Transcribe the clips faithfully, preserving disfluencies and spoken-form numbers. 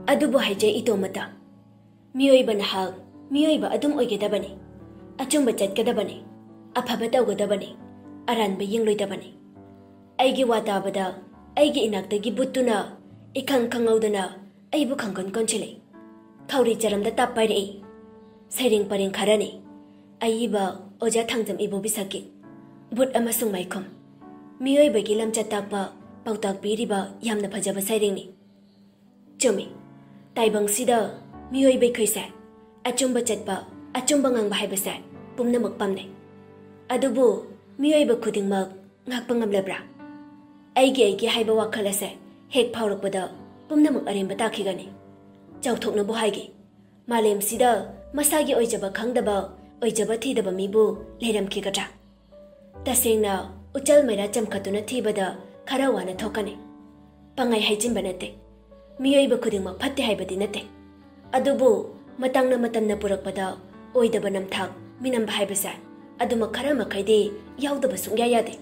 ꯑꯗꯨꯕꯨ ꯍꯥꯏꯖꯩ ꯏꯇꯣꯝꯇ, ꯃꯤꯑꯣꯏꯕ ꯅꯍꯥꯛ ꯃꯤꯑꯣꯏꯕ ꯑꯗꯨꯝ ꯑꯣꯏꯒꯗꯕꯅꯤ, ꯑꯆꯨꯝꯕ ꯆꯠꯀꯗꯕꯅꯤ, ꯑꯐꯕ ꯇꯧꯒꯗꯕꯅꯤ, ꯑꯔꯥꯟꯕ ꯌꯦꯡꯂꯣꯏꯗꯕꯅꯤ꯫ ꯑꯩꯒꯤ ꯋꯥ ꯇꯥꯕꯗ ꯑꯩꯒꯤ ꯏꯅꯥꯛꯇꯒꯤ ꯕꯨꯠꯇꯨꯅ ꯏꯈꯪ ꯈꯪꯍꯧꯗꯅ ꯑꯩꯕꯨ ꯈꯪꯒꯣꯟ ꯀꯣꯟꯁꯤꯜꯂꯤ꯫ ꯈꯧꯔꯤ ꯆꯔꯝꯗ ꯇꯥꯞ ꯄꯥꯏꯔꯛꯏ꯫ ꯁꯩꯔꯦꯡ ꯄꯔꯦꯡ ꯈꯔꯅꯤ꯫ ꯑꯏꯕ ꯑꯣꯖꯥ ꯊꯥꯡꯖꯝ ꯏꯕꯣꯕꯤ ꯁꯛꯀꯤ ꯕꯨꯠ ꯑꯃꯁꯨꯡ ꯃꯥꯏꯈꯨꯝ꯫ ꯃꯤꯑꯣꯏꯕꯒꯤ ꯂꯝꯆꯠ ꯇꯥꯛꯄ ꯄꯥꯎꯇꯥꯛ ꯄꯤꯔꯤꯕ ꯌꯥꯝꯅ ꯐꯖꯕ ꯁꯩꯔꯦꯡꯅꯤ꯫ ꯆꯨꯝꯃꯤ, ꯇꯥꯏꯕꯪꯁꯤꯗ ꯃꯤꯑꯣꯏꯕ ꯑꯩꯈꯣꯏꯁꯦ ꯑꯆꯨꯝꯕ ꯆꯠꯄ, ꯑꯆꯨꯝꯕ ꯉꯥꯡꯕ ꯍꯥꯏꯕꯁꯦ ꯄꯨꯝꯅꯃꯛ ꯄꯥꯝꯅꯩ꯫ ꯑꯗꯨꯕꯨ ꯃꯤꯑꯣꯏꯕ ꯈꯨꯗꯤꯡꯃꯛ ꯉꯥꯛꯄ ꯉꯝꯂꯕ꯭ꯔꯥ? ꯑꯩꯒꯤ ꯑꯩꯒꯤ ꯍꯥꯏꯕ ꯋꯥꯈꯜ ꯑꯁꯦ ꯍꯦꯛ ꯐꯥꯎꯔꯛꯄꯗ ꯄꯨꯝꯅꯃꯛ ꯑꯔꯦꯝꯕ ꯇꯥꯈꯤꯒꯅꯤ꯫ ꯆꯥꯎꯊꯣꯛꯅꯕꯨ ꯍꯥꯏꯒꯦ, ꯃꯥꯂꯦꯝꯁꯤꯗ ꯃꯁꯥꯒꯤ ꯑꯣꯏꯖꯕ ꯈꯪꯗꯕ, ꯑꯣꯏꯖꯕ ꯊꯤꯗꯕ ꯃꯤꯕꯨ ꯂꯩꯔꯝꯈꯤꯒꯗ꯭ꯔꯥ? ꯇꯁꯦꯡꯅ, ꯎꯆꯜ ꯃꯩꯔꯥ ꯆꯝꯈꯠꯇꯨꯅ ꯊꯤꯕꯗ ꯈꯔ ꯋꯥꯅ ꯊꯣꯛꯀꯅꯤ꯫ ꯄꯪꯍꯥꯏ ꯍꯥꯏꯖꯤꯟꯕ ꯅꯠꯇꯦ꯫ ꯃꯤꯑꯣꯏꯕ ꯈꯨꯗꯤꯡꯃꯛ ꯐꯠꯇꯦ ꯍꯥꯏꯕꯗꯤ ꯅꯠꯇꯦ꯫ ꯑꯗꯨꯕꯨ ꯃꯇꯝꯅ ꯃꯇꯝꯅ ꯄꯨꯔꯛꯄꯗ ꯑꯣꯏꯗꯕ ꯅꯝꯊꯥꯛ ꯃꯤꯅꯝꯕ ꯍꯥꯏꯕꯁꯦ ꯑꯗꯨꯃꯛ ꯈꯔ ꯃꯈꯩꯗꯤ ꯌꯥꯎꯗꯕ ꯁꯨꯡꯌꯥ ꯌꯥꯗꯦ꯫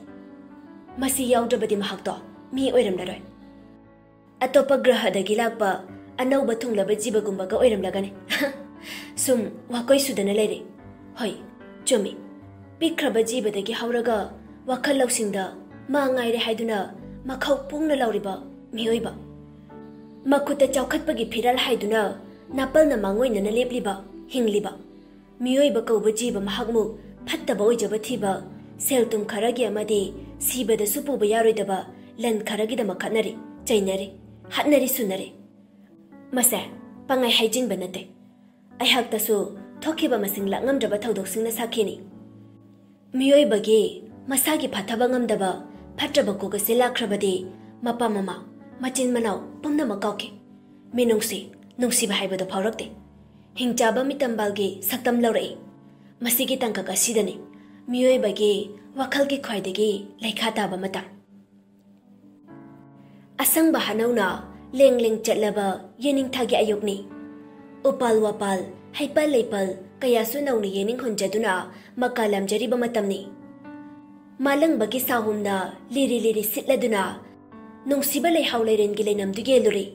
ꯃꯁꯤ ꯌꯥꯎꯗ꯭ꯔꯕꯗꯤ ꯃꯍꯥꯛꯇꯣ ꯃꯤ ꯑꯣꯏꯔꯝꯂꯔꯣꯏ꯫ ꯑꯇꯣꯞꯄ ꯒ꯭ꯔꯍꯗꯒꯤ ꯂꯥꯛꯄ ꯑꯅꯧꯕ ꯊꯨꯡꯂꯕ ꯖꯤꯕꯒꯨꯝꯕꯒ ꯑꯣꯏꯔꯝꯂꯒꯅꯤ꯫ ꯁꯨꯝ ꯋꯥꯀꯣꯏ ꯁꯨꯗꯅ ꯂꯩꯔꯦ꯫ ꯍꯣꯏ, ꯆꯨꯝꯃꯤ꯫ ꯄꯤꯛꯈ꯭ꯔꯕ ꯖꯤꯕꯗꯒꯤ ꯍꯧꯔꯒ ꯋꯥꯈꯜ ꯂꯧꯁꯤꯡꯗ ꯃꯥ ꯉꯥꯏꯔꯦ ꯍꯥꯏꯗꯨꯅ ꯃꯈꯧ ꯄꯨꯡꯅ ꯂꯥꯎꯔꯤꯕ ꯃꯤꯑꯣꯏꯕ꯫ ꯃꯈꯨꯠꯇ ꯆꯥꯎꯈꯠꯄꯒꯤ ꯐꯤꯔꯥꯜ ꯍꯥꯏꯗꯨꯅ ꯅꯥꯄꯜꯅ ꯃꯥꯡꯑꯣꯏꯅꯅ ꯂꯦꯞꯂꯤꯕ, ꯍꯤꯡꯂꯤꯕ ꯃꯤꯑꯣꯏꯕ ꯀꯧꯕ ꯖꯤꯕ ꯃꯍꯥꯛꯃꯨꯛ ꯐꯠꯇꯕ ꯑꯣꯏꯖꯕ ꯊꯤꯕ, ꯁꯦꯜ ꯊꯨꯝ ꯈꯔꯒꯤ ꯑꯃꯗꯤ ꯁꯤꯕꯗꯁꯨ ꯄꯨꯕ ꯌꯥꯔꯣꯏꯗꯕ ꯂꯟ ꯈꯔꯒꯤꯗꯃꯛ ꯈꯠꯅꯔꯤ, ꯆꯩꯅꯔꯤ, ꯍꯥꯠꯅꯔꯤ, ꯁꯨꯅꯔꯤ꯫ ꯃꯁꯦ ꯄꯪꯍꯥꯏ ꯍꯥꯏꯖꯤꯟꯕ ꯅꯠꯇꯦ꯫ ꯑꯩꯍꯥꯛꯇꯁꯨ ꯊꯣꯛꯈꯤꯕ ꯃꯁꯤꯡ ꯂꯥꯛ ꯉꯝꯗ꯭ꯔꯕ ꯊꯧꯗꯣꯛꯁꯤꯡꯅ ꯁꯥꯈꯤꯅꯤ꯫ ꯃꯤꯑꯣꯏꯕꯒꯤ ꯃꯁꯥꯒꯤ ꯐꯊꯕ ꯉꯝꯗꯕ ꯐꯠꯇ꯭ꯔꯕ ꯀꯣꯛ ꯑꯁꯤ ꯂꯥꯛꯈ꯭ꯔꯕꯗꯤ ꯃꯄꯥ ꯃꯃꯥ, ꯃꯆꯤꯟ ꯃꯅꯥꯎ ꯄꯨꯝꯅꯃꯛ ꯀꯥꯎꯈꯤ꯫ ꯃꯤꯅꯨꯡꯁꯤ, ꯅꯨꯡꯁꯤꯕ ꯍꯥꯏꯕꯗꯨ ꯐꯥꯎꯔꯛꯇꯦ꯫ ꯍꯤꯡꯆꯥꯕ ꯃꯤꯇꯝꯕꯥꯜꯒꯤ ꯁꯛꯇꯝ ꯂꯧꯔꯛꯏ꯫ ꯃꯁꯤꯒꯤ ꯇꯥꯡꯀꯛ ꯑꯁꯤꯗꯅꯤ ꯃꯤꯑꯣꯏꯕꯒꯤ ꯋꯥꯈꯜꯒꯤ ꯈ꯭ꯋꯥꯏꯗꯒꯤ ꯂꯩꯈꯥ ꯇꯥꯕ ꯃꯇꯝ꯫ ꯑꯁꯪꯕ ꯍꯅꯧꯅ ꯂꯦꯡ ꯂꯦꯡ ꯆꯠꯂꯕ ꯌꯦꯅꯤꯡꯊꯥꯒꯤ ꯑꯌꯨꯛꯅꯤ꯫ ꯎꯄꯥꯜ ꯋꯥꯄꯥꯜ, ꯍꯩꯄꯥꯜ ꯂꯩꯄꯥꯜ ꯀꯌꯥꯁꯨ ꯅꯧꯅ ꯌꯦꯅꯤꯡ ꯍꯨꯟꯖꯗꯨꯅ ꯃꯀꯥ ꯂꯥꯝꯖꯔꯤꯕ ꯃꯇꯝꯅꯤ꯫ ꯃꯥꯂꯪꯕꯒꯤ ꯁꯥꯍꯨꯝꯅ ꯂꯤꯔꯤ ꯂꯤꯔꯤ ꯁꯤꯠꯂꯗꯨꯅ ꯅꯨꯡꯁꯤꯕ ꯂꯩꯍꯥꯎ ꯂꯩꯔꯦꯟꯒꯤ ꯂꯩꯅꯝꯗꯨ ꯌꯦꯜꯂꯨꯔꯤ꯫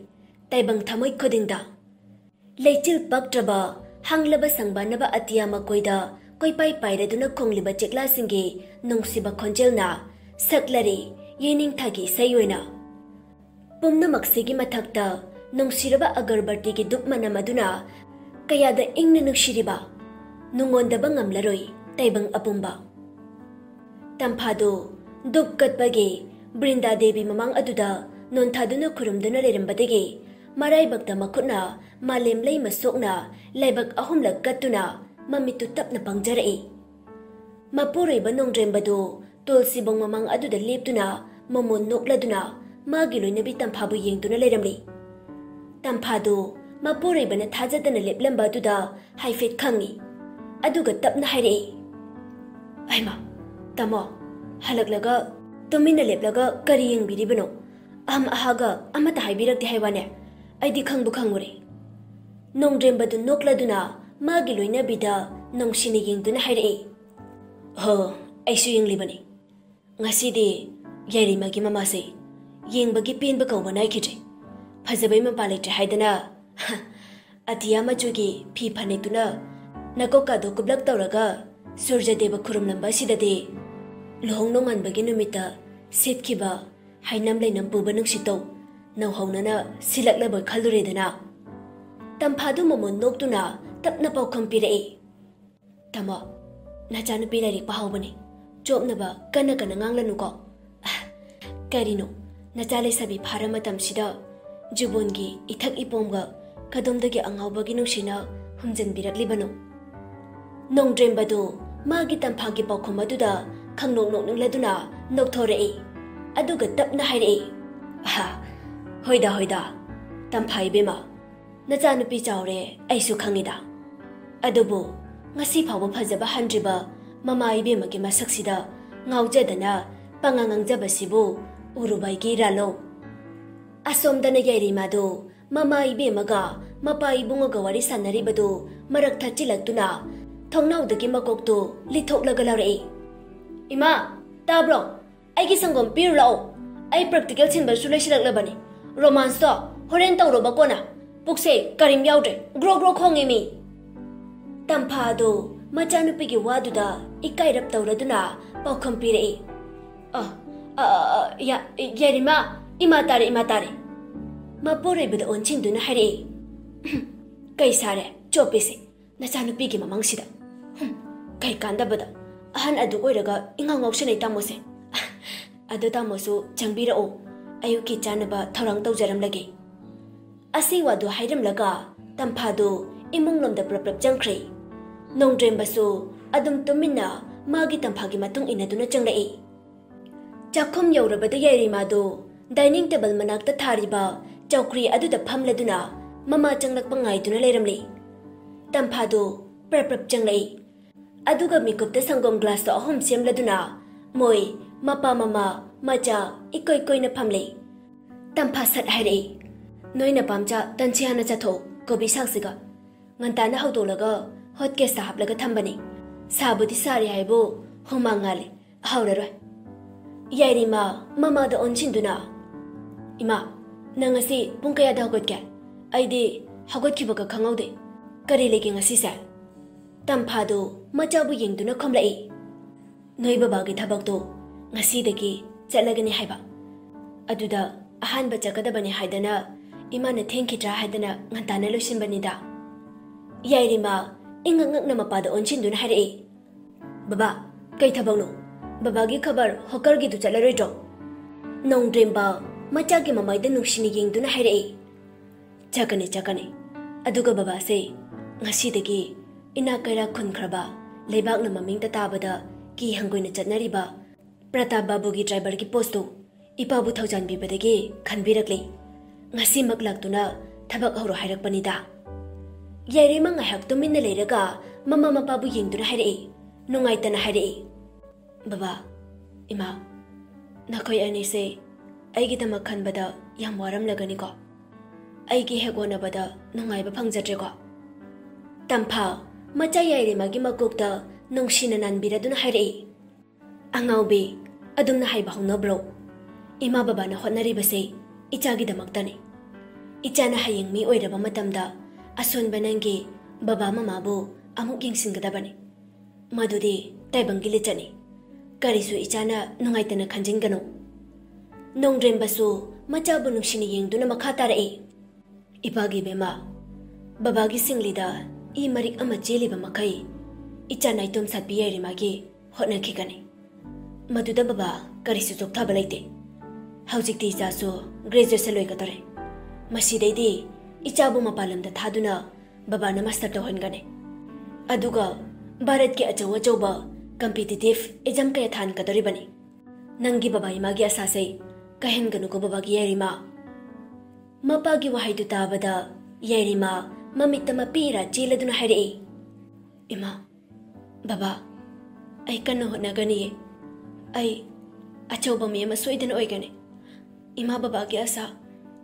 ꯇꯥꯏꯕꯪ ꯊꯃꯣꯏ ꯈꯨꯗꯤꯡꯗ꯫ ꯂꯩꯆꯤꯜ ꯄꯛꯇ꯭ꯔꯕ, ꯍꯥꯡꯂꯕ ꯁꯪꯕꯥꯅꯕ ꯑꯇꯤꯌꯥ ꯃꯀꯣꯏꯗ ꯀꯣꯏꯄꯥꯏ ꯄꯥꯏꯔꯗꯨꯅ ꯈꯣꯡꯂꯤꯕ ꯆꯦꯛꯂꯥꯁꯤꯡꯒꯤ ꯅꯨꯡꯁꯤꯕ ꯈꯣꯟꯖꯦꯜꯅ ꯁꯛꯂꯔꯤ ꯌꯦꯅꯤꯡꯊꯥꯒꯤ ꯏꯁꯩ ꯑꯣꯏꯅ꯫ ꯄꯨꯝꯅꯃꯛꯁꯤꯒꯤ ꯃꯊꯛꯇ ꯅꯨꯡꯁꯤꯔꯕ ꯑꯒꯔꯕꯇꯤꯒꯤ ꯙꯨꯞ ꯃꯅꯝ ꯑꯗꯨꯅ ꯀꯌꯥꯗ ꯏꯪꯅ ꯅꯨꯡꯁꯤꯔꯤꯕ, ꯅꯨꯡꯉꯣꯟꯗꯕ ꯉꯝꯂꯔꯣꯏ ꯇꯥꯏꯕꯪ ꯑꯄꯨꯝꯕ꯫ ꯇꯝꯐꯥꯗꯨ ꯙꯨꯞ ꯀꯠꯄꯒꯤ ꯕ꯭ꯔꯤꯟꯗꯥ ꯗꯦꯕꯤ ꯃꯃꯥꯡ ꯑꯗꯨꯗ ꯅꯣꯟꯊꯥꯗꯨꯅ ꯈꯨꯔꯨꯝꯗꯨꯅ ꯂꯩꯔꯝꯕꯗꯒꯤ ꯃꯔꯥꯏꯕꯛꯇ ꯃꯈꯨꯠꯅ ꯃꯥꯂꯦꯝ ꯂꯩꯃ ꯁꯣꯛꯅ ꯂꯥꯏꯕꯛ ꯑꯍꯨꯝꯂꯛ ꯀꯠꯇꯨꯅ ꯃꯃꯤꯠꯇꯨ ꯇꯞꯅ ꯄꯥꯡꯖꯔꯛꯏ꯫ ꯃꯄꯨꯔꯣꯏꯕ ꯅꯣꯡꯗ꯭ꯔꯦꯝꯕꯗꯨ ꯇꯨꯜꯁꯤꯕꯣꯡ ꯃꯃꯥꯡ ꯑꯗꯨꯗ ꯂꯦꯞꯇꯨꯅ ꯃꯃꯣꯟ ꯅꯣꯛꯂꯗꯨꯅ ꯃꯥꯒꯤ ꯂꯣꯏꯅꯕꯤ ꯇꯝꯐꯥꯕꯨ ꯌꯦꯡꯗꯨꯅ ꯂꯩꯔꯝꯂꯤ꯫ ꯇꯝꯐꯥꯗꯨ ꯃꯄꯨꯔꯣꯏꯕꯅ ꯊꯥꯖꯗꯅ ꯂꯦꯞꯂꯝꯕ ꯑꯗꯨꯗ ꯍꯥꯏꯐꯦꯠ ꯈꯪꯏ꯫ ꯑꯗꯨꯒ ꯇꯞꯅ ꯍꯥꯏꯔꯛꯏ, "ꯑꯩꯃ, ꯇꯥꯃꯣ, ꯍꯜꯂꯛꯂꯒ ꯇꯨꯃꯤꯟꯅ ꯂꯦꯞꯂꯒ ꯀꯔꯤ ꯌꯦꯡꯕꯤꯔꯤꯕꯅꯣ? ꯑꯍꯝ ꯑꯍꯥꯒ ꯑꯃꯠꯇ ꯍꯥꯏꯕꯤꯔꯛꯇꯦ ꯍꯥꯏ ꯋꯥꯅꯦ꯫ ꯑꯩꯗꯤ ꯈꯪꯕꯨ ꯈꯪꯉꯨꯔꯦ꯫" ꯅꯣꯡꯗ꯭ꯔꯦꯝꯕꯗꯨ ꯅꯣꯛꯂꯗꯨꯅ ꯃꯥꯒꯤ ꯂꯣꯏꯅꯕꯤꯗ ꯅꯨꯡꯁꯤꯅ ꯌꯦꯡꯗꯨꯅ ꯍꯥꯏꯔꯛꯏ, "ꯍꯣ, ꯑꯩꯁꯨ ꯌꯦꯡꯂꯤꯕꯅꯤ꯫ ꯉꯁꯤꯗꯤ ꯌꯥꯏꯔꯤꯃꯒꯤ ꯃꯃꯥꯁꯦ ꯌꯦꯡꯕꯒꯤ ꯄꯦꯟꯕ ꯀꯧꯕ ꯅꯥꯏꯈꯤꯗ꯭ꯔꯦ꯫ ꯐꯖꯕꯩ ꯃꯄꯥ ꯂꯩꯇ꯭ꯔꯦ ꯍꯥꯏꯗꯅ ꯑꯇꯤꯌꯥ ꯃꯆꯨꯒꯤ ꯐꯤ ꯐꯅꯦꯛꯇꯨꯅ ꯅꯀꯣꯛꯀꯥꯗꯣ ꯀꯨꯞꯂꯞ ꯇꯧꯔꯒ ꯁꯨꯔꯖꯗꯦꯕ ꯈꯨꯔꯨꯝꯂꯝꯕ ꯑꯁꯤꯗꯗꯤ ꯂꯨꯍꯣꯡ ꯅꯣꯡꯉꯥꯟꯕꯒꯤ ꯅꯨꯃꯤꯠꯇ ꯁꯦꯠꯈꯤꯕ ꯍꯩꯅꯝ ꯂꯩꯅꯝ ꯄꯨꯕ ꯅꯨꯡꯁꯤꯠꯇꯧ ꯅꯧꯍꯧꯅꯅ ꯁꯤꯜꯂꯛꯂꯕ ꯈꯜꯂꯨꯔꯦꯗꯅ꯫" ꯇꯝꯐꯥꯗꯨ ꯃꯃꯣꯟ ꯅꯣꯛꯇꯨꯅ ꯇꯞꯅ ꯄꯥꯎꯈꯨꯝ ꯄꯤꯔꯛꯏ, "ꯇꯥꯃꯣ, ꯅꯆꯥꯅꯨꯄꯤ ꯂꯥꯏꯔꯤꯛ ꯄꯥꯍꯧꯕꯅꯤ꯫ ꯆꯣꯞꯅꯕ ꯀꯟꯅ ꯀꯟꯅ ꯉꯥꯡꯂꯅꯨꯀꯣ꯫" "ꯑꯍ, ꯀꯔꯤꯅꯣ, ꯅꯆꯥ ꯂꯩꯁꯥꯕꯤ ꯐꯥꯔ ꯃꯇꯝꯁꯤꯗ ꯖꯨꯕꯣꯟꯒꯤ ꯏꯊꯛ ꯏꯄꯣꯝꯒ ꯀꯗꯣꯝꯗꯒꯤ ꯑꯉꯥꯎꯕꯒꯤ ꯅꯨꯡꯁꯤꯅ ꯍꯨꯝꯖꯤꯟꯕꯤꯔꯛꯂꯤꯕꯅꯣ?" ꯅꯣꯡꯗ꯭ꯔꯦꯝꯕꯗꯨ ꯃꯥꯒꯤ ꯇꯝꯐꯥꯒꯤ ꯄꯥꯎꯈꯨꯝ ꯑꯗꯨꯗ ꯈꯪꯅꯣꯛ ꯅꯣꯛꯅꯤꯡꯂꯗꯨꯅ ꯅꯣꯛꯊꯣꯔꯛꯏ꯫ ꯑꯗꯨꯒ ꯇꯞꯅ ꯍꯥꯏꯔꯛꯏ, "ꯑꯍ, ꯍꯣꯏꯗ, ꯍꯣꯏꯗ, ꯇꯝꯐꯥ ꯏꯕꯦꯝꯃ, ꯅꯆꯥꯅꯨꯄꯤ ꯆꯥꯎꯔꯦ, ꯑꯩꯁꯨ ꯈꯪꯉꯤꯗ꯫ ꯑꯗꯨꯕꯨ ꯉꯁꯤ ꯐꯥꯎꯕ ꯐꯖꯕ ꯍꯟꯗ꯭ꯔꯤꯕ ꯃꯃꯥ ꯏꯕꯦꯝꯃꯒꯤ ꯃꯁꯛꯁꯤꯗ ꯉꯥꯎꯖꯗꯅ ꯄꯉꯥꯡ ꯉꯥꯡꯖꯕꯁꯤꯕꯨ ꯎꯔꯨꯕ ꯑꯩꯒꯤ ꯏꯔꯥꯜꯂꯣ?" ꯑꯁꯣꯝꯗꯅ ꯌꯥꯏꯔꯤꯃꯥꯗꯨ ꯃꯃꯥ ꯏꯕꯦꯝꯃꯒ ꯃꯄꯥ ꯏꯕꯨꯡꯉꯣꯒ ꯋꯥꯔꯤ ꯁꯥꯟꯅꯔꯤꯕꯗꯨ ꯃꯔꯛ ꯊꯠꯆꯤꯜꯂꯛꯇꯨꯅ ꯊꯣꯡꯅꯥꯎꯗꯒꯤ ꯃꯀꯣꯛꯇꯨ ꯂꯤꯊꯣꯛꯂꯒ ꯂꯥꯎꯔꯛꯏ, "ꯏꯃꯥ, ꯇꯥꯕ꯭ꯔꯣ? ꯑꯩꯒꯤ ꯁꯪꯒꯣꯝ ꯄꯤꯔꯨ ꯂꯥꯛꯑꯣ꯫ ꯑꯩ ꯄ꯭ꯔꯦꯛꯇꯤꯀꯦꯜ ꯁꯤꯟꯕꯁꯨ ꯂꯣꯏꯁꯤꯜꯂꯛꯂꯕꯅꯤ꯫ ꯔꯣꯃꯥꯟꯁꯇꯣ "ꯍꯣꯔꯦꯟ ꯇꯧꯔꯣꯕ ꯀꯣꯟꯅ꯫ ꯄꯨꯛꯁꯦ ꯀꯔꯤꯝ ꯌꯥꯎꯗ꯭ꯔꯦ, ꯒ꯭ꯔꯣ ꯒ꯭ꯔꯣ ꯈꯣꯡꯉꯦ ꯃꯤ"꯫ ꯇꯝꯐꯥꯗꯨ ꯃꯆꯥꯅꯨꯄꯤꯒꯤ ꯋꯥꯗꯨꯗ ꯏꯀꯥꯏꯔꯞ ꯇꯧꯔꯗꯨꯅ ꯄꯥꯎꯈꯨꯝ ꯄꯤꯔꯛꯏ꯫ "ꯑ, ꯑ, ꯑ, ꯌꯥ-, ꯌꯥꯏꯔꯤꯃ, ꯏꯃꯥ ꯇꯥꯔꯦ, ꯏꯃꯥ ꯇꯥꯔꯦ"꯫ ꯃꯄꯨꯔꯣꯏꯕꯗ ꯑꯣꯟꯁꯤꯟꯗꯨꯅ ꯍꯥꯏꯔꯛꯏ꯫ "ꯀꯩ ꯁꯥꯔꯦ, ꯆꯣꯞꯄꯤꯁꯦ? ꯅꯆꯥꯅꯨꯄꯤꯒꯤ ꯃꯃꯥꯡꯁꯤꯗ꯫ ꯍꯨꯝ, ꯀꯩ ꯀꯥꯟꯗꯕꯗ꯫ ꯑꯍꯟ ꯑꯗꯨ ꯑꯣꯏꯔꯒ ꯏꯉꯥꯎ ꯉꯥꯎꯁꯟꯅꯩ ꯇꯥꯃꯣꯁꯦ꯫ ꯑꯗꯣ ꯇꯥꯃꯣꯁꯨ ꯆꯪꯕꯤꯔꯛꯑꯣ, ꯑꯌꯨꯛꯀꯤ ꯆꯥꯅꯕ ꯊꯧꯔꯥꯡ ꯇꯧꯖꯔꯝꯂꯒꯦ"꯫ ꯑꯁꯤ ꯋꯥꯗꯨ ꯍꯥꯏꯔꯝꯂꯒ ꯇꯝꯐꯥꯗꯨ ꯏꯃꯨꯡꯂꯣꯝꯗ ꯄ꯭ꯔꯞ ꯄ꯭ꯔꯞ ꯆꯪꯈ꯭ꯔꯦ꯫ ꯅꯣꯡꯗ꯭ꯔꯦꯝꯕꯁꯨ ꯑꯗꯨꯝ ꯇꯨꯃꯤꯟꯅ ꯃꯥꯒꯤ ꯇꯝꯐꯥꯒꯤ ꯃꯇꯨꯡ ꯏꯟꯅꯗꯨꯅ ꯆꯪꯂꯛꯏ꯫ ꯆꯥꯛꯈꯨꯝ ꯌꯧꯔꯕꯗ ꯌꯥꯏꯔꯤꯃꯥꯗꯨ ꯗꯥꯏꯅꯤꯡ ꯇꯦꯕꯜ ꯃꯅꯥꯛꯇ ꯊꯥꯔꯤꯕ ꯆꯧꯀ꯭ꯔꯤ ꯑꯗꯨꯗ ꯐꯝꯂꯗꯨꯅ ꯃꯃꯥ ꯆꯪꯂꯛꯄ ꯉꯥꯏꯗꯨꯅ ꯂꯩꯔꯝꯂꯤ꯫ ꯇꯝꯐꯥꯗꯨ ꯄ꯭ꯔꯞ ꯄ꯭ꯔꯞ ꯆꯪꯂꯛꯏ꯫ ꯑꯗꯨꯒ ꯃꯤꯀꯨꯞꯇ ꯁꯪꯒꯣꯝ ꯒ꯭ꯂꯥꯁꯇꯣ ꯑꯍꯨꯝ ꯁꯦꯝꯂꯗꯨꯅ ꯃꯣꯏ ꯃꯄꯥ ꯃꯃꯥ ꯃꯆꯥ ꯏꯀꯣꯏ ꯀꯣꯏꯅ ꯐꯝꯂꯤ꯫ ꯇꯝꯐꯥ ꯁꯠ ꯍꯥꯏꯔꯛꯏ, "ꯅꯣꯏ ꯅꯄꯥꯝꯆꯥ ꯇꯟꯁꯤ ꯍꯥꯟꯅ ꯆꯥꯊꯣꯛꯎ, ꯀꯣꯕꯤ ꯁꯥꯛꯁꯤꯒ꯫ ꯉꯟꯇꯥꯅ ꯍꯧꯗꯣꯛꯂꯒ ꯍꯣꯠ ꯀꯦꯁꯇ ꯍꯥꯞꯂꯒ ꯊꯝꯕꯅꯤ꯫ ꯁꯥꯕꯨꯗꯤ ꯁꯥꯔꯤ ꯍꯥꯏꯕꯨ ꯍꯨꯃꯥꯡ ꯉꯥꯜꯂꯤ, ꯍꯥꯎꯔꯔꯣꯏ"꯫ ꯌꯥꯏꯔꯤꯃ ꯃꯃꯥꯗ ꯑꯣꯟꯁꯤꯟꯗꯨꯅ, "ꯏꯃꯥ, ꯅꯪ ꯉꯁꯤ ꯄꯨꯡ ꯀꯌꯥꯗ ꯍꯧꯒꯠꯀꯦ? ꯑꯩꯗꯤ ꯍꯧꯒꯠꯈꯤꯕꯒ ꯈꯪꯍꯧꯗꯦ꯫ ꯀꯔꯤ ꯂꯩꯒꯦ ꯉꯁꯤꯁꯦ?" ꯇꯝꯐꯥꯗꯨ ꯃꯆꯥꯕꯨ ꯌꯦꯡꯗꯨꯅ ꯈꯨꯝꯂꯛꯏ, "ꯅꯣꯏ ꯕꯕꯥꯒꯤ ꯊꯕꯛꯇꯣ ꯉꯁꯤꯗꯒꯤ ꯆꯠꯂꯒꯅꯤ ꯍꯥꯏꯕ꯫ ꯑꯗꯨꯗ ꯑꯍꯥꯟꯕ ꯆꯠꯀꯗꯕꯅꯤ ꯍꯥꯏꯗꯅ ꯏꯃꯥꯅ ꯊꯦꯡꯈꯤꯗ꯭ꯔꯥ ꯍꯥꯏꯗꯅ ꯉꯟꯇꯥꯅ ꯂꯣꯏꯁꯤꯟꯕꯅꯤꯗ"꯫ ꯌꯥꯏꯔꯤꯃ ꯏꯉꯛ ꯉꯛꯅ ꯃꯄꯥꯗ ꯑꯣꯟꯁꯤꯟꯗꯨꯅ ꯍꯥꯏꯔꯛꯏ, "ꯕꯕꯥ, ꯀꯩ ꯊꯕꯛꯅꯣ? ꯕꯕꯥꯒꯤ ꯈꯕꯔ ꯍꯣꯀꯔꯒꯤꯗꯨ ꯆꯠꯂꯔꯣꯏꯗ꯭ꯔꯣ?" ꯅꯣꯡꯗ꯭ꯔꯦꯝꯕ ꯃꯆꯥꯒꯤ ꯃꯃꯥꯏꯗ ꯅꯨꯡꯁꯤꯅ ꯌꯦꯡꯗꯨꯅ ꯍꯥꯏꯔꯛꯏ, "ꯆꯠꯀꯅꯤ, ꯆꯠꯀꯅꯤ꯫ ꯑꯗꯨꯒ ꯕꯕꯥꯁꯦ ꯉꯁꯤꯗꯒꯤ ꯏꯅꯥꯛ ꯀꯩꯔꯥꯛ ꯈꯨꯟꯈ꯭ꯔꯕ, ꯂꯩꯕꯥꯛꯅ ꯃꯃꯤꯡꯇ ꯇꯥꯕꯗ ꯀꯤ ꯍꯪꯒꯣꯏꯅ ꯆꯠꯅꯔꯤꯕ ꯄ꯭ꯔꯇꯥꯞ ꯕꯥꯕꯨꯒꯤ ꯗ꯭ꯔꯥꯏꯚꯔꯒꯤ ꯄꯣꯁꯇꯨ ꯏꯄꯥꯕꯨ ꯊꯧꯖꯥꯟꯕꯤꯕꯗꯒꯤ ꯈꯟꯕꯤꯔꯛꯂꯤ꯫ ꯉꯁꯤꯃꯛ ꯂꯥꯛꯇꯨꯅ ꯊꯕꯛ ꯍꯧꯔꯣ ꯍꯥꯏꯔꯛꯄꯅꯤꯗ"꯫ ꯌꯥꯏꯔꯤꯃ ꯉꯥꯏꯍꯥꯛ ꯇꯨꯃꯤꯟꯅ ꯂꯩꯔꯒ ꯃꯃꯥ ꯃꯄꯥꯕꯨ ꯌꯦꯡꯗꯨꯅ ꯍꯥꯏꯔꯛꯏ, ꯅꯨꯡꯉꯥꯏꯇꯅ ꯍꯥꯏꯔꯛꯏ, "ꯕꯕꯥ, ꯏꯃꯥ, ꯅꯈꯣꯏ ꯑꯅꯤꯁꯦ ꯑꯩꯒꯤꯗꯃꯛ ꯈꯟꯕꯗ ꯌꯥꯝ ꯋꯥꯔꯝꯂꯒꯅꯤꯀꯣ꯫ ꯑꯩꯒꯤ ꯍꯦꯛ ꯍꯣꯠꯅꯕꯗ ꯅꯨꯡꯉꯥꯏꯕ ꯐꯪꯖꯗ꯭ꯔꯦꯀꯣ"꯫ ꯇꯝꯐꯥ ꯃꯆꯥ ꯌꯥꯏꯔꯤꯃꯒꯤ ꯃꯀꯣꯛꯇ ꯅꯨꯡꯁꯤꯅ ꯅꯥꯟꯕꯤꯔꯗꯨꯅ ꯍꯥꯏꯔꯛꯏ, "ꯑꯉꯥꯎꯕꯤ, ꯑꯗꯨꯝꯅ ꯍꯥꯏꯕ ꯍꯧꯅꯕ꯭ꯔꯣ? ꯏꯃꯥ ꯕꯕꯥꯅ ꯍꯣꯠꯅꯔꯤꯕꯁꯦ ꯏꯆꯥꯒꯤꯗꯃꯛꯇꯅꯤ"꯫ ꯏꯆꯥꯅ ꯍꯌꯦꯡ ꯃꯤ ꯑꯣꯏꯔꯕ ꯃꯇꯝꯗ ꯑꯁꯣꯟꯕ ꯅꯪꯒꯤ ꯕꯕꯥ ꯃꯃꯥꯕꯨ ꯑꯃꯨꯛ ꯌꯦꯡꯁꯤꯟꯒꯗꯕꯅꯤ꯫ ꯃꯗꯨꯗꯤ ꯇꯥꯏꯕꯪꯒꯤ ꯂꯤꯆꯠꯅꯤ꯫ ꯀꯔꯤꯁꯨ ꯏꯆꯥꯅ ꯅꯨꯡꯉꯥꯏꯇꯅ ꯈꯟꯖꯤꯟꯒꯅꯨ꯫ ꯅꯣꯡꯗ꯭ꯔꯦꯝꯕꯁꯨ ꯃꯆꯥꯕꯨ ꯅꯨꯡꯁꯤꯅ ꯌꯦꯡꯗꯨꯅ ꯃꯈꯥ ꯇꯥꯔꯛꯏ꯫ ꯏꯄꯥꯒꯤ ꯕꯦꯝꯃ, ꯕꯕꯥꯒꯤ ꯁꯤꯡꯂꯤꯗ ꯏ ꯃꯔꯤꯛ ꯑꯃ ꯆꯦꯜꯂꯤꯕ ꯃꯈꯩ ꯏꯆꯥ ꯅꯥꯏꯇꯣꯝ ꯁꯥꯠꯄꯤ ꯌꯥꯏꯔꯤꯃꯥꯒꯤ ꯍꯣꯠꯅꯈꯤꯒꯅꯤ꯫ ꯃꯗꯨꯗ ꯕꯕꯥ ꯀꯔꯤꯁꯨ ꯆꯣꯛꯊꯕ ꯂꯩꯇꯦ꯫ ꯍꯧꯖꯤꯛꯇꯤ ꯏꯆꯥꯁꯨ graduation ꯂꯣꯏꯒꯗꯧꯔꯦ꯫ ꯃꯁꯤꯗꯩꯗꯤ ꯏꯆꯥꯕꯨ ꯃꯄꯥꯟ ꯂꯝꯗ ꯊꯥꯗꯨꯅ ꯕꯕꯥꯅ master ꯇꯧꯍꯟꯒꯅꯤ꯫ ꯑꯗꯨꯒ ꯚꯥꯔꯠꯀꯤ ꯑꯆꯧ ꯑꯆꯧꯕ competitive exam ꯀꯌꯥ ꯊꯥꯍꯟꯒꯗꯧꯔꯤꯕꯅꯤ꯫ ꯅꯪꯒꯤ ꯕꯕꯥ ꯏꯃꯥꯒꯤ ꯑꯁꯥꯁꯦ ꯀꯥꯏꯍꯟꯒꯅꯨꯀꯣ ꯕꯕꯥꯒꯤ ꯌꯥꯏꯔꯤꯃꯥ꯫ ꯃꯄꯥꯒꯤ ꯋꯥꯍꯩꯗꯨ ꯇꯥꯕꯗ ꯌꯥꯏꯔꯤꯃꯥ ꯃꯃꯤꯠꯇ ꯃꯄꯤ ꯏꯔꯥ ꯆꯦꯜꯂꯗꯨꯅ ꯍꯥꯏꯔꯛꯏ, "ꯏꯃꯥ, ꯕꯕꯥ, ꯑꯩ ꯀꯟꯅ ꯍꯣꯠꯅꯒꯅꯤꯌꯦ꯫ ꯑꯩ ꯑꯆꯧꯕ ꯃꯤ ꯑꯃ ꯁꯣꯏꯗꯅ ꯑꯣꯏꯒꯅꯤ꯫ ꯏꯃꯥ ꯕꯕꯥꯒꯤ ꯑꯁꯥ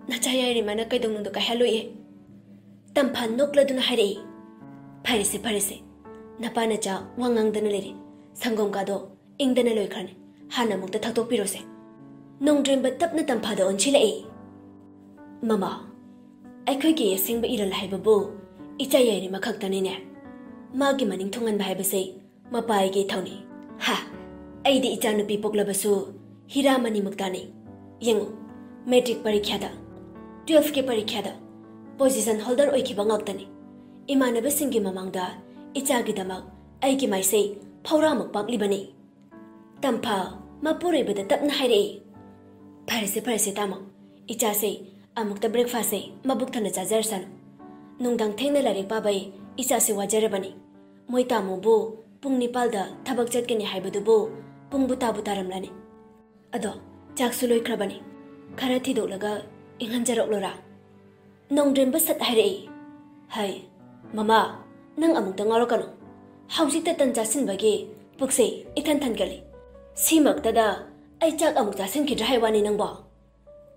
ꯅꯆꯥ ꯌꯥꯏꯔꯤꯃꯥꯅ ꯀꯩꯗꯧꯅꯨꯡꯗ ꯀꯥꯏꯍꯜꯂꯣꯏꯌꯦ꯫" ꯇꯝꯐꯥ ꯅꯣꯛꯂꯗꯨꯅ ꯍꯥꯏꯔꯛꯏ, "ꯐꯔꯦꯁꯦ, ꯐꯔꯦꯁꯦ, ꯅꯄꯥ ꯅꯆꯥ ꯋꯥ ꯉꯥꯡꯗꯅ ꯂꯩꯔꯦ꯫ ꯁꯪꯒꯣꯝ ꯀꯥꯗꯣ ꯏꯪꯗꯅ ꯂꯣꯏꯈ꯭ꯔꯅꯤ꯫ ꯍꯥꯟꯅ ꯑꯃꯨꯛꯇ ꯊꯛꯇꯣꯛꯄꯤꯔꯣꯁꯦ꯫" ꯅꯣꯡꯗ꯭ꯔꯦꯝꯕ ꯇꯞꯅ ꯇꯝꯐꯥꯗ ꯑꯣꯟꯁꯤꯜꯂꯛꯏ꯫ "ꯃꯃꯥ, ꯑꯩꯈꯣꯏꯒꯤ ꯑꯁꯦꯡꯕ ꯏꯔꯜ ꯍꯥꯏꯕꯕꯨ ꯏꯆꯥ ꯌꯥꯏꯔꯤꯃꯥ ꯈꯛꯇꯅꯤꯅꯦ꯫ ꯃꯥꯒꯤ ꯃꯅꯤꯡ ꯊꯨꯡꯍꯟꯕ ꯍꯥꯏꯕꯁꯦ ꯃꯄꯥ ꯑꯩꯒꯤ ꯏꯊꯧꯅꯤ꯫ ꯍꯥ, ꯑꯩꯗꯤ ꯏꯆꯥꯅꯨꯄꯤ ꯄꯣꯛꯂꯕꯁꯨ ꯍꯤꯔꯥ ꯃꯅꯤꯃꯨꯛꯇꯥꯅꯤ꯫ ꯌꯦꯡꯉꯨ, matric ꯄꯔꯤꯈ꯭ꯌꯥꯗ, twelfth ꯀꯤ ꯄꯔꯤꯈ꯭ꯌꯥꯗ position holder ꯑꯣꯏꯈꯤꯕ ꯉꯥꯛꯇꯅꯤ꯫ ꯏꯃꯥꯟꯅꯕꯁꯤꯡꯒꯤ ꯃꯃꯥꯡꯗ ꯏꯆꯥꯒꯤꯗꯃꯛ ꯑꯩꯒꯤ ꯃꯥꯏꯁꯦ ꯐꯧꯔꯥꯃꯨꯛ ꯄꯥꯛꯂꯤꯕꯅꯤ꯫" ꯇꯝꯐꯥ ꯃꯄꯨꯔꯣꯏꯕꯗ ꯇꯞꯅ ꯍꯥꯏꯔꯛꯏ, "ꯐꯔꯦꯁꯦ, ꯐꯔꯦꯁꯦ ꯇꯥꯃꯣ, ꯏꯆꯥꯁꯦ ꯑꯃꯨꯛꯇ breakfast ꯁꯦ ꯃꯕꯨꯛ ꯊꯟꯅ ꯆꯥꯖꯔꯁꯅꯨ꯫ ꯅꯨꯡꯗꯥꯡ ꯊꯦꯡꯅ ꯂꯥꯏꯔꯤꯛ ꯄꯥꯕꯩ ꯏꯆꯥꯁꯦ ꯋꯥꯖꯔꯕꯅꯤ꯫ ꯃꯣꯏ ꯇꯥꯃꯣꯕꯨ ꯄꯨꯡ ꯅꯤꯄꯥꯜꯗ ꯊꯕꯛ ꯆꯠꯀꯅꯤ ꯍꯥꯏꯕꯗꯨꯕꯨ ꯄꯨꯡꯕꯨ ꯇꯥꯕꯨ ꯇꯥꯔꯝꯂꯅꯤ꯫ ꯑꯗꯣ ꯆꯥꯛꯁꯨ ꯂꯣꯏꯈ꯭ꯔꯕꯅꯤ, ꯈꯔ ꯊꯤꯗꯣꯛꯂꯒ ꯏꯪꯍꯟꯖꯔꯛꯂꯣꯔꯥ?" ꯅꯣꯡꯗ꯭ꯔꯦꯝꯕ ꯁꯠ ꯍꯥꯏꯔꯛꯏ, "ꯍꯩ, ꯃꯃꯥ, ꯅꯪ ꯑꯃꯨꯛꯇ ꯉꯥꯎꯔꯛꯀꯅꯨ꯫ ꯍꯧꯖꯤꯛꯇ ꯇꯟ ꯆꯥꯁꯤꯟꯕꯒꯤ ꯄꯨꯛꯁꯦ ꯏꯊꯟ ꯊꯟꯒꯠꯂꯤ꯫ ꯁꯤꯃꯛꯇꯗ ꯑꯩ ꯆꯥꯛ ꯑꯃꯨꯛ ꯆꯥꯁꯤꯟꯈꯤꯗ꯭ꯔꯥ ꯍꯥꯏ ꯋꯥꯅꯤ ꯅꯪꯕꯣ?"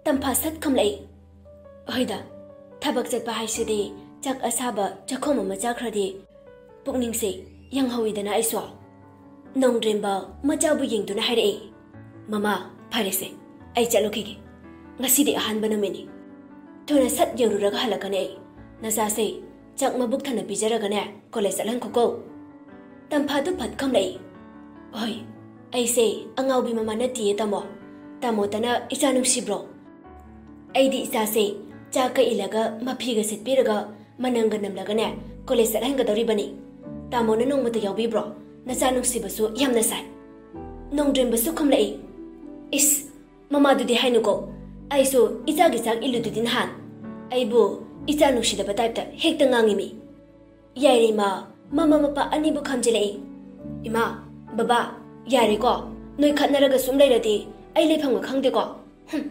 ꯇꯝꯐꯥ ꯁꯠ ꯈꯨꯝꯂꯛꯏ, "ꯍꯣꯏꯗ, ꯊꯕꯛ ꯆꯠꯄ ꯍꯥꯏꯁꯤꯗꯤ ꯆꯥꯛ ꯑꯁꯥꯕ ꯆꯥꯛꯈꯣꯝ ꯑꯃ ꯆꯥꯈ꯭ꯔꯗꯤ ꯄꯨꯛꯅꯤꯡꯁꯦ ꯌꯥꯡꯍꯧꯋꯤꯗꯅ ꯑꯩꯁꯨ꯫" ꯅꯣꯡꯗ꯭ꯔꯦꯝꯕ ꯃꯆꯥꯕꯨ ꯌꯦꯡꯗꯨꯅ ꯍꯥꯏꯔꯛꯏ, "ꯃꯃꯥ, ꯐꯔꯦꯁꯦ, ꯑꯩ ꯆꯠꯂꯨꯈꯤꯒꯦ꯫ ꯉꯁꯤꯗꯤ ꯑꯍꯥꯟꯕ ꯅꯨꯃꯤꯠꯅꯤ꯫" ꯊꯨꯅ ꯁꯠ ꯌꯧꯔꯨꯔꯒ ꯍꯜꯂꯛꯀꯅꯤ ꯑꯩ꯫ ꯅꯆꯥꯁꯦ ꯆꯥꯛ ꯃꯕꯨꯛ ꯊꯟꯅ ꯄꯤꯖꯔꯒꯅꯦ ꯀꯣꯂꯦꯖ ꯆꯠꯍꯟꯈꯣꯀꯣ꯫ ꯇꯝꯐꯥꯗꯨ ꯐꯠ ꯈꯨꯝꯂꯛꯏ, "ꯍꯣꯏ, ꯑꯩꯁꯦ ꯑꯉꯥꯎꯕꯤ ꯃꯃꯥ ꯅꯠꯇꯤꯌꯦ ꯇꯥꯃꯣ꯫ ꯇꯥꯃꯣꯇꯅ ꯏꯆꯥ ꯅꯨꯡꯁꯤꯕ꯭ꯔꯣ? ꯑꯩꯗꯤ ꯏꯆꯥꯁꯦ ꯆꯥꯛꯀ ꯏꯜꯂꯒ ꯃꯐꯤꯒ ꯁꯤꯠꯄꯤꯔꯒ ꯃꯅꯝꯒ ꯅꯝꯂꯒꯅꯦ ꯀꯣꯂꯦꯖ ꯆꯠꯍꯟꯒꯗꯧꯔꯤꯕꯅꯤ꯫ ꯇꯥꯃꯣꯅ ꯅꯣꯡꯃꯇ ꯌꯥꯎꯕꯤꯕ꯭ꯔꯣ? ꯅꯆꯥ ꯅꯨꯡꯁꯤꯕꯁꯨ ꯌꯥꯝꯅ ꯁꯥꯏ꯫" ꯅꯣꯡꯗ꯭ꯔꯦꯝꯕꯁꯨ ꯈꯨꯝꯂꯛꯏ, "ꯏꯁ, ꯃꯃꯥꯗꯨꯗꯤ ꯍꯥꯏꯅꯨꯀꯣ꯫ ꯑꯩꯁꯨ ꯏꯆꯥꯒꯤ ꯆꯥꯛ ꯏꯜꯂꯨꯗꯨꯗꯤ ꯅꯍꯥꯟ꯫ ꯑꯩꯕꯨ ꯏꯆꯥ ꯅꯨꯡꯁꯤꯗꯕ ꯇꯥꯏꯞꯇ ꯍꯦꯛꯇ ꯉꯥꯡꯉꯤꯃꯤ꯫" ꯌꯥꯏꯔꯤꯃ ꯃꯃꯥ ꯃꯄꯥ ꯑꯅꯤꯕꯨ ꯈꯝꯖꯤꯜꯂꯛꯏ꯫ "ꯏꯃꯥ, ꯕꯕꯥ, ꯌꯥꯔꯦꯀꯣ, ꯅꯣꯏ ꯈꯠꯅꯔꯒ ꯁꯨꯝ ꯂꯩꯔꯗꯤ ꯑꯩ ꯂꯩꯐꯝꯒ ꯈꯪꯗꯦꯀꯣ꯫ ꯍꯨꯝ,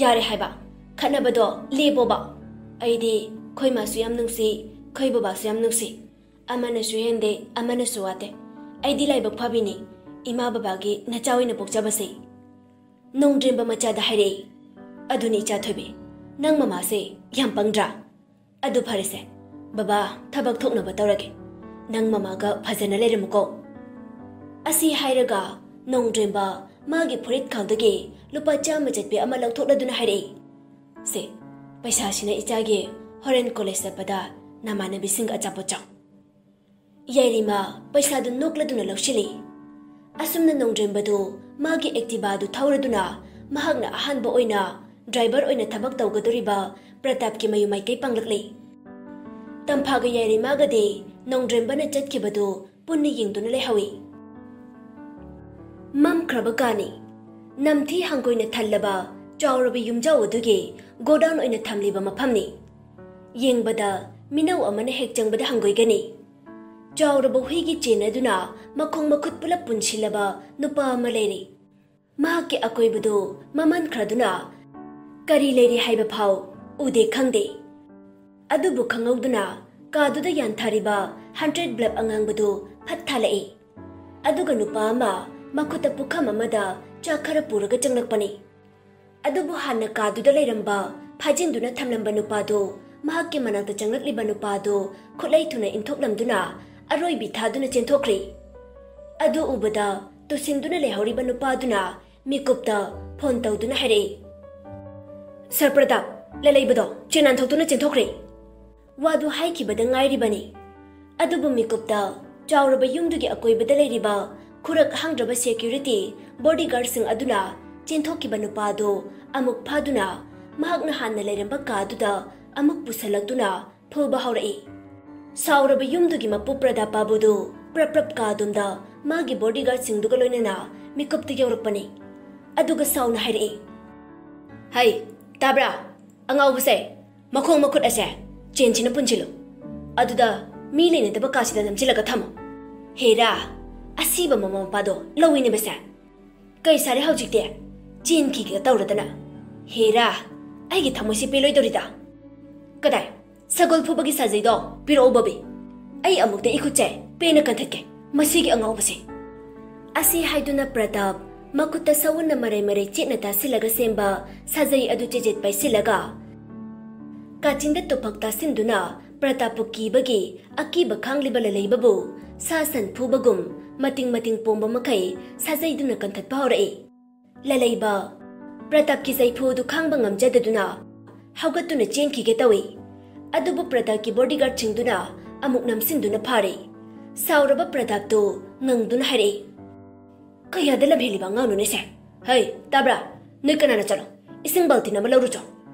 ꯌꯥꯔꯦ ꯍꯥꯏꯕ, ꯈꯠꯅꯕꯗꯣ ꯂꯦꯞꯄꯣꯕ꯫ ꯑꯩꯗꯤ ꯈꯣꯏ ꯃꯥꯁꯨ ꯌꯥꯝ ꯅꯨꯡꯁꯤ, ꯈꯣꯏ ꯕꯕꯥꯁꯨ ꯌꯥꯝ ꯅꯨꯡꯁꯤ꯫ ꯑꯃꯅꯁꯨ ꯍꯦꯟꯗꯦ, ꯑꯃꯅꯁꯨ ꯋꯥꯠꯇꯦ꯫ ꯑꯩꯗꯤ ꯂꯥꯏꯕꯛ ꯐꯕꯤꯅꯤ, ꯏꯃꯥ ꯕꯕꯥꯒꯤ ꯅꯆꯥ ꯑꯣꯏꯅ ꯄꯣꯛꯆꯕꯁꯦ꯫" ꯅꯣꯡꯗ꯭ꯔꯦꯝꯕ ꯃꯆꯥꯗ ꯍꯥꯏꯔꯛꯏ, "ꯑꯗꯨꯅꯤ ꯏꯆꯥ ꯊꯣꯏꯕꯤ, ꯅꯪ ꯃꯃꯥꯁꯦ ꯌꯥꯝ ꯄꯪꯗ꯭ꯔꯥ? ꯑꯗꯨ ꯐꯔꯦꯁꯦ, ꯕꯕꯥ ꯊꯕꯛ ꯊꯣꯛꯅꯕ ꯇꯧꯔꯒꯦ꯫ ꯅꯪ ꯃꯃꯥꯒ ꯐꯖꯅ ꯂꯩꯔꯝꯃꯨꯀꯣ꯫" ꯑꯁꯤ ꯍꯥꯏꯔꯒ ꯅꯣꯡꯗ꯭ꯔꯦꯝꯕ ꯃꯥꯒꯤ ꯐꯨꯔꯤꯠ ꯈꯥꯎꯗꯒꯤ ꯂꯨꯄꯥ ꯆꯥꯝꯃ ꯆꯠꯄꯤ ꯑꯃ ꯂꯧꯊꯣꯛꯂꯗꯨꯅ ꯍꯥꯏꯔꯛꯏ, "ꯁꯦ, ꯄꯩꯁꯥꯁꯤꯅ ꯏꯆꯥꯒꯤ ꯍꯣꯔꯦꯟ ꯀꯣꯂꯦꯖ ꯆꯠꯄꯗ ꯅꯃꯥꯟꯅꯕꯤꯁꯤꯡꯒ ꯑꯆꯥꯄꯣꯠ ꯆꯥꯎ꯫" ꯌꯥꯏꯔꯤꯃ ꯄꯩꯁꯥꯗꯨ ꯅꯣꯛꯂꯗꯨꯅ ꯂꯧꯁꯤꯜꯂꯤ꯫ ꯑꯁꯨꯝꯅ ꯅꯣꯡꯗ꯭ꯔꯦꯝꯕꯗꯨ ꯃꯥꯒꯤ ꯑꯦꯛꯇꯤꯚꯥꯗꯨ ꯊꯧꯔꯗꯨꯅ ꯃꯍꯥꯛꯅ ꯑꯍꯥꯟꯕ ꯑꯣꯏꯅ ꯗ꯭ꯔꯥꯏꯚꯔ ꯑꯣꯏꯅ ꯊꯕꯛ ꯇꯧꯒꯗꯧꯔꯤꯕ ꯄ꯭ꯔꯇꯥꯞꯀꯤ ꯃꯌꯨꯝ ꯃꯥꯏꯀꯩ ꯄꯥꯡꯂꯛꯂꯤ꯫ ꯇꯝꯐꯥꯒ ꯌꯥꯏꯔꯤꯃꯥꯒꯗꯤ ꯅꯣꯡꯗ꯭ꯔꯦꯝꯕꯅ ꯆꯠꯈꯤꯕꯗꯨ ꯄꯨꯟꯅ ꯌꯦꯡꯗꯨꯅ ꯂꯩꯍꯧꯏ꯫ ꯃꯝꯈ꯭ꯔꯕ ꯀꯥꯅꯤ꯫ ꯅꯝꯊꯤ ꯍꯪꯒꯣꯏꯅ ꯊꯜꯂꯕ ꯆꯥꯎꯔꯕ ꯌꯨꯝꯖꯥꯎ ꯑꯗꯨꯒꯤ ꯒꯣꯗꯥꯎꯟ ꯑꯣꯏꯅ ꯊꯝꯂꯤꯕ ꯃꯐꯝꯅꯤ꯫ ꯌꯦꯡꯕꯗ ꯃꯤꯅꯧ ꯑꯃꯅ ꯍꯦꯛ ꯆꯪꯕꯗ ꯍꯪꯒꯣꯏꯒꯅꯤ꯫ ꯆꯥꯎꯔꯕ ꯍꯨꯏꯒꯤ ꯆꯦꯟ ꯑꯗꯨꯅ ꯃꯈꯣꯡ ꯃꯈꯨꯠ ꯄꯨꯂꯞ ꯄꯨꯟꯁꯤꯜꯂꯕ ꯅꯨꯄꯥ ꯑꯃ ꯂꯩꯔꯤ꯫ ꯃꯍꯥꯛꯀꯤ ꯑꯀꯣꯏꯕꯗꯨ ꯃꯝꯍꯟꯈ꯭ꯔꯗꯨꯅ ꯀꯔꯤ ꯂꯩꯔꯤ ꯍꯥꯏꯕ ꯐꯥꯎ ꯎꯗꯦ ꯈꯪꯗꯦ꯫ ꯑꯗꯨꯕꯨ ꯈꯪꯍꯧꯗꯨꯅ ꯀꯥꯗꯨꯗ ꯌꯥꯟꯊꯔꯤꯕ ꯍꯟꯗ꯭ꯔꯦꯠ ꯕꯜꯕ ꯑꯉꯥꯡꯕꯗꯨ ꯐꯠ ꯊꯥꯜꯂꯛꯏ꯫ ꯑꯗꯨꯒ ꯅꯨꯄꯥ ꯑꯃ ꯃꯈꯨꯠꯇ ꯄꯨꯈꯝ ꯑꯃꯗ ꯆꯥꯛ ꯈꯔ ꯄꯨꯔꯒ ꯆꯪꯂꯛꯄꯅꯤ꯫ ꯑꯗꯨꯕꯨ ꯍꯥꯟꯅ ꯀꯥꯗꯨꯗ ꯂꯩꯔꯝꯕ ꯐꯥꯖꯤꯟꯗꯨꯅ ꯊꯝꯂꯝꯕ ꯅꯨꯄꯥꯗꯨ ꯃꯍꯥꯛꯀꯤ ꯃꯅꯥꯛꯇ ꯆꯪꯂꯛꯂꯤꯕ ꯅꯨꯄꯥꯗꯨ ꯈꯨꯠꯂꯩ ꯊꯨꯅ ꯏꯟꯊꯣꯛꯂꯝꯗꯨꯅ ꯑꯔꯣꯏꯕꯤ ꯊꯥꯗꯨꯅ ꯆꯦꯟꯊꯣꯛꯈ꯭ꯔꯦ꯫ ꯑꯗꯨ ꯎꯕꯗ ꯇꯨꯁꯤꯟꯗꯨꯅ ꯂꯩꯍꯧꯔꯤꯕ ꯅꯨꯄꯥꯗꯨꯅ ꯃꯤꯀꯨꯞꯇ ꯐꯣꯟ ꯇꯧꯗꯨꯅ ꯍꯥꯏꯔꯛꯏ, "ꯁꯔ ꯄ꯭ꯔꯇꯥꯞ, ꯂꯂꯩꯕꯗꯣ ꯆꯦ ꯅꯥꯟꯊꯣꯛꯇꯨꯅ ꯆꯦꯟꯊꯣꯛꯈ꯭ꯔꯦ꯫ ꯋꯥꯗꯨ ꯍꯥꯏꯈꯤꯕꯗ ꯉꯥꯏꯔꯤꯕꯅꯤ꯫ ꯑꯗꯨꯕꯨ ꯃꯤꯀꯨꯞꯇ ꯆꯥꯎꯔꯕ ꯌꯨꯝꯗꯨꯒꯤ ꯑꯀꯣꯏꯕꯗ ꯂꯩꯔꯤꯕ ꯈꯨꯔꯛ ꯍꯥꯡꯗ꯭ꯔꯕ ꯁꯦꯀ꯭ꯌꯨꯔꯤꯇꯤ ꯕꯣꯗꯤꯒꯥꯔꯗꯁꯤꯡ ꯑꯗꯨꯅ ꯆꯦꯟꯊꯣꯛꯈꯤꯕ ꯅꯨꯄꯥꯗꯨ ꯑꯃꯨꯛ ꯐꯥꯗꯨꯅ ꯃꯍꯥꯛꯅ ꯍꯥꯟꯅ ꯂꯩꯔꯝꯕ ꯀꯥꯗꯨꯗ ꯑꯃꯨꯛ ꯄꯨꯁꯜꯂꯛꯇꯨꯅ ꯐꯨꯕ ꯍꯧꯔꯛꯏ꯫ ꯁꯥꯎꯔꯕ ꯌꯨꯝꯗꯨꯒꯤ ꯃꯄꯨ ꯄ꯭ꯔꯗꯥꯞ ꯕꯥꯕꯨꯗꯨ ꯄ꯭ꯔꯞ ꯄ꯭ꯔꯞ ꯀꯥꯗꯨꯝꯗ ꯃꯥꯒꯤ ꯕꯣꯗꯤꯒꯥꯔꯗꯁꯤꯡꯗꯨꯒ ꯂꯣꯏꯅꯅ ꯃꯤꯀꯨꯞꯇ ꯌꯧꯔꯛꯄꯅꯤ꯫ ꯑꯗꯨꯒ ꯁꯥꯎꯅ ꯍꯥꯏꯔꯛꯏ, "ꯍꯩ, ꯇꯥꯕ꯭ꯔꯥ? ꯑꯉꯥꯎꯕꯁꯦ, ꯃꯈꯣꯡ ꯃꯈꯨꯠ ꯑꯁꯦ ꯆꯦꯟꯁꯤꯅ ꯄꯨꯟꯁꯤꯜꯂꯨ꯫ ꯑꯗꯨꯗ ꯃꯤ ꯂꯩꯅꯗꯕ ꯀꯥꯁꯤꯗ ꯅꯝꯁꯤꯜꯂꯒ ꯊꯝꯃꯨ꯫ ꯍꯦꯔꯥ, ꯑꯁꯤꯕ ꯃꯃꯥ ꯃꯄꯥꯗꯣ ꯂꯧꯏꯅꯦ ꯃꯁꯦ꯫ ꯀꯩ ꯁꯥꯔꯦ ꯍꯧꯖꯤꯛꯇꯤ? ꯆꯦꯟꯈꯤꯒꯦ ꯇꯧꯔꯗꯅ꯫ ꯍꯦꯔꯥ, ꯑꯩꯒꯤ ꯊꯃꯣꯏꯁꯤ ꯄꯦꯜꯂꯣꯏꯗꯧꯔꯤꯗ꯫ ꯀꯗꯥꯏ? ꯁꯒꯣꯜ ꯐꯨꯕꯒꯤ ꯁꯥꯖꯩꯗꯣ ꯄꯤꯔꯛꯑꯣ, ꯕꯣꯕꯤ꯫ ꯑꯩ ꯑꯃꯨꯛꯇ ꯏꯈꯨꯠꯁꯦ ꯄꯦꯟꯅ ꯀꯟꯊꯠꯀꯦ ꯃꯁꯤꯒꯤ ꯑꯉꯥꯎꯕꯁꯦ꯫" ꯑꯁꯤ ꯍꯥꯏꯗꯨꯅ ꯄ꯭ꯔꯇꯥꯞ ꯃꯈꯨꯠꯇ ꯁꯎꯟꯅ ꯃꯔꯩ ꯃꯔꯩ ꯆꯦꯠꯅ ꯇꯥꯁꯤꯜꯂꯒ ꯁꯦꯝꯕ ꯁꯥꯖꯩ ꯑꯗꯨ ꯆꯦꯖꯦꯠ ꯄꯥꯏꯁꯤꯜꯂꯒ ꯀꯥꯆꯤꯟꯗ ꯇꯨꯐꯛ ꯇꯥꯁꯤꯟꯗꯨꯅ ꯄ꯭ꯔꯇꯥꯞꯄꯨ ꯀꯤꯕꯒꯤ ꯑꯀꯤꯕ ꯈꯥꯡꯂꯤꯕ ꯂꯂꯩꯕꯕꯨ ꯁꯥ ꯁꯟ ꯐꯨꯕꯒꯨꯝ ꯃꯇꯤꯡ ꯃꯇꯤꯡ ꯄꯣꯝꯕ ꯃꯈꯩ ꯁꯥꯖꯩꯗꯨꯅ ꯀꯟꯊꯠꯄ ꯍꯧꯔꯛꯏ꯫ ꯂꯂꯩꯕ ꯄ꯭ꯔꯇꯥꯞꯀꯤ ꯆꯩꯐꯨ ꯑꯗꯨ ꯈꯥꯡꯕ ꯉꯝꯖꯗꯗꯨꯅ ꯍꯧꯒꯠꯇꯨꯅ ꯆꯦꯟꯈꯤꯒꯦ ꯇꯧꯏ꯫ ꯑꯗꯨꯕꯨ ꯄ꯭ꯔꯇꯥꯞꯀꯤ ꯕꯣꯗꯤꯒꯥꯔꯗꯁꯤꯡꯗꯨꯅ ꯑꯃꯨꯛ ꯅꯝꯁꯤꯟꯗꯨꯅ ꯐꯥꯔꯦ꯫ ꯁꯥꯎꯔꯕ ꯄ꯭ꯔꯇꯥꯞꯇꯨ ꯉꯪꯗꯨꯅ ꯍꯥꯏꯔꯛꯏ, "ꯀꯌꯥꯗ ꯂꯝꯍꯦꯜꯂꯤꯕ ꯑꯉꯥꯡꯅꯣꯅꯦ ꯁꯦ? ꯍꯩ, ꯇꯥꯕ꯭ꯔꯥ? ꯅꯣꯏ ꯀꯅꯥꯅ ꯆꯠꯂꯣ, ꯏꯁꯤꯡ ꯕꯥꯜꯇꯤꯟ ꯑꯃ ꯂꯧꯔꯨꯆꯣ꯫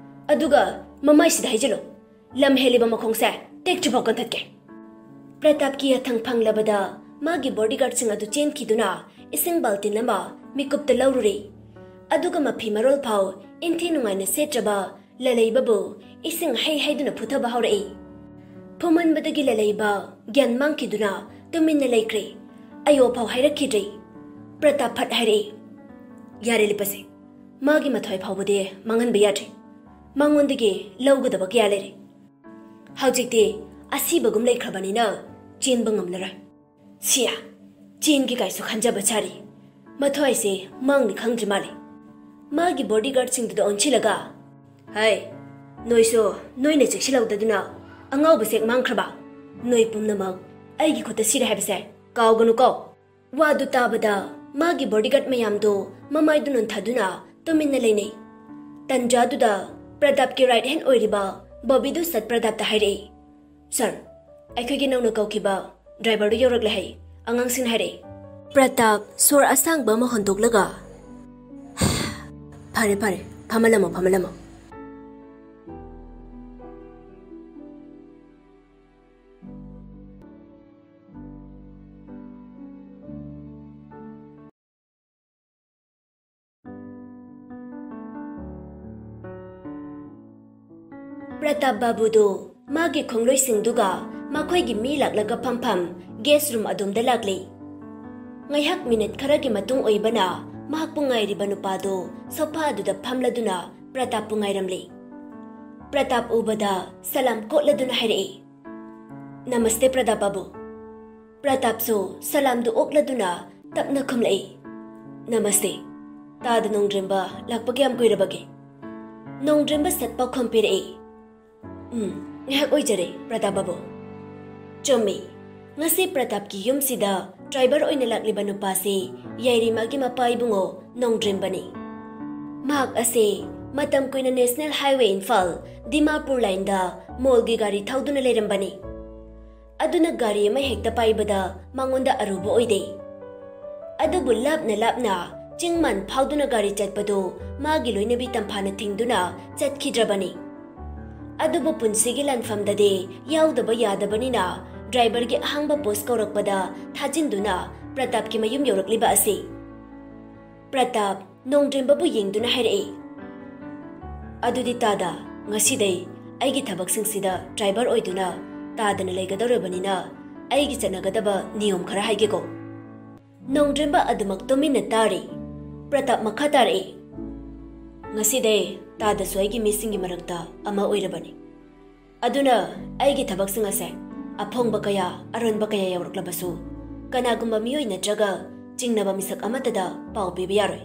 ꯑꯗꯨꯒ ꯃꯃꯥꯏꯁꯤꯗ ꯍꯩꯖꯤꯜꯂꯨ꯫ ꯂꯝ ꯍꯦꯜꯂꯤꯕ ꯃꯈꯣꯡꯁꯦ ꯇꯦꯛꯇ꯭ꯔꯤꯐꯥꯎ ꯀꯟꯊꯠꯀꯦ꯫" ꯄ꯭ꯔꯇꯥꯞꯀꯤ ꯌꯥꯊꯪ ꯐꯪꯂꯕꯗ ꯃꯥꯒꯤ ꯕꯣꯗꯤꯒꯥꯔꯗꯁꯤꯡ ꯑꯗꯨ ꯆꯦꯟꯈꯤꯗꯨꯅ ꯏꯁꯤꯡ ꯕꯥꯜꯇꯤꯟ ꯑꯃ ꯃꯤꯀꯨꯞꯇ ꯂꯧꯔꯨꯔꯦ꯫ ꯑꯗꯨꯒ ꯃꯐꯤ ꯃꯔꯣꯜ ꯐꯥꯎ ꯏꯟꯊꯤ ꯅꯨꯡꯉꯥꯏꯅ ꯁꯦꯠꯇ꯭ꯔꯕ ꯂꯂꯩꯕꯕꯨ ꯏꯁꯤꯡ ꯍꯩ ꯍꯩꯗꯨꯅ ꯐꯨꯊꯕ ꯍꯧꯔꯛꯏ꯫ ꯐꯨꯃꯟꯕꯗꯒꯤ ꯂꯂꯩꯕ ꯒ꯭ꯌꯥꯟ ꯃꯥꯡꯈꯤꯗꯨꯅ ꯇꯨꯃꯤꯟꯅ ꯂꯩꯈ꯭ꯔꯦ꯫ ꯑꯌꯣ ꯐꯥꯎ ꯍꯥꯏꯔꯛꯈꯤꯗ꯭ꯔꯦ꯫ ꯄ꯭ꯔꯇꯥꯞ ꯐꯠ ꯍꯥꯏꯔꯛꯏ, "ꯌꯥꯔꯦ ꯂꯤꯄꯥꯁꯦ, ꯃꯥꯒꯤ ꯃꯊ꯭ꯋꯥꯏ ꯐꯥꯎꯕꯗꯤ ꯃꯥꯡꯍꯟꯕ ꯌꯥꯗ꯭ꯔꯦ꯫ ꯃꯉꯣꯟꯗꯒꯤ ꯂꯧꯒꯗꯕ ꯀꯌꯥ ꯂꯩꯔꯦ꯫ ꯍꯧꯖꯤꯛꯇꯤ ꯑꯁꯤꯕꯒꯨꯝ ꯂꯩꯈ꯭ꯔꯕꯅꯤꯅ ꯆꯦꯟꯕ ꯉꯝꯂꯔꯣꯏ꯫ ꯁꯤꯌꯥ, ꯆꯦꯟꯒꯦ ꯀꯥꯏꯁꯨ ꯈꯟꯖꯕ ꯁꯥꯔꯤ꯫ ꯃꯊ꯭ꯋꯥꯏꯁꯦ ꯃꯥꯡꯅꯤ ꯈꯪꯗ꯭ꯔꯤ ꯃꯥꯜꯂꯦ꯫" ꯃꯥꯒꯤ ꯕꯣꯗꯤꯒꯥꯔꯗꯁꯤꯡꯗꯨꯗ ꯑꯣꯟꯁꯤꯜꯂꯒ, "ꯍꯩ, ꯅꯣꯏꯁꯨ ꯅꯣꯏꯅ ꯆꯦꯛꯁꯤꯜꯍꯧꯗꯗꯨꯅ ꯑꯉꯥꯎꯕ ꯁꯦꯛ ꯃꯥꯡꯈ꯭ꯔꯕ? ꯅꯣꯏ ꯄꯨꯝꯅꯃꯛ ꯑꯩꯒꯤ ꯈꯨꯠꯇ ꯁꯤꯔꯦ ꯍꯥꯏꯕꯁꯦ ꯀꯥꯎꯒꯅꯨꯀꯣ꯫" ꯋꯥꯗꯨ ꯇꯥꯕꯗ ꯃꯥꯒꯤ ꯕꯣꯗꯤꯒꯥꯔꯗ ꯃꯌꯥꯝꯗꯨ ꯃꯃꯥꯏꯗꯨ ꯅꯣꯟꯊꯗꯨꯅ ꯇꯨꯃꯤꯟꯅ ꯂꯩꯅꯩ꯫ ꯇꯟꯖꯥꯗꯨꯗ ꯄ꯭ꯔꯇꯥꯞꯀꯤ ꯔꯥꯏꯠ ꯍꯦꯟ ꯑꯣꯏꯔꯤꯕ ꯕꯣꯕꯤꯗꯨ ꯁꯠ ꯄ꯭ꯔꯇꯥꯞꯇ ꯍꯥꯏꯔꯛꯏ, "ꯁꯔ, ꯑꯩꯈꯣꯏꯒꯤ ꯅꯧꯅ ꯀꯧꯈꯤꯕ ꯗ꯭ꯔꯥꯏꯚꯔꯗꯨ ꯌꯧꯔꯛꯂꯦ ꯍꯥꯏ," ꯑꯉꯥꯡꯁꯤꯡꯅ ꯍꯥꯏꯔꯛꯏ꯫ ꯄ꯭ꯔꯇꯥꯞ ꯁꯣꯔ ꯑꯁꯥꯡꯕ ꯑꯃ ꯍꯣꯟꯗꯣꯛꯂꯒ, "ꯐꯔꯦ, ꯐꯔꯦ, ꯐꯝꯍꯜꯂꯝꯃꯣ, ꯐꯝꯍꯜꯂꯝꯃꯣ꯫" ꯄ꯭ꯔꯇꯥꯞ ꯕꯥꯕꯨꯗꯨ ꯃꯥꯒꯤ ꯈꯣꯡꯂꯣꯏꯁꯤꯡꯗꯨꯒ ꯃꯈꯣꯏꯒꯤ ꯃꯤ ꯂꯥꯛꯂꯒ ꯐꯝꯐꯝ ꯒꯦꯁ ꯔꯨꯝ ꯑꯗꯣꯝꯗ ꯂꯥꯛꯂꯤ꯫ ꯉꯥꯏꯍꯥꯛ ꯃꯤꯅꯤꯠ ꯈꯔꯒꯤ ꯃꯇꯨꯡ ꯑꯣꯏꯕꯅ ꯃꯍꯥꯛꯄꯨ ꯉꯥꯏꯔꯤꯕ ꯅꯨꯄꯥꯗꯨ ꯁꯣꯐꯥ ꯑꯗꯨꯗ ꯐꯝꯂꯗꯨꯅ ꯄ꯭ꯔꯇꯥꯞꯄꯨ ꯉꯥꯏꯔꯝꯂꯤ꯫ ꯄ꯭ꯔꯇꯥꯞ ꯎꯕꯗ ꯁꯂꯥꯝ ꯀꯣꯠꯂꯗꯨꯅ ꯍꯥꯏꯔꯛꯏ, "ꯅꯃꯁꯇꯦ ꯄ꯭ꯔꯇꯥꯞ ꯕꯥꯕꯨ꯫" ꯄ꯭ꯔꯇꯥꯞꯁꯨ ꯁꯂꯥꯝꯗꯨ ꯑꯣꯛꯂꯗꯨꯅ ꯇꯞꯅ ꯈꯨꯝꯂꯛꯏ, "ꯅꯃꯁꯇꯦ꯫ ꯇꯥꯗ ꯅꯣꯡꯗ꯭ꯔꯦꯝꯕ ꯂꯥꯛꯄ ꯀꯌꯥꯝ ꯀꯨꯏꯔꯕꯒꯦ?" ꯅꯣꯡꯗ꯭ꯔꯦꯝꯕ ꯁꯠ ꯄꯥꯎꯈꯨꯝ ꯄꯤꯔꯛꯏ, "ꯎꯝ, ꯉꯥꯏꯍꯥꯛ ꯑꯣꯏꯖꯔꯦ ꯄ꯭ꯔꯇꯥꯞ ꯕꯥꯕꯨ꯫ ꯆꯨꯝꯃꯤ, ꯉꯁꯤ ꯄ꯭ꯔꯇꯥꯞꯀꯤ ꯌꯨꯝꯁꯤꯗ ꯗ꯭ꯔꯥꯏꯚꯔ ꯑꯣꯏꯅ ꯂꯥꯛꯂꯤꯕ ꯅꯨꯄꯥꯁꯤ ꯌꯥꯏꯔꯤꯃꯥꯒꯤ ꯃꯄꯥ ꯏꯕꯨꯡꯉꯣ ꯅꯣꯡꯗ꯭ꯔꯦꯝꯕꯅꯤ꯫ ꯃꯍꯥꯛ ꯑꯁꯤ ꯃꯇꯝ ꯀꯨꯏꯅ ꯅꯦꯁꯅꯦꯜ ꯍꯥꯏꯋꯦ ꯏꯝꯐꯥꯜ ꯗꯤꯃꯥꯄꯨꯔ ꯂꯥꯏꯟꯗ ꯃꯣꯜꯒꯤ ꯒꯥꯔꯤ ꯊꯧꯗꯨꯅ ꯂꯩꯔꯝꯕꯅꯤ꯫ ꯑꯗꯨꯅ ꯒꯥꯔꯤ ꯑꯃ ꯍꯦꯛꯇ ꯄꯥꯏꯕꯗ ꯃꯉꯣꯟꯗ ꯑꯔꯨꯕ ꯑꯣꯏꯗꯦ꯫ ꯑꯗꯨꯕꯨ ꯂꯥꯞꯅ ꯂꯥꯞꯅ ꯆꯤꯡ ꯃꯥꯟ ꯐꯥꯎꯗꯨꯅ ꯒꯥꯔꯤ ꯆꯠꯄꯗꯨ ꯃꯥꯒꯤ ꯂꯣꯏꯅꯕꯤ ꯇꯝꯐꯥꯅ ꯊꯤꯡꯗꯨꯅ ꯆꯠꯈꯤꯗ꯭ꯔꯕꯅꯤ꯫ ꯑꯗꯨꯕꯨ ꯄꯨꯟꯁꯤꯒꯤ ꯂꯥꯟꯐꯝꯗꯗꯤ ꯌꯥꯎꯗꯕ ꯌꯥꯗꯕꯅꯤꯅ ꯗ꯭ꯔꯥꯏꯚꯔꯒꯤ ꯑꯍꯥꯡꯕ ꯄꯣꯁ ꯀꯧꯔꯛꯄꯗ ꯊꯥꯖꯤꯟꯗꯨꯅ ꯄ꯭ꯔꯇꯥꯞꯀꯤ ꯃꯌꯨꯝ ꯌꯧꯔꯛꯂꯤꯕ ꯑꯁꯤ꯫" ꯄ꯭ꯔꯇꯥꯞ ꯅꯣꯡꯗ꯭ꯔꯦꯝꯕꯕꯨ ꯌꯦꯡꯗꯨꯅ ꯍꯥꯏꯔꯛꯏ, "ꯑꯗꯨꯗꯤ ꯇꯥꯗ, ꯉꯁꯤꯗꯩ ꯑꯩꯒꯤ ꯊꯕꯛꯁꯤꯡꯁꯤꯗ ꯗ꯭ꯔꯥꯏꯚꯔ ꯑꯣꯏꯗꯨꯅ ꯇꯥꯗꯅ ꯂꯩꯒꯗꯧꯔꯕꯅꯤꯅ ꯑꯩꯒꯤ ꯆꯠꯅꯒꯗꯕ ꯅꯤꯌꯣꯝ ꯈꯔ ꯍꯥꯏꯒꯦꯀꯣ꯫" ꯅꯣꯡꯗ꯭ꯔꯦꯝꯕ ꯑꯗꯨꯃꯛ ꯇꯨꯃꯤꯟꯅ ꯇꯥꯔꯤ꯫ ꯄ꯭ꯔꯇꯥꯞ ꯃꯈꯥ ꯇꯥꯔꯛꯏ, "ꯉꯁꯤꯗꯩ ꯇꯥꯗꯁꯨ ꯑꯩꯒꯤ ꯃꯤꯁꯤꯡꯒꯤ ꯃꯔꯛꯇ ꯑꯃ ꯑꯣꯏꯔꯕꯅꯤ꯫ ꯑꯗꯨꯅ ꯑꯩꯒꯤ ꯊꯕꯛꯁꯤꯡ ꯑꯁꯦ ꯑꯐꯣꯡꯕ ꯀꯌꯥ, ꯑꯔꯣꯟꯕ ꯀꯌꯥ ꯌꯥꯎꯔꯛꯂꯕꯁꯨ ꯀꯅꯥꯒꯨꯝꯕ ꯃꯤꯑꯣꯏ ꯅꯠꯇ꯭ꯔꯒ ꯆꯤꯡꯅꯕ ꯃꯤꯁꯛ ꯑꯃꯠꯇꯗ ꯄꯥꯎ ꯄꯤꯕ ꯌꯥꯔꯣꯏ꯫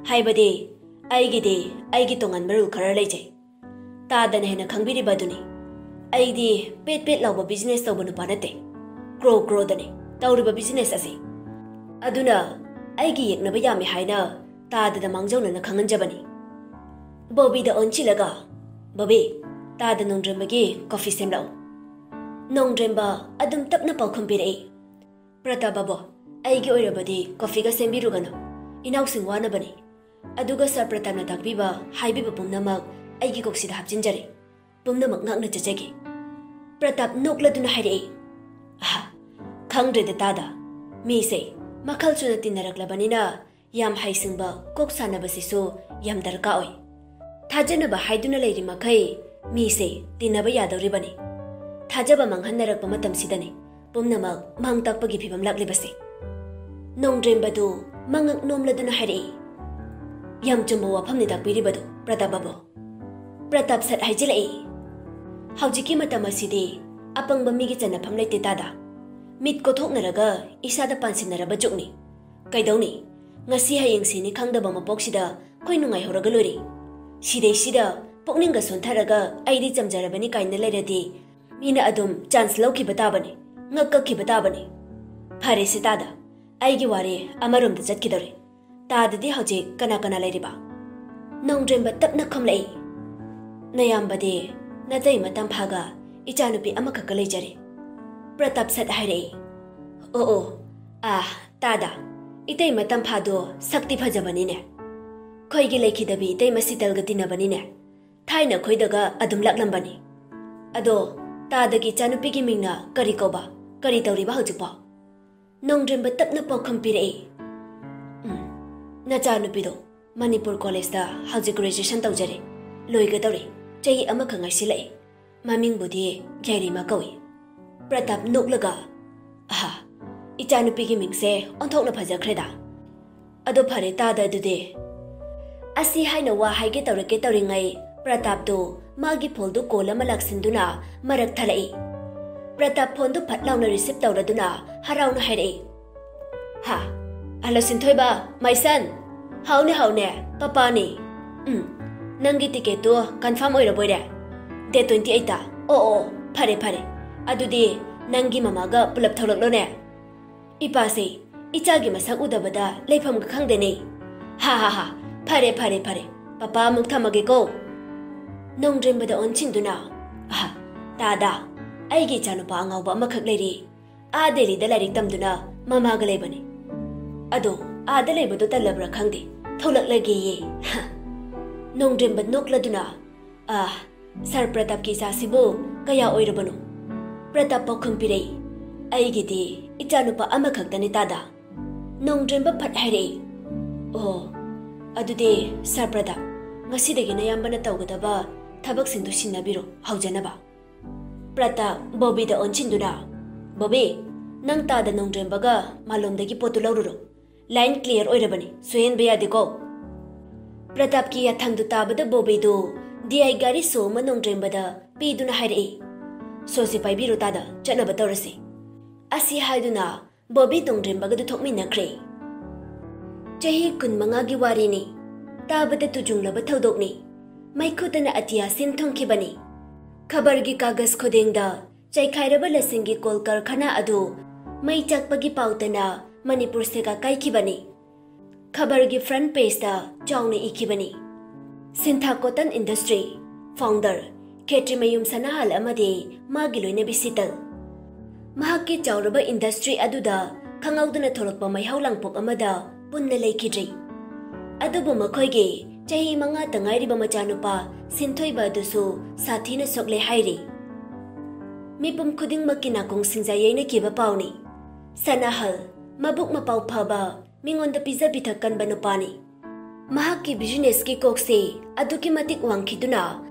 ꯍꯥꯏꯕꯗꯤ ꯑꯩꯒꯤꯗꯤ ꯑꯩꯒꯤ ꯇꯣꯉꯥꯟꯕ ꯔꯨꯜ ꯈꯔ ꯂꯩꯖꯩ꯫ ꯇꯥꯗꯅ ꯍꯦꯟꯅ ꯈꯪꯕꯤꯔꯤꯕ ꯑꯗꯨꯅꯤ꯫ ꯑꯩꯗꯤ ꯄꯦꯠ ꯄꯦꯠ ꯂꯥꯎꯕ ꯕꯤꯖꯤꯅꯦꯁ ꯇꯧꯕ ꯅꯨꯄꯥ ꯅꯠꯇꯦ꯫ ꯀ꯭ꯔꯣ ꯀ꯭ꯔꯣꯗꯅꯤ ꯇꯧꯔꯤꯕ ꯕꯤꯖꯤꯅꯦꯁ ꯑꯁꯤ꯫ ꯑꯗꯨꯅ ꯑꯩꯒꯤ ꯌꯦꯛꯅꯕ ꯌꯥꯝꯃꯤ ꯍꯥꯏꯅ ꯇꯥꯗꯗ ꯃꯥꯡꯖꯧꯅꯅ ꯈꯪꯍꯟꯖꯕꯅꯤ꯫" ꯕꯣꯕꯤꯗ ꯑꯣꯟꯁꯤꯜꯂꯒ, "ꯕꯣꯕꯤ, ꯇꯥꯗ ꯅꯣꯡꯗ꯭ꯔꯦꯝꯕꯒꯤ ꯀꯣꯐꯤ ꯁꯦꯝꯂꯛꯎ꯫" ꯅꯣꯡꯗ꯭ꯔꯦꯝꯕ ꯑꯗꯨꯝ ꯇꯞꯅ ꯄꯥꯎꯈꯨꯝ ꯄꯤꯔꯛꯏ, "ꯄ꯭ꯔꯇꯥꯞ ꯕꯥꯕꯨ, ꯑꯩꯒꯤ ꯑꯣꯏꯔꯕꯗꯤ ꯀꯣꯐꯤꯒ ꯁꯦꯝꯕꯤꯔꯨꯒꯅꯨ꯫ ꯏꯅꯥꯎꯁꯤꯡ ꯋꯥꯅꯕꯅꯤ꯫ ꯑꯗꯨꯒ ꯁꯥꯔ ꯄ꯭ꯔꯇꯥꯞꯅ ꯇꯥꯛꯄꯤꯕ, ꯍꯥꯏꯕꯤꯕ ꯄꯨꯝꯅꯃꯛ ꯑꯩꯒꯤ ꯀꯣꯛꯁꯤꯗ ꯍꯥꯞꯆꯤꯟꯖꯔꯦ꯫ ꯄꯨꯝꯅꯃꯛ ꯉꯥꯛꯅ ꯆꯠꯆꯒꯦ꯫" ꯄ꯭ꯔꯇꯥꯞ ꯅꯣꯛꯂꯗꯨꯅ ꯍꯥꯏꯔꯛꯏ, "ꯑꯍꯥ, ꯈꯪꯗ꯭ꯔꯦꯗ ꯇꯥꯗ꯫ ꯃꯤꯁꯦ ꯃꯈꯜ ꯁꯨꯅ ꯇꯤꯟꯅꯔꯛꯂꯕꯅꯤꯅ ꯌꯥꯝ ꯍꯩꯁꯤꯡꯕ, ꯀꯣꯛ ꯁꯥꯟꯅꯕꯁꯤꯁꯨ ꯌꯥꯝ ꯗꯔꯀꯥꯔ ꯑꯣꯏ꯫ ꯊꯥꯖꯅꯕ ꯍꯥꯏꯗꯨꯅ ꯂꯩꯔꯤ ꯃꯈꯩ ꯃꯤꯁꯦ ꯇꯤꯟꯅꯕ ꯌꯥꯗꯧꯔꯤꯕꯅꯤ꯫ ꯊꯥꯖꯕ ꯃꯥꯡꯍꯟꯅꯔꯛꯄ ꯃꯇꯝꯁꯤꯗꯅꯤ ꯄꯨꯝꯅꯃꯛ ꯃꯥꯡ ꯇꯥꯛꯄꯒꯤ ꯐꯤꯕꯝ ꯂꯥꯛꯂꯤꯕꯁꯦ꯫" ꯅꯣꯡꯗ꯭ꯔꯦꯝꯕꯗꯨ ꯃꯉꯛ ꯅꯣꯝꯂꯗꯨꯅ ꯍꯥꯏꯔꯛꯏ, "ꯌꯥꯝ ꯆꯨꯝꯕ ꯋꯥꯐꯝꯅꯤ ꯇꯥꯛꯄꯤꯔꯤꯕꯗꯨ, ꯄ꯭ꯔꯇꯥꯞ ꯕꯥꯕꯨ꯫" ꯄ꯭ꯔꯇꯥꯞ ꯁꯠ ꯍꯥꯏꯖꯤꯜꯂꯛꯏ, "ꯍꯧꯖꯤꯛꯀꯤ ꯃꯇꯝ ꯑꯁꯤꯗꯤ ꯑꯄꯪꯕ ꯃꯤꯒꯤ ꯆꯟꯅꯐꯝ ꯂꯩꯇꯦ ꯇꯥꯗ꯫ ꯃꯤꯠ ꯀꯣꯊꯣꯛꯅꯔꯒ ꯏꯁꯥꯗ ꯄꯥꯟꯁꯤꯟꯅꯔꯕ ꯖꯨꯒꯅꯤ꯫ ꯀꯩꯗꯧꯅꯤ? ꯉꯁꯤ ꯍꯌꯦꯡ ꯁꯤꯅꯤ ꯈꯪꯗꯕ ꯃꯄꯣꯛꯁꯤꯗ ꯑꯩꯈꯣꯏ ꯅꯨꯡꯉꯥꯏꯍꯧꯔꯒ ꯂꯣꯏꯔꯦ꯫ ꯁꯤꯗꯩꯁꯤꯗ ꯄꯨꯛꯅꯤꯡꯒ ꯁꯣꯟꯊꯔꯒ ꯑꯩꯗꯤ ꯆꯝꯖꯔꯕꯅꯤ ꯀꯥꯏꯅ ꯂꯩꯔꯗꯤ ꯃꯤꯅ ꯑꯗꯨꯝ ꯆꯥꯟꯁ ꯂꯧꯈꯤꯕ ꯇꯥꯕꯅꯤ, ꯉꯛ ꯀꯛꯈꯤꯕ ꯇꯥꯕꯅꯤ꯫ ꯐꯔꯦꯁꯦ ꯇꯥꯗ, ꯑꯩꯒꯤ ꯋꯥꯔꯤ ꯑꯃꯔꯣꯝꯗ ꯆꯠꯈꯤꯗꯧꯔꯦ꯫ ꯇꯥꯗꯗꯤ ꯍꯧꯖꯤꯛ ꯀꯅꯥ ꯀꯅꯥ ꯂꯩꯔꯤꯕ?" ꯅꯣꯡꯗ꯭ꯔꯦꯝꯕ ꯇꯞꯅ ꯈꯨꯝꯂꯛꯏ, "ꯅꯌꯥꯝꯕꯗꯤ ꯅꯇꯩ ꯃꯇꯝ ꯐꯥꯒ ꯏꯆꯥꯅꯨꯄꯤ ꯑꯃꯈꯛꯀ ꯂꯩꯖꯔꯦ꯫" ꯄ꯭ꯔꯇꯥꯞ ꯁꯠ ꯍꯥꯏꯔꯛꯏ, "ꯑꯣ ꯑꯣ, ꯑꯥ, ꯇꯥꯗ, ꯏꯇꯩ ꯃꯇꯝ ꯐꯥꯗꯣ ꯁꯛꯇꯤ ꯐꯖꯕꯅꯤꯅꯦ꯫ ꯑꯩꯈꯣꯏꯒꯤ ꯂꯩꯈꯤꯗꯕꯤ ꯏꯇꯩ ꯃꯁꯤꯇꯜꯒ ꯇꯤꯟꯅꯕꯅꯤꯅꯦ꯫ ꯊꯥꯏꯅ ꯑꯩꯈꯣꯏꯗꯒ ꯑꯗꯨꯝ ꯂꯥꯛꯂꯝꯕꯅꯤ꯫ ꯑꯗꯣ ꯇꯥꯗꯒꯤ ꯏꯆꯥꯅꯨꯄꯤꯒꯤ ꯃꯤꯡꯅ ꯀꯔꯤ ꯀꯧꯕ? ꯀꯔꯤ ꯇꯧꯔꯤꯕ ꯍꯧꯖꯤꯛꯄꯣ?" ꯅꯣꯡꯗ꯭ꯔꯦꯝꯕ ꯇꯞꯅ ꯄꯥꯎꯈꯨꯝ ꯄꯤꯔꯛꯏ, "ꯎꯝ, ꯅꯆꯥꯅꯨꯄꯤꯗꯣ ꯃꯅꯤꯄꯨꯔ ꯀꯣꯂꯦꯖꯇ ꯍꯧꯖꯤꯛ ꯒ꯭ꯔꯦꯖꯨꯑꯦꯁꯟ ꯇꯧꯖꯔꯤ꯫ ꯂꯣꯏꯒꯗꯧꯔꯦ꯫ ꯆꯍꯤ ꯑꯃꯈꯛ ꯉꯥꯏꯁꯤꯜꯂꯛꯑꯦ꯫ ꯃꯃꯤꯡꯕꯨꯗꯤ ꯌꯥꯏꯔꯤꯃ ꯀꯧꯏ꯫" ꯄ꯭ꯔꯇꯥꯞ ꯅꯣꯛꯂꯒ, "ꯑꯍꯥ, ꯏꯆꯥꯅꯨꯄꯤꯒꯤ ꯃꯤꯡꯁꯦ ꯑꯣꯟꯊꯣꯛꯅ ꯐꯖꯈ꯭ꯔꯦꯗ꯫ ꯑꯗꯣ ꯐꯔꯦ ꯇꯥꯗ ꯑꯗꯨꯗꯤ꯫" ꯑꯁꯤ ꯍꯥꯏꯅ ꯋꯥ ꯍꯥꯏꯒꯦ ꯇꯧꯔꯛꯀꯦ ꯇꯧꯔꯤꯉꯩ ꯄ꯭ꯔꯇꯥꯞꯇꯨ ꯃꯥꯒꯤ ꯐꯣꯜꯗꯨ ꯀꯣꯜ ꯑꯃ ꯂꯥꯛꯁꯤꯟꯗꯨꯅ ꯃꯔꯛ ꯊꯠꯂꯛꯏ꯫ ꯄ꯭ꯔꯇꯥꯞ ꯐꯣꯟꯗꯨ ꯐꯠ ꯂꯥꯎꯅ ꯔꯤꯁꯤꯞ ꯇꯧꯔꯗꯨꯅ ꯍꯔꯥꯎꯅ ꯍꯥꯏꯔꯛꯏ, "ꯍꯥ, ꯍꯜꯂꯣ ꯁꯤꯟꯊꯣꯏꯕ, my son꯫ ꯍꯥꯎꯅꯦ ꯍꯥꯎꯅꯦ, ꯄꯄꯥꯅꯤ꯫ ꯎꯝ, ꯅꯪꯒꯤ ꯇꯤꯀꯦꯠꯇꯨ ꯀꯟꯐꯥꯔꯝ ꯑꯣꯏꯔꯕꯣꯏꯔꯦ? ꯗꯦꯠ ꯇ꯭ꯋꯦꯟꯇꯤ ꯑꯩꯠꯇ꯫ ꯑꯣ ꯑꯣ, ꯐꯔꯦ ꯐꯔꯦ꯫ ꯑꯗꯨꯗꯤ ꯅꯪꯒꯤ ꯃꯃꯥꯒ ꯄꯨꯂꯞ ꯊꯣꯛꯂꯛꯂꯣꯅꯦ꯫" ꯏꯄꯥꯁꯦ ꯏꯆꯥꯒꯤ ꯃꯁꯛ ꯎꯗꯕꯗ ꯂꯩꯐꯝꯒ ꯈꯪꯗꯦꯅꯦ꯫ "ꯍꯥ ꯍꯥ ꯍꯥ, ꯐꯔꯦ ꯐꯔꯦ ꯐꯔꯦ, "ꯄꯄꯥ, ꯑꯃꯨꯛ ꯊꯝꯃꯒꯦꯀꯣ"꯫ ꯅꯣꯡꯗ꯭ꯔꯦꯝꯕꯗ ꯑꯣꯟꯁꯤꯟꯗꯨꯅ, "ꯑꯍ, ꯇꯥꯗ, ꯑꯩꯒꯤ ꯏꯆꯥꯅꯨꯄꯥ ꯑꯉꯥꯎꯕ ꯑꯃꯈꯛ ꯂꯩꯔꯤ꯫ ꯑꯥ ꯗꯦꯜꯂꯤꯗ ꯂꯥꯏꯔꯤꯛ ꯇꯝꯗꯨꯅ ꯃꯃꯥꯒ ꯂꯩꯕꯅꯤ꯫ ꯑꯗꯣ ꯑꯥꯗ ꯂꯩꯕꯗꯣ ꯇꯜꯂꯕ꯭ꯔꯥ ꯈꯪꯗꯦ, ꯊꯣꯛꯂꯛꯂꯒꯦꯌꯦ"꯫ ꯅꯣꯡꯗ꯭ꯔꯦꯝꯕ ꯅꯣꯛꯂꯗꯨꯅ, "ꯑꯥ, ꯁꯥꯔ ꯄ꯭ꯔꯇꯥꯞꯀꯤ ꯏꯆꯥꯁꯤꯕꯨ ꯀꯌꯥ ꯑꯣꯏꯔꯕꯅꯣ?" ꯄ꯭ꯔꯇꯥꯞ ꯄꯥꯎꯈꯨꯝ ꯄꯤꯔꯛꯏ, "ꯑꯩꯒꯤꯗꯤ ꯏꯆꯥꯅꯨꯄꯥ ꯑꯃꯈꯛꯇꯅꯤ ꯇꯥꯗ"꯫ ꯅꯣꯡꯗ꯭ꯔꯦꯝꯕ ꯐꯠ ꯍꯥꯏꯔꯛꯏ, "ꯑꯣ, ꯑꯗꯨꯗꯤ ꯁꯥꯔ ꯄ꯭ꯔꯇꯥꯞ, ꯉꯁꯤꯗꯒꯤ ꯅꯌꯥꯝꯕꯅ ꯇꯧꯒꯗꯕ ꯊꯕꯛꯁꯤꯡꯗꯨ ꯁꯤꯟꯅꯕꯤꯔꯣ ꯍꯧꯖꯅꯕ"꯫ ꯄ꯭ꯔꯇꯥꯞ ꯕꯣꯕꯤꯗ ꯑꯣꯟꯁꯤꯟꯗꯨꯅ, "ꯕꯣꯕꯤ, ꯅꯪ ꯇꯥꯗ ꯅꯣꯡꯗ꯭ꯔꯦꯝꯕꯒ ꯃꯥꯂꯣꯝꯗꯒꯤ ꯄꯣꯠꯇꯨ ꯂꯧꯔꯨꯔꯣ꯫ ꯂꯥꯏꯟ ꯀ꯭ꯂꯤꯌꯥꯔ ꯑꯣꯏꯔꯕꯅꯤ, ꯁꯣꯏꯍꯟꯕ ꯌꯥꯗꯦꯀꯣ"꯫ ꯄ꯭ꯔꯇꯥꯞꯀꯤ ꯌꯥꯊꯪꯗꯨ ꯇꯥꯕꯗ ꯕꯣꯕꯤꯗꯨ ꯗꯤ ꯑꯥꯏ ꯒꯥꯔꯤ ꯁꯣ ꯑꯃ ꯅꯣꯡꯗ꯭ꯔꯦꯝꯕꯗ ꯄꯤꯗꯨꯅ ꯍꯥꯏꯔꯛꯏ, "ꯁꯣꯁꯤ ꯄꯥꯏꯕꯤꯔꯣ ꯇꯥꯗ, ꯆꯠꯅꯕ ꯇꯧꯔꯁꯤ"꯫ ꯑꯁꯤ ꯍꯥꯏꯗꯨꯅ ꯕꯣꯕꯤ ꯅꯣꯡꯗ꯭ꯔꯦꯝꯕꯒꯗꯨ ꯊꯣꯛꯃꯤꯟꯅꯈ꯭ꯔꯦ꯫ ꯆꯍꯤ ꯀꯨꯟꯃꯉꯥꯒꯤ ꯋꯥꯔꯤꯅꯤ꯫ ꯇꯥꯕꯗ ꯇꯨꯖꯨꯡꯂꯕ ꯊꯧꯗꯣꯛꯅꯤ꯫ ꯃꯩꯈꯨꯗꯅ ꯑꯇꯤꯌꯥ ꯁꯤꯟ ꯊꯨꯡꯈꯤꯕꯅꯤ꯫ ꯈꯕꯔꯒꯤ ꯀꯥꯒꯖ ꯈꯨꯗꯤꯡꯗ ꯆꯥꯏꯈꯥꯏꯔꯕ ꯂꯁꯤꯡꯒꯤ ꯀꯣꯜ ꯀꯔꯈꯥꯅꯥ ꯑꯗꯨ ꯃꯩ ꯆꯥꯛꯄꯒꯤ ꯄꯥꯎꯇꯅ ꯃꯅꯤꯄꯨꯔ ꯁꯦꯒꯥ ꯀꯥꯏꯈꯤꯕꯅꯤ꯫ ꯈꯕꯔꯒꯤ ꯐ꯭ꯔꯟꯠ ꯄꯦꯖꯇ ꯆꯥꯎꯅ ꯏꯈꯤꯕꯅꯤ, "ꯁꯤꯟꯊꯥ ꯀꯣꯇꯟ ꯏꯟꯗꯁꯇ꯭ꯔꯤ, ꯐꯥꯎꯟꯗꯔ ꯈꯦꯇ꯭ꯔꯤꯃꯌꯨꯝ ꯁꯅꯥꯍꯜ ꯑꯃꯗꯤ ꯃꯥꯒꯤ ꯂꯣꯏꯅꯕꯤ ꯁꯤꯇꯜ"꯫ ꯃꯍꯥꯛꯀꯤ ꯆꯥꯎꯔꯕ ꯏꯟꯗꯁꯇ꯭ꯔꯤ ꯑꯗꯨꯗ ꯈꯪꯍꯧꯗꯅ ꯊꯣꯛꯂꯛꯄ ꯃꯩꯍꯧ ꯂꯥꯡꯄꯣꯛ ꯑꯃꯗ ꯄꯨꯟꯅ ꯂꯩꯈꯤꯗ꯭ꯔꯤ꯫ ꯑꯗꯨꯕꯨ ꯃꯈꯣꯏꯒꯤ ꯆꯍꯤ ꯃꯉꯥꯇ ꯉꯥꯏꯔꯤꯕ ꯃꯆꯥꯅꯨꯄꯥ ꯁꯤꯟꯊꯣꯏꯕ ꯑꯗꯨꯁꯨ ꯁꯥꯊꯤꯅ ꯁꯣꯛꯂꯦ ꯍꯥꯏꯔꯤ꯫ ꯃꯤꯄꯨꯝ ꯈꯨꯗꯤꯡꯃꯛꯀꯤ ꯅꯥꯀꯣꯡ ꯁꯤꯡꯖꯥ ꯌꯩꯅꯈꯤꯕ ꯄꯥꯎꯅꯤ꯫ ꯁꯅꯥꯍꯜ ꯃꯕꯨꯛ ꯃꯄꯥꯎ ꯐꯕ, ꯃꯤꯉꯣꯟꯗ ꯄꯤꯖ ꯄꯤꯊꯛ ꯀꯟꯕ ꯅꯨꯄꯥꯅꯤ꯫ ꯃꯍꯥꯛꯀꯤ ꯕꯤꯖꯤꯅꯦꯁꯀꯤ ꯀꯣꯛꯁꯤ ꯑꯗꯨꯛꯀꯤ ꯃꯇꯤꯛ ꯋꯥꯡꯈꯤꯗꯨꯅ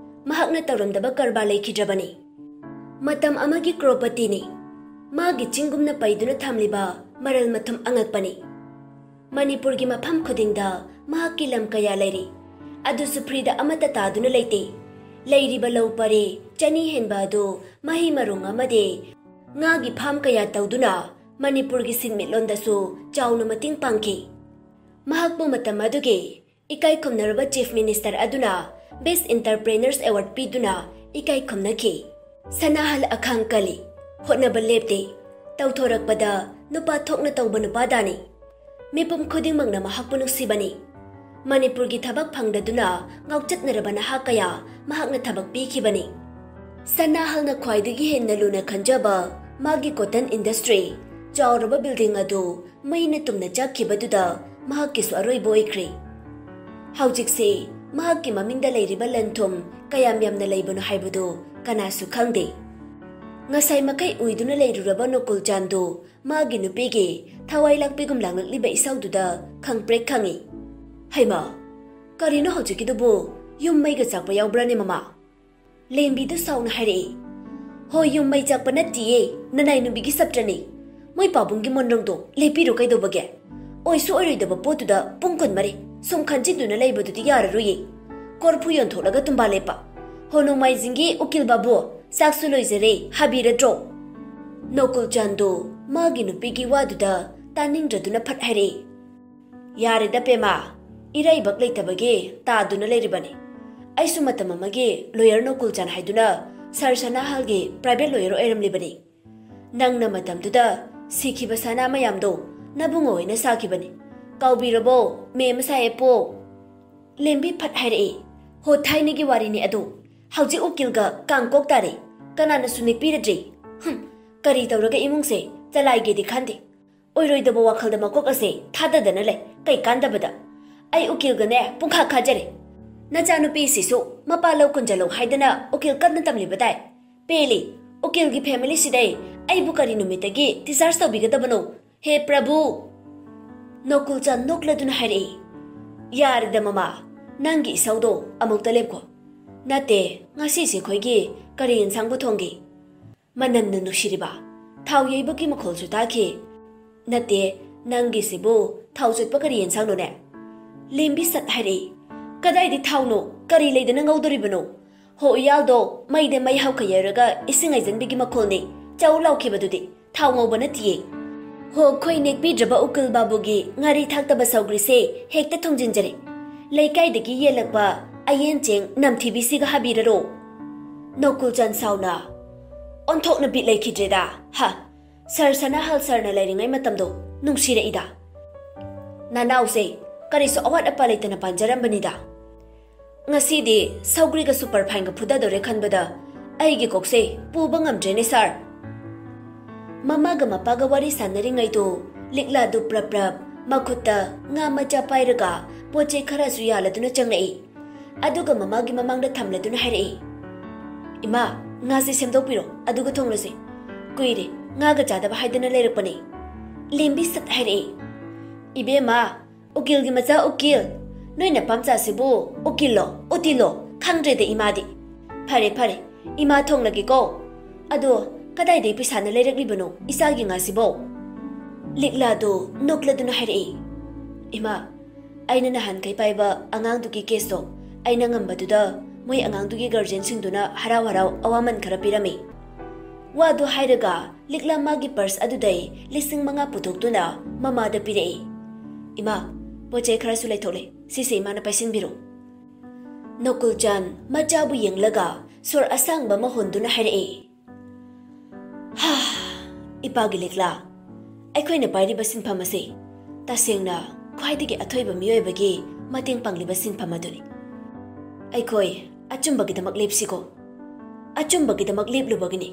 ꯃꯍꯥꯛꯅ ꯇꯧꯔꯝꯗꯕ ꯀꯔꯕꯥꯔ ꯂꯩꯈꯤꯗ꯭ꯔꯕꯅꯤ꯫ ꯃꯇꯝ ꯑꯃꯒꯤ ꯀ꯭ꯔꯣꯔꯄꯇꯤꯅꯤ꯫ ꯃꯥꯒꯤ ꯆꯤꯡꯒꯨꯝꯅ ꯄꯩꯗꯨꯅ ꯊꯝꯂꯤꯕ ꯃꯔꯜ ꯃꯊꯨꯝ ꯑꯉꯛꯄꯅꯤ꯫ ꯃꯅꯤꯄꯨꯔꯒꯤ ꯃꯐꯝ ꯈꯨꯗꯤꯡꯗ ꯃꯍꯥꯛꯀꯤ ꯂꯝ ꯀꯌꯥ ꯂꯩꯔꯤ꯫ ꯑꯗꯨꯁꯨ ꯐ꯭ꯔꯤꯗ ꯑꯃꯠꯇ ꯇꯥꯗꯨꯅ ꯂꯩꯇꯦ꯫ ꯂꯩꯔꯤꯕ ꯂꯧ ꯄꯔꯤ ꯆꯅꯤ ꯍꯦꯟꯕ ꯑꯗꯨ ꯃꯍꯩ ꯃꯔꯣꯡ ꯑꯃꯗꯤ ꯉꯥꯒꯤ ꯐꯥꯝ ꯀꯌꯥ ꯇꯧꯗꯨꯅ ꯃꯅꯤꯄꯨꯔꯒꯤ ꯁꯤꯟꯃꯤꯠꯂꯣꯟꯗꯁꯨ ꯆꯥꯎꯅ ꯃꯇꯦꯡ ꯄꯥꯡꯈꯤ꯫ ꯃꯍꯥꯛꯄꯨ ꯃꯇꯝ ꯑꯗꯨꯒꯤ ꯏꯀꯥꯏ ꯈꯨꯝꯅꯔꯕ ꯆꯤꯐ ꯃꯤꯅꯤꯁꯇꯔ ꯑꯗꯨꯅ ꯕꯦꯁ꯭ꯠ ꯑꯦꯟꯇꯔꯄ꯭ꯔꯦꯅꯔꯁ ꯑꯦꯋꯥꯔꯗ ꯄꯤꯗꯨꯅ ꯏꯀꯥꯏ ꯈꯨꯝꯅꯈꯤ꯫ ꯁꯅꯥꯍꯜ ꯑꯈꯥꯡ ꯀꯜꯂꯤ, ꯍꯣꯠꯅꯕ ꯂꯦꯞꯇꯦ, ꯇꯧꯊꯣꯔꯛꯄꯗ ꯅꯨꯄꯥ ꯊꯣꯛꯅ ꯇꯧꯕ ꯅꯨꯄꯥꯗꯥꯅꯤ꯫ ꯃꯤꯄꯨꯝ ꯈꯨꯗꯤꯡꯃꯛꯅ ꯃꯍꯥꯛꯄꯨ ꯅꯨꯡꯁꯤꯕꯅꯤ꯫ ꯃꯅꯤꯄꯨꯔꯒꯤ ꯊꯕꯛ ꯐꯪꯗꯗꯨꯅ ꯉꯥꯎꯆꯠꯅꯔꯕ ꯅꯍꯥ ꯀꯌꯥ ꯃꯍꯥꯛꯅ ꯊꯕꯛ ꯄꯤꯈꯤꯕꯅꯤ꯫ ꯁꯅꯥꯍꯜꯅ ꯈ꯭ꯋꯥꯏꯗꯒꯤ ꯍꯦꯟꯅ ꯂꯨꯅ ꯈꯟꯖꯕ ꯃꯥꯒꯤ cotton industry ꯆꯥꯎꯔꯕ building ꯑꯗꯨ ꯃꯩꯅ ꯇꯨꯝꯅ ꯆꯥꯛꯈꯤꯕꯗꯨꯗ ꯃꯍꯥꯛꯀꯤꯁꯨ ꯑꯔꯣꯏꯕ ꯑꯣꯏꯈ꯭ꯔꯦ꯫ ꯍꯧꯖꯤꯛꯁꯤ ꯃꯍꯥꯛꯀꯤ ꯃꯃꯤꯡꯗ ꯂꯩꯔꯤꯕ ꯂꯟ ꯊꯨꯝ ꯀꯌꯥꯝ ꯌꯥꯝꯅ ꯂꯩꯕꯅꯣ ꯍꯥꯏꯕꯗꯨ ꯀꯅꯥꯁꯨ ꯈꯪꯗꯦ꯫ ꯉꯁꯥꯏ ꯃꯈꯩ ꯎꯏꯗꯨꯅ ꯂꯩꯔꯨꯔꯕ ꯅꯣꯀꯨꯜ ꯆꯥꯟꯗꯨ ꯃꯥꯒꯤ ꯅꯨꯄꯤꯒꯤ ꯊꯋꯥꯏ ꯂꯥꯛꯄꯤꯒꯨꯝ ꯂꯥꯡꯂꯛꯂꯤꯕ ꯏꯁꯧꯗꯨꯗ ꯈꯪꯄ꯭ꯔꯦꯛ ꯈꯪꯏ꯫ "ꯍꯩꯃꯥ, ꯀꯔꯤꯅꯣ ꯍꯧꯖꯤꯛꯀꯤꯗꯨꯕꯨ? ꯌꯨꯝ ꯃꯩꯒ ꯆꯥꯛꯄ ꯌꯥꯎꯕ꯭ꯔꯥꯅꯦ ꯃꯃꯥ?" ꯂꯦꯝꯕꯤꯗꯨ ꯁꯥꯎꯅ ꯍꯥꯏꯔꯛꯏ꯫ "ꯍꯣꯏ, ꯌꯨꯝ ꯃꯩ ꯆꯥꯛꯄ ꯅꯠꯇꯤꯌꯦ, ꯅꯅꯥꯏ ꯅꯨꯄꯤꯒꯤ ꯁꯞꯇ꯭ꯔꯅꯤ꯫ ꯃꯣꯏ ꯄꯥꯕꯨꯡꯒꯤ ꯃꯣꯟꯔꯪꯗꯣ ꯂꯦꯞꯄꯤꯔꯣ ꯀꯩꯗꯧꯕꯒꯦ? ꯑꯣꯏꯁꯨ ꯑꯣꯏꯔꯣꯏꯗꯕ ꯄꯣꯠꯇꯨꯗ ꯄꯨꯡ ꯀꯨꯟꯃꯔꯤ ꯁꯨꯝ ꯈꯟꯖꯤꯟꯗꯨꯅ ꯂꯩꯕꯗꯨꯗꯤ ꯌꯥꯔꯔꯣꯏꯌꯦ꯫ ꯀꯣꯔꯐꯨ ꯌꯣꯟꯊꯣꯛꯂꯒ ꯇꯨꯝꯕꯥ ꯂꯦꯞꯄ꯫ ꯍꯣ, ꯅꯣꯡꯃꯥꯏꯖꯤꯡꯒꯤ ꯎꯀꯤꯜ ꯕꯥꯕꯨ, ꯆꯥꯛꯁꯨ ꯂꯣꯏꯖꯔꯦ, ꯍꯥꯕꯤꯔꯗ꯭ꯔꯣ?" ꯅꯣꯀꯨꯜ ꯆꯥꯟꯗꯨ ꯃꯥꯒꯤ ꯅꯨꯄꯤꯒꯤ ꯋꯥꯗꯨꯗ ꯇꯥꯅꯤꯡꯗ꯭ꯔꯗꯨꯅ ꯐꯠ ꯍꯥꯏꯔꯛꯏ꯫ "ꯌꯥꯔꯦꯗ ꯄꯦꯃꯥ, ꯏꯔꯩꯕꯛ ꯂꯩꯇꯕꯒꯤ ꯇꯥꯗꯨꯅ ꯂꯩꯔꯤꯕꯅꯤ꯫ ꯑꯩꯁꯨ ꯃꯇꯝ ꯑꯃꯒꯤ lawyer ꯅꯣꯀꯨꯜ ꯆꯥꯟ ꯍꯥꯏꯗꯨꯅ ꯁꯔ ꯁꯅꯥꯍꯜꯒꯤ private lawyer ꯑꯣꯏꯔꯝꯂꯤꯕꯅꯤ꯫ ꯅꯪꯅ ꯃꯇꯝꯗꯨꯗ ꯁꯤꯈꯤꯕ ꯁꯅꯥ ꯃꯌꯥꯝꯗꯣ ꯅꯕꯨꯡꯉꯣ ꯑꯣꯏꯅ ꯁꯥꯈꯤꯕꯅꯤ꯫ ꯀꯥꯎꯕꯤꯔꯕꯣ, ꯃꯦꯝ ꯁꯥꯍꯦꯕꯄꯨ?" ꯂꯦꯝꯕꯤ ꯐꯠ ꯍꯥꯏꯔꯛꯏ꯫ "ꯍꯣ, ꯊꯥꯏꯅꯒꯤ ꯋꯥꯔꯤꯅꯤ ꯑꯗꯨ꯫ ꯍꯧꯖꯤꯛ ꯎꯀꯤꯜꯒ ꯀꯥꯡꯀꯣꯛ ꯇꯥꯔꯦ꯫ ꯀꯅꯥꯅꯁꯨ ꯅꯦꯛꯄꯤꯔꯗ꯭ꯔꯤ꯫ ꯍꯨꯝ, ꯀꯔꯤ ꯇꯧꯔꯒ ꯏꯃꯨꯡꯁꯦ ꯆꯂꯥꯏꯒꯦꯗꯤ ꯈꯟꯗꯦ꯫ ꯑꯣꯏꯔꯣꯏꯗꯕ ꯋꯥꯈꯜꯗ ꯃꯀꯣꯛ ꯑꯁꯦ ꯊꯥꯗꯗꯅ ꯂꯩ꯫ ꯀꯩ ꯀꯥꯟꯗꯕꯗ? ꯑꯩ ꯎꯀꯤꯜꯒꯅꯦ ꯄꯨꯡꯈꯥ ꯈꯥꯖꯔꯦ꯫ ꯅꯆꯥꯅꯨꯄꯤꯁꯤꯁꯨ ꯃꯄꯥ ꯂꯧ ꯀꯨꯟꯖꯂꯧ ꯍꯥꯏꯗꯅ ꯎꯀꯤꯜ ꯀꯟꯅ ꯇꯝꯂꯤꯕ ꯇꯥꯏ꯫ ꯄꯦꯜꯂꯤ꯫ ꯎꯀꯤꯜꯒꯤ family ꯁꯤꯗꯩ ꯑꯩꯕꯨ ꯀꯔꯤ ꯅꯨꯃꯤꯠꯇꯒꯤ discharge ꯇꯧꯕꯤꯒꯗꯕꯅꯣ? ꯍꯦ ꯄ꯭ꯔꯚꯨ!" ꯅꯣꯀꯨꯜꯆꯥꯟ ꯅꯣꯛꯂꯗꯨꯅ ꯍꯥꯏꯔꯛꯏ꯫ "ꯌꯥꯔꯦꯗ ꯃꯃꯥ, ꯅꯪꯒꯤ ꯏꯁꯧꯗꯣ ꯑꯃꯨꯛꯇ ꯂꯦꯞꯈꯣ꯫ ꯅꯠꯇꯦ, ꯉꯁꯤꯁꯦ ꯑꯩꯈꯣꯏꯒꯤ ꯀꯔꯤ ꯌꯦꯟꯁꯥꯡꯕꯨ ꯊꯣꯡꯒꯦ? ꯃꯅꯝꯅ ꯅꯨꯡꯁꯤꯔꯤꯕ ꯊꯥꯎ ꯌꯩꯕꯒꯤ ꯃꯈꯣꯜꯁꯨ ꯇꯥꯈꯤ꯫ ꯅꯠꯇꯦ, ꯅꯪꯒꯤꯁꯤꯕꯨ ꯊꯥꯎ ꯆꯨꯠꯄ ꯀꯔꯤ ꯌꯦꯟꯁꯥꯡꯅꯣꯅꯦ?" ꯂꯦꯝꯕꯤ ꯁꯠ ꯍꯥꯏꯔꯛꯏ꯫ "ꯀꯗꯥꯏꯗꯤ ꯊꯥꯎꯅꯣ? ꯀꯔꯤ ꯂꯩꯗꯅ ꯉꯧꯗꯣꯔꯤꯕꯅꯣ? ꯍꯣ, ꯎꯌꯥꯜꯗꯣ ꯃꯩꯗ ꯃꯩ ꯍꯧꯈ ꯌꯩꯔꯒ ꯏꯁꯤꯡ ꯍꯩꯖꯤꯟꯕꯤꯒꯤ ꯃꯈꯣꯜꯅꯤ꯫ ꯆꯧ ꯂꯥꯎꯈꯤꯕꯗꯨꯗꯤ ꯊꯥꯎ ꯉꯧꯕ ꯅꯠꯇꯤꯌꯦ꯫ ꯍꯣ, ꯑꯩꯈꯣꯏ ꯅꯦꯛꯄꯤꯗ꯭ꯔꯕ ꯎꯀꯤꯜ ꯕꯥꯕꯨꯒꯤ ꯉꯥꯔꯤ ꯊꯥꯛꯇꯕ ꯁꯧꯒ꯭ꯔꯤꯁꯦ ꯍꯦꯛꯇ ꯊꯣꯡꯖꯤꯟꯖꯔꯦ꯫ ꯂꯩꯀꯥꯏꯗꯒꯤ ꯌꯦꯜꯂꯛꯄ ꯑꯌꯦꯟ ꯆꯦꯡ ꯅꯝꯊꯤꯕꯤꯁꯤꯒ ꯍꯥꯕꯤꯔꯔꯣ?" ꯅꯣꯀꯨꯜꯆꯥꯟ ꯁꯥꯎꯅ, "ꯑꯣꯟꯊꯣꯛꯅ ꯕꯤꯠ ꯂꯩꯈꯤꯗ꯭ꯔꯦꯗ꯫ ꯍ, ꯁꯔ ꯁꯅꯥꯍꯜ ꯁꯔꯅ ꯂꯩꯔꯤꯉꯩ ꯃꯇꯝꯗꯣ ꯅꯨꯡꯁꯤꯔꯛꯏꯗ꯫ ꯅꯅꯥꯎꯁꯦ ꯀꯔꯤꯁꯨ ꯑꯋꯥꯠ ꯑꯄꯥ ꯂꯩꯇꯅ ꯄꯥꯟꯖꯔꯝꯕꯅꯤꯗ꯫ ꯉꯁꯤꯗꯤ ꯁꯧꯒ꯭ꯔꯤꯒ ꯁꯨꯄꯔ ꯐꯥꯏꯟꯒ ꯐꯨꯊꯗꯧꯔꯦ ꯈꯟꯕꯗ ꯑꯩꯒꯤ ꯀꯣꯛꯁꯦ ꯄꯨꯕ ꯉꯝꯗ꯭ꯔꯦꯅꯦ ꯁꯥꯔ꯫ ꯃꯃꯥꯒ ꯃꯄꯥꯒ ꯋꯥꯔꯤ ꯁꯥꯟꯅꯔꯤꯉꯩꯗꯨ ꯂꯤꯛꯂꯥꯗꯨ ꯄ꯭ꯔꯞ ꯄ꯭ꯔꯞ ꯃꯈꯨꯠꯇ ꯉꯥ ꯃꯆꯥ ꯄꯥꯏꯔꯒ ꯄꯣꯠ ꯆꯩ ꯈꯔꯁꯨ ꯌꯥꯜꯂꯗꯨꯅ ꯆꯪꯂꯛꯏ꯫ ꯑꯗꯨꯒ ꯃꯃꯥꯒꯤ ꯃꯃꯥꯡꯗ ꯊꯝꯂꯗꯨꯅ ꯍꯥꯏꯔꯛꯏ, "ꯏꯃꯥ, ꯉꯥꯁꯦ ꯁꯦꯝꯗꯣꯛꯄꯤꯔꯣ, ꯑꯗꯨꯒ ꯊꯣꯡꯂꯁꯦ꯫ ꯀꯨꯏꯔꯦ, ꯉꯥꯒ ꯆꯥꯗꯕ ꯍꯥꯏꯗꯅ ꯂꯩꯔꯛꯄꯅꯦ꯫" ꯂꯦꯝꯕꯤ ꯁꯠ ꯍꯥꯏꯔꯛꯏ, "ꯏꯕꯦꯝꯃ, ꯎꯀꯤꯜꯒꯤ ꯃꯆꯥ ꯎꯀꯤꯜ, ꯅꯣꯏ ꯅꯄꯥꯝꯆꯥꯁꯤꯕꯨ ꯎꯀꯤꯜꯂꯣ, ꯎꯇꯤꯜꯂꯣ ꯈꯪꯗ꯭ꯔꯦꯗ ꯏꯃꯥꯗꯤ꯫ ꯐꯔꯦ, ꯐꯔꯦ, ꯏꯃꯥ ꯊꯣꯡꯂꯒꯦꯀꯣ꯫ ꯑꯗꯣ ꯀꯗꯥꯏꯗꯒꯤ ꯄꯩꯁꯥꯅ ꯂꯩꯔꯛꯂꯤꯕꯅꯣ ꯏꯆꯥꯒꯤ ꯉꯥꯁꯤꯕꯣ?" ꯂꯤꯛꯂꯥꯗꯨ ꯅꯣꯛꯂꯗꯨꯅ ꯍꯥꯏꯔꯛꯏ, "ꯏꯃꯥ, ꯑꯩꯅ ꯅꯍꯥꯟꯈꯩ ꯄꯥꯏꯕ ꯑꯉꯥꯡꯗꯨꯒꯤ ꯀꯦꯁꯇꯣ ꯑꯩꯅ ꯉꯝꯕꯗꯨꯗ ꯃꯣꯏ ꯑꯉꯥꯡꯗꯨꯒꯤ ꯒꯥꯔꯖꯤꯌꯟꯁꯤꯡꯗꯨꯅ ꯍꯔꯥꯎ ꯍꯔꯥꯎ ꯑꯋꯥꯃꯟ ꯈꯔ ꯄꯤꯔꯝꯃꯤ꯫" ꯋꯥꯗꯨ ꯍꯥꯏꯔꯒ ꯂꯤꯛꯂꯥ ꯃꯥꯒꯤ ꯄꯔꯁ ꯑꯗꯨꯗꯩ ꯂꯤꯁꯤꯡ ꯃꯉꯥ ꯄꯨꯊꯣꯛꯇꯨꯅ ꯃꯃꯥꯗ ꯄꯤꯔꯛꯏ꯫ "ꯏꯃꯥ, ꯄꯣꯠ ꯆꯩ ꯈꯔꯁꯨ ꯂꯩꯊꯣꯛꯂꯦ, ꯁꯤꯁꯦ ꯏꯃꯥꯅ ꯄꯥꯏꯁꯤꯟꯕꯤꯔꯣ꯫" ꯅꯣꯀꯨꯜꯆꯥꯟ ꯃꯆꯥꯕꯨ ꯌꯦꯡꯂꯒ ꯁꯣꯔ ꯑꯁꯥꯡꯕ ꯑꯃ ꯍꯣꯟꯗꯨꯅ ꯍꯥꯏꯔꯛꯏ, "ꯍꯥ, ꯏꯄꯥꯒꯤ ꯂꯤꯛꯂꯥ, ꯑꯩꯈꯣꯏꯅ ꯄꯥꯏꯔꯤꯕ ꯁꯤꯟꯐꯝ ꯑꯁꯤ ꯇꯁꯦꯡꯅ ꯈ꯭ꯋꯥꯏꯗꯒꯤ ꯑꯊꯣꯏꯕ ꯃꯤꯑꯣꯏꯕꯒꯤ ꯃꯇꯦꯡ ꯄꯥꯡꯂꯤꯕ ꯁꯤꯟꯐꯝ ꯑꯗꯨꯅꯤ꯫ ꯑꯩꯈꯣꯏ ꯑꯆꯨꯝꯕꯒꯤꯗꯃꯛ ꯂꯦꯞꯁꯤꯀꯣ꯫ ꯑꯆꯨꯝꯕꯒꯤꯗꯃꯛ ꯂꯦꯞꯂꯨꯕꯒꯤꯅꯤ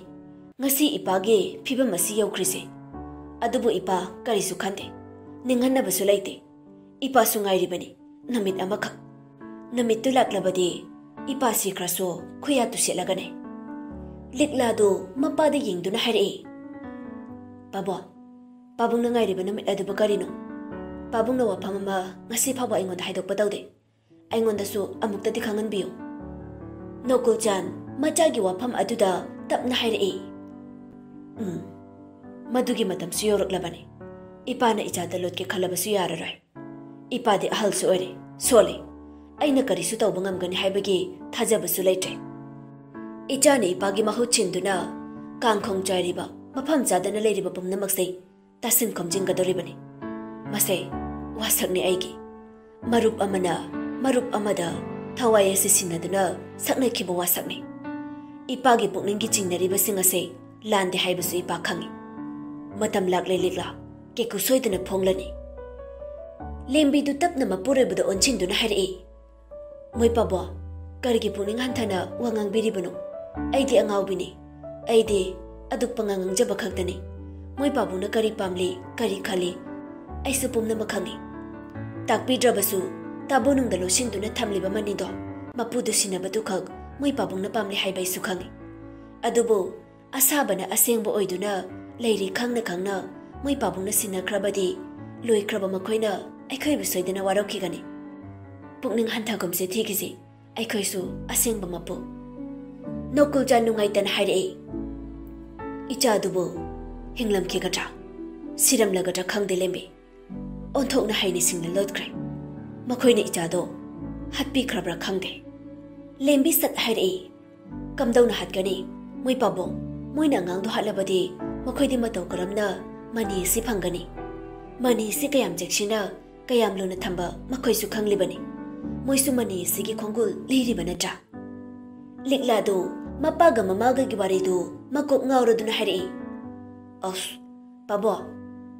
ꯉꯁꯤ ꯏꯄꯥꯒꯤ ꯐꯤꯕꯝ ꯑꯁꯤ ꯌꯧꯈ꯭ꯔꯤꯁꯦ꯫ ꯑꯗꯨꯕꯨ ꯏꯄꯥ ꯀꯔꯤꯁꯨ ꯈꯟꯗꯦ, ꯅꯤꯡꯍꯟꯅꯕꯁꯨ ꯂꯩꯇꯦ꯫ ꯏꯄꯥꯁꯨ ꯉꯥꯏꯔꯤꯕꯅꯤ ꯅꯨꯃꯤꯠ ꯑꯃꯈꯛ꯫ ꯅꯨꯃꯤꯠꯇꯨ ꯂꯥꯛꯂꯕꯗꯤ ꯏꯄꯥ ꯁꯤꯈ꯭ꯔꯁꯨ ꯈꯨꯌꯥ ꯇꯨꯁꯤꯠꯂꯒꯅꯤ꯫" ꯂꯤꯛꯂꯥꯗꯨ ꯃꯄꯥꯗ ꯌꯦꯡꯗꯨꯅ ꯍꯥꯏꯔꯛꯏ, "ꯄꯥꯕꯨꯡ, ꯄꯥꯕꯨꯡꯅ ꯉꯥꯏꯔꯤꯕ ꯅꯨꯃꯤꯠ ꯑꯗꯨꯕꯨ ꯀꯔꯤꯅꯣ? ꯄꯥꯕꯨꯡꯅ ꯋꯥꯐꯝ ꯑꯃ ꯉꯁꯤ ꯐꯥꯎꯕ ꯑꯩꯉꯣꯟꯗ ꯍꯥꯏꯗꯣꯛꯄ ꯇꯧꯗꯦ꯫ ꯑꯩꯉꯣꯟꯗꯁꯨ ꯑꯃꯨꯛꯇꯗꯤ ꯈꯪꯍꯟꯕꯤꯌꯨ꯫" ꯅꯣꯀꯨꯜꯆꯥꯟ ꯃꯆꯥꯒꯤ ꯋꯥꯐꯝ ꯑꯗꯨꯗ ꯇꯞꯅ ꯍꯥꯏꯔꯛꯏ, "ꯎꯝ, ꯃꯗꯨꯒꯤ ꯃꯇꯝꯁꯨ ꯌꯧꯔꯛꯂꯕꯅꯤ꯫ ꯏꯄꯥꯅ ꯏꯆꯥꯗ ꯂꯣꯠꯀꯦ ꯈꯜꯂꯕꯁꯨ ꯌꯥꯔꯔꯣꯏ꯫ ꯏꯄꯥꯗꯤ ꯑꯍꯜꯁꯨ ꯑꯣꯏꯔꯦ, ꯁꯣꯜꯂꯦ꯫ ꯑꯩꯅ ꯀꯔꯤꯁꯨ ꯇꯧꯕ ꯉꯝꯒꯅꯤ ꯍꯥꯏꯕꯒꯤ ꯊꯥꯖꯕꯁꯨ ꯂꯩꯇ꯭ꯔꯦ꯫ ꯏꯆꯥꯅ ꯏꯄꯥꯒꯤ ꯃꯍꯨꯠ ꯁꯤꯟꯗꯨꯅ ꯀꯥꯡꯈꯣꯡ ꯆꯥꯏꯔꯤꯕ, ꯃꯐꯝ ꯆꯥꯗꯅ ꯂꯩꯔꯤꯕ ꯄꯨꯝꯅꯃꯛꯁꯦ ꯇꯥꯁꯤꯟ ꯈꯣꯝꯖꯤꯟꯒꯗꯧꯔꯤꯕꯅꯤ꯫ ꯃꯁꯦ ꯋꯥꯁꯛꯅꯤ ꯑꯩꯒꯤ꯫ ꯃꯔꯨꯞ ꯑꯃꯅ ꯃꯔꯨꯞ ꯑꯃꯗ ꯊꯋꯥꯏ ꯑꯁꯤ ꯁꯤꯟꯅꯗꯨꯅ ꯁꯛꯅꯈꯤꯕ ꯋꯥꯁꯛꯅꯤ꯫ ꯏꯄꯥꯒꯤ ꯄꯨꯛꯅꯤꯡꯒꯤ ꯆꯤꯡꯅꯔꯤꯕꯁꯤꯡ ꯑꯁꯦ ꯂꯥꯟꯗꯦ ꯍꯥꯏꯕꯁꯨ ꯏꯄꯥ ꯈꯪꯏ꯫ ꯃꯇꯝ ꯂꯥꯛꯂꯦ ꯂꯤꯛꯂꯥ, ꯀꯦꯀꯨ ꯁꯣꯏꯗꯅ ꯐꯣꯡꯂꯅꯤ꯫" ꯂꯦꯝꯕꯤꯗꯨ ꯇꯞꯅ ꯃꯄꯨꯔꯣꯏꯕꯗ ꯑꯣꯟꯁꯤꯟꯗꯨꯅ ꯍꯥꯏꯔꯛꯏ, "ꯃꯣꯏ ꯄꯥꯕꯣ, ꯀꯔꯤꯒꯤ ꯄꯨꯛꯅꯤꯡ ꯍꯟꯊꯅ ꯋꯥ ꯉꯥꯡꯕꯤꯔꯤꯕꯅꯣ? ꯑꯩꯗꯤ ꯑꯉꯥꯎꯕꯤꯅꯤ꯫ ꯑꯩꯗꯤ ꯑꯗꯨꯛ ꯄꯉꯥꯡ ꯉꯥꯡꯖꯕ ꯈꯛꯇꯅꯤ꯫ ꯃꯣꯏ ꯄꯥꯕꯨꯡꯅ ꯀꯔꯤ ꯄꯥꯝꯂꯤ, ꯀꯔꯤ ꯈꯜꯂꯤ, ꯑꯩꯁꯨ ꯄꯨꯝꯅꯃꯛ ꯈꯪꯏ꯫ ꯇꯥꯛꯄꯤꯗ꯭ꯔꯕꯁꯨ ꯇꯥꯕꯨ ꯅꯨꯡꯗ ꯂꯣꯠꯁꯤꯟꯗꯨꯅ ꯊꯝꯂꯤꯕ ꯃꯅꯤꯗꯣ ꯃꯄꯨꯗꯨ ꯁꯤꯟꯅꯕꯗꯨꯈꯛ ꯃꯣꯏ ꯄꯥꯕꯨꯡꯅ ꯄꯥꯝꯂꯤ ꯍꯥꯏꯕ ꯑꯩꯁꯨ ꯈꯪꯏ꯫ ꯑꯗꯨꯕꯨ ꯑꯁꯥꯕꯅ ꯑꯁꯦꯡꯕ ꯑꯣꯏꯗꯨꯅ ꯂꯩꯔꯤ ꯈꯪꯅ ꯈꯪꯅ ꯃꯣꯏ ꯄꯥꯕꯨꯡꯅ ꯁꯤꯟꯅꯈ꯭ꯔꯕꯗꯤ ꯂꯣꯏꯈ꯭ꯔꯕ ꯃꯈꯣꯏꯅ ꯑꯩꯈꯣꯏꯕꯨ ꯁꯣꯏꯗꯅ ꯋꯥꯔꯧꯈꯤꯒꯅꯤ꯫ ꯄꯨꯛꯅꯤꯡ ꯍꯟꯊꯒꯨꯝꯁꯦ ꯊꯤꯈꯤꯁꯤ, ꯑꯩꯈꯣꯏꯁꯨ ꯑꯁꯦꯡꯕ ꯃꯄꯨ꯫" ꯅꯣꯀꯨꯜꯆꯥꯟ ꯅꯨꯡꯉꯥꯏꯇꯅ ꯍꯥꯏꯔꯛꯏ, "ꯏꯆꯥꯗꯨꯕꯨ ꯍꯤꯡꯂꯝꯈꯤꯒꯗ꯭ꯔꯥ, ꯁꯤꯔꯝꯂꯒꯗ꯭ꯔꯥ ꯈꯪꯗꯦ ꯂꯦꯝꯕꯤ꯫ ꯑꯣꯟꯊꯣꯛꯅ ꯍꯩꯅ ꯁꯤꯡꯅ ꯂꯣꯠꯈ꯭ꯔꯦ꯫ ꯃꯈꯣꯏꯅ ꯏꯆꯥꯗꯣ ꯍꯥꯠꯄꯤꯈ꯭ꯔꯕ꯭ꯔꯥ ꯈꯪꯗꯦ꯫" ꯂꯦꯝꯕꯤ ꯁꯠ ꯍꯥꯏꯔꯛꯏ, "ꯀꯝꯗꯧꯅ ꯍꯥꯠꯀꯅꯤ? ꯃꯣꯏ ꯄꯥꯕꯨꯡ, ꯃꯣꯏꯅ ꯑꯉꯥꯡꯗꯣ ꯍꯥꯠꯂꯕꯗꯤ ꯃꯈꯣꯏꯗꯤ ꯃꯇꯧ ꯀꯔꯝꯅ ꯃꯅꯤ ꯑꯁꯤ ꯐꯪꯒꯅꯤ? ꯃꯅꯤ ꯑꯁꯤ ꯀꯌꯥꯝ ꯆꯦꯛꯁꯤꯟꯅ, ꯀꯌꯥꯝ ꯂꯨꯅ ꯊꯝꯕ ꯃꯈꯣꯏꯁꯨ ꯈꯪꯂꯤꯕꯅꯤ꯫ ꯃꯣꯏꯁꯨ ꯃꯅꯤ ꯑꯁꯤꯒꯤ ꯈꯣꯡꯒꯨꯜ ꯂꯤꯔꯤꯕ ꯅꯠꯇ꯭ꯔꯥ?" ꯂꯤꯛꯂꯥꯗꯨ ꯃꯄꯥꯒ ꯃꯃꯥꯒꯒꯤ ꯋꯥꯔꯤꯗꯨ ꯃꯀꯣꯛ ꯉꯥꯎꯔꯗꯨꯅ ꯍꯥꯏꯔꯛꯏ, "ꯑꯁ, ꯄꯥꯕꯣ,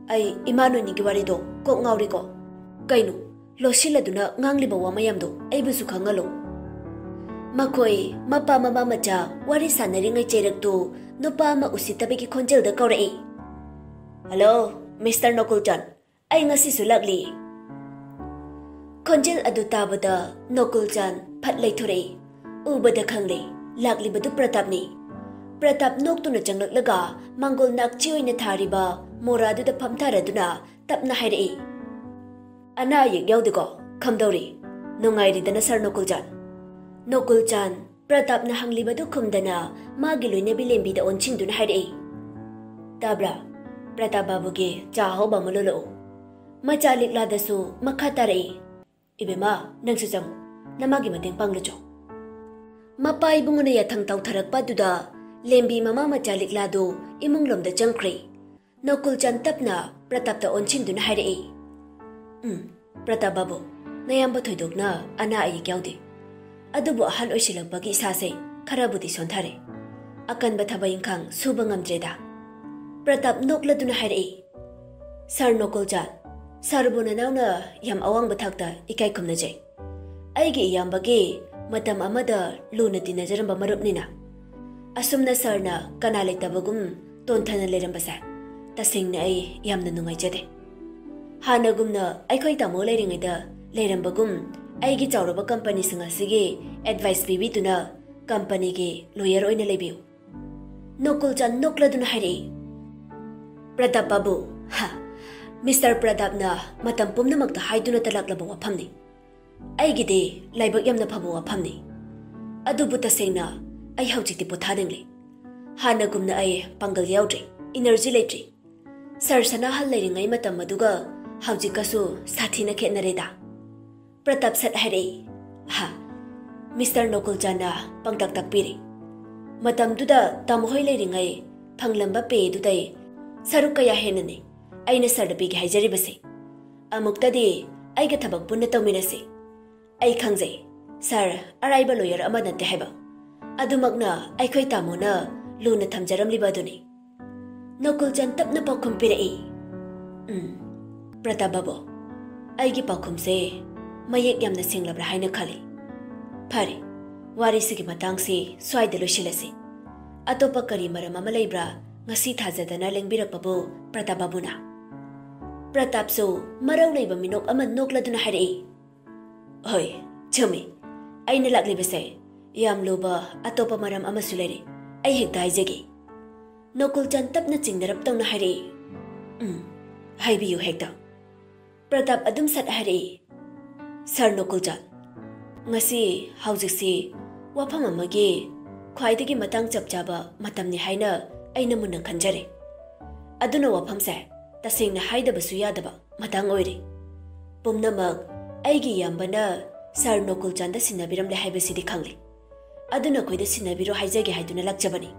ꯑꯩ ꯏꯃꯥ ꯅꯣꯏꯅꯤꯒꯤ ꯋꯥꯔꯤꯗꯣ ꯀꯣꯛ ꯉꯥꯎꯔꯤꯀꯣ꯫ ꯀꯩꯅꯣ, ꯂꯣꯠꯁꯤꯜꯂꯗꯨꯅ ꯉꯥꯡꯂꯤꯕ ꯋꯥ ꯃꯌꯥꯝꯗꯣ ꯑꯩꯕꯨꯁꯨ ꯈꯪꯍꯜꯂꯣ꯫" ꯃꯈꯣꯏ ꯃꯄꯥ ꯃꯃꯥ ꯃꯆꯥ ꯋꯥꯔꯤ ꯁꯥꯟꯅꯔꯤꯉꯩ ꯆꯩꯔꯛꯇꯨ ꯅꯨꯄꯥ ꯑꯃ ꯎꯁꯤꯠꯇꯕꯒꯤ ꯈꯣꯟꯖꯦꯜꯗ ꯀꯧꯔꯛꯏ, "ꯍꯜꯂꯣ, ꯃꯤꯁꯇꯔ ꯅꯣꯀꯨꯜꯆꯥꯟ, ꯑꯩ ꯉꯁꯤꯁꯨ ꯂꯥꯛꯂꯤ꯫" ꯈꯣꯟꯖꯦꯜ ꯑꯗꯨ ꯇꯥꯕꯗ ꯅꯣꯀꯨꯜꯆꯥꯟ ꯐꯠ ꯂꯩꯊꯣꯔꯛꯏ꯫ ꯎꯕꯗ ꯈꯪꯂꯦ, ꯂꯥꯛꯂꯤꯕꯗꯨ ꯄ꯭ꯔꯇꯥꯞꯅꯤ꯫ ꯄ꯭ꯔꯇꯥꯞ ꯅꯣꯛꯇꯨꯅ ꯆꯪꯂꯛꯂꯒ ꯃꯥꯡꯒꯣꯜ ꯅꯥꯛꯆꯤ ꯑꯣꯏꯅ ꯊꯥꯔꯤꯕ ꯃꯣꯔꯥꯗꯨꯗ ꯐꯝꯊꯔꯗꯨꯅ ꯇꯞꯅ ꯍꯥꯏꯔꯛꯏ, "ꯑꯅꯥ ꯑꯌꯦꯛ ꯌꯥꯎꯗꯦꯀꯣ? ꯀꯝꯗꯧꯔꯤ? ꯅꯨꯡꯉꯥꯏꯔꯤꯗꯅ, ꯁꯥꯔ ꯅꯣꯀꯨꯜꯆꯥꯟ?" ꯅꯣꯀꯨꯜꯆꯥꯟ ꯄ꯭ꯔꯇꯥꯞꯅ ꯍꯪꯂꯤꯕꯗꯨ ꯈꯨꯝꯗꯅ ꯃꯥꯒꯤ ꯂꯣꯏꯅꯕꯤ ꯂꯦꯝꯕꯤꯗ ꯑꯣꯟꯁꯤꯟꯗꯨꯅ ꯍꯥꯏꯔꯛꯏ, "ꯇꯥꯕ꯭ꯔꯥ? ꯄ꯭ꯔꯇꯥꯞ ꯕꯥꯕꯨꯒꯤ ꯆꯥ ꯑꯍꯥꯎꯕ ꯑꯃ ꯂꯣꯜꯂꯛꯎ꯫" ꯃꯆꯥ ꯂꯤꯛꯂꯥꯗꯁꯨ ꯃꯈꯥ ꯇꯥꯔꯛꯏ, "ꯏꯕꯦꯝꯃ, ꯅꯪꯁꯨ ꯆꯪꯉꯨ, ꯅꯃꯥꯒꯤ ꯃꯇꯦꯡ ꯄꯥꯡꯂꯨꯆꯣ꯫" ꯃꯄꯥ ꯏꯕꯨꯡꯉꯣꯅ ꯌꯥꯊꯪ ꯇꯧꯊꯔꯛꯄ ꯑꯗꯨꯗ ꯂꯦꯝꯕꯤ ꯃꯃꯥ ꯃꯆꯥ ꯂꯤꯛꯂꯥꯗꯨ ꯏꯃꯨꯡꯂꯣꯝꯗ ꯆꯪꯈ꯭ꯔꯦ꯫ ꯅꯣꯀꯨꯜꯆꯥꯟ ꯇꯞꯅ ꯄ꯭ꯔꯇꯥꯞꯇ ꯑꯣꯟꯁꯤꯟꯗꯨꯅ ꯍꯥꯏꯔꯛꯏ, "ꯎꯝ, ꯄ꯭ꯔꯇꯥꯞ ꯕꯥꯕꯨ, ꯅꯌꯥꯝꯕ ꯊꯣꯏꯗꯣꯛꯅ ꯑꯅꯥ ꯑꯌꯦꯛ ꯌꯥꯎꯗꯦ꯫ ꯑꯗꯨꯕꯨ ꯑꯍꯜ ꯑꯣꯏꯁꯤꯜꯂꯛꯄꯒꯤ ꯏꯁꯥꯁꯦ ꯈꯔꯕꯨꯗꯤ ꯁꯣꯟꯊꯔꯦ꯫ ꯑꯀꯟꯕ ꯊꯕꯛ ꯏꯪꯈꯥꯡ ꯁꯨꯕ ꯉꯝꯗ꯭ꯔꯦꯗ꯫" ꯄ꯭ꯔꯇꯥꯞ ꯅꯣꯛꯂꯗꯨꯅ ꯍꯥꯏꯔꯛꯏ, "ꯁꯥꯔ ꯅꯣꯀꯨꯜꯆꯥꯟ, ꯁꯥꯔꯕꯨ ꯅꯅꯥꯎꯅ ꯌꯥꯝ ꯑꯋꯥꯡꯕ ꯊꯥꯛꯇ ꯏꯀꯥꯏ ꯈꯨꯝꯅꯖꯩ꯫ ꯑꯩꯒꯤ ꯏꯌꯥꯝꯕꯒꯤ ꯃꯇꯝ ꯑꯃꯗ ꯂꯨꯅ ꯇꯤꯟꯅꯖꯔꯝꯕ ꯃꯔꯨꯞꯅꯤꯅ꯫ ꯑꯁꯨꯝꯅ ꯁꯥꯔꯅ ꯀꯅꯥ ꯂꯩꯇꯕꯒꯨꯝ ꯇꯣꯟꯊꯅ ꯂꯩꯔꯝꯕꯁꯦ ꯇꯁꯦꯡꯅ ꯑꯩ ꯌꯥꯝꯅ ꯅꯨꯡꯉꯥꯏꯖꯗꯦ꯫ ꯍꯥꯟꯅꯒꯨꯝꯅ ꯑꯩꯈꯣꯏ ꯇꯥꯃꯣ ꯂꯩꯔꯤꯉꯩꯗ ꯂꯩꯔꯝꯕꯒꯨꯝ ꯑꯩꯒꯤ ꯆꯥꯎꯔꯕ ꯀꯝꯄꯅꯤꯁꯤꯡ ꯑꯁꯤꯒꯤ ꯑꯦꯗꯚꯥꯏꯁ ꯄꯤꯕꯤꯗꯨꯅ ꯀꯝꯄꯅꯤꯒꯤ ꯂꯣꯌꯔ ꯑꯣꯏꯅ ꯂꯩꯕꯤꯌꯨ꯫ ꯅꯣꯀꯨꯜꯆꯥꯟ ꯅꯣꯛꯂꯗꯨꯅ ꯍꯥꯏꯔꯛꯏ, "ꯄ꯭ꯔꯗꯥꯞ ꯕꯥꯕꯨ, ꯍꯥ, ꯃꯤꯁꯇꯔ ꯄ꯭ꯔꯗꯥꯞꯅ ꯃꯇꯝ ꯄꯨꯝꯅꯃꯛꯇ ꯍꯥꯏꯗꯨꯅ ꯇꯂꯛꯂꯕ ꯋꯥꯐꯝꯅꯤ꯫ ꯑꯩꯒꯤꯗꯤ ꯂꯥꯏꯕꯛ ꯌꯥꯝꯅ ꯐꯕ ꯋꯥꯐꯝꯅꯤ꯫ ꯑꯗꯨꯕꯨ ꯇꯁꯦꯡꯅ ꯑꯩ ꯍꯧꯖꯤꯛꯇꯤ ꯄꯣꯊꯥꯅꯤꯡꯂꯦ꯫ ꯍꯥꯟꯅꯒꯨꯝꯅ ꯑꯩ ꯄꯥꯡꯒꯜ ꯌꯥꯎꯗ꯭ꯔꯤ, ꯏꯅꯔꯖꯤ ꯂꯩꯇ꯭ꯔꯤ꯫ ꯁꯥꯔ ꯁꯅꯥꯍꯜ ꯂꯩꯔꯤꯉꯩ ꯃꯇꯝ ꯑꯗꯨꯒ ꯍꯧꯖꯤꯛꯀꯁꯨ ꯁꯥꯊꯤꯅ ꯈꯦꯠꯅꯔꯦꯗ꯫" ꯄ꯭ꯔꯇꯥꯞ ꯁꯠ ꯍꯥꯏꯔꯛꯏ, "ꯍꯥ, ꯃꯤꯁꯇꯔ ꯅꯣꯀꯨꯜꯆꯥꯟꯅ ꯄꯥꯡꯇꯛ ꯇꯛꯄꯤꯔꯦ꯫ ꯃꯇꯝꯗꯨꯗ ꯇꯥꯃꯣꯍꯣꯏ ꯂꯩꯔꯤꯉꯩ ꯐꯪꯂꯝꯕ ꯄꯦꯗꯨꯗꯩ ꯁꯔꯨꯛ ꯀꯌꯥ ꯍꯦꯟꯅꯅꯤ ꯑꯩꯅ ꯁꯥꯔꯗ ꯄꯤꯒꯦ ꯍꯥꯏꯖꯔꯤꯕꯁꯦ꯫ ꯑꯃꯨꯛꯇꯗꯤ ꯑꯩꯒ ꯊꯕꯛ ꯄꯨꯟꯅ ꯇꯧꯃꯤꯟꯅꯁꯤ꯫ ꯑꯩ ꯈꯪꯖꯩ, ꯁꯥꯔ ꯑꯔꯥꯏꯕ ꯂꯣꯌꯔ ꯑꯃ ꯅꯠꯇꯦ ꯍꯥꯏꯕ꯫ ꯑꯗꯨꯃꯛꯅ ꯑꯩꯈꯣꯏ ꯇꯥꯃꯣꯅ ꯂꯨꯅ ꯊꯝꯖꯔꯝꯂꯤꯕ ꯑꯗꯨꯅꯤ꯫" ꯅꯣꯀꯨꯜꯆꯥꯟ ꯇꯞꯅ ꯄꯥꯎꯈꯨꯝ ꯄꯤꯔꯛꯏ, "ꯎꯝ, ꯄ꯭ꯔꯇꯥꯞ ꯕꯥꯕꯨ, ꯑꯩꯒꯤ ꯄꯥꯎꯈꯨꯝꯁꯦ ꯃꯌꯦꯛ ꯌꯥꯝꯅ ꯁꯦꯡꯂꯕ꯭ꯔꯥ ꯍꯥꯏꯅ ꯈꯜꯂꯤ꯫ ꯐꯔꯦ, ꯋꯥꯔꯤꯁꯤꯒꯤ ꯃꯇꯥꯡꯁꯤ ꯁ꯭ꯋꯥꯏꯗ ꯂꯣꯏꯁꯤꯜꯂꯁꯤ꯫ ꯑꯇꯣꯞꯄ ꯀꯔꯤ ꯃꯔꯝ ꯑꯃ ꯂꯩꯕ꯭ꯔꯥ ꯉꯁꯤ ꯊꯥꯖꯗꯅ ꯂꯦꯡꯕꯤꯔꯛꯄꯕꯨ, ꯄ꯭ꯔꯇꯥꯞ ꯕꯥꯕꯨꯅ?" ꯄ꯭ꯔꯇꯥꯞꯁꯨ ꯃꯔꯧ ꯂꯩꯕ ꯃꯤꯅꯣꯛ ꯑꯃ ꯅꯣꯛꯂꯗꯨꯅ ꯍꯥꯏꯔꯛꯏ, "ꯍꯣꯏ, ꯆꯨꯝꯃꯤ꯫ ꯑꯩꯅ ꯂꯥꯛꯂꯤꯕꯁꯦ ꯌꯥꯝ ꯂꯨꯕ ꯑꯇꯣꯞꯄ ꯃꯔꯝ ꯑꯃꯁꯨ ꯂꯩꯔꯤ꯫ ꯑꯩ ꯍꯦꯛꯇ ꯍꯥꯏꯖꯒꯦ꯫" ꯅꯣꯀꯨꯜꯆꯥꯟ ꯇꯞꯅ ꯆꯤꯡꯅꯔꯞ ꯇꯧꯅ ꯍꯥꯏꯔꯛꯏ, "ꯎꯝ, ꯍꯥꯏꯕꯤꯌꯨ ꯍꯦꯛꯇ꯫" ꯄ꯭ꯔꯇꯥꯞ ꯑꯗꯨꯝ ꯁꯠ ꯍꯥꯏꯔꯛꯏ, "ꯁꯥꯔ ꯅꯣꯀꯨꯜꯆꯥꯟ, ꯉꯁꯤ ꯍꯧꯖꯤꯛꯁꯤ ꯋꯥꯐꯝ ꯑꯃꯒꯤ ꯈ꯭ꯋꯥꯏꯗꯒꯤ ꯃꯇꯥꯡ ꯆꯞ ꯆꯥꯕ ꯃꯇꯝꯅꯤ ꯍꯥꯏꯅ ꯑꯩꯅ ꯃꯨꯟꯅ ꯈꯟꯖꯔꯦ꯫ ꯑꯗꯨꯅ ꯋꯥꯐꯝꯁꯦ ꯇꯁꯦꯡꯅ ꯍꯥꯏꯗꯕꯁꯨ ꯌꯥꯗꯕ ꯃꯇꯥꯡ ꯑꯣꯏꯔꯦ꯫ ꯄꯨꯝꯅꯃꯛ ꯑꯩꯒꯤ ꯏꯌꯥꯝꯕꯅ ꯁꯥꯔ ꯅꯣꯀꯨꯜꯆꯥꯟꯗ ꯁꯤꯟꯅꯕꯤꯔꯝꯂꯦ ꯍꯥꯏꯕꯁꯤꯗꯤ ꯈꯪꯂꯦ꯫ ꯑꯗꯨ ꯅꯈꯣꯏꯗ ꯁꯤꯟꯅꯕꯤꯔꯣ ꯍꯥꯏꯖꯒꯦ ꯍꯥꯏꯗꯨꯅ ꯂꯥꯛꯆꯕꯅꯤ꯫"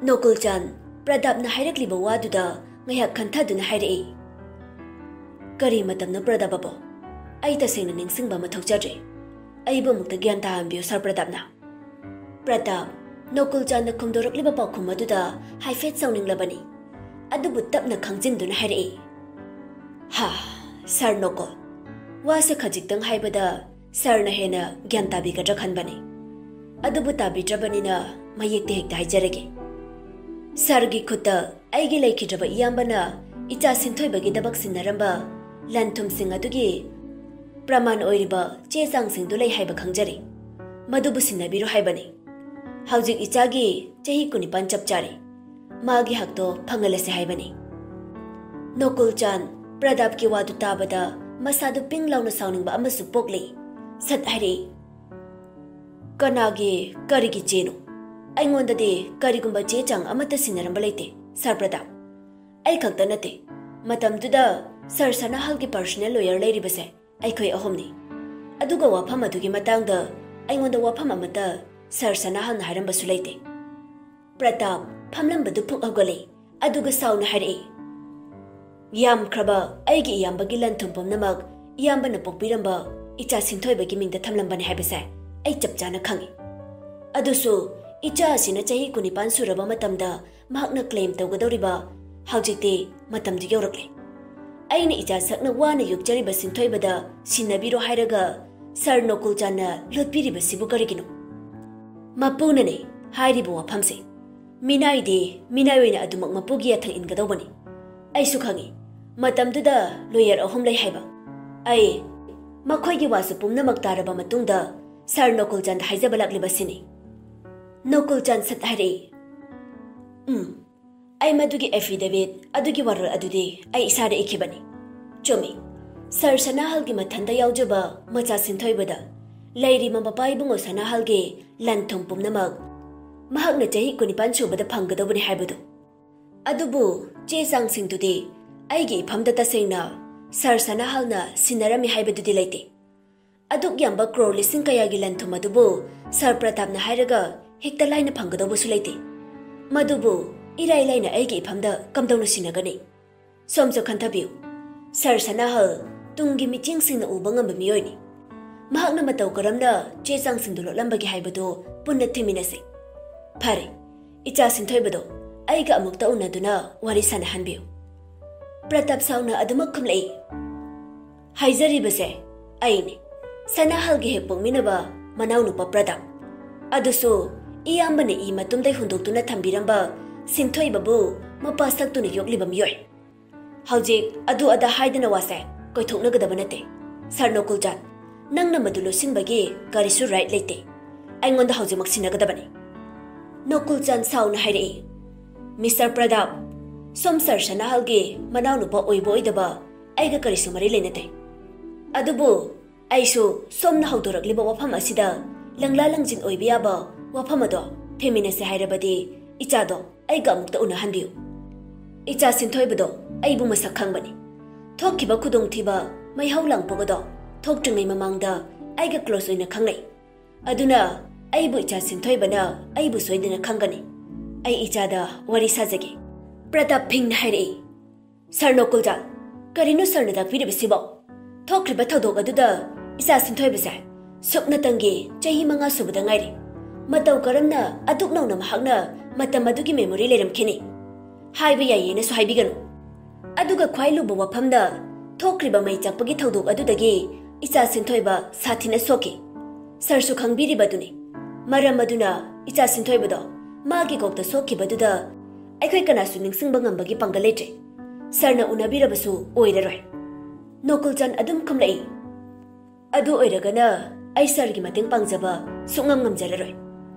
ꯅꯣꯀꯨꯜꯆꯥꯟ ꯄ꯭ꯔꯗꯥꯞꯅ ꯍꯥꯏꯔꯛꯂꯤꯕ ꯋꯥꯗꯨꯗ ꯉꯥꯏꯍꯥꯛ ꯈꯟꯊꯗꯨꯅ ꯍꯥꯏꯔꯛꯏ, "ꯀꯔꯤ ꯃꯇꯝꯅꯣ ꯄ꯭ꯔꯗꯥꯞ ꯕꯥꯕꯨ? ꯑꯩ ꯇꯁꯦꯡꯅ ꯅꯤꯡꯁꯤꯡꯕ ꯑꯃ ꯊꯣꯛꯆꯗ꯭ꯔꯦ꯫ ꯑꯩꯕꯨ ꯑꯃꯨꯛꯇ ꯒ꯭ꯌꯥꯟ ꯇꯥꯍꯟꯕꯤꯌꯨ, ꯁꯥꯔ ꯄ꯭ꯔꯗꯥꯞꯅ꯫" ꯄ꯭ꯔꯗꯥꯞ ꯅꯣꯀꯨꯜꯆꯥꯟꯅ ꯈꯨꯝꯗꯣꯔꯛꯂꯤꯕ ꯄꯥꯎꯈꯨꯝ ꯑꯗꯨꯗ ꯍꯥꯏꯐꯦꯠ ꯁꯥꯎꯅꯤꯡꯂꯕꯅꯤ꯫ ꯑꯗꯨꯕꯨ ꯇꯞꯅ ꯈꯪꯖꯤꯟꯗꯨꯅ ꯍꯥꯏꯔꯛꯏ, ꯍꯥ, ꯁꯥꯔ ꯅꯣꯀꯣꯜ, ꯋꯥꯁꯦ ꯈꯖꯤꯛꯇꯪ ꯍꯥꯏꯕꯗ ꯁꯥꯔꯅ ꯍꯦꯟꯅ ꯒ꯭ꯌꯥꯟ ꯇꯥꯕꯤꯒꯗ꯭ꯔꯥ ꯈꯟꯕꯅꯤ꯫ ꯑꯗꯨꯕꯨ ꯇꯥꯕꯤꯗ꯭ꯔꯕꯅꯤꯅ ꯃꯌꯦꯛꯇ ꯍꯦꯛꯇ ꯍꯥꯏꯖꯔꯒꯦ꯫ ꯁꯥꯔꯒꯤ ꯈꯨꯠꯇ ꯑꯩꯒꯤ ꯂꯩꯈꯤꯗ꯭ꯔꯕ ꯏꯌꯥꯝꯕꯅ ꯏꯆꯥ ꯁꯤꯟꯊꯣꯏꯕꯒꯤꯗꯃꯛ ꯁꯤꯟꯅꯔꯝꯕ ꯂꯟ ꯊꯨꯝꯁꯤꯡ ꯑꯗꯨꯒꯤ ꯄ꯭ꯔꯃꯥꯟ ꯑꯣꯏꯔꯤꯕ ꯆꯦ ꯆꯥꯡꯁꯤꯡꯗꯨ ꯂꯩ ꯍꯥꯏꯕ ꯈꯪꯖꯔꯦ꯫ ꯃꯗꯨꯕꯨ ꯁꯤꯟꯅꯕꯤꯔꯣ ꯍꯥꯏꯕꯅꯤ꯫ ꯍꯧꯖꯤꯛ ꯏꯆꯥꯒꯤ ꯆꯍꯤ ꯀꯨꯟꯅꯤꯄꯥꯟ ꯆꯞ ꯆꯥꯔꯦ꯫ ꯃꯥꯒꯤ ꯍꯛꯇꯣ ꯐꯪꯍꯜꯂꯁꯦ ꯍꯥꯏꯕꯅꯤ꯫ ꯅꯣꯀꯨꯜ ꯆꯥꯟ ꯄ꯭ꯔꯗꯥꯞꯀꯤ ꯋꯥꯗꯨ ꯇꯥꯕꯗ ꯃꯁꯥꯗꯨ ꯄꯤꯡ ꯂꯥꯎꯅ ꯁꯥꯎꯅꯤꯡꯕ ꯑꯃꯁꯨ ꯄꯣꯛꯂꯤ꯫ ꯁꯠ ꯍꯥꯏꯔꯛꯏ, "ꯀꯅꯥꯒꯤ ꯀꯔꯤꯒꯤ ꯆꯦꯅꯣ? ꯑꯩꯉꯣꯟꯗꯗꯤ ꯀꯔꯤꯒꯨꯝꯕ ꯆꯦ ꯆꯥꯡ ꯑꯃꯠꯇ ꯁꯤꯟꯅꯔꯝꯕ ꯂꯩꯇꯦ, ꯁꯥꯔ ꯄ꯭ꯔꯗꯥꯞ꯫ ꯑꯩ ꯈꯛꯇ ꯅꯠꯇꯦ, ꯃꯇꯝꯗꯨꯗ ꯁꯥꯔ ꯁꯅꯥꯍꯜꯒꯤ ꯄꯔꯁꯣꯅꯦꯜ ꯂꯣꯌꯔ ꯂꯩꯔꯤꯕꯁꯦ ꯑꯩꯈꯣꯏ ꯑꯍꯨꯝꯅꯤ꯫ ꯑꯗꯨꯒ ꯋꯥꯐꯝ ꯑꯗꯨꯒꯤ ꯃꯇꯥꯡꯗ ꯑꯩꯉꯣꯟꯗ ꯋꯥꯐꯝ ꯑꯃꯠꯇ ꯁꯥꯔ ꯁꯅꯥꯍꯜꯅ ꯍꯥꯏꯔꯝꯕꯁꯨ ꯂꯩꯇꯦ꯫" ꯄ꯭ꯔꯇꯥꯞ ꯐꯝꯂꯝꯕꯗꯨ ꯐꯨꯛ ꯍꯧꯒꯠꯂꯛꯏ, ꯑꯗꯨꯒ ꯁꯥꯎꯅ ꯍꯥꯏꯔꯛꯏ, "ꯌꯥꯝꯈ꯭ꯔꯕ ꯑꯩꯒꯤ ꯏꯌꯥꯝꯕꯒꯤ ꯂꯟ ꯊꯨꯝ ꯄꯨꯝꯅꯃꯛ ꯏꯌꯥꯝꯕꯅ ꯄꯣꯛꯄꯤꯔꯝꯕ ꯏꯆꯥ ꯁꯤꯟꯊꯣꯏꯕꯒꯤ ꯃꯤꯡꯗ ꯊꯝꯂꯝꯕꯅꯤ ꯍꯥꯏꯕꯁꯦ ꯑꯩ ꯆꯞ ꯆꯥꯅ ꯈꯪꯏ꯫ ꯑꯗꯨꯁꯨ ꯏꯆꯥ ꯑꯁꯤꯅ ꯆꯍꯤ ꯀꯨꯟꯅꯤꯄꯥꯟ ꯁꯨꯔꯕ ꯃꯇꯝꯗ ꯃꯍꯥꯛꯅ ꯀ꯭ꯂꯦꯝ ꯇꯧꯒꯗꯧꯔꯤꯕ ꯍꯧꯖꯤꯛꯇꯤ ꯃꯇꯝꯗꯨ ꯌꯧꯔꯛꯂꯦ꯫ ꯑꯩꯅ ꯏꯆꯥ ꯁꯛꯅ ꯋꯥꯅ ꯌꯣꯛꯆꯔꯤꯕ ꯁꯤꯟꯊꯣꯏꯕꯗ ꯁꯤꯟꯅꯕꯤꯔꯣ ꯍꯥꯏꯔꯒ ꯁꯥꯔ ꯅꯣꯀꯨꯜꯆꯥꯟꯅ ꯂꯣꯠꯄꯤꯔꯤꯕꯁꯤꯕꯨ ꯀꯔꯤꯒꯤꯅꯣ?" "ꯃꯄꯨꯅꯅꯦ ꯍꯥꯏꯔꯤꯕ ꯋꯥꯐꯝꯁꯦ꯫ ꯃꯤꯅꯥꯏꯗꯤ ꯃꯤꯅꯥꯏ ꯑꯣꯏꯅ ꯑꯗꯨꯃꯛ ꯃꯄꯨꯒꯤ ꯌꯥꯊꯪ ꯏꯟꯒꯗꯧꯕꯅꯤ꯫ ꯑꯩꯁꯨ ꯈꯪꯏ, ꯃꯇꯝꯗꯨꯗ ꯂꯣꯌꯔ ꯑꯍꯨꯝ ꯂꯩ ꯍꯥꯏꯕ꯫ ꯑꯩ ꯃꯈꯣꯏꯒꯤ ꯋꯥꯁꯨ ꯄꯨꯝꯅꯃꯛ ꯇꯥꯔꯕ ꯃꯇꯨꯡꯗ ꯁꯥꯔ ꯅꯣꯀꯨꯜꯆꯥꯟꯗ ꯍꯥꯏꯖꯕ ꯂꯥꯛꯂꯤꯕꯁꯤꯅꯤ꯫" ꯅꯣꯀꯨꯜꯆꯥꯟ ꯁꯠ ꯍꯥꯏꯔꯛꯏ, "ꯎꯝ, ꯑꯩ ꯃꯗꯨꯒꯤ ꯑꯦꯐꯤꯗꯦꯕꯤꯠ ꯑꯗꯨꯒꯤ ꯋꯥꯔꯣꯜ ꯑꯗꯨꯗꯤ ꯑꯩ ꯏꯁꯥꯗ ꯏꯈꯤꯕꯅꯤ꯫ ꯆꯨꯝꯃꯤ, ꯁꯥꯔ ꯁꯅꯥꯍꯜꯒꯤ ꯃꯊꯟꯗ ꯌꯥꯎꯖꯕ ꯃꯆꯥ ꯁꯤꯟꯊꯣꯏꯕꯗ ꯂꯩꯔꯤꯕ ꯃꯄꯥ ꯏꯕꯨꯡꯉꯣ ꯁꯅꯥꯍꯜꯒꯤ ꯂꯟ ꯊꯨꯝ ꯄꯨꯝꯅꯃꯛ ꯃꯍꯥꯛꯅ ꯆꯍꯤ ꯀꯨꯟꯅꯤꯄꯥꯟ ꯁꯨꯕꯗ ꯐꯪꯒꯗꯧꯕꯅꯤ ꯍꯥꯏꯕꯗꯨ꯫ ꯑꯗꯨꯕꯨ ꯆꯦ ꯆꯥꯡꯁꯤꯡꯗꯨꯗꯤ ꯑꯩꯒꯤ ꯏꯐꯝꯗ ꯇꯁꯦꯡꯅ ꯁꯥꯔ ꯁꯅꯥꯍꯜꯅ ꯁꯤꯟꯅꯔꯝꯃꯤ ꯍꯥꯏꯕꯗꯨꯗꯤ ꯂꯩꯇꯦ꯫ ꯑꯗꯨꯛ ꯌꯥꯝꯕ ꯀ꯭ꯔꯣꯔ ꯂꯤꯁꯤꯡ ꯀꯌꯥꯒꯤ ꯂꯟ ꯊꯨꯝ ꯑꯗꯨꯕꯨ ꯁꯥꯔ ꯄ꯭ꯔꯇꯥꯞꯅ ꯍꯥꯏꯔꯒ ꯍꯦꯛꯇ ꯂꯥꯏꯅ ꯐꯪꯒꯗꯧꯕꯁꯨ ꯂꯩꯇꯦ꯫ ꯃꯗꯨꯕꯨ ꯏꯔꯥꯏ ꯂꯥꯏꯅ ꯑꯩꯒꯤ ꯏꯐꯝꯗ ꯀꯝꯗꯧꯅ ꯁꯤꯟꯅꯒꯅꯤ? ꯁꯣꯝꯁꯨ ꯈꯟꯊꯕꯤꯌꯨ꯫ ꯁꯥꯔ ꯁꯅꯥꯍꯜ ꯇꯨꯡꯒꯤ ꯃꯤꯠꯌꯦꯡꯁꯤꯡꯅ ꯎꯕ ꯉꯝꯕ ꯃꯤꯑꯣꯏꯅꯤ꯫ ꯃꯍꯥꯛꯅ ꯃꯇꯧ ꯀꯔꯝꯅ ꯆꯦ ꯆꯥꯡꯁꯤꯡꯗꯨ ꯂꯣꯠꯂꯝꯕꯒꯦ ꯍꯥꯏꯕꯗꯨ ꯄꯨꯟꯅ ꯊꯤꯃꯤꯟꯅꯁꯤ꯫ ꯐꯔꯦ, ꯏꯆꯥ ꯁꯤꯟꯊꯣꯏꯕꯗꯣ ꯑꯩꯒ ꯑꯃꯨꯛꯇ ꯎꯅꯗꯨꯅ ꯋꯥꯔꯤ ꯁꯥꯟꯅꯍꯟꯕꯤꯌꯨ꯫" ꯄ꯭ꯔꯇꯥꯞ ꯁꯥꯎꯅ ꯑꯗꯨꯃꯛ ꯈꯨꯝꯂꯛꯏ, "ꯍꯥꯏꯖꯔꯤꯕꯁꯦ ꯑꯩꯅꯤ, ꯁꯅꯥꯍꯜꯒꯤ ꯍꯦꯛ ꯄꯣꯛꯃꯤꯟꯅꯕ ꯃꯅꯥꯎꯅꯨꯄꯥ ꯄ꯭ꯔꯇꯥꯞ꯫ ꯑꯗꯨꯁꯨ ꯏꯌꯥꯝꯕꯅ ꯏ ꯃꯇꯨꯝꯗꯩ ꯍꯨꯟꯗꯣꯛꯇꯨꯅ ꯊꯝꯕꯤꯔꯝꯕ ꯁꯤꯟꯊꯣꯏꯕꯕꯨ ꯃꯄꯥ ꯁꯛꯇꯨꯅ ꯌꯣꯛꯂꯤꯕ ꯃꯤꯑꯣꯏ꯫ ꯍꯧꯖꯤꯛ ꯑꯗꯨ ꯑꯗꯥ ꯍꯥꯏꯗꯅ ꯋꯥꯁꯦ ꯀꯣꯏꯊꯣꯛꯅꯒꯗꯕ ꯅꯠꯇꯦ꯫ ꯁꯥꯔ ꯅꯣꯀꯨꯜꯆꯥꯟ, ꯅꯪꯅ ꯃꯗꯨ ꯂꯣꯠꯁꯤꯟꯕꯒꯤ ꯀꯔꯤꯁꯨ ꯔꯥꯏꯠ ꯂꯩꯇꯦ꯫ ꯑꯩꯉꯣꯟꯗ ꯍꯧꯖꯤꯛꯃꯛ ꯁꯤꯟꯅꯒꯗꯕꯅꯤ꯫" ꯅꯣꯀꯨꯜꯆꯥꯟ ꯁꯥꯎꯅ ꯍꯥꯏꯔꯛꯏ, "ꯃꯤꯁꯇꯔ ꯄ꯭ꯔꯗꯥꯞ, ꯁꯣꯝ ꯁꯥꯔ ꯁꯅꯥꯍꯜꯒꯤ ꯃꯅꯥꯎꯅꯨꯄꯥ ꯑꯣꯏꯕ ꯑꯣꯏꯗꯕ ꯑꯩꯒ ꯀꯔꯤꯁꯨ ꯃꯔꯤ ꯂꯩꯅꯗꯦ꯫ ꯑꯗꯨꯕꯨ ꯑꯩꯁꯨ ꯁꯣꯝꯅ ꯍꯧꯗꯣꯔꯛꯂꯤꯕ ꯋꯥꯐꯝ ꯑꯁꯤꯗ ꯂꯪꯂꯥ ꯂꯪꯖꯤꯟ ꯑꯣꯏꯕ ꯌꯥꯕ ꯋꯥꯐꯝ ꯑꯗꯣ ꯊꯦꯝꯃꯤꯟꯅꯁꯦ ꯍꯥꯏꯔꯕꯗꯤ ꯏꯆꯥꯗꯣ ꯑꯩꯒ ꯑꯃꯨꯛꯇ ꯎꯅꯍꯟꯕꯤꯌꯨ꯫ ꯏꯆꯥ ꯁꯤꯟꯊꯣꯏꯕꯗꯣ ꯑꯩꯕꯨ ꯃꯁꯛ ꯈꯪꯕꯅꯤ꯫ ꯊꯣꯛꯈꯤꯕ ꯈꯨꯗꯣꯡꯊꯤꯕ ꯃꯩꯍꯧ ꯂꯥꯡꯄꯣꯛ ꯑꯗꯣ ꯊꯣꯛꯇ꯭ꯔꯤꯉꯩ ꯃꯃꯥꯡꯗ ꯑꯩꯒ ꯀ꯭ꯂꯣꯁ ꯑꯣꯏꯅ ꯈꯪꯅꯩ꯫ ꯑꯗꯨꯅ ꯑꯩꯕꯨ ꯏꯆꯥ ꯁꯤꯟꯊꯣꯏꯕꯅ ꯑꯩꯕꯨ ꯁꯣꯏꯗꯅ ꯈꯪꯒꯅꯤ꯫ ꯑꯩ ꯏꯆꯥꯗ ꯋꯥꯔꯤ ꯁꯥꯖꯒꯦ꯫" ꯄ꯭ꯔꯇꯥꯞ ꯐꯤꯡꯅ ꯍꯥꯏꯔꯛꯏ, "ꯁꯥꯔ ꯅꯣꯀꯨꯜꯆꯥꯟ, ꯀꯔꯤꯅꯣ ꯁꯥꯔꯅ ꯇꯥꯛꯄꯤꯔꯤꯕꯁꯤꯕꯣ? ꯊꯣꯛꯈ꯭ꯔꯤꯕ ꯊꯧꯗꯣꯛ ꯑꯗꯨꯗ ꯏꯆꯥ ꯁꯤꯟꯊꯣꯏꯕꯁꯦ ꯁꯨꯞꯅꯇꯪꯒꯤ ꯆꯍꯤ ꯃꯉꯥ ꯁꯨꯕꯗ ꯉꯥꯏꯔꯤ꯫ ꯃꯇꯧ ꯀꯔꯝꯅ ꯑꯗꯨꯛ ꯅꯧꯅ ꯃꯍꯥꯛꯅ ꯃꯇꯝ ꯑꯗꯨꯒꯤ ꯃꯦꯃꯣꯔꯤ ꯂꯩꯔꯝꯈꯤꯅꯤ? ꯍꯥꯏꯕ ꯌꯥꯏꯌꯦꯅꯁꯨ ꯍꯥꯏꯕꯤꯒꯅꯨ꯫ ꯑꯗꯨꯒ ꯈ꯭ꯋꯥꯏ ꯂꯨꯕ ꯋꯥꯐꯝꯗ, ꯊꯣꯛꯈ꯭ꯔꯤꯕ ꯃꯩ ꯆꯥꯛꯄꯒꯤ ꯊꯧꯗꯣꯛ ꯑꯗꯨꯗꯒꯤ ꯏꯆꯥ ꯁꯤꯟꯊꯣꯏꯕ ꯁꯥꯊꯤꯅ ꯁꯣꯛꯈꯤ꯫ ꯁꯥꯔꯁꯨ ꯈꯪꯕꯤꯔꯤꯕꯗꯨꯅꯤ꯫ ꯃꯔꯝ ꯑꯗꯨꯅ ꯏꯆꯥ ꯁꯤꯟꯊꯣꯏꯕꯗꯣ ꯃꯥꯒꯤ ꯀꯣꯛꯇ ꯁꯣꯛꯈꯤꯕꯗꯨꯗ ꯑꯩꯈꯣꯏ ꯀꯅꯥꯁꯨ ꯅꯤꯡꯁꯤꯡꯕ ꯉꯝꯕꯒꯤ ꯄꯥꯡꯒꯜ ꯂꯩꯇ꯭ꯔꯦ꯫ ꯁꯥꯔꯅ ꯎꯅꯕꯤꯔꯕꯁꯨ ꯑꯣꯏꯔꯔꯣꯏ꯫" ꯅꯣꯀꯨꯜꯆꯥꯟ ꯑꯗꯨꯝ ꯈꯨꯝꯂꯛꯏ, "ꯑꯗꯨ ꯑꯣꯏꯔꯒꯅ ꯑꯩ ꯁꯥꯔꯒꯤ ꯃꯇꯦꯡ ꯄꯥꯡꯖꯕ ꯁꯨꯛꯉꯝ ꯉꯝꯖꯔꯔꯣꯏ꯫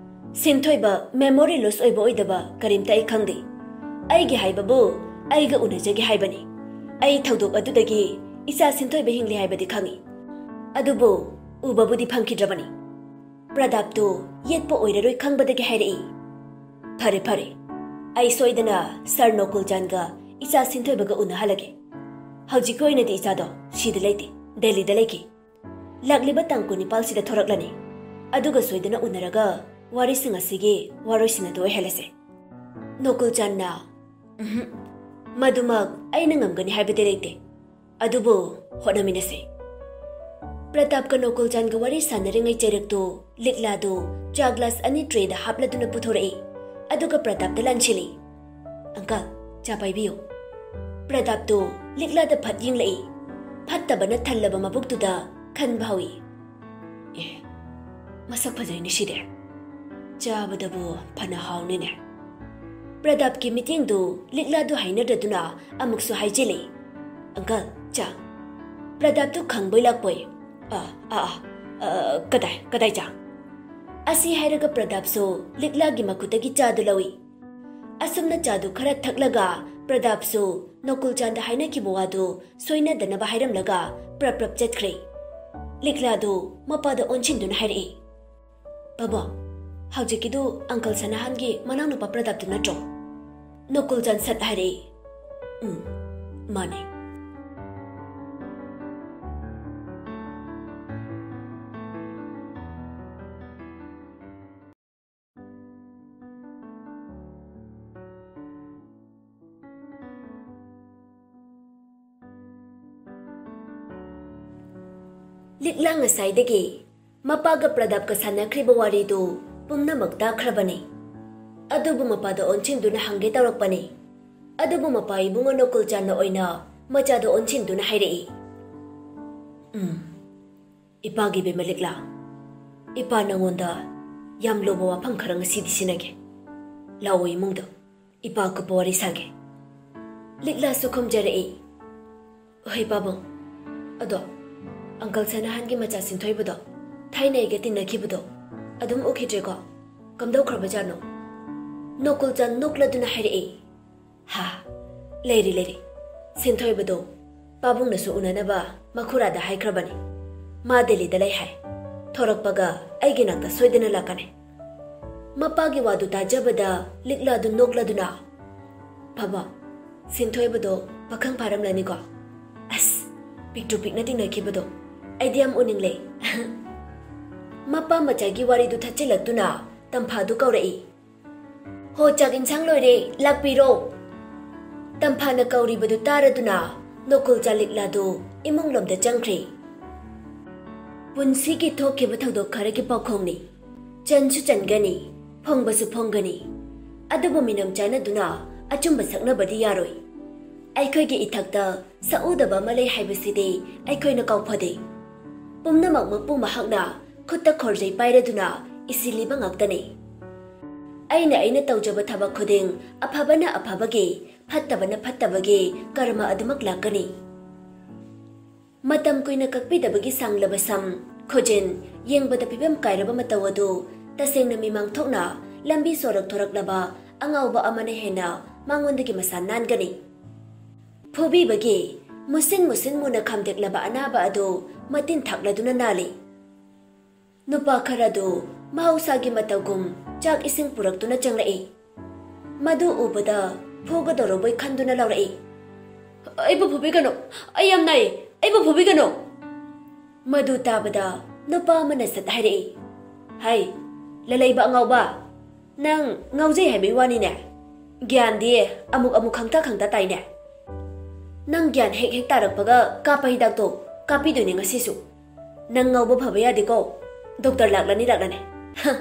ꯁꯤꯟꯊꯣꯏꯕ ꯃꯦꯃꯣꯔꯤ ꯂꯣꯁ ꯑꯣꯏꯕ ꯑꯣꯏꯗꯕ ꯀꯔꯤꯝꯇ ꯑꯩ ꯈꯪꯗꯦ꯫ ꯑꯩꯒꯤ ꯍꯥꯏꯕꯕꯨ ꯑꯩꯒ ꯎꯅꯖꯒꯦ ꯍꯥꯏꯕꯅꯤ꯫ ꯑꯩ ꯊꯧꯗꯣꯛ ꯑꯗꯨꯗꯒꯤ ꯏꯆꯥ ꯁꯤꯟꯊꯣꯏꯕ ꯍꯤꯡꯂꯤ ꯍꯥꯏꯕꯗꯤ ꯈꯪꯏ꯫ ꯑꯗꯨꯕꯨ ꯎꯕꯕꯨꯗꯤ ꯐꯪꯈꯤꯗ꯭ꯔꯕꯅꯤ꯫" ꯄ꯭ꯔꯗꯥꯞꯇꯨ ꯌꯦꯠꯄ ꯑꯣꯏꯔꯔꯣꯏ ꯈꯪꯕꯗꯒꯤ ꯍꯥꯏꯔꯛꯏ, "ꯐꯔꯦ, ꯐꯔꯦ꯫ ꯑꯩ ꯁꯣꯏꯗꯅ ꯁꯥꯔ ꯅꯣꯀꯨꯜꯆꯥꯟꯒ ꯏꯆꯥ ꯁꯤꯟꯊꯣꯏꯕꯒ ꯎꯅꯍꯜꯂꯒꯦ꯫ ꯍꯧꯖꯤꯛꯀꯤ ꯑꯣꯏꯅꯗꯤ ꯏꯆꯥꯗꯣ ꯁꯤꯗ ꯂꯩꯇꯦ, ꯗꯦꯜꯂꯤꯗ ꯂꯩꯈꯤ꯫ ꯂꯥꯛꯂꯤꯕ ꯇꯥꯡ ꯀꯨꯟꯅꯤꯄꯥꯜꯁꯤꯗ ꯊꯣꯔꯛꯂꯅꯤ꯫ ꯑꯗꯨꯒ ꯁꯣꯏꯗꯅ ꯎꯅꯔꯒ ꯋꯥꯔꯤꯁꯤꯡ ꯑꯁꯤꯒꯤ ꯋꯥꯔꯣꯏꯁꯤꯟ ꯑꯗꯨ ꯑꯣꯏꯍꯜꯂꯁꯦ꯫" ꯅꯣꯀꯨꯜꯆꯥꯟꯅ, "ꯎꯝꯍꯨꯝ, ꯃꯗꯨꯃꯛ ꯑꯩꯅ ꯉꯝꯒꯅꯤ ꯍꯥꯏꯕꯗꯤ ꯂꯩꯇꯦ꯫ ꯑꯗꯨꯕꯨ ꯍꯣꯠꯅꯃꯤꯟꯅꯁꯦ꯫" ꯄ꯭ꯔꯇꯥꯞꯀ ꯅꯣꯀꯨꯜꯆꯥꯟꯒ ꯋꯥꯔꯤ ꯁꯥꯟꯅꯔꯤꯉꯩ ꯆꯩꯔꯛꯇꯨ, ꯂꯤꯛꯂꯥꯗꯨ, ꯆꯥ ꯒ꯭ꯂꯥꯁ ꯑꯅꯤ ꯇ꯭ꯔꯦꯗ ꯍꯥꯞꯂꯗꯨꯅ ꯄꯨꯊꯣꯔꯛꯏ꯫ ꯑꯗꯨꯒ ꯄ꯭ꯔꯇꯥꯞꯇ ꯂꯥꯟꯁꯤꯜꯂꯤ꯫ "ꯑꯪꯀꯜ, ꯆꯥ ꯄꯥꯏꯕꯤꯌꯨ꯫" ꯄ꯭ꯔꯗꯥꯞꯇꯨ ꯂꯤꯛꯂꯥꯗ ꯐꯠ ꯌꯦꯡꯂꯛꯏ꯫ ꯐꯠꯇꯕꯅ ꯊꯜꯂꯕ ꯃꯕꯨꯛꯇꯨꯗ ꯈꯟꯕ ꯍꯧꯏ꯫ ꯑꯦ, ꯃꯁꯛ ꯐꯖꯩꯅꯦ ꯁꯤꯗꯤ꯫ ꯆꯥꯕꯗꯕꯨ ꯐꯅ ꯍꯥꯎꯅꯤꯅꯦ꯫ ꯄ꯭ꯔꯗꯥꯞꯀꯤ ꯃꯤꯠꯌꯦꯡꯗꯨ ꯂꯤꯛꯂꯥꯗꯨ ꯍꯩꯅꯗꯗꯨꯅ ꯑꯃꯨꯛꯁꯨ ꯍꯥꯏꯖꯤꯜꯂꯤ, "ꯑꯪꯀꯜ, ꯆꯥ꯫" ꯄ꯭ꯔꯗꯥꯞꯇꯨ ꯈꯪꯕꯣꯏ ꯂꯥꯛꯄꯣꯏ, "ꯑ, ꯑ, ꯑ, ꯑ, ꯀꯗꯥꯏ, ꯀꯗꯥꯏ ꯆꯥ?" ꯑꯁꯤ ꯍꯥꯏꯔꯒ ꯄ꯭ꯔꯗꯥꯞꯁꯨ ꯂꯤꯛꯂꯥꯒꯤ ꯃꯈꯨꯠꯇꯒꯤ ꯆꯥꯗꯨ ꯂꯧꯏ꯫ ꯑꯁꯨꯝꯅ ꯆꯥꯗꯨ ꯈꯔ ꯊꯛꯂꯒ ꯄ꯭ꯔꯗꯥꯞꯁꯨ ꯅꯣꯀꯨꯜ ꯆꯥꯟꯗ ꯍꯥꯏꯅꯈꯤꯕ ꯋꯥꯗꯨ ꯁꯣꯏꯅꯗꯅꯕ ꯍꯥꯏꯔꯝꯂꯒ ꯄ꯭ꯔꯞ ꯄ꯭ꯔꯞ ꯆꯠꯈ꯭ꯔꯦ꯫ ꯂꯤꯛꯂꯥꯗꯨ ꯃꯄꯥꯗ ꯑꯣꯟꯁꯤꯟꯗꯨꯅ ꯍꯥꯏꯔꯛꯏ, "ꯄꯥꯕꯨꯡ, ꯍꯧꯖꯤꯛꯀꯤꯗꯨ ꯑꯪꯀꯜ ꯁꯅꯥꯍꯥꯟꯒꯤ ꯃꯅꯥꯎꯅꯨꯄꯥ ꯄ꯭ꯔꯗꯥꯞꯇꯨ ꯅꯠꯇ꯭ꯔꯣ?" ꯅꯣꯀꯨꯜ ꯆꯥꯟ ꯁꯠ ꯍꯥꯏꯔꯛꯏ, "ꯎꯝ, ꯃꯥꯅꯦ꯫" ꯂꯤꯛꯂꯥ ꯉꯁꯥꯏꯗꯒꯤ ꯃꯄꯥꯒ ꯄ꯭ꯔꯗꯥꯞꯀ ꯁꯥꯟꯅꯈ꯭ꯔꯤꯕ ꯋꯥꯔꯤꯗꯨ ꯄꯨꯝꯅꯃꯛ ꯇꯥꯈ꯭ꯔꯕꯅꯤ꯫ ꯑꯗꯨꯕꯨ ꯃꯄꯥꯗ ꯑꯣꯟꯁꯤꯟꯗꯨꯅ ꯍꯪꯒꯦ ꯇꯧꯔꯛꯄꯅꯤ꯫ ꯑꯗꯨꯕꯨ ꯃꯄꯥ ꯏꯕꯨꯡꯉꯣ ꯅꯣꯀꯨꯜ ꯆꯥꯟꯅ ꯑꯣꯏꯅ ꯃꯆꯥꯗ ꯑꯣꯟꯁꯤꯟꯗꯨꯅ ꯍꯥꯏꯔꯛꯏ, "ꯎꯝ, ꯏꯄꯥꯒꯤ ꯏꯕꯦꯝꯃ ꯂꯤꯛꯂꯥ, ꯏꯄꯥ ꯅꯪꯉꯣꯟꯗ ꯌꯥꯝ ꯂꯨꯕ ꯋꯥꯐꯝ ꯈꯔ ꯉꯁꯤꯗꯤ ꯁꯤꯟꯅꯒꯦ꯫ ꯂꯥꯛꯑꯣ ꯏꯃꯨꯡꯗ, ꯏꯄꯥ ꯑꯀꯨꯞꯄ ꯋꯥꯔꯤ ꯁꯥꯒꯦ꯫" ꯂꯤꯛꯂꯥꯁꯨ ꯈꯨꯝꯖꯔꯛꯏ, "ꯍꯣꯏ ꯄꯥꯕꯨꯡ, ꯑꯗꯣ ꯑꯪꯀꯜ ꯁꯅꯥꯍꯥꯟꯒꯤ ꯃꯆꯥ ꯁꯤꯟꯊꯣꯏꯕꯗꯣ, ꯊꯥꯏꯅ ꯑꯩꯒ ꯇꯤꯟꯅꯈꯤꯕꯗꯣ, ꯑꯗꯨꯝ ꯎꯈꯤꯗ꯭ꯔꯦꯀꯣ? ꯀꯝꯗꯧꯈ꯭ꯔꯕꯖꯥꯠꯅꯣ?" ꯅꯣꯀꯨꯜ ꯆꯥꯟ ꯅꯣꯛꯂꯗꯨꯅ ꯍꯥꯏꯔꯛꯏ, "ꯍꯥ, ꯂꯩꯔꯤ, ꯂꯩꯔꯤ꯫ ꯁꯤꯟꯊꯣꯏꯕꯗꯣ ꯄꯥꯕꯨꯡꯅꯁꯨ ꯎꯅꯅꯕ ꯃꯈꯨꯔꯥꯗ ꯍꯥꯏꯈ꯭ꯔꯕꯅꯤ꯫ ꯃꯥ ꯗꯦꯜꯂꯤꯗ ꯂꯩ ꯍꯥꯏ꯫ ꯊꯣꯔꯛꯄꯒ ꯑꯩꯒꯤ ꯅꯥꯛꯇ ꯁꯣꯏꯗꯅ ꯂꯥꯛꯀꯅꯤ꯫" ꯃꯄꯥꯒꯤ ꯋꯥꯗꯨ ꯇꯥꯖꯕꯗ ꯂꯤꯛꯂꯥꯗꯨ ꯅꯣꯛꯂꯗꯨꯅ, "ꯄꯥꯕꯨꯡ, ꯁꯤꯟꯊꯣꯏꯕꯗꯣ ꯄꯥꯈꯪ ꯐꯥꯔꯝꯂꯅꯤꯀꯣ? ꯑꯁ, ꯄꯤꯛꯇ꯭ꯔꯨ ꯄꯤꯛꯅ ꯇꯤꯟꯅꯈꯤꯕꯗꯣ ꯑꯩꯗꯤ ꯌꯥꯝ ꯎꯅꯤꯡꯂꯦ꯫" ꯃꯄꯥ ꯃꯆꯥꯒꯤ ꯋꯥꯔꯤꯗꯨ ꯊꯠꯆꯤꯜꯂꯛꯇꯨꯅ ꯇꯝꯐꯥꯗꯨ ꯀꯧꯔꯛꯏ, "ꯍꯣ, ꯆꯥꯛ ꯏꯟꯁꯥꯡ ꯂꯣꯏꯔꯦ, ꯂꯥꯛꯄꯤꯔꯣ꯫" ꯇꯝꯐꯥꯅ ꯀꯧꯔꯤꯕꯗꯨ ꯇꯥꯔꯗꯨꯅ ꯅꯣꯀꯨꯜ ꯆꯥꯟ ꯂꯤꯛꯂꯥꯗꯨ ꯏꯃꯨꯡꯂꯣꯝꯗ ꯆꯪꯈ꯭ꯔꯦ꯫ ꯄꯨꯟꯁꯤꯒꯤ ꯊꯣꯛꯈꯤꯕ ꯊꯧꯗꯣꯛ ꯈꯔꯒꯤ ꯄꯥꯎꯈꯣꯡꯅꯤ꯫ ꯆꯟꯁꯨ ꯆꯟꯒꯅꯤ, ꯐꯣꯡꯕꯁꯨ ꯐꯣꯡꯒꯅꯤ꯫ ꯑꯗꯨꯕꯨ ꯃꯤꯅꯝ ꯆꯥꯟꯅꯗꯨꯅ ꯑꯆꯨꯝꯕ ꯁꯛꯅꯕꯗꯤ ꯌꯥꯔꯣꯏ꯫ ꯑꯩꯈꯣꯏꯒꯤ ꯏꯊꯛꯇ ꯁꯛꯎꯗꯕ ꯑꯃ ꯂꯩ ꯍꯥꯏꯕꯁꯤꯗꯤ ꯑꯩꯈꯣꯏꯅ ꯀꯥꯎꯐꯗꯦ꯫ ꯄꯨꯝꯅꯃꯛ ꯃꯄꯨ ꯃꯍꯥꯛꯅ ꯈꯨꯠꯇ ꯈꯣꯔꯖꯩ ꯄꯥꯏꯔꯗꯨꯅ ꯏꯁꯤꯜꯂꯤꯕ ꯉꯥꯛꯇꯅꯤ꯫ ꯑꯩꯅ ꯑꯩꯅ ꯇꯧꯖꯕ ꯊꯕꯛ ꯈꯨꯗꯤꯡ ꯑꯐꯕꯅ ꯑꯐꯕꯒꯤ, ꯐꯠꯇꯕꯅ ꯐꯠꯇꯕꯒꯤ ꯀꯔꯃ ꯑꯗꯨꯃꯛ ꯂꯥꯛꯀꯅꯤ꯫ ꯃꯇꯝ ꯀꯨꯏꯅ ꯀꯛꯄꯤꯗꯕꯒꯤ ꯁꯥꯡꯂꯕ ꯁꯝ, ꯈꯨꯖꯤꯟ, ꯌꯦꯡꯕꯗ ꯐꯤꯕꯝ ꯀꯥꯏꯔꯕ ꯃꯇꯧ ꯑꯗꯨ ꯇꯁꯦꯡꯅ ꯃꯤꯃꯥꯡ ꯊꯣꯛꯅ ꯂꯝꯕꯤ ꯁꯣꯔꯣꯛ ꯊꯣꯔꯛꯂꯕ ꯑꯉꯥꯎꯕ ꯑꯃꯅ ꯍꯦꯟꯅ ꯃꯉꯣꯟꯗꯒꯤ ꯃꯁꯥ ꯅꯥꯟꯒꯅꯤ꯫ ꯐꯨꯕꯤꯕꯒꯤ ꯃꯨꯁꯤꯟ ꯃꯨꯁꯤꯟ ꯃꯨꯅ ꯈꯥꯝꯗꯦꯛꯂꯕ ꯑꯅꯥꯕ ꯑꯗꯨ ꯃꯇꯤꯟ ꯊꯥꯛꯂꯗꯨꯅ ꯅꯥꯜꯂꯤ꯫ ꯅꯨꯄꯥ ꯈꯔꯗꯨ ꯃꯍꯧꯁꯥꯒꯤ ꯃꯇꯧꯒꯨꯝ ꯆꯥꯛ ꯏꯁꯤꯡ ꯄꯨꯔꯛꯇꯨꯅ ꯆꯪꯂꯛꯏ꯫ ꯃꯗꯨ ꯎꯕꯗ ꯐꯨꯒꯗꯧꯔꯕꯣꯏ ꯈꯟꯗꯨꯅ ꯂꯥꯎꯔꯛꯏ, "ꯑꯩꯕꯨ ꯐꯨꯕꯤꯒꯅꯨ, ꯑꯩ ꯌꯥꯝ ꯅꯥꯏ, ꯑꯩꯕꯨ ꯐꯨꯕꯤꯒꯅꯨ!" ꯃꯗꯨ ꯇꯥꯕꯗ ꯅꯨꯄꯥ ꯑꯃꯅ ꯁꯠ ꯍꯥꯏꯔꯛꯏ, "ꯍꯩ, ꯂꯂꯩꯕ ꯑꯉꯥꯎꯕ, ꯅꯪ ꯉꯥꯎꯖꯩ ꯍꯥꯏꯕꯩ ꯋꯥꯅꯤꯅꯦ꯫ ꯒ꯭ꯌꯥꯟꯗꯤ ꯑꯃꯨꯛ ꯑꯃꯨꯛ ꯈꯪꯇ ꯈꯪꯇ ꯇꯥꯏꯅꯦ꯫ ꯅꯪ ꯒ꯭ꯌꯥꯟ ꯍꯦꯛ ꯍꯦꯛ ꯇꯥꯔꯛꯄꯒ ꯀꯥꯞꯄ ꯍꯤꯗꯥꯛꯇꯣ ꯀꯥꯞꯄꯤꯗꯣꯏꯅꯦ ꯉꯁꯤꯁꯨ꯫ ꯅꯪ ꯉꯥꯎꯕ ꯐꯕ ꯌꯥꯗꯦꯀꯣ꯫ ꯗꯣꯛꯇꯔ ꯂꯥꯛꯂꯅꯤ, ꯂꯥꯛꯂꯅꯤ꯫ ꯍ!"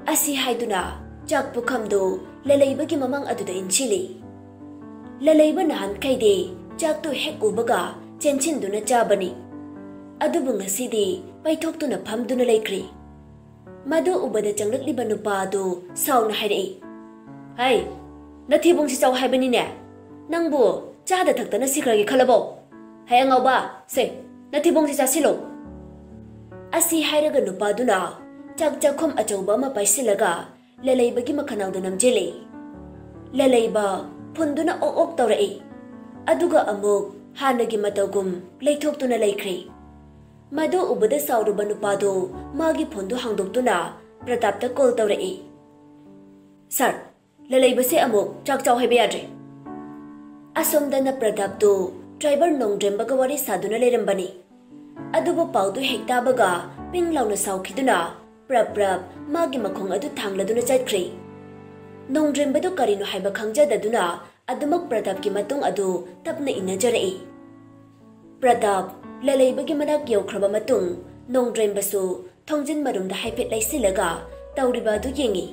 ꯑꯁꯤ ꯍꯥꯏꯗꯨꯅ ꯆꯥꯛ ꯄꯨꯈꯝꯗꯨ ꯂꯂꯩꯕꯒꯤ ꯃꯃꯥꯡ ꯑꯗꯨꯗ ꯏꯟꯁꯤꯜꯂꯤ꯫ ꯂꯂꯩꯕ ꯅꯍꯥꯟꯈꯩꯗꯤ ꯆꯥꯛꯇꯨ ꯍꯦꯛ ꯎꯕꯒ ꯆꯦꯟꯁꯤꯟꯗꯨꯅ ꯆꯥꯕꯅꯤ꯫ ꯑꯗꯨꯕꯨ ꯉꯁꯤꯗꯤ ꯄꯩꯊꯣꯛꯇꯨꯅ ꯐꯝꯗꯨꯅ ꯂꯩꯈ꯭ꯔꯦ꯫ ꯃꯗꯨ ꯎꯕꯗ ꯆꯪꯂꯛꯂꯤꯕ ꯅꯨꯄꯥ ꯑꯗꯨ ꯁꯥꯎꯅ ꯍꯥꯏꯔꯛꯏ, "ꯍꯩ, ꯅꯊꯤꯕꯣꯡꯁꯤ ꯆꯥꯎ ꯍꯥꯏꯕꯅꯤꯅꯦ꯫ ꯅꯪꯕꯨ ꯆꯥꯗ ꯊꯛꯇꯅ ꯁꯤꯈ꯭ꯔꯒꯦ ꯈꯜꯂꯕꯣ? ꯍꯩ ꯑꯉꯥꯎꯕ, ꯁꯦ, ꯅꯊꯤꯕꯣꯡꯁꯤ ꯆꯥꯁꯤꯜꯂꯣ!" ꯑꯁꯤ ꯍꯥꯏꯔꯒ ꯅꯨꯄꯥꯗꯨꯅ ꯆꯥꯛ ꯆꯥꯛꯈꯨꯝ ꯑꯆꯧꯕ ꯑꯃ ꯄꯥꯏꯁꯤꯜꯂꯒ ꯂꯂꯩꯕꯒꯤ ꯃꯈꯅꯥꯎꯗ ꯅꯝꯖꯤꯜꯂꯤ꯫ ꯂꯂꯩꯕ ꯐꯨꯟꯗꯨꯅ ꯑꯣꯛ ꯑꯣꯛ ꯇꯧꯔꯛꯏ꯫ ꯑꯗꯨꯒ ꯑꯃꯨꯛ ꯍꯥꯟꯅꯒꯤ ꯃꯇꯧꯒꯨꯝ ꯂꯩꯊꯣꯛꯇꯨꯅ ꯂꯩꯈ꯭ꯔꯦ꯫ ꯃꯗꯨ ꯎꯕꯗ ꯁꯥꯎꯔꯨꯕ ꯅꯨꯄꯥꯗꯨ ꯃꯥꯒꯤ ꯐꯣꯟꯗꯨ ꯍꯥꯡꯗꯣꯛꯇꯨꯅ ꯄ꯭ꯔꯇꯥꯞꯇ ꯀꯣꯜ ꯇꯧꯔꯛꯏ꯫ "ꯁꯥꯔ, ꯂꯂꯩꯕꯁꯦ ꯑꯃꯨꯛ ꯆꯥꯛ ꯆꯥꯎ ꯍꯥꯏꯕ ꯌꯥꯗ꯭ꯔꯦ꯫" ꯑꯁꯣꯝꯗꯅ ꯄ꯭ꯔꯇꯥꯞꯇꯨ ꯗ꯭ꯔꯥꯏꯚꯔ ꯅꯣꯡꯗ꯭ꯔꯦꯝꯕꯒ ꯋꯥꯔꯤ ꯁꯥꯗꯨꯅ ꯂꯩꯔꯝꯕꯅꯤ꯫ ꯑꯗꯨꯕꯨ ꯄꯥꯎꯗꯨ ꯍꯦꯛ ꯇꯥꯕꯒ ꯄꯤꯡ ꯂꯥꯎꯅ ꯁꯥꯎꯈꯤꯗꯨꯅ ꯄ꯭ꯔꯞ ꯄ꯭ꯔꯞ ꯃꯥꯒꯤ ꯃꯈꯣꯡ ꯑꯗꯨ ꯊꯥꯡꯂꯗꯨꯅ ꯆꯠꯈ꯭ꯔꯦ꯫ ꯅꯣꯡꯗ꯭ꯔꯦꯝꯕꯗꯨ ꯀꯔꯤꯅꯣ ꯍꯥꯏꯕ ꯈꯪꯖꯗꯗꯨꯅ ꯑꯗꯨꯃꯛ ꯄ꯭ꯔꯇꯥꯞꯀꯤ ꯃꯇꯨꯡ ꯑꯗꯨ ꯇꯞꯅ ꯏꯟꯅꯖꯔꯛꯏ꯫ ꯄ꯭ꯔꯇꯥꯞ ꯂꯂꯩꯕꯒꯤ ꯃꯅꯥꯛ ꯌꯧꯈ꯭ꯔꯕ ꯃꯇꯨꯡ ꯅꯣꯡꯗ꯭ꯔꯦꯝꯕꯁꯨ ꯊꯣꯡꯖꯤꯟ ꯃꯔꯨꯝꯗ ꯍꯥꯏꯐꯦꯠ ꯂꯩꯁꯤꯜꯂꯒ ꯇꯧꯔꯤꯕ ꯑꯗꯨ ꯌꯦꯡꯏ꯫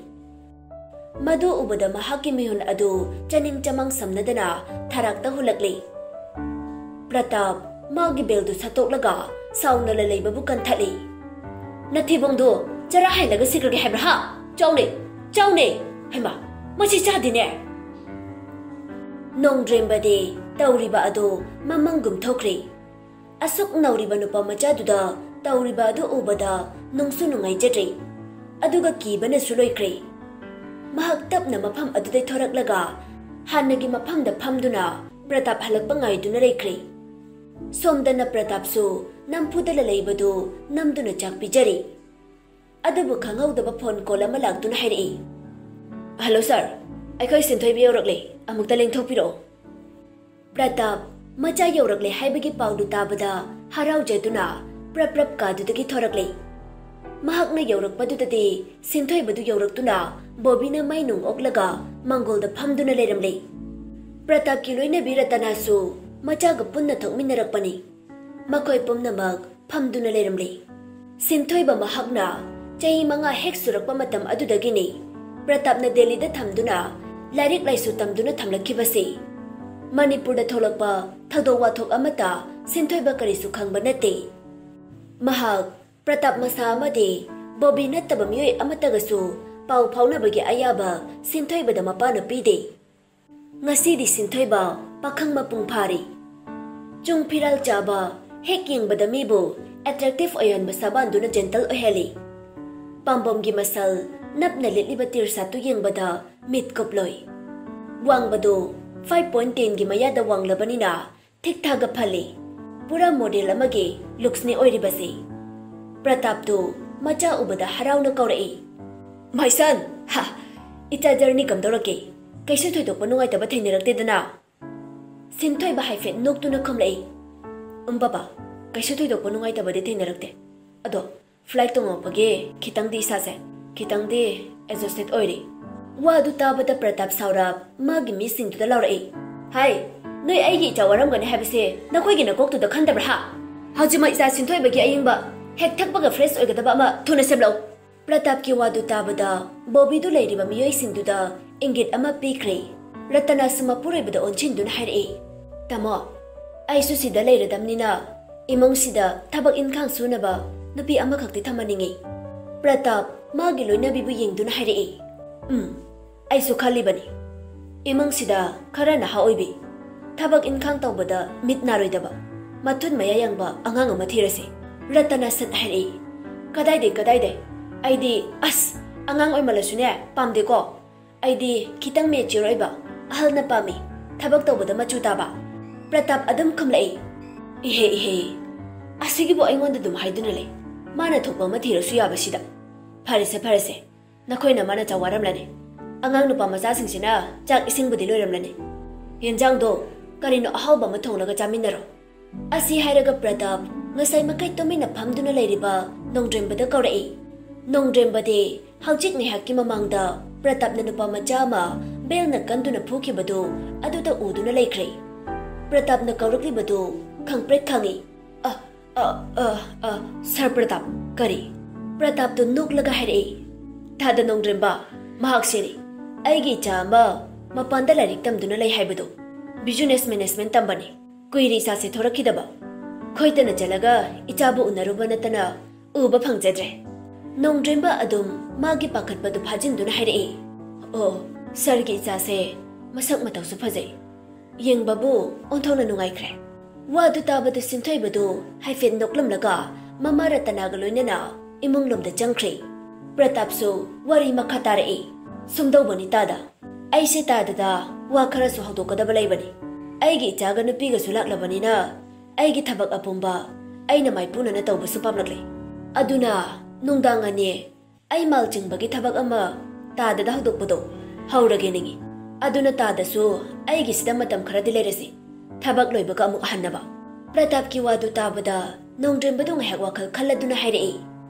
ꯃꯗꯨ ꯎꯕꯗ ꯃꯍꯥꯛꯀꯤ ꯃꯤꯍꯨꯟ ꯑꯗꯨ ꯆꯅꯤꯡ ꯆꯃꯥꯡ ꯁꯝꯅꯗꯅ ꯊꯔꯥꯛꯇ ꯍꯨꯜꯂꯛꯂꯤ꯫ ꯄ꯭ꯔꯇꯥꯞ ꯃꯥꯒꯤ ꯕꯦꯜꯗꯨ ꯁꯠꯇꯣꯛꯂꯒ ꯁꯥꯎꯅ ꯂꯂꯩꯕꯕꯨ ꯀꯟꯊꯠꯂꯤ꯫ "ꯅꯊꯤꯕꯣꯡꯗꯣ ꯆꯔꯥ ꯍꯦꯜꯂꯒ ꯁꯤꯈ꯭ꯔꯒꯦ ꯍꯥꯏꯕ꯭ꯔꯥ ꯍꯥ? ꯆꯥꯎꯅꯦ, ꯆꯥꯎꯅꯦ! ꯍꯩꯃꯥ, ꯃꯁꯤ ꯆꯥꯗꯦꯅꯦ!" ꯅꯣꯡꯗ꯭ꯔꯦꯝꯕꯗꯤ ꯇꯧꯔꯤꯕ ꯑꯗꯨ ꯃꯃꯪꯒꯨꯝ ꯊꯣꯛꯈ꯭ꯔꯦ꯫ ꯑꯁꯨꯛ ꯅꯧꯔꯤꯕ ꯅꯨꯄꯥ ꯃꯆꯥꯗꯨꯗ ꯇꯧꯔꯤꯕ ꯑꯗꯨ ꯎꯕꯗ ꯅꯨꯡꯁꯨ ꯅꯨꯡꯉꯥꯏꯖꯗ꯭ꯔꯦ, ꯑꯗꯨꯒ ꯀꯤꯕꯅꯁꯨ ꯂꯣꯏꯈ꯭ꯔꯦ꯫ ꯃꯍꯥꯛ ꯇꯞꯅ ꯃꯐꯝ ꯑꯗꯨꯗꯩ ꯊꯣꯔꯛꯂꯒ ꯍꯥꯟꯅꯒꯤ ꯃꯐꯝꯗ ꯐꯝꯗꯨꯅ ꯄ꯭ꯔꯇꯥꯞ ꯍꯜꯂꯛꯄ ꯉꯥꯏꯗꯨꯅ ꯂꯩꯈ꯭ꯔꯦ꯫ ꯁꯣꯝꯗꯅ ꯄ꯭ꯔꯇꯥꯞꯁꯨ ꯅꯝꯐꯨꯗ ꯂꯂꯩꯕꯗꯨ ꯅꯝꯗꯨꯅ ꯆꯥꯛ ꯄꯤꯖꯔꯤ꯫ ꯑꯗꯨꯕꯨ ꯈꯪꯍꯧꯗꯕ ꯐꯣꯟ ꯀꯣꯜ ꯑꯃ ꯂꯥꯛꯇꯨꯅ ꯍꯥꯏꯔꯛꯏ꯫ "ꯍꯜꯂꯣ ꯁꯥꯔ, ꯑꯩꯈꯣꯏ ꯁꯤꯟꯊꯣꯏꯕ ꯌꯧꯔꯛꯂꯦ, ꯑꯃꯨꯛꯇ ꯂꯦꯡꯊꯣꯛꯄꯤꯔꯛꯑꯣ꯫" ꯄ꯭ꯔꯇꯥꯞ ꯃꯆꯥ ꯌꯧꯔꯛꯂꯦ ꯍꯥꯏꯕꯒꯤ ꯄꯥꯎꯗꯨ ꯇꯥꯕꯗ ꯍꯔꯥꯎꯖꯗꯨꯅ ꯄ꯭ꯔꯞ ꯄ꯭ꯔꯞ ꯀꯥꯗꯨꯗꯒꯤ ꯊꯣꯔꯛꯂꯦ꯫ ꯃꯍꯥꯛꯅ ꯌꯧꯔꯛꯄꯗꯨꯗꯗꯤ ꯁꯤꯟꯊꯣꯏꯕꯗꯨ ꯌꯧꯔꯛꯇꯨꯅ ꯕꯣꯕꯤꯅ ꯃꯩ ꯅꯨꯡ ꯑꯣꯛꯂꯒ ꯃꯥꯡꯒꯣꯜꯗ ꯐꯝꯗꯨꯅ ꯂꯩꯔꯝꯂꯦ꯫ ꯄ꯭ꯔꯇꯥꯞꯀꯤ ꯂꯣꯏꯅꯕꯤ ꯔꯇꯅꯥꯁꯨ ꯃꯆꯥꯒ ꯄꯨꯟꯅ ꯊꯣꯛꯃꯤꯟꯅꯔꯛꯄꯅꯤ꯫ ꯃꯈꯣꯏ ꯄꯨꯝꯅꯃꯛ ꯐꯝꯗꯨꯅ ꯂꯩꯔꯝꯂꯦ꯫ ꯁꯤꯟꯊꯣꯏꯕ ꯃꯍꯥꯛꯅ ꯆꯍꯤ ꯃꯉꯥ ꯍꯦꯛ ꯁꯨꯔꯛꯄ ꯃꯇꯝ ꯑꯗꯨꯗꯒꯤꯅꯤ ꯄ꯭ꯔꯇꯥꯞꯅ ꯗꯦꯜꯂꯤꯗ ꯊꯝꯗꯨꯅ ꯂꯥꯏꯔꯤꯛ ꯂꯥꯏꯁꯨ ꯇꯝꯗꯨꯅ ꯊꯝꯂꯛꯈꯤꯕꯁꯤ꯫ ꯃꯅꯤꯄꯨꯔꯗ ꯊꯣꯛꯂꯛꯄ ꯊꯧꯗꯣꯛ ꯋꯥꯊꯣꯛ ꯑꯃꯠꯇ ꯁꯤꯟꯊꯣꯏꯕ ꯀꯔꯤꯁꯨ ꯈꯪꯕ ꯅꯠꯇꯦ꯫ ꯃꯍꯥꯛ ꯄ꯭ꯔꯇꯥꯞ ꯃꯁꯥ ꯑꯃꯗꯤ ꯕꯣꯕꯤ ꯅꯠꯇꯕ ꯃꯤꯑꯣꯏ ꯑꯃꯠꯇꯒꯁꯨ ꯄꯥꯎ ꯐꯥꯎꯅꯕꯒꯤ ꯑꯌꯥꯕ ꯁꯤꯟꯊꯣꯏꯕꯗ ꯃꯄꯥꯅ ꯄꯤꯗꯦ꯫ ꯉꯁꯤꯗꯤ ꯁꯤꯟꯊꯣꯏꯕ ꯄꯥꯈꯪ ꯃꯄꯨꯡ ꯐꯥꯔꯤ꯫ ꯆꯨꯡ ꯐꯤꯔꯥꯜ ꯆꯥꯕ, ꯍꯦꯛ ꯌꯦꯡꯕꯗ ꯃꯤꯕꯨ attractive ꯑꯣꯏꯍꯟꯕ ꯁꯥꯕꯥꯟꯗꯨꯅ gentle ꯑꯣꯏꯍꯜꯂꯤ꯫ ꯄꯥꯝꯕꯣꯝꯒꯤ ꯃꯁꯜ ꯅꯞꯅ ꯂꯤꯠꯂꯤꯕ ꯇꯤꯔꯁꯥꯠꯇꯨ ꯌꯦꯡꯕꯗ ꯃꯤꯠ ꯀꯨꯞꯂꯣꯏ꯫ ꯋꯥꯡꯕꯗꯨ five point ten ꯒꯤ ꯃꯌꯥꯗ ꯋꯥꯡꯂꯕꯅꯤꯅ ꯊꯤꯛ ꯊꯥꯒ ꯐꯜꯂꯤ꯫ ꯄꯨꯔꯥ ꯃꯣꯗꯦꯜ ꯑꯃꯒꯤ ꯂꯨꯛꯁꯅꯤ ꯑꯣꯏꯔꯤꯕꯁꯤ꯫ ꯄ꯭ꯔꯇꯥꯞꯇꯨ ꯃꯆꯥ ꯎꯕꯗ ꯍꯔꯥꯎꯅ ꯀꯧꯔꯛꯏ꯫ "My son! ꯍꯥ! ꯏꯆꯥ ꯖꯔꯅꯤ ꯀꯝꯗꯧꯔꯛꯀꯦ? ꯀꯩꯁꯨ ꯊꯣꯏꯗꯣꯛꯄ ꯅꯨꯡꯉꯥꯏꯇꯕ ꯊꯦꯡꯅꯔꯛꯇꯦꯗꯅ?" ꯁꯤꯟꯊꯣꯏꯕ ꯍꯥꯏꯐꯦꯠ ꯅꯣꯛꯇꯨꯅ ꯈꯨꯝꯂꯛꯏ꯫ "ꯎꯝ ꯕꯕꯥ, ꯀꯩꯁꯨ ꯊꯣꯏꯗꯣꯛꯄ ꯅꯨꯡꯉꯥꯏꯇꯕꯗꯤ ꯊꯦꯡꯅꯔꯛꯇꯦ꯫ ꯑꯗꯣ flight ꯇꯣꯡꯉꯛꯄꯒꯤ ꯈꯤꯇꯪꯗꯤ ꯏꯁꯥꯁꯦ ꯈꯤꯇꯪꯗꯤ exhausted ꯑꯣꯏꯔꯤ꯫" ꯋꯥꯗꯨ ꯇꯥꯕꯗ ꯄ꯭ꯔꯇꯥꯞ ꯁꯥꯎꯔꯞ ꯃꯥꯒꯤ ꯃꯤꯁꯤꯡꯗꯨꯗ ꯂꯥꯎꯔꯛꯏ꯫ "ꯍꯥꯏ, ꯅꯣꯏ ꯑꯩꯒꯤ ꯏꯆꯥ ꯋꯥꯔꯝꯒꯅꯤ ꯍꯥꯏꯕꯁꯦ ꯅꯈꯣꯏꯒꯤ ꯅꯀꯣꯛꯇꯨꯗ ꯈꯟꯗꯕ꯭ꯔꯥ ꯍꯥ? ꯍꯧꯖꯤꯛꯃꯛ ꯏꯆꯥ ꯁꯤꯟꯊꯣꯏꯕꯒꯤ ꯑꯌꯤꯡꯕ ꯍꯦꯛ ꯊꯛꯄꯒ fresh ꯑꯣꯏꯒꯗꯕ ꯑꯃ ꯊꯨꯅ ꯁꯦꯝꯂꯛꯎ꯫" ꯄ꯭ꯔꯇꯥꯞꯀꯤ ꯋꯥꯗꯨ ꯇꯥꯕꯗ ꯕꯣꯕꯤꯗꯨ ꯂꯩꯔꯤꯕ ꯃꯤꯑꯣꯏꯁꯤꯡꯗꯨꯗ ꯏꯪꯒꯤꯠ ꯑꯃ ꯄꯤꯈ꯭ꯔꯦ꯫ ꯔꯇꯅꯥꯁꯨ ꯃꯄꯨꯔꯣꯏꯕꯗ ꯑꯣꯟꯁꯤꯟꯗꯨꯅ ꯍꯥꯏꯔꯛꯏ, "ꯇꯥꯃꯣ, ꯑꯩꯁꯨ ꯁꯤꯗ ꯂꯩꯔꯗꯝꯅꯤꯅ ꯏꯃꯨꯡꯁꯤꯗ ꯊꯕꯛ ꯏꯟꯈꯥꯡ ꯁꯨꯅꯕ ꯅꯨꯄꯤ ꯑꯃꯈꯛꯇꯤ ꯊꯝꯍꯟꯅꯤꯡꯉꯤ꯫" ꯄ꯭ꯔꯇꯥꯞ ꯃꯥꯒꯤ ꯂꯣꯏꯅꯕꯤꯕꯨ ꯌꯦꯡꯗꯨꯅ ꯍꯥꯏꯔꯛꯏ, "ꯎꯝ, ꯑꯩꯁꯨ ꯈꯜꯂꯤꯕꯅꯤ꯫ ꯏꯃꯨꯡꯁꯤꯗ ꯈꯔ ꯅꯍꯥ ꯑꯣꯏꯕꯤ, ꯊꯕꯛ ꯏꯟꯈꯥꯡ ꯇꯧꯕꯗ ꯃꯤꯠ ꯅꯥꯔꯣꯏꯗꯕ, ꯃꯊꯨꯟ ꯃꯌꯥ ꯌꯥꯡꯕ ꯑꯉꯥꯡ ꯑꯃ ꯊꯤꯔꯁꯤ꯫" ꯔꯇꯅꯥ ꯁꯠ ꯍꯥꯏꯔꯛꯏ, "ꯀꯗꯥꯏꯗꯩ, ꯀꯗꯥꯏꯗꯩ? ꯑꯩꯗꯤ, ꯑꯁ, ꯑꯉꯥꯡ ꯑꯣꯏꯃꯜꯂꯁꯨꯅꯦ ꯄꯥꯝꯗꯦꯀꯣ꯫ ꯑꯩꯗꯤ ꯈꯤꯇꯪ mature ꯑꯣꯏꯕ, ꯑꯍꯜꯅ ꯄꯥꯝꯃꯤ, ꯊꯕꯛ ꯇꯧꯕꯗ ꯃꯆꯨ ꯇꯥꯕ꯫" ꯄ꯭ꯔꯇꯥꯞ ꯑꯗꯨꯝ ꯈꯨꯝꯂꯛꯏ, "ꯏꯍꯦ, ꯏꯍꯦ, ꯑꯁꯤꯒꯤꯕꯨ ꯑꯩꯉꯣꯟꯗ ꯑꯗꯨꯝ ꯍꯥꯏꯗꯨꯅ ꯂꯩ꯫ ꯃꯥꯅ ꯊꯣꯛꯄ ꯑꯃ ꯊꯤꯔꯁꯨ ꯌꯥꯕꯁꯤꯗ꯫ ꯐꯔꯦꯁꯦ, ꯐꯔꯦꯁꯦ, ꯅꯈꯣꯏꯅ ꯃꯥꯅ ꯆꯥꯛ ꯋꯥꯔꯝꯂꯅꯤ꯫ ꯑꯉꯥꯡ ꯅꯨꯄꯥ ꯃꯆꯥꯁꯤꯡꯁꯤꯅ ꯆꯥꯛ ꯏꯁꯤꯡꯕꯨꯗꯤ ꯂꯣꯏꯔꯝꯂꯅꯤ꯫ ꯌꯦꯟꯖꯥꯡꯗꯣ ꯀꯔꯤꯅꯣ ꯑꯍꯥꯎꯕ ꯑꯃ ꯊꯣꯡꯂꯒ ꯆꯥꯃꯤꯟꯅꯔꯣ꯫" ꯑꯁꯤ ꯍꯥꯏꯔꯒ ꯄ꯭ꯔꯇꯥꯞ ꯉꯁꯥꯏ ꯃꯈꯩ ꯇꯨꯃꯤꯟꯅ ꯐꯝꯗꯨꯅ ꯂꯩꯔꯤꯕ ꯅꯣꯡꯗ꯭ꯔꯦꯝꯕꯗ ꯀꯧꯔꯛꯏ꯫ ꯅꯣꯡꯗ꯭ꯔꯦꯝꯕꯗꯤ ꯍꯧꯖꯤꯛ ꯉꯥꯏꯍꯥꯛꯀꯤ ꯃꯃꯥꯡꯗ ꯄ꯭ꯔꯇꯥꯞꯅ ꯅꯨꯄꯥ ꯃꯆꯥ ꯑꯃ ꯕꯦꯜꯅ ꯀꯟꯗꯨꯅ ꯐꯨꯈꯤꯕꯗꯨ ꯑꯗꯨꯗ ꯎꯗꯨꯅ ꯂꯩꯈ꯭ꯔꯦ꯫ ꯄ꯭ꯔꯇꯥꯞꯅ ꯀꯧꯔꯛꯂꯤꯕꯗꯨ ꯈꯪꯄ꯭ꯔꯦꯛ ꯈꯪꯏ꯫ "ꯑ, ꯑ, ꯑ, ꯑ, ꯁꯥꯔ ꯄ꯭ꯔꯇꯥꯞ, ꯀꯔꯤ?" ꯄ꯭ꯔꯇꯥꯞꯇꯨ ꯅꯣꯛꯂꯒ ꯍꯥꯏꯔꯛꯏ, "ꯇꯥꯗ ꯅꯣꯡꯗ꯭ꯔꯦꯝꯕ, ꯃꯍꯥꯛꯁꯤꯅꯤ꯫ ꯑꯩꯒꯤ ꯏꯆꯥ ꯑꯃ ꯃꯄꯥꯟꯗ ꯂꯥꯏꯔꯤꯛ ꯇꯝꯗꯨꯅ ꯂꯩ ꯍꯥꯏꯕꯗꯨ꯫ Business management ꯇꯝꯕꯅꯤ꯫ ꯀꯨꯏꯔꯦ ꯏꯆꯥꯁꯦ ꯊꯣꯔꯛꯈꯤꯗꯕ꯫ ꯈꯣꯏꯗꯅ ꯆꯠꯂꯒ ꯏꯆꯥꯕꯨ ꯎꯅꯔꯨꯕ ꯅꯠꯇꯅ ꯎꯕ ꯐꯪꯖꯗ꯭ꯔꯦ꯫" ꯅꯣꯡꯗ꯭ꯔꯦꯝꯕ ꯑꯗꯨꯝ ꯃꯥꯒꯤ ꯄꯥꯈꯠꯄꯗꯨ ꯐꯥꯖꯤꯟꯗꯨꯅ ꯍꯥꯏꯔꯛꯏ, "ꯑꯣ, ꯁꯥꯔꯒꯤ ꯏꯆꯥꯁꯦ ꯃꯁꯛ ꯃꯇꯧꯁꯨ ꯐꯖꯩ꯫ ꯌꯦꯡꯕꯕꯨ ꯑꯣꯟꯊꯣꯛꯅ ꯅꯨꯡꯉꯥꯏꯈ꯭ꯔꯦ꯫" ꯋꯥꯗꯨ ꯇꯥꯕꯗ ꯁꯤꯟꯊꯣꯏꯕꯗꯨ ꯍꯥꯏꯐꯦꯠ ꯅꯣꯛꯂꯝꯂꯒ ꯃꯃꯥ ꯔꯇꯅꯥꯒ ꯂꯣꯏꯅꯅ ꯏꯃꯨꯡꯂꯣꯝꯗ ꯆꯪꯈ꯭ꯔꯦ꯫ ꯄ꯭ꯔꯇꯥꯞꯁꯨ ꯋꯥꯔꯤ ꯃꯈꯥ ꯇꯥꯔꯛꯏ, "ꯁꯨꯝꯗꯧꯕꯅꯤ ꯇꯥꯗ, ꯑꯩꯁꯦ ꯇꯥꯗꯗ ꯋꯥ ꯈꯔꯁꯨ ꯍꯧꯗꯣꯛꯀꯗꯕ ꯂꯩꯕꯅꯤ꯫ ꯑꯩꯒꯤ ꯏꯆꯥꯒ ꯅꯨꯄꯤꯒꯁꯨ ꯂꯥꯛꯂꯕꯅꯤꯅ ꯑꯩꯒꯤ ꯊꯕꯛ ꯑꯄꯨꯝꯕ ꯑꯩꯅ ꯃꯥꯏꯄꯨꯅꯅ ꯇꯧꯕꯁꯨ ꯄꯥꯝꯂꯛꯂꯦ꯫ ꯑꯗꯨꯅ ꯅꯨꯡꯗꯥꯡ ꯑꯅꯤ ꯑꯩ ꯃꯥꯜ ꯆꯤꯡꯕꯒꯤ ꯊꯕꯛ ꯑꯃ ꯇꯥꯗꯗ ꯍꯧꯗꯣꯛꯄꯗꯣ ꯍꯧꯔꯒꯦ ꯅꯤꯡꯏ꯫ ꯑꯗꯨꯅ ꯇꯥꯗꯁꯨ ꯑꯩꯒꯤꯁꯤꯗ ꯃꯇꯝ ꯈꯔꯗꯤ ꯂꯩꯔꯁꯤ, ꯊꯕꯛ ꯂꯣꯏꯕꯒ ꯑꯃꯨꯛ ꯍꯟꯅꯕ꯫" ꯄ꯭ꯔꯇꯥꯞꯀꯤ ꯋꯥꯗꯨ ꯇꯥꯕꯗ ꯅꯣꯡꯗ꯭ꯔꯦꯝꯕꯗꯨ ꯉꯥꯏꯍꯥꯛ ꯋꯥꯈꯜ ꯈꯜꯂꯗꯨꯅ ꯍꯥꯏꯔꯛꯏ,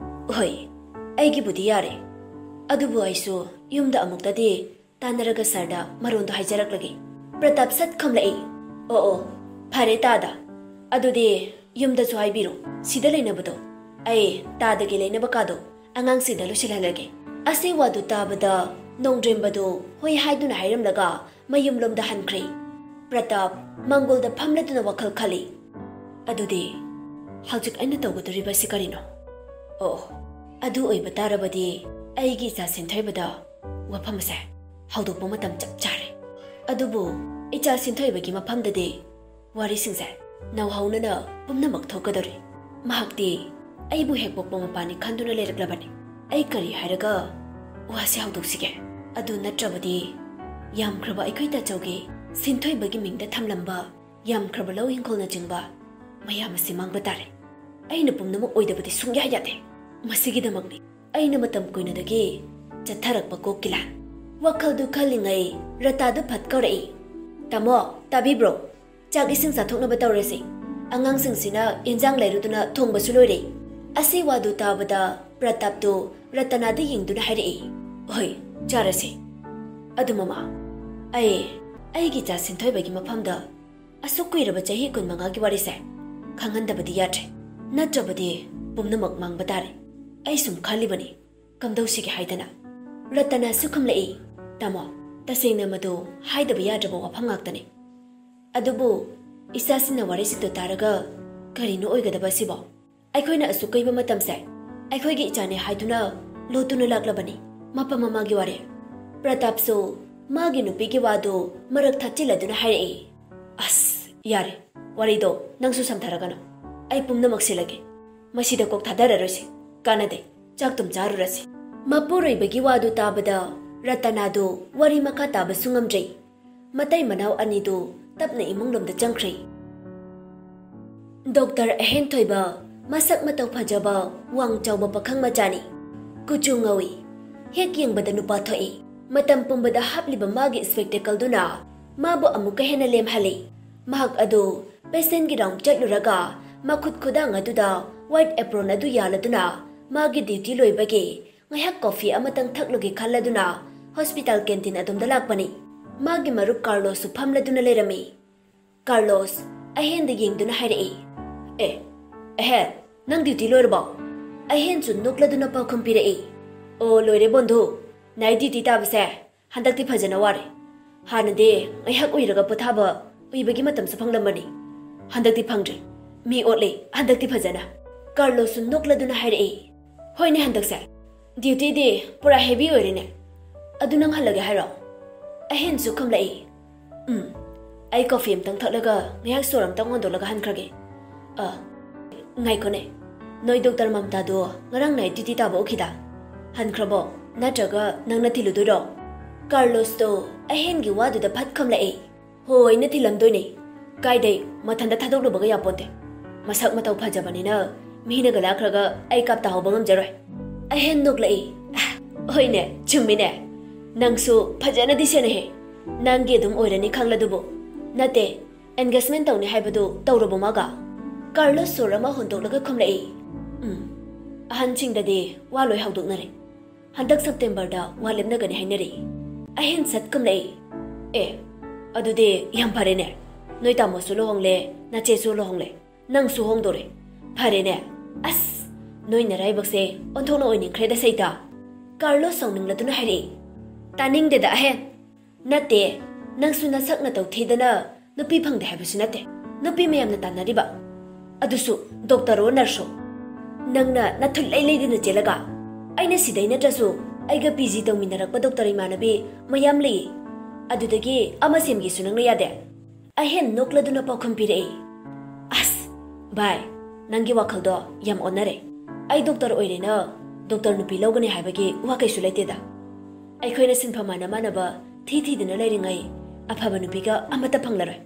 "ꯍꯣꯏ, ꯑꯩꯒꯤꯕꯨꯗꯤ ꯌꯥꯔꯦ꯫ ꯑꯗꯨꯕꯨ ꯑꯩꯁꯨ ꯌꯨꯝꯗ ꯑꯃꯨꯛꯇꯗꯤ ꯇꯥꯟꯅꯔꯒ ꯁꯥꯔꯗ ꯃꯔꯣꯟꯗꯣ ꯍꯥꯏꯖꯔꯛꯂꯒꯦ꯫" ꯄ꯭ꯔꯇꯥꯞ ꯁꯠ ꯈꯨꯝꯂꯛꯏ, "ꯑꯣ, ꯑꯣ, ꯐꯔꯦ ꯇꯥꯗ꯫ ꯑꯗꯨꯗꯤ ꯌꯨꯝꯗꯁꯨ ꯍꯥꯏꯕꯤꯔꯣ, ꯁꯤꯗ ꯂꯩꯅꯕꯗꯣ, ꯑꯩ ꯇꯥꯗꯒꯤ ꯂꯩꯅꯕ ꯀꯥꯗꯣ ꯑꯉꯥꯡꯁꯤꯡꯗ ꯂꯣꯏꯁꯤꯜꯍꯜꯂꯒꯦ꯫ ꯑꯁꯤ ꯋꯥꯗꯨ ꯇꯥꯕꯗ ꯅꯣꯡꯗ꯭ꯔꯦꯝꯕꯗꯨ ꯍꯣꯏ ꯍꯥꯏꯗꯨꯅ ꯍꯥꯏꯔꯝꯂꯒ ꯃꯌꯨꯝꯂꯣꯝꯗ ꯍꯟꯈ꯭ꯔꯦ꯫ ꯄ꯭ꯔꯇꯥꯞ ꯃꯪꯒꯣꯜꯗ ꯐꯝꯂꯗꯨꯅ ꯋꯥꯈꯜ ꯈꯜꯂꯤ꯫ "ꯑꯗꯨꯗꯤ ꯍꯧꯖꯤꯛ ꯑꯩꯅ ꯇꯧꯒꯗꯧꯔꯤꯕꯁꯤ ꯀꯔꯤꯅꯣ? ꯑꯣ, ꯑꯗꯨ ꯑꯣꯏꯕ ꯇꯥꯔꯕꯗꯤ ꯑꯩꯒꯤ ꯏꯆꯥ ꯁꯤꯟꯊꯣꯏꯕꯗ ꯋꯥꯐꯝ ꯑꯁꯦ ꯍꯧꯗꯣꯛꯄ ꯃꯇꯝ ꯆꯞ ꯆꯥꯔꯦ꯫ ꯑꯗꯨꯕꯨ ꯏꯆꯥ ꯁꯤꯟꯊꯣꯏꯕꯒꯤ ꯃꯐꯝꯗꯗꯤ ꯋꯥꯔꯤꯁꯤꯡꯁꯦ ꯅꯧꯍꯧꯅꯅ ꯄꯨꯝꯅꯃꯛ ꯊꯣꯛꯀꯗꯧꯔꯤ꯫ ꯃꯍꯥꯛꯇꯤ ꯑꯩꯕꯨ ꯍꯦꯛ ꯄꯣꯛꯄ ꯃꯄꯥꯅꯤ ꯈꯟꯗꯨꯅ ꯂꯩꯔꯛꯂꯕꯅꯤ꯫ ꯑꯩ ꯀꯔꯤ ꯍꯥꯏꯔꯒ ꯋꯥꯁꯦ ꯍꯧꯗꯣꯛꯁꯤꯒꯦ? ꯑꯗꯨ ꯅꯠꯇ꯭ꯔꯕꯗꯤ ꯌꯥꯝꯈ꯭ꯔꯕ ꯑꯩꯈꯣꯏ ꯇꯥꯆꯧꯒꯤ ꯁꯤꯟꯊꯣꯏꯕꯒꯤ ꯃꯤꯡꯗ ꯊꯝꯂꯝꯕ ꯌꯥꯝꯈ꯭ꯔꯕ ꯂꯧ ꯏꯪꯈꯣꯜꯅꯆꯤꯡꯕ ꯃꯌꯥꯝ ꯑꯁꯤ ꯃꯥꯡꯕ ꯇꯥꯔꯦ꯫ ꯑꯩꯅ ꯄꯨꯝꯅꯃꯛ ꯑꯣꯏꯗꯕꯗꯤ ꯁꯨꯡꯌꯥ ꯌꯥꯗꯦ꯫ ꯃꯁꯤꯒꯤꯗꯃꯛꯅꯤ ꯑꯩꯅ ꯃꯇꯝ ꯀꯨꯏꯅꯗꯒꯤ ꯆꯠꯊꯔꯛꯄ ꯀꯣꯛꯀꯤ ꯂꯥꯟ꯫" ꯋꯥꯈꯜꯗꯨ ꯈꯜꯂꯤꯉꯩ ꯔꯇꯥꯗꯨ ꯐꯠ ꯀꯧꯔꯛꯏ꯫ "ꯇꯥꯃꯣ, ꯇꯥꯕꯤꯕ꯭ꯔꯣ? ꯆꯥꯛ ꯏꯁꯤꯡ ꯆꯥꯊꯣꯛꯅꯕ ꯇꯧꯔꯁꯤ꯫ ꯑꯉꯥꯡꯁꯤꯡꯁꯤꯅ ꯏꯟꯖꯥꯡ ꯂꯩꯔꯨꯗꯨꯅ ꯊꯣꯡꯕꯁꯨ ꯂꯣꯏꯔꯦ꯫" ꯑꯁꯤ ꯋꯥꯗꯨ ꯇꯥꯕꯗ ꯄ꯭ꯔꯇꯥꯞꯇꯨ ꯔꯇꯅꯥꯗ ꯌꯦꯡꯗꯨꯅ ꯍꯥꯏꯔꯛꯏ꯫ "ꯍꯣꯏ, ꯆꯥꯔꯁꯤ꯫ ꯑꯗꯨ ꯃꯃꯥ, ꯑꯩ ꯑꯩꯒꯤ ꯏꯆꯥ ꯁꯤꯟꯊꯣꯏꯕꯒꯤ ꯃꯐꯝꯗ ꯑꯁꯨꯛ ꯀꯨꯏꯔꯕ ꯆꯍꯤ ꯀꯨꯟꯃꯉꯥꯒꯤ ꯋꯥꯔꯤꯁꯦ ꯈꯪꯍꯟꯗꯕꯗꯤ ꯌꯥꯗ꯭ꯔꯦ꯫ ꯅꯠꯇ꯭ꯔꯕꯗꯤ ꯄꯨꯝꯅꯃꯛ ꯃꯥꯡꯕ ꯇꯥꯔꯦ꯫ ꯑꯩ ꯁꯨꯝ ꯈꯜꯂꯤꯕꯅꯤ, ꯀꯝꯗꯧꯁꯤꯒꯦ ꯍꯥꯏꯗꯅ꯫" ꯔꯇꯅꯥꯁꯨ ꯈꯨꯝꯂꯛꯏ꯫ "ꯇꯥꯃꯣ, ꯇꯁꯦꯡꯅ ꯃꯗꯨ ꯍꯥꯏꯗꯕ ꯌꯥꯗ꯭ꯔꯕ ꯋꯥꯐꯝ ꯉꯥꯛꯇꯅꯤ꯫ ꯑꯗꯨꯕꯨ ꯏꯆꯥꯁꯤꯡꯅ ꯋꯥꯔꯤꯁꯤꯡꯗꯨ ꯇꯥꯔꯒ ꯀꯔꯤꯅꯣ ꯑꯣꯏꯒꯗꯕ ꯑꯁꯤꯕꯣ? ꯑꯩꯈꯣꯏꯅ ꯑꯁꯨꯛ ꯀꯨꯏꯕ ꯃꯇꯝꯁꯦ ꯑꯩꯈꯣꯏꯒꯤ ꯏꯆꯥꯅꯤ ꯍꯥꯏꯗꯨꯅ ꯂꯣꯠꯇꯨꯅ ꯂꯥꯛꯂꯕꯅꯤ꯫ ꯃꯄꯥ ꯃꯃꯥꯒꯤ ꯋꯥꯔꯦꯞ꯫" ꯄ꯭ꯔꯇꯥꯞꯁꯨ ꯃꯥꯒꯤ ꯅꯨꯄꯤꯒꯤ ꯋꯥꯗꯨ ꯃꯔꯛ ꯊꯠꯆꯤꯜꯂꯗꯨꯅ ꯍꯥꯏꯔꯛꯏ꯫ "ꯑꯁ, ꯌꯥꯔꯦ, ꯋꯥꯔꯤꯗꯣ ꯅꯪꯁꯨ ꯁꯝꯊꯔꯒꯅꯨ꯫ ꯑꯩ ꯄꯨꯝꯅꯃꯛ ꯁꯤꯜꯂꯒꯦ꯫ ꯃꯁꯤꯗ ꯀꯣꯛ ꯊꯥꯗꯔꯔꯣꯏꯁꯤ꯫ ꯀꯥꯟꯅꯗꯦ꯫ ꯆꯥꯛꯇꯨꯝ ꯆꯥꯔꯨꯔꯁꯤ꯫" ꯃꯄꯨꯔꯣꯏꯕꯒꯤ ꯋꯥꯗꯨ ꯇꯥꯕꯗ ꯔꯇꯅꯥꯗꯨ ꯋꯥꯔꯤ ꯃꯈꯥ ꯇꯥꯕꯁꯨ ꯉꯝꯗ꯭ꯔꯦ꯫ ꯃꯇꯩ ꯃꯅꯥꯎ ꯑꯅꯤꯗꯨ ꯇꯞꯅ ꯏꯃꯨꯡꯂꯣꯝꯗ ꯆꯪꯈ꯭ꯔꯦ꯫ ꯗꯣꯛꯇꯔ ꯑꯍꯦꯟꯊꯣꯏꯕ ꯃꯁꯛ ꯃꯇꯧ ꯐꯖꯕ, ꯋꯥꯡ ꯆꯥꯎꯕ ꯄꯥꯈꯪ ꯃꯆꯥꯅꯤ꯫ ꯀꯨꯆꯨ ꯉꯧꯏ꯫ ꯍꯦꯛ ꯌꯦꯡꯕꯗ ꯅꯨꯄꯥ ꯊꯣꯛꯏ꯫ ꯃꯇꯝ ꯄꯨꯝꯕꯗ ꯍꯥꯞꯂꯤꯕ ꯃꯥꯒꯤ spectacleꯗꯨꯅ ꯃꯥꯕꯨ ꯑꯃꯨꯛꯀ ꯍꯦꯟꯅ ꯂꯦꯝꯍꯜꯂꯤ꯫ ꯃꯍꯥꯛ ꯑꯗꯨ patientꯒꯤ round ꯆꯠꯂꯨꯔꯒ ꯃꯈꯨꯠ ꯈꯨꯗꯥꯡ ꯑꯗꯨꯗ white apron ꯑꯗꯨ ꯌꯥꯜꯂꯗꯨꯅ ꯃꯥꯒꯤ duty ꯂꯣꯏꯕꯒꯤ ꯉꯥꯏꯍꯥꯛ coffee ꯑꯃꯇꯪ ꯊꯛꯂꯨꯒꯦ ꯈꯜꯂꯗꯨꯅ hospital canteen ꯑꯗꯣꯝꯗ ꯂꯥꯛꯄꯅꯤ꯫ ꯃꯥꯒꯤ ꯃꯔꯨꯞ ꯀꯥꯔꯂꯣꯁꯁꯨ ꯐꯝꯂꯗꯨꯅ ꯂꯩꯔꯝꯃꯤ꯫ ꯀꯥꯔꯂꯣꯁ ꯑꯍꯦꯟꯗ ꯌꯦꯡꯗꯨꯅ ꯍꯥꯏꯔꯛꯏ, "ꯑꯦ, ꯑꯍꯦꯟ, ꯅꯪ duty ꯂꯣꯏꯔꯕꯣ?" ꯑꯍꯦꯟꯁꯨ ꯅꯣꯛꯂꯗꯨꯅ ꯄꯥꯎꯈꯨꯝ ꯄꯤꯔꯛꯏ꯫ ꯑꯣ, ꯂꯣꯏꯔꯦ ꯕꯣꯟꯙꯨ, ꯅꯥꯏꯠ ꯗ꯭ꯌꯨꯇꯤ ꯇꯥꯕꯁꯦ ꯍꯟꯗꯛꯇꯤ ꯐꯖꯅ ꯋꯥꯔꯦ꯫ ꯍꯥꯟꯅꯗꯤ ꯉꯥꯏꯍꯥꯛ ꯎꯏꯔꯒ ꯄꯣꯊꯥꯕ, ꯎꯏꯕꯒꯤ ꯃꯇꯝꯁꯨ ꯐꯪꯂꯝꯕꯅꯤ꯫ ꯍꯟꯗꯛꯇꯤ ꯐꯪꯗ꯭ꯔꯦ꯫ ꯃꯤ ꯑꯣꯠꯂꯦ ꯍꯟꯗꯛꯇꯤ ꯐꯖꯅ꯫ ꯀꯥꯔꯂꯣꯁꯁꯨ ꯅꯣꯛꯂꯗꯨꯅ ꯍꯥꯏꯔꯛꯏ꯫ ꯍꯣꯏꯅꯦ, ꯍꯟꯗꯛꯁꯦ ꯗ꯭ꯌꯨꯇꯤꯗꯤ ꯄꯨꯔꯥ ꯍꯦꯚꯤ ꯑꯣꯏꯔꯦꯅꯦ꯫ ꯑꯗꯨ ꯅꯪ ꯍꯜꯂꯒꯦ ꯍꯥꯏꯔꯣ? ꯑꯍꯦꯟꯁꯨ ꯈꯨꯝꯂꯛꯏ꯫ ꯎꯝ, ꯑꯩ ꯀꯣꯐꯤ ꯑꯝꯇꯪ ꯊꯛꯂꯒ ꯉꯥꯏꯍꯥꯛ ꯁꯣꯔ ꯑꯝꯇꯪ ꯍꯣꯟꯗꯣꯛꯂꯒ ꯍꯟꯈ꯭ꯔꯒꯦ꯫ ꯑ, ꯉꯥꯏꯈꯣꯅꯦ, ꯅꯣꯏ ꯗꯣꯛꯇꯔ ꯃꯝꯇꯥꯗꯣ ꯉꯔꯥꯡ ꯅꯥꯏꯠ ꯗ꯭ꯌꯨꯇꯤ ꯇꯥꯕ ꯎꯈꯤꯗ? ꯍꯟꯈ꯭ꯔꯕꯣ? ꯅꯠꯇ꯭ꯔꯒ ꯅꯪꯅ ꯊꯤꯜꯂꯨꯗꯣꯏꯔꯣ? ꯀꯥꯔꯂꯣꯁꯇꯣ ꯑꯍꯦꯟꯒꯤ ꯋꯥꯗꯨꯗ ꯐꯠ ꯈꯨꯝꯂꯛꯏ꯫ ꯍꯣꯏ, ꯑꯩꯅ ꯊꯤꯜꯂꯝꯗꯣꯏꯅꯦ꯫ ꯀꯥꯏꯗꯩ ꯃꯊꯟꯇ ꯊꯥꯗꯣꯛꯂꯨꯕꯒ ꯌꯥꯄꯣꯟꯇꯦ꯫ ꯃꯁꯛ ꯃꯇꯧ ꯐꯖꯕꯅꯤꯅ ꯃꯤꯅꯒ ꯂꯥꯛꯈ꯭ꯔꯒ ꯑꯩ ꯀꯥꯞ ꯇꯥꯍꯧꯕ ꯉꯝꯖꯔꯣꯏ꯫ ꯑꯍꯦꯟ ꯅꯣꯛꯂꯛꯏ꯫ ꯑ, ꯍꯣꯏꯅꯦ, ꯆꯨꯝꯃꯤꯅꯦ꯫ ꯅꯪꯁꯨ ꯐꯖꯅꯗꯤ ꯁꯦꯟꯅꯍꯦ꯫ ꯅꯪꯒꯤ ꯑꯗꯨꯝ ꯑꯣꯏꯔꯅꯤ ꯈꯪꯂꯗꯨꯕꯨ꯫ ꯅꯠꯇꯦ, ꯑꯦꯟꯒꯦꯖꯃꯦꯟ ꯇꯧꯅꯤ ꯍꯥꯏꯕꯗꯨ ꯇꯧꯔꯕꯣ ꯃꯥꯒ? ꯀꯥꯔꯂꯣꯁ ꯁꯣꯔ ꯑꯃ ꯍꯣꯟꯗꯣꯛꯂꯒ ꯈꯨꯝꯂꯛꯏ꯫ ꯎꯝ, ꯑꯍꯟꯁꯤꯡꯗꯗꯤ ꯋꯥ ꯂꯣꯏ ꯍꯧꯗꯣꯛꯅꯔꯦ꯫ ꯍꯟꯗꯛ ꯁꯦꯞꯇꯦꯝꯕꯔꯗ ꯋꯥ ꯂꯦꯞꯅꯒꯅꯤ ꯍꯥꯏꯅꯔꯤ꯫ ꯑꯍꯦꯟ ꯁꯠ ꯈꯨꯝꯂꯛꯏ꯫ ꯑꯦ, ꯑꯗꯨꯗꯤ ꯌꯥꯝ ꯐꯔꯦꯅꯦ꯫ ꯅꯣꯏ ꯇꯥꯃꯣꯁꯨ ꯂꯨꯍꯣꯡꯂꯦ, ꯅꯆꯦꯁꯨ ꯂꯨꯍꯣꯡꯂꯦ, ꯅꯪꯁꯨ ꯍꯣꯡꯗꯣꯔꯦ꯫ ꯐꯔꯦꯅꯦ꯫ ꯑꯁ, ꯅꯣꯏ ꯅꯔꯥꯏꯕꯛꯁꯦ ꯑꯣꯟꯊꯣꯛꯅ ꯑꯣꯏꯅꯤꯡꯈ꯭ꯔꯦꯗ ꯁꯩꯇꯥ꯫ ꯀꯥꯔꯂꯣꯁ ꯁꯥꯎꯅꯤꯡꯂꯗꯨꯅ ꯍꯥꯏꯔꯛꯏ꯫ ꯇꯥꯅꯤꯡꯗꯦꯗ ꯑꯍꯦꯟ꯫ ꯅꯠꯇꯦ, ꯅꯪꯁꯨ ꯅꯁꯛ ꯅꯇꯧ ꯊꯤꯗꯅ ꯅꯨꯄꯤ ꯐꯪꯗꯦ ꯍꯥꯏꯕꯁꯨ ꯅꯠꯇꯦ꯫ ꯅꯨꯄꯤ ꯃꯌꯥꯝꯅ ꯇꯥꯟꯅꯔꯤꯕ꯫ ꯑꯗꯨꯁꯨ ꯗꯣꯛꯇꯔꯣ ꯅꯔꯁꯣ꯫ ꯅꯪꯅ ꯅꯊꯨꯠ ꯂꯩ ꯂꯩꯗꯅ ꯆꯦꯜꯂꯒ꯫ ꯑꯩꯅ ꯁꯤꯗꯩ ꯅꯠꯇ꯭ꯔꯁꯨ ꯑꯩꯒ ꯄꯤ ꯖꯤ ꯇꯧꯃꯤꯟꯅꯔꯛꯄ ꯗꯣꯛꯇꯔ ꯏꯃꯥꯟꯅꯕꯤ ꯃꯌꯥꯝ ꯂꯩꯌꯦ꯫ ꯑꯗꯨꯗꯒꯤ ꯑꯃ ꯁꯦꯝꯒꯦꯁꯨ ꯅꯪꯅ ꯌꯥꯗꯦ꯫ ꯑꯍꯦꯟ ꯅꯣꯛꯂꯗꯨꯅ ꯄꯥꯎꯈꯨꯝ ꯄꯤꯔꯛꯏ꯫ ꯑꯁ, ꯚꯥꯏ, ꯅꯪꯒꯤ ꯋꯥꯈꯜꯗꯣ ꯌꯥꯝ ꯑꯣꯟꯅꯔꯦ꯫ ꯑꯩ ꯗꯣꯛꯇꯔ ꯑꯣꯏꯔꯦꯅ ꯗꯣꯛꯇꯔ ꯅꯨꯄꯤ ꯂꯧꯒꯅꯤ ꯍꯥꯏꯕꯒꯤ ꯋꯥ ꯀꯩꯁꯨ ꯂꯩꯇꯦꯗ꯫ ꯑꯩꯈꯣꯏꯅ ꯁꯤꯟꯐꯝ ꯃꯥꯟꯅ ꯃꯥꯟꯅꯕ ꯊꯤ ꯊꯤꯗꯅ ꯂꯩꯔꯤꯉꯩ ꯑꯐꯕ ꯅꯨꯄꯤꯒ ꯑꯃꯠꯇ ꯐꯪꯂꯔꯣꯏ꯫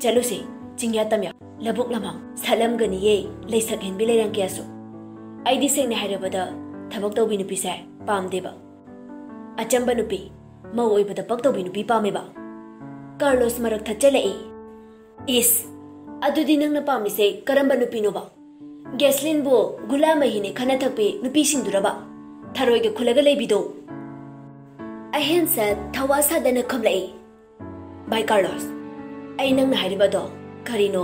ꯆꯠꯂꯨꯁꯤ, ꯆꯤꯡꯌꯥ ꯇꯝꯌꯥ, ꯂꯧꯕꯨꯛ ꯂꯝꯍꯥꯡ, ꯁꯥꯠꯂꯝꯒꯅꯤꯌꯦ ꯂꯩꯁꯛ ꯍꯦꯟꯕꯤ ꯂꯩꯔꯥꯡ ꯀꯌꯥꯁꯨ꯫ ꯑꯩꯗꯤ ꯁꯦꯡꯅ ꯍꯥꯏꯔꯕꯗ ꯊꯕꯛ ꯇꯧꯕꯤ ꯅꯨꯄꯤꯁꯦ ꯄꯥꯝꯗꯦꯕ꯫ ꯑꯆꯝꯕ ꯅꯨꯄꯤ, ꯃꯧ ꯑꯣꯏꯕꯗ ꯄꯛꯇꯧꯕꯤ ꯅꯨꯄꯤ ꯄꯥꯝꯃꯦꯕ꯫ ꯀꯥꯔꯂꯣꯁ ꯃꯔꯛ ꯊꯠꯆꯜꯂꯛꯏ꯫ ꯏꯁ, ꯑꯗꯨꯗꯤ ꯅꯪꯅ ꯄꯥꯝꯃꯤꯁꯦ ꯀꯔꯝꯕ ꯅꯨꯄꯤꯅꯣꯕ? ꯒꯦꯁꯂꯤꯟꯕꯨ ꯒꯨꯂꯥ ꯃꯍꯤꯅꯦ ꯈꯟꯅ ꯊꯛꯄꯤ ꯅꯨꯄꯤꯁꯤꯡꯗꯨꯔꯕ? ꯊꯔꯣꯏꯒ ꯈꯨꯜꯂꯒ ꯂꯩꯕꯤꯗꯣ? ꯑꯍꯦꯟꯁ ꯊꯋꯥ ꯁꯥꯗꯅ ꯈꯨꯝꯂꯛꯏ꯫ ꯚꯥꯏ ꯀꯥꯔꯂꯣꯁ, ꯑꯩ ꯅꯪꯅ ꯍꯥꯏꯔꯤꯕꯗꯣ ꯀꯔꯤꯅꯣ,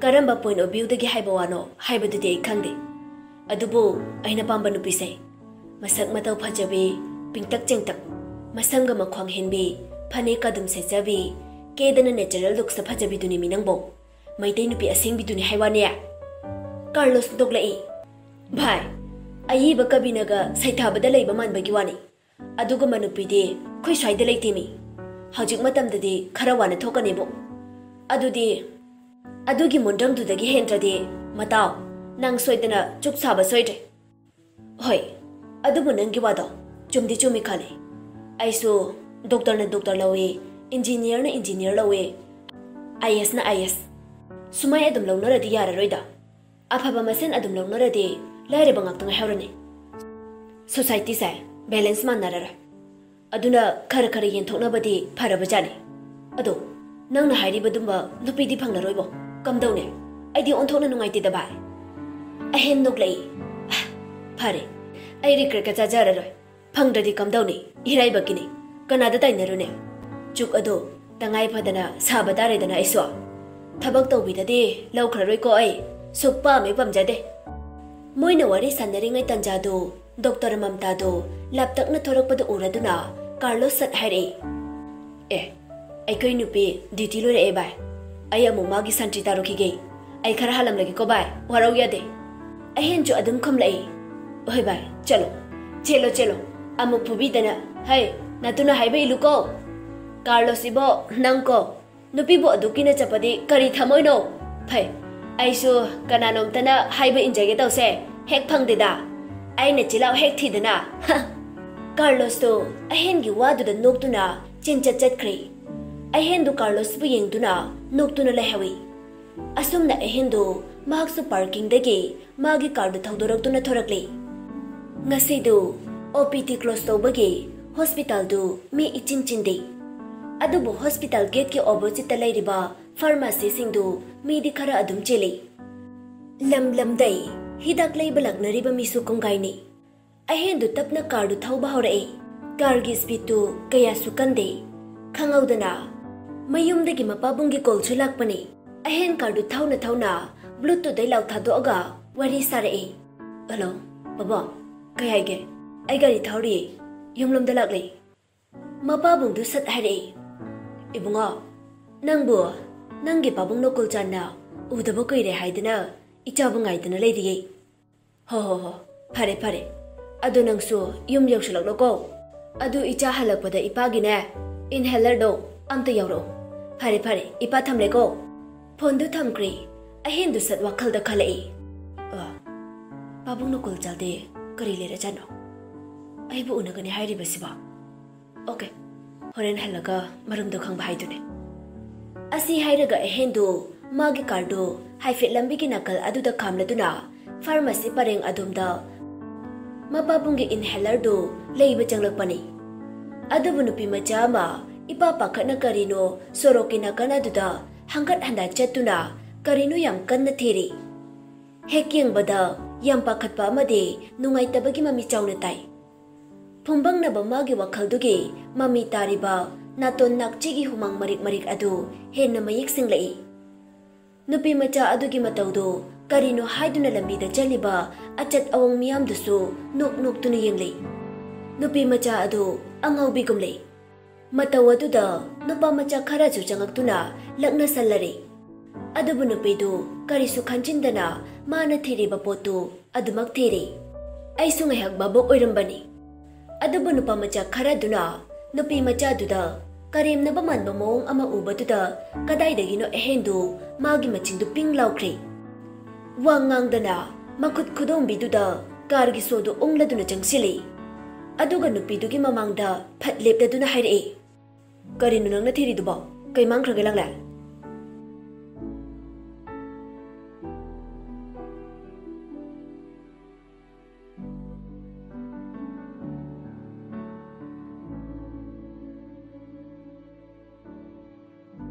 ꯀꯔꯝꯕ point of viewꯗꯒꯤ ꯍꯥꯏꯕ ꯋꯥꯅꯣ ꯍꯥꯏꯕꯗꯨꯗꯤ ꯑꯩ ꯈꯪꯗꯦ꯫ ꯑꯗꯨꯕꯨ ꯑꯩꯅ ꯄꯥꯝꯕ ꯅꯨꯄꯤꯁꯦ ꯃꯁꯛ ꯃꯇꯧ ꯐꯖꯕꯤ, ꯄꯤꯡꯇꯛ ꯆꯦꯡꯇꯛ, ꯃꯁꯝꯒ ꯃꯈ꯭ꯋꯥꯡ ꯍꯦꯟꯕꯤ, ꯐꯅꯦꯛꯀ ꯑꯗꯨꯝ ꯁꯦꯠꯆꯕꯤ, ꯀꯦꯗꯅ natural looksꯇ ꯐꯖꯕꯤꯗꯨꯅꯤ ꯃꯤ ꯅꯪꯕꯣ꯫ ꯃꯩꯇꯩ ꯅꯨꯄꯤ ꯑꯁꯦꯡꯕꯤꯗꯨꯅꯤ ꯍꯥꯏ ꯋꯥꯅꯦ꯫ ꯀꯥꯔꯂꯣꯁ ꯅꯣꯛꯂꯛꯏ꯫ ꯚꯥꯏ, ꯑꯏꯕ ꯀꯕꯤꯅꯒ ꯁꯩꯊꯥꯕꯗ ꯂꯩꯕ ꯃꯥꯟꯕꯒꯤ ꯋꯥꯅꯤ꯫ ꯑꯗꯨꯒꯨꯝꯕ ꯅꯨꯄꯤꯗꯤ ꯑꯩꯈꯣꯏ ꯁ꯭ꯋꯥꯏꯗ ꯂꯩꯇꯦꯃꯤ꯫ ꯍꯧꯖꯤꯛ ꯃꯇꯝꯗꯗꯤ ꯈꯔ ꯋꯥꯅ ꯊꯣꯛꯀꯅꯤꯕꯨ꯫ ꯑꯗꯨꯗꯤ ꯑꯗꯨꯒꯤ ꯃꯨꯟꯗ꯭ꯔꯪꯗꯨꯗꯒꯤ ꯍꯦꯟꯗ꯭ꯔꯗꯤ, ꯃꯇꯥꯎ, ꯅꯪ ꯁꯣꯏꯗꯅ ꯆꯨꯛ ꯁꯥꯕ ꯁꯣꯏꯗ꯭ꯔꯦ꯫ ꯍꯣꯏ, ꯑꯗꯨꯕꯨ ꯅꯪꯒꯤ ꯋꯥꯗꯣ ꯆꯨꯝꯗꯤ ꯆꯨꯝꯃꯤ ꯈꯜꯂꯤ꯫ ꯑꯩꯁꯨ ꯗꯣꯛꯇꯔꯅ ꯗꯣꯛꯇꯔ ꯂꯧꯏ, ꯏꯟꯖꯤꯅꯤꯌꯔꯅ ꯏꯟꯖꯤꯅꯤꯌꯔ ꯂꯧꯏ, ꯑꯥꯏ ꯑꯦꯁꯅ ꯑꯥꯏ ꯑꯦꯁ꯫ ꯁꯨꯃꯥꯏ ꯑꯗꯨꯝ ꯂꯧꯅꯔꯗꯤ ꯌꯥꯔꯔꯣꯏꯗ꯫ ꯑꯐꯕ ꯃꯁꯦꯟ ꯑꯗꯨꯝ ꯂꯧꯅꯔꯗꯤ ꯂꯥꯏꯔꯕ ꯉꯥꯛꯇ ꯉꯥꯏꯍꯧꯔꯅꯤ꯫ ꯁꯣꯁꯥꯏꯇꯤꯁꯦ ꯕꯦꯂꯦꯟꯁ ꯃꯥꯟꯅꯔꯔꯣꯏ꯫ ꯑꯗꯨꯅ ꯈꯔ ꯈꯔ ꯌꯦꯟꯊꯣꯛꯅꯕꯗꯤ ꯐꯔꯕꯖꯥꯠꯅꯤ꯫ ꯑꯗꯣ ꯅꯪꯅ ꯍꯥꯏꯔꯤꯕꯗꯨꯝꯕ ꯅꯨꯄꯤꯗꯤ ꯐꯪꯂꯔꯣꯏꯕꯣ? ꯀꯝꯗꯧꯅꯤ? ꯑꯩꯗꯤ ꯑꯣꯟꯊꯣꯛꯅ ꯅꯨꯡꯉꯥꯏꯇꯦꯗ ꯚꯥꯏ꯫ ꯑꯍꯦꯟ ꯅꯣꯛꯂꯛꯏ꯫ ꯑꯍ, ꯐꯔꯦ, ꯑꯩ ꯔꯤꯒ꯭ꯔꯦꯠꯀ ꯆꯥꯖꯔꯔꯣꯏ꯫ ꯐꯪꯗ꯭ꯔꯗꯤ ꯀꯝꯗꯧꯅꯤ? ꯏꯔꯥꯏꯕꯛꯀꯤꯅꯤ꯫ ꯀꯅꯥꯗ ꯇꯥꯏꯅꯔꯨꯅꯤ? ꯆꯨꯛ ꯑꯗꯣ ꯇꯉꯥꯏ ꯐꯗꯅ ꯁꯥꯕ ꯇꯥꯔꯦꯗꯅ ꯑꯩꯁꯨ꯫ ꯊꯕꯛ ꯇꯧꯕꯤꯗꯗꯤ ꯂꯧꯈ꯭ꯔꯔꯣꯏꯀꯣ ꯑꯩ꯫ ꯁꯨꯛ ꯄꯥꯝꯃꯦ ꯄꯥꯝꯖꯗꯦ꯫ ꯃꯣꯏꯅ ꯋꯥꯔꯤ ꯁꯥꯟꯅꯔꯤꯉꯩ ꯇꯟꯖꯥꯗꯨ ꯗꯣꯛꯇꯔ ꯃꯝꯇꯥꯗꯨ ꯂꯥꯞꯇꯛꯅ ꯊꯣꯔꯛꯄꯗꯨ ꯎꯔꯗꯨꯅ ꯀꯥꯔꯂꯣꯁ ꯁꯠ ꯍꯥꯏꯔꯛꯏ꯫ ꯑꯦ, ꯑꯩꯈꯣꯏ ꯅꯨꯄꯤ ꯗ꯭ꯌꯨꯇꯤ ꯂꯣꯏꯔꯛꯑꯦ ꯚꯥꯏ꯫ ꯑꯩ ꯑꯃꯨꯛ ꯃꯥꯒꯤ ꯁꯟꯇ꯭ꯔꯤ ꯇꯥꯔꯨꯈꯤꯒꯦ꯫ ꯑꯩ ꯈꯔ ꯍꯥꯜꯂꯝꯂꯒꯦꯀꯣ ꯚꯥꯏ, ꯋꯥꯔꯧ ꯌꯥꯗꯦ꯫ ꯑꯍꯦꯟꯁꯨ ꯑꯗꯨꯝ ꯈꯨꯝꯂꯛꯏ꯫ ꯍꯣꯏ ꯚꯥꯏ, ꯆꯠꯂꯣ꯫ ꯆꯦꯜꯂꯣ, ꯆꯦꯜꯂꯣ꯫ ꯑꯃꯨꯛ ꯐꯨꯕꯤꯗꯅ꯫ ꯍꯩ, ꯅꯇꯨꯅ ꯍꯥꯏꯕ ꯏꯜꯂꯨꯀꯣ꯫ ꯀꯥꯔꯂꯣꯁ ꯏꯕꯣ, ꯅꯪꯀꯣ꯫ ꯅꯨꯄꯤꯕꯨ ꯑꯗꯨꯛ ꯀꯤꯅ ꯆꯠꯄꯗꯤ ꯀꯔꯤ ꯊꯃꯣꯏꯅꯣ? ꯐꯩ, ꯑꯩꯁꯨ ꯀꯅꯥꯅꯣꯝꯇꯅ ꯍꯥꯏꯕ ꯏꯟꯖꯒꯦ ꯇꯧꯁꯦ, ꯍꯦꯛ ꯐꯪꯗꯦꯗ꯫ ꯑꯩꯅ ꯆꯤꯜꯍꯥꯎ ꯍꯦꯛ ꯊꯤꯗꯅ꯫ ꯍ! ꯀꯥꯔꯂꯣꯁꯇꯣ ꯑꯍꯦꯟꯒꯤ ꯋꯥꯗꯨꯗ ꯅꯣꯛꯇꯨꯅ ꯆꯤꯟꯆꯠ ꯆꯠꯈ꯭ꯔꯦ꯫ ꯑꯍꯦꯟꯗꯨ ꯀꯥꯔꯂꯣꯁꯄꯨ ꯌꯦꯡꯗꯨꯅ ꯅꯣꯛꯇꯨꯅ ꯂꯩꯍꯧꯏ꯫ ꯑꯁꯨꯝꯅ ꯑꯍꯦꯟꯗꯨ ꯃꯍꯥꯛꯁꯨ ꯄꯥꯔꯀꯤꯡꯗꯒꯤ ꯃꯥꯒꯤ ꯀꯥꯔꯗꯨ ꯊꯧꯗꯣꯔꯛꯇꯨꯅ ꯊꯣꯔꯛꯂꯤ꯫ ꯉꯁꯤꯗꯨ ꯑꯣ ꯄꯤ ꯇꯤ ꯀ꯭ꯂꯣꯖ ꯇꯧꯕꯒꯤ ꯍꯣꯁꯄꯤꯇꯥꯜꯗꯨ ꯃꯤ ꯏꯆꯤꯟ ꯆꯤꯟꯗꯦ꯫ ꯑꯗꯨꯕꯨ ꯍꯣꯁꯄꯤꯇꯥꯜ ꯒꯦꯠꯀꯤ ꯑꯣꯄꯣꯖꯤꯠꯇ ꯂꯩꯔꯤꯕ ꯐꯥꯔꯃꯥꯁꯤꯁꯤꯡꯗꯨ ꯃꯤꯗꯤ ꯈꯔ ꯑꯗꯨꯝ ꯆꯤꯜꯂꯤ꯫ ꯂꯝ ꯂꯝꯗꯩ ꯍꯤꯗꯥꯛ ꯂꯩꯕ ꯂꯥꯛꯅꯔꯤꯕ ꯃꯤꯁꯨ ꯀꯣꯡꯒꯥꯏꯅꯤ꯫ ꯑꯍꯦꯟꯗꯨ ꯇꯞꯅ ꯀꯥꯔꯗꯨ ꯊꯧꯕ ꯍꯧꯔꯛꯏ꯫ ꯀꯥꯔꯒꯤ ꯁ꯭ꯄꯤꯗꯇꯨ ꯀꯌꯥꯁꯨ ꯀꯟꯗꯦ꯫ ꯈꯪꯍꯧꯗꯅ ꯃꯌꯨꯝꯗꯒꯤ ꯃꯄꯥꯕꯨꯡꯒꯤ ꯀꯣꯜꯁꯨ ꯂꯥꯛꯄꯅꯤ꯫ ꯑꯍꯦꯟ ꯀꯥꯔꯗꯨ ꯊꯧꯅ ꯊꯧꯅ ꯕ꯭ꯂꯨꯇꯨꯠꯇꯩ ꯂꯥꯎ ꯊꯥꯗꯣꯛꯑꯒ ꯋꯥꯔꯤ ꯁꯥꯔꯛꯏ꯫ ꯍꯜꯂꯣ, ꯄꯥꯕꯨꯡ, ꯀꯩ ꯍꯥꯏꯒꯦ? ꯑꯩ ꯒꯥꯔꯤ ꯊꯧꯔꯤ, ꯌꯨꯝꯂꯣꯝꯗ ꯂꯥꯛꯂꯤ꯫ ꯃꯄꯥꯕꯨꯡꯗꯨ ꯁꯠ ꯍꯥꯏꯔꯛꯏ, "ꯏꯕꯨꯡꯉꯣ, ꯅꯪꯕꯨ ꯅꯪꯒꯤ ꯄꯥꯕꯨꯡ ꯅꯀꯨꯜꯆꯥꯟꯅ ꯎꯗꯕ ꯀꯨꯏꯔꯦ ꯍꯥꯏꯗꯅ ꯏꯆꯥꯕꯨ ꯉꯥꯏꯗꯅ ꯂꯩꯔꯤꯌꯦ꯫" "ꯍꯣ ꯍꯣ ꯍꯣ, ꯐꯔꯦ ꯐꯔꯦ, ꯑꯗꯨ ꯅꯪꯁꯨ ꯌꯨꯝ ꯌꯧꯁꯤꯜꯂꯛꯂꯣꯀꯣ꯫ ꯑꯗꯨ ꯏꯆꯥ ꯍꯜꯂꯛꯄꯗ ꯏꯄꯥꯒꯤꯅꯦ, inhalerꯗꯣ ꯑꯝꯇ ꯌꯥꯎꯔꯛꯑꯣ꯫ ꯐꯔꯦ ꯐꯔꯦ, ꯏꯄꯥ ꯊꯝꯂꯦꯀꯣ꯫" ꯐꯣꯟꯗꯨ ꯊꯝꯈ꯭ꯔꯦ꯫ ꯑꯍꯦꯟꯗꯨ ꯁꯠ ꯋꯥꯈꯜꯗ ꯈꯜꯂꯛꯏ, "ꯑ, ꯄꯥꯕꯨꯡ ꯅꯀꯨꯜꯆꯥꯟꯗꯤ ꯀꯔꯤ ꯂꯩꯔꯖꯥꯠꯅꯣ? ꯑꯩꯕꯨ ꯎꯅꯒꯅꯤ ꯍꯥꯏꯔꯤꯕꯁꯤꯕꯣ? ꯑꯣꯀꯦ, ꯍꯣꯔꯦꯟ ꯍꯜꯂꯒ ꯃꯔꯝꯗꯣ ꯈꯪꯕ ꯍꯥꯏꯗꯨꯅꯦ꯫" ꯑꯁꯤ ꯍꯥꯏꯔꯒ ꯑꯍꯦꯟꯗꯨ ꯃꯥꯒꯤ ꯀꯥꯔꯗꯨ ꯍꯥꯏꯐꯦꯠ ꯂꯝꯕꯤꯒꯤ ꯅꯥꯀꯜ ꯑꯗꯨꯗ ꯈꯥꯝꯂꯗꯨꯅ ꯐꯥꯔꯃꯥꯁꯤ ꯄꯔꯦꯡ ꯑꯗꯣꯝꯗ ꯃꯄꯥꯕꯨꯡꯒꯤ inhalerꯗꯨ ꯂꯩꯕ ꯆꯪꯂꯛꯄꯅꯤ꯫ ꯑꯗꯨꯕꯨ ꯅꯨꯄꯤ ꯃꯆꯥ ꯑꯃ ꯏꯄꯥ ꯄꯥꯈꯠꯅ ꯀꯔꯤꯅꯣ ꯁꯣꯔꯣꯛꯀꯤ ꯅꯥꯀꯟ ꯑꯗꯨꯗ ꯍꯪꯒꯠ ꯍꯟꯗ ꯆꯠꯇꯨꯅ ꯀꯔꯤꯅꯣ ꯌꯥꯝ ꯀꯟꯅ ꯊꯤꯔꯤ꯫ ꯍꯦꯛ ꯌꯦꯡꯕꯗ ꯌꯥꯝ ꯄꯥꯈꯠꯄ ꯑꯃꯗꯤ ꯅꯨꯡꯉꯥꯏꯇꯕꯒꯤ ꯃꯃꯤ ꯆꯥꯎꯅ ꯇꯥꯏ꯫ ꯐꯨꯝꯕꯪꯅꯕ ꯃꯥꯒꯤ ꯋꯥꯈꯜꯗꯨꯒꯤ ꯃꯃꯤ ꯇꯥꯔꯤꯕ ꯅꯥꯇꯣꯟ ꯅꯥꯛꯆꯤꯒꯤ ꯍꯨꯃꯥꯡ ꯃꯔꯤꯛ ꯃꯔꯤꯛ ꯑꯗꯨ ꯍꯦꯟꯅ ꯃꯌꯦꯛ ꯁꯦꯡꯂꯛꯏ꯫ ꯅꯨꯄꯤ ꯃꯆꯥ ꯑꯗꯨꯒꯤ ꯃꯇꯧꯗꯨ ꯀꯔꯤꯅꯣ ꯍꯥꯏꯗꯨꯅ ꯂꯝꯕꯤꯗ ꯆꯠꯂꯤꯕ ꯑꯆꯠ ꯑꯋꯣꯡ ꯃꯤꯌꯥꯝꯗꯨꯁꯨ ꯅꯣꯛ ꯅꯣꯛꯇꯨꯅ ꯌꯦꯡꯂꯤ꯫ ꯅꯨꯄꯤ ꯃꯆꯥ ꯑꯗꯨ ꯑꯉꯥꯎꯕꯤꯒꯨꯝꯂꯦ꯫ ꯃꯇꯧ ꯑꯗꯨꯗ ꯅꯨꯄꯥ ꯃꯆꯥ ꯈꯔꯁꯨ ꯆꯪꯉꯛꯇꯨꯅ ꯂꯛꯅꯁꯜꯂꯔꯦ꯫ ꯑꯗꯨꯕꯨ ꯅꯨꯄꯤꯗꯨ ꯀꯔꯤꯁꯨ ꯈꯟꯖꯤꯟꯗꯅ ꯃꯥꯅ ꯊꯤꯔꯤꯕ ꯄꯣꯠꯇꯨ ꯑꯗꯨꯃꯛ ꯊꯤꯔꯦ꯫ ꯑꯩꯁꯨ ꯉꯥꯏꯍꯥꯛ ꯚꯥꯕꯨꯛ ꯑꯣꯏꯔꯝꯕꯅꯤ꯫ ꯑꯗꯨꯕꯨ ꯅꯨꯄꯥ ꯃꯆꯥ ꯈꯔꯗꯨꯅ ꯅꯨꯄꯤ ꯃꯆꯥꯗꯨꯗ ꯀꯔꯦꯝꯅꯕ ꯃꯥꯟꯕ ꯃꯑꯣꯡ ꯑꯃ ꯎꯕꯗꯨꯗ ꯀꯗꯥꯏꯗꯒꯤꯅꯣ ꯑꯍꯦꯟꯗꯨ ꯃꯥꯒꯤ ꯃꯆꯤꯡꯗꯨ ꯄꯤꯡ ꯂꯥꯎꯈ꯭ꯔꯦ꯫ ꯋꯥ ꯉꯥꯡꯗꯅ ꯃꯈꯨꯠ ꯈꯨꯗꯣꯝꯕꯤꯗꯨꯗ ꯀꯥꯔꯒꯤ ꯁꯣꯗꯨ ꯎꯪꯂꯗꯨꯅ ꯆꯪꯁꯤꯜꯂꯤ꯫ ꯑꯗꯨꯒ ꯅꯨꯄꯤꯗꯨꯒꯤ ꯃꯃꯥꯡꯗ ꯐꯠ ꯂꯦꯞꯂꯗꯨꯅ ꯍꯥꯏꯔꯛꯏ, "ꯀꯔꯤꯅꯣ ꯅꯪꯅ ꯊꯤꯔꯤꯗꯨꯕꯣ? ꯀꯩ ꯃꯥꯡꯈ꯭ꯔꯒꯦ ꯂꯥꯡꯂꯦ?"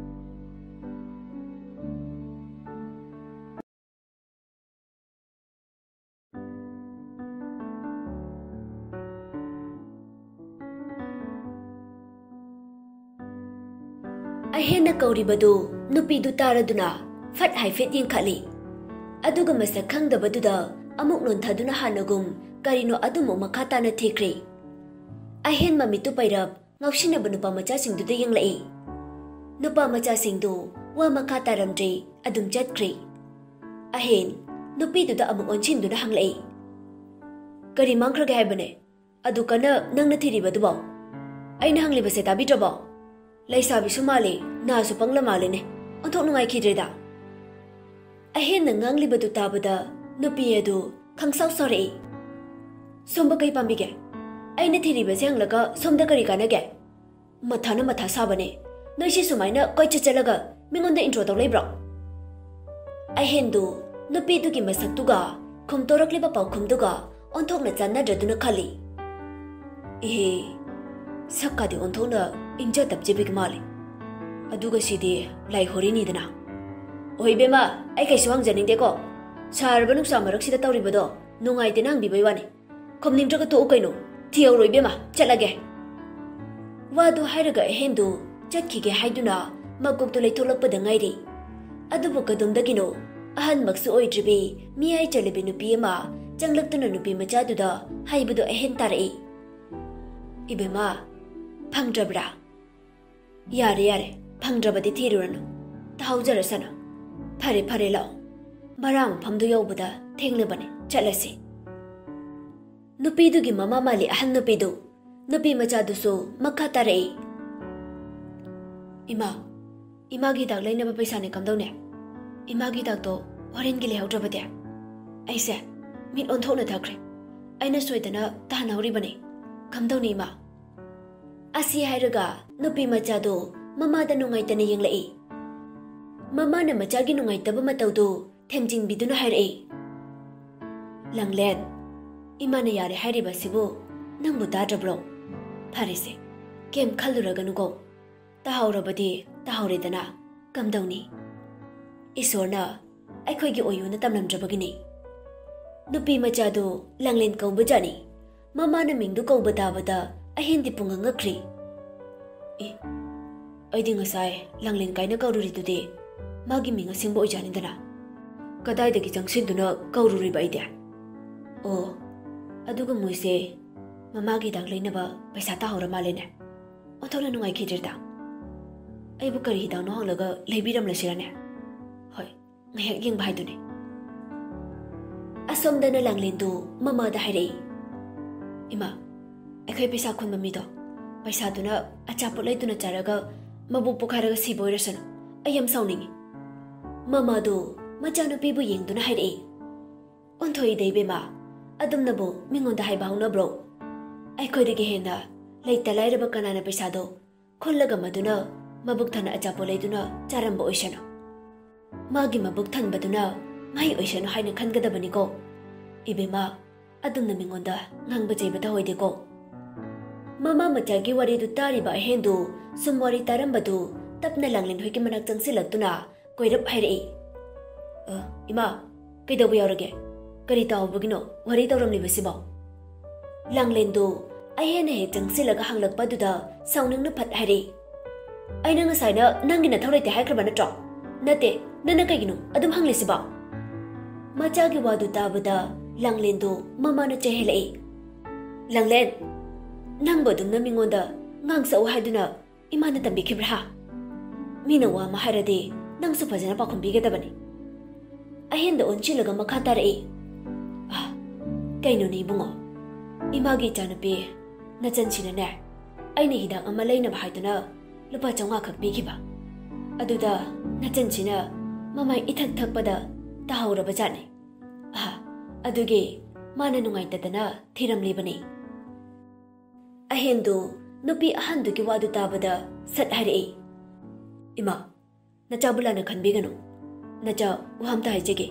ꯑꯍꯦꯟꯅ ꯀꯧꯔꯤꯕꯗꯨ ꯅꯨꯄꯤꯗꯨ ꯇꯥꯔꯗꯨꯅ ꯐꯠ ꯍꯥꯏꯐꯦꯠ ꯌꯦꯡꯈꯠꯂꯤ꯫ ꯑꯗꯨꯒ ꯃꯁꯛ ꯈꯪꯗꯕꯗꯨꯗ ꯑꯃꯨꯛ ꯅꯣꯟꯊꯗꯨꯅ ꯍꯥꯟꯅꯒꯨꯝ ꯀꯔꯤꯅꯣ ꯑꯗꯨꯃꯨꯛ ꯃꯈꯥ ꯇꯥꯅ ꯊꯤꯈ꯭ꯔꯦ꯫ ꯑꯍꯦꯟ ꯃꯃꯤꯠꯇꯨ ꯄꯩꯔꯞ ꯉꯥꯎꯁꯤꯟꯅꯕ ꯅꯨꯄꯥ ꯃꯆꯥꯁꯤꯡꯗꯨꯗ ꯌꯦꯡꯂꯛꯏ꯫ ꯅꯨꯄꯥ ꯃꯆꯥꯁꯤꯡꯗꯨ ꯋꯥ ꯃꯈꯥ ꯇꯥꯔꯝꯗ꯭ꯔꯦ, ꯑꯗꯨꯝ ꯆꯠꯈ꯭ꯔꯦ꯫ ꯑꯍꯦꯟ ꯅꯨꯄꯤꯗꯨꯗ ꯑꯃꯨꯛ ꯑꯣꯟꯁꯤꯟꯗꯨꯅ ꯍꯪꯂꯛꯏ, "ꯀꯔꯤ ꯃꯥꯡꯈ꯭ꯔꯒꯦ ꯍꯥꯏꯕꯅꯦ? ꯑꯗꯨ ꯀꯟꯅ ꯅꯪꯅ ꯊꯤꯔꯤꯕꯗꯨꯕꯣ? ꯑꯩꯅ ꯍꯪꯂꯤꯕꯁꯦ ꯇꯥꯕꯤꯗ꯭ꯔꯕꯣ? ꯂꯩꯁꯥꯕꯤꯁꯨ ꯃꯥꯜꯂꯤ, ꯅꯥꯁꯨ ꯄꯪꯂ ꯃꯥꯜꯂꯦꯅꯦ꯫ ꯑꯣꯟꯊꯣꯛ ꯅꯨꯡꯉꯥꯏꯈꯤꯗ꯭ꯔꯦꯗ꯫" ꯑꯍꯦꯟꯅ ꯉꯥꯡꯂꯤꯕꯗꯨ ꯇꯥꯕꯗ ꯅꯨꯄꯤ ꯑꯗꯨ ꯈꯪꯁꯥꯎ ꯁꯥꯎꯔꯛꯏ꯫ "ꯁꯣꯝꯕ ꯀꯩ ꯄꯥꯝꯕꯤꯒꯦ? ꯑꯩꯅ ꯊꯤꯔꯤꯕꯁꯦ ꯍꯪꯂꯒ ꯁꯣꯝꯗ ꯀꯔꯤ ꯀꯥꯟꯅꯒꯦ? ꯃꯊꯥꯅ ꯃꯊꯥ ꯁꯥꯕꯅꯦ꯫ ꯅꯣꯏꯁꯤ ꯁꯨꯃꯥꯏꯅ ꯀꯣꯏꯆꯠ ꯆꯠꯂꯒ ꯃꯤꯉꯣꯟꯗ ꯏꯟꯇ꯭ꯔꯣ ꯇꯧ ꯂꯩꯕ꯭ꯔꯣ?" ꯑꯍꯦꯟꯗꯨ ꯅꯨꯄꯤꯗꯨꯒꯤ ꯃꯁꯛꯇꯨꯒ ꯈꯨꯝꯇꯣꯔꯛꯂꯤꯕ ꯄꯥꯎꯈꯨꯝꯗꯨꯒ ꯑꯣꯟꯊꯣꯛꯅ ꯆꯥꯟꯅꯗ꯭ꯔꯗꯨꯅ ꯈꯜꯂꯤ꯫ "ꯏꯍꯦ, ꯁꯛꯀꯗꯤ ꯑꯣꯟꯊꯣꯛꯅ ꯏꯪꯖ ꯇꯞꯆꯕꯤꯒ ꯃꯥꯜꯂꯤ꯫ ꯑꯗꯨꯒ ꯁꯤꯗꯤ ꯂꯥꯏ ꯍꯣꯔꯤꯅꯤꯗꯅ꯫ ꯑꯣ ꯏꯕꯦꯝꯃ, ꯑꯩ ꯀꯩꯁꯨ ꯍꯪꯖꯅꯤꯡꯗꯦꯀꯣ꯫ ꯁꯥꯔꯕ ꯅꯨꯡꯁꯥ ꯃꯔꯛꯁꯤꯗ ꯇꯧꯔꯤꯕꯗꯣ ꯅꯨꯡꯉꯥꯏꯇꯦꯅ ꯍꯪꯕꯤꯕꯩ ꯋꯥꯅꯤ꯫ ꯈꯨꯝꯅꯤꯡꯗ꯭ꯔꯒ ꯇꯣꯛꯎ ꯀꯩꯅꯣ꯫ ꯊꯤꯍꯧꯔꯣ ꯏꯕꯦꯝꯃ, ꯆꯠꯂꯒꯦ꯫" ꯋꯥꯗꯨ ꯍꯥꯏꯔꯒ ꯑꯍꯦꯟꯗꯨ ꯆꯠꯈꯤꯒꯦ ꯍꯥꯏꯗꯨꯅ ꯃꯀꯣꯛꯇꯨ ꯂꯩꯊꯣꯛꯂꯛꯄꯗ ꯉꯥꯏꯔꯤ꯫ ꯑꯗꯨꯕꯨ ꯀꯗꯣꯝꯗꯒꯤꯅꯣ ꯑꯍꯟꯃꯛꯁꯨ ꯑꯣꯏꯗ꯭ꯔꯤꯕꯤ ꯃꯤꯌꯥꯏ ꯆꯜꯂꯕꯤ ꯅꯨꯄꯤ ꯑꯃ ꯆꯪꯂꯛꯇꯨꯅ ꯅꯨꯄꯤ ꯃꯆꯥꯗꯨꯗ ꯍꯥꯏꯕꯗꯨ ꯑꯍꯦꯟ ꯇꯥꯔꯛꯏ꯫ "ꯏꯕꯦꯝꯃ, ꯐꯪꯗ꯭ꯔꯕ꯭ꯔꯥ?" "ꯌꯥꯔꯦ, ꯌꯥꯔꯦ, ꯐꯪꯗ꯭ꯔꯕꯗꯤ ꯊꯤꯔꯨꯔꯅꯨ꯫ ꯇꯥꯍꯧꯖꯔꯁꯅꯨ꯫ ꯐꯔꯦ, ꯐꯔꯦ, ꯂꯥꯛꯑꯣ꯫ ꯚꯔꯥ ꯃꯐꯝꯗꯨ ꯌꯧꯕꯗ ꯊꯦꯡꯂꯕꯅꯤ, ꯆꯠꯂꯁꯤ꯫" ꯅꯨꯄꯤꯗꯨꯒꯤ ꯃꯃꯥ ꯃꯥꯜꯂꯤ ꯑꯍꯟ ꯅꯨꯄꯤꯗꯨ꯫ ꯅꯨꯄꯤ ꯃꯆꯥꯗꯨꯁꯨ ꯃꯈꯥ ꯇꯥꯔꯛꯏ꯫ "ꯏꯃꯥ, ꯏꯃꯥꯒꯤ ꯍꯤꯗꯥꯛ ꯂꯩꯅꯕ ꯄꯩꯁꯥꯅꯦ, ꯀꯝꯗꯧꯅꯤ? ꯏꯃꯥꯒꯤ ꯍꯤꯗꯥꯛꯇꯣ ꯍꯣꯔꯦꯟꯒꯤ ꯂꯩꯍꯧꯗ꯭ꯔꯕꯗꯤ? ꯑꯩꯁꯦ ꯃꯤꯠ ꯑꯣꯟꯊꯣꯛꯅ ꯊꯛꯈ꯭ꯔꯦ꯫ ꯑꯩꯅ ꯁꯣꯏꯗꯅ ꯇꯥꯍꯟꯍꯧꯔꯤꯕꯅꯤ꯫ ꯀꯝꯗꯧꯅꯤ, ꯏꯃꯥ?" ꯑꯁꯤ ꯍꯥꯏꯔꯒ ꯅꯨꯄꯤ ꯃꯆꯥꯗꯨ ꯃꯃꯥꯗ ꯅꯨꯡꯉꯥꯏꯇꯅ ꯌꯦꯡꯂꯛꯏ꯫ ꯃꯃꯥꯅ ꯃꯆꯥꯒꯤ ꯅꯨꯡꯉꯥꯏꯇꯕ ꯃꯇꯧꯗꯨ ꯊꯦꯝꯖꯤꯟꯕꯤꯗꯨꯅ ꯍꯥꯏꯔꯛꯏ, "ꯂꯥꯡꯂꯦꯟ, ꯏꯃꯥꯅ ꯌꯥꯔꯦ ꯍꯥꯏꯔꯤꯕ ꯑꯁꯤꯕꯨ ꯅꯪꯕꯨ ꯇꯥꯗ꯭ꯔꯕ꯭ꯔꯣ? ꯐꯔꯦꯁꯦ, ꯀꯩꯝ ꯈꯜꯂꯨꯔꯒꯅꯨꯀꯣ꯫ ꯇꯥꯍꯧꯔꯕꯗꯤ ꯇꯥꯍꯧꯔꯦꯗꯅ, ꯀꯝꯗꯧꯅꯤ? ꯏꯁꯣꯔꯅ ꯑꯩꯈꯣꯏꯒꯤ ꯑꯣꯏꯌꯨꯅ ꯇꯝꯂꯝꯗ꯭ꯔꯕꯒꯤꯅꯤ꯫" ꯅꯨꯄꯤ ꯃꯆꯥꯗꯨ ꯂꯥꯡꯂꯦꯟ ꯀꯧꯕꯖꯥꯠꯅꯤ꯫ ꯃꯃꯥꯅ ꯃꯤꯡꯗꯨ ꯀꯧꯕ ꯇꯥꯕꯗ ꯑꯍꯦꯟꯗꯤ ꯄꯨꯡꯉꯛ ꯉꯛꯈ꯭ꯔꯤ꯫ "ꯑꯦ, ꯑꯩꯗꯤ ꯉꯁꯥꯏ ꯂꯥꯡꯂꯦꯟ ꯀꯥꯏꯅ ꯀꯧꯔꯨꯔꯤꯗꯨꯗꯤ ꯃꯥꯒꯤ ꯃꯤꯡ ꯑꯁꯦꯡꯕ ꯑꯣꯏꯖꯥꯠꯅꯤꯗꯅ꯫ ꯀꯗꯥꯏꯗꯒꯤ ꯆꯪꯁꯤꯟꯗꯨꯅ ꯀꯧꯔꯨꯔꯤꯕ ꯑꯩꯗꯤ?" ꯑꯣ, ꯑꯗꯨꯒ ꯃꯣꯏꯁꯦ ꯃꯃꯥꯒꯤ ꯍꯤꯗꯥꯛ ꯂꯩꯅꯕ ꯄꯩꯁꯥ ꯇꯥꯍꯧꯔ ꯃꯥꯜꯂꯦꯅꯦ꯫ ꯑꯣꯟꯊꯣꯛꯅ ꯅꯨꯡꯉꯥꯏꯈꯤꯗ꯭ꯔꯦꯗ꯫ ꯑꯩꯕꯨ ꯀꯔꯤ ꯍꯤꯗꯥꯛꯅꯣ ꯍꯪꯂꯒ ꯂꯩꯕꯤꯔꯝꯂꯁꯤꯔꯅꯦ? ꯍꯣꯏ, ꯉꯥꯏꯍꯥꯛ ꯌꯦꯡꯕ ꯍꯥꯏꯗꯨꯅꯤ꯫ ꯑꯁꯣꯝꯗꯅ ꯂꯥꯡꯂꯦꯟꯗꯨ ꯃꯃꯥꯗ ꯍꯥꯏꯔꯛꯏ, "ꯏꯃꯥ, ꯑꯩꯈꯣꯏ ꯄꯩꯁꯥ ꯈꯨꯟꯕ ꯃꯤꯗꯣ, ꯄꯩꯁꯥꯗꯨꯅ ꯑꯆꯥꯄꯣꯠ ꯂꯩꯗꯨꯅ ꯆꯥꯔꯒ ꯃꯕꯨꯛ ꯄꯣꯛꯈꯥꯏꯔꯒ ꯁꯤꯕ ꯑꯣꯏꯔꯁꯅꯨ꯫ ꯑꯩ ꯌꯥꯝ ꯁꯥꯎꯅꯤꯡꯉꯤ꯫" ꯃꯃꯥꯗꯨ ꯃꯆꯥꯅꯨꯄꯤꯕꯨ ꯌꯦꯡꯗꯨꯅ ꯍꯥꯏꯔꯛꯏ, "ꯑꯣꯟꯊꯣꯛꯏꯗ ꯏꯕꯦꯝꯃ, ꯑꯗꯨꯝꯅꯕꯨ ꯃꯤꯉꯣꯟꯗ ꯍꯥꯏꯕ ꯍꯧꯅꯕ꯭ꯔꯣ? ꯑꯩꯈꯣꯏꯗꯒꯤ ꯍꯦꯟꯅ ꯂꯩꯇ ꯂꯥꯏꯔꯕ ꯀꯅꯥꯅ ꯄꯩꯁꯥꯗꯣ ꯈꯨꯜꯂꯒ ꯃꯗꯨꯅ ꯃꯕꯨꯛ ꯊꯟꯅ ꯑꯆꯥꯄꯣꯠ ꯂꯩꯗꯨꯅ ꯆꯥꯔꯝꯕ ꯑꯣꯏꯁꯅꯨ꯫ ꯃꯥꯒꯤ ꯃꯕꯨꯛ ꯊꯟꯕꯗꯨꯅ ꯃꯍꯩ ꯑꯣꯏꯁꯅꯨ ꯍꯥꯏꯅ ꯈꯟꯒꯗꯕꯅꯤꯀꯣ꯫ ꯏꯕꯦꯝꯃ, ꯑꯗꯨꯝꯅ ꯃꯤꯉꯣꯟꯗ ꯉꯥꯡꯕ ꯆꯩꯕ ꯇꯧꯍꯩꯗꯦꯀꯣ꯫" ꯃꯃꯥ ꯃꯆꯥꯒꯤ ꯋꯥꯔꯤꯗꯨ ꯇꯥꯔꯤꯕ ꯑꯍꯦꯟꯗꯨ ꯁꯨꯝ ꯋꯥꯔꯤ ꯇꯥꯔꯝꯕꯗꯨ ꯇꯞꯅ ꯂꯥꯡꯂꯦꯟ ꯍꯣꯏꯒꯤ ꯃꯅꯥꯛ ꯆꯪꯁꯤꯜꯂꯛꯇꯨꯅ ꯀꯣꯏꯔꯞ ꯍꯥꯏꯔꯛꯏ, "ꯑ, ꯏꯃꯥ, ꯀꯩꯗꯧꯕ ꯌꯥꯎꯔꯒꯦ? ꯀꯔꯤ ꯇꯥꯍꯧꯕꯒꯤꯅꯣ ꯋꯥꯔꯤ ꯇꯧꯔꯝꯂꯤꯕꯁꯤꯕꯣ?" ꯂꯥꯡꯂꯦꯟꯗꯨ ꯑꯍꯦꯟꯅ ꯍꯦꯛ ꯆꯪꯁꯤꯜꯂꯒ ꯍꯪꯂꯛꯄꯗꯨꯗ ꯁꯥꯎꯅꯤꯡꯅ ꯐꯠ ꯍꯥꯏꯔꯛꯏ, "ꯑꯩꯅ ꯉꯁꯥꯏꯅ ꯅꯪꯒꯤ ꯅꯊꯧ ꯂꯩꯇꯦ ꯍꯥꯏꯈ꯭ꯔꯕ ꯅꯠꯇ꯭ꯔꯣ? ꯅꯠꯇꯦ, ꯅꯪꯅ ꯀꯩꯒꯤꯅꯣ ꯑꯗꯨꯝ ꯍꯪꯂꯤꯁꯤꯕꯣ?" ꯃꯆꯥꯒꯤ ꯋꯥꯗꯨ ꯇꯥꯕꯗ ꯂꯥꯡꯂꯦꯟꯗꯨ ꯃꯃꯥꯅ ꯆꯩꯍꯜꯂꯛꯏ, "ꯂꯥꯡꯂꯦꯟ, ꯅꯪꯕꯨ ꯑꯗꯨꯝꯅ ꯃꯤꯉꯣꯟꯗ ꯉꯥꯡꯁꯛꯎ ꯍꯥꯏꯗꯨꯅ ꯏꯃꯥꯅ ꯇꯝꯕꯤꯈꯤꯕ꯭ꯔꯥ? ꯃꯤꯅ ꯋꯥ ꯑꯃ ꯍꯥꯏꯔꯗꯤ ꯅꯪꯁꯨ ꯐꯖꯅ ꯄꯥꯎꯈꯨꯝ ꯄꯤꯒꯗꯕꯅꯤ꯫" ꯑꯍꯦꯟꯗ ꯑꯣꯟꯁꯤꯜꯂꯒ ꯃꯈꯥ ꯇꯥꯔꯛꯏ, "ꯑ, ꯀꯩꯅꯣꯅꯦ ꯏꯕꯨꯡꯉꯣ, ꯏꯃꯥꯒꯤ ꯏꯆꯥꯅꯨꯄꯤ ꯅꯆꯟꯁꯤꯅꯅꯦ, ꯑꯩꯅ ꯍꯤꯗꯥꯛ ꯑꯃ ꯂꯩꯅꯕ ꯍꯥꯏꯗꯨꯅ ꯂꯨꯄꯥ ꯆꯥꯝꯃꯉꯥ ꯈꯛ ꯄꯤꯈꯤꯕ꯫ ꯑꯗꯨꯗ ꯅꯆꯟꯁꯤꯅ ꯃꯃꯥꯏ ꯏꯊꯛ ꯊꯛꯄꯗ ꯇꯥꯍꯧꯔꯕ ꯖꯥꯠꯅꯤ꯫ ꯑ, ꯑꯗꯨꯒꯤ ꯃꯥꯅ ꯅꯨꯡꯉꯥꯏꯇꯗꯅ ꯊꯤꯔꯝꯂꯤꯕꯅꯤ꯫" ꯑꯍꯦꯟꯗꯨ ꯅꯨꯄꯤ ꯑꯍꯟꯗꯨꯒꯤ ꯋꯥꯗꯨ ꯇꯥꯕꯗ ꯁꯠ ꯍꯥꯏꯔꯛꯏ, "ꯏꯃꯥ, ꯅꯆꯥꯕꯨ ꯂꯥꯟꯅ ꯈꯟꯕꯤꯒꯅꯨ꯫ ꯅꯆꯥ ꯋꯥ ꯑꯝꯇ ꯍꯥꯏꯖꯒꯦ꯫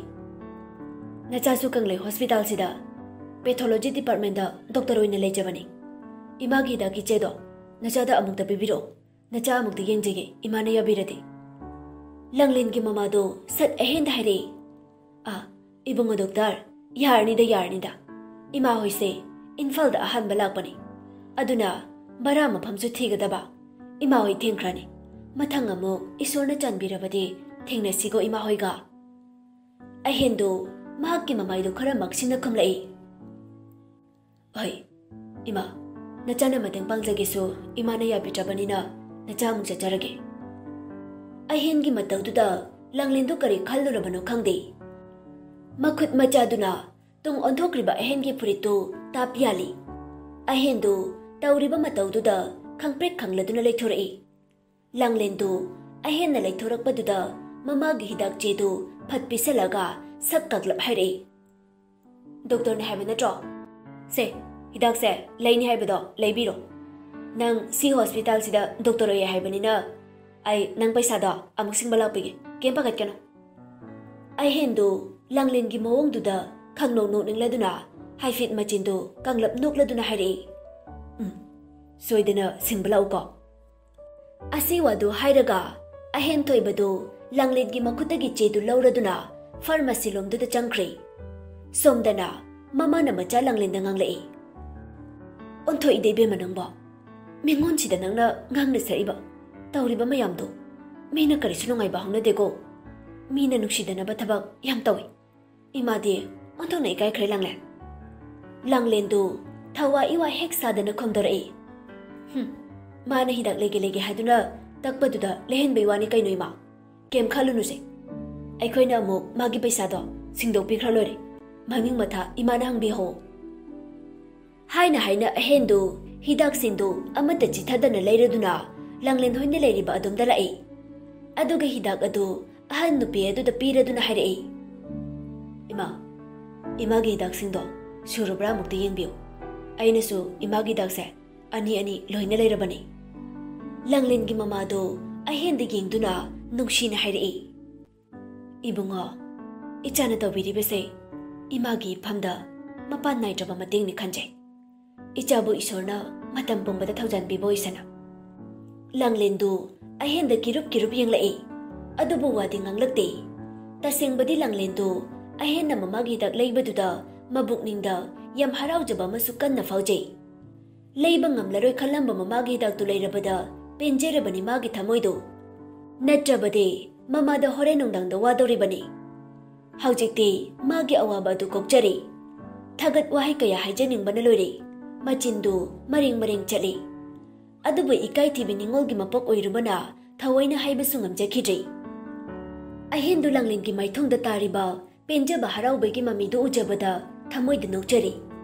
ꯅꯆꯥꯁꯨ ꯀꯪꯂꯩ ꯍꯣꯁꯄꯤꯇꯥꯜꯁꯤꯗ ꯄꯦꯊꯣꯂꯣꯖꯤ ꯗꯤꯄꯥꯔꯠꯃꯦꯟꯗ ꯗꯣꯛꯇꯔ ꯑꯣꯏꯅ ꯂꯩꯖꯕꯅꯤ꯫ ꯏꯃꯥꯒꯤ ꯍꯤꯗꯥꯛꯀꯤ ꯆꯦꯗꯣ ꯅꯆꯥꯗ ꯑꯃꯨꯛꯇ ꯄꯤꯕꯤꯔꯛꯑꯣ꯫ ꯅꯆꯥ ꯑꯃꯨꯛꯇ ꯌꯦꯡꯖꯒꯦ, ꯏꯃꯥꯅ ꯌꯥꯕꯤꯔꯗꯤ꯫" ꯂꯥꯡꯂꯦꯟꯒꯤ ꯃꯃꯥꯗꯣ ꯁꯠ ꯑꯍꯦꯟꯗ ꯍꯥꯏꯔꯛꯏ, "ꯑꯥ, ꯏꯕꯨꯡꯉꯣ ꯗꯣꯛꯇꯔ, ꯌꯥꯔꯅꯤꯗ, ꯌꯥꯔꯅꯤꯗ꯫ ꯏꯃꯥ ꯍꯣꯏꯁꯦ ꯏꯝꯐꯥꯜꯗ ꯑꯍꯥꯟꯕ ꯂꯥꯛꯄꯅꯤ꯫ ꯑꯗꯨꯅ ꯚꯔꯥ ꯃꯐꯝꯁꯨ ꯊꯤꯒꯗꯕ꯫ ꯏꯃꯥ ꯍꯣꯏ ꯊꯦꯡꯈ꯭ꯔꯅꯤ꯫ ꯃꯊꯪ ꯑꯃꯨꯛ ꯏꯁꯣꯔꯅ ꯆꯥꯟꯕꯤꯔꯕꯗꯤ ꯊꯦꯡꯅꯁꯤꯀꯣ ꯏꯃꯥ ꯍꯣꯏꯒ꯫" ꯑꯍꯦꯟꯗꯨ ꯃꯍꯥꯛꯀꯤ ꯃꯃꯥꯏꯗꯨ ꯈꯔ ꯃꯛꯁꯤꯟꯅ ꯈꯨꯝꯂꯛꯏ, ꯍꯣꯏ, ꯏꯃꯥ, ꯅꯆꯥꯅ ꯃꯇꯦꯡ ꯄꯥꯡꯖꯒꯦꯁꯨ ꯏꯃꯥꯅ ꯌꯥꯕꯤꯗ꯭ꯔꯕꯅꯤꯅ ꯅꯆꯥ ꯑꯃꯨꯛ ꯆꯠꯆꯔꯒꯦ꯫ ꯑꯍꯦꯟꯒꯤ ꯃꯇꯧꯗꯨꯗ ꯂꯥꯡꯂꯦꯟꯗꯨ ꯀꯔꯤ ꯈꯜꯂꯨꯔꯕꯅꯣ ꯈꯪꯗꯦ꯫ ꯃꯈꯨꯠ ꯃꯆꯥꯗꯨꯅ ꯇꯨꯡ ꯑꯣꯟꯊꯣꯛꯈ꯭ꯔꯤꯕ ꯑꯍꯦꯟꯒꯤ ꯐꯨꯔꯤꯠꯇꯨ ꯇꯥꯞ ꯌꯥꯜꯂꯤ꯫ ꯑꯍꯦꯟꯗꯨ ꯇꯧꯔꯤꯕ ꯃꯇꯧꯗꯨꯗ ꯈꯪꯄ꯭ꯔꯦꯛ ꯈꯪꯂꯗꯨꯅ ꯂꯩꯊꯣꯔꯛꯏ꯫ ꯂꯥꯡꯂꯦꯟꯗꯨ ꯑꯍꯦꯟꯅ ꯂꯩꯊꯣꯔꯛꯄꯗꯨꯗ ꯃꯃꯥꯒꯤ ꯍꯤꯗꯥꯛ ꯆꯦꯗꯨ ꯐꯠ ꯄꯤꯁꯜꯂꯒ ꯁꯛ ꯀꯥꯛꯂꯞ ꯍꯥꯏꯔꯛꯏ, "ꯗꯣꯛꯇꯔꯅ ꯍꯥꯏꯕ ꯅꯠꯇ꯭ꯔꯣ? ꯁꯦ, ꯍꯤꯗꯥꯛꯁꯦ ꯂꯩꯅꯤ ꯍꯥꯏꯕꯗꯣ ꯂꯩꯕꯤꯔꯣ꯫ ꯅꯪ ꯁꯤ ꯍꯣꯁꯄꯤꯇꯥꯜꯁꯤꯗ ꯗꯣꯛꯇꯔ ꯑꯣꯏꯌꯦ ꯍꯥꯏꯕꯅꯤꯅ ꯑꯩ ꯅꯪ ꯄꯩꯁꯥꯗꯣ ꯑꯃꯨꯛ ꯁꯤꯡꯕ ꯂꯥꯛꯄꯤꯒꯦ, ꯀꯩꯝ ꯄꯥꯈꯠꯀꯅꯨ"꯫ ꯑꯍꯦꯟꯗꯨ ꯂꯥꯡꯂꯦꯟꯒꯤ ꯃꯑꯣꯡꯗꯨꯗ ꯈꯪꯅꯧ ꯅꯣꯛꯅꯤꯡꯂꯗꯨꯅ ꯍꯥꯏꯐꯦꯠ ꯃꯆꯤꯟꯗꯨ ꯀꯥꯡꯂꯞ ꯅꯣꯛꯂꯗꯨꯅ ꯍꯥꯏꯔꯛꯏ, "ꯎꯝ, ꯁꯣꯏꯗꯅ ꯁꯤꯡꯕ ꯂꯥꯛꯎꯀꯣ"꯫ ꯑꯁꯤ ꯋꯥꯗꯨ ꯍꯥꯏꯔꯒ ꯑꯍꯦꯟ ꯊꯣꯏꯕꯗꯨ ꯂꯥꯡꯂꯦꯟꯒꯤ ꯃꯈꯨꯠꯇꯒꯤ ꯆꯦꯗꯨ ꯂꯧꯔꯗꯨꯅ ꯐꯥꯔꯃꯥꯁꯤ ꯂꯣꯝꯗꯨꯗ ꯆꯪꯈ꯭ꯔꯦ꯫ ꯁꯣꯝꯗꯅ ꯃꯃꯥꯅ ꯃꯆꯥ ꯂꯥꯡꯂꯦꯟꯗ ꯉꯥꯡꯂꯛꯏ, "ꯑꯣꯟꯊꯣꯛꯏꯗ ꯏꯕꯦꯝꯃ ꯅꯪꯕꯣ꯫ ꯃꯤꯉꯣꯟꯁꯤꯗ ꯅꯪꯅ ꯉꯥꯡꯅ ꯁꯛꯏꯕ, ꯇꯧꯔꯤꯕ ꯃꯌꯥꯝꯗꯣ ꯃꯤꯅ ꯀꯔꯤꯁꯨ ꯅꯨꯡꯉꯥꯏꯕ ꯍꯧꯅꯗꯦꯀꯣ꯫ ꯃꯤꯅ ꯅꯨꯡꯁꯤꯗꯅꯕ ꯊꯕꯛ ꯌꯥꯝ ꯇꯧꯏ꯫ ꯏꯃꯥꯗꯤ ꯑꯣꯟꯊꯣꯛꯅ ꯏꯀꯥꯏꯈ꯭ꯔꯦ ꯂꯥꯡꯂꯦꯟ"꯫ ꯂꯥꯡꯂꯦꯟꯗꯨ ꯊꯋꯥ ꯏꯋꯥ ꯍꯦꯛ ꯁꯥꯗꯅ ꯈꯣꯝꯗꯣꯔꯛꯏ, "ꯍꯨꯝ, ꯃꯥꯅ ꯍꯤꯗꯥꯛ ꯂꯩꯒꯦ ꯂꯩꯒꯦ ꯍꯥꯏꯗꯨꯅ ꯇꯛꯄꯗꯨꯗ ꯂꯩꯍꯟꯕꯩ ꯋꯥꯅꯤ ꯀꯩꯅꯣ ꯏꯃꯥ꯫ ꯀꯩꯝ ꯈꯜꯂꯨꯅꯨꯁꯦ꯫ ꯑꯩꯈꯣꯏꯅ ꯑꯃꯨꯛ ꯃꯥꯒꯤ ꯄꯩꯁꯥꯗꯣ ꯁꯤꯡꯗꯣꯛꯄꯤꯈ꯭ꯔ ꯂꯣꯏꯔꯦ꯫ ꯃꯃꯤꯡ ꯃꯊꯥ ꯏꯃꯥꯅ ꯍꯪꯕꯤꯍꯧ"꯫ ꯍꯥꯏꯅ ꯍꯥꯏꯅ ꯑꯍꯦꯟꯗꯨ ꯍꯤꯗꯥꯛꯁꯤꯡꯗꯨ ꯑꯃꯠꯇ ꯆꯤꯊꯗꯅ ꯂꯩꯔꯗꯨꯅ ꯂꯥꯡꯂꯦꯟ ꯍꯣꯏꯅ ꯂꯩꯔꯤꯕ ꯑꯗꯣꯝꯗ ꯂꯥꯛꯏ꯫ ꯑꯗꯨꯒ ꯍꯤꯗꯥꯛ ꯑꯗꯨ ꯑꯍꯟ ꯅꯨꯄꯤ ꯑꯗꯨꯗ ꯄꯤꯔꯗꯨꯅ ꯍꯥꯏꯔꯛꯏ, "ꯏꯃꯥ, ꯏꯃꯥꯒꯤ ꯍꯤꯗꯥꯛꯁꯤꯡꯗꯣ ꯁꯨꯔꯕ꯭ꯔꯥ ꯑꯃꯨꯛꯇ ꯌꯦꯡꯕꯤꯌꯨ꯫ ꯑꯩꯅꯁꯨ ꯏꯃꯥꯒꯤ ꯍꯤꯗꯥꯛꯁꯦ ꯑꯅꯤ ꯑꯅꯤ ꯂꯣꯏꯅ ꯂꯩꯔꯕꯅꯤ"꯫ ꯂꯥꯡꯂꯦꯟꯒꯤ ꯃꯃꯥꯗꯨ ꯑꯍꯦꯟꯗ ꯌꯦꯡꯗꯨꯅ ꯅꯨꯡꯁꯤꯅ ꯍꯥꯏꯔꯛꯏ, "ꯏꯕꯨꯡꯉꯣ, ꯏꯆꯥꯅ ꯇꯧꯕꯤꯔꯤꯕꯁꯦ ꯏꯃꯥꯒꯤ ꯏꯐꯝꯗ ꯃꯄꯥꯟ ꯅꯥꯏꯗ꯭ꯔꯕ ꯃꯇꯦꯡꯅꯤ ꯈꯟꯖꯩ꯫ ꯏꯆꯥꯕꯨ ꯏꯁꯣꯔꯅ ꯃꯇꯝ ꯄꯨꯝꯕꯗ ꯊꯧꯖꯥꯟꯕꯤꯕ ꯑꯣꯏꯁꯅꯨ"꯫ ꯂꯥꯡꯂꯦꯟꯗꯨ ꯑꯍꯦꯟꯗ ꯀꯤꯔꯨꯞ ꯀꯤꯔꯨꯞ ꯌꯦꯡꯂꯛꯏ, ꯑꯗꯨꯕꯨ ꯋꯥꯗꯤ ꯉꯥꯡꯂꯛꯇꯦ꯫ ꯇꯁꯦꯡꯕꯗꯤ ꯂꯥꯡꯂꯦꯟꯗꯨ ꯑꯍꯦꯟꯅ ꯃꯃꯥꯒꯤ ꯍꯤꯗꯥꯛ ꯂꯩꯕꯗꯨꯗ ꯃꯕꯨꯛꯅꯤꯡꯗ ꯌꯥꯝ ꯍꯔꯥꯎꯖꯕ ꯑꯃꯁꯨ ꯀꯟꯅ ꯐꯥꯎꯖꯩ꯫ ꯂꯩꯕ ꯉꯝꯂꯔꯣꯏ ꯈꯜꯂꯝꯕ ꯃꯃꯥꯒꯤ ꯍꯤꯗꯥꯛꯇꯨ ꯂꯩꯔꯕꯗ ꯄꯦꯟꯖꯔꯕꯅꯤ ꯃꯥꯒꯤ ꯊꯃꯣꯏꯗꯨ꯫ ꯅꯠꯇ꯭ꯔꯕꯗꯤ ꯃꯃꯥꯗ ꯍꯣꯔꯦꯟ ꯅꯨꯡꯗꯥꯡꯗ ꯋꯥꯗꯧꯔꯤꯕꯅꯤ꯫ ꯍꯧꯖꯤꯛꯇꯤ ꯃꯥꯒꯤ ꯑꯋꯥꯕ ꯑꯗꯨ ꯀꯣꯛꯆꯔꯤ꯫ ꯊꯥꯒꯠ ꯋꯥꯍꯩ ꯀꯌꯥ ꯍꯥꯏꯖꯅꯤꯡꯕꯅ ꯂꯣꯏꯔꯦ꯫ ꯃꯆꯤꯟꯗꯨ ꯃꯔꯦꯡ ꯃꯔꯦꯡ ꯆꯠꯂꯤ꯫ ꯑꯗꯨꯕꯨ ꯏꯀꯥꯏꯊꯤꯕꯤ ꯅꯤꯡꯉꯣꯜꯒꯤ ꯃꯄꯣꯛ ꯑꯣꯏꯔꯨꯕꯅ ꯊꯑꯣꯏꯅ ꯍꯥꯏꯕꯁꯨ ꯉꯝꯖꯈꯤꯗ꯭ꯔꯦ꯫ ꯑꯍꯦꯟꯗꯨ ꯂꯥꯡꯂꯦꯟꯒꯤ ꯃꯥꯏꯊꯣꯡꯗ ꯇꯥꯔꯤꯕ ꯄꯦꯟꯖꯕ ꯍꯔꯥꯎꯕꯒꯤ ꯃꯃꯤꯗꯨ ꯎꯖꯕꯗ ꯊꯃꯣꯏꯗ ꯅꯣꯛꯆꯔꯤ꯫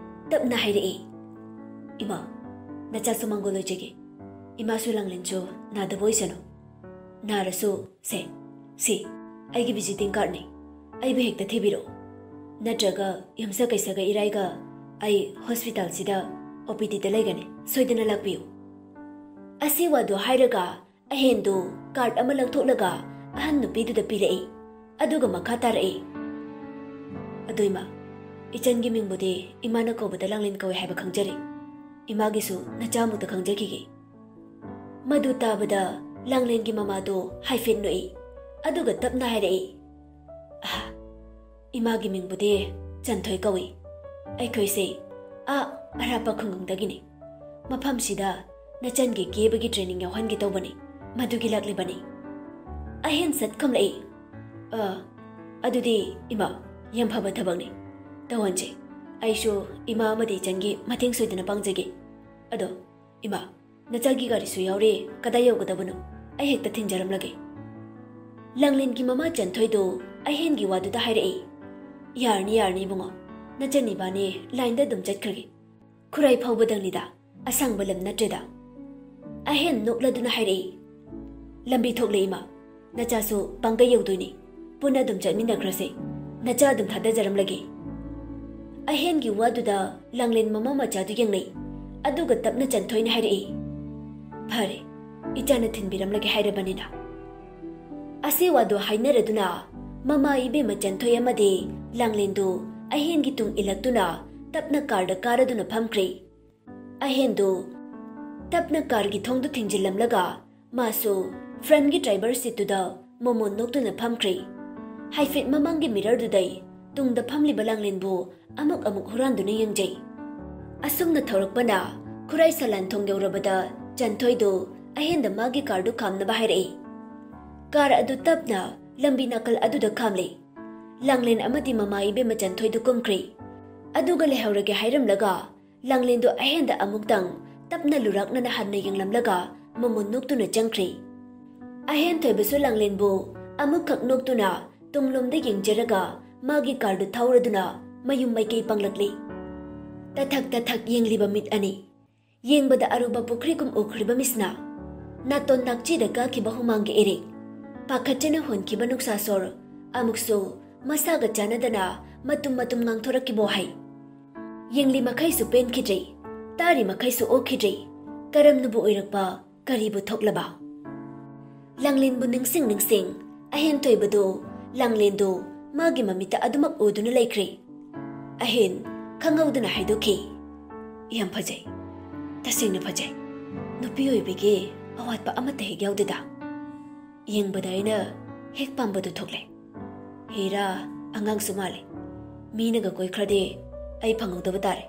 ꯇꯞꯅ ꯍꯥꯏꯔꯛꯏ, "ꯏꯃꯥ, ꯅꯆꯥꯁꯨ ꯃꯪꯒꯣꯜ ꯑꯣꯏꯖꯒꯦ꯫ ꯏꯃꯥꯁꯨ ꯂꯥꯡꯂꯦꯟꯁꯨ ꯅꯥꯗꯕ ꯑꯣꯏꯁꯅꯨ꯫ ꯅꯥꯔꯁꯨ ꯁꯦ, ꯁꯤ ꯑꯩꯒꯤ ꯚꯤꯖꯤꯇꯤꯡ ꯀꯥꯔꯗꯅꯤ꯫ ꯑꯩꯕꯨ ꯍꯦꯛꯇ ꯊꯤꯕꯤꯔꯛꯎ꯫ ꯅꯠꯇ꯭ꯔꯒ ꯌꯨꯝꯁ ꯀꯩꯁꯒ ꯏꯔꯥꯏꯒ ꯑꯩ ꯍꯣꯁꯄꯤꯇꯥꯜꯁꯤꯗ ꯑꯣ ꯄꯤ ꯗꯤꯗ ꯂꯩꯒꯅꯤ꯫ ꯁꯣꯏꯗꯅ ꯂꯥꯛꯄꯤꯌꯨ꯫" ꯑꯁꯤ ꯋꯥꯗꯨ ꯍꯥꯏꯔꯒ ꯑꯍꯦꯟꯗꯨ ꯀꯥꯔꯗ ꯑꯃ ꯂꯧꯊꯣꯛꯂꯒ ꯑꯍꯟ ꯅꯨꯄꯤꯗꯨꯗ ꯄꯤꯔꯛꯏ꯫ ꯑꯗꯨꯒ ꯃꯈꯥ ꯇꯥꯔꯛꯏ, "ꯑꯗꯨ ꯏꯃꯥ, ꯏꯆꯟꯒꯤ ꯃꯤꯡꯕꯨꯗꯤ ꯏꯃꯥꯅ ꯀꯧꯕꯗ ꯂꯥꯡꯂꯦꯟ ꯀꯧꯏ ꯍꯥꯏꯕ ꯈꯪꯖꯔꯦ꯫ ꯏꯃꯥꯒꯤꯁꯨ ꯅꯆꯥꯃꯨꯛꯇ ꯈꯪꯖꯈꯤꯒꯦ꯫" ꯃꯗꯨ ꯇꯥꯕꯗ ꯂꯥꯡꯂꯦꯟꯒꯤ ꯃꯃꯥꯗꯨ ꯍꯥꯏꯐꯦꯠ ꯅꯣꯛꯏ꯫ ꯑꯗꯨꯒ ꯇꯞꯅ ꯍꯥꯏꯔꯛꯏ, "ꯑꯍ, ꯏꯃꯥꯒꯤ ꯃꯤꯡꯕꯨꯗꯤ ꯆꯟꯊꯣꯏ ꯀꯧꯏ꯫ ꯑꯩꯈꯣꯏꯁꯦ ꯑꯥ ꯑꯔꯥꯞꯄ ꯈꯨꯡꯒꯪꯗꯒꯤꯅꯤ꯫ ꯃꯐꯝꯁꯤꯗ ꯅꯆꯟꯒꯤ ꯀꯦꯕꯒꯤ ꯇ꯭ꯔꯦꯅꯤꯡ ꯌꯥꯎꯍꯟꯒꯦ ꯇꯧꯕꯅꯤ꯫ ꯃꯗꯨꯒꯤ ꯂꯥꯛꯂꯤꯕꯅꯤ꯫" ꯑꯍꯦꯟ ꯁꯠ ꯈꯨꯝꯂꯛꯏ, "ꯑ, ꯑꯗꯨꯗꯤ ꯏꯃꯥ, ꯌꯥꯝ ꯐꯕ ꯊꯕꯛꯅꯤ꯫ ꯇꯧꯍꯟꯁꯦ꯫ ꯑꯩꯁꯨ ꯏꯃꯥ ꯑꯃꯗꯤ ꯏꯆꯟꯒꯤ ꯃꯇꯦꯡ ꯁꯣꯏꯗꯅ ꯄꯥꯡꯖꯒꯦ꯫ ꯑꯗꯣ ꯏꯃꯥ, ꯅꯆꯥꯒꯤ ꯒꯥꯔꯤꯁꯨ ꯌꯥꯎꯔꯦ, ꯀꯗꯥꯏ ꯌꯧꯒꯗꯕꯅꯣ? ꯑꯩ ꯍꯦꯛꯇ ꯊꯤꯟꯖꯔꯝꯂꯒꯦ꯫" ꯂꯥꯡꯂꯦꯟꯒꯤ ꯃꯃꯥ ꯆꯟꯊꯣꯏꯗꯨ ꯑꯍꯦꯟꯒꯤ ꯋꯥꯗꯨꯗ ꯍꯥꯏꯔꯛꯏ, "ꯌꯥꯔꯅꯤ, ꯌꯥꯔꯅꯤ ꯏꯕꯨꯡꯉꯣ, ꯅꯆꯟ ꯏꯕꯥꯅꯤ ꯂꯥꯏꯟꯗ ꯑꯗꯨꯝ ꯆꯠꯈ꯭ꯔꯒꯦ꯫ ꯈꯨꯔꯥꯏ ꯐꯥꯎꯕꯗꯪꯅꯤꯗ, ꯑꯁꯥꯡꯕ ꯂꯝ ꯅꯠꯇ꯭ꯔꯦꯗ꯫" ꯑꯍꯦꯟ ꯅꯣꯛꯂꯗꯨꯅ ꯍꯥꯏꯔꯛꯏ, "ꯂꯝꯕꯤ ꯊꯣꯛꯂꯦ ꯏꯃꯥ, ꯅꯆꯥꯁꯨ ꯄꯥꯡꯒꯩ ꯌꯧꯗꯣꯏꯅꯤ꯫ ꯄꯨꯟꯅ ꯑꯗꯨꯝ ꯆꯠꯃꯤꯟꯅꯈ꯭ꯔꯁꯦ꯫ ꯅꯆꯥ ꯑꯗꯨꯝ ꯊꯥꯗꯖꯔꯝꯂꯒꯦ꯫" ꯑꯍꯦꯟꯒꯤ ꯋꯥꯗꯨꯗ ꯂꯥꯡꯂꯦꯟ ꯃꯃꯥ ꯃꯆꯥꯗꯨ ꯌꯦꯡꯅꯩ꯫ ꯑꯗꯨꯒ ꯇꯞꯅ ꯆꯟꯊꯣꯏꯅ ꯍꯥꯏꯔꯛꯏ, "ꯐꯔꯦ, ꯏꯆꯥꯅ ꯊꯤꯟꯕꯤꯔꯝꯂꯒꯦ ꯍꯥꯏꯔꯕꯅꯤꯅ꯫" ꯑꯁꯤ ꯋꯥꯗꯨ ꯍꯥꯏꯅꯔꯗꯨꯅ ꯃꯃꯥ ꯏꯕꯦꯝꯃ ꯆꯟꯊꯣꯏ ꯑꯃꯗꯤ ꯂꯥꯡꯂꯦꯟꯗꯨ ꯑꯍꯦꯟꯒꯤ ꯇꯨꯡ ꯏꯜꯂꯛꯇꯨꯅ ꯇꯞꯅ ꯀꯥꯔꯗ ꯀꯥꯔꯗꯨꯅ ꯐꯝꯈ꯭ꯔꯦ꯫ ꯑꯍꯦꯟꯗꯨ ꯇꯞꯅ ꯀꯥꯔꯒꯤ ꯊꯣꯡꯗꯨ ꯊꯤꯡꯖꯤꯜꯂꯝꯂꯒ ꯃꯥꯁꯨ ꯐ꯭ꯔꯟꯒꯤ ꯗ꯭ꯔꯥꯏꯚꯔ ꯁꯤꯠꯇꯨꯗ ꯃꯣꯃꯣꯟ ꯅꯣꯛꯇꯨꯅ ꯐꯝꯈ꯭ꯔꯦ꯫ ꯍꯥꯏꯐꯦꯠ ꯃꯃꯥꯡꯒꯤ ꯃꯤꯔꯔꯗꯨꯗꯩ ꯇꯨꯡꯗ ꯐꯝꯂꯤꯕ ꯂꯥꯡꯂꯦꯟꯕꯨ ꯑꯃꯨꯛ ꯑꯃꯨꯛ ꯍꯨꯔꯥꯟꯗꯨꯅ ꯌꯦꯡꯖꯩ꯫ ꯑꯁꯨꯝꯅ ꯊꯧꯔꯛꯄꯅ ꯈꯨꯔꯥꯏ ꯁꯂꯥꯟ ꯊꯣꯡ ꯌꯧꯔꯕꯗ ꯆꯟꯊꯣꯏꯗꯨ ꯑꯍꯦꯟꯗ ꯃꯥꯒꯤ ꯀꯥꯔꯗꯨ ꯈꯥꯝꯅꯕ ꯍꯥꯏꯔꯛꯏ꯫ ꯀꯥꯔ ꯑꯗꯨ ꯇꯞꯅ ꯂꯝꯕꯤ ꯅꯥꯀꯜ ꯑꯗꯨꯗ ꯈꯥꯝꯂꯦ꯫ ꯂꯥꯡꯂꯦꯟ ꯑꯃꯗꯤ ꯃꯃꯥ ꯏꯕꯦꯝꯃ ꯆꯟꯊꯣꯏꯗꯨ ꯀꯨꯝꯈ꯭ꯔꯦ꯫ ꯑꯗꯨꯒ ꯂꯩꯍꯧꯔꯒꯦ ꯍꯥꯏꯔꯝꯂꯒ ꯂꯥꯡꯂꯦꯟꯗꯨ ꯑꯍꯦꯟꯗ ꯑꯃꯨꯛꯇꯪ ꯇꯞꯅ ꯂꯨꯔꯥꯛꯅꯅ ꯍꯟꯅ ꯌꯦꯡꯂꯝꯂꯒ ꯃꯃꯣꯟ ꯅꯣꯛꯇꯨꯅ ꯆꯪꯈ꯭ꯔꯦ꯫ ꯑꯍꯦꯟ ꯊꯣꯏꯕꯁꯨ ꯂꯥꯡꯂꯦꯟꯕꯨ ꯑꯃꯨꯛꯈꯛ ꯅꯣꯛꯇꯨꯅ ꯇꯨꯡꯂꯣꯝꯗ ꯌꯦꯡꯖꯔꯒ ꯃꯥꯒꯤ ꯀꯥꯔꯗꯨ ꯊꯧꯔꯗꯨꯅ ꯃꯌꯨꯝ ꯃꯥꯏꯀꯩ ꯄꯥꯡꯂꯛꯂꯤ꯫ ꯇꯊꯛ ꯇꯊꯛ ꯌꯦꯡꯂꯤꯕ ꯃꯤꯠ ꯑꯅꯤ꯫ ꯌꯦꯡꯕꯗ ꯑꯔꯨꯕ ꯄꯨꯈ꯭ꯔꯤꯒꯨꯝ ꯎꯈ꯭ꯔꯤꯕ ꯃꯤꯁꯅ ꯅꯥꯇꯣꯟ ꯅꯥꯛꯆꯤꯗ ꯀꯥꯈꯤꯕ ꯍꯨꯃꯥꯡꯒꯤ ꯏꯔꯤꯛ, ꯄꯥꯈꯠꯆꯅ ꯍꯣꯟꯈꯤꯕ ꯅꯨꯡꯁꯥ ꯁꯣꯔ, ꯑꯃꯨꯛꯁꯨ ꯃꯁꯥꯒ ꯆꯥꯟꯅꯗꯅ ꯃꯇꯨꯝ ꯃꯇꯨꯝ ꯉꯥꯡꯊꯣꯔꯛꯈꯤꯕ ꯋꯥꯍꯩ꯫ ꯌꯦꯡꯂꯤ ꯃꯈꯩꯁꯨ ꯄꯦꯟꯈꯤꯗ꯭ꯔꯦ, ꯇꯥꯔꯤ ꯃꯈꯩꯁꯨ ꯑꯣꯛꯈꯤꯗ꯭ꯔꯦ꯫ ꯀꯔꯝꯅꯕꯨ ꯑꯣꯏꯔꯛꯄ, ꯀꯔꯤꯕꯨ ꯊꯣꯛꯂꯕ? ꯂꯥꯡꯂꯦꯟꯕꯨ ꯅꯤꯡꯁꯤꯡ ꯅꯤꯡꯁꯤꯡ ꯑꯍꯦꯟ ꯊꯣꯏꯕꯗꯨ, ꯂꯥꯡꯂꯦꯟꯗꯨ ꯃꯥꯒꯤ ꯃꯃꯤꯠꯇ ꯑꯗꯨꯃꯛ ꯎꯗꯨꯅ ꯂꯩꯈ꯭ꯔꯦ꯫ ꯑꯍꯦꯟ ꯈꯪꯍꯧꯗꯅ ꯍꯥꯏꯗꯣꯛꯈꯤ, "ꯌꯥꯝ ꯐꯖꯩ, ꯇꯁꯦꯡꯅ ꯐꯖꯩ꯫ ꯅꯨꯄꯤ ꯑꯣꯏꯕꯤꯒꯤ ꯑꯋꯥꯠꯄ ꯑꯃꯠꯇ ꯍꯦꯛ ꯌꯥꯎꯗꯦꯗ꯫ ꯌꯦꯡꯕꯗ ꯑꯩꯅ ꯍꯦꯛ ꯄꯥꯝꯕꯗꯨ ꯊꯣꯛꯂꯦ꯫ ꯍꯦꯔꯥ, ꯑꯉꯥꯡꯁꯨ ꯃꯥꯜꯂꯦ꯫ ꯃꯤꯅꯒ ꯀꯣꯏꯈ꯭ꯔꯗꯤ ꯑꯩ ꯐꯪꯍꯧꯗꯕ ꯇꯥꯔꯦ꯫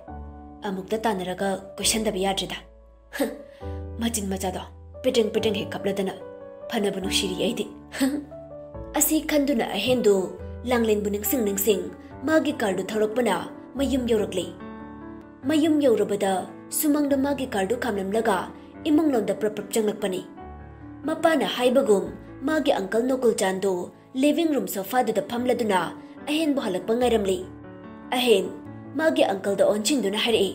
ꯑꯃꯨꯛꯇ ꯇꯥꯟꯅꯔꯒ ꯀꯣꯏꯁꯟꯗꯕ ꯌꯥꯗ꯭ꯔꯦꯗ꯫ ꯃꯆꯤꯟ ꯃꯆꯥꯗꯣ ꯄꯤꯇ꯭ꯔꯤꯡ ꯄꯤꯇ꯭ꯔꯤꯡ ꯍꯦꯛ ꯀꯞꯂꯗꯅ꯫ ꯐꯅꯕ ꯅꯨꯡꯁꯤꯔꯤ ꯑꯩꯗꯤ꯫" ꯑꯁꯤ ꯈꯟꯗꯨꯅ ꯑꯍꯦꯟꯗꯨ ꯂꯥꯡꯂꯦꯟꯕꯨ ꯅꯤꯡꯁꯤꯡ ꯅꯤꯡꯁꯤꯡ ꯃꯥꯒꯤ ꯀꯥꯔꯗꯨ ꯊꯧꯔꯛꯄꯅ ꯃꯌꯨꯝ ꯌꯧꯔꯛꯂꯤ꯫ ꯃꯌꯨꯝ ꯌꯧꯔꯕꯗ ꯁꯨꯃꯥꯡꯗ ꯃꯥꯒꯤ ꯀꯥꯔꯗꯨ ꯈꯥꯝꯂꯝꯂꯒ ꯏꯃꯨꯡꯂꯣꯝꯗ ꯄ꯭ꯔꯞ ꯄ꯭ꯔꯞ ꯆꯪꯂꯛꯄꯅꯤ꯫ ꯃꯄꯥꯅ ꯍꯥꯏꯕꯒꯨꯝ ꯃꯥꯒꯤ ꯑꯪꯀꯜ ꯅꯣꯀꯨꯜꯆꯥꯟꯗꯨ ꯂꯤꯚꯤꯡ ꯔꯨꯝ ꯁꯣꯐꯥꯗꯨꯗ ꯐꯝꯂꯗꯨꯅ ꯑꯍꯦꯟꯕꯨ ꯍꯜꯂꯛꯄ ꯉꯥꯏꯔꯝꯂꯤ꯫ ꯑꯍꯦꯟ, ꯃꯥꯒꯤ ꯑꯪꯀꯜꯗ ꯑꯣꯟꯁꯤꯟꯗꯨꯅ ꯍꯥꯏꯔꯛꯏ,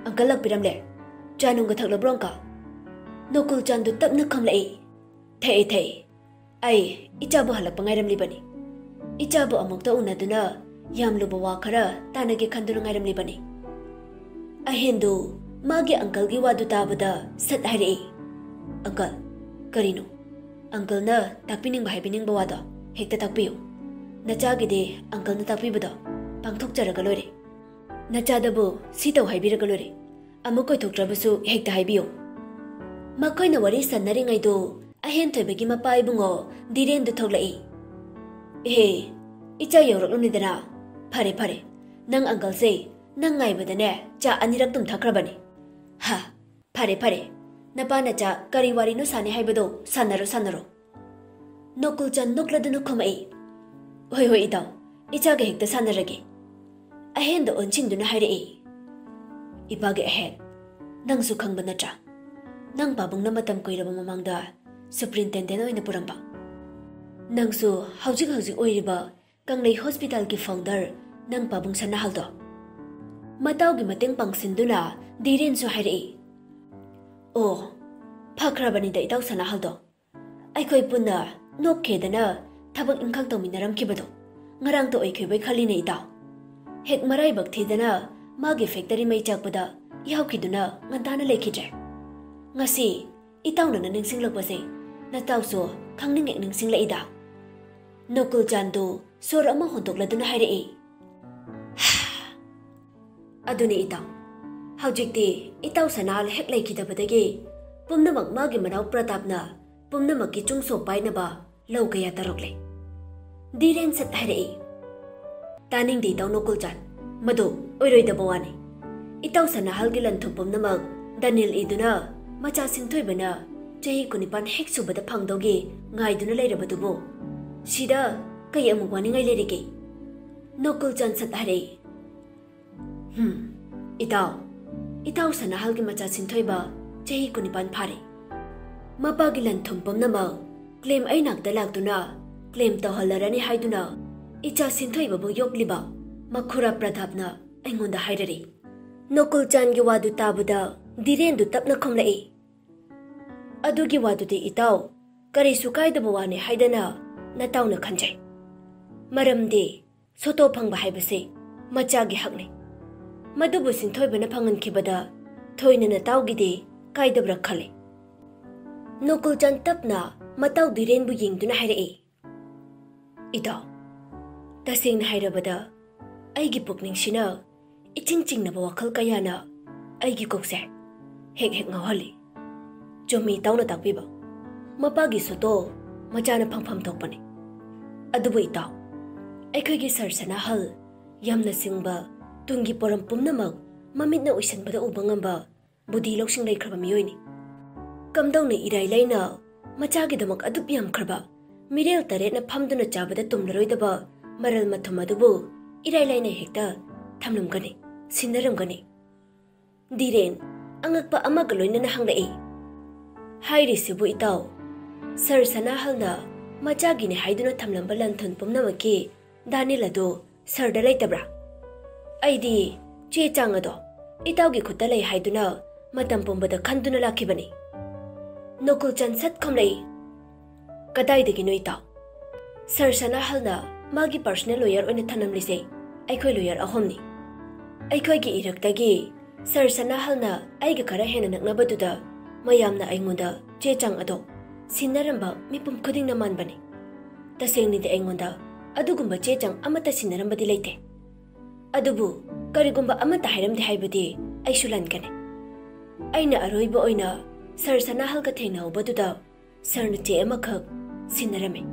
"ꯑꯪꯀꯜ ꯂꯥꯛꯄꯤꯔꯝꯂꯦ꯫ ꯆꯥ ꯅꯨꯡꯒ ꯊꯛꯂꯕ꯭ꯔꯣ, ꯑꯪꯀꯜ?" ꯅꯣꯀꯨꯜꯆꯥꯟꯗꯨ ꯇꯞꯅ ꯈꯨꯝꯂꯛꯏ, "ꯊꯛꯑꯦ, ꯊꯛꯑꯦ꯫ ꯑꯩ ꯏꯆꯥꯕꯨ ꯍꯜꯂꯛꯄ ꯉꯥꯏꯔꯝꯂꯤꯕꯅꯤ꯫ ꯏꯆꯥꯕꯨ ꯑꯃꯨꯛꯇ ꯎꯅꯗꯨꯅ ꯌꯥꯝ ꯂꯨꯕ ꯋꯥ ꯈꯔ ꯇꯥꯟꯅꯒꯦ ꯈꯟꯗꯨꯅ ꯉꯥꯏꯔꯝꯂꯤꯕꯅꯤ꯫" ꯑꯍꯦꯟꯗꯨ ꯃꯥꯒꯤ ꯑꯪꯀꯜꯒꯤ ꯋꯥꯗꯨ ꯇꯥꯕꯗ ꯁꯠ ꯍꯥꯏꯔꯛꯏ, "ꯑꯪꯀꯜ, ꯀꯔꯤꯅꯣ? ꯑꯪꯀꯜꯅ ꯇꯥꯛꯄꯤꯅꯤꯡꯕ ꯍꯥꯏꯕꯤꯅꯤꯡꯕ ꯋꯥꯗꯣ ꯍꯦꯛꯇ ꯇꯥꯛꯄꯤꯌꯨ꯫ ꯅꯆꯥꯒꯤꯗꯤ ꯑꯪꯀꯜꯅ ꯇꯥꯛꯄꯤꯕꯗꯣ ꯄꯥꯡꯊꯣꯛꯆꯔꯒ ꯂꯣꯏꯔꯦ꯫ ꯅꯆꯥꯗꯕꯨ ꯁꯤ ꯇꯧ ꯍꯥꯏꯕꯤꯔꯒ ꯂꯣꯏꯔꯦ꯫ ꯑꯃꯨꯛ ꯀꯣꯏꯊꯣꯛꯇ꯭ꯔꯕꯁꯨ ꯍꯦꯛꯇ ꯍꯥꯏꯕꯤꯌꯨ꯫" ꯃꯈꯣꯏꯅ ꯋꯥꯔꯤ ꯁꯥꯟꯅꯔꯤꯉꯩꯗꯨ ꯑꯍꯦꯟ ꯊꯣꯏꯕꯒꯤ ꯃꯄꯥ ꯏꯕꯨꯡꯉꯣ ꯙꯤꯔꯦꯟꯗꯨ ꯊꯣꯛꯂꯛꯏ꯫ "ꯑꯦꯍꯦ, ꯏꯆꯥ ꯌꯧꯔꯛꯂꯝꯂꯤꯗꯅ꯫ ꯐꯔꯦ, ꯐꯔꯦ꯫ ꯅꯪ ꯑꯪꯀꯜꯁꯦ ꯅꯪ ꯉꯥꯏꯕꯗꯅꯦ ꯆꯥ ꯑꯅꯤꯔꯛ ꯇꯨꯝꯊꯈ꯭ꯔꯕꯅꯤ꯫ ꯍꯥ, ꯐꯔꯦ, ꯐꯔꯦ꯫ ꯅꯄꯥ ꯅꯆꯥ ꯀꯔꯤ ꯋꯥꯔꯤꯅꯣ ꯁꯥꯟꯅꯤ ꯍꯥꯏꯕꯗꯣ ꯁꯥꯟꯅꯔꯣ, ꯁꯥꯟꯅꯔꯣ꯫" ꯅꯣꯀꯨꯜꯆꯟ ꯅꯣꯛꯂꯗꯨꯅ ꯈꯨꯝꯃꯛꯏ, "ꯍꯣꯏ, ꯍꯣꯏ, ꯏꯇꯥꯎ, ꯏꯆꯥꯒ ꯍꯦꯛꯇ ꯁꯥꯟꯅꯔꯒꯦ꯫" ꯑꯍꯦꯟꯗ ꯑꯣꯟꯁꯤꯟꯗꯨꯅ ꯍꯥꯏꯔꯛꯏ, "ꯏꯄꯥꯒꯤ ꯑꯍꯦꯟ, ꯅꯪꯁꯨ ꯈꯪꯕ ꯅꯠꯇ꯭ꯔꯥ? ꯅꯪ ꯄꯥꯕꯨꯡꯅ ꯃꯇꯝ ꯀꯨꯏꯔꯕ ꯃꯃꯥꯡꯗ ꯁꯨꯄ꯭ꯔꯤꯟꯇꯦꯟꯗꯦꯟ ꯑꯣꯏꯅ ꯄꯨꯔꯝꯕ꯫ ꯅꯪꯁꯨ ꯍꯧꯖꯤꯛ ꯍꯧꯖꯤꯛ ꯑꯣꯏꯔꯤꯕ ꯀꯪꯂꯩ ꯍꯣꯁꯄꯤꯇꯥꯜꯒꯤ ꯐꯥꯎꯟꯗꯔ ꯅꯪ ꯄꯥꯕꯨꯡ ꯁꯅꯥꯍꯜꯗꯣ꯫" ꯃꯇꯥꯎꯒꯤ ꯃꯇꯦꯡ ꯄꯥꯡꯁꯤꯟꯗꯨꯅ ꯗꯤꯔꯦꯟꯁꯨ ꯍꯥꯏꯔꯛꯏ, "ꯑꯣ, ꯐꯈ꯭ꯔꯕꯅꯤꯗ ꯏꯇꯥꯎ ꯁꯅꯥꯍꯜꯗꯣ꯫ ꯑꯩꯈꯣꯏ ꯄꯨꯟꯅ ꯅꯣꯛꯈꯦꯗꯅ ꯊꯕꯛ ꯏꯪꯈꯥꯡ ꯇꯧꯃꯤꯟꯅꯔꯝꯈꯤꯕꯗꯣ ꯉꯔꯥꯡꯇ ꯑꯣꯏꯈꯤꯕꯩ ꯈꯜꯂꯤꯅꯦ ꯏꯇꯥꯎ꯫ ꯍꯦꯛ ꯃꯔꯥꯏꯕꯛ ꯊꯤꯗꯅ ꯃꯥꯒꯤ ꯐꯦꯛꯇꯔꯤ ꯃꯩ ꯆꯥꯛꯄꯗ ꯌꯥꯎꯈꯤꯗꯨꯅ ꯉꯟꯇꯥꯅ ꯂꯩꯈꯤꯗ꯭ꯔꯦ꯫ ꯉꯁꯤ ꯏꯇꯥꯎꯅ ꯅꯪ ꯅꯤꯡꯁꯤꯡꯂꯛꯄꯁꯦ ꯅꯇꯥꯎꯁꯨ ꯈꯪꯅꯤꯡ ꯍꯦꯛ ꯅꯤꯡꯁꯤꯡꯂꯛꯏꯗ꯫" ꯅꯣꯀꯨꯜ ꯆꯥꯟꯗꯨ ꯁꯣꯔ ꯑꯃ ꯍꯣꯟꯗꯣꯛꯂꯗꯨꯅ ꯍꯥꯏꯔꯛꯏ, "ꯑꯗꯨꯅꯤ ꯏꯇꯥꯎ, ꯍꯧꯖꯤꯛꯇꯤ ꯏꯇꯥꯎ ꯁꯅꯥꯍꯜ ꯍꯦꯛ ꯂꯩꯈꯤꯗꯕꯗꯒꯤ ꯄꯨꯝꯅꯃꯛ ꯃꯥꯒꯤ ꯃꯅꯥꯎ ꯄ꯭ꯔꯇꯥꯞꯅ ꯄꯨꯝꯅꯃꯛꯀꯤ ꯆꯨꯡꯁꯣ ꯄꯥꯏꯅꯕ ꯂꯧ ꯀꯌꯥ ꯇꯧꯔꯛꯂꯦ꯫" ꯗꯤꯔꯦꯟ ꯁꯠ ꯍꯥꯏꯔꯛꯏ, "ꯇꯥꯅꯤꯡꯗꯦ ꯏꯇꯥꯎ ꯅꯣꯀꯨꯜ ꯆꯥꯟ, ꯃꯗꯨ ꯑꯣꯏꯔꯣꯏꯗꯕ ꯋꯥꯅꯤ꯫ ꯏꯇꯥꯎ ꯁꯅꯥꯍꯜꯒꯤ ꯂꯟ ꯊꯨꯝ ꯄꯨꯝꯅꯃꯛ ꯗꯅꯤꯜ ꯏꯗꯨꯅ ꯃꯆꯥ ꯁꯤꯡꯊꯣꯏꯕꯅ ꯆꯍꯤ ꯀꯨꯟꯅꯤꯄꯥꯟ ꯍꯦꯛ ꯁꯨꯕꯗ ꯐꯪꯗꯧꯒꯤ ꯉꯥꯏꯗꯨꯅ ꯂꯩꯔꯕꯗꯨꯕꯨ ꯁꯤꯗ ꯀꯩ ꯑꯃꯨꯛ ꯋꯥꯅꯤꯡꯉꯥꯏ ꯂꯩꯔꯤꯒꯦ?" ꯅꯣꯀꯨꯜ ꯆꯥꯟ ꯁꯠ ꯍꯥꯏꯔꯛꯏ, "ꯍꯝ, ꯏꯇꯥꯎ, ꯏꯇꯥꯎ ꯁꯅꯥꯍꯜꯒꯤ ꯃꯆꯥ ꯁꯤꯡꯊꯣꯏꯕ ꯆꯍꯤ ꯀꯨꯟꯅꯤꯄꯥꯟ ꯐꯥꯔꯦ꯫ ꯃꯄꯥꯒꯤ ꯂꯟ ꯊꯨꯝ ꯄꯨꯝꯅꯃꯛ ꯀ꯭ꯂꯦꯝ ꯑꯩ ꯅꯥꯛꯇ ꯂꯥꯛꯇꯨꯅ ꯀ꯭ꯂꯦꯝ ꯇꯧꯍꯜꯂꯔꯅꯤ ꯍꯥꯏꯗꯨꯅ ꯏꯆꯥ ꯁꯤꯡꯊꯣꯏꯕꯕꯨ ꯌꯣꯛꯂꯤꯕ ꯃꯈꯨꯔꯥ ꯄ꯭ꯔꯇꯥꯞꯅ ꯑꯩꯉꯣꯟꯗ ꯍꯥꯏꯔꯔꯤ꯫" ꯅꯣꯀꯨꯜ ꯆꯥꯟꯒꯤ ꯋꯥꯗꯨ ꯇꯥꯕꯗ ꯗꯤꯔꯦꯟꯗꯨ ꯇꯞꯅ ꯈꯨꯝꯂꯛꯏ, "ꯑꯗꯨꯒꯤ ꯋꯥꯗꯨꯗꯤ ꯏꯇꯥꯎ, ꯀꯔꯤꯁꯨ ꯀꯥꯏꯗꯕ ꯋꯥꯅꯤ ꯍꯥꯏꯗꯅ ꯅꯇꯥꯎꯅ ꯈꯟꯖꯩ꯫ ꯃꯔꯝꯗꯤ ꯁꯣꯇꯣ ꯐꯪꯕ ꯍꯥꯏꯕꯁꯤ ꯃꯆꯥꯒꯤ ꯍꯛꯅꯤ꯫ ꯃꯗꯨꯕꯨ ꯁꯤꯡꯊꯣꯏꯕꯅ ꯐꯪꯍꯟꯈꯤꯕꯗ ꯊꯣꯏꯅ ꯅꯇꯥꯎꯒꯤꯗꯤ ꯀꯥꯏꯗꯕ꯭ꯔꯥ ꯈꯜꯂꯤ꯫" ꯅꯣꯀꯨꯜ ꯆꯥꯟ ꯇꯞꯅ ꯃꯇꯥꯎ ꯗꯤꯔꯦꯟꯕꯨ ꯌꯦꯡꯗꯨꯅ ꯍꯥꯏꯔꯛꯏ, "ꯏꯇꯥꯎ, ꯇꯁꯦꯡꯅ ꯍꯥꯏꯔꯕꯗ ꯑꯩꯒꯤ ꯄꯨꯛꯅꯤꯡꯁꯤꯅ ꯏꯆꯤꯡ ꯆꯤꯡꯅꯕ ꯋꯥꯈꯜ ꯀꯌꯥꯅ ꯑꯩꯒꯤ ꯀꯣꯛꯁꯦ ꯍꯦꯛ ꯍꯦꯛ ꯉꯥꯎꯍꯜꯂꯤ꯫ ꯆꯨꯝꯃꯤ ꯏꯇꯥꯎꯅ ꯇꯥꯛꯄꯤꯕ꯫ ꯃꯄꯥꯒꯤ ꯁꯣꯇꯣ ꯃꯆꯥꯅ ꯐꯪꯐꯝ ꯊꯣꯛꯄꯅꯤ꯫ ꯑꯗꯨꯕꯨ ꯏꯇꯥꯎ, ꯑꯩꯈꯣꯏꯒꯤ ꯁꯔ ꯁꯅꯥꯍꯜ ꯌꯥꯝꯅ ꯁꯤꯡꯕ, ꯇꯨꯡꯒꯤ ꯄꯣꯔꯝ ꯄꯨꯝꯅꯃꯛ ꯃꯃꯤꯠꯅ ꯎꯏꯁꯟꯕꯗ ꯎꯕ ꯉꯝꯕ ꯕꯨꯙꯤ ꯂꯧꯁꯤꯡ ꯂꯩꯈ꯭ꯔꯕ ꯃꯤꯑꯣꯏꯅꯤ꯫ ꯀꯝꯗꯧꯅ ꯏꯔꯥꯏ ꯂꯥꯏꯅ ꯃꯆꯥꯒꯤꯗꯃꯛ ꯑꯗꯨꯛ ꯌꯥꯝꯈ꯭ꯔꯕ ꯃꯤꯔꯦꯜ ꯇꯔꯦꯠꯅ ꯐꯝꯗꯨꯅ ꯆꯥꯕꯗ ꯇꯨꯝꯂꯔꯣꯏꯗꯕ ꯃꯔꯜ ꯃꯊꯨꯝ ꯑꯗꯨꯕꯨ ꯏꯔꯥꯏ ꯂꯥꯏꯅ ꯍꯦꯛꯇ ꯊꯝꯂꯝꯒꯅꯤ, ꯁꯤꯟꯅꯔꯝꯒꯅꯤ꯫ ꯙꯤꯔꯦꯟ ꯑꯉꯛꯄ ꯑꯃꯒ ꯂꯣꯏꯅꯅ ꯍꯪꯂꯛꯏ, "ꯍꯥꯏꯔꯤꯁꯤꯕꯨ ꯏꯇꯥꯎ, ꯁꯔ ꯁꯅꯥꯍꯜꯅ ꯃꯆꯥꯒꯤꯅꯤ ꯍꯥꯏꯗꯨꯅ ꯊꯝꯂꯝꯕ ꯂꯟ ꯊꯨꯝ ꯄꯨꯝꯅꯃꯛꯀꯤ ꯗꯥꯅꯤꯜ ꯑꯗꯨ ꯁꯔꯗ ꯂꯩꯇꯕ꯭ꯔꯥ? ꯑꯩꯗꯤ ꯆꯦ ꯆꯥꯡ ꯑꯗꯣ ꯏꯇꯥꯎꯒꯤ ꯈꯨꯠꯇ ꯂꯩ ꯍꯥꯏꯗꯨꯅ ꯃꯇꯝ ꯄꯨꯝꯕꯗ ꯈꯟꯗꯨꯅ ꯂꯥꯛꯈꯤꯕꯅꯤ꯫" ꯅꯣꯀꯨꯜ ꯆꯟ ꯁꯠ ꯈꯨꯝꯂꯛꯏ, "ꯀꯗꯥꯏꯗꯒꯤꯅꯣ ꯏꯇꯥꯎ? ꯁꯔ ꯁꯅꯥꯍꯜꯅ ꯃꯥꯒꯤ ꯄꯔꯁꯅꯦꯜ ꯂꯣꯌꯔ ꯑꯣꯏꯅ ꯊꯝꯂꯝꯂꯤꯁꯦ ꯑꯩꯈꯣꯏ ꯂꯣꯌꯔ ꯑꯍꯨꯝꯅꯤ꯫ ꯑꯩꯈꯣꯏꯒꯤ ꯏꯔꯛꯇꯒꯤ ꯁꯔ ꯁꯅꯥꯍꯜꯅ ꯑꯩꯒ ꯈꯔ ꯍꯦꯟꯅ ꯅꯛꯅꯕꯗꯨꯗ ꯃꯌꯥꯝꯅ ꯑꯩꯉꯣꯟꯗ ꯆꯦ ꯆꯥꯡ ꯑꯗꯣ ꯁꯤꯟꯅꯔꯝꯕ ꯃꯤꯄꯨꯝ ꯈꯨꯗꯤꯡꯅ ꯃꯥꯟꯕꯅꯤ꯫ ꯇꯁꯦꯡꯅꯗꯤ ꯑꯩꯉꯣꯟꯗ ꯑꯗꯨꯒꯨꯝꯕ ꯆꯦ ꯆꯥꯡ ꯑꯃꯠꯇ ꯁꯤꯟꯅꯔꯝꯕꯗꯤ ꯂꯩꯇꯦ꯫ ꯑꯗꯨꯕꯨ ꯀꯔꯤꯒꯨꯝꯕ ꯑꯃꯠꯇ ꯍꯥꯏꯔꯝꯗꯦ ꯍꯥꯏꯕꯗꯤ ꯑꯩꯁꯨ ꯂꯥꯟꯒꯅꯤ꯫ ꯑꯩꯅ ꯑꯔꯣꯏꯕ ꯑꯣꯏꯅ ꯁꯔ ꯁꯅꯥꯍꯜꯒ ꯊꯦꯡꯅꯍꯧꯕꯗꯨꯗ ꯁꯔꯅ ꯆꯦ ꯑꯃꯈꯛ ꯁꯤꯟꯅꯔꯝꯃꯤ꯫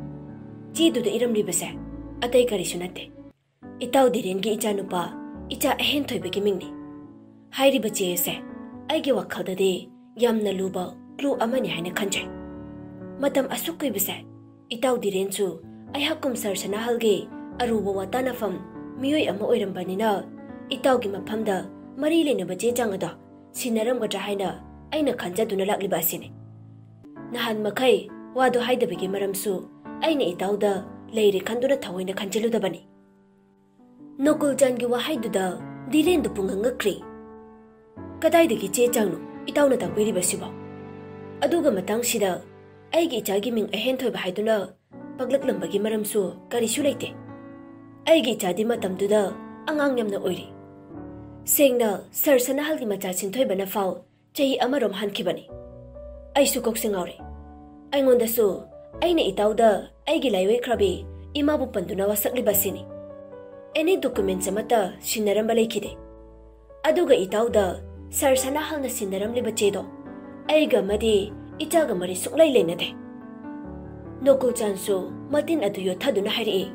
ꯆꯦꯗꯨꯗ ꯏꯔꯝꯂꯤꯕꯁꯦ ꯑꯇꯩ ꯀꯔꯤꯁꯨ ꯅꯠꯇꯦ, ꯏꯇꯥꯎ ꯙꯤꯔꯦꯟꯒꯤ ꯏꯆꯥꯅꯨꯄꯥ, ꯏꯆꯥ ꯑꯍꯦꯟ ꯊꯣꯏꯕꯒꯤ ꯃꯤꯡꯅꯤ꯫ ꯍꯥꯏꯔꯤꯕ ꯆꯦ ꯑꯁꯦ ꯑꯩꯒꯤ ꯋꯥꯈꯜꯗꯗꯤ ꯌꯥꯝꯅ ꯂꯨꯕ ꯀ꯭ꯂꯨ ꯑꯃꯅꯤ ꯍꯥꯏꯅ ꯈꯟꯖꯩ꯫ ꯃꯇꯝ ꯑꯁꯨꯛ ꯀꯨꯏꯕꯁꯦ ꯏꯇꯥꯎ ꯙꯤꯔꯦꯟꯁꯨ ꯑꯩꯍꯥꯛꯀꯨꯝ ꯁꯔ ꯁꯅꯥꯍꯜꯒꯤ ꯑꯔꯨꯕ ꯋꯥꯇꯥꯅꯐꯝ ꯃꯤꯑꯣꯏ ꯑꯃ ꯑꯣꯏꯔꯝꯕꯅꯤꯅ, ꯏꯇꯥꯎꯒꯤ ꯃꯐꯝꯗ ꯃꯔꯤ ꯂꯩꯅꯕ ꯆꯦ ꯆꯥꯡ ꯑꯗꯣ ꯁꯤꯟꯅꯔꯝꯒꯗ꯭ꯔꯥ ꯍꯥꯏꯅ ꯑꯩꯅ ꯈꯟꯖꯗꯨꯅ ꯂꯥꯛꯂꯤꯕ ꯑꯁꯤꯅꯤ꯫ ꯅꯍꯥꯟ ꯃꯈꯩ ꯋꯥꯗꯨ ꯍꯥꯏꯗꯕꯒꯤ ꯃꯔꯝꯁꯨ ꯑꯩꯅ ꯏꯇꯥꯎꯗ ꯂꯩꯔꯦ ꯈꯟꯗꯨꯅ ꯊꯑꯣꯏꯅ ꯈꯟꯖꯤꯜꯂꯨꯗꯕꯅꯤ꯫" ꯅꯣꯀꯨꯜ ꯆꯥꯟꯒꯤ ꯋꯥꯍꯩꯗꯨꯗ ꯙꯤꯔꯦꯟꯗꯨ ꯄꯨꯡꯉꯛ ꯉꯛꯈ꯭ꯔꯦ꯫ "ꯀꯗꯥꯏꯗꯒꯤ ꯆꯦ ꯆꯥꯡꯅꯣ ꯏꯇꯥꯎꯅ ꯇꯥꯛꯄꯤꯔꯤꯕꯁꯤꯕꯣ? ꯑꯗꯨꯒ ꯃꯇꯥꯡꯁꯤꯗ ꯑꯩꯒꯤ ꯏꯆꯥꯒꯤ ꯃꯤꯡ ꯑꯍꯦꯟ ꯊꯣꯏꯕ ꯍꯥꯏꯗꯨꯅ ꯄꯛꯂꯛꯂꯝꯕꯒꯤ ꯃꯔꯝꯁꯨ ꯀꯔꯤꯁꯨ ꯂꯩꯇꯦ꯫ ꯑꯩꯒꯤ ꯏꯆꯥꯗꯤ ꯃꯇꯝꯗꯨꯗ ꯑꯉꯥꯡ ꯌꯥꯝꯅ ꯑꯣꯏꯔꯤ꯫ ꯁꯦꯡꯅ ꯁꯔ ꯁꯅꯥꯍꯜꯒꯤ ꯃꯆꯥ ꯁꯤꯟꯊꯣꯏꯕꯅ ꯐꯥꯎ ꯆꯍꯤ ꯑꯃꯔꯣꯝ ꯍꯟꯈꯤꯕꯅꯤ꯫ ꯑꯩꯁꯨ ꯀꯣꯛꯁꯦ ꯉꯥꯎꯔꯦ꯫ ꯑꯩꯉꯣꯟꯗꯁꯨ ꯑꯩꯅ ꯏꯇꯥꯎꯗ ꯑꯩꯒꯤ ꯂꯥꯏꯑꯣꯏꯈ꯭ꯔꯕꯤ ꯏꯃꯥꯕꯨ ꯄꯟꯗꯨꯅ ꯋꯥꯁꯛꯂꯤꯕ ꯑꯁꯤꯅꯤ꯫ ꯑꯦꯅꯤ ꯗꯣꯀꯨꯃꯦꯟꯠꯁ ꯑꯃꯠꯇ ꯁꯤꯟꯅꯔꯝꯕ ꯂꯩꯈꯤꯗꯦ꯫ ꯑꯗꯨꯒ ꯏꯇꯥꯎꯗ ꯁꯔ ꯁꯅꯥꯍꯜꯅ ꯁꯤꯟꯅꯔꯝꯂꯤꯕ ꯆꯦꯗꯣ ꯑꯩꯒ ꯑꯃꯗꯤ ꯏꯆꯥꯒ ꯃꯔꯤ ꯁꯨꯡꯂꯩ ꯂꯩꯅꯗꯦ꯫" ꯅꯣꯀꯨꯜ ꯆꯥꯟꯁꯨ ꯃꯇꯤꯟ ꯑꯗꯨ ꯌꯣꯠꯊꯗꯨꯅ ꯍꯥꯏꯔꯛꯏ,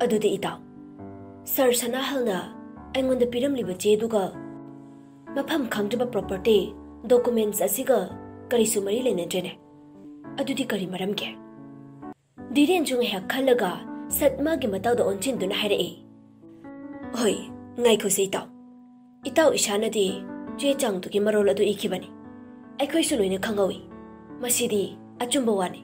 "ꯑꯗꯨꯗꯤ ꯏꯇꯥꯎ, ꯁꯔ ꯁꯅꯥꯍꯜꯅ ꯑꯩꯉꯣꯟꯗ ꯄꯤꯔꯝꯂꯤꯕ ꯆꯦꯗꯨꯒ ꯃꯐꯝ ꯈꯪꯗ꯭ꯔꯕ ꯄ꯭ꯔꯣꯄꯔꯇꯤ ꯗꯣꯀꯨꯃꯦꯟꯠꯁ ꯑꯁꯤꯒ ꯀꯔꯤꯁꯨ ꯃꯔꯤ ꯂꯩꯅꯗ꯭ꯔꯦꯅꯦ꯫ ꯑꯗꯨꯗꯤ ꯀꯔꯤ ꯃꯔꯝꯒꯤ?" ꯙꯤꯔꯦꯟꯁꯨ ꯉꯥꯏꯍꯥꯛ ꯈꯜꯂꯒ ꯁꯠ ꯃꯥꯒꯤ ꯃꯇꯥꯎꯗ ꯑꯣꯟꯁꯤꯟꯗꯨꯅ ꯍꯥꯏꯔꯛꯏ, "ꯍꯣꯏ, ꯉꯥꯏꯈꯣꯁꯦ ꯏꯇꯥꯎ, ꯏꯇꯥꯎ ꯏꯁꯥꯅꯗꯤ ꯆꯦ ꯆꯥꯡꯗꯨꯒꯤ ꯃꯔꯣꯜ ꯑꯗꯨ ꯏꯈꯤꯕꯅꯤ꯫ ꯑꯩꯈꯣꯏꯁꯨ ꯂꯣꯏꯅ ꯈꯪꯍꯧꯏ꯫ ꯃꯁꯤꯗꯤ ꯑꯆꯨꯝꯕ ꯋꯥꯅꯤ꯫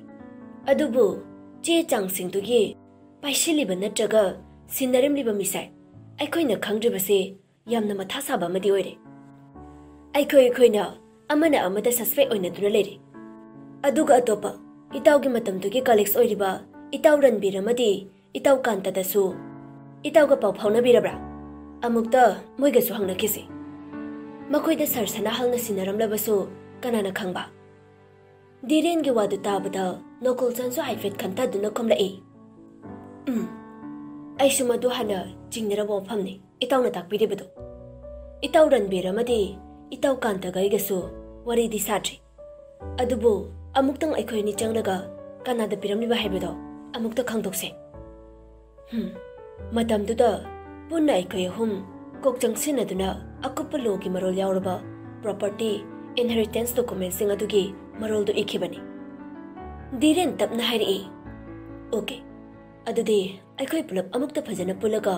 ꯑꯗꯨꯕꯨ ꯆꯦ ꯆꯥꯡꯁꯤꯡꯗꯨꯒꯤ ꯄꯥꯏꯁꯤꯜꯂꯤꯕ ꯅꯠꯇ꯭ꯔꯒ ꯁꯤꯟꯅꯔꯝꯂꯤꯕ ꯃꯤꯁꯦ ꯑꯩꯈꯣꯏꯅ ꯈꯪꯗ꯭ꯔꯤꯕꯁꯦ ꯌꯥꯝꯅ ꯃꯊꯥ ꯁꯥꯕ ꯑꯃꯗꯤ ꯑꯣꯏꯔꯦ꯫ ꯑꯩꯈꯣꯏ ꯑꯩꯈꯣꯏꯅ ꯑꯃꯅ ꯑꯃꯗ suspect ꯑꯣꯏꯅꯗꯨꯅ ꯂꯩꯔꯤ꯫ ꯑꯗꯨꯒ ꯑꯇꯣꯞꯄ, ꯏꯇꯥꯎꯒꯤ ꯃꯇꯝꯗꯨꯒꯤ colleagues ꯑꯣꯏꯔꯤꯕ ꯏꯇꯥꯎ ꯔꯟꯕꯤꯔ ꯑꯃꯗꯤ ꯏꯇꯥꯎ ꯀꯥꯟꯇꯗꯁꯨ ꯏꯇꯥꯎꯒ ꯄꯥꯎ ꯐꯥꯎꯅꯕꯤꯔꯕ꯭ꯔꯥ? ꯑꯃꯨꯛꯇ ꯃꯣꯏꯒꯁꯨ ꯍꯪꯅꯈꯤꯁꯤ꯫ ꯃꯈꯣꯏꯗ ꯁꯔ ꯁꯅꯥꯍꯜꯅ ꯁꯤꯟꯅꯔꯝꯂꯕꯁꯨ ꯀꯅꯥꯅ ꯈꯪꯕ? ꯙꯤꯔꯦꯟꯒꯤ ꯋꯥꯗꯨ ꯇꯥꯕꯗ ꯅꯣꯀꯨꯜꯆꯥꯟꯁꯨ ꯍꯥꯏꯐꯦꯠ ꯈꯟꯊꯗꯨꯅ ꯈꯨꯝꯂꯛꯏ, "ꯎꯝ, ꯑꯩꯁꯨ ꯃꯗꯨ ꯍꯥꯟꯅ ꯆꯤꯡꯅꯔꯕ ꯋꯥꯐꯝꯅꯤ ꯏꯇꯥꯎꯅ ꯇꯥꯛꯄꯤꯔꯤꯕꯗꯨ꯫ ꯏꯇꯥꯎ ꯔꯟꯕꯤꯔ ꯑꯃꯗꯤ ꯏꯇꯥꯎ ꯀꯥꯟꯇꯒ ꯑꯩꯒꯁꯨ ꯋꯥꯔꯤꯗꯤ ꯁꯥꯗ꯭ꯔꯤ꯫ ꯑꯗꯨꯕꯨ ꯑꯃꯨꯛꯇꯪ ꯑꯩꯈꯣꯏ ꯑꯅꯤ ꯆꯪꯂꯒ ꯀꯅꯥꯗ ꯄꯤꯔꯝꯂꯤꯕ ꯍꯥꯏꯕꯗꯣ ꯑꯃꯨꯛꯇ ꯈꯪꯗꯣꯛꯁꯦ꯫" ꯍꯝ, ꯃꯇꯝꯗꯨꯗ ꯄꯨꯟꯅ ꯑꯩꯈꯣꯏ ꯑꯍꯨꯝ ꯀꯣꯛ ꯆꯪꯁꯤꯟꯅꯗꯨꯅ ꯑꯀꯨꯞꯄ ꯂꯣꯒꯤ ꯃꯔꯣꯜ ꯌꯥꯎꯔꯕ property, inheritance documentꯁꯤꯡ ꯑꯗꯨꯒꯤ ꯃꯔꯣꯜꯗꯨ ꯏꯈꯤꯕꯅꯤ꯫ ꯙꯤꯔꯦꯟ ꯇꯞꯅ ꯍꯥꯏꯔꯛꯏ, "ꯑꯣꯀꯦ, ꯑꯗꯨꯗꯤ ꯑꯩꯈꯣꯏ ꯄꯨꯂꯞ ꯑꯃꯨꯛꯇ ꯐꯖꯅ ꯄꯨꯜꯂꯒ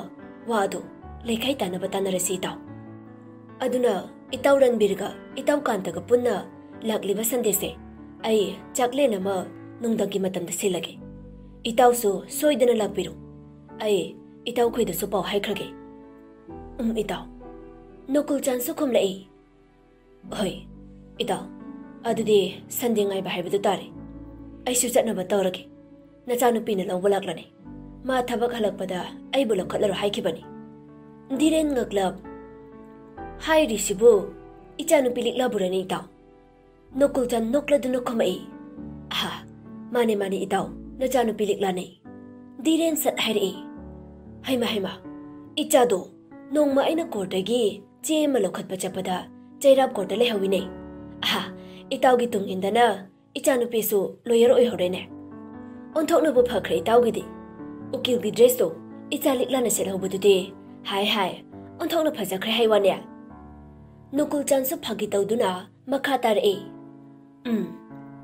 ꯋꯥ ꯑꯗꯨ ꯂꯩꯈꯥꯏ ꯇꯥꯅꯕ ꯇꯥꯟꯅꯔꯁꯤ ꯏꯇꯥꯎ꯫ ꯑꯗꯨꯅ ꯏꯇꯥꯎ ꯔꯟꯕꯤꯔꯒ ꯏꯇꯥꯎ ꯀꯥꯟꯇꯒ ꯄꯨꯟꯅ ꯂꯥꯛꯂꯤꯕ Sundayꯁꯦ ꯑꯩ ꯆꯥꯛꯂꯦꯟ ꯑꯃ ꯅꯨꯡꯗꯥꯡꯒꯤ ꯃꯇꯝꯗ ꯁꯤꯜꯂꯒꯦ꯫ ꯏꯇꯥꯎꯁꯨ ꯁꯣꯏꯗꯅ ꯂꯥꯛꯄꯤꯔꯣ꯫ ꯑꯩ ꯏꯇꯥꯎꯈꯣꯏꯗꯁꯨ ꯄꯥꯎ ꯍꯥꯏꯈ꯭ꯔꯒꯦ꯫" "ꯎꯝ ꯏꯇꯥꯎ꯫" ꯅꯣꯀꯨꯜꯆꯥꯟꯁꯨ ꯈꯨꯝꯂꯛꯏ, "ꯍꯣꯏ ꯏꯇꯥꯎ, ꯑꯗꯨꯗꯤ Sunday ꯉꯥꯏꯕ ꯍꯥꯏꯕꯗꯨ ꯇꯥꯔꯦ꯫ ꯑꯩꯁꯨ ꯆꯠꯅꯕ ꯇꯧꯔꯒꯦ꯫ ꯅꯆꯥꯅꯨꯄꯤꯅ ꯂꯧꯕ ꯂꯥꯛꯂꯅꯤ꯫ ꯃꯥ ꯊꯕꯛ ꯍꯜꯂꯛꯄꯗ ꯑꯩꯕꯨ ꯂꯧꯈꯠꯂꯔꯣ ꯍꯥꯏꯈꯤꯕꯅꯤ꯫" ꯙꯤꯔꯦꯟ ꯉꯛꯂꯞ, "ꯍꯥꯏꯔꯤꯁꯤꯕꯨ ꯏꯆꯥꯅꯨꯄꯤ ꯂꯤꯛꯂꯥꯕꯨꯔꯅꯤ ꯏꯇꯥꯎ?" ꯅꯣꯀꯨꯜꯆꯥꯟ ꯅꯣꯛꯂꯗꯨꯅ ꯈꯨꯝꯃꯛꯏ, "ꯑꯍꯥ, ꯃꯥꯅꯦ ꯃꯥꯅꯦ ꯏꯇꯥꯎ, ꯅꯆꯥꯅꯨꯄꯤ ꯂꯤꯛꯂꯥꯅꯦ꯫" ꯙꯤꯔꯦꯟ ꯁꯠ ꯍꯥꯏꯔꯛꯏ, "ꯍꯩꯃ ꯍꯩꯃ, ꯏꯆꯥꯗꯣ ꯅꯣꯡꯃ ꯑꯩꯅ courtꯇꯒꯤ ꯆꯦ ꯑꯃ ꯂꯧꯈꯠꯄ ꯆꯠꯄꯗ ꯆꯩꯔꯥꯞ courtꯇ ꯂꯩꯍꯧꯋꯤꯅꯦ꯫ ꯑꯍꯥ, ꯏꯇꯥꯎꯒꯤ ꯇꯨꯡ ꯏꯟꯗꯅ ꯏꯆꯥꯅꯨꯄꯤꯁꯨ lawyer ꯑꯣꯏꯍꯧꯔꯦꯅꯦ꯫ ꯑꯣꯟꯊꯣꯛꯅꯕꯨ ꯐꯈ꯭ꯔꯦ ꯏꯇꯥꯎꯒꯤꯗꯤ꯫ ꯎꯀꯤꯜꯒꯤ dressꯇꯣ ꯏꯆꯥ ꯂꯤꯛꯂꯥꯅ ꯁꯦꯠꯍꯧꯕꯗꯨꯗꯤ ꯍꯥꯏ ꯍꯥꯏ ꯑꯣꯟꯊꯣꯛꯅ ꯐꯖꯈ꯭ꯔꯦ ꯍꯥꯏ ꯋꯥꯅꯦ꯫" ꯅꯣꯀꯨꯜꯆꯥꯟꯁꯨ ꯐꯥꯒꯤ ꯇꯧꯗꯨꯅ ꯃꯈꯥ ꯇꯥꯔꯛꯏ, "ꯎꯝ,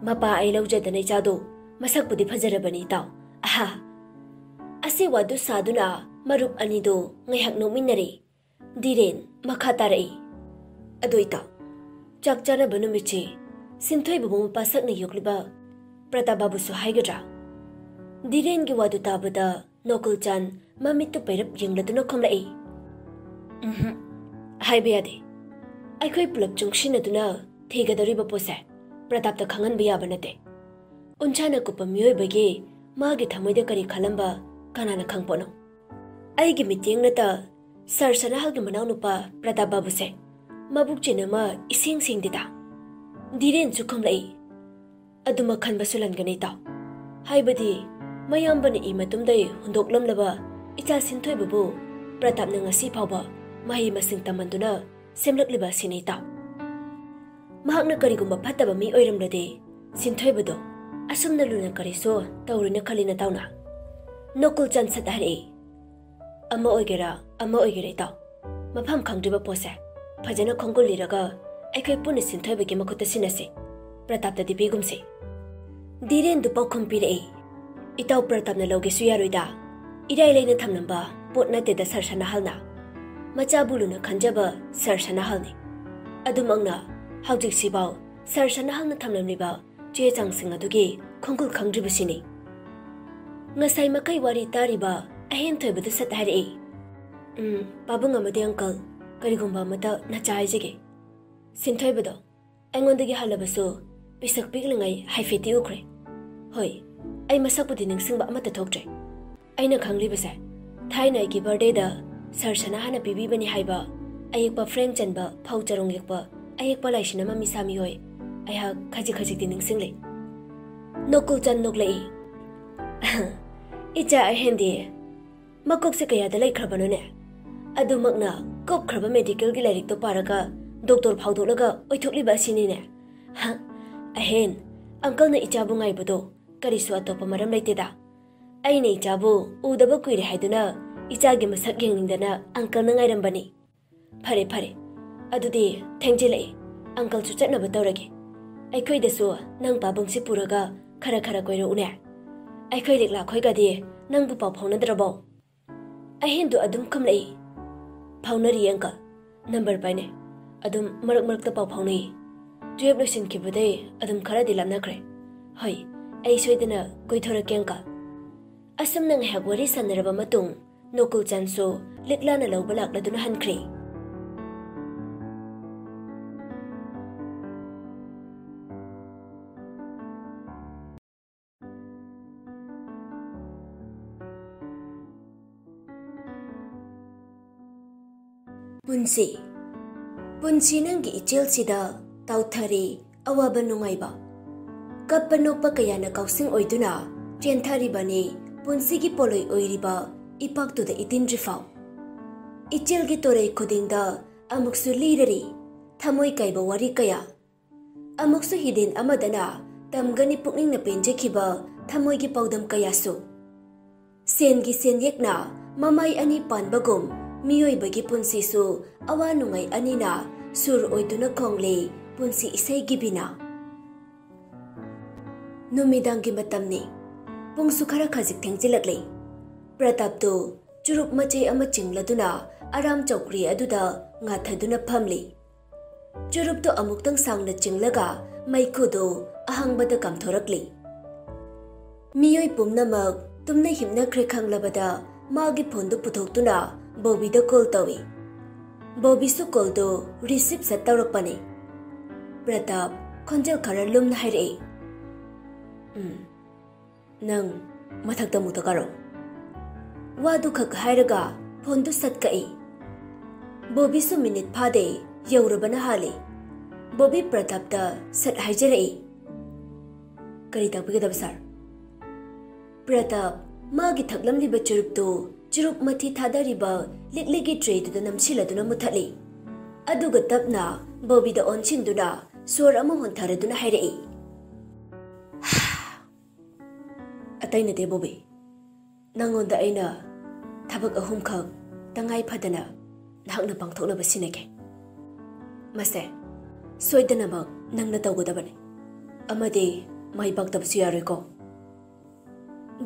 ꯃꯄꯥ ꯑꯩ ꯂꯧꯖꯗꯅ ꯏꯆꯥꯗꯣ ꯃꯁꯛꯄꯨꯗꯤ ꯐꯖꯔꯕꯅꯤ ꯏꯇꯥꯎ꯫ ꯑꯍꯥ꯫" ꯑꯁꯤ ꯋꯥꯗꯨ ꯁꯥꯗꯨꯅ ꯃꯔꯨꯞ ꯑꯅꯤꯗꯨ ꯉꯥꯏꯍꯥꯛ ꯅꯣꯛꯃꯤꯟꯅꯔꯦ꯫ ꯙꯤꯔꯦꯟ ꯃꯈꯥ ꯇꯥꯔꯛꯏ, "ꯑꯗꯣ ꯏꯇꯥꯎ, ꯆꯥꯛ ꯆꯥꯅꯕ ꯅꯨꯃꯤꯠꯁꯤ ꯁꯤꯟꯊꯣꯏꯕꯕꯨ ꯃꯄꯥ ꯁꯛꯅ ꯌꯣꯛꯂꯤꯕ ꯄ꯭ꯔꯇꯥꯞ ꯕꯥꯕꯨꯁꯨ ꯍꯥꯏꯒꯗ꯭ꯔꯥ?" ꯙꯤꯔꯦꯟꯒꯤ ꯋꯥꯗꯨ ꯇꯥꯕꯗ ꯅꯣꯀꯨꯜꯆꯥꯟ ꯃꯃꯤꯠꯇꯨ ꯄꯩꯔꯞ ꯌꯦꯡꯂꯗꯨꯅ ꯈꯨꯝꯂꯛꯏ, "ꯎꯝꯍꯨꯝ, ꯍꯥꯏꯕ ꯌꯥꯗꯦ꯫ ꯑꯩꯈꯣꯏ ꯄꯨꯂꯞ ꯆꯨꯡꯁꯤꯟꯅꯗꯨꯅ ꯊꯤꯒꯗꯧꯔꯤꯕ ꯄꯣꯠꯁꯦ ꯄ꯭ꯔꯇꯥꯞꯇ ꯈꯪꯍꯟꯕ ꯌꯥꯕ ꯅꯠꯇꯦ꯫ ꯎꯟꯁꯥꯅ ꯀꯨꯞꯄ ꯃꯤꯑꯣꯏꯕꯒꯤ ꯃꯥꯒꯤ ꯊꯃꯣꯏꯗ ꯀꯔꯤ ꯈꯜꯂꯝꯕ ꯀꯅꯥꯅ ꯈꯪꯄꯣꯠꯅꯣ? ꯑꯩꯒꯤ ꯃꯤꯠꯌꯦꯡ ꯅꯠꯇ ꯁꯥꯔ ꯁꯅꯥꯍꯜꯒꯤ ꯃꯅꯥꯎꯅꯨꯄꯥ ꯄ꯭ꯔꯇꯥꯞ ꯕꯥꯕꯨꯁꯦ ꯃꯕꯨꯛ ꯆꯦꯟ ꯑꯃ ꯏꯁꯦꯡ ꯁꯦꯡꯗꯦꯗ꯫" ꯙꯤꯔꯦꯟꯁꯨ ꯈꯨꯝꯂꯛꯏ, "ꯑꯗꯨꯃꯛ ꯈꯟꯕꯁꯨ ꯂꯥꯟꯒꯅꯤ ꯏꯇꯥꯎ꯫ ꯍꯥꯏꯕꯗꯤ ꯃꯌꯥꯝꯕꯅ ꯏ ꯃꯇꯨꯝꯗꯩ ꯍꯨꯟꯗꯣꯛꯂꯝꯂꯕ ꯏꯆꯥ ꯁꯤꯟꯊꯣꯏꯕꯕꯨ ꯄ꯭ꯔꯇꯥꯞꯅ ꯉꯁꯤ ꯐꯥꯎꯕ ꯃꯍꯩ ꯃꯁꯤꯡ ꯇꯝꯍꯟꯗꯨꯅ ꯁꯦꯝꯂꯛꯂꯤꯕ ꯑꯁꯤꯅꯤ ꯏꯇꯥꯎ꯫ ꯃꯍꯥꯛꯅ ꯀꯔꯤꯒꯨꯝꯕ ꯐꯠꯇꯕ ꯃꯤ ꯑꯣꯏꯔꯝꯂꯗꯤ ꯁꯤꯟꯊꯣꯏꯕꯗꯣ ꯑꯁꯨꯝꯅ ꯂꯨꯅ ꯀꯔꯤꯁꯨ ꯇꯧꯔꯣꯏꯅ ꯈꯜꯂꯤ ꯅꯇꯥꯎꯅ?" ꯅꯣꯀꯨꯜ ꯆꯟ ꯁꯠ ꯍꯥꯏꯔꯛꯏ, "ꯑꯃ ꯑꯣꯏꯒꯦꯔꯥ ꯑꯃ ꯑꯣꯏꯒꯦꯔꯥ ꯏꯇꯥꯎ, ꯃꯐꯝ ꯈꯪꯗ꯭ꯔꯤꯕ ꯄꯣꯠꯁꯦ ꯐꯖꯅ ꯈꯣꯡꯒꯨꯜꯂꯤꯔꯒ ꯑꯩꯈꯣꯏ ꯄꯨꯟꯅ ꯁꯤꯟꯊꯣꯏꯕꯒꯤ ꯃꯈꯨꯠꯇ ꯁꯤꯟꯅꯁꯤ꯫ ꯄ꯭ꯔꯇꯥꯞꯇꯗꯤ ꯄꯤꯒꯨꯝꯁꯤ꯫" ꯙꯤꯔꯦꯟꯗꯨ ꯄꯥꯎꯈꯨꯝ ꯄꯤꯔꯛꯏ, "ꯏꯇꯥꯎ ꯄ꯭ꯔꯇꯥꯞꯅ ꯂꯧꯒꯦꯁꯨ ꯌꯥꯔꯣꯏꯗ꯫ ꯏꯔꯥꯏ ꯂꯥꯏꯅ ꯊꯝꯂꯝꯕ ꯄꯣꯠ ꯅꯠꯇꯦꯗ ꯁꯥꯔ ꯁꯅꯥꯍꯜꯅ꯫ ꯃꯆꯥꯕꯨ ꯂꯨꯅ ꯈꯟꯖꯕ ꯁꯥꯔ ꯁꯅꯥꯍꯜꯅꯤ꯫ ꯑꯗꯨꯃꯛꯅ ꯍꯧꯖꯤꯛꯁꯤꯐꯥꯎ ꯁꯥꯔ ꯁꯅꯥꯍꯜꯅ ꯊꯝꯂꯝꯂꯤꯕ ꯆꯦ ꯆꯥꯡꯁꯤꯡ ꯑꯗꯨꯒꯤ ꯈꯣꯡꯒꯨꯜ ꯈꯪꯗ꯭ꯔꯤꯕꯁꯤꯅꯤ꯫" ꯉꯁꯥꯏ ꯃꯈꯩ ꯋꯥꯔꯤ ꯇꯥꯔꯤꯕ ꯑꯍꯦꯟ ꯊꯣꯏꯕꯗꯨ ꯁꯠ ꯍꯥꯏꯔꯛꯏ, "ꯎꯝ, ꯄꯥꯕꯨꯡ ꯑꯃꯗꯤ ꯑꯪꯀꯜ, ꯀꯔꯤꯒꯨꯝꯕ ꯑꯃꯇ ꯅꯆꯥ ꯍꯥꯏꯖꯒꯦ꯫ ꯁꯤꯟꯊꯣꯏꯕꯗꯣ ꯑꯩꯉꯣꯟꯗꯒꯤ ꯍꯜꯂꯕꯁꯨ ꯄꯤꯁꯛ ꯄꯤꯛꯂꯤꯉꯩ ꯍꯥꯏꯐꯦꯠꯇꯤ ꯎꯈ꯭ꯔꯦ꯫ ꯍꯣꯏ, ꯑꯩ ꯃꯁꯛꯄꯨꯗꯤ ꯅꯤꯡꯁꯤꯡꯕ ꯑꯃꯠꯇ ꯊꯣꯛꯇ꯭ꯔꯦ꯫ ꯑꯩꯅ ꯈꯪꯂꯤꯕꯁꯦ, ꯊꯥꯏꯅ ꯑꯩꯒꯤ ꯕꯥꯔꯗꯦꯗ ꯁꯥꯔ ꯁꯅꯥꯍꯜꯅ ꯄꯤꯕꯤꯕꯅꯤ ꯍꯥꯏꯕ ꯑꯌꯦꯛꯄ ꯐ꯭ꯔꯦꯝ ꯆꯟꯕ ꯐꯧ ꯆꯔꯣꯡ ꯌꯦꯛꯄ ꯑꯌꯦꯛꯄ ꯂꯥꯏꯁꯤꯟ ꯑꯃ ꯃꯤꯁꯥꯃꯤ ꯍꯣꯏ ꯑꯩꯍꯥꯛ ꯈꯖꯤꯛ ꯈꯖꯤꯛꯇꯤ ꯅꯤꯡꯁꯤꯡꯂꯤ꯫" ꯅꯣꯀꯨꯜ ꯆꯟ ꯅꯣꯛꯂꯛꯏ, "ꯏꯆꯥ ꯑꯍꯦꯟꯗꯤ ꯃꯀꯣꯛꯁꯦ ꯀꯌꯥꯗ ꯂꯩꯈ꯭ꯔꯕꯅꯣꯅꯦ? ꯑꯗꯨꯃꯛꯅ ꯀꯨꯞꯈ꯭ꯔꯕ ꯃꯦꯗꯤꯀꯦꯜꯒꯤ ꯂꯥꯏꯔꯤꯛꯇꯣ ꯄꯥꯔꯒ ꯗꯣꯛꯇꯔ ꯐꯥꯎꯗꯣꯛꯂꯒ ꯑꯣꯏꯊꯣꯛꯂꯤꯕ ꯑꯁꯤꯅꯤꯅꯦ꯫ ꯍ, ꯑꯍꯦꯟ, ꯑꯪꯀꯜꯅ ꯏꯆꯥꯕꯨ ꯉꯥꯏꯕꯗꯣ ꯀꯔꯤꯁꯨ ꯑꯇꯣꯞꯄ ꯃꯔꯝ ꯂꯩꯇꯦꯗ꯫ ꯑꯩꯅ ꯏꯆꯥꯕꯨ ꯎꯗꯕ ꯀꯨꯏꯔꯦ ꯍꯥꯏꯗꯨꯅ ꯏꯆꯥꯒꯤ ꯃꯁꯛ ꯌꯦꯡꯅꯤꯡꯗꯅ ꯑꯪꯀꯜꯅ ꯉꯥꯏꯔꯝꯕꯅꯤ꯫ ꯐꯔꯦ, ꯐꯔꯦ, ꯑꯗꯨꯗꯤ ꯊꯦꯡꯖꯤꯜꯂꯛꯑꯦ, ꯑꯪꯀꯜꯁꯨ ꯆꯠꯅꯕ ꯇꯧꯔꯒꯦ꯫ ꯑꯩꯈꯣꯏꯗꯁꯨ ꯅꯪ ꯄꯥꯕꯨꯡꯁꯤ ꯄꯨꯔꯒ ꯈꯔ ꯈꯔ ꯀꯣꯏꯔꯛꯎꯅꯦ꯫ ꯑꯩꯈꯣꯏ ꯂꯤꯛꯂꯥ ꯈꯣꯏꯒꯗꯤ ꯅꯪꯕꯨ ꯄꯥꯎ ꯐꯥꯎꯅꯗ꯭ꯔꯕꯣ?" ꯑꯍꯦꯟꯗꯨ ꯑꯗꯨꯝ ꯈꯨꯝꯂꯛꯏ, ꯐꯥꯎꯅꯔꯤꯌꯦ, uncle꯫ ꯅꯝꯕꯔ ꯄꯥꯏꯅꯩ꯫ ꯑꯗꯨꯝ ꯃꯔꯛ ꯃꯔꯛꯇ ꯄꯥꯎ ꯐꯥꯎꯅꯩꯌꯦ꯫ ꯇꯨꯌꯦꯜꯞ ꯂꯣꯏꯁꯤꯟꯈꯤꯕꯗꯩ ꯑꯗꯨꯝ ꯈꯔꯗꯤ ꯂꯥꯞꯅꯈ꯭ꯔꯦ꯫ ꯍꯣꯏ, ꯑꯩ ꯁꯣꯏꯗꯅ ꯀꯣꯏꯊꯣꯔꯛꯀꯦ, uncle꯫ ꯑꯁꯨꯝꯅ ꯉꯥꯏꯍꯥꯛ ꯋꯥꯔꯤ ꯁꯥꯟꯅꯔꯕ ꯃꯇꯨꯡ, ꯅꯣꯀꯨꯜ ꯆꯥꯟꯁꯨ ꯂꯤꯛꯂꯥꯅ ꯂꯧꯕ ꯂꯥꯛꯂꯗꯨꯅ ꯍꯟꯈ꯭ꯔꯦ꯫ ꯄꯨꯟꯁꯤ, ꯄꯨꯟꯁꯤ ꯅꯪꯒꯤ ꯏꯆꯦꯜꯁꯤꯗ ꯇꯥꯎꯊꯔꯤ ꯑꯋꯥꯕ ꯅꯨꯡꯉꯥꯏꯕ꯫ ꯀꯞꯄ ꯅꯣꯛꯄ ꯀꯌꯥꯅ ꯀꯥꯎꯁꯤꯡ ꯑꯣꯏꯗꯨꯅ ꯆꯦꯟꯊꯔꯤꯕꯅꯤ ꯄꯨꯟꯁꯤꯒꯤ ꯄꯣꯂꯣꯏ ꯑꯣꯏꯔꯤꯕ ꯏꯄꯥꯛꯇꯨꯗ ꯏꯇꯤꯟꯗ꯭ꯔꯤꯐꯥꯎ꯫ ꯏꯆꯦꯜꯒꯤ ꯇꯣꯔꯩ ꯈꯨꯗꯤꯡꯗ ꯑꯃꯨꯛꯁꯨ ꯂꯤꯔꯔꯤ ꯊꯃꯣꯏ ꯀꯥꯏꯕ ꯋꯥꯔꯤ ꯀꯌꯥ꯫ ꯑꯃꯨꯛꯁꯨ ꯍꯤꯗꯦꯟ ꯑꯃꯗꯅ ꯇꯝꯒꯅꯤ ꯄꯨꯛꯅꯤꯡꯅ ꯄꯦꯟꯖꯈꯤꯕ ꯊꯃꯣꯏꯒꯤ ꯄꯥꯎꯗꯝ ꯀꯌꯥꯁꯨ꯫ ꯁꯦꯟꯒꯤ ꯁꯦꯟꯌꯦꯛꯅ ꯃꯃꯥꯏ ꯑꯅꯤ ꯄꯥꯟꯕꯒꯨꯝ ꯃꯤꯑꯣꯏꯕꯒꯤ ꯄꯨꯟꯁꯤꯁꯨ ꯑꯋꯥ ꯅꯨꯡꯉꯥꯏ ꯑꯅꯤꯅ ꯁꯨꯔ ꯑꯣꯏꯗꯨꯅ ꯈꯣꯡꯂꯤ ꯄꯨꯟꯁꯤ ꯏꯁꯩꯒꯤ ꯕꯤꯅꯥ꯫ ꯅꯨꯃꯤꯗꯥꯡꯒꯤ ꯃꯇꯝꯅꯤ꯫ ꯄꯨꯡꯁꯨ ꯈꯔ ꯈꯖꯤꯛ ꯊꯦꯡꯖꯤꯜꯂꯛꯂꯤ꯫ ꯄ꯭ꯔꯇꯥꯞꯇꯨ ꯆꯨꯔꯨꯞ ꯃꯆꯦ ꯑꯃ ꯆꯤꯡꯂꯗꯨꯅ ꯑꯔꯥꯝ ꯆꯧꯀ꯭ꯔꯤ ꯑꯗꯨꯗ ꯉꯥꯊꯗꯨꯅ ꯐꯝꯂꯤ꯫ ꯆꯨꯔꯨꯞꯇꯨ ꯑꯃꯨꯛꯇꯪ ꯁꯥꯡꯅ ꯆꯤꯡꯂꯒ ꯃꯩꯈꯨꯗꯨ ꯑꯍꯥꯡꯕꯗ ꯀꯥꯝꯊꯣꯔꯛꯂꯤ꯫ ꯃꯤꯑꯣꯏ ꯄꯨꯝꯅꯃꯛ ꯇꯨꯝꯅ ꯍꯤꯞꯅꯈ꯭ꯔꯦ ꯈꯪꯂꯕꯗ ꯃꯥꯒꯤ ꯐꯣꯟꯗꯨ ꯄꯨꯊꯣꯛꯇꯨꯅ ꯕꯣꯕꯤꯗ ꯀꯣꯜ ꯇꯧꯏ꯫ ꯕꯣꯕꯤꯁꯨ ꯀꯣꯜꯗꯨ ꯔꯤꯁꯤꯞ ꯁꯠ ꯇꯧꯔꯛꯄꯅꯤ꯫ ꯄ꯭ꯔꯇꯥꯞ ꯈꯣꯟꯖꯦꯜ ꯈꯔ ꯂꯨꯝꯅ ꯍꯥꯏꯔꯛꯏ, "ꯎꯝ, ꯅꯪ ꯃꯊꯛꯇ ꯑꯃꯨꯛꯇ ꯀꯥꯔꯛꯎ꯫" ꯋꯥꯗꯨ ꯈꯛ ꯍꯥꯏꯔꯒ ꯐꯣꯟꯗꯨ ꯁꯠ ꯀꯛꯏ꯫ ꯕꯣꯕꯤꯁꯨ ꯃꯤꯅꯤꯠ ꯐꯥꯗꯦ ꯌꯧꯔꯕꯅ ꯍꯥꯜꯂꯤ꯫ ꯕꯣꯕꯤ ꯄ꯭ꯔꯇꯥꯞꯇ ꯁꯠ ꯍꯥꯏꯖꯔꯛꯏ, "ꯀꯔꯤ ꯇꯥꯛꯄꯤꯒꯗꯕ, ꯁꯥꯔ?" ꯄ꯭ꯔꯇꯥꯞ ꯃꯥꯒꯤ ꯊꯛꯂꯝꯂꯤꯕ ꯆꯨꯔꯨꯞꯇꯨ ꯆꯨꯔꯨꯞ ꯃꯊꯤ ꯊꯥꯗꯔꯤꯕ ꯂꯤꯛꯂꯤꯒꯤ ꯇ꯭ꯔꯦꯗꯨꯗ ꯅꯝꯁꯤꯜꯂꯗꯨꯅ ꯃꯨꯊꯠꯂꯤ꯫ ꯑꯗꯨꯒ ꯇꯞꯅ ꯕꯣꯕꯤꯗ ꯑꯣꯟꯁꯤꯟꯗꯨꯅ ꯁꯣꯔ ꯑꯃ ꯍꯣꯟꯊꯔꯗꯨꯅ ꯍꯥꯏꯔꯛꯏ, "ꯑꯇꯩ ꯅꯠꯇꯦ ꯕꯣꯕꯤ, ꯅꯪꯉꯣꯟꯗ ꯑꯩꯅ ꯊꯕꯛ ꯑꯍꯨꯝꯈꯛ ꯇꯉꯥꯏ ꯐꯗꯅ ꯅꯍꯥꯛꯅ ꯄꯥꯡꯊꯣꯛꯅꯕ ꯁꯤꯟꯅꯒꯦ꯫ ꯃꯁꯦ ꯁꯣꯏꯗꯅꯃꯛ ꯅꯪꯅ ꯇꯧꯒꯗꯕꯅꯤ, ꯑꯃꯗꯤ ꯃꯥꯏ ꯄꯥꯛꯇꯕꯁꯨ ꯌꯥꯔꯣꯏꯀꯣ꯫"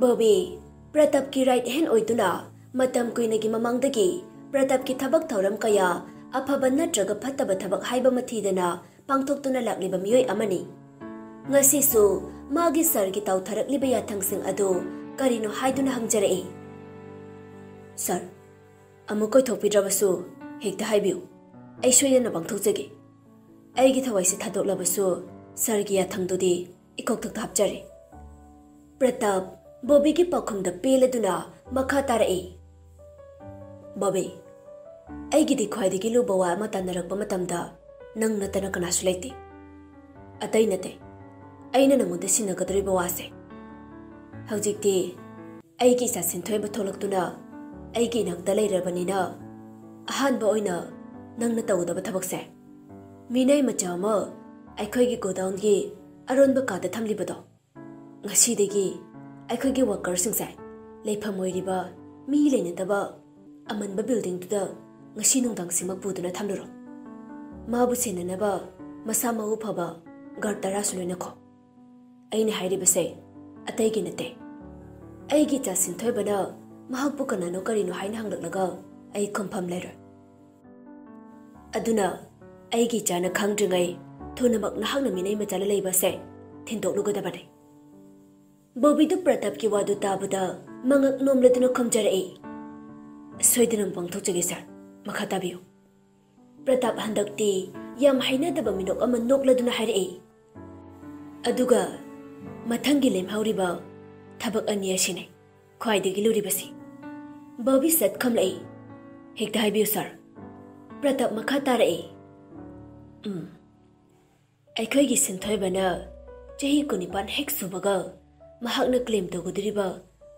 ꯕꯣꯕꯤ, ꯄ꯭ꯔꯇꯥꯞꯀꯤ ꯔꯥꯏꯠ ꯍꯦꯟ ꯑꯣꯏꯗꯨꯅ ꯃꯇꯝ ꯀꯨꯏꯅꯒꯤ ꯃꯃꯥꯡꯗꯒꯤ ꯄ꯭ꯔꯇꯞꯀꯤ ꯊꯕꯛ ꯊꯧꯔꯝ ꯀꯌꯥ, ꯑꯐꯕ ꯅꯠꯇ꯭ꯔꯒ ꯐꯠꯇꯕ ꯊꯕꯛ ꯍꯥꯏꯕ ꯑꯃ ꯊꯤꯗꯅ ꯄꯥꯡꯊꯣꯛꯇꯨꯅ ꯂꯥꯛꯂꯤꯕ ꯃꯤꯑꯣꯏ ꯑꯃꯅꯤ꯫ ꯉꯁꯤꯁꯨ ꯃꯥꯒꯤ ꯁꯥꯔꯒꯤ ꯇꯥꯎꯊꯔꯛꯂꯤꯕ ꯌꯥꯊꯪꯁꯤꯡ ꯑꯗꯨ ꯀꯔꯤꯅꯣ ꯍꯥꯏꯗꯨꯅ ꯍꯪꯖꯔꯛꯏ꯫ "ꯁꯥꯔ, ꯑꯃꯨꯛ ꯀꯣꯏꯊꯣꯛꯄꯤꯗ꯭ꯔꯕꯁꯨ ꯍꯦꯛꯇ ꯍꯥꯏꯕꯤꯌꯨ, ꯑꯩ ꯁꯣꯏꯗꯅ ꯄꯥꯡꯊꯣꯛꯆꯒꯦ꯫ ꯑꯩꯒꯤ ꯊꯋꯥꯏꯁꯦ ꯊꯥꯗꯣꯛꯂꯕꯁꯨ ꯁꯥꯔꯒꯤ ꯌꯥꯊꯪꯗꯨꯗꯤ ꯏꯀꯣꯛꯊꯛꯇ ꯍꯥꯞꯆꯔꯤ꯫" ꯄ꯭ꯔꯇꯥꯞ ꯕꯣꯕꯤꯒꯤ ꯄꯥꯎꯈꯨꯝꯗ ꯄꯦꯜꯂꯗꯨꯅ ꯃꯈꯥ ꯇꯥꯔꯛꯏ, "ꯕꯣꯕꯤ, ꯑꯩꯒꯤꯗꯤ ꯈ꯭ꯋꯥꯏꯗꯒꯤ ꯂꯨꯕ ꯋꯥ ꯑꯃ ꯇꯥꯟꯅꯔꯛꯄ ꯃꯇꯝꯗ ꯅꯪ ꯅꯠꯇꯅ ꯀꯅꯥꯁꯨ ꯂꯩꯇꯦ꯫ ꯑꯇꯩ ꯅꯠꯇꯦ, ꯑꯩꯅ ꯅꯪꯉꯣꯟꯗ ꯁꯤꯟꯅꯒꯗꯧꯔꯤꯕ ꯋꯥꯁꯦ꯫ ꯍꯧꯖꯤꯛꯇꯤ ꯑꯩꯒꯤ ꯏꯆꯥ ꯁꯤꯟꯊꯣꯏꯕ ꯊꯣꯛꯂꯛꯇꯨꯅ ꯑꯩꯒꯤ ꯏꯅꯥꯛꯇ ꯂꯩꯔꯕꯅꯤꯅ, ꯑꯍꯥꯟꯕ ꯑꯣꯏꯅ ꯅꯪꯅ ꯇꯧꯒꯗꯕ ꯊꯕꯛꯁꯦ, ꯃꯤꯅꯥꯏ ꯃꯆꯥ ꯑꯃ ꯑꯩꯈꯣꯏꯒꯤ ꯒꯣꯗꯥꯎꯟꯒꯤ ꯑꯔꯣꯟꯕ ꯀꯥꯗ ꯊꯝꯂꯤꯕꯗꯣ, ꯉꯁꯤꯗꯒꯤ ꯑꯩꯈꯣꯏꯒꯤ ꯋꯥꯀꯔꯁꯤꯡꯁꯦ ꯂꯩꯐꯝ ꯑꯣꯏꯔꯤꯕ ꯃꯤ ꯂꯩꯅꯗꯕ ꯑꯃꯟꯕ ꯕꯤꯜꯗꯤꯡꯗꯨꯗ ꯉꯁꯤ ꯅꯨꯡꯗꯥꯡꯁꯤꯃꯛ ꯄꯨꯗꯨꯅ ꯊꯝꯂꯨꯔꯣ꯫ ꯃꯥꯕꯨ ꯁꯦꯟꯅꯅꯕ ꯃꯁꯥ ꯃꯎ ꯐꯕ ꯒꯥꯔꯗ ꯇꯔꯥꯁꯨ ꯂꯣꯏꯅꯈꯣ꯫ ꯑꯩꯅ ꯍꯥꯏꯔꯤꯕꯁꯦ ꯑꯇꯩꯒꯤ ꯅꯠꯇꯦ꯫ ꯑꯩꯒꯤ ꯏꯆꯥ ꯁꯤꯟꯊꯣꯏꯕꯅ ꯃꯍꯥꯛꯄꯨ ꯀꯅꯥꯅꯣ ꯀꯔꯤꯅꯣ ꯍꯥꯏꯅ ꯍꯪꯂꯛꯂꯒ ꯑꯩ ꯈꯨꯝꯐꯝ ꯂꯩꯔꯣꯏ꯫ ꯑꯗꯨꯅ ꯑꯩꯒꯤ ꯏꯆꯥꯅ ꯈꯪꯗ꯭ꯔꯤꯉꯩ ꯊꯨꯅꯃꯛ ꯅꯍꯥꯛꯅ ꯃꯤꯅꯩ ꯃꯆꯥ ꯂꯩꯕ ꯑꯁꯦ ꯊꯤꯟꯗꯣꯛꯂꯨꯒꯗꯕꯅꯤ꯫" ꯕꯣꯕꯤꯗꯨ ꯄ꯭ꯔꯇꯞꯀꯤ ꯋꯥꯗꯨ ꯇꯥꯕꯗ ꯃꯉꯛ ꯅꯣꯝꯂꯗꯨꯅ ꯈꯨꯝꯖꯔꯛꯏ, "ꯁꯣꯏꯗꯅ ꯄꯥꯡꯊꯣꯛꯆꯒꯦ ꯁꯥꯔ, ꯃꯈꯥ ꯇꯥꯕꯤꯌꯨ꯫" ꯄ꯭ꯔꯇꯥꯞ ꯍꯟꯗꯛꯇꯤ ꯌꯥꯝ ꯍꯩꯅꯗꯕ ꯃꯤꯅꯣꯛ ꯑꯃ ꯅꯣꯛꯂꯗꯨꯅ ꯍꯥꯏꯔꯛꯏ, "ꯑꯗꯨꯒ ꯃꯊꯪꯒꯤ ꯂꯦꯝꯍꯧꯔꯤꯕ ꯊꯕꯛ ꯑꯅꯤ ꯑꯁꯤꯅꯤ ꯈ꯭ꯋꯥꯏꯗꯒꯤ ꯂꯨꯔꯤꯕꯁꯤ꯫" ꯕꯣꯕꯤ ꯁꯠ ꯈꯨꯝꯂꯛꯏ, "ꯍꯦꯛꯇ ꯍꯥꯏꯕꯤꯌꯨ ꯁꯥꯔ꯫" ꯄ꯭ꯔꯇꯥꯞ ꯃꯈꯥ ꯇꯥꯔꯛꯏ, "ꯎꯝ, ꯑꯩꯈꯣꯏꯒꯤ ꯁꯤꯟꯊꯣꯏꯕꯅ ꯆꯍꯤ ꯀꯨꯟꯅꯤꯄꯥꯟ ꯍꯦꯛ ꯁꯨꯕꯒ ꯃꯍꯥꯛꯅ ꯀ꯭ꯂꯦꯝ ꯇꯧꯒꯗꯧꯔꯤꯕ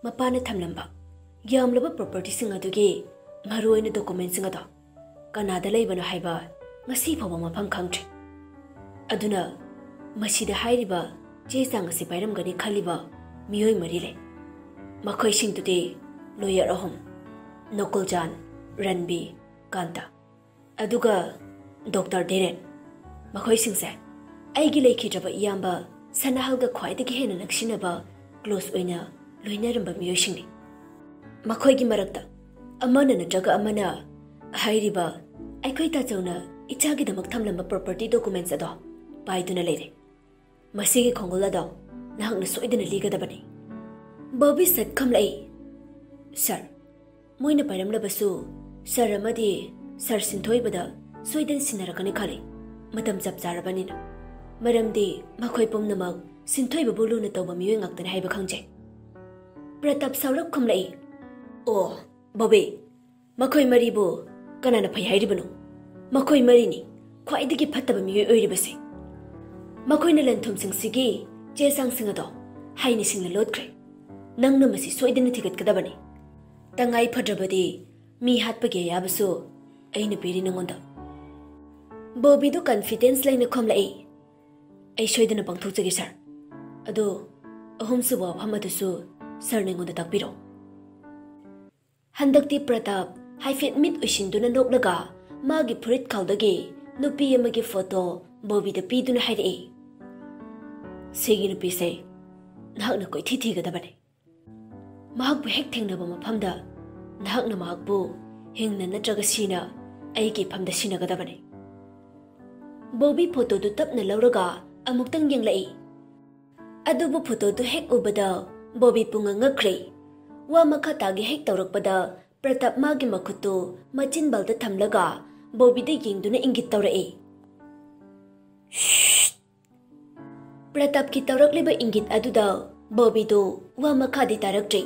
ꯃꯄꯥꯅ ꯊꯝꯂꯝꯕ ꯌꯥꯝꯂꯕ ꯄ꯭ꯔꯣꯄꯔꯇꯤꯁꯤꯡ ꯑꯗꯨꯒꯤ ꯃꯔꯨꯑꯣꯏꯅ ꯗꯣꯀꯨꯃꯦꯟꯁꯤꯡ ꯑꯗꯣ ꯀꯅꯥꯗ ꯂꯩꯕꯅꯣ ꯍꯥꯏꯕ ꯉꯁꯤ ꯐꯥꯎꯕ ꯃꯐꯝ ꯈꯪꯗ꯭ꯔꯤ꯫ ꯑꯗꯨꯅ ꯃꯁꯤꯗ ꯍꯥꯏꯔꯤꯕ ꯆꯦ ꯆꯥꯡ ꯑꯁꯤ ꯄꯥꯏꯔꯝꯒꯅꯤ ꯈꯜꯂꯤꯕ ꯃꯤꯑꯣꯏ ꯃꯔꯤ ꯂꯩ꯫ ꯃꯈꯣꯏꯁꯤꯡꯗꯨꯗꯤ ꯂꯣꯌꯔ ꯑꯍꯨꯝ, ꯅꯣꯀꯨꯜꯖꯥꯟ, ꯔꯟꯕꯤ, ꯀꯥꯟꯇ, ꯑꯗꯨꯒ ꯗꯣꯛꯇꯔ ꯙꯤꯔꯦꯟ꯫ ꯃꯈꯣꯏꯁꯤꯡꯁꯦ ꯑꯩꯒꯤ ꯂꯩꯈꯤꯗ꯭ꯔꯕ ꯏꯌꯥꯝꯕ ꯁꯅꯥꯍꯜꯒ ꯈ꯭ꯋꯥꯏꯗꯒꯤ ꯍꯦꯟꯅ ꯅꯛꯁꯤꯟꯅꯕ, ꯀ꯭ꯂꯣꯁ ꯑꯣꯏꯅ ꯂꯣꯏꯅꯔꯝꯕ ꯃꯤꯑꯣꯏꯁꯤꯡꯅꯤ꯫ ꯃꯈꯣꯏꯒꯤ ꯃꯔꯛꯇ ꯑꯃꯅ ꯅꯠꯇ꯭ꯔꯒ ꯑꯃꯅ ꯍꯥꯏꯔꯤꯕ ꯑꯩꯈꯣꯏ ꯇꯥꯆꯧꯅ ꯏꯆꯥꯒꯤꯗꯃꯛ ꯊꯝꯂꯝꯕ property documents ꯑꯗꯣ ꯄꯥꯏꯗꯨꯅ ꯂꯩꯔꯦ꯫ ꯃꯁꯤꯒꯤ ꯈꯣꯡꯒꯨꯜ ꯑꯗꯣ ꯅꯍꯥꯛꯅ ꯁꯣꯏꯗꯅ ꯂꯤꯒꯗꯕꯅꯤ꯫ ꯕꯣꯕꯤ ꯁꯠ ꯈꯝꯂꯛꯏ꯫ "ꯁꯥꯔ, ꯃꯣꯏꯅ ꯄꯥꯏꯔꯝꯂꯕꯁꯨ ꯁꯥꯔ ꯑꯃꯗꯤ ꯁꯥꯔ ꯁꯤꯟꯊꯣꯏꯕꯗ ꯁꯣꯏꯗꯅ ꯁꯤꯟꯅꯔꯛꯀꯅꯤ ꯈꯜꯂꯤ꯫ ꯃꯇꯝ ꯆꯞ ꯆꯥꯔꯕꯅꯤꯅ꯫ ꯃꯔꯝꯗꯤ ꯃꯈꯣꯏ ꯄꯨꯝꯅꯃꯛ ꯁꯤꯟꯊꯣꯏꯕꯕꯨ ꯂꯨꯅ ꯇꯧꯕ ꯃꯤꯑꯣꯏ ꯉꯥꯛꯇꯅꯤ ꯍꯥꯏꯕ ꯈꯪꯖꯩ꯫" ꯄ꯭ꯔꯇꯥꯞ ꯁꯥꯎꯔꯞ ꯈꯨꯝꯂꯛꯏ꯫ "ꯑꯣ, ꯕꯣꯕꯤ, ꯃꯈꯣꯏ ꯃꯔꯤꯕꯨ ꯀꯅꯥꯅ ꯐꯩ ꯍꯥꯏꯔꯤꯕꯅꯣ? ꯃꯈꯣꯏ ꯃꯔꯤꯅꯤ ꯈ꯭ꯋꯥꯏꯗꯒꯤ ꯐꯠꯇꯕ ꯃꯤꯑꯣꯏ ꯑꯣꯏꯔꯤꯕꯁꯦ꯫ ꯃꯈꯣꯏꯅ ꯂꯟ ꯊꯨꯝꯁꯤꯡꯁꯤꯒꯤ ꯆꯦ ꯆꯥꯡꯁꯤꯡ ꯑꯗꯣ ꯍꯩꯅ ꯁꯤꯡꯅ ꯂꯣꯠꯈ꯭ꯔꯦ꯫ ꯅꯪꯅ ꯃꯁꯤ ꯁꯣꯏꯗꯅ ꯊꯤꯒꯠꯀꯗꯕꯅꯤ꯫ ꯇꯉꯥꯏ ꯐꯗ꯭ꯔꯕꯗꯤ ꯃꯤ ꯍꯥꯠꯄꯒꯤ ꯑꯌꯥꯕꯁꯨ ꯑꯩꯅ ꯄꯤꯔꯤ ꯅꯉꯣꯟꯗ꯫" ꯕꯣꯕꯤꯗꯨ confidence ꯂꯩꯅ ꯈꯨꯝꯂꯛꯏ꯫ "ꯑꯩ ꯁꯣꯏꯗꯅ ꯄꯥꯡꯊꯣꯛꯆꯒꯦ ꯁꯥꯔ꯫ ꯑꯗꯣ ꯑꯍꯨꯝꯁꯨꯕ ꯋꯥꯐꯝ ꯑꯗꯨꯁꯨ ꯁꯥꯔꯅ ꯑꯩꯉꯣꯟꯗ ꯇꯥꯛꯄꯤꯔꯣ꯫" ꯍꯟꯗꯛꯇꯤ ꯄ꯭ꯔꯇꯥꯞ ꯍꯥꯏꯐꯦꯠ ꯃꯤꯠ ꯎꯏꯁꯤꯟꯗꯨꯅ ꯅꯣꯛꯂꯒ ꯃꯥꯒꯤ ꯐꯨꯔꯤꯠ ꯈꯥꯎꯗꯒꯤ ꯅꯨꯄꯤ ꯑꯃꯒꯤ ꯐꯣꯇꯣ ꯕꯣꯕꯤꯗ ꯄꯤꯗꯨꯅ ꯍꯥꯏꯔꯛꯏ꯫ "ꯁꯤꯒꯤ ꯅꯨꯄꯤꯁꯦ ꯅꯍꯥꯛꯅ ꯀꯣꯏꯊꯤ ꯊꯤꯒꯗꯕꯅꯤ꯫ ꯃꯍꯥꯛꯄꯨ ꯍꯦꯛ ꯊꯦꯡꯅꯕ ꯃꯐꯝꯗ ꯅꯍꯥꯛꯅ ꯃꯍꯥꯛꯄꯨ ꯍꯤꯡꯅ ꯅꯠꯇ꯭ꯔꯒ ꯁꯤꯅ ꯑꯩꯒꯤ ꯏꯐꯝꯗ ꯁꯤꯟꯅꯒꯗꯕꯅꯤ꯫" ꯕꯣꯕꯤ ꯐꯣꯇꯣꯗꯨ ꯇꯞꯅ ꯂꯧꯔꯒ ꯑꯃꯨꯛꯇꯪ ꯌꯦꯡꯂꯛꯏ꯫ ꯑꯗꯨꯕꯨ ꯐꯣꯇꯣꯗꯨ ꯍꯦꯛ ꯎꯕꯗ ꯕꯣꯕꯤ ꯄꯨꯡꯉꯛ ꯉꯛꯈ꯭ꯔꯦ꯫ ꯋꯥ ꯃꯈꯥ ꯇꯥꯒꯦ ꯍꯦꯛ ꯇꯧꯔꯛꯄꯗ ꯄ꯭ꯔꯇꯥꯞ ꯃꯥꯒꯤ ꯃꯈꯨꯠꯇꯨ ꯃꯆꯤꯟꯕꯜꯗ ꯊꯝꯂꯒ ꯕꯣꯕꯤꯗ ꯌꯦꯡꯗꯨꯅ ꯏꯪꯒꯤꯠ ꯇꯧꯔꯛꯏ꯫ ꯁ꯭ꯁ! ꯄ꯭ꯔꯇꯥꯞꯀꯤ ꯇꯧꯔꯛꯂꯤꯕ ꯏꯪꯒꯤꯠ ꯑꯗꯨꯗ ꯕꯣꯕꯤꯗꯨ ꯋꯥ ꯃꯈꯥꯗꯤ ꯇꯥꯔꯛꯇ꯭ꯔꯦ꯫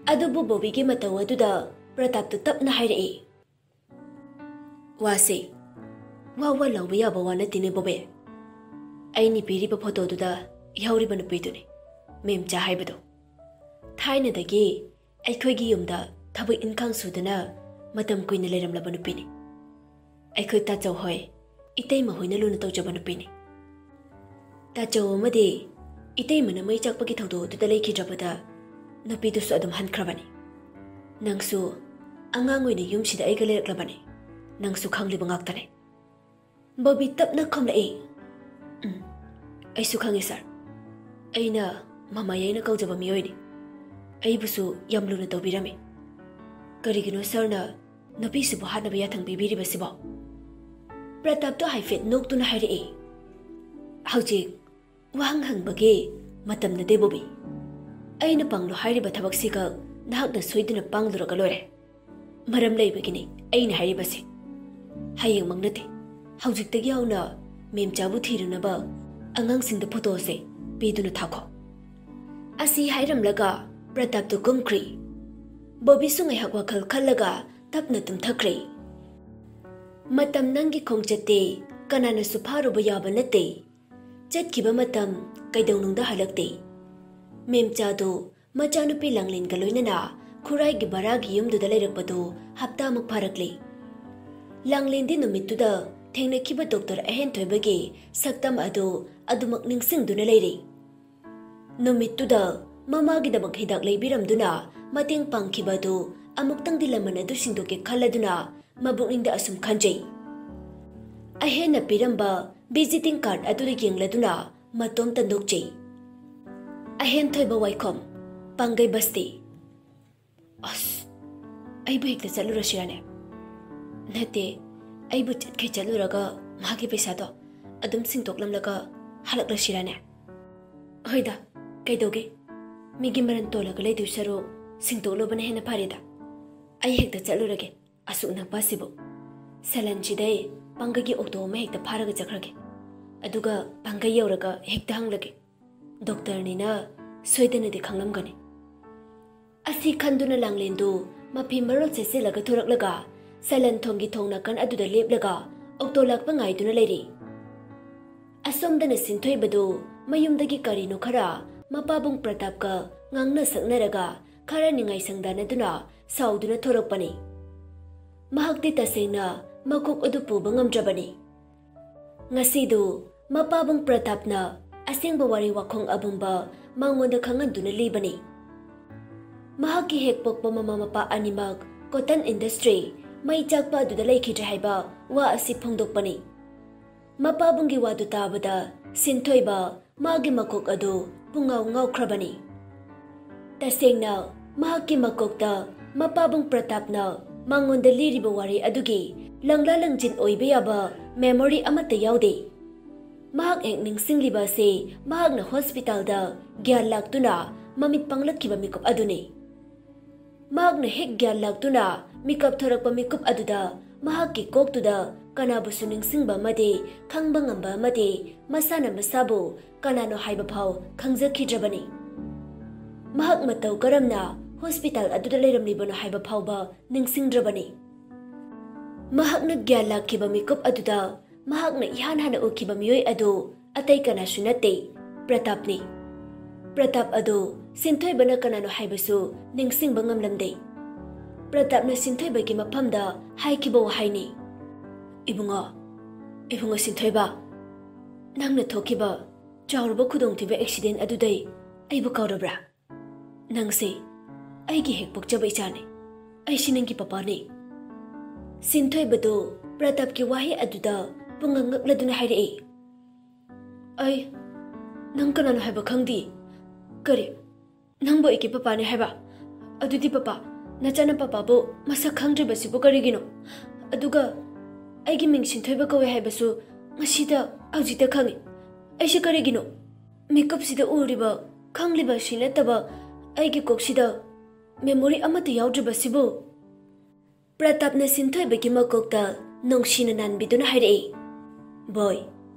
ꯑꯗꯨꯕꯨ ꯕꯣꯕꯤꯒꯤ ꯃꯇꯧ ꯑꯗꯨꯗ ꯄ꯭ꯔꯇꯥꯞꯇꯨ ꯇꯞꯅ ꯍꯥꯏꯔꯛꯏ꯫ "ꯋꯥꯁꯦ ꯋꯥ ꯋꯥ ꯂꯥꯎꯕ ꯌꯥꯕ ꯋꯥ ꯅꯠꯇꯦꯅꯦ ꯕꯣꯕꯦ꯫ ꯑꯩꯅ ꯄꯤꯔꯤꯕ ꯐꯣꯇꯣꯗꯨꯗ ꯌꯥꯎꯔꯤꯕ ꯅꯨꯄꯤꯗꯨꯅꯤ, ꯃꯦꯝꯆꯥ ꯍꯥꯏꯕꯗꯣ꯫ ꯊꯥꯏꯅꯗꯒꯤ ꯑꯩꯈꯣꯏꯒꯤ ꯌꯨꯝꯗ ꯊꯕꯛ ꯏꯟꯈꯥꯡ ꯁꯨꯗꯨꯅ ꯃꯇꯝ ꯀꯨꯏꯅ ꯂꯩꯔꯝꯂꯕ ꯅꯨꯄꯤꯅꯤ꯫ ꯑꯩꯈꯣꯏ ꯇꯥꯆꯧ ꯍꯣꯏ, ꯏꯇꯩꯃ ꯍꯣꯏꯅ ꯂꯨꯅ ꯇꯧꯖꯕ ꯅꯨꯄꯤꯅꯤ꯫ ꯇꯥꯆꯧ ꯑꯃꯗꯤ ꯏꯇꯩꯃꯅ ꯃꯩ ꯆꯥꯛꯄꯒꯤ ꯊꯧꯗꯣꯛ ꯑꯗꯨꯗ ꯂꯩꯈꯤꯗ꯭ꯔꯕꯗ ꯅꯨꯄꯤꯗꯨꯁꯨ ꯑꯗꯨꯝ ꯍꯟꯈ꯭ꯔꯕꯅꯤ꯫ ꯅꯪꯁꯨ ꯑꯉꯥꯡ ꯑꯣꯏꯅ ꯌꯨꯝꯁꯤꯗ ꯑꯩꯒ ꯂꯩꯔꯛꯂꯕꯅꯤ꯫ ꯅꯪꯁꯨ ꯈꯪꯂꯤꯕ ꯉꯥꯛꯇꯅꯤ꯫" ꯕꯣꯕꯤ ꯇꯞꯅ ꯈꯨꯝꯂꯛꯏ꯫ "ꯎꯝ, ꯑꯩꯁꯨ ꯈꯪꯉꯤ ꯁꯥꯔ꯫ ꯑꯩꯅ ꯃꯃꯥ ꯌꯥꯏꯅ ꯀꯧꯖꯕ ꯃꯤꯑꯣꯏꯅꯤ꯫ ꯑꯩꯕꯨꯁꯨ ꯌꯥꯝ ꯂꯨꯅ ꯇꯧꯕꯤꯔꯝꯃꯤ꯫ "ꯀꯔꯤꯒꯤꯅꯣ ꯁꯥꯔꯅ ꯅꯨꯄꯤꯁꯤꯕꯨ ꯍꯥꯠꯅꯕ ꯌꯥꯊꯪ ꯄꯤꯕꯤꯔꯤꯕꯁꯤꯕꯣ?" ꯄ꯭ꯔꯇꯥꯞꯇꯣ ꯍꯥꯏꯐꯦꯠ ꯅꯣꯛꯇꯨꯅ ꯍꯥꯏꯔꯛꯏ꯫ "ꯍꯧꯖꯤꯛ ꯋꯥꯍꯪ ꯍꯪꯕꯒꯤ ꯃꯇꯝ ꯅꯠꯇꯦ, ꯕꯣꯕꯤ꯫ ꯑꯩꯅ ꯄꯥꯡꯂꯣ ꯍꯥꯏꯔꯤꯕ ꯊꯕꯛꯁꯤꯒ ꯅꯍꯥꯛꯅ ꯁꯣꯏꯗꯅ ꯄꯥꯡꯂꯨꯔꯒ ꯂꯣꯏꯔꯦ꯫ ꯃꯔꯝ ꯂꯩꯕꯒꯤꯅꯤ ꯑꯩꯅ ꯍꯥꯏꯔꯤꯕꯁꯦ꯫ ꯍꯌꯦꯡꯃꯛ ꯅꯠꯇꯦ, ꯍꯧꯖꯤꯛꯇꯒꯤ ꯍꯧꯅ ꯃꯦꯝꯆꯥꯕꯨ ꯊꯤꯔꯨꯅꯕ ꯑꯉꯥꯡꯁꯤꯡꯗ ꯐꯣꯇꯣꯁꯦ ꯄꯤꯗꯨꯅ ꯊꯥꯈꯣ꯫" ꯑꯁꯤ ꯍꯥꯏꯔꯝꯂꯒ ꯄ꯭ꯔꯇꯥꯞꯇꯨ ꯀꯨꯝꯈ꯭ꯔꯤ꯫ ꯕꯣꯕꯤꯁꯨ ꯉꯥꯏꯍꯥꯛ ꯋꯥꯈꯜ ꯈꯜꯂꯒ ꯇꯞꯅ ꯇꯨꯝꯊꯈ꯭ꯔꯦ꯫ ꯃꯇꯝ ꯅꯪꯒꯤ ꯈꯣꯡꯆꯠꯇꯤ ꯀꯅꯥꯅꯁꯨ ꯐꯥꯔꯨꯕ ꯌꯥꯕ ꯅꯠꯇꯦ꯫ ꯆꯠꯈꯤꯕ ꯃꯇꯝ ꯀꯩꯗꯧꯅꯨꯡꯗ ꯍꯜꯂꯛꯇꯦ꯫ ꯃꯦꯝꯆꯥꯗꯨ ꯃꯆꯥꯅꯨꯄꯤ ꯂꯥꯡꯂꯦꯟꯒ ꯂꯣꯏꯅꯅ ꯈꯨꯔꯥꯏꯒꯤ ꯚꯔꯥꯒꯤ ꯌꯨꯝꯗꯨꯗ ꯂꯩꯔꯛꯄꯗꯨ ꯍꯞꯇꯥꯃꯨꯛ ꯐꯥꯔꯛꯂꯦ꯫ ꯂꯥꯡꯂꯦꯟꯗꯤ ꯅꯨꯃꯤꯠꯇꯨꯗ ꯊꯦꯡꯅꯈꯤꯕ ꯗꯣꯛꯇꯔ ꯑꯍꯦꯟꯊꯣꯏꯕꯒꯤ ꯁꯛꯇꯝ ꯑꯗꯨ ꯑꯗꯨꯃꯛ ꯅꯤꯡꯁꯤꯡꯗꯨꯅ ꯂꯩꯔꯤ꯫ ꯅꯨꯃꯤꯠꯇꯨꯗ ꯃꯃꯥꯒꯤꯗꯃꯛ ꯍꯤꯗꯥꯛ ꯂꯩꯕꯤꯔꯝꯗꯨꯅ ꯃꯇꯦꯡ ꯄꯥꯡꯈꯤꯕ ꯑꯗꯨ ꯑꯃꯨꯛꯇꯪꯗꯤ ꯂꯃꯟ ꯑꯗꯨ ꯁꯤꯡꯗꯣꯛꯀꯦ ꯈꯜꯂꯗꯨꯅ ꯃꯕꯨꯛꯅꯤꯡꯗ ꯑꯁꯨꯝ ꯈꯟꯖꯩ꯫ ꯑꯍꯦꯟꯅ ꯄꯤꯔꯝꯕ ꯚꯤꯖꯤꯇꯤꯡ ꯀꯥꯔꯗ ꯑꯗꯨꯗ ꯌꯦꯡꯂꯗꯨꯅ ꯃꯇꯣꯝꯇ ꯅꯣꯛꯆꯩ꯫ "ꯑꯍꯦꯟꯊꯣꯏꯕ ꯋꯥꯏꯈꯣꯝ, ꯄꯥꯡꯒꯩ ꯕꯁꯇꯤ꯫" "ꯑꯁ, ꯑꯩꯕꯨ ꯍꯦꯛꯇ ꯆꯠꯂꯨꯔꯁꯤꯔꯅꯦ?" "ꯅꯠꯇꯦ, ꯑꯩꯕꯨ ꯆꯠꯈꯩ ꯆꯠꯂꯨꯔꯒ ꯃꯥꯒꯤ ꯄꯩꯁꯥꯗꯣ ꯑꯗꯨꯝ ꯁꯤꯡꯗꯣꯛꯂꯝꯂꯒ ꯍꯜꯂꯛꯂꯁꯤꯔꯅꯦ?" "ꯍꯣꯏꯗ, ꯀꯩꯗꯧꯒꯦ? ꯃꯤꯒꯤ ꯃꯔꯟ ꯇꯣꯜꯂꯒ ꯂꯩꯗꯣꯏ ꯁꯔꯨꯛ ꯁꯤꯡꯗꯣꯛꯂꯨꯕꯅ ꯍꯦꯟꯅ ꯐꯔꯦꯗ꯫ ꯑꯩ ꯍꯦꯛꯇ ꯆꯠꯂꯨꯔꯒꯦ꯫ ꯑꯁꯨꯛ ꯅꯛꯄ ꯑꯁꯤꯕꯨ꯫ ꯁꯂꯟꯁꯤꯗꯩ ꯄꯥꯡꯒꯩꯒꯤ ꯑꯣꯛꯇꯣ ꯑꯃ ꯍꯦꯛꯇ ꯐꯥꯔꯒ ꯆꯠꯈ꯭ꯔꯒꯦ꯫ ꯑꯗꯨꯒ ꯄꯥꯡꯒꯩ ꯌꯧꯔꯒ ꯍꯦꯛꯇ ꯍꯪꯂꯒꯦ꯫ ꯗꯣꯛꯇꯔꯅꯤꯅ ꯁꯣꯏꯗꯅꯗꯤ ꯈꯪꯂꯝꯒꯅꯤ꯫" ꯑꯁꯤ ꯈꯟꯗꯨꯅ ꯂꯥꯡꯂꯦꯟꯗꯨ ꯃꯐꯤ ꯃꯔꯣꯜ ꯁꯦꯠꯆꯤꯜꯂꯒ ꯊꯣꯔꯛꯂꯒ ꯁꯂꯟ ꯊꯣꯡꯒꯤ ꯊꯣꯡ ꯅꯥꯀꯟ ꯑꯗꯨꯗ ꯂꯦꯞꯂꯒ ꯑꯣꯛꯇꯣ ꯂꯥꯛꯄ ꯉꯥꯏꯗꯨꯅ ꯂꯩꯔꯤ꯫ ꯑꯁꯣꯝꯗꯅ ꯁꯤꯟꯊꯣꯏꯕꯗꯨ ꯃꯌꯨꯝꯗꯒꯤ ꯀꯔꯤꯅꯣ ꯈꯔ ꯃꯄꯥꯕꯨꯡ ꯄ꯭ꯔꯇꯥꯞꯀ ꯉꯥꯡꯅ ꯁꯛꯅꯔꯒ ꯈꯔ ꯅꯤꯡꯉꯥꯏ ꯁꯪꯗꯥꯅꯗꯨꯅ ꯁꯥꯎꯗꯨꯅ ꯊꯣꯔꯛꯄꯅꯤ꯫ ꯃꯍꯥꯛꯇꯤ ꯇꯁꯦꯡꯅ ꯃꯀꯣꯛ ꯑꯗꯨ ꯄꯨꯕ ꯉꯝꯗ꯭ꯔꯕꯅꯤ꯫ ꯉꯁꯤꯗꯨ ꯃꯄꯥꯕꯨꯡ ꯄ꯭ꯔꯇꯥꯞꯅ ꯑꯁꯦꯡꯕ ꯋꯥꯔꯤ ꯋꯥꯈꯣꯡ ꯑꯕꯨꯝꯕ ꯃꯉꯣꯟꯗ ꯈꯪꯍꯟꯗꯨꯅ ꯂꯤꯕꯅꯤ꯫ ꯃꯍꯥꯛꯀꯤ ꯍꯦꯛ ꯄꯣꯛꯄ ꯃꯃꯥ ꯃꯄꯥ ꯑꯅꯤꯃꯛ ꯀꯣꯇꯟ ꯏꯟꯗꯁꯇ꯭ꯔꯤ ꯃꯩ ꯆꯥꯛꯄ ꯑꯗꯨꯗ ꯂꯩꯈꯤꯗ꯭ꯔꯦ ꯍꯥꯏꯕ ꯋꯥ ꯑꯁꯤ ꯐꯣꯡꯗꯣꯛꯄꯅꯤ꯫ ꯃꯄꯥꯕꯨꯡꯒꯤ ꯋꯥꯗꯨ ꯇꯥꯕꯗ ꯁꯤꯟꯊꯣꯏꯕ ꯃꯥꯒꯤ ꯃꯀꯣꯛ ꯑꯗꯨ ꯄꯨꯡꯉꯥꯎ ꯉꯥꯎꯈ꯭ꯔꯕꯅꯤ꯫ ꯇꯁꯦꯡꯅ ꯃꯍꯥꯛꯀꯤ ꯃꯀꯣꯛꯇ ꯃꯄꯥꯕꯨꯡ ꯄ꯭ꯔꯇꯥꯞꯅ ꯃꯉꯣꯟꯗ ꯂꯤꯔꯤꯕ ꯋꯥꯔꯤ ꯑꯗꯨꯒꯤ ꯂꯪꯂꯥ ꯂꯪꯖꯤꯟ ꯑꯣꯏꯕ ꯌꯥꯕ memory ꯑꯃꯠꯇ ꯌꯥꯎꯗꯦ꯫ ꯃꯍꯥꯛ ꯍꯦꯛ ꯅꯤꯡꯁꯤꯡꯂꯤꯕ ꯑꯁꯤ ꯃꯍꯥꯛꯅ ꯍꯣꯁꯄꯤꯇꯥꯜꯗ ꯒ꯭ꯌꯥꯟ ꯂꯥꯛꯇꯨꯅ ꯃꯃꯤꯠ ꯄꯥꯡꯂꯛꯈꯤꯕ ꯃꯤꯀꯨꯞ ꯑꯗꯨꯅꯤ꯫ ꯃꯍꯥꯛꯅ ꯍꯦꯛ ꯒ꯭ꯌꯥꯟ ꯂꯥꯛꯇꯨꯅ ꯃꯤꯀꯞ ꯊꯣꯔꯛꯄ ꯃꯤꯀꯨꯞ ꯑꯗꯨꯗ ꯃꯍꯥꯛꯀꯤ ꯀꯣꯛꯇꯨꯗ ꯀꯅꯥꯕꯨꯁꯨ ꯅꯤꯡꯁꯤꯡꯕ ꯑꯃꯗꯤ ꯈꯪꯕ ꯉꯝꯕ ꯑꯃꯗꯤ ꯃꯁꯥꯅ ꯃꯁꯥꯕꯨ ꯀꯅꯥꯅꯣ ꯍꯥꯏꯕ ꯐꯥꯎ ꯈꯪꯖꯈꯤꯗ꯭ꯔꯕꯅꯤ꯫ ꯃꯍꯥꯛ ꯃꯇꯧ ꯀꯔꯝꯅ ꯍꯣꯁꯄꯤꯇꯥꯜ ꯑꯗꯨꯗ ꯂꯩꯔꯝꯂꯤꯕꯅꯣ ꯍꯥꯏꯕ ꯐꯥꯎꯕ ꯅꯤꯡꯁꯤꯡꯗ꯭ꯔꯕꯅꯤ꯫ ꯃꯍꯥꯛꯅ ꯒ꯭ꯌꯥꯟ ꯂꯥꯛꯈꯤꯕ ꯃꯤꯀꯨꯞ ꯑꯗꯨꯗ ꯃꯍꯥꯛꯅ ꯏꯍꯥꯟ ꯍꯥꯟꯅ ꯎꯈꯤꯕ ꯃꯤꯑꯣꯏ ꯑꯗꯨ ꯑꯇꯩ ꯀꯅꯥꯁꯨ ꯅꯠꯇꯦ, ꯄ꯭ꯔꯇꯥꯞꯅꯤ꯫ ꯄ꯭ꯔꯇꯥꯞ ꯑꯗꯨ ꯁꯤꯟꯊꯣꯏꯕꯅ ꯀꯅꯥꯅꯣ ꯍꯥꯏꯕꯁꯨ ꯅꯤꯡꯁꯤꯡꯕ ꯉꯝꯂꯝꯗꯦ꯫ ꯄ꯭ꯔꯇꯥꯞꯅ ꯁꯤꯟꯊꯣꯏꯕꯒꯤ ꯃꯐꯝꯗ ꯍꯥꯏꯈꯤꯕ ꯋꯥꯍꯩꯅꯤ, "ꯏꯕꯨꯡꯉꯣ, ꯏꯕꯨꯡꯉꯣ ꯁꯤꯟꯊꯣꯏꯕ, ꯅꯪꯅ ꯊꯣꯛꯈꯤꯕ ꯆꯥꯎꯔꯕ ꯈꯨꯗꯣꯡꯊꯤꯕ ꯑꯦꯛꯁꯤꯗꯦꯟ ꯑꯗꯨꯗꯩ ꯑꯩꯕꯨ ꯀꯥꯎꯔꯕ꯭ꯔꯥ? ꯅꯪꯁꯦ ꯑꯩꯒꯤ ꯍꯦꯛ ꯄꯣꯛꯆꯕ ꯏꯆꯥꯅꯤ꯫ ꯑꯩꯁꯤ ꯅꯪꯒꯤ ꯄꯄꯥꯅꯤ꯫" ꯁꯤꯟꯊꯣꯏꯕꯗꯨ ꯄ꯭ꯔꯇꯥꯞꯀꯤ ꯋꯥꯍꯩ ꯑꯗꯨꯗ ꯄꯨꯡꯉꯛ ꯉꯛꯂꯗꯨꯅ ꯍꯥꯏꯔꯛꯏ, "ꯑꯩ ꯅꯪ ꯀꯅꯥꯅꯣ ꯍꯥꯏꯕ ꯈꯪꯗꯦ꯫ ꯀꯔꯤ, ꯅꯪꯕꯨ ꯑꯩꯒꯤ ꯄꯄꯥꯅꯤ ꯍꯥꯏꯕ? ꯑꯗꯨꯗꯤ ꯄꯄꯥ, ꯅꯆꯥꯅ ꯄꯄꯥꯕꯨ ꯃꯁꯛ ꯈꯪꯗ꯭ꯔꯤꯕꯁꯤꯕꯨ ꯀꯔꯤꯒꯤꯅꯣ? ꯑꯗꯨꯒ ꯑꯩꯒꯤ ꯃꯤꯡ ꯁꯤꯟꯊꯣꯏꯕ ꯀꯧꯋꯦ ꯍꯥꯏꯕꯁꯨ ꯉꯁꯤꯗ, ꯍꯧꯖꯤꯛꯇ ꯈꯪꯉꯤ꯫ ꯑꯩꯁꯤ ꯀꯔꯤꯒꯤꯅꯣ? ꯃꯤꯀꯨꯞꯁꯤꯗ ꯎꯔꯤꯕ, ꯈꯪꯂꯤꯕ ꯑꯁꯤ ꯅꯠꯇꯕ ꯑꯩꯒꯤ ꯀꯣꯛꯁꯤꯗ memory ꯑꯃꯠꯇ ꯌꯥꯎꯗ꯭ꯔꯤꯕꯁꯤꯕꯨ?" ꯄ꯭ꯔꯇꯥꯞꯅ ꯁꯤꯟꯊꯣꯏꯕꯒꯤ ꯃꯀꯣꯛꯇ ꯅꯨꯡꯁꯤꯅ ꯅꯥꯟꯕꯤꯗꯨꯅ ꯍꯥꯏꯔꯛꯏ, "ꯕꯣꯏ,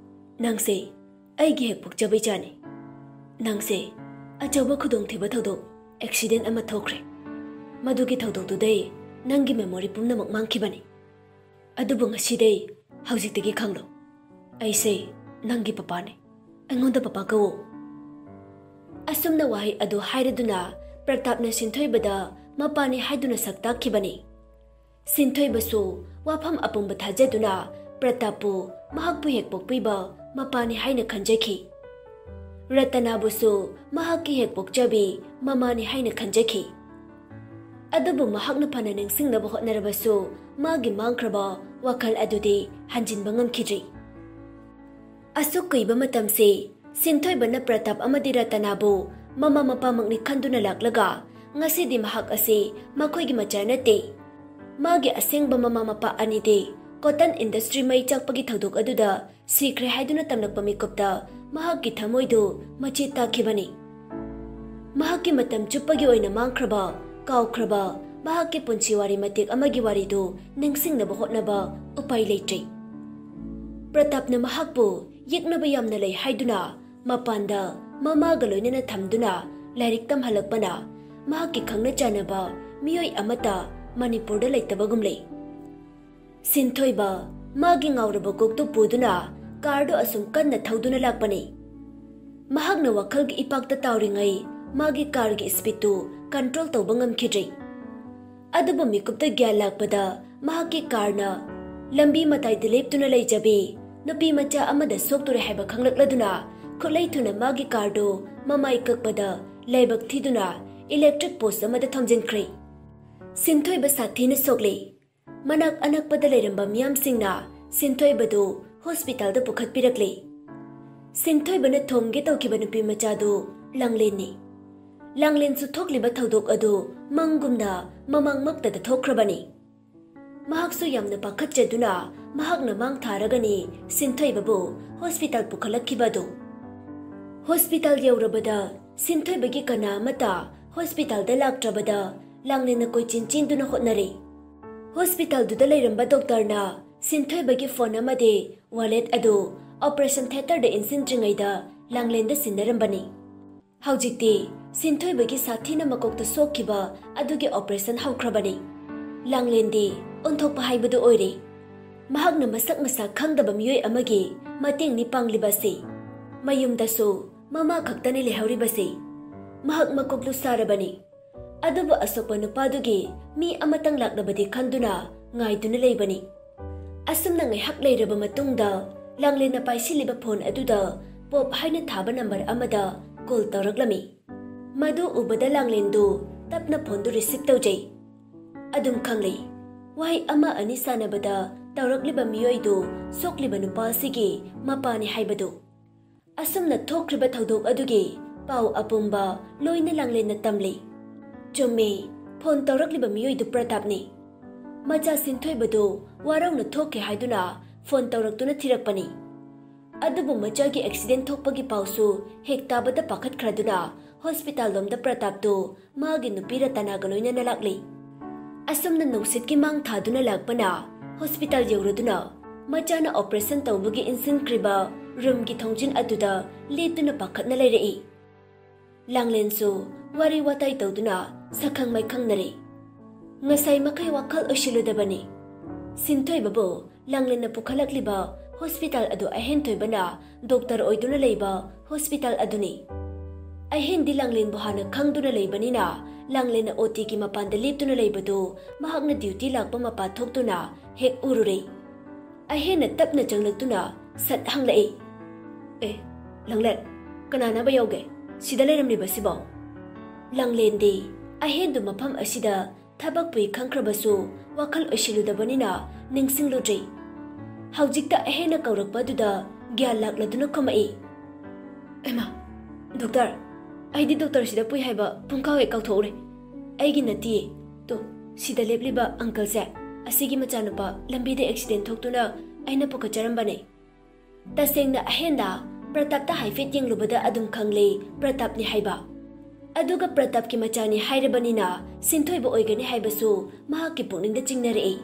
ꯅꯪꯁꯦ ꯑꯩꯒꯤ ꯍꯦꯛ ꯄꯣꯛꯆꯕ ꯏꯆꯥꯅꯤ꯫ ꯅꯪꯁꯦ ꯑꯆꯧꯕ ꯈꯨꯗꯣꯡꯊꯤꯕ ꯊꯧꯗꯣꯛ, ꯑꯦꯛꯁꯤꯗꯦꯟ ꯑꯃ ꯊꯣꯛꯈ꯭ꯔꯦ꯫ ꯃꯗꯨꯒꯤ ꯊꯧꯗꯣꯛꯇꯨꯗꯩ ꯅꯪꯒꯤ memory ꯄꯨꯝꯅꯃꯛ ꯃꯥꯡꯈꯤꯕꯅꯤ꯫ ꯑꯗꯨꯕꯨ ꯉꯁꯤꯗꯩ, ꯍꯧꯖꯤꯛꯇꯒꯤ ꯈꯪꯂꯣ, ꯑꯩꯁꯦ ꯅꯪꯒꯤ ꯄꯄꯥꯅꯤ꯫ ꯑꯩꯉꯣꯟꯗ ꯄꯄꯥ ꯀꯧꯋꯣ꯫" ꯑꯁꯨꯝꯅ ꯋꯥꯍꯩ ꯑꯗꯨ ꯍꯥꯏꯔꯗꯨꯅ ꯄ꯭ꯔꯇꯥꯞꯅ ꯁꯤꯟꯊꯣꯏꯕꯗ ꯃꯄꯥꯅꯤ ꯍꯥꯏꯗꯨꯅ ꯁꯛ ꯇꯥꯛꯈꯤꯕꯅꯤ꯫ ꯁꯤꯟꯊꯣꯏꯕꯁꯨ ꯋꯥꯐꯝ ꯑꯄꯨꯝꯕ ꯊꯥꯖꯗꯨꯅ ꯄ꯭ꯔꯇꯥꯞꯄꯨ ꯃꯍꯥꯛꯄꯨ ꯍꯦꯛ ꯄꯣꯛꯄꯤꯕ ꯃꯄꯥꯅꯤ ꯍꯥꯏꯅ ꯈꯟꯖꯈꯤ꯫ ꯔꯇꯅꯥꯕꯨꯁꯨ ꯃꯍꯥꯛꯀꯤ ꯍꯦꯛ ꯄꯣꯛꯆꯕꯤ ꯃꯃꯥꯅꯤ ꯍꯥꯏꯅ ꯈꯟꯖꯈꯤ꯫ ꯑꯗꯨꯕꯨ ꯃꯍꯥꯛꯅ ꯐꯅ ꯅꯤꯡꯁꯤꯡꯅꯕ ꯍꯣꯠꯅꯔꯕꯁꯨ ꯃꯥꯒꯤ ꯃꯥꯡꯈ꯭ꯔꯕ ꯋꯥꯈꯜ ꯑꯗꯨꯗꯤ ꯍꯟꯖꯤꯟꯕ ꯉꯝꯈꯤꯗ꯭ꯔꯤ꯫ ꯑꯁꯨꯛ ꯀꯨꯏꯕ ꯃꯇꯝꯁꯤ ꯁꯤꯟꯊꯣꯏꯕꯅ ꯄ꯭ꯔꯇꯥꯞ ꯑꯃꯗꯤ ꯔꯇꯅꯥꯕꯨ ꯃꯃꯥ ꯃꯄꯥꯃꯛꯅꯤ ꯈꯟꯗꯨꯅ ꯂꯥꯛꯂꯒ ꯉꯁꯤꯗꯤ ꯃꯍꯥꯛ ꯑꯁꯤ ꯃꯈꯣꯏꯒꯤ ꯃꯆꯥ ꯅꯠꯇꯦ꯫ ꯃꯥꯒꯤ ꯑꯁꯦꯡꯕ ꯃꯃꯥ ꯃꯄꯥ ꯑꯅꯤꯗꯤ cotton industry ꯃꯩ ꯆꯥꯛꯄꯒꯤ ꯊꯧꯗꯣꯛ ꯑꯗꯨꯗ ꯁꯤꯈ꯭ꯔꯦ ꯍꯥꯏꯗꯨꯅ ꯇꯝꯂꯛꯄ ꯃꯤꯀꯨꯞꯇ ꯃꯍꯥꯛꯀꯤ ꯊꯃꯣꯏꯗꯨ ꯃꯆꯦꯠ ꯇꯥꯈꯤꯕꯅꯤ꯫ ꯃꯍꯥꯛꯀꯤ ꯃꯇꯝ ꯆꯨꯞꯄꯒꯤ ꯑꯣꯏꯅ ꯃꯥꯡꯈ꯭ꯔꯕ, ꯀꯥꯎꯈ꯭ꯔꯕ ꯃꯍꯥꯛꯀꯤ ꯄꯨꯟꯁꯤ ꯋꯥꯔꯤ ꯃꯇꯦꯛ ꯑꯃꯒꯤ ꯋꯥꯔꯤꯗꯨ ꯅꯤꯡꯁꯤꯡꯅꯕ ꯍꯣꯠꯅꯕ ꯎꯄꯥꯏ ꯂꯩꯇ꯭ꯔꯦ꯫ ꯄ꯭ꯔꯇꯥꯞꯅ ꯃꯍꯥꯛꯄꯨ ꯌꯦꯛꯅꯕ ꯌꯥꯝꯅ ꯂꯩ ꯍꯥꯏꯗꯨꯅ ꯃꯄꯥꯟꯗ ꯃꯃꯥꯒ ꯂꯣꯏꯅꯅ ꯊꯝꯗꯨꯅ ꯂꯥꯏꯔꯤꯛ ꯇꯝꯍꯜꯂꯛꯄꯅ ꯃꯍꯥꯛꯀꯤ ꯈꯪꯅ ꯆꯥꯟꯅꯕ ꯃꯤꯑꯣꯏ ꯑꯃꯠꯇ ꯃꯅꯤꯄꯨꯔꯗ ꯂꯩꯇꯕꯒꯨꯝ ꯂꯩ꯫ ꯁꯤꯟꯊꯣꯏꯕ ꯃꯥꯒꯤ ꯉꯥꯎꯔꯕ ꯀꯣꯛꯇꯨ ꯄꯨꯗꯨꯅ ꯀꯥꯔꯗꯨ ꯑꯁꯨꯝ ꯀꯟꯅ ꯊꯧꯗꯨꯅ ꯂꯥꯛꯄꯅꯤ꯫ ꯃꯍꯥꯛꯅ ꯋꯥꯈꯜꯒꯤ ꯏꯄꯥꯛꯇ ꯇꯥꯎꯔꯤꯉꯩ ꯃꯥꯒꯤ ꯀꯥꯔꯒꯤ ꯁ꯭ꯄꯤꯗꯇꯨ ꯀꯟꯇ꯭ꯔꯣꯜ ꯇꯧꯕ ꯉꯝꯈꯤꯗ꯭ꯔꯦ꯫ ꯑꯗꯨꯕꯨ ꯃꯤꯀꯨꯞꯇ ꯒ꯭ꯌꯥꯟ ꯂꯥꯛꯄꯗ ꯃꯍꯥꯛꯀꯤ ꯀꯥꯔꯅ ꯂꯝꯕꯤ ꯃꯇꯥꯏꯗ ꯂꯦꯞꯇꯨꯅ ꯂꯩꯖꯕꯤ ꯅꯨꯄꯤ ꯃꯆꯥ ꯑꯃꯗ ꯁꯣꯛꯇꯣꯔꯦ ꯍꯥꯏꯕ ꯈꯪꯂꯛꯂꯗꯨꯅ ꯈꯨꯠꯂꯩ ꯊꯨꯅ ꯃꯥꯒꯤ ꯀꯥꯔꯗꯨ ꯃꯃꯥꯏ ꯀꯛꯄꯗ ꯂꯥꯏꯕꯛ ꯊꯤꯗꯨꯅ ꯏꯂꯦꯛꯇ꯭ꯔꯤꯛ ꯄꯣꯁ ꯑꯃꯗ ꯊꯣꯝꯖꯤꯟꯈ꯭ꯔꯦ꯫ ꯁꯤꯟꯊꯣꯏꯕ ꯁꯥꯊꯤꯅ ꯁꯣꯛꯂꯦ꯫ ꯃꯅꯥꯛ ꯑꯅꯛꯄꯗ ꯂꯩꯔꯝꯕ ꯃꯤꯌꯥꯝꯁꯤꯡꯅ ꯁꯤꯟꯊꯣꯏꯕꯗꯨ ꯍꯣꯁꯄꯤꯇꯥꯜꯗ ꯄꯨꯈꯠꯄꯤꯔꯛꯂꯦ꯫ ꯁꯤꯟꯊꯣꯏꯕꯅ ꯊꯣꯝꯒꯦ ꯇꯧꯈꯤꯕ ꯅꯨꯄꯤ ꯃꯆꯥꯗꯨ ꯂꯥꯡꯂꯦꯟꯅꯤ꯫ ꯂꯥꯡꯂꯦꯟꯁꯨ ꯊꯣꯛꯂꯤꯕ ꯊꯧꯗꯣꯛ ꯑꯗꯨ ꯃꯪꯒꯨꯝꯅ ꯃꯃꯥꯡꯃꯛꯇꯗ ꯊꯣꯛꯈ꯭ꯔꯕꯅꯤ꯫ ꯃꯍꯥꯛꯁꯨ ꯌꯥꯝꯅ ꯄꯥꯈꯠꯆꯗꯨꯅ ꯃꯍꯥꯛꯅ ꯃꯥꯡ ꯊꯥꯔꯒꯅꯤ ꯁꯤꯟꯊꯣꯏꯕꯕꯨ ꯍꯣꯁꯄꯤꯇꯥꯜ ꯄꯨꯈꯠꯂꯛꯈꯤꯕ ꯑꯗꯨ꯫ ꯍꯣꯁꯄꯤꯇꯥꯜ ꯌꯧꯔꯕꯗ ꯁꯤꯟꯊꯣꯏꯕꯒꯤ ꯀꯅꯥ ꯑꯃꯠꯇ ꯍꯣꯁꯄꯤꯇꯥꯜꯗ ꯂꯥꯛꯇ꯭ꯔꯕꯗ ꯂꯥꯡꯂꯦꯟꯅ ꯀꯣꯏꯆꯦꯟ ꯆꯦꯟꯗꯨꯅ ꯍꯣꯠꯅꯔꯤ꯫ ꯍꯣꯁꯄꯤꯇꯥꯜꯗꯨꯗ ꯂꯩꯔꯝꯕ ꯗꯣꯛꯇꯔꯅ ꯁꯤꯟꯊꯣꯏꯕꯒꯤ ꯐꯣꯟ ꯑꯃꯗꯤ ꯋꯥꯂꯦꯠ ꯑꯗꯨ ꯑꯣꯄꯔꯦꯁꯟ ꯊꯤꯌꯦꯇꯔꯗ ꯏꯟꯁꯤꯟꯗ꯭ꯔꯤꯉꯩꯗ ꯂꯥꯡꯂꯦꯟꯗ ꯁꯤꯟꯅꯔꯝꯕꯅꯤ꯫ ꯍꯧꯖꯤꯛꯇꯤ ꯁꯤꯟꯊꯣꯏꯕꯒꯤ ꯁꯥꯊꯤꯅ ꯃꯀꯣꯛꯇ ꯁꯣꯛꯈꯤꯕ ꯑꯗꯨꯒꯤ ꯑꯣꯄꯔꯦꯁꯟ ꯍꯧꯈ꯭ꯔꯕꯅꯤ꯫ ꯂꯥꯡꯂꯦꯟꯗꯤ ꯑꯣꯟꯊꯣꯛꯄ ꯍꯥꯏꯕꯗꯨ ꯑꯣꯏꯔꯦ꯫ ꯃꯍꯥꯛꯅ ꯃꯁꯛ ꯃꯁꯥ ꯈꯪꯗꯕ ꯃꯤꯑꯣꯏ ꯑꯃꯒꯤ ꯃꯇꯦꯡꯅꯤ ꯄꯥꯡꯂꯤꯕꯁꯤ꯫ ꯃꯌꯨꯝꯗꯁꯨ ꯃꯃꯥ ꯈꯛꯇꯅꯤ ꯂꯩꯍꯧꯔꯤꯕꯁꯤ꯫ ꯃꯍꯥꯛ ꯃꯀꯣꯛ ꯂꯨꯁꯥꯔꯕꯅꯤ꯫ ꯑꯗꯨꯕꯨ ꯑꯁꯣꯛꯄ ꯅꯨꯄꯥꯗꯨꯒꯤ ꯃꯤ ꯑꯃꯇꯪ ꯂꯥꯛꯂꯕꯗꯤ ꯈꯟꯗꯨꯅ ꯉꯥꯏꯗꯨꯅ ꯂꯩꯕꯅꯤ꯫ ꯑꯁꯨꯝꯅ ꯉꯥꯏꯍꯥꯛ ꯂꯩꯔꯕ ꯃꯇꯨꯡꯗ ꯂꯥꯡꯂꯦꯟꯅ ꯄꯥꯏꯁꯤꯜꯂꯤꯕ ꯐꯣꯟ ꯑꯗꯨꯗ ꯄꯣꯞ ꯍꯥꯏꯅ ꯊꯥꯕ ꯅꯝꯕꯔ ꯑꯃꯗ ꯀꯣꯜ ꯇꯧꯔꯛꯂꯝꯃꯤ꯫ ꯃꯗꯨ ꯎꯕꯗ ꯂꯥꯡꯂꯦꯟꯗꯨ ꯇꯞꯅ ꯐꯣꯟꯗꯨ ꯔꯤꯁꯤꯞ ꯇꯧꯖꯩ꯫ ꯑꯗꯨꯝ ꯈꯪꯂꯦ, ꯋꯥꯍꯩ ꯑꯃ ꯑꯅꯤ ꯁꯥꯟꯅꯕꯗ ꯇꯧꯔꯛꯂꯤꯕ ꯃꯤꯑꯣꯏꯗꯨ ꯁꯣꯛꯂꯤꯕ ꯅꯨꯄꯥ ꯑꯁꯤꯒꯤ ꯃꯄꯥꯅꯤ ꯍꯥꯏꯕꯗꯨ꯫ ꯑꯁꯨꯝꯅ ꯊꯣꯛꯈ꯭ꯔꯤꯕ ꯊꯧꯗꯣꯛ ꯑꯗꯨꯒꯤ ꯄꯥꯎ ꯑꯄꯨꯝꯕ ꯂꯣꯏꯅ ꯂꯥꯡꯂꯦꯟꯅ ꯇꯝꯂꯤ꯫ ꯆꯨꯝꯃꯤ, ꯐꯣꯟ ꯇꯧꯔꯛꯂꯤꯕ ꯃꯤꯑꯣꯏꯗꯨ ꯄ꯭ꯔꯇꯥꯞꯅꯤ꯫ ꯃꯆꯥ ꯁꯤꯟꯊꯣꯏꯕꯗꯨ ꯋꯥꯔꯧꯅ ꯊꯣꯛꯈꯤ ꯍꯥꯏꯗꯨꯅ ꯐꯣꯟ ꯇꯧꯔꯛꯇꯨꯅ ꯊꯤꯔꯛꯄꯅꯤ꯫ ꯑꯗꯨꯕꯨ ꯃꯆꯥꯒꯤ ꯑꯦꯛꯁꯤꯗꯦꯟ ꯊꯣꯛꯄꯒꯤ ꯄꯥꯎꯁꯨ ꯍꯦꯛ ꯇꯥꯕꯗ ꯄꯥꯈꯠꯈ꯭ꯔꯗꯨꯅ ꯍꯣꯁꯄꯤꯇꯥꯜ ꯂꯣꯝꯗ ꯄ꯭ꯔꯇꯥꯞꯇꯨ ꯃꯥꯒꯤ ꯅꯨꯄꯤ ꯔꯇꯅꯥꯒ ꯂꯣꯏꯅꯅ ꯂꯥꯛꯂꯤ꯫ ꯑꯁꯨꯝꯅ ꯅꯨꯡꯁꯤꯠꯀꯤ ꯃꯥꯡ ꯊꯥꯗꯨꯅ ꯂꯥꯛꯄꯅ ꯍꯣꯁꯄꯤꯇꯥꯜ ꯌꯧꯔꯗꯨꯅ ꯃꯆꯥꯅ ꯑꯣꯄꯔꯦꯁꯟ ꯇꯧꯕꯒꯤ ꯏꯟꯁꯤꯟꯈ꯭ꯔꯤꯕ ꯔꯨꯝꯒꯤ ꯊꯣꯡꯖꯤꯟ ꯑꯗꯨꯗ ꯂꯦꯞꯇꯨꯅ ꯄꯥꯈꯠꯅ ꯂꯩꯔꯛꯏ꯫ ꯂꯥꯡꯂꯦꯟꯁꯨ ꯋꯥꯔꯤ ꯋꯥꯇꯥꯏ ꯇꯧꯗꯨꯅ ꯁꯛꯈꯪ ꯃꯥꯏꯈꯪꯅꯔꯦ꯫ ꯉꯁꯥꯏ ꯃꯈꯩ ꯋꯥꯈꯜ ꯑꯣꯏꯁꯤꯜꯂꯨꯗꯕꯅꯤ꯫ ꯁꯤꯟꯊꯣꯏꯕꯕꯨ ꯂꯥꯡꯂꯦꯟꯅ ꯄꯨꯈꯠꯂꯛꯂꯤꯕ ꯍꯣꯁꯄꯤꯇꯥꯜ ꯑꯗꯨ ꯑꯍꯦꯟ ꯊꯣꯏꯕꯅ ꯗꯣꯛꯇꯔ ꯑꯣꯏꯗꯨꯅ ꯂꯩꯕ ꯍꯣꯁꯄꯤꯇꯥꯜ ꯑꯗꯨꯅꯤ꯫ ꯑꯍꯦꯟꯗꯤ ꯂꯥꯡꯂꯦꯟꯕꯨ ꯍꯥꯟꯅ ꯈꯪꯗꯨꯅ ꯂꯩꯕꯅꯤꯅ ꯂꯥꯡꯂꯦꯟꯅ ꯑꯣꯇꯤꯒꯤ ꯃꯄꯥꯟꯗ ꯂꯦꯞꯇꯨꯅ ꯂꯩꯕꯗꯨ ꯃꯍꯥꯛꯅ ꯗ꯭ꯌꯨꯇꯤ ꯂꯥꯛꯄ ꯃꯄꯥ ꯊꯣꯛꯇꯨꯅ ꯍꯦꯛ ꯎꯔꯨꯔꯦ꯫ ꯑꯍꯦꯟꯅ ꯇꯞꯅ ꯆꯪꯂꯛꯇꯨꯅ ꯁꯠ ꯍꯪꯂꯛꯏ, "ꯑꯦ, ꯂꯥꯡꯂꯦꯟ, ꯀꯅꯥꯅꯕ ꯌꯥꯎꯒꯦ ꯁꯤꯗ ꯂꯩꯔꯝꯂꯤꯕꯁꯤꯕꯣ?" ꯂꯥꯡꯂꯦꯟꯗꯤ ꯑꯍꯦꯟꯗꯨ ꯃꯐꯝ ꯑꯁꯤꯗ ꯊꯕꯛ ꯄꯨꯏ ꯈꯪꯈ꯭ꯔꯕꯁꯨ ꯋꯥꯈꯜ ꯑꯣꯏꯁꯤꯜꯂꯨꯗꯕꯅꯤꯅ ꯅꯤꯡꯁꯤꯡꯂꯨꯗ꯭ꯔꯤ꯫ ꯍꯧꯖꯤꯛꯇ ꯑꯍꯦꯟꯅ ꯀꯧꯔꯛꯄ ꯑꯗꯨꯗ ꯒ꯭ꯌꯥꯟ ꯂꯥꯛꯂꯗꯨꯅ ꯈꯨꯝꯃꯛꯏ, "ꯑꯦꯃꯥ, ꯗꯣꯛꯇꯔ, ꯑꯩꯗꯤ ꯗꯣꯛꯇꯔꯁꯤꯗ ꯄꯨꯏ ꯍꯥꯏꯕ ꯄꯨꯡꯀꯥꯎ ꯍꯦꯛ ꯀꯥꯎꯊꯣꯛꯎꯔꯦ꯫ ꯑꯩꯒꯤ ꯅꯠꯇꯤꯌꯦ꯫ ꯇꯣ, ꯁꯤꯗ ꯂꯦꯞꯂꯤꯕ ꯑꯪꯀꯜꯁꯦ, ꯑꯁꯤꯒꯤ ꯃꯆꯥꯅꯨꯄꯥ ꯂꯝꯕꯤꯗ ꯑꯦꯛꯁꯤꯗꯦꯟ ꯊꯣꯛꯇꯨꯅ ꯑꯩꯅ ꯄꯨꯈꯠꯆꯔꯝꯕꯅꯦ꯫" ꯇꯁꯦꯡꯅ ꯑꯍꯦꯟꯗ ꯄ꯭ꯔꯇꯥꯞꯇ ꯍꯥꯏꯐꯦꯠ ꯌꯦꯡꯂꯨꯕꯗ ꯑꯗꯨꯝ ꯈꯪꯂꯦ ꯄ꯭ꯔꯇꯥꯞꯅꯤ ꯍꯥꯏꯕ꯫ ꯑꯗꯨꯒ ꯄ꯭ꯔꯇꯥꯞꯀꯤ ꯃꯆꯥꯅꯤ ꯍꯥꯏꯔꯕꯅꯤꯅ ꯁꯤꯟꯊꯣꯏꯕ ꯑꯣꯏꯒꯅꯤ ꯍꯥꯏꯕꯁꯨ ꯃꯍꯥꯛꯀꯤ ꯄꯨꯛꯅꯤꯡꯗ ꯆꯤꯡꯅꯔꯛꯏ꯫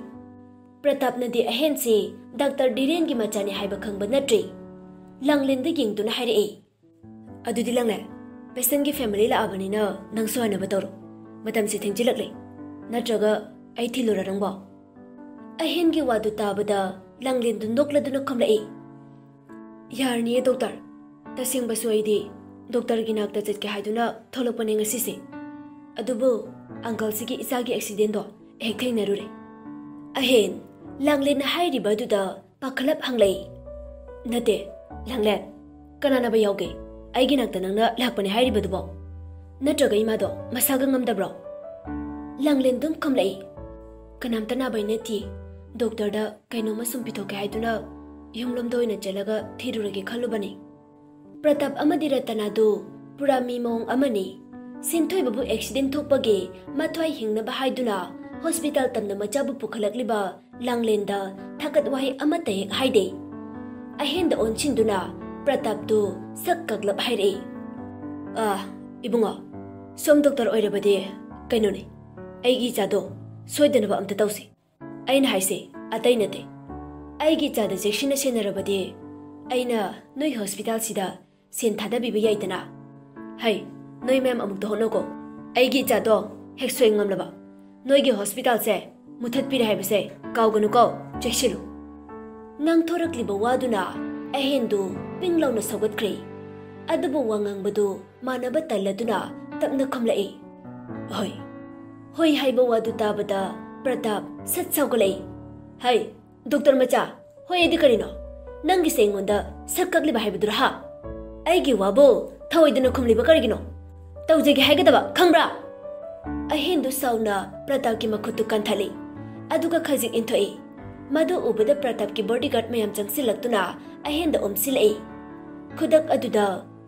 ꯄ꯭ꯔꯇꯥꯞꯅꯗꯤ ꯑꯍꯦꯟꯁꯤ ꯗꯥꯛꯇꯔ ꯙꯤꯔꯦꯟꯒꯤ ꯃꯆꯥꯅꯤ ꯍꯥꯏꯕ ꯈꯪꯕ ꯅꯠꯇ꯭ꯔꯤ꯫ ꯂꯥꯡꯂꯦꯟꯗ ꯌꯦꯡꯗꯨꯅ ꯍꯥꯏꯔꯛꯏ, "ꯑꯗꯨꯗꯤ ꯂꯥꯡꯂꯦꯟ, ꯄꯦꯁꯦꯟꯒꯤ ꯐꯦꯃꯤꯂꯤ ꯂꯥꯛꯑꯕꯅꯤꯅ ꯅꯪꯁꯨ ꯍꯟꯅꯕ ꯇꯧꯔꯣ꯫ ꯃꯇꯝꯁꯦ ꯊꯦꯡꯖꯤꯜꯂꯛꯂꯦ꯫ ꯅꯠꯇ꯭ꯔꯒ ꯑꯩ ꯊꯤꯜꯂꯨꯔꯥ ꯅꯪꯕꯣ?" ꯑꯍꯦꯟꯒꯤ ꯋꯥꯗꯨ ꯇꯥꯕꯗ ꯂꯥꯡꯂꯦꯟꯗꯨ ꯅꯣꯛꯂꯗꯨꯅ ꯈꯨꯝꯂꯛꯏ, "ꯌꯥꯔꯅꯤꯌꯦ ꯗꯣꯛꯇꯔ꯫ ꯇꯁꯦꯡꯕꯁꯨ ꯑꯩꯗꯤ ꯗꯣꯛꯇꯔꯒꯤ ꯅꯥꯛꯇ ꯆꯠꯀꯦ ꯍꯥꯏꯗꯨꯅ ꯊꯣꯛꯂꯛꯄꯅꯦ ꯉꯁꯤꯁꯦ꯫ ꯑꯗꯨꯕꯨ ꯑꯪꯀꯜꯁꯤꯒꯤ ꯏꯆꯥꯒꯤ ꯑꯦꯛꯁꯤꯗꯦꯟꯗꯣ ꯍꯦꯛ ꯊꯦꯡꯅꯔꯨꯔꯦ꯫" ꯑꯍꯦꯟ, ꯂꯥꯡꯂꯦꯟꯅ ꯍꯥꯏꯔꯤꯕ ꯑꯗꯨꯗ ꯄꯥꯈꯠꯂꯞ ꯍꯪꯂꯛꯏ, "ꯅꯠꯇꯦ, ꯂꯥꯡꯂꯦꯟ, ꯀꯅꯥ ꯅꯥꯕ ꯌꯥꯎꯒꯦ? ꯑꯩꯒꯤ ꯅꯥꯛꯇ ꯅꯪꯅ ꯂꯥꯛꯄꯅꯦ ꯍꯥꯏꯔꯤꯕꯗꯨꯕꯣ? ꯅꯠꯇ꯭ꯔꯒ ꯏꯃꯥꯗꯣ ꯃꯁꯥꯒ ꯉꯝꯗꯕ꯭ꯔꯣ?" ꯂꯥꯡꯂꯦꯟ ꯑꯗꯨꯝ ꯈꯨꯝꯂꯛꯏ, "ꯀꯅꯥꯝꯇ ꯅꯥꯕꯩ ꯅꯠꯇꯦ꯫ ꯗꯣꯛꯇꯔꯗ ꯀꯩꯅꯣꯝꯃ ꯁꯨꯝ ꯄꯤꯊꯣꯛꯀꯦ ꯍꯥꯏꯗꯨꯅ ꯌꯨꯝꯂꯣꯝꯗ ꯑꯣꯏꯅ ꯆꯠꯂꯒ ꯊꯤꯔꯨꯔꯒꯦ ꯈꯜꯂꯨꯕꯅꯤ꯫" ꯄ꯭ꯔꯇꯥꯞ ꯑꯃꯗꯤ ꯔꯇꯅꯥꯗꯨ ꯄꯨꯔꯥ ꯃꯤ ꯃꯑꯣꯡ ꯑꯃꯅꯤ꯫ ꯁꯤꯟꯊꯣꯏꯕꯕꯨ ꯑꯦꯛꯁꯤꯗꯦꯟ ꯊꯣꯛꯄꯒꯤ ꯃꯊ꯭ꯋꯥꯏ ꯍꯤꯡꯅꯕ ꯍꯥꯏꯗꯨꯅ ꯍꯣꯁꯄꯤꯇꯥꯜ ꯇꯝꯅ ꯃꯆꯥꯕꯨ ꯄꯨꯈꯠꯂꯛꯂꯤꯕ ꯂꯥꯡꯂꯦꯟꯗ ꯊꯥꯒꯠ ꯋꯥꯍꯩ ꯑꯃꯠꯇ ꯍꯦꯛ ꯍꯥꯏꯗꯦ꯫ ꯑꯍꯦꯟꯗ ꯑꯣꯟꯁꯤꯟꯗꯨꯅ ꯄ꯭ꯔꯇꯥꯞꯇꯨ ꯁꯛ ꯀꯛꯂꯞ ꯍꯥꯏꯔꯛꯏ, "ꯑꯥ, ꯏꯕꯨꯡꯉꯣ, ꯁꯣꯝ ꯗꯣꯛꯇꯔ ꯑꯣꯏꯔꯕꯗꯤ ꯀꯩꯅꯣꯅꯦ, ꯑꯩꯒꯤ ꯏꯆꯥꯗꯣ ꯁꯣꯏꯗꯅꯕ ꯑꯝꯇ ꯇꯧꯁꯤ꯫ ꯑꯩꯅ ꯍꯥꯏꯁꯦ ꯑꯇꯩ ꯅꯠꯇꯦ, ꯑꯩꯒꯤ ꯏꯆꯥꯗ ꯆꯦꯛꯁꯤꯟꯅ ꯁꯦꯟꯅꯔꯕꯗꯤ ꯑꯩꯅ ꯅꯣꯏ ꯍꯣꯁꯄꯤꯇꯥꯜꯁꯤꯗ ꯁꯦꯟ ꯊꯥꯗꯕꯤꯕ ꯌꯥꯏꯗꯅ꯫ ꯍꯩ, ꯅꯣꯏ ꯃꯌꯥꯝ ꯑꯃꯨꯛꯇ ꯍꯣꯠꯅꯧꯀꯣ꯫ ꯑꯩꯒꯤ ꯏꯆꯥꯗꯣ ꯍꯦꯛ ꯁꯣꯏ ꯉꯝꯂꯕ ꯅꯣꯏꯒꯤ ꯍꯣꯁꯄꯤꯇꯥꯜꯁꯦ ꯃꯨꯊꯠꯄꯤꯔꯦ ꯍꯥꯏꯕꯁꯦ ꯀꯥꯎꯒꯅꯨꯀꯣ, ꯆꯦꯛꯁꯤꯜꯂꯨ꯫" ꯉꯥꯡꯊꯣꯔꯛꯂꯤꯕ ꯋꯥꯗꯨꯅ ꯑꯍꯦꯟꯗꯨ ꯄꯤꯡ ꯂꯥꯎꯅ ꯁꯧꯒꯠꯈ꯭ꯔꯦ꯫ ꯑꯗꯨꯕꯨ ꯋꯥ ꯉꯥꯡꯕꯗꯨ ꯃꯥꯟꯅꯕ ꯇꯜꯂꯗꯨꯅ ꯇꯞꯅ ꯈꯨꯝꯂꯛꯏ, "ꯍꯣꯏ꯫" ꯍꯣꯏ ꯍꯥꯏꯕ ꯋꯥꯗꯨ ꯇꯥꯕꯗ ꯄ꯭ꯔꯇꯥꯞ ꯁꯠ ꯁꯥꯎꯒꯠꯂꯛꯏ꯫ "ꯍꯩ, ꯗꯣꯛꯇꯔ ꯃꯆꯥ, ꯍꯣꯏ ꯑꯗꯤ ꯀꯔꯤꯅꯣ? ꯅꯪꯒꯤꯁꯦ ꯑꯩꯉꯣꯟꯗ ꯁꯛ ꯀꯛꯂꯤꯕ ꯍꯥꯏꯕꯗꯨꯔ ꯍꯥ? ꯑꯩꯒꯤ ꯋꯥꯕꯨ ꯊꯧꯑꯣꯏꯗꯅ ꯈꯨꯝꯂꯤꯕ ꯀꯔꯤꯒꯤꯅꯣ? ꯇꯧꯖꯒꯦ ꯍꯥꯏꯒꯗꯕ, ꯈꯪꯕ꯭ꯔꯥ?" ꯑꯍꯦꯟꯗꯨ ꯁꯥꯎꯅ ꯄ꯭ꯔꯇꯥꯞꯀꯤ ꯃꯈꯨꯠꯇꯨ ꯀꯟꯊꯠꯂꯤ꯫ ꯑꯗꯨꯒ ꯈꯖꯤꯛ ꯏꯟꯊꯣꯛꯏ꯫ ꯃꯗꯨ ꯎꯕꯗ ꯄ꯭ꯔꯇꯥꯞꯀꯤ ꯕꯣꯗꯤꯒꯥꯔꯗ ꯃꯌꯥꯝ ꯆꯪꯁꯤꯜꯂꯛꯇꯨꯅ ꯑꯍꯦꯟꯗ ꯑꯣꯝꯁꯤꯜꯂꯛꯏ꯫ ꯈꯨꯗꯛ ꯑꯗꯨꯗ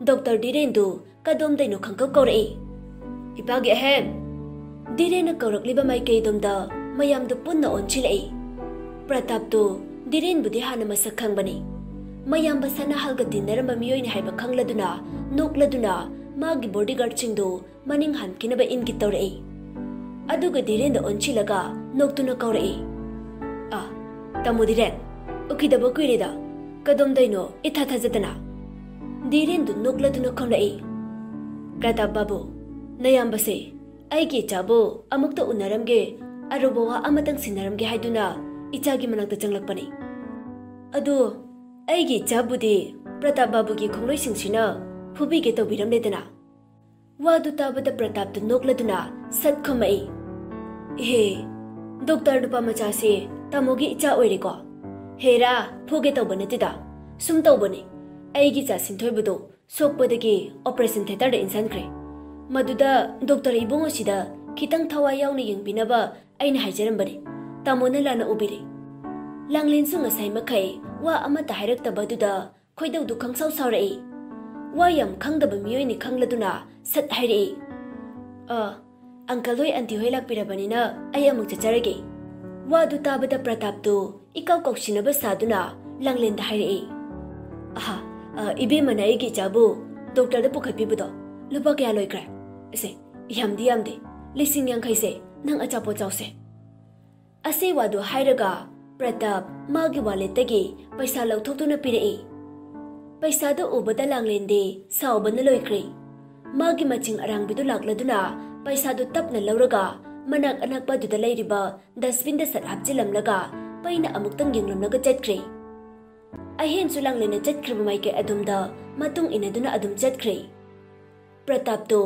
ꯗꯣꯛꯇꯔ ꯙꯤꯔꯦꯟꯗꯨ ꯀꯗꯣꯝꯗꯩꯅꯣ ꯈꯪꯀꯧ ꯀꯧꯔꯛꯏ꯫ "ꯏꯄꯥꯒꯤ ꯑꯍꯦꯟ!" ꯙꯤꯔꯦꯟꯅ ꯀꯧꯔꯛꯂꯤꯕ ꯃꯥꯏꯀꯩꯗꯣꯝꯗ ꯃꯌꯥꯝꯗꯨ ꯄꯨꯟꯅ ꯑꯣꯟꯁꯤꯜꯂꯛꯏ꯫ ꯄ꯭ꯔꯇꯥꯞꯇꯨ ꯙꯤꯔꯦꯟꯕꯨꯗꯤ ꯍꯥꯟꯅ ꯃꯁꯛ ꯈꯪꯕꯅꯤ꯫ ꯃꯌꯥꯝꯕ ꯁꯅꯥꯍꯜꯒ ꯇꯤꯟꯅꯔꯝꯕ ꯃꯤꯑꯣꯏꯅꯤ ꯍꯥꯏꯕ ꯈꯪꯂꯗꯨꯅ, ꯅꯣꯛꯂꯗꯨꯅ ꯃꯥꯒꯤ ꯕꯣꯗꯤꯒꯥꯔꯗꯁꯤꯡꯗꯨ ꯃꯅꯤꯡ ꯍꯟꯈꯤꯅꯕ ꯏꯪꯒꯤꯠ ꯇꯧꯔꯛꯏ꯫ ꯑꯗꯨꯒ ꯙꯤꯔꯦꯟꯗ ꯑꯣꯟꯁꯤꯜꯂꯒ ꯅꯣꯛꯇꯨꯅ ꯀꯧꯔꯛꯏ, "ꯑꯥ, ꯇꯥꯃꯣ ꯙꯤꯔꯦꯟ, ꯎꯈꯤꯗꯕ ꯀꯨꯏꯔꯦꯗ꯫ ꯀꯗꯣꯝꯗꯩꯅꯣ ꯏꯊꯥ ꯊꯥꯖꯗꯅ?" ꯙꯤꯔꯦꯟꯗꯨ ꯅꯣꯛꯂꯗꯨꯅ ꯈꯨꯝꯂꯛꯏ, "ꯄ꯭ꯔꯇꯥꯞ ꯕꯥꯕꯨ, ꯅꯌꯥꯝꯕꯁꯦ ꯑꯩꯒꯤ ꯏꯆꯥꯕꯨ ꯑꯃꯨꯛꯇ ꯎꯅꯔꯝꯒꯦ, ꯑꯔꯨꯕ ꯋꯥ ꯑꯃꯇꯪ ꯁꯤꯟꯅꯔꯝꯒꯦ ꯍꯥꯏꯗꯨꯅ ꯏꯆꯥꯒꯤ ꯃꯅꯥꯛꯇ ꯆꯪꯂꯛꯄꯅꯤ꯫ ꯑꯗꯨ ꯑꯩꯒꯤ ꯏꯆꯥꯕꯨꯗꯤ ꯄ꯭ꯔꯇꯥꯞ ꯕꯥꯕꯨꯒꯤ ꯈꯣꯡꯂꯣꯏꯁꯤꯡꯁꯤꯅ ꯐꯨꯕꯤꯒꯦ ꯇꯧꯕꯤꯔꯝꯂꯦꯗꯅ?" ꯋꯥꯗꯨ ꯇꯥꯕꯗ ꯄ꯭ꯔꯇꯥꯞꯇꯨ ꯅꯣꯛꯂꯗꯨꯅ ꯁꯠ ꯈꯨꯝꯃꯛꯏ, "ꯏꯍꯦ, ꯗꯣꯛꯇꯔ ꯅꯨꯄꯥ ꯃꯆꯥꯁꯦ ꯇꯥꯃꯣꯒꯤ ꯏꯆꯥ ꯑꯣꯏꯔꯦꯀꯣ? ꯍꯦꯔꯥ, ꯐꯨꯒꯦ ꯇꯧꯕ ꯅꯠꯇꯦꯗ꯫ ꯁꯨꯝ ꯇꯧꯕꯅꯤ꯫ ꯑꯩꯒꯤ ꯏꯆꯥ ꯁꯤꯟꯊꯣꯏꯕꯗꯣ ꯁꯣꯛꯄꯗꯒꯤ ꯑꯣꯄꯔꯦꯁꯟ ꯊꯦꯇꯔꯗ ꯏꯟꯁꯟꯈ꯭ꯔꯦ꯫ ꯃꯗꯨꯗ ꯗꯣꯛꯇꯔ ꯏꯕꯨꯡꯉꯣꯁꯤꯗ ꯈꯤꯇꯪ ꯊꯋꯥꯏ ꯌꯥꯎꯅ ꯌꯦꯡꯕꯤꯅꯕ ꯑꯩꯅ ꯍꯥꯏꯖꯔꯝꯕꯅꯤ꯫ ꯇꯥꯃꯣꯅ ꯂꯥꯟꯅ ꯎꯕꯤꯔꯦ꯫" ꯂꯥꯡꯂꯦꯟꯁꯨ ꯉꯁꯥꯏ ꯃꯈꯩ ꯋꯥ ꯑꯃꯠꯇ ꯍꯥꯏꯔꯛꯇꯕ ꯑꯗꯨꯗ ꯈꯣꯏꯗꯧꯗꯨ ꯈꯪꯁꯥꯎ ꯁꯥꯎꯔꯛꯏ꯫ ꯋꯥ ꯌꯥꯝ ꯈꯪꯗꯕ ꯃꯤꯑꯣꯏꯅꯤ ꯈꯪꯂꯗꯨꯅ ꯁꯠ ꯍꯥꯏꯔꯛꯏ, ꯑ, ꯑꯪꯀꯜ ꯍꯣꯏ ꯑꯟꯇꯤ ꯍꯣꯏ ꯂꯥꯛꯄꯤꯔꯕꯅꯤꯅ ꯑꯩ ꯑꯃꯨꯛ ꯆꯠꯆꯔꯒꯦ꯫ ꯋꯥꯗꯨ ꯇꯥꯕꯗ ꯄ꯭ꯔꯇꯥꯞꯇꯨ ꯏꯀꯥꯎ ꯀꯥꯎꯁꯤꯟꯅꯕ ꯁꯥꯗꯨꯅ ꯂꯥꯡꯂꯦꯟꯗ ꯍꯥꯏꯔꯛꯏ꯫ "ꯑꯍꯥ, ꯑ, ꯏꯕꯦꯝꯃꯅ ꯑꯩꯒꯤ ꯏꯆꯥꯕꯨ ꯗꯣꯛꯇꯔꯗ ꯄꯨꯈꯠꯄꯤꯕꯗꯣ ꯂꯨꯄꯥ ꯀꯌꯥ ꯂꯣꯏꯈ꯭ꯔꯦ?" "ꯑꯁꯦ, ꯌꯥꯝꯗꯤ ꯌꯥꯝꯗꯦ, ꯂꯤꯁꯤꯡ ꯌꯥꯡꯈꯩꯁꯦ꯫ ꯅꯪ ꯑꯆꯥꯄꯣꯠ ꯆꯥꯎꯁꯦ꯫" ꯑꯁꯤ ꯋꯥꯗꯨ ꯍꯥꯏꯔꯒ ꯄ꯭ꯔꯇꯥꯞ ꯃꯥꯒꯤ ꯋꯥꯂꯦꯠꯇꯒꯤ ꯄꯩꯁꯥ ꯂꯧꯊꯣꯛꯇꯨꯅ ꯄꯤꯔꯛꯏ꯫ ꯄꯩꯁꯥꯗꯨ ꯎꯕꯗ ꯂꯥꯡꯂꯦꯟꯗꯤ ꯁꯥꯎꯕꯅ ꯂꯣꯏꯈ꯭ꯔꯦ꯫ ꯃꯥꯒꯤ ꯃꯆꯤꯡ ꯑꯔꯥꯡꯕꯤꯗꯨ ꯂꯥꯛꯂꯗꯨꯅ ꯄꯩꯁꯥꯗꯨ ꯇꯞꯅ ꯂꯧꯔꯒ ꯃꯅꯥꯛ ꯑꯅꯛꯄꯗꯨꯗ ꯂꯩꯔꯤꯕ ꯗꯁꯕꯤꯟꯗ ꯁꯠ ꯍꯥꯞꯆꯤꯜꯂꯝꯂꯒ ꯄꯩꯅ ꯑꯃꯨꯛꯇꯪ ꯌꯦꯡꯂꯝꯂꯒ ꯆꯠꯈ꯭ꯔꯦ꯫ ꯑꯍꯦꯟꯁꯨ ꯂꯥꯡꯂꯦꯟꯅ ꯆꯠꯈ꯭ꯔꯤꯕ ꯃꯥꯏꯀꯩ ꯑꯗꯨꯝꯗ ꯃꯇꯨꯡ ꯏꯟꯅꯗꯨꯅ ꯑꯗꯨꯝ ꯆꯠꯈ꯭ꯔꯦ꯫ ꯄ꯭ꯔꯇꯥꯞꯇꯣ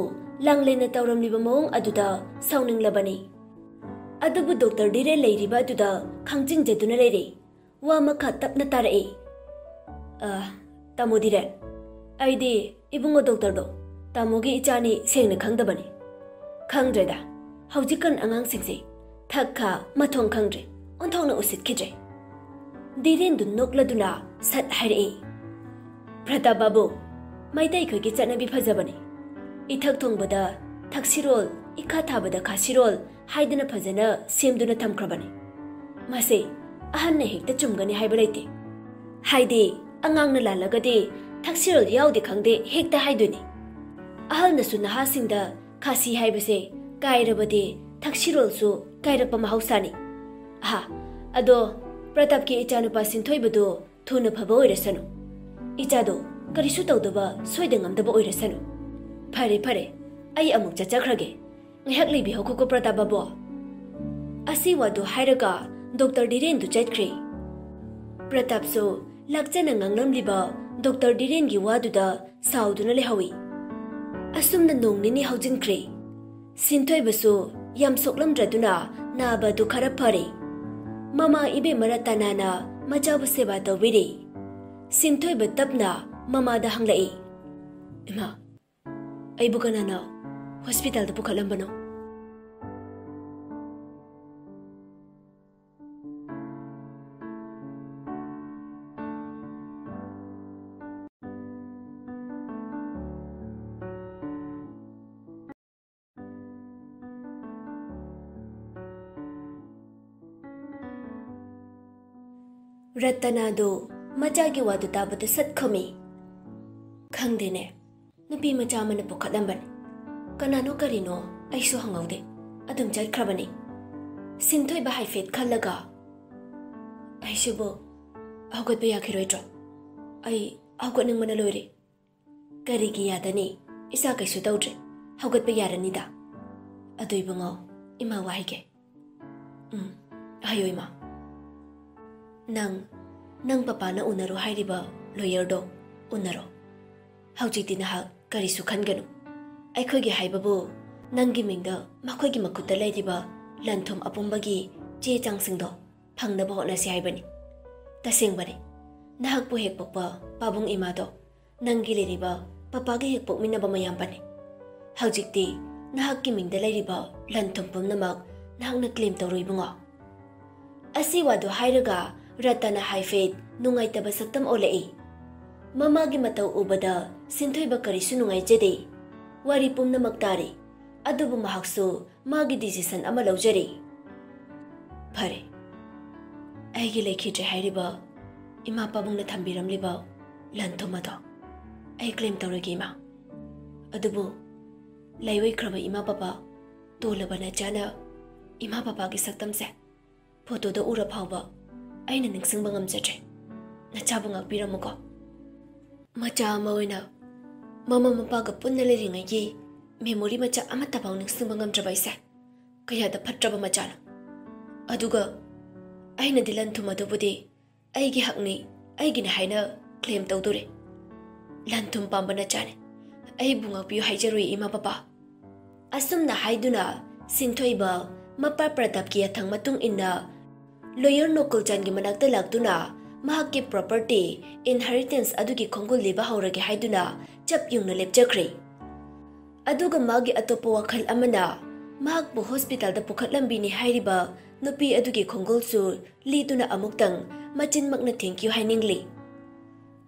ꯂꯥꯡꯂꯦꯟꯅ ꯇꯧꯔꯝꯂꯤꯕ ꯃꯑꯣꯡ ꯑꯗꯨꯗ ꯁꯥꯎꯅꯤꯡꯂꯕꯅꯤ꯫ ꯑꯗꯨꯕꯨ ꯗꯣꯛꯇꯔ ꯙꯤꯔꯦꯟ ꯂꯩꯔꯤꯕ ꯑꯗꯨꯗ ꯈꯪꯖꯤꯡꯖꯗꯨꯅ ꯂꯩꯔꯦ꯫ ꯋꯥ ꯃꯈꯥ ꯇꯞꯅ ꯇꯥꯔꯛꯏ꯫ "ꯑ, ꯇꯥꯃꯣ ꯙꯤꯔꯦꯟ, ꯑꯩꯗꯤ ꯏꯕꯨꯡꯉꯣ ꯗꯣꯛꯇꯔꯗꯣ ꯇꯥꯃꯣꯒꯤ ꯏꯆꯥꯅꯤ ꯁꯦꯡꯅ ꯈꯪꯗꯕꯅꯤ꯫ ꯈꯪꯗ꯭ꯔꯦꯗ, ꯍꯧꯖꯤꯛꯀꯥꯟ ꯑꯉꯥꯡꯁꯤꯡꯁꯦ ꯊꯛ ꯈꯥ ꯃꯊꯣꯡ ꯈꯪꯗ꯭ꯔꯦ, ꯑꯣꯟꯊꯣꯛꯅ ꯎꯁꯤꯠꯈꯤꯗ꯭ꯔꯦ꯫" ꯙꯤꯔꯦꯟꯗꯨ ꯅꯣꯛꯂꯗꯨꯅ ꯁꯠ ꯍꯥꯏꯔꯛꯏ꯫ "ꯄ꯭ꯔꯇꯥꯞ ꯕꯥꯕꯨ, ꯃꯩꯇꯩꯈꯣꯏꯒꯤ ꯆꯠꯅꯕꯤ ꯐꯖꯕꯅꯤ꯫ ꯏꯊꯛ ꯊꯣꯡꯕꯗ ꯊꯛꯁꯤꯔꯣꯜ, ꯏꯈꯥ ꯊꯥꯕꯗ ꯈꯥꯁꯤꯔꯣꯜ ꯍꯥꯏꯗꯅ ꯐꯖꯅ ꯁꯦꯝꯗꯨꯅ ꯊꯝꯈ꯭ꯔꯕꯅꯤ꯫ ꯃꯁꯦ ꯑꯍꯟꯅ ꯍꯦꯛꯇ ꯆꯨꯝꯒꯅꯤ ꯍꯥꯏꯕ ꯂꯩꯇꯦ꯫ ꯍꯥꯏꯗꯤ ꯑꯉꯥꯡꯅ ꯂꯥꯜꯂꯒꯗꯤ ꯊꯛꯁꯤꯔꯣꯜ ꯌꯥꯎꯗꯦ ꯈꯪꯗꯦ ꯍꯦꯛꯇ ꯍꯥꯏꯗꯣꯏꯅꯤ꯫ ꯑꯍꯜꯅꯁꯨ ꯅꯍꯥꯁꯤꯡꯗ ꯈꯥꯁꯤ ꯍꯥꯏꯕꯁꯦ ꯀꯥꯏꯔꯕꯗꯤ ꯊꯛꯁꯤꯔꯣꯜꯁꯨ ꯀꯥꯏꯔꯛꯄ ꯃꯍꯧꯁꯥꯅꯤ꯫ ꯑꯍꯥ, ꯑꯗꯣ ꯄ꯭ꯔꯇꯥꯞꯀꯤ ꯏꯆꯥꯅꯨꯄꯥ ꯁꯤꯟꯊꯣꯏꯕꯗꯨ ꯊꯨꯅ ꯐꯕ ꯑꯣꯏꯔꯁꯅꯨ꯫ ꯏꯆꯥꯗꯣ ꯀꯔꯤꯁꯨ ꯇꯧꯗꯕ, ꯁꯣꯏꯗ ꯉꯝꯗꯕ ꯑꯣꯏꯔꯁꯅꯨ꯫ ꯐꯔꯦ, ꯐꯔꯦ, ꯑꯩ ꯑꯃꯨꯛ ꯆꯠꯆꯈ꯭ꯔꯒꯦ꯫ ꯉꯥꯏꯍꯥꯛ ꯂꯩꯕꯤꯍꯧꯈꯣꯀꯣ, ꯄ꯭ꯔꯇꯥꯞ ꯕꯥꯕꯨ꯫" ꯑꯁꯤ ꯋꯥꯗꯨ ꯍꯥꯏꯔꯒ ꯗꯣꯛꯇꯔ ꯙꯤꯔꯦꯟꯗꯨ ꯆꯠꯈ꯭ꯔꯦ꯫ ꯄ꯭ꯔꯇꯥꯞꯁꯨ ꯂꯥꯛꯆꯅ ꯉꯥꯡꯂꯝꯂꯤꯕ ꯗꯣꯛꯇꯔ ꯙꯤꯔꯦꯟꯒꯤ ꯋꯥꯗꯨꯗ ꯁꯥꯎꯗꯨꯅ ꯂꯩꯍꯧꯏ꯫ ꯑꯁꯨꯝꯅ ꯅꯣꯡ ꯅꯤꯅꯤ ꯍꯧꯖꯤꯟꯈ꯭ꯔꯦ꯫ ꯁꯤꯟꯊꯣꯏꯕꯁꯨ ꯌꯥꯝ ꯁꯣꯛꯂꯝꯗ꯭ꯔꯗꯨꯅ ꯅꯥꯕ ꯑꯗꯨ ꯈꯔ ꯐꯔꯦ꯫ ꯃꯃꯥ ꯏꯕꯦꯝꯃ ꯔꯇꯅꯥꯅ ꯃꯆꯥꯕꯨ ꯁꯦꯕꯥ ꯇꯧꯕꯤꯔꯦ꯫ ꯁꯤꯟꯊꯣꯏꯕ ꯇꯞꯅ ꯃꯃꯥꯗ ꯍꯪꯂꯛꯏ, "ꯏꯃꯥ, ꯑꯩꯕꯨ ꯀꯅꯥꯅ ꯍꯣꯁꯄꯤꯇꯥꯜꯗ ꯄꯨꯈꯠꯂꯝꯕꯅꯣ?" ꯔꯇꯅꯥꯗꯨ ꯃꯆꯥꯒꯤ ꯋꯥꯗꯨ ꯇꯥꯕꯗ ꯁꯠ ꯈꯨꯝꯃꯤ꯫ "ꯈꯪꯗꯦꯅꯦ, ꯅꯨꯄꯤ ꯃꯆꯥ ꯑꯃꯅ ꯄꯨꯈꯠꯂꯝꯕꯅꯤ꯫ ꯀꯅꯥꯅꯣ ꯀꯔꯤꯅꯣ ꯑꯩꯁꯨ ꯍꯪꯍꯧꯗꯦ, ꯑꯗꯨꯝ ꯆꯠꯈ꯭ꯔꯕꯅꯤ꯫" ꯁꯤꯟꯊꯣꯏꯕ ꯍꯥꯏꯐꯦꯠ ꯈꯜꯂꯒ, "ꯑꯩꯁꯤꯕꯨ ꯍꯧꯒꯠꯄ ꯌꯥꯈꯤꯔꯣꯏꯗ꯭ꯔꯣ? ꯑꯩ ꯍꯧꯒꯠꯅꯤꯡꯕꯅ ꯂꯣꯏꯔꯦ꯫" "ꯀꯔꯤꯒꯤ ꯌꯥꯗꯅꯤ? ꯏꯆꯥ ꯀꯩꯁꯨ ꯇꯧꯗ꯭ꯔꯦ, ꯍꯧꯒꯠꯄ ꯌꯥꯔꯅꯤꯗ꯫ ꯑꯗꯨ ꯏꯕꯨꯡꯉꯣ, ꯏꯃꯥ ꯋꯥ ꯍꯥꯏꯒꯦ꯫" "ꯎꯝ, ꯍꯥꯏꯌꯣ ꯏꯃꯥ꯫" "ꯅꯪ, ꯅꯪ ꯄꯄꯥꯅ ꯎꯅꯔꯣ ꯍꯥꯏꯔꯤꯕ ꯂꯣꯌꯔꯗꯣ ꯎꯅꯔꯣ꯫ ꯍꯧꯖꯤꯛꯇꯤ ꯅꯍꯥꯛ ꯀꯔꯤꯁꯨ ꯈꯟꯒꯅꯨ꯫ ꯑꯩꯈꯣꯏꯒꯤ ꯍꯥꯏꯕꯕꯨ, ꯅꯪꯒꯤ ꯃꯤꯡꯗ ꯃꯈꯣꯏꯒꯤ ꯃꯈꯨꯠꯇ ꯂꯩꯔꯤꯕ ꯂꯟ ꯊꯨꯝ ꯑꯄꯨꯝꯕꯒꯤ ꯆꯦ ꯆꯥꯡꯁꯤꯡꯗꯣ ꯐꯪꯅꯕ ꯍꯣꯠꯅꯁꯤ ꯍꯥꯏꯕꯅꯤ꯫ ꯇꯁꯦꯡꯕꯅꯤ, ꯅꯍꯥꯛꯄꯨ ꯍꯦꯛ ꯄꯣꯛꯄ ꯄꯥꯕꯨꯡ ꯏꯃꯥꯗꯣ ꯅꯪꯒꯤ ꯂꯩꯔꯤꯕ ꯄꯄꯥꯒ ꯍꯦꯛ ꯄꯣꯛꯃꯤꯟꯅꯕ ꯃꯌꯥꯝꯕꯅꯤ꯫ ꯍꯧꯖꯤꯛꯇꯤ ꯅꯍꯥꯛꯀꯤ ꯃꯤꯡꯗ ꯂꯩꯔꯤꯕ ꯂꯟ ꯊꯨꯝ ꯄꯨꯝꯅꯃꯛ ꯅꯍꯥꯛꯅ ꯀ꯭ꯂꯦꯝ ꯇꯧꯔꯣ ꯏꯕꯨꯡꯉꯣ꯫" ꯑꯁꯤ ꯋꯥꯗꯨ ꯍꯥꯏꯔꯒ ꯔꯇꯅ ꯍꯥꯏꯐꯦꯠ ꯅꯨꯡꯉꯥꯏꯇꯕ ꯁꯛꯇꯝ ꯑꯣꯜꯂꯛꯏ꯫ ꯃꯃꯥꯒꯤ ꯃꯇꯧ ꯎꯕꯗ ꯁꯤꯟꯊꯣꯏꯕ ꯀꯔꯤꯁꯨ ꯅꯨꯡꯉꯥꯏꯖꯗꯦ꯫ ꯋꯥꯔꯤ ꯄꯨꯝꯅꯃꯛ ꯇꯥꯔꯤ, ꯑꯗꯨꯕꯨ ꯃꯍꯥꯛꯁꯨ ꯃꯥꯒꯤ decision ꯑꯃ ꯂꯧꯖꯔꯤ꯫ "ꯐꯔꯦ, ꯑꯩꯒꯤ ꯂꯩꯈꯤꯗ꯭ꯔꯦ ꯍꯥꯏꯔꯤꯕ ꯏꯃꯥ ꯄꯥꯕꯨꯡꯅ ꯊꯝꯕꯤꯔꯝꯂꯤꯕ ꯂꯟ ꯊꯨꯝ ꯑꯗꯣ ꯑꯩ ꯀ꯭ꯂꯦꯝ ꯇꯧꯔꯒꯦ ꯏꯃꯥ꯫ ꯑꯗꯨꯕꯨ ꯂꯩꯑꯣꯏꯈ꯭ꯔꯕ ꯏꯃꯥ ꯄꯄꯥ, ꯇꯣꯜꯂꯕ ꯅꯆꯥꯅ ꯏꯃꯥ ꯄꯄꯥꯒꯤ ꯁꯛꯇꯝꯁꯦ ꯐꯣꯇꯣꯗ ꯎꯔ ꯐꯥꯎꯕ ꯑꯩꯅ ꯅꯤꯡꯁꯤꯡꯕ ꯉꯝꯖꯗ꯭ꯔꯦ꯫ ꯅꯆꯥꯕꯨ ꯉꯥꯛꯄꯤꯔꯝꯃꯨꯀꯣ꯫" ꯃꯆꯥ ꯑꯃ ꯑꯣꯏꯅ ꯃꯃꯥ ꯃꯄꯥꯒ ꯄꯨꯟꯅ ꯂꯩꯔꯤꯉꯩꯒꯤ memory ꯃꯆꯥ ꯑꯃꯠꯇ ꯐꯥꯎ ꯅꯤꯡꯁꯤꯡꯕ ꯉꯝꯗ꯭ꯔꯕ ꯑꯩꯁꯦ ꯀꯌꯥꯗ ꯐꯠꯇ꯭ꯔꯕ ꯃꯆꯥꯅꯣ꯫ ꯑꯗꯨꯒ ꯑꯩꯅꯗꯤ ꯂꯟ ꯊꯨꯝ ꯑꯗꯨꯕꯨꯗꯤ ꯑꯩꯒꯤ ꯍꯛꯅꯤ, ꯑꯩꯒꯤꯅꯤ ꯍꯥꯏꯅ ꯀ꯭ꯂꯦꯝ ꯇꯧꯗꯣꯔꯦ꯫ ꯂꯟ ꯊꯨꯝ ꯄꯥꯝꯕ ꯅꯆꯥꯅꯤ꯫ ꯑꯩꯕꯨ ꯉꯥꯛꯄꯤꯌꯨ ꯍꯥꯏꯖꯔꯣꯏ ꯏꯃꯥ ꯄꯄꯥ꯫ ꯑꯁꯨꯝꯅ ꯍꯥꯏꯗꯨꯅ ꯁꯤꯟꯊꯣꯏꯕ ꯃꯄꯥ ꯄ꯭ꯔꯇꯥꯞꯀꯤ ꯌꯥꯊꯪ ꯃꯇꯨꯡ ꯏꯟꯅ ꯂꯣꯌꯔ ꯅꯣꯀꯨꯜꯆꯥꯟꯒꯤ ꯃꯅꯥꯛꯇ ꯂꯥꯛꯇꯨꯅ ꯃꯍꯥꯛꯀꯤ property inheritance ꯑꯗꯨꯒꯤ ꯈꯣꯡꯒꯨꯜ ꯂꯤꯕ ꯍꯧꯔꯒꯦ ꯍꯥꯏꯗꯨꯅ ꯆꯞ ꯌꯨꯡꯅ ꯂꯦꯞꯆꯈ꯭ꯔꯦ꯫ ꯑꯗꯨꯒ ꯃꯥꯒꯤ ꯑꯇꯣꯞꯄ ꯋꯥꯈꯜ ꯑꯃꯅ ꯃꯍꯥꯛꯄꯨ ꯍꯣꯁꯄꯤꯇꯥꯜꯗ ꯄꯨꯈꯠꯂꯝꯕꯤꯅꯤ ꯍꯥꯏꯔꯤꯕ ꯅꯨꯄꯤ ꯑꯗꯨꯒꯤ ꯈꯣꯡꯒꯨꯜꯁꯨ ꯂꯤꯗꯨꯅ ꯑꯃꯨꯛꯇꯪ ꯃꯆꯤꯟꯃꯛꯅ thank you ꯍꯥꯏꯅꯤꯡꯂꯤ꯫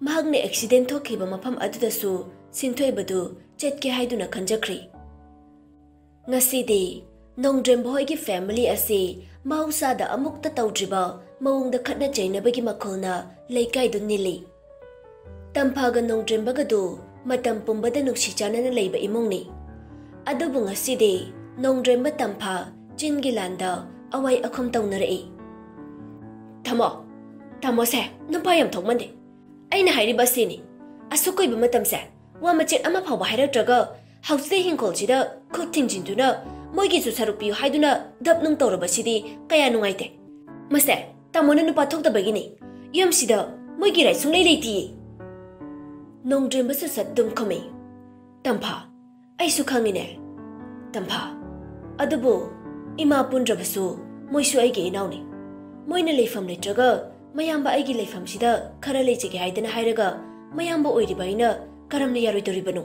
ꯃꯍꯥꯛꯅ accident ꯊꯣꯛꯈꯤꯕ ꯃꯐꯝ ꯑꯗꯨꯗꯁꯨ ꯁꯤꯟꯊꯣꯏꯕꯗꯨ ꯆꯠꯀꯦ ꯍꯥꯏꯗꯨꯅ ꯈꯟꯖꯈ꯭ꯔꯤ꯫ ꯉꯁꯤꯗꯤ ꯅꯣꯡꯗ꯭ꯔꯦꯝꯕ ꯍꯣꯏꯒꯤ family ꯑꯁꯤ ꯃꯍꯧꯁꯥꯗ ꯑꯃꯨꯛꯇ ꯇꯧꯗ꯭ꯔꯤꯕ ꯃꯑꯣꯡꯗ ꯈꯠꯅ ꯆꯩꯅꯕꯒꯤ ꯃꯈꯣꯜꯅ ꯂꯩꯀꯥꯏꯗꯨ ꯅꯤꯜꯂꯤ꯫ ꯇꯝꯐꯥꯒ ꯅꯣꯡꯗ꯭ꯔꯦꯝꯕꯒꯗꯨ ꯃꯇꯝ ꯄꯨꯝꯕꯗ ꯅꯨꯡꯁꯤ ꯆꯥꯟꯅꯅ ꯂꯩꯕ ꯏꯃꯨꯡꯅꯤ꯫ ꯑꯗꯨꯕꯨ ꯉꯁꯤꯗꯤ ꯅꯣꯡꯗ꯭ꯔꯦꯝꯕ ꯇꯝꯐꯥ ꯆꯤꯟꯒꯤ ꯂꯥꯟꯗ ꯑꯋꯥꯏ ꯑꯈꯨꯝ ꯇꯧꯅꯔꯛꯏ꯫ "ꯊꯝꯃꯣ, ꯇꯥꯃꯣꯁꯦ ꯅꯨꯄꯥ ꯌꯥꯝ ꯊꯣꯛꯃꯟꯗꯦ꯫ ꯑꯩꯅ ꯍꯥꯏꯔꯤꯕ ꯑꯁꯤꯅꯤ꯫ ꯑꯁꯨꯛ ꯀꯨꯏꯕ ꯃꯇꯝꯁꯦ ꯋꯥ ꯃꯆꯦꯠ ꯑꯃ ꯐꯥꯎꯕ ꯍꯥꯏꯔꯛꯇ꯭ꯔꯒ ꯍꯧꯖꯤꯛꯇ ꯍꯤꯡꯈꯣꯜꯁꯤꯗ ꯈꯨꯠ ꯊꯤꯡꯖꯤꯟꯗꯨꯅ ꯃꯣꯏꯒꯤꯁꯨ ꯁꯔꯨꯛ ꯄꯤꯌꯨ ꯍꯥꯏꯗꯨꯅ ꯗꯞ ꯅꯨꯡ ꯇꯧꯔꯕꯁꯤꯗꯤ ꯀꯌꯥ ꯅꯨꯡꯉꯥꯏꯇꯦ꯫ ꯃꯁꯦ ꯇꯥꯃꯣꯅ ꯅꯨꯄꯥ ꯊꯣꯛꯇꯕꯒꯤꯅꯤ꯫ ꯌꯨꯝꯁꯤꯗ ꯃꯣꯏꯒꯤ ꯔꯥꯏꯠ ꯁꯨꯡꯂꯩ ꯂꯩꯇꯤꯌꯦ꯫" ꯅꯣꯡꯗ꯭ꯔꯦꯝꯕꯁꯨ ꯁꯠ ꯑꯗꯨꯝ ꯈꯨꯝꯃꯤ꯫ "ꯇꯝꯐꯥ, ꯑꯩꯁꯨ ꯈꯪꯉꯤꯅꯦ꯫ ꯇꯝꯐꯥ, ꯑꯗꯨꯕꯨ ꯏꯃꯥ ꯄꯨꯟꯗ꯭ꯔꯕꯁꯨ ꯃꯣꯏꯁꯨ ꯑꯩꯒꯤ ꯏꯅꯥꯎꯅꯤ꯫ ꯃꯣꯏꯅ ꯂꯩꯐꯝ ꯂꯩꯇ꯭ꯔꯒ ꯃꯌꯥꯝꯕ ꯑꯩꯒꯤ ꯂꯩꯐꯝꯁꯤꯗ ꯈꯔ ꯂꯩꯖꯒꯦ ꯍꯥꯏꯗꯅ ꯍꯥꯏꯔꯒ ꯃꯌꯥꯝꯕ ꯑꯣꯏꯔꯤꯕ ꯑꯩꯅ ꯀꯔꯝꯅ ꯌꯥꯔꯣꯏꯗꯧꯔꯤꯕꯅꯣ?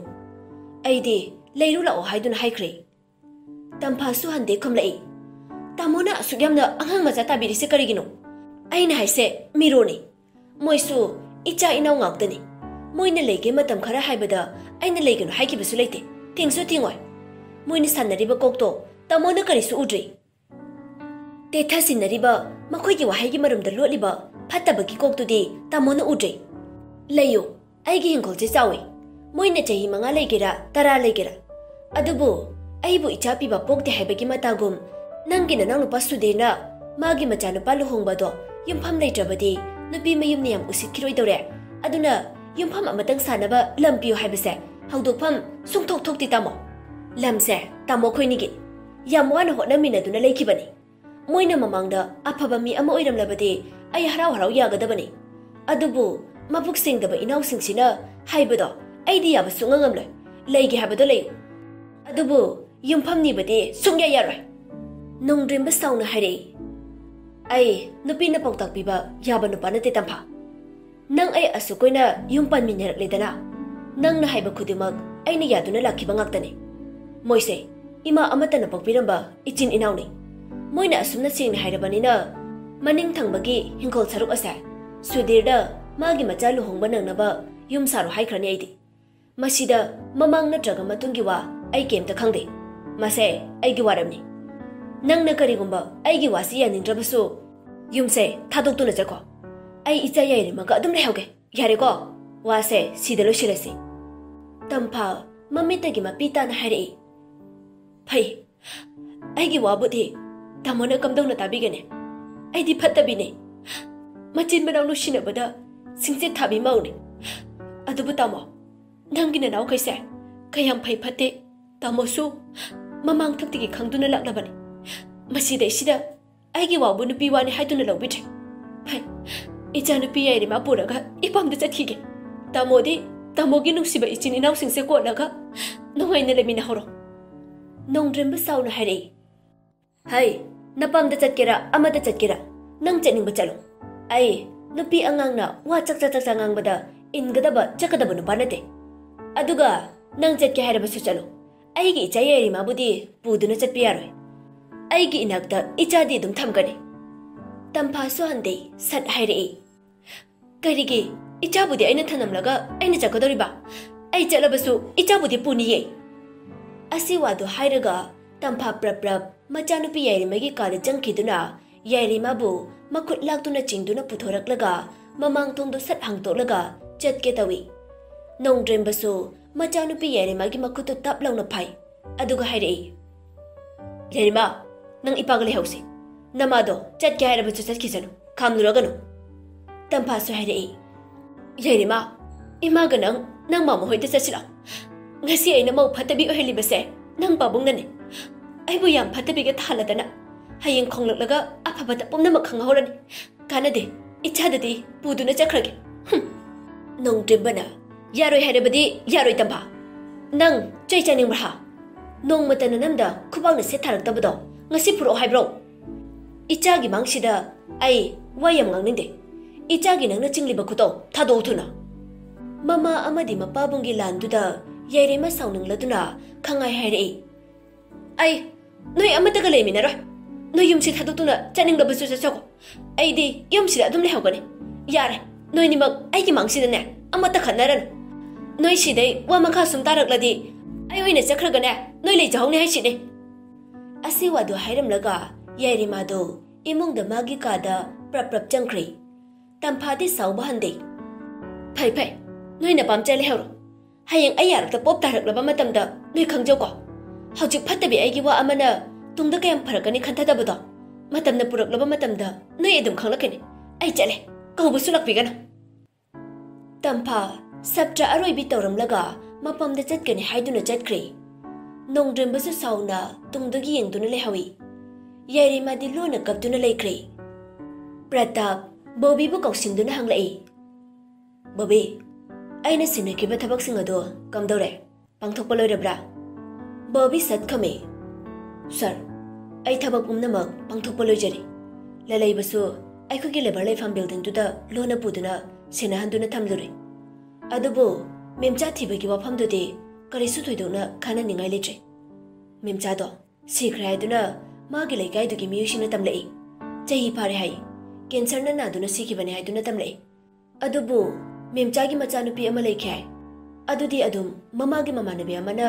ꯑꯩꯗꯤ ꯂꯩꯔꯨ ꯂꯥꯛꯑꯣ ꯍꯥꯏꯗꯨꯅ ꯍꯥꯏꯈ꯭ꯔꯦ꯫" ꯇꯝꯐꯥꯁꯨ ꯍꯟꯗꯦ ꯈꯨꯝꯂꯛꯏ꯫ "ꯇꯥꯃꯣꯅ ꯑꯁꯨꯛ ꯌꯥꯝꯅ ꯑꯉꯥꯡ ꯃꯆꯥ ꯇꯥꯕꯤꯔꯤꯁꯦ ꯀꯔꯤꯒꯤꯅꯣ? ꯑꯩꯅ ꯍꯥꯏꯁꯦ ꯃꯤꯔꯣꯅꯤ꯫ ꯃꯣꯏꯁꯨ ꯏꯆꯥ ꯏꯅꯥꯎ ꯉꯥꯛꯇꯅꯤ꯫ ꯃꯣꯏꯅ ꯂꯩꯒꯦ ꯃꯇꯝ ꯈꯔ ꯍꯥꯏꯕꯗ ꯑꯩꯅ ꯂꯩꯒꯅꯨ ꯍꯥꯏꯈꯤꯕꯁꯨ ꯂꯩꯇꯦ꯫ ꯊꯤꯡꯁꯨ ꯊꯤꯡꯉꯣꯏ꯫ ꯃꯣꯏꯅ ꯁꯥꯟꯅꯔꯤꯕ ꯀꯣꯛꯇꯣ ꯇꯥꯃꯣꯅ ꯀꯔꯤꯁꯨ ꯎꯗ꯭ꯔꯤ꯫ ꯇꯦꯊꯁꯤꯟꯅꯔꯤꯕ ꯃꯈꯣꯏꯒꯤ ꯋꯥꯍꯩꯒꯤ ꯃꯔꯨꯝꯗ ꯂꯣꯠꯂꯤꯕ ꯐꯠꯇꯕꯒꯤ ꯀꯣꯛꯇꯨꯗꯤ ꯇꯥꯃꯣꯅ ꯎꯗ꯭ꯔꯤ꯫ ꯂꯩꯌꯨ, ꯑꯩꯒꯤ ꯍꯤꯡꯈꯣꯜꯁꯦ ꯆꯥꯎꯏ꯫ ꯃꯣꯏꯅ ꯆꯍꯤ ꯃꯉꯥ ꯂꯩꯒꯦꯔꯥ, ꯇꯔꯥ ꯂꯩꯒꯦꯔꯥ꯫ ꯑꯗꯨꯕꯨ ꯑꯩꯕꯨ ꯏꯆꯥ ꯄꯤꯕ ꯄꯣꯛꯇꯦ ꯍꯥꯏꯕꯒꯤ ꯃꯇꯥꯒꯨꯝ ꯅꯪꯒꯤ ꯅꯅꯥꯎꯅꯨꯄꯥ ꯁꯨꯗꯤꯔꯅ ꯃꯥꯒꯤ ꯃꯆꯥꯅꯨꯄꯥ ꯂꯨꯍꯣꯡꯕꯗꯣ ꯌꯨꯝꯐꯝ ꯂꯩꯇ꯭ꯔꯕꯗꯤ ꯅꯨꯄꯤ ꯃꯌꯨꯝꯅ ꯌꯥꯝ ꯎꯁꯤꯠꯈꯤꯔꯣꯏꯗꯧꯔꯦ꯫ ꯑꯗꯨꯅ ꯌꯨꯝꯐꯝ ꯑꯃꯇꯪ ꯁꯥꯅꯕ ꯂꯝ ꯄꯤꯌꯨ ꯍꯥꯏꯕꯁꯦ ꯍꯧꯗꯣꯛꯐꯝ ꯁꯨꯡꯊꯣꯛ ꯊꯣꯛꯇꯦ ꯇꯥꯃꯣ꯫ ꯂꯝꯁꯦ ꯇꯥꯃꯣ ꯑꯩꯈꯣꯏꯅꯤꯒꯤ꯫ ꯌꯥꯝ ꯋꯥꯅ ꯍꯣꯠꯅꯃꯤꯟꯅꯗꯨꯅ ꯂꯩꯈꯤꯕꯅꯤ꯫ ꯃꯣꯏꯅ ꯃꯃꯥꯡꯗ ꯑꯐꯕ ꯃꯤ ꯑꯃ ꯑꯣꯏꯔꯝꯂꯕꯗꯤ ꯑꯩ ꯍꯔꯥꯎ ꯍꯔꯥꯎ ꯌꯥꯒꯗꯕꯅꯤ꯫ ꯑꯗꯨꯕꯨ ꯃꯕꯨꯛ ꯁꯦꯡꯗꯕ ꯏꯅꯥꯎꯁꯤꯡꯁꯤꯅ ꯍꯥꯏꯕꯗꯣ ꯑꯩꯗꯤ ꯌꯥꯕ ꯁꯨꯡꯉꯝ ꯉꯝꯂꯣꯏ꯫ ꯂꯩꯒꯦ ꯍꯥꯏꯕꯗꯣ ꯂꯩꯌꯨ, ꯑꯗꯨꯕꯨ ꯌꯨꯝꯐꯝ ꯅꯤꯕꯗꯤ ꯁꯨꯡꯌꯥ ꯌꯥꯔꯣꯏ꯫" ꯅꯣꯡꯗ꯭ꯔꯦꯝꯕ ꯁꯥꯎꯅ ꯍꯥꯏꯔꯛꯏ꯫ "ꯑꯩ ꯅꯨꯄꯤꯅ ꯄꯥꯎꯇꯥꯛ ꯄꯤꯕ ꯌꯥꯕ ꯅꯨꯄꯥ ꯅꯠꯇꯦ ꯇꯝꯐꯥ꯫ ꯅꯪ ꯑꯩ ꯑꯁꯨꯛ ꯀꯨꯏꯅ ꯌꯨꯝ ꯄꯥꯟꯃꯤꯟꯅꯔꯛꯂꯦꯗꯅ꯫ ꯅꯪꯅ ꯍꯥꯏꯕ ꯈꯨꯗꯤꯡꯃꯛ ꯑꯩꯅ ꯌꯥꯗꯨꯅ ꯂꯥꯛꯈꯤꯕ ꯉꯥꯛꯇꯅꯤ꯫ ꯃꯣꯏꯁꯦ ꯏꯃꯥ ꯑꯃꯠꯇꯅ ꯄꯣꯛꯄꯤꯔꯝꯕ ꯏꯆꯤꯟ ꯏꯅꯥꯎꯅꯤ꯫ ꯃꯣꯏꯅ ꯑꯁꯨꯝꯅ ꯁꯦꯡꯅ ꯍꯥꯏꯔꯕꯅꯤꯅ ꯃꯅꯤꯡ ꯊꯪꯕꯒꯤ ꯍꯤꯡꯈꯣꯜ ꯁꯔꯨꯛ ꯑꯁꯦ ꯁꯨꯙꯤꯔꯗ ꯃꯥꯒꯤ ꯃꯆꯥ ꯂꯨꯍꯣꯡꯕ ꯅꯪꯅꯕ ꯌꯨꯝ ꯁꯥꯔꯣ ꯍꯥꯏꯈ꯭ꯔꯅꯤ ꯑꯩꯗꯤ꯫ ꯃꯁꯤꯗ ꯃꯃꯥꯡ ꯅꯠꯇ꯭ꯔꯒ ꯃꯇꯨꯡꯒꯤ ꯋꯥ ꯑꯩ ꯀꯩꯝꯇ ꯈꯪꯗꯦ꯫ ꯃꯁꯦ ꯑꯩꯒꯤ ꯋꯥꯔꯦꯞꯅꯤ꯫ ꯅꯪꯅ ꯀꯔꯤꯒꯨꯝꯕ ꯑꯩꯒꯤ ꯋꯥꯁꯤ ꯌꯥꯅꯤꯡꯗ꯭ꯔꯕꯁꯨ ꯌꯨꯝꯁꯦ ꯊꯥꯗꯣꯛꯇꯨꯅ ꯆꯠꯈꯣ꯫ ꯑꯩ ꯏꯆꯥ ꯌꯥꯏꯔꯤꯃꯒ ꯑꯗꯨꯝ ꯂꯩꯍꯧꯒꯦ꯫ ꯌꯥꯔꯦꯀꯣ? ꯋꯥꯁꯦ ꯁꯤꯗ ꯂꯣꯏꯁꯤꯜꯂꯁꯤ꯫ ꯇꯝꯐꯥ ꯃꯃꯤꯠꯇꯒꯤ ꯃꯄꯤ ꯇꯥꯅ ꯍꯥꯏꯔꯛꯏ꯫ ꯐꯩ, ꯑꯩꯒꯤ ꯋꯥꯕꯨꯗꯤ ꯇꯥꯃꯣꯅ ꯀꯝꯗꯧꯅ ꯇꯥꯕꯤꯒꯅꯤ? ꯑꯩꯗꯤ ꯐꯠꯇꯕꯤꯅꯦ꯫ ꯃꯆꯤꯟ ꯃꯅꯥꯎ ꯅꯨꯡꯁꯤꯅꯕꯗ ꯁꯤꯡꯆꯦꯠ ꯊꯥꯕꯤ ꯃꯧꯅꯦ꯫ ꯑꯗꯨꯕꯨ ꯇꯥꯃꯣ, ꯅꯪꯒꯤ ꯅꯅꯥꯎꯈꯩꯁꯦ ꯀꯌꯥꯝ ꯐꯩ ꯐꯠꯇꯦ ꯇꯥꯃꯣꯁꯨ ꯃꯃꯥꯡ ꯊꯛꯇꯒꯤ ꯈꯪꯗꯨꯅ ꯂꯥꯛꯂꯕꯅꯤ꯫ ꯃꯁꯤꯗꯩꯁꯤꯗ ꯑꯩꯒꯤ ꯋꯥꯕꯨ ꯅꯨꯄꯤ ꯋꯥꯅꯤ ꯍꯥꯏꯗꯨꯅ ꯂꯧꯕꯤꯗ꯭ꯔꯦ꯫ ꯐꯩ, ꯏꯆꯥꯅꯨꯄꯤ ꯌꯥꯏꯔꯤꯃ ꯄꯨꯔꯒ ꯏꯄꯥꯝꯗ ꯆꯠꯈꯤꯒꯦ꯫ ꯇꯥꯃꯣꯗꯤ ꯇꯥꯃꯣꯒꯤ ꯅꯨꯡꯁꯤꯕ ꯏꯆꯤꯟ ꯏꯅꯥꯎꯁꯤꯡꯁꯦ ꯀꯣꯜꯂꯒ ꯅꯨꯡꯉꯥꯏꯅ ꯂꯩꯃꯤꯟꯅꯍꯧꯔꯣ꯫ ꯅꯣꯡꯗ꯭ꯔꯦꯝꯕ ꯁꯥꯎꯅ ꯍꯥꯏꯔꯛꯏ꯫ ꯍꯩ, ꯅꯄꯥꯝꯗ ꯆꯠꯀꯦꯔꯥ ꯑꯃꯗ ꯆꯠꯀꯦꯔꯥ, ꯅꯪ ꯆꯠꯅꯤꯡꯕ ꯆꯠꯂꯣ꯫ ꯑꯩ ꯅꯨꯄꯤ ꯑꯉꯥꯡꯅ ꯋꯥ ꯆꯥꯛ ꯆꯥ ꯆꯥꯛ ꯆꯥ ꯉꯥꯡꯕꯗ ꯏꯟꯒꯗꯕ ꯆꯠꯀꯗꯕ ꯅꯨꯄꯥ ꯅꯠꯇꯦ꯫ ꯑꯗꯨꯒ ꯅꯪ ꯆꯠꯀꯦ ꯍꯥꯏꯔꯕꯁꯨ ꯆꯠꯂꯣ, ꯑꯩꯒꯤ ꯏꯆꯥ ꯌꯥꯏꯔꯤꯃꯥꯕꯨꯗꯤ ꯄꯨꯗꯨꯅ ꯆꯠꯄ ꯌꯥꯔꯣꯏ꯫ ꯑꯩꯒꯤ ꯏꯅꯥꯛꯇ ꯏꯆꯥꯗꯤ ꯑꯗꯨꯝ ꯊꯝꯒꯅꯤ꯫ ꯇꯝꯐꯥꯁꯨ ꯍꯟꯗꯦ, ꯁꯠ ꯍꯥꯏꯔꯛꯏ꯫ ꯀꯔꯤꯒꯤ? ꯏꯆꯥꯕꯨꯗꯤ ꯑꯩꯅ ꯊꯅꯝꯂꯒ ꯑꯩꯅ ꯆꯠꯀꯗꯧꯔꯤꯕ? ꯑꯩ ꯆꯠꯂꯕꯁꯨ ꯏꯆꯥꯕꯨꯗꯤ ꯄꯨꯅꯤꯌꯦ꯫ ꯑꯁꯤ ꯋꯥꯗꯨ ꯍꯥꯏꯔꯒ ꯇꯝꯐꯥ ꯄ꯭ꯔꯞ ꯄ꯭ꯔꯞ ꯃꯆꯥꯅꯨꯄꯤ ꯌꯥꯏꯔꯤꯃꯒꯤ ꯀꯥꯗ ꯆꯪꯈꯤꯗꯨꯅ ꯌꯥꯏꯔꯤꯃꯥꯕꯨ ꯃꯈꯨꯠ ꯂꯥꯛꯇꯨꯅ ꯆꯤꯡꯗꯨꯅ ꯄꯨꯊꯣꯔꯛꯂꯒ ꯃꯃꯥꯡ ꯊꯣꯡꯗꯨ ꯁꯠ ꯍꯥꯡꯇꯣꯛꯂꯒ ꯆꯠꯀꯦ ꯇꯧꯏ꯫ ꯅꯣꯡꯗ꯭ꯔꯦꯝꯕꯁꯨ ꯃꯆꯥꯅꯨꯄꯤ ꯌꯥꯏꯔꯤꯃꯥꯒꯤ ꯃꯈꯨꯠꯇꯨ ꯇꯞ ꯂꯥꯎꯅ ꯐꯥꯏ꯫ ꯑꯗꯨꯒ ꯍꯥꯏꯔꯛꯏ, "ꯌꯥꯏꯔꯤꯃꯥ, ꯅꯪ ꯏꯄꯥꯒ ꯂꯩꯍꯧꯁꯤ꯫ ꯅꯃꯥꯗꯣ ꯆꯠꯀꯦ ꯍꯥꯏꯔꯕꯁꯨ ꯆꯠꯈꯤꯁꯅꯨ, ꯈꯥꯝꯂꯨꯔꯒꯅꯨ꯫" ꯇꯝꯐꯥꯁꯨ ꯍꯥꯏꯔꯛꯏ, "ꯌꯥꯏꯔꯤꯃꯥ, ꯏꯃꯥꯒ ꯅꯪ, ꯅꯪ ꯃꯥꯃ ꯍꯣꯏꯗ ꯆꯠꯁꯤꯔꯣ? ꯉꯁꯤ ꯑꯩꯅ ꯃꯧ ꯐꯠꯇꯕꯤ ꯑꯣꯏꯍꯜꯂꯤꯕꯁꯦ ꯅꯪ ꯄꯥꯕꯨꯡꯅꯅꯦ꯫ ꯑꯩꯕꯨ ꯌꯥꯝ ꯐꯠꯇꯕꯤꯒ ꯊꯥꯍꯜꯂꯗꯅ ꯍꯌꯦꯡ ꯈꯣꯡꯂꯛꯂꯒ ꯑꯐꯕꯇ ꯄꯨꯝꯅꯃꯛ ꯈꯪꯍꯧꯔꯅꯤ꯫ ꯀꯥꯟꯅꯗꯦ, ꯏꯆꯥꯗꯗꯤ ꯄꯨꯗꯨꯅ ꯆꯠꯈ꯭ꯔꯒꯦ꯫" ꯍꯨꯝ꯫ ꯅꯣꯡꯗ꯭ꯔꯦꯝꯕꯅ, "ꯌꯥꯔꯣꯏ ꯍꯥꯏꯔꯕꯗꯤ ꯌꯥꯔꯣꯏ, ꯇꯝꯐꯥ꯫ ꯅꯪ ꯆꯩ ꯆꯥꯅꯤꯡꯕ꯭ꯔꯥ ꯍꯥ? ꯅꯣꯡꯃꯇ ꯅꯅꯝꯗ ꯈꯨꯕꯥꯛꯅ ꯁꯦꯠ ꯊꯥꯔꯛꯇꯕꯗꯣ ꯉꯁꯤ ꯄꯨꯔꯛꯑꯣ ꯍꯥꯏꯕ꯭ꯔꯣ? ꯏꯆꯥꯒꯤ ꯃꯥꯡꯁꯤꯗ ꯑꯩ ꯋꯥ ꯌꯥꯝ ꯉꯥꯡꯅꯤꯡꯗꯦ꯫ ꯏꯆꯥꯒꯤ ꯅꯪꯅ ꯆꯤꯡꯂꯤꯕ ꯈꯨꯇꯧ ꯊꯥꯗꯣꯛꯎ ꯊꯨꯅ꯫" ꯃꯃꯥ ꯑꯃꯗꯤ ꯃꯄꯥꯕꯨꯡꯒꯤ ꯂꯥꯟꯗꯨꯗ ꯌꯥꯏꯔꯤꯃ ꯁꯥꯎꯅꯤꯡꯂꯗꯨꯅ ꯈꯪꯉꯥꯏ ꯍꯥꯏꯔꯛꯏ, "ꯑꯩ ꯅꯣꯏ ꯑꯃꯠꯇꯒ ꯂꯩꯃꯤꯟꯅꯔꯣꯏ꯫ ꯅꯣꯏ ꯌꯨꯝꯁꯤ ꯊꯥꯗꯣꯛꯇꯨꯅ ꯆꯠꯅꯤꯡꯂꯕꯁꯨ ꯆꯠꯆꯈꯣ꯫ ꯑꯩꯗꯤ ꯌꯨꯝꯁꯤꯗ ꯑꯗꯨꯝ ꯂꯩꯍꯧꯒꯅꯤ꯫ ꯌꯥꯔꯦ, ꯅꯣꯏꯅꯤꯃꯛ ꯑꯩꯒꯤ ꯃꯥꯡꯁꯤꯗꯅꯦ ꯑꯃꯠꯇ ꯈꯠꯅꯔꯅꯨ꯫ ꯅꯣꯏ ꯁꯤꯗꯩ ꯋꯥ ꯃꯈꯥ ꯁꯨꯝ ꯇꯥꯔꯛꯂꯗꯤ ꯑꯩ ꯑꯣꯏꯅ ꯆꯠꯈ꯭ꯔꯒꯅꯦ ꯅꯣꯏ ꯂꯩꯖꯍꯧꯅꯤ ꯍꯥꯏꯁꯤꯅꯦ꯫" ꯑꯁꯤ ꯋꯥꯗꯨ ꯍꯥꯏꯔꯝꯂꯒ ꯌꯥꯏꯔꯤꯃꯥꯗꯨ ꯏꯃꯨꯡꯗ ꯃꯥꯒꯤ ꯀꯥꯗ ꯄ꯭ꯔꯞ ꯄ꯭ꯔꯞ ꯆꯪꯈ꯭ꯔꯦ꯫ ꯇꯝꯐꯥꯗꯤ ꯁꯥꯎꯕ ꯍꯟꯗꯦ꯫ "ꯐꯩ ꯐꯩ, ꯅꯣꯏ ꯅꯄꯥꯝꯆꯥ ꯂꯩꯍꯧꯔꯣ꯫ ꯍꯌꯦꯡ ꯑꯩ ꯌꯥꯔꯛꯇ ꯄꯣꯞ ꯇꯥꯔꯛꯂꯕ ꯃꯇꯝꯗ ꯅꯣꯏ ꯈꯪꯖꯧꯀꯣ꯫ ꯍꯧꯖꯤꯛ ꯐꯠꯇꯕꯤ ꯑꯩꯒꯤ ꯋꯥ ꯑꯃꯅ ꯇꯨꯡꯗ ꯀꯌꯥꯝ ꯐꯔꯛꯀꯅꯤ ꯈꯟꯊꯗꯕꯗꯣ꯫ ꯃꯇꯝꯅ ꯄꯨꯔꯛꯂꯕ ꯃꯇꯝꯗ ꯅꯣꯏ ꯑꯗꯨꯝ ꯈꯪꯂꯛꯀꯅꯤ꯫ ꯑꯩ ꯆꯠꯂꯦ, ꯀꯧꯕꯁꯨ ꯂꯥꯛꯄꯤꯒꯅꯨ"꯫ ꯇꯝꯐꯥ ꯁꯞꯇ꯭ꯔ ꯑꯔꯣꯏꯕꯤ ꯇꯧꯔꯝꯂꯒ ꯃꯄꯥꯝꯗ ꯆꯠꯀꯅꯤ ꯍꯥꯏꯗꯨꯅ ꯆꯠꯈ꯭ꯔꯦ꯫ ꯅꯣꯡꯗ꯭ꯔꯦꯝꯕꯁꯨ ꯁꯥꯎꯅ ꯇꯨꯡꯗꯒꯤ ꯌꯦꯡꯗꯨꯅ ꯂꯩꯍꯧꯏ꯫ ꯌꯥꯏꯔꯤꯃꯥꯗꯤ ꯂꯣꯟꯅ ꯀꯞꯇꯨꯅ ꯂꯩꯈ꯭ꯔꯦ꯫ ꯄ꯭ꯔꯇꯥꯞ ꯕꯣꯕꯤꯕꯨ ꯀꯧꯁꯤꯟꯗꯨꯅ ꯍꯪꯂꯛꯏ, "ꯕꯣꯕꯤ, ꯑꯩꯅ ꯁꯤꯟꯅꯈꯤꯕ ꯊꯕꯛꯁꯤꯡ ꯑꯗꯨ ꯀꯝꯗꯧꯔꯦ? ꯄꯥꯡꯊꯣꯛꯄ ꯂꯣꯏꯔꯕ꯭ꯔꯥ?" ꯕꯣꯕꯤ ꯁꯠ ꯈꯨꯝꯃꯤ, "ꯁꯥꯔ, ꯑꯩ ꯊꯕꯛ ꯄꯨꯝꯅꯃꯛ ꯄꯥꯡꯊꯣꯛꯄ ꯂꯣꯏꯖꯔꯦ꯫ ꯂꯂꯩꯕꯁꯨ ꯑꯩꯈꯣꯏꯒꯤ ꯂꯦꯕꯔ ꯂꯩꯐꯝ ꯕꯤꯜꯗꯤꯡꯗꯨꯗ ꯂꯣꯟꯅ ꯄꯨꯗꯨꯅ ꯁꯦꯟꯅꯍꯟꯗꯨꯅ ꯊꯝꯂꯨꯔꯦ꯫ ꯑꯗꯨꯕꯨ ꯃꯦꯝꯆꯥ ꯊꯤꯕꯒꯤ ꯋꯥꯐꯝꯗꯨꯗꯤ ꯀꯔꯤꯁꯨ ꯊꯣꯏꯗꯣꯛꯅ ꯈꯟꯅꯅꯤꯡꯉꯥꯏ ꯂꯩꯇ꯭ꯔꯦ꯫ ꯃꯦꯝꯆꯥꯗꯣ ꯁꯤꯈ꯭ꯔꯦ ꯍꯥꯏꯗꯨꯅ ꯃꯥꯒꯤ ꯂꯩꯀꯥꯏꯗꯨꯒꯤ ꯃꯤꯑꯣꯏꯁꯤꯡꯅ ꯇꯝꯂꯛꯏ꯫ ꯆꯍꯤ ꯐꯥꯔꯦ ꯍꯥꯏ꯫ ꯀꯦꯟꯁꯔꯅ ꯅꯥꯗꯨꯅ ꯁꯤꯈꯤꯕꯅꯤ ꯍꯥꯏꯗꯨꯅ ꯇꯝꯂꯛꯏ꯫ ꯑꯗꯨꯕꯨ ꯃꯦꯝꯆꯥꯒꯤ ꯃꯆꯥꯅꯨꯄꯤ ꯑꯃ ꯂꯩꯈꯤ ꯍꯥꯏ꯫ ꯑꯗꯨꯗꯤ ꯑꯗꯨꯝ ꯃꯃꯥꯒꯤ ꯃꯃꯥꯟꯅꯕꯤ ꯑꯃꯅ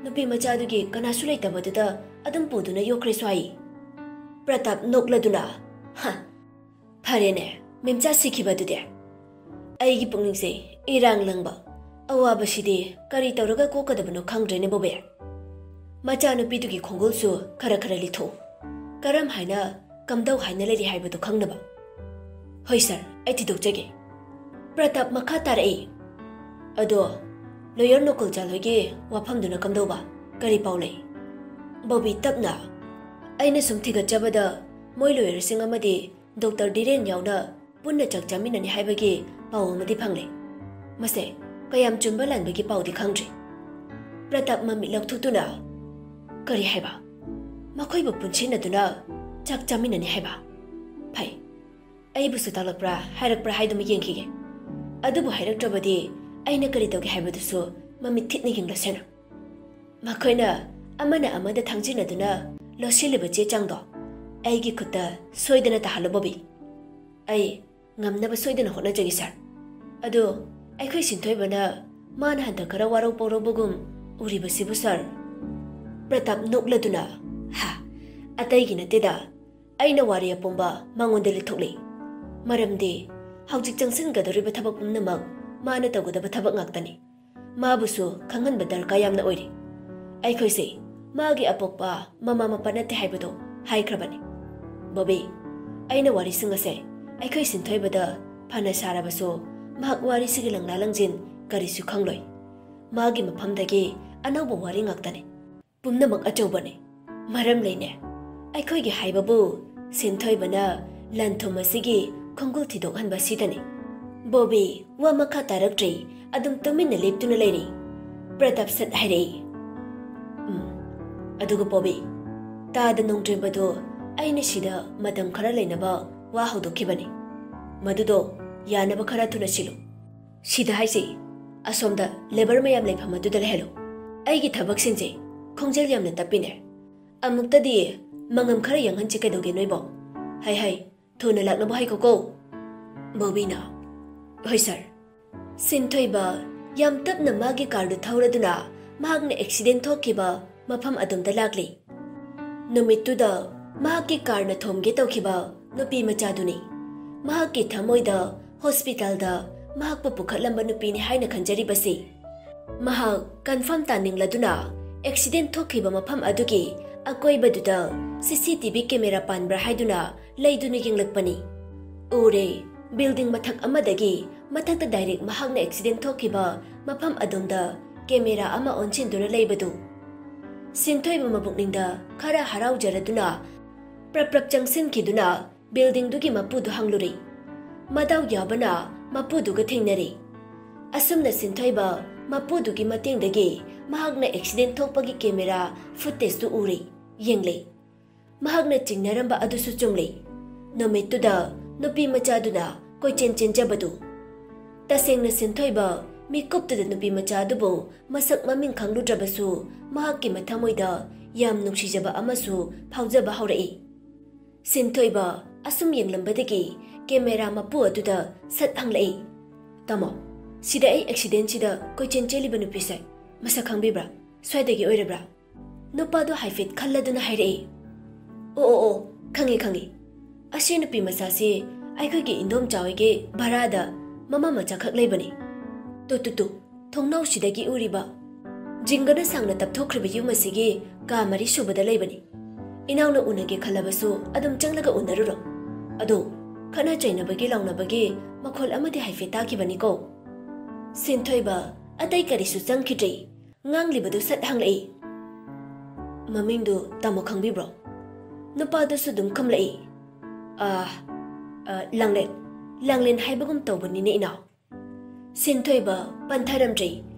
ꯅꯨꯄꯤ ꯃꯆꯥꯗꯨꯒꯤ ꯀꯅꯥꯁꯨ ꯂꯩꯇꯕꯗꯨꯗ ꯑꯗꯨꯝ ꯄꯨꯗꯨꯅ ꯌꯣꯛꯈ꯭ꯔꯦꯁꯨ ꯍꯥꯏ"꯫ ꯄ꯭ꯔꯇꯥꯞ ꯅꯣꯛꯂꯗꯨꯅ, "ꯍ, ꯐꯔꯦꯅꯦ, ꯃꯦꯝꯆꯥ ꯁꯤꯈꯤꯕꯗꯨꯗꯤ꯫ ꯑꯩꯒꯤ ꯄꯨꯛꯅꯤꯡꯁꯦ ꯏꯔꯥꯡ ꯂꯪꯕ, ꯑꯋꯥꯕꯁꯤꯗꯤ ꯀꯔꯤ ꯇꯧꯔꯒ ꯀꯣꯛꯀꯗꯕꯅꯣ ꯈꯪꯗ꯭ꯔꯦꯅꯦ ꯕꯣꯕꯦ꯫ ꯃꯆꯥꯅꯨꯄꯤꯗꯨꯒꯤ ꯈꯣꯡꯒꯨꯜꯁꯨ ꯈꯔ ꯈꯔ ꯂꯤꯊꯣꯛꯎ꯫ ꯀꯔꯝ ꯍꯥꯏꯅ ꯀꯝꯗꯧ ꯍꯥꯏꯅ ꯂꯩꯔꯤ ꯍꯥꯏꯕꯗꯨ ꯈꯪꯅꯕ"꯫ "ꯍꯣꯏ ꯁꯥꯔ, ꯑꯩ ꯊꯤꯗꯣꯛꯆꯒꯦ"꯫ ꯄ꯭ꯔꯇꯥꯞ ꯃꯈꯥ ꯇꯥꯔꯛꯏ, "ꯑꯗꯣ ꯂꯣꯌꯔ ꯅꯣꯀꯨꯜ ꯆꯥꯂꯣꯏꯒꯤ ꯋꯥꯐꯝꯗꯨꯅ ꯀꯝꯗꯧꯕ? ꯀꯔꯤ ꯄꯥꯎ ꯂꯩ?" ꯕꯣꯕꯤ ꯇꯞꯅ, "ꯑꯩꯅ ꯁꯨꯝ ꯊꯤꯒꯠꯆꯕꯗ ꯃꯣꯏ ꯂꯣꯌꯔꯁꯤꯡ ꯑꯃꯗꯤ ꯗꯣꯛꯇꯔ ꯙꯤꯔꯦꯟ ꯌꯥꯎꯅ ꯄꯨꯟꯅ ꯆꯥꯛ ꯆꯥꯃꯤꯟꯅꯅꯤ ꯍꯥꯏꯕꯒꯤ ꯄꯥꯎ ꯑꯃꯗꯤ ꯐꯪꯂꯦ꯫ ꯃꯁꯦ ꯀꯌꯥꯝ ꯆꯨꯝꯕ ꯂꯥꯟꯕꯒꯤ ꯄꯥꯎꯗꯤ ꯈꯪꯗ꯭ꯔꯤ"꯫ ꯄ꯭ꯔꯇꯥꯞ ꯃꯃꯤꯠ ꯂꯥꯎꯊꯣꯛꯇꯨꯅ, "ꯀꯔꯤ ꯍꯥꯏꯕ? ꯃꯈꯣꯏꯕꯨ ꯄꯨꯟꯁꯤꯟꯅꯗꯨꯅ ꯆꯥꯛ ꯆꯥꯃꯤꯟꯅꯅꯤ ꯍꯥꯏꯕ? ꯐꯩ, ꯑꯩꯕꯨꯁꯨ ꯇꯥꯛꯂꯛꯄ꯭ꯔꯥ ꯍꯥꯏꯔꯛꯄ꯭ꯔꯥ ꯍꯥꯏꯗꯨꯃ ꯌꯦꯡꯈꯤꯒꯦ꯫ ꯑꯗꯨꯕꯨ ꯍꯥꯏꯔꯛꯇ꯭ꯔꯕꯗꯤ ꯑꯩꯅ ꯀꯔꯤ ꯇꯧꯒꯦ ꯍꯥꯏꯕꯗꯨꯁꯨ ꯃꯃꯤꯠ ꯊꯤꯠꯅ ꯌꯦꯡꯂꯁꯅꯨ꯫ ꯃꯈꯣꯏꯅ ꯑꯃꯅ ꯑꯃꯗ ꯊꯥꯡꯖꯤꯟꯅꯗꯨꯅ ꯂꯣꯠꯁꯤꯜꯂꯤꯕ ꯆꯦ ꯆꯥꯡꯗꯣ ꯑꯩꯒꯤ ꯈꯨꯠꯇ ꯁꯣꯏꯗꯅ ꯇꯥꯍꯜꯂꯣ ꯕꯣꯕꯤ꯫ ꯑꯩ ꯉꯝꯅꯕ ꯁꯣꯏꯗꯅ ꯍꯣꯠꯅꯖꯒꯦ ꯁꯥꯔ꯫ ꯑꯗꯣ ꯑꯩꯈꯣꯏ ꯁꯤꯟꯊꯣꯏꯕꯅ ꯃꯥꯅ ꯍꯟꯗꯛ ꯈꯔ ꯋꯥꯔꯧ ꯄꯧꯔꯧꯕꯒꯨꯝ ꯎꯔꯤꯕꯁꯤꯕꯨ ꯁꯥꯔ?" ꯄ꯭ꯔꯇꯥꯞ ꯅꯣꯛꯂꯗꯨꯅ, "ꯍꯥ, ꯑꯇꯩꯒꯤ ꯅꯠꯇꯦꯗ, ꯑꯩꯅ ꯋꯥꯔꯤ ꯑꯄꯨꯝꯕ ꯃꯉꯣꯟꯗ ꯂꯤꯊꯣꯛꯂꯤ꯫ ꯃꯔꯝꯗꯤ ꯍꯧꯖꯤꯛ ꯆꯪꯁꯤꯟꯒꯗꯧꯔꯤꯕ ꯊꯕꯛ ꯄꯨꯝꯅꯃꯛ ꯃꯥꯅ ꯇꯧꯒꯗꯕ ꯊꯕꯛ ꯉꯥꯛꯇꯅꯤ꯫ ꯃꯥꯕꯨꯁꯨ ꯈꯪꯍꯟꯕ ꯗꯔꯀꯥꯔ ꯌꯥꯝꯅ ꯑꯣꯏꯔꯤ꯫ ꯑꯩꯈꯣꯏꯁꯦ ꯃꯥꯒꯤ ꯑꯄꯣꯛꯄ ꯃꯃꯥ ꯃꯄꯥ ꯅꯠꯇꯦ ꯍꯥꯏꯕꯗꯣ ꯍꯥꯏꯈ꯭ꯔꯕꯅꯤ꯫ ꯕꯣꯕꯤ, ꯑꯩꯅ ꯋꯥꯔꯤꯁꯤꯡ ꯑꯁꯦ ꯑꯩꯈꯣꯏ ꯁꯤꯟꯊꯣꯏꯕꯗ ꯐꯅ ꯁꯥꯔꯕꯁꯨ ꯃꯍꯥꯛ ꯋꯥꯔꯤꯁꯤꯒꯤ ꯂꯪꯂꯥ ꯂꯪꯖꯤꯟ ꯀꯔꯤꯁꯨ ꯈꯪꯂꯣꯏ꯫ ꯃꯥꯒꯤ ꯃꯐꯝꯗꯒꯤ ꯑꯅꯧꯕ ꯋꯥꯔꯤ ꯉꯥꯛꯇꯅꯤ꯫ ꯄꯨꯝꯅꯃꯛ ꯑꯆꯧꯕꯅꯤ꯫ ꯃꯔꯝ ꯂꯩꯅꯦ꯫ ꯑꯩꯈꯣꯏꯒꯤ ꯍꯥꯏꯕꯕꯨ ꯁꯤꯟꯊꯣꯏꯕꯅ ꯂꯟ ꯊꯨꯝ ꯑꯁꯤꯒꯤ ꯈꯣꯡꯒꯨꯜ ꯊꯤꯗꯣꯛꯍꯟꯕ ꯑꯁꯤꯗꯅꯤ꯫ ꯕꯣꯕꯤ ꯋꯥ ꯃꯈꯥ ꯇꯥꯔꯛꯇ꯭ꯔꯤ꯫ ꯑꯗꯨꯝ ꯇꯨꯃꯤꯟꯅ ꯂꯦꯞꯇꯨꯅ ꯂꯩꯔꯤ꯫ ꯄ꯭ꯔꯇꯥꯞ ꯁꯠ ꯍꯥꯏꯔꯛꯏ꯫ "ꯎꯝ, ꯑꯗꯨꯒ ꯕꯣꯕꯤ, ꯇꯥꯗ ꯅꯣꯡꯗ꯭ꯔꯦꯝꯕꯗꯣ ꯑꯩꯅ ꯁꯤꯗ ꯃꯇꯝ ꯈꯔ ꯂꯩꯅꯕ ꯋꯥ ꯍꯧꯗꯣꯛꯈꯤꯕꯅꯤ꯫ ꯃꯗꯨꯗꯣ ꯌꯥꯅꯕ ꯈꯔ ꯊꯨꯅ ꯁꯤꯜꯂꯨ꯫ ꯁꯤꯗ ꯍꯥꯏꯁꯤ, ꯑꯁꯣꯝꯗ ꯂꯦꯕꯔ ꯃꯌꯥꯝ ꯂꯩꯐꯝ ꯑꯗꯨꯗ ꯂꯩꯍꯜꯂꯨ꯫ ꯑꯩꯒꯤ ꯊꯕꯛꯁꯤꯡꯁꯦ ꯈꯣꯡꯖꯦꯜ ꯌꯥꯝꯅ ꯇꯞꯄꯤꯅꯦ꯫ ꯑꯃꯨꯛꯇꯗꯤ ꯃꯉꯝ ꯈꯔ ꯌꯥꯡꯍꯟꯁꯤ ꯀꯩꯗꯧꯒꯦ ꯅꯣꯏꯕꯣ? ꯍꯩ ꯍꯩ, ꯊꯨꯅ ꯂꯥꯛꯅꯕ ꯍꯥꯏꯈꯣꯀꯣ꯫" ꯕꯣꯕꯤꯅ, "ꯍꯣꯏ ꯁꯥꯔ꯫" ꯁꯤꯟꯊꯣꯏꯕ ꯌꯥꯝ ꯇꯞꯅ ꯃꯥꯒꯤ ꯀꯥꯔꯗꯨ ꯊꯧꯔꯗꯨꯅ ꯃꯍꯥꯛꯅ ꯑꯦꯛꯁꯤꯗꯦꯟ ꯊꯣꯛꯈꯤꯕ ꯃꯐꯝ ꯑꯗꯨꯝꯗ ꯂꯥꯛꯂꯤ꯫ ꯅꯨꯃꯤꯠꯇꯨꯗ ꯃꯍꯥꯛꯀꯤ ꯀꯥꯔꯅ ꯊꯣꯝꯒꯦ ꯇꯧꯈꯤꯕ ꯅꯨꯄꯤ ꯃꯆꯥꯗꯨꯅꯤ꯫ ꯃꯍꯥꯛꯀꯤ ꯊꯃꯣꯏꯗ ꯍꯣꯁꯄꯤꯇꯥꯜꯗ ꯃꯍꯥꯛꯄꯨ ꯄꯨꯈꯠꯂꯝꯕ ꯅꯨꯄꯤꯅꯤ ꯍꯥꯏꯅ ꯈꯟꯖꯔꯤꯕꯁꯤ꯫ ꯃꯍꯥꯛ ꯀꯟꯐꯥꯔꯝ ꯇꯥꯅꯤꯡꯂꯗꯨꯅ ꯑꯦꯛꯁꯤꯗꯦꯟ ꯊꯣꯛꯈꯤꯕ ꯃꯐꯝ ꯑꯗꯨꯒꯤ ꯑꯀꯣꯏꯕꯗꯨꯗ ꯁꯤ ꯁꯤ ꯇꯤ ꯚꯤ ꯀꯦꯃꯦꯔꯥ ꯄꯥꯟꯕ꯭ꯔꯥ ꯍꯥꯏꯗꯨꯅ ꯂꯩꯗꯨꯅ ꯌꯦꯡꯂꯛꯄꯅꯤ꯫ ꯎꯔꯦ, ꯕꯤꯜꯗꯤꯡ ꯃꯊꯛ ꯑꯃꯗꯒꯤ ꯃꯊꯛꯇ ꯗꯥꯏꯔꯦꯛ ꯃꯍꯥꯛꯅ ꯑꯦꯛꯁꯤꯗꯦꯟ ꯊꯣꯛꯈꯤꯕ ꯃꯐꯝ ꯑꯗꯣꯝꯗ ꯀꯦꯃꯦꯔꯥ ꯑꯃ ꯑꯣꯟꯁꯤꯟꯗꯨꯅ ꯂꯩꯕꯗꯨ꯫ ꯁꯤꯟꯊꯣꯏꯕ ꯃꯕꯨꯛꯅꯤꯡꯗ ꯈꯔ ꯍꯔꯥꯎꯖꯔꯗꯨꯅ ꯄ꯭ꯔꯞ ꯄ꯭ꯔꯞ ꯆꯪꯁꯤꯟꯈꯤꯗꯨꯅ ꯕꯤꯜꯗꯤꯡꯗꯨꯒꯤ ꯃꯄꯨꯗꯨ ꯍꯪꯂꯨꯔꯦ꯫ ꯃꯗꯥꯎ ꯌꯥꯕꯅ ꯃꯄꯨꯗꯨꯒ ꯊꯦꯡꯅꯔꯦ꯫ ꯑꯁꯨꯝꯅ ꯁꯤꯟꯊꯣꯏꯕ ꯃꯄꯨꯗꯨꯒꯤ ꯃꯇꯦꯡꯗꯒꯤ ꯃꯍꯥꯛꯅ ꯑꯦꯛꯁꯤꯗꯦꯟ ꯊꯣꯛꯄꯒꯤ ꯀꯦꯃꯦꯔꯥ ꯐꯨꯇꯦꯖꯇꯨ ꯎꯔꯦ, ꯌꯦꯡꯂꯦ꯫ ꯃꯍꯥꯛꯅ ꯆꯤꯡꯅꯔꯝꯕ ꯑꯗꯨꯁꯨ ꯆꯨꯝꯂꯦ꯫ ꯅꯨꯃꯤꯠꯇꯨꯗ ꯅꯨꯄꯤ ꯃꯆꯥꯗꯨꯅ ꯀꯣꯏꯆꯦꯟ ꯆꯦꯟꯖꯕꯗꯨ꯫ ꯇꯁꯦꯡꯅ ꯁꯤꯟꯊꯣꯏꯕ ꯃꯤꯀꯨꯞꯇꯨꯗ ꯅꯨꯄꯤ ꯃꯆꯥ ꯑꯗꯨꯕꯨ ꯃꯁꯛ ꯃꯃꯤꯡ ꯈꯪꯂꯨꯗ꯭ꯔꯕꯁꯨ ꯃꯍꯥꯛꯀꯤ ꯃꯊꯃꯣꯏꯗ ꯌꯥꯝ ꯅꯨꯡꯁꯤꯖꯕ ꯑꯃꯁꯨ ꯐꯥꯎꯖꯕ ꯍꯧꯔꯛꯏ꯫ ꯁꯤꯟꯊꯣꯏꯕ ꯑꯁꯨꯝ ꯌꯦꯡꯂꯝꯕꯗꯒꯤ ꯀꯦꯃꯦꯔꯥ ꯃꯄꯨ ꯑꯗꯨꯗ ꯁꯠ ꯍꯪꯂꯛꯏ, "ꯇꯥꯃꯣ, ꯁꯤꯗ ꯑꯩ ꯑꯦꯛꯁꯤꯗꯦꯟꯁꯤꯗ ꯀꯣꯏꯆꯦꯟ ꯆꯦꯜꯂꯤꯕ ꯅꯨꯄꯤꯁꯦ ꯃꯁꯛ ꯈꯪꯕꯤꯕ꯭ꯔꯥ? ꯁ꯭ꯋꯥꯏꯗꯒꯤ ꯑꯣꯏꯔꯕ꯭ꯔꯥ?" ꯅꯨꯄꯥꯗꯣ ꯍꯥꯏꯐꯦꯠ ꯈꯜꯂꯗꯨꯅ ꯍꯥꯏꯔꯛꯏ, "ꯑꯣ, ꯑꯣ, ꯑꯣ, "ꯈꯪꯉꯤ, ꯈꯪꯉꯤ꯫ ꯑꯁꯤ ꯅꯨꯄꯤ ꯃꯆꯥꯁꯤ ꯑꯩꯈꯣꯏꯒꯤ ꯏꯟꯗꯣꯝꯆꯥ ꯍꯣꯏꯒꯤ ꯚꯔꯥꯗ ꯃꯃꯥ ꯃꯆꯥꯈꯛ ꯂꯩꯕꯅꯤ꯫ ꯇꯨ, ꯇꯨ, ꯇꯨ, ꯊꯣꯡꯅꯥꯎꯁꯤꯗꯒꯤ ꯎꯔꯤꯕ ꯖꯤꯡꯒꯅ ꯁꯥꯡꯅ ꯇꯞꯊꯣꯛꯈ꯭ꯔꯤꯕ ꯌꯨꯝ ꯑꯁꯤꯒꯤ ꯀꯥ ꯃꯔꯤ ꯁꯨꯕꯗ ꯂꯩꯕꯅꯤ꯫ ꯏꯅꯥꯎꯅ ꯎꯅꯒꯦ ꯈꯜꯂꯕꯁꯨ ꯑꯗꯨꯝ ꯆꯪꯂꯒ ꯎꯅꯔꯨꯔꯣ꯫ ꯑꯗꯣ ꯈꯠꯅ ꯆꯩꯅꯕꯒꯤ ꯂꯥꯎꯅꯕꯒꯤ ꯃꯈꯣꯜ ꯑꯃꯗꯤ ꯍꯥꯏꯐꯦꯠ ꯇꯥꯈꯤꯕꯅꯤꯀꯣ꯫" ꯁꯤꯟꯊꯣꯏꯕ ꯑꯇꯩ ꯀꯔꯤꯁꯨ ꯆꯪꯈꯤꯗ꯭ꯔꯦ꯫ ꯉꯥꯡꯂꯤꯕꯗꯨ ꯁꯠ ꯍꯪꯂꯛꯏ꯫ "ꯃꯃꯤꯡꯗꯨ ꯇꯥꯃꯣ ꯈꯪꯕꯤꯕ꯭ꯔꯣ?" ꯅꯨꯄꯥꯗꯨꯁꯨ ꯑꯗꯨꯝ ꯈꯨꯝꯂꯛꯏ꯫ "ꯑ, ꯑ, ꯂꯥꯡꯂꯦꯟ, ꯂꯥꯡꯂꯦꯟ ꯍꯥꯏꯕꯒꯨꯝ ꯇꯧꯕꯅꯤꯅꯦ ꯏꯅꯥꯎ꯫" ꯁꯤꯟꯊꯣꯏꯕ ꯄꯟꯊꯔꯝꯗ꯭ꯔꯦ꯫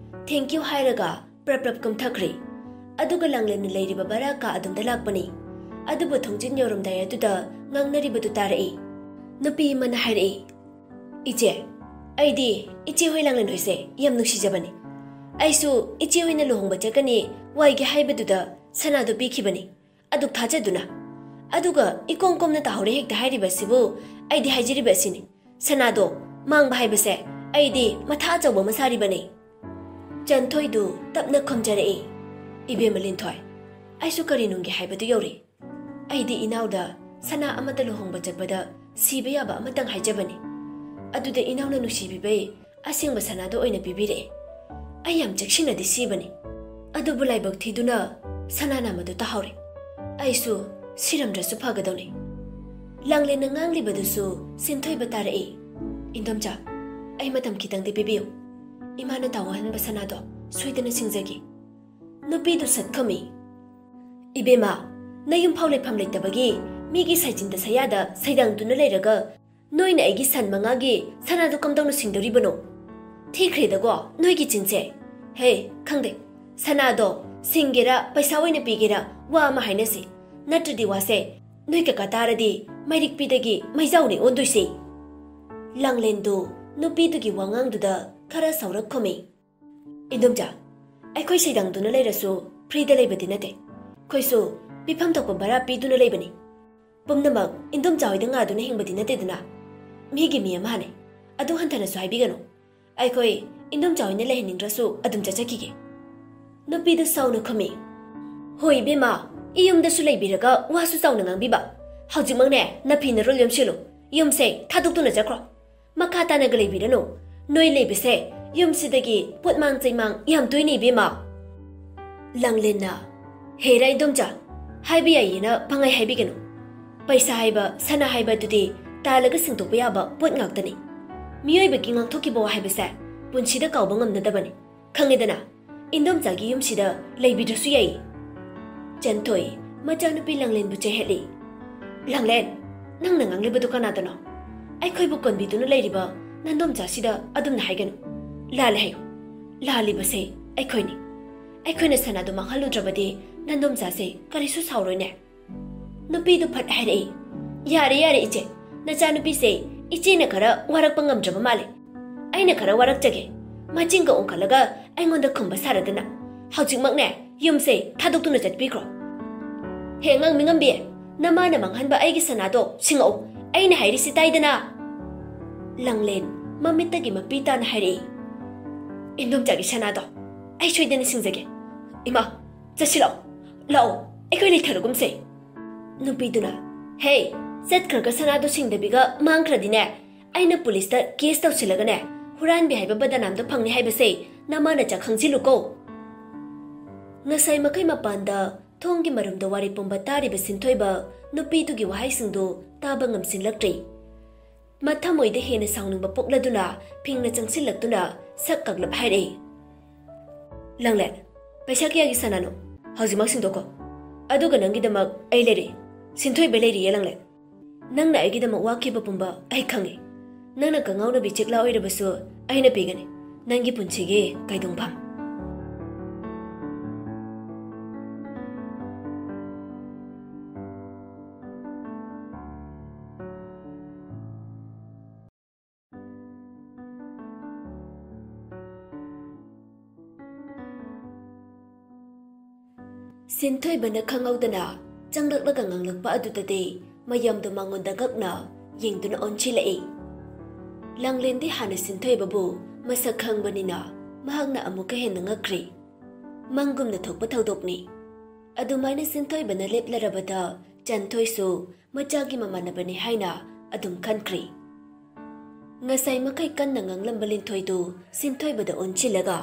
"Thank you" ꯍꯥꯏꯔꯒ ꯄ꯭ꯔꯞ ꯄ꯭ꯔꯞ ꯀꯨꯝꯊꯈ꯭ꯔꯦ꯫ ꯑꯗꯨꯒ ꯂꯥꯡꯂꯦꯟꯅ ꯂꯩꯔꯤꯕ ꯚꯔꯥ ꯀꯥ ꯑꯗꯨꯝꯗ ꯂꯥꯛꯄꯅꯤ꯫ ꯑꯗꯨꯕꯨ ꯊꯣꯡꯖꯤꯟ ꯌꯧꯔꯝꯗꯥꯏ ꯑꯗꯨꯗ ꯉꯥꯡꯅꯔꯤꯕꯗꯨ ꯇꯥꯔꯛꯏ꯫ ꯅꯨꯄꯤ ꯑꯃꯅ ꯍꯥꯏꯔꯛꯏ, "ꯏꯆꯦ, ꯑꯩꯗꯤ ꯏꯆꯦ ꯍꯣꯏ ꯂꯥꯡꯂꯦꯟ ꯍꯣꯏꯁꯦ ꯌꯥꯝ ꯅꯨꯡꯁꯤꯖꯕꯅꯤ꯫ ꯑꯩꯁꯨ ꯏꯆꯦ ꯍꯣꯏꯅ ꯂꯨꯍꯣꯡꯕ ꯆꯠꯀꯅꯤ ꯋꯥꯏꯒꯦ ꯍꯥꯏꯕꯗꯨꯗ ꯁꯅꯥꯗꯣ ꯄꯤꯈꯤꯕꯅꯤ, ꯑꯗꯨꯛ ꯊꯥꯖꯗꯨꯅ꯫ ꯑꯗꯨꯒ ꯏꯀꯣꯝ ꯀꯣꯝꯅ ꯇꯥꯍꯧꯔꯦ ꯍꯦꯛꯇ ꯍꯥꯏꯔꯤꯕ ꯑꯁꯤꯕꯨ ꯑꯩꯗꯤ ꯍꯥꯏꯖꯔꯤꯕ ꯑꯁꯤꯅꯤ, ꯁꯅꯥꯗꯣ ꯃꯥꯡꯕ ꯍꯥꯏꯕꯁꯦ ꯑꯩꯗꯤ ꯃꯊꯥ ꯑꯆꯧꯕ ꯑꯃ ꯁꯥꯔꯤꯕꯅꯤ꯫" ꯆꯟꯊꯣꯏꯗꯨ ꯇꯞꯅ ꯈꯨꯝꯖꯔꯛꯏ, "ꯏꯕꯦꯝꯃ ꯂꯤꯟꯊꯣꯏ, ꯑꯩꯁꯨ ꯀꯔꯤ ꯅꯨꯡꯒꯤ ꯍꯥꯏꯕꯗꯨ ꯌꯧꯔꯦ꯫ ꯑꯩꯗꯤ ꯏꯅꯥꯎꯗ ꯁꯅꯥ ꯑꯃꯠꯇ ꯂꯨꯍꯣꯡꯕ ꯆꯠꯄꯗ ꯁꯤꯕ ꯌꯥꯕ ꯑꯃꯇꯪ ꯍꯥꯏꯖꯕꯅꯤ꯫ ꯑꯗꯨꯗ ꯏꯅꯥꯎꯅ ꯅꯨꯡꯁꯤꯕꯤꯕꯩ ꯑꯁꯦꯡꯕ ꯁꯅꯥꯗꯣ ꯑꯣꯏꯅ ꯄꯤꯕꯤꯔꯛꯑꯦ꯫ ꯑꯩ ꯌꯥꯝ ꯆꯦꯛꯁꯤꯟꯅꯗꯤ ꯁꯤꯕꯅꯤ, ꯑꯗꯨꯕꯨ ꯂꯥꯏꯕꯛ ꯊꯤꯗꯨꯅ ꯁꯅꯥ ꯅꯥꯝꯃꯗꯨ ꯇꯥꯍꯧꯔꯦ꯫ ꯑꯩꯁꯨ ꯁꯤꯔꯝꯗ꯭ꯔꯁꯨ ꯐꯒꯗꯧꯅꯤ꯫" ꯂꯥꯡꯂꯦꯟꯅ ꯉꯥꯡꯂꯤꯕꯗꯨꯁꯨ ꯁꯤꯟꯊꯣꯏꯕ ꯇꯥꯔꯛꯏ꯫ "ꯏꯟꯗꯣꯝꯆꯥ, ꯑꯩ ꯃꯇꯝ ꯈꯤꯇꯪꯗꯤ ꯄꯤꯕꯤꯌꯨ꯫ ꯏꯃꯥꯅ ꯇꯥꯎꯍꯟꯕ ꯁꯅꯥꯗꯣ ꯁꯣꯏꯗꯅ ꯁꯤꯡꯖꯒꯦ꯫" ꯅꯨꯄꯤꯗꯨ ꯁꯠ ꯈꯨꯝꯃꯤ, "ꯏꯕꯦꯝꯃ, ꯅꯌꯨꯝꯐꯥꯎ ꯂꯩꯐꯝ ꯂꯩꯇꯕꯒꯤ ꯃꯤꯒꯤ ꯁꯥꯏꯖꯤꯟꯗ ꯁꯌꯥꯗ ꯁꯩꯗꯥꯡꯗꯨꯅ ꯂꯩꯔꯒ ꯅꯣꯏꯅ ꯑꯩꯒꯤ ꯁꯟ ꯃꯉꯥꯒꯤ ꯁꯅꯥꯗꯨ ꯀꯝꯗꯧꯅ ꯁꯤꯡꯗꯧꯔꯤꯕꯅꯣ? ꯊꯤꯈ꯭ꯔꯦꯗꯀꯣ ꯅꯣꯏꯒꯤ ꯆꯤꯟꯁꯦ꯫ ꯍꯦ, ꯈꯪꯗꯦ, ꯁꯅꯥꯗꯣ ꯁꯤꯡꯒꯦꯔꯥ ꯄꯩꯁꯥ ꯑꯣꯏꯅ ꯄꯤꯒꯦꯔꯥ ꯋꯥ ꯑꯃ ꯍꯥꯏꯅꯁꯤ, ꯅꯠꯇ꯭ꯔꯗꯤ ꯋꯥꯁꯦ ꯅꯣꯏ ꯀꯀꯥ ꯇꯥꯔꯗꯤ ꯃꯩꯔꯤꯛꯄꯤꯗꯒꯤ ꯃꯩꯖꯥꯎꯅꯤ ꯑꯣꯟꯗꯣꯏꯁꯦ꯫" ꯂꯥꯡꯂꯦꯟꯗꯨ ꯅꯨꯄꯤꯗꯨꯒꯤ ꯋꯥꯉꯥꯡꯗꯨꯗ ꯈꯔ ꯁꯥꯎꯔꯞ ꯈꯨꯝꯃꯤ꯫ "ꯏꯟꯗꯣꯝꯆꯥ, ꯑꯩꯈꯣꯏ ꯁꯩꯗꯥꯡꯗꯨꯅ ꯂꯩꯔꯁꯨ ꯐ꯭ꯔꯤꯗ ꯂꯩꯕꯗꯤ ꯅꯠꯇꯦ꯫ ꯑꯩꯈꯣꯏꯁꯨ ꯄꯤꯐꯝ ꯊꯣꯛꯄ ꯚꯔꯥ ꯄꯤꯗꯨꯅ ꯂꯩꯕꯅꯤ꯫ ꯄꯨꯝꯅꯃꯛ ꯏꯟꯗꯣꯝꯆꯥ ꯍꯣꯏꯗ ꯉꯥꯗꯨꯅ ꯍꯤꯡꯕꯗꯤ ꯅꯠꯇꯦꯗꯅ꯫ ꯃꯤꯒꯤ ꯃꯤ ꯑꯃ ꯍꯥꯟꯅꯩ꯫ ꯑꯗꯨ ꯍꯟꯊꯅꯁꯨ ꯍꯥꯏꯕꯤꯒꯅꯨ꯫ ꯑꯩꯈꯣꯏ ꯏꯟꯗꯣꯝꯆꯥ ꯍꯣꯏꯅ ꯂꯩꯍꯟꯅꯤꯡꯗ꯭ꯔꯁꯨ ꯑꯗꯨꯝ ꯆꯠꯆꯈꯤꯒꯦ꯫" ꯅꯨꯄꯤꯗꯨ ꯁꯥꯎꯅ ꯈꯨꯝꯃꯤ, "ꯍꯣꯏ ꯏꯕꯦꯝꯃ, ꯏꯌꯨꯝꯗꯁꯨ ꯂꯩꯕꯤꯔꯒ ꯋꯥꯁꯨ ꯆꯥꯎꯅ ꯉꯥꯡꯕꯤꯕ꯫ ꯍꯧꯖꯤꯛꯃꯛꯅꯦ ꯅꯐꯤ ꯅꯔꯣꯜ ꯌꯣꯝꯁꯤꯜꯂꯨ꯫ ꯌꯨꯝꯁꯦ ꯊꯥꯗꯣꯛꯇꯨꯅ ꯆꯠꯈ꯭ꯔꯣ꯫ ꯃꯈꯥ ꯇꯥꯅꯒ ꯂꯩꯕꯤꯔꯅꯨ꯫ ꯅꯣꯏ ꯂꯩꯕꯁꯦ ꯌꯨꯝꯁꯤꯗꯒꯤ ꯄꯣꯠꯃꯥꯡ ꯆꯩꯃꯥꯡ ꯌꯥꯝ ꯇꯣꯏꯅ, ꯏꯕꯦꯝꯃ꯫ ꯂꯥꯡꯂꯦꯟꯅ, "ꯍꯦꯔꯥ ꯏꯟꯗꯣꯝꯆꯥ, ꯍꯥꯏꯕ ꯌꯥꯏꯌꯦꯅ ꯄꯪꯍꯥꯏ ꯍꯥꯏꯕꯤꯒꯅꯨ꯫ ꯄꯩꯁꯥ ꯍꯥꯏꯕ, ꯁꯅꯥ ꯍꯥꯏꯕ ꯑꯗꯨꯗꯤ ꯇꯥꯜꯂꯒ ꯁꯤꯡꯗꯣꯛꯄ ꯌꯥꯕ ꯄꯣꯠ ꯉꯥꯛꯇꯅꯤ꯫ ꯃꯤꯑꯣꯏꯕꯒꯤ ꯉꯥꯡꯊꯣꯛꯈꯤꯕ ꯋꯥ ꯍꯥꯏꯕꯁꯦ ꯄꯨꯟꯁꯤꯗ ꯀꯥꯎꯕ ꯉꯝꯅꯗꯕꯅꯤ꯫ ꯈꯪꯉꯦꯗꯅ, ꯏꯟꯗꯣꯝꯆꯥꯒꯤ ꯌꯨꯝꯁꯤꯗ ꯂꯩꯕꯤꯗ꯭ꯔꯁꯨ ꯌꯥꯏꯌꯦ꯫" ꯆꯟꯊꯣꯏ ꯃꯆꯥꯅꯨꯄꯤ ꯂꯥꯡꯂꯦꯟꯕꯨ ꯆꯩꯍꯠꯂꯤ꯫ "ꯂꯥꯡꯂꯦꯟ, ꯅꯪꯅ ꯉꯥꯡꯂꯤꯕꯗꯨ ꯀꯅꯥꯗꯅꯣ? ꯑꯩꯈꯣꯏꯕꯨ ꯀꯣꯟꯕꯤꯗꯨꯅ ꯂꯩꯔꯤꯕ ꯅꯟꯗꯣꯝꯆꯥꯁꯤꯗ ꯑꯗꯨꯝꯅ ꯍꯥꯏꯒꯅꯨ꯫ ꯂꯥꯜꯂꯦ ꯍꯥꯏꯌꯨ꯫ ꯂꯥꯜꯂꯤꯕꯁꯦ ꯑꯩꯈꯣꯏꯅꯤ꯫ ꯑꯩꯈꯣꯏꯅ ꯁꯅꯥꯗꯨ ꯃꯥꯡꯍꯜꯂꯨꯗ꯭ꯔꯕꯗꯤ ꯅꯟꯗꯣꯝꯆꯥꯁꯦ ꯀꯔꯤꯁꯨ ꯁꯥꯎꯔꯣꯏꯅꯦ꯫" ꯅꯨꯄꯤꯗꯨ ꯐꯠ ꯍꯥꯏꯔꯛꯏ, "ꯌꯥꯔꯦ, ꯌꯥꯔꯦ, ꯏꯆꯦ꯫ ꯅꯆꯥꯅꯨꯄꯤꯁꯦ ꯏꯆꯦꯅ ꯈꯔ ꯋꯥꯔꯛꯄ ꯉꯝꯗ꯭ꯔꯕ ꯃꯥꯜꯂꯦ꯫ ꯑꯩꯅ ꯈꯔ ꯋꯥꯔꯛꯆꯒꯦ꯫ ꯃꯆꯤꯟꯒ ꯎꯡꯈꯠꯂꯒ ꯑꯩꯉꯣꯟꯗ ꯈꯨꯝꯕ ꯁꯥꯔꯗꯅ꯫ ꯍꯧꯖꯤꯛꯃꯛꯅꯦ ꯌꯨꯝꯁꯦ ꯊꯥꯗꯣꯛꯇꯨꯅ ꯆꯠꯄꯤꯈ꯭ꯔꯣ꯫ ꯍꯦ, ꯑꯉꯥꯡ ꯃꯤꯉꯝꯕꯤ, ꯅꯃꯥꯅ ꯃꯥꯡꯍꯟꯕ ꯑꯩꯒꯤ ꯁꯅꯥꯗꯣ ꯁꯤꯡꯉꯛꯎ꯫ ꯑꯩꯅ ꯍꯥꯏꯔꯤꯁꯤ ꯇꯥꯏꯗꯅ꯫" ꯂꯥꯡꯂꯦꯟ ꯃꯃꯤꯠꯇꯒꯤ ꯃꯄꯤ ꯇꯥꯅ ꯍꯥꯏꯔꯛꯏ, "ꯏꯟꯗꯣꯝꯆꯥꯒꯤ ꯁꯅꯥꯗꯣ ꯑꯩ ꯁꯣꯏꯗꯅ ꯁꯤꯡꯖꯒꯦ꯫ ꯏꯃꯥ, ꯆꯠꯁꯤꯜꯂꯛꯑꯣ꯫ ꯂꯥꯛꯑꯣ, ꯑꯩꯈꯣꯏ ꯂꯩꯊꯔꯒꯨꯝꯁꯦ꯫" ꯅꯨꯄꯤꯗꯨꯅ, "ꯍꯦ, ꯆꯠꯈ꯭ꯔꯒ ꯁꯅꯥꯗꯣ ꯁꯤꯡꯗꯕꯤꯒ ꯃꯥꯡꯈ꯭ꯔꯗꯤꯅꯦ, ꯑꯩꯅ ꯄꯨꯂꯤꯁꯇ ꯀꯦꯁ ꯇꯧꯁꯤꯜꯂꯒꯅꯦ, ꯍꯨꯔꯥꯟꯕꯤ ꯍꯥꯏꯕ ꯕꯗꯅꯥꯝꯗꯣ ꯐꯪꯅꯤ ꯍꯥꯏꯕꯁꯦ ꯅꯃꯥꯅ ꯆꯥꯛ ꯈꯪꯖꯤꯜꯂꯨꯀꯣ꯫" ꯉꯁꯥꯏ ꯃꯈꯩ ꯃꯄꯥꯟꯗ ꯊꯣꯡꯒꯤ ꯃꯔꯨꯝꯗ ꯋꯥꯔꯤ ꯄꯨꯝꯕ ꯇꯥꯔꯤꯕ ꯁꯤꯟꯊꯣꯏꯕ ꯅꯨꯄꯤꯗꯨꯒꯤ ꯋꯥꯍꯩꯁꯤꯡꯗꯨ ꯇꯥꯕ ꯉꯝꯁꯤꯜꯂꯛꯇ꯭ꯔꯦ꯫ ꯃꯊꯃꯣꯏꯗ ꯍꯦꯟꯅ ꯁꯥꯎꯅꯤꯡꯕ ꯄꯣꯛꯂꯗꯨꯅ ꯐꯤꯡꯅ ꯆꯪꯁꯤꯜꯂꯛꯇꯨꯅ ꯁꯛ ꯀꯛꯂꯞ ꯍꯥꯏꯔꯛꯏ, "ꯂꯥꯡꯂꯦꯟ, ꯄꯩꯁꯥ ꯀꯌꯥꯒꯤ ꯁꯅꯥꯅꯣ? ꯍꯧꯖꯤꯛꯃꯛ ꯁꯤꯡꯗꯣꯛꯈꯣ꯫ ꯑꯗꯨꯒ ꯅꯪꯒꯤꯗꯃꯛ ꯑꯩ ꯂꯩꯔꯤ꯫ ꯁꯤꯟꯊꯣꯏꯕ ꯂꯩꯔꯤꯌꯦ, ꯂꯥꯡꯂꯦꯟ꯫ ꯅꯪꯅ ꯑꯩꯒꯤꯗꯃꯛ ꯋꯥꯈꯤꯕ ꯄꯨꯝꯕ ꯑꯩ ꯈꯪꯉꯤ꯫ ꯅꯪꯅ ꯀꯉꯥꯎꯅꯕꯤ ꯆꯦꯛꯂꯥ ꯑꯣꯏꯔꯕꯁꯨ ꯑꯩꯅ ꯄꯤꯒꯅꯤ, ꯅꯪꯒꯤ ꯄꯨꯟꯁꯤꯒꯤ ꯀꯩꯗꯣꯡꯐꯝ꯫" ꯁꯤꯟꯊꯣꯏꯕꯅ ꯈꯪꯍꯧꯗꯅ ꯆꯪꯂꯛꯂꯒ ꯉꯥꯡꯂꯛꯄ ꯑꯗꯨꯗꯗꯤ ꯃꯌꯥꯝꯗꯣ ꯃꯉꯣꯟꯗ ꯉꯛꯅ ꯌꯦꯡꯗꯨꯅ ꯑꯣꯟꯁꯤꯜꯂꯛꯏ꯫ ꯂꯥꯡꯂꯦꯟꯗꯤ ꯍꯥꯟꯅ ꯁꯤꯟꯊꯣꯏꯕꯕꯨ ꯃꯁꯛ ꯈꯪꯕꯅꯤꯅ ꯃꯍꯥꯛꯅ ꯑꯃꯨꯛꯀ ꯍꯦꯟꯅ ꯉꯛꯈ꯭ꯔꯦ꯫ ꯃꯪꯒꯨꯝꯅ ꯊꯣꯛꯄ ꯊꯧꯗꯣꯛꯅꯤ꯫ ꯑꯗꯨꯃꯥꯏꯅ ꯁꯤꯟꯊꯣꯏꯕꯅ ꯂꯦꯞꯂꯔꯕꯗ ꯆꯟꯊꯣꯏꯁꯨ ꯃꯆꯥꯒꯤ ꯃꯃꯥꯟꯅꯕꯅꯤ ꯍꯥꯏꯅ ꯑꯗꯨꯝ ꯈꯟꯈ꯭ꯔꯦ꯫ ꯉꯁꯥꯏ ꯃꯈꯩ ꯀꯟꯅ ꯉꯥꯡꯂꯝꯕ ꯂꯤꯟꯊꯣꯏꯗꯨ ꯁꯤꯟꯊꯣꯏꯕꯗ ꯑꯣꯟꯁꯤꯜꯂꯒ,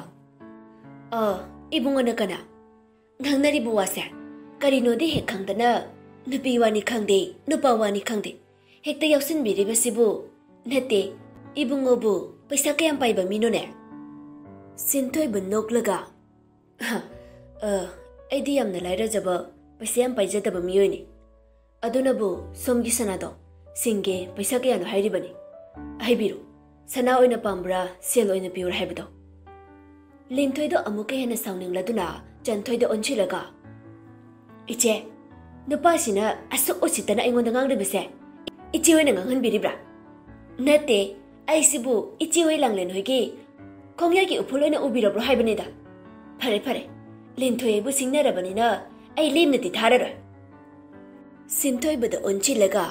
"ꯑ, ꯏꯕꯨꯡꯉꯣꯅ ꯀꯅꯥ? ꯉꯥꯡꯅꯔꯤꯕ ꯋꯥꯁꯦ ꯀꯔꯤꯅꯣꯗꯤ ꯍꯦꯛ ꯈꯪꯗꯅ ꯅꯨꯄꯤ ꯋꯥꯅꯤ ꯈꯪꯗꯦ, ꯅꯨꯄꯥ ꯋꯥꯅꯤ ꯈꯪꯗꯦ, ꯍꯦꯛꯇ ꯌꯥꯎꯁꯤꯟꯕꯤꯔꯤꯕꯁꯤꯕꯨ?" "ꯅꯠꯇꯦ, ꯏꯕꯨꯡꯉꯣꯕꯨ ꯄꯩꯁꯥ ꯀꯌꯥꯝ ꯄꯥꯏꯕ ꯃꯤꯅꯣꯅꯦ?" ꯁꯤꯟꯊꯣꯏꯕ ꯅꯣꯛꯂꯒ, "ꯍ, ꯑ, ꯑꯩꯗꯤ ꯌꯥꯝꯅ ꯂꯥꯏꯔꯖꯕ, ꯄꯩꯁꯥ ꯌꯥꯝ ꯄꯥꯏꯖꯗꯕ ꯃꯤꯑꯣꯏꯅꯤ꯫ ꯑꯗꯨꯅꯕꯨ ꯁꯣꯝꯒꯤ ꯁꯅꯥꯗꯣ ꯁꯤꯡꯒꯦ, ꯄꯩꯁꯥ ꯀꯌꯥꯅꯣ ꯍꯥꯏꯔꯤꯕꯅꯤ꯫ ꯍꯥꯏꯕꯤꯔꯣ, ꯁꯅꯥ ꯑꯣꯏꯅ ꯄꯥꯝꯕ꯭ꯔꯥ, ꯁꯦꯜ ꯑꯣꯏꯅ ꯄꯤꯌꯨꯔꯥ ꯍꯥꯏꯕꯗꯣ?" ꯂꯤꯟꯊꯣꯏꯗꯣ ꯑꯃꯨꯛꯀ ꯍꯦꯟꯅ ꯁꯥꯎꯅꯤꯡꯂꯗꯨꯅ ꯆꯟꯊꯣꯏꯗ ꯑꯣꯟꯁꯤꯜꯂꯒ, "ꯏꯆꯦ, ꯅꯨꯄꯥꯁꯤꯅ ꯑꯁꯨꯛ ꯎꯁꯤꯠꯇꯅ ꯑꯩꯉꯣꯟꯗ ꯉꯥꯡꯂꯤꯕꯁꯦ ꯏꯆꯦ ꯑꯣꯏꯅ ꯉꯥꯡꯍꯟꯕꯤꯔꯤꯕ꯭ꯔꯥ?" "ꯅꯠꯇꯦ, ꯑꯩꯁꯤꯕꯨ ꯏꯆꯦ ꯍꯣꯏ ꯂꯥꯡꯂꯦꯟ ꯍꯣꯏꯒꯤ ꯈꯣꯡꯌꯥꯏꯒꯤ ꯎꯐꯨꯜ ꯑꯣꯏꯅ ꯎꯕꯤꯔꯕ꯭ꯔꯣ ꯍꯥꯏꯕꯅꯤꯗ꯫ ꯐꯔꯦ, ꯐꯔꯦ, ꯂꯤꯟꯊꯣꯏ ꯑꯩꯕꯨ ꯁꯤꯡꯅꯔꯕꯅꯤꯅ ꯑꯩ ꯂꯦꯝꯅꯗꯤ ꯊꯥꯔꯔꯣꯏ꯫" ꯁꯤꯟꯊꯣꯏꯕꯗ ꯑꯣꯟꯁꯤꯜꯂꯒ,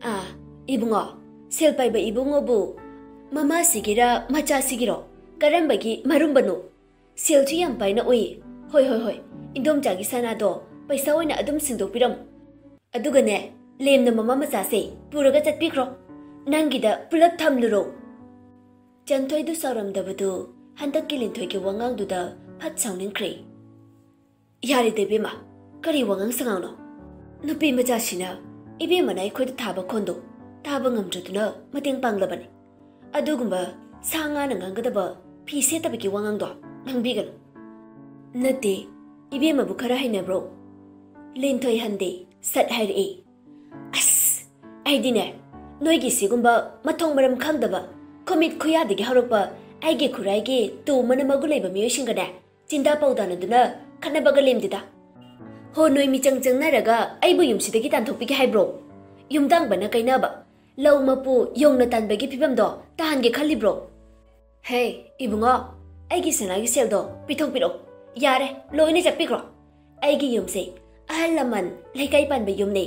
"ꯑꯥ, ꯏꯕꯨꯡꯉꯣ, ꯁꯦꯜ ꯄꯥꯏꯕ ꯏꯕꯨꯡꯉꯣꯕꯨ ꯃꯃꯥꯁꯤꯒꯤꯔ ꯃꯆꯥꯁꯤꯒꯤꯔꯣ? ꯀꯔꯝꯕꯒꯤ ꯃꯔꯨꯝꯕꯅꯣ? ꯁꯦꯜꯁꯨ ꯌꯥꯝ ꯄꯥꯏꯅ ꯎꯏ꯫ ꯍꯣꯏ, ꯍꯣꯏ, ꯍꯣꯏ, ꯏꯟꯗꯣꯝꯆꯥꯒꯤ ꯁꯅꯥꯗꯣ ꯄꯩꯁꯥ ꯑꯣꯏꯅ ꯑꯗꯨꯝ ꯁꯤꯡꯗꯣꯛꯄꯤꯔꯝꯃꯨ꯫ ꯑꯗꯨꯒꯅꯦ, ꯂꯦꯝꯅ ꯃꯃꯥ ꯃꯆꯥꯁꯦ ꯄꯨꯔꯒ ꯆꯠꯄꯤꯈ꯭ꯔꯣ꯫ ꯅꯪꯒꯤꯗ ꯄꯨꯂꯞ ꯊꯝꯂꯨꯔꯣ꯫" ꯆꯟꯊꯣꯏꯗꯨ ꯁꯥꯎꯔꯝꯗꯕꯗꯨ ꯍꯟꯗꯛꯀꯤ ꯂꯤꯟꯊꯣꯏꯒꯤ ꯋꯥꯉꯥꯡꯗꯨꯗ ꯐꯠ ꯁꯥꯎꯅꯤꯡꯈ꯭ꯔꯦ꯫ "ꯌꯥꯔꯦꯗ ꯏꯕꯦꯝꯃ, ꯀꯔꯤ ꯋꯥꯉꯥꯡ ꯁꯉꯥꯡꯅꯣ? ꯅꯨꯄꯤ ꯃꯆꯥꯁꯤꯅ ꯏꯕꯦꯝꯃꯅ ꯑꯩꯈꯣꯏꯗ ꯊꯥꯕ ꯈꯣꯟꯗꯣ ꯇꯥꯕ ꯉꯝꯗ꯭ꯔꯗꯨꯅ ꯃꯇꯦꯡ ꯄꯥꯡꯂꯕꯅꯤ꯫ ꯑꯗꯨꯒꯨꯝꯕ ꯁꯥ ꯉꯥꯅ ꯉꯥꯡꯒꯗꯕ ꯐꯤ ꯁꯦꯠꯇꯕꯒꯤ ꯋꯥꯉꯥꯡꯗꯣ ꯉꯥꯡꯕꯤꯒꯅꯨ꯫" "ꯅꯠꯇꯦ, ꯏꯕꯦꯝꯃꯕꯨ ꯈꯔ ꯍꯩꯅꯕ꯭ꯔꯣ?" ꯂꯤꯟꯊꯣꯏ ꯍꯟꯗꯦ ꯁꯠ ꯍꯥꯏꯔꯛꯏ꯫ "ꯑꯁ, ꯑꯩꯗꯤꯅꯦ, ꯅꯣꯏꯒꯤ ꯁꯤꯒꯨꯝꯕ ꯃꯊꯣꯡ ꯃꯔꯝ ꯈꯪꯗꯕ, ꯈꯨꯃꯤꯠ ꯈꯨꯌꯥꯗꯒꯤ ꯍꯧꯔꯛꯄ ꯑꯩꯒꯤ ꯈꯨꯔꯥꯏꯒꯤ ꯇꯨ ꯃꯅꯝ ꯃꯒꯨꯟ ꯂꯩꯕ ꯃꯤꯑꯣꯏꯁꯤꯡꯒꯅꯦ ꯆꯤꯟꯗꯥ ꯄꯥꯎꯗꯥꯅꯗꯨꯅ ꯈꯠꯅꯕꯒ ꯂꯦꯝꯗꯦꯗ꯫ ꯍꯣ, ꯅꯣꯏ ꯃꯤꯆꯪ ꯆꯪꯅꯔꯒ ꯑꯩꯕꯨ ꯌꯨꯝꯁꯤꯗꯒꯤ ꯇꯥꯟꯊꯣꯛꯄꯤꯒꯦ ꯍꯥꯏꯕ꯭ꯔꯣ? ꯌꯨꯝꯗꯥꯡꯕꯅ ꯀꯩꯅꯕ ꯂꯧ ꯃꯄꯨ ꯌꯣꯡꯅ ꯇꯥꯟꯕꯒꯤ ꯐꯤꯕꯝꯗꯣ ꯇꯥꯍꯟꯒꯦ ꯈꯜꯂꯤꯕ꯭ꯔꯣ? ꯍꯦ, ꯏꯕꯨꯡꯉꯣ, ꯑꯩꯒꯤ ꯁꯅꯥꯒꯤ ꯁꯦꯜꯗꯣ ꯄꯤꯊꯣꯛꯄꯤꯔꯛꯑꯣ꯫ ꯌꯥꯔꯦ, ꯂꯣꯏꯅ ꯆꯠꯄꯤꯈ꯭ꯔꯣ꯫ ꯑꯩꯒꯤ ꯌꯨꯝꯁꯦ ꯑꯍꯜ ꯂꯃꯟ ꯂꯩꯀꯥꯏ ꯄꯥꯟꯕ ꯌꯨꯝꯅꯦ꯫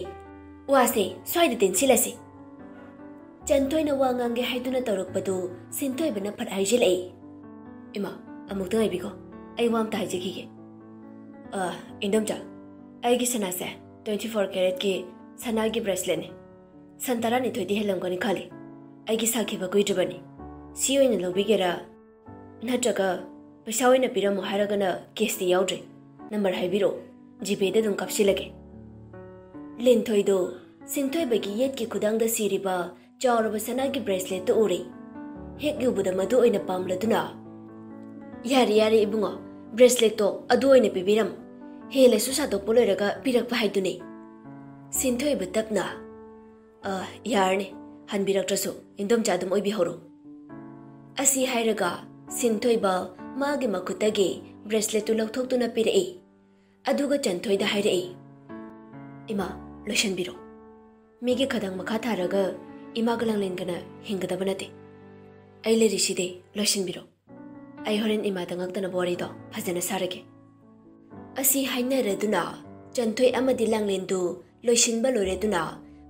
ꯋꯥꯁꯦ ꯁ꯭ꯋꯥꯏꯗ ꯇꯦꯟꯁꯤꯜꯂꯁꯤ꯫" ꯆꯟꯊꯣꯏꯅ ꯋꯥ ꯉꯥꯡꯒꯦ ꯍꯥꯏꯗꯨꯅ ꯇꯧꯔꯛꯄꯗꯨ ꯁꯤꯟꯊꯣꯏꯕꯅ ꯐꯠ ꯍꯥꯏꯖꯤꯜꯂꯛꯏ꯫ "ꯏꯃꯥ, ꯑꯃꯨꯛꯇ ꯉꯥꯏꯕꯤꯈꯣ, ꯑꯩ ꯋꯥ ꯑꯝꯇ ꯍꯥꯏꯖꯈꯤꯒꯦ꯫ ꯑ, ꯏꯟꯗꯣꯝꯆꯥ, ꯑꯩꯒꯤ ꯁꯅꯥꯁꯦ ꯇ꯭ꯋꯦꯟꯇꯤ ꯐꯣꯔ ꯀꯦꯔꯦꯠꯀꯤ ꯁꯅꯥꯒꯤ ꯕ꯭ꯔꯦꯁꯂꯦꯠꯅꯤ꯫ ꯁꯟ ꯇꯔꯥꯅꯤꯊꯣꯏꯗꯤ ꯍꯦꯜꯂꯝꯒꯅꯤ ꯈꯜꯂꯤ꯫ ꯑꯩꯒꯤ ꯁꯥꯈꯤꯕ ꯀꯨꯏꯗ꯭ꯔꯤꯕꯅꯤ꯫ ꯁꯤ ꯑꯣꯏꯅ ꯂꯧꯕꯤꯒꯦꯔꯥ? ꯅꯠꯇ꯭ꯔꯒ ꯄꯩꯁꯥ ꯑꯣꯏꯅ ꯄꯤꯔꯝꯃꯣ ꯍꯥꯏꯔꯒꯅ ꯀꯦꯁꯇꯤ ꯌꯥꯎꯗ꯭ꯔꯦ꯫ ꯅꯝꯕꯔ ꯍꯥꯏꯕꯤꯔꯛꯑꯣ, ꯖꯤꯄꯦꯗ ꯑꯗꯨꯝ ꯀꯥꯞꯁꯤꯜꯂꯒꯦ꯫ ꯂꯤꯟꯊꯣꯏꯗꯣ ꯁꯤꯟꯊꯣꯏꯕꯒꯤ ꯌꯦꯠꯀꯤ ꯈꯨꯗꯥꯡꯗ ꯁꯤꯔꯤꯕ ꯆꯥꯎꯔꯕ ꯁꯅꯥꯒꯤ ꯕ꯭ꯔꯦꯁꯂꯦꯠꯇꯨ ꯎꯔꯦ꯫ ꯍꯦꯛ ꯌꯨꯕꯗ ꯃꯗꯨ ꯑꯣꯏꯅ ꯄꯥꯝꯂꯗꯨꯅ, "ꯌꯥꯔꯦ, ꯌꯥꯔꯦ ꯏꯕꯨꯡꯉꯣ, ꯕ꯭ꯔꯦꯁꯂꯦꯠꯇꯣ ꯑꯗꯨ ꯑꯣꯏꯅ ꯄꯤꯕꯤꯔꯝꯃꯨ꯫ ꯍꯦꯜꯂꯁꯨ ꯁꯥꯗꯣꯛꯄ ꯂꯣꯏꯔꯒ ꯄꯤꯔꯛꯄ ꯍꯥꯏꯗꯨꯅꯤ"꯫ ꯁꯤꯟꯊꯣꯏꯕ ꯇꯞꯅ, "ꯑ, ꯌꯥꯔꯅꯤ, ꯍꯟꯕꯤꯔꯛꯇ꯭ꯔꯁꯨ ꯏꯟꯗꯣꯝꯆꯥ ꯑꯗꯨꯝ ꯑꯣꯏꯕꯤꯍꯧꯔꯣ"꯫ ꯑꯁꯤ ꯍꯥꯏꯔꯒ ꯁꯤꯟꯊꯣꯏꯕ ꯃꯥꯒꯤ ꯃꯈꯨꯠꯇꯒꯤ ꯕ꯭ꯔꯦꯁꯂꯦꯠꯇꯨ ꯂꯧꯊꯣꯛꯇꯨꯅ ꯄꯤꯔꯛꯏ꯫ ꯑꯗꯨꯒ ꯆꯟꯊꯣꯏꯗ ꯍꯥꯏꯔꯛꯏ, "ꯏꯃꯥ, ꯂꯣꯏꯁꯤꯟꯕꯤꯔꯣ꯫ ꯃꯤꯒꯤ ꯈꯗꯥꯡ ꯃꯈꯥ ꯊꯥꯔꯒ ꯏꯃꯥꯒ ꯂꯥꯡꯂꯦꯟꯒꯅ ꯍꯤꯡꯒꯗꯕ ꯅꯠꯇꯦ꯫ ꯑꯩ ꯂꯩꯔꯤꯁꯤꯗꯤ, ꯂꯣꯏꯁꯤꯟꯕꯤꯔꯣ꯫ ꯑꯩ ꯍꯣꯔꯦꯟ ꯏꯃꯥꯗ ꯉꯛꯇꯅꯕ ꯋꯥꯔꯤꯗꯣ ꯐꯖꯅ ꯁꯥꯔꯒꯦ"꯫ ꯑꯁꯤ ꯍꯥꯏꯅꯔꯗꯨꯅ ꯆꯟꯊꯣꯏ ꯑꯃꯗꯤ ꯂꯥꯡꯂꯦꯟꯗꯨ ꯂꯣꯏꯁꯤꯟꯕ ꯂꯣꯏꯔꯗꯨꯅ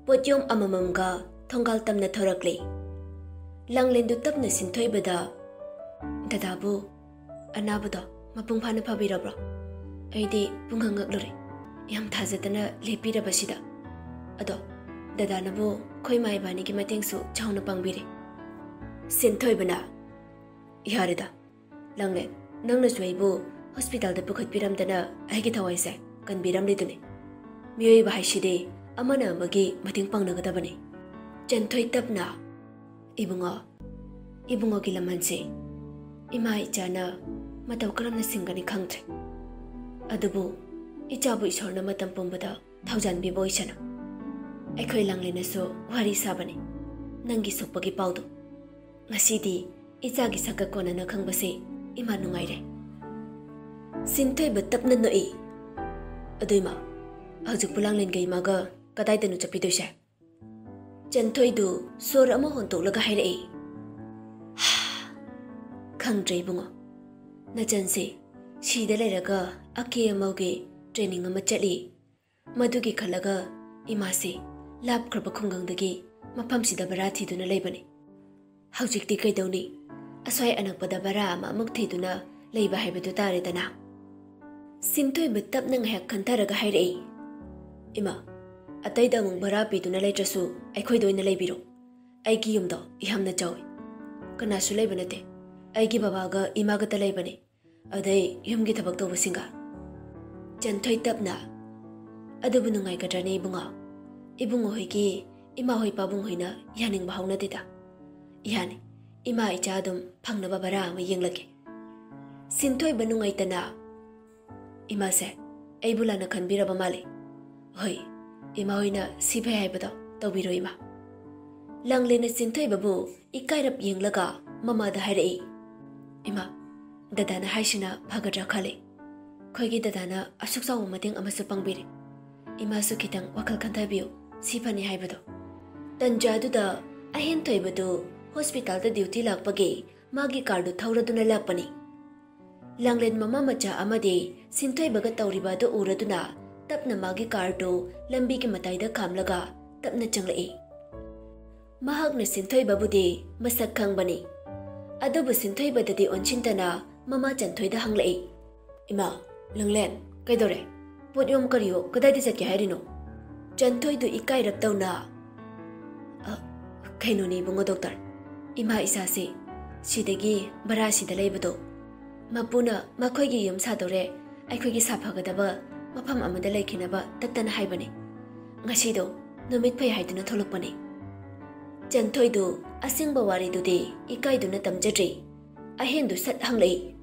ꯄꯣꯠꯌꯣꯝ ꯑꯃꯃꯝꯒ ꯊꯣꯡꯒꯥꯜ ꯇꯝꯅ ꯊꯣꯔꯛꯂꯦ꯫ ꯂꯥꯡꯂꯦꯟꯗꯨ ꯇꯞꯅ ꯁꯤꯟꯊꯣꯏꯕꯗ, "ꯗꯗꯥꯕꯨ ꯑꯅꯥꯕꯗꯣ ꯃꯄꯨꯡ ꯐꯥꯅ ꯐꯕꯤꯔꯕ꯭ꯔꯣ? ꯑꯩꯗꯤ ꯄꯨꯡꯉꯛ ꯉꯛꯂꯨꯔꯦ, ꯌꯥꯝ ꯊꯥꯖꯗꯅ ꯂꯦꯞꯄꯤꯔꯕꯁꯤꯗ꯫ ꯑꯗꯣ ꯗꯗꯥꯅꯕꯨ ꯑꯩꯈꯣꯏ ꯏꯃꯥ ꯏꯕꯥꯅꯤꯒꯤ ꯃꯇꯦꯡꯁꯨ ꯆꯥꯎꯅ ꯄꯥꯡꯕꯤꯔꯦ"꯫ ꯁꯤꯟꯊꯣꯏꯕꯅ, "ꯌꯥꯔꯦꯗ, ꯂꯥꯡꯂꯦꯟ, ꯅꯪꯅꯁꯨ ꯑꯩꯕꯨ ꯍꯣꯁꯄꯤꯇꯥꯜꯗ ꯄꯨꯈꯠꯄꯤꯔꯝꯗꯅ ꯑꯩꯒꯤ ꯊꯋꯥꯏꯁꯦ ꯀꯟꯕꯤꯔꯝꯂꯤꯗꯨꯅꯤ꯫ ꯃꯤꯑꯣꯏꯕ ꯍꯥꯏꯁꯤꯗꯤ ꯑꯃꯅ ꯑꯃꯒꯤ ꯃꯇꯦꯡ ꯄꯥꯡꯅꯒꯗꯕꯅꯤ"꯫ ꯆꯟꯊꯣꯏ ꯇꯞꯅ, "ꯏꯕꯨꯡꯉꯣ, ꯏꯕꯨꯡꯉꯣꯒꯤ ꯂꯃꯟꯁꯦ ꯏꯃꯥ ꯏꯆꯥꯅ ꯃꯇꯧ ꯀꯔꯝꯅ ꯁꯤꯡꯒꯅꯤ ꯈꯪꯗ꯭ꯔꯦ꯫ ꯑꯗꯨꯕꯨ ꯏꯆꯥꯕꯨ ꯏꯁꯣꯔꯅ ꯃꯇꯝ ꯄꯨꯝꯕꯗ ꯊꯧꯖꯥꯟꯕꯤꯕ ꯑꯣꯏꯁꯅꯨ꯫ ꯑꯩꯈꯣꯏ ꯂꯥꯡꯂꯦꯟꯅꯁꯨ ꯋꯥꯔꯤ ꯁꯥꯕꯅꯤ ꯅꯪꯒꯤ ꯁꯣꯛꯄꯒꯤ ꯄꯥꯎꯗꯨ꯫ ꯉꯁꯤꯗꯤ ꯏꯆꯥꯒꯤ ꯁꯛꯀ ꯀꯣꯟꯅꯅ ꯈꯪꯕꯁꯦ ꯏꯃꯥ ꯅꯨꯡꯉꯥꯏꯔꯦ"꯫ ꯁꯤꯟꯊꯣꯏꯕ ꯇꯞꯅ ꯅꯣꯛꯏ꯫ "ꯑꯗꯨ ꯏꯃꯥ, ꯍꯧꯖꯤꯛꯄꯨ ꯂꯥꯡꯂꯦꯟꯒ ꯏꯃꯥꯒ ꯀꯗꯥꯏꯗꯅꯣ ꯆꯠꯄꯤꯗꯣꯏꯁꯦ?" ꯆꯟꯊꯣꯏꯗꯨ ꯁꯣꯔ ꯑꯃ ꯍꯣꯟꯇꯣꯛꯂꯒ ꯍꯥꯏꯔꯛꯏ, "ꯈꯪꯗ꯭ꯔꯦ ꯏꯕꯨꯡꯉꯣ, ꯅꯆꯟꯁꯦ ꯁꯤꯗ ꯂꯩꯔꯒ ꯑꯀꯦ ꯑꯃꯧꯒꯤ ꯇ꯭ꯔꯦꯅꯤꯡ ꯑꯃ ꯆꯠꯂꯤ꯫ ꯃꯗꯨꯒꯤ ꯈꯜꯂꯒ ꯏꯃꯥꯁꯦ ꯂꯥꯞꯈ꯭ꯔꯕ ꯈꯨꯡꯒꯪꯗꯒꯤ ꯃꯐꯝꯁꯤꯗ ꯚꯔꯥ ꯊꯤꯗꯨꯅ ꯂꯩꯕꯅꯤ꯫ ꯍꯧꯖꯤꯛꯇꯤ ꯀꯩꯗꯧꯅꯤ? ꯑꯁ꯭ꯋꯥꯏ ꯑꯅꯛꯄꯗ ꯚꯔꯥ ꯑꯃ ꯑꯃꯨꯛ ꯊꯤꯗꯨꯅ ꯂꯩꯕ ꯍꯥꯏꯕꯗꯨ ꯇꯥꯔꯦꯗꯅ"꯫ ꯁꯤꯟꯊꯣꯏꯕ ꯇꯞꯅ ꯉꯥꯏꯍꯥꯛ ꯈꯟꯊꯔꯒ ꯍꯥꯏꯔꯛꯏ, "ꯏꯃꯥ, ꯑꯇꯩꯗ ꯑꯃꯨꯛ ꯚꯔꯥ ꯄꯤꯗꯨꯅ ꯂꯩꯇ꯭ꯔꯁꯨ ꯑꯩꯈꯣꯏꯗ ꯑꯣꯏꯅ ꯂꯩꯕꯤꯔꯣ꯫ ꯑꯩꯒꯤ ꯌꯨꯝꯗꯣ ꯌꯥꯝꯅ ꯆꯥꯎꯏ꯫ ꯀꯅꯥꯁꯨ ꯂꯩꯕ ꯅꯠꯇꯦ꯫ ꯑꯩꯒꯤ ꯕꯕꯥꯒ ꯏꯃꯥꯒꯇ ꯂꯩꯕꯅꯤ꯫ ꯑꯗꯩ ꯌꯨꯝꯒꯤ ꯊꯕꯛ ꯇꯧꯕꯁꯤꯡꯒ꯫" ꯆꯟꯊꯣꯏ ꯇꯞꯅ, "ꯑꯗꯨꯕꯨ ꯅꯨꯡꯉꯥꯏꯒꯗ꯭ꯔꯅꯦ ꯏꯕꯨꯡꯉꯣ? ꯏꯕꯨꯡꯉꯣ ꯍꯣꯏꯒꯤ ꯏꯃꯥ ꯍꯣꯏ ꯄꯥꯕꯨꯡ ꯍꯣꯏꯅ ꯌꯥꯅꯤꯡꯕ ꯍꯧꯅꯗꯦꯗ꯫ ꯌꯥꯅꯤ, ꯏꯃꯥ ꯏꯆꯥ ꯑꯗꯨꯝ ꯐꯪꯅꯕ ꯚꯔꯥ ꯑꯃ ꯌꯦꯡꯂꯒꯦ꯫" ꯁꯤꯟꯊꯣꯏꯕ ꯅꯨꯡꯉꯥꯏꯇꯅ, "ꯏꯃꯥꯁꯦ ꯑꯩꯕꯨ ꯂꯥꯟꯅ ꯈꯟꯕꯤꯔꯕ ꯃꯥꯜꯂꯦ꯫ ꯍꯣꯏ, ꯏꯃꯥ ꯍꯣꯏꯅ ꯁꯤ ꯐꯩ ꯍꯥꯏꯕꯗꯣ ꯇꯧꯕꯤꯔꯣ ꯏꯃꯥ꯫" ꯂꯥꯡꯂꯦꯟꯅ ꯁꯤꯟꯊꯣꯏꯕꯕꯨ ꯏꯀꯥꯏꯔꯞ ꯌꯦꯡꯂꯒ ꯃꯃꯥꯗ ꯍꯥꯏꯔꯛꯏ, "ꯏꯃꯥ, ꯗꯗꯥꯅ ꯍꯥꯏꯁꯤꯅ ꯐꯒꯗ꯭ꯔꯥ ꯈꯜꯂꯤ꯫ ꯑꯩꯈꯣꯏꯒꯤ ꯗꯗꯥꯅ ꯑꯁꯨꯛ ꯆꯥꯎꯕ ꯃꯇꯦꯡ ꯑꯃꯁꯨ ꯄꯥꯡꯕꯤꯔꯦ꯫ ꯏꯃꯥꯁꯨ ꯈꯤꯇꯪ ꯋꯥꯈꯜ ꯈꯟꯊꯕꯤꯌꯨ, ꯁꯤ ꯐꯅꯤ ꯍꯥꯏꯕꯗꯣ꯫" ꯇꯟꯖꯥꯗꯨꯗ ꯑꯍꯦꯟ ꯊꯣꯏꯕꯗꯨ ꯍꯣꯁꯄꯤꯇꯥꯜꯗ ꯗ꯭ꯌꯨꯇꯤ ꯂꯥꯛꯄꯒꯤ ꯃꯥꯒꯤ ꯀꯥꯔꯗꯨ ꯊꯧꯔꯗꯨꯅ ꯂꯥꯛꯄꯅꯤ꯫ ꯂꯥꯡꯂꯦꯟ ꯃꯃꯥ ꯃꯆꯥ ꯑꯃꯗꯤ ꯁꯤꯟꯊꯣꯏꯕꯒ ꯇꯧꯔꯤꯕ ꯑꯗꯨ ꯎꯔꯗꯨꯅ ꯇꯞꯅ ꯃꯥꯒꯤ ꯀꯥꯔꯗꯨ ꯂꯝꯕꯤꯒꯤ ꯃꯇꯥꯏꯗ ꯈꯥꯝꯂꯒ ꯇꯞꯅ ꯆꯪꯂꯛꯏ꯫ ꯃꯍꯥꯛꯅ ꯁꯤꯟꯊꯣꯏꯕꯕꯨꯗꯤ ꯃꯁꯛ ꯈꯪꯕꯅꯤ꯫ ꯑꯗꯨꯕꯨ ꯁꯤꯟꯊꯣꯏꯕꯗꯗꯤ ꯑꯣꯟꯁꯤꯟꯗꯅ ꯃꯃꯥ ꯆꯟꯊꯣꯏꯗ ꯍꯪꯂꯛꯏ, "ꯏꯃꯥ, ꯂꯥꯡꯂꯦꯟ, ꯀꯩꯗꯧꯔꯦ? ꯄꯣꯠ ꯌꯣꯝ ꯀꯔꯤꯌꯣ, ꯀꯗꯥꯏꯗ ꯆꯠꯀꯦ ꯍꯥꯏꯔꯤꯅꯣ?" ꯆꯟꯊꯣꯏꯗꯨ ꯏꯀꯥꯏꯔꯞ ꯇꯧꯅ, "ꯑ, ꯀꯩꯅꯣꯅꯦ ꯏꯕꯨꯡꯉꯣ ꯗꯣꯛꯇꯔ, ꯏꯃꯥ ꯏꯆꯥꯁꯤ ꯁꯤꯗꯒꯤ ꯚꯔꯥꯁꯤꯗ ꯂꯩꯕꯗꯣ ꯃꯄꯨꯅ ꯃꯈꯣꯏꯒꯤ ꯌꯨꯝ ꯁꯥꯗꯧꯔꯦ, ꯑꯩꯈꯣꯏꯒꯤ ꯁꯥꯐꯒꯗꯕ ꯃꯐꯝ ꯑꯃꯗ ꯂꯩꯈꯤꯅꯕ ꯇꯠꯇꯅ ꯍꯥꯏꯕꯅꯤ꯫ ꯉꯁꯤꯗꯣ ꯅꯨꯃꯤꯠ ꯐꯩ ꯍꯥꯏꯗꯨꯅ ꯊꯣꯛꯂꯛꯄꯅꯤ꯫" ꯆꯟꯊꯣꯏꯗꯨ ꯑꯁꯦꯡꯕ ꯋꯥꯔꯤꯗꯨꯗꯤ ꯏꯀꯥꯏꯗꯨꯅ ꯇꯝꯖꯗ꯭ꯔꯤ꯫ ꯑꯍꯦꯟꯗꯨ ꯁꯠ ꯍꯪꯂꯛꯏ,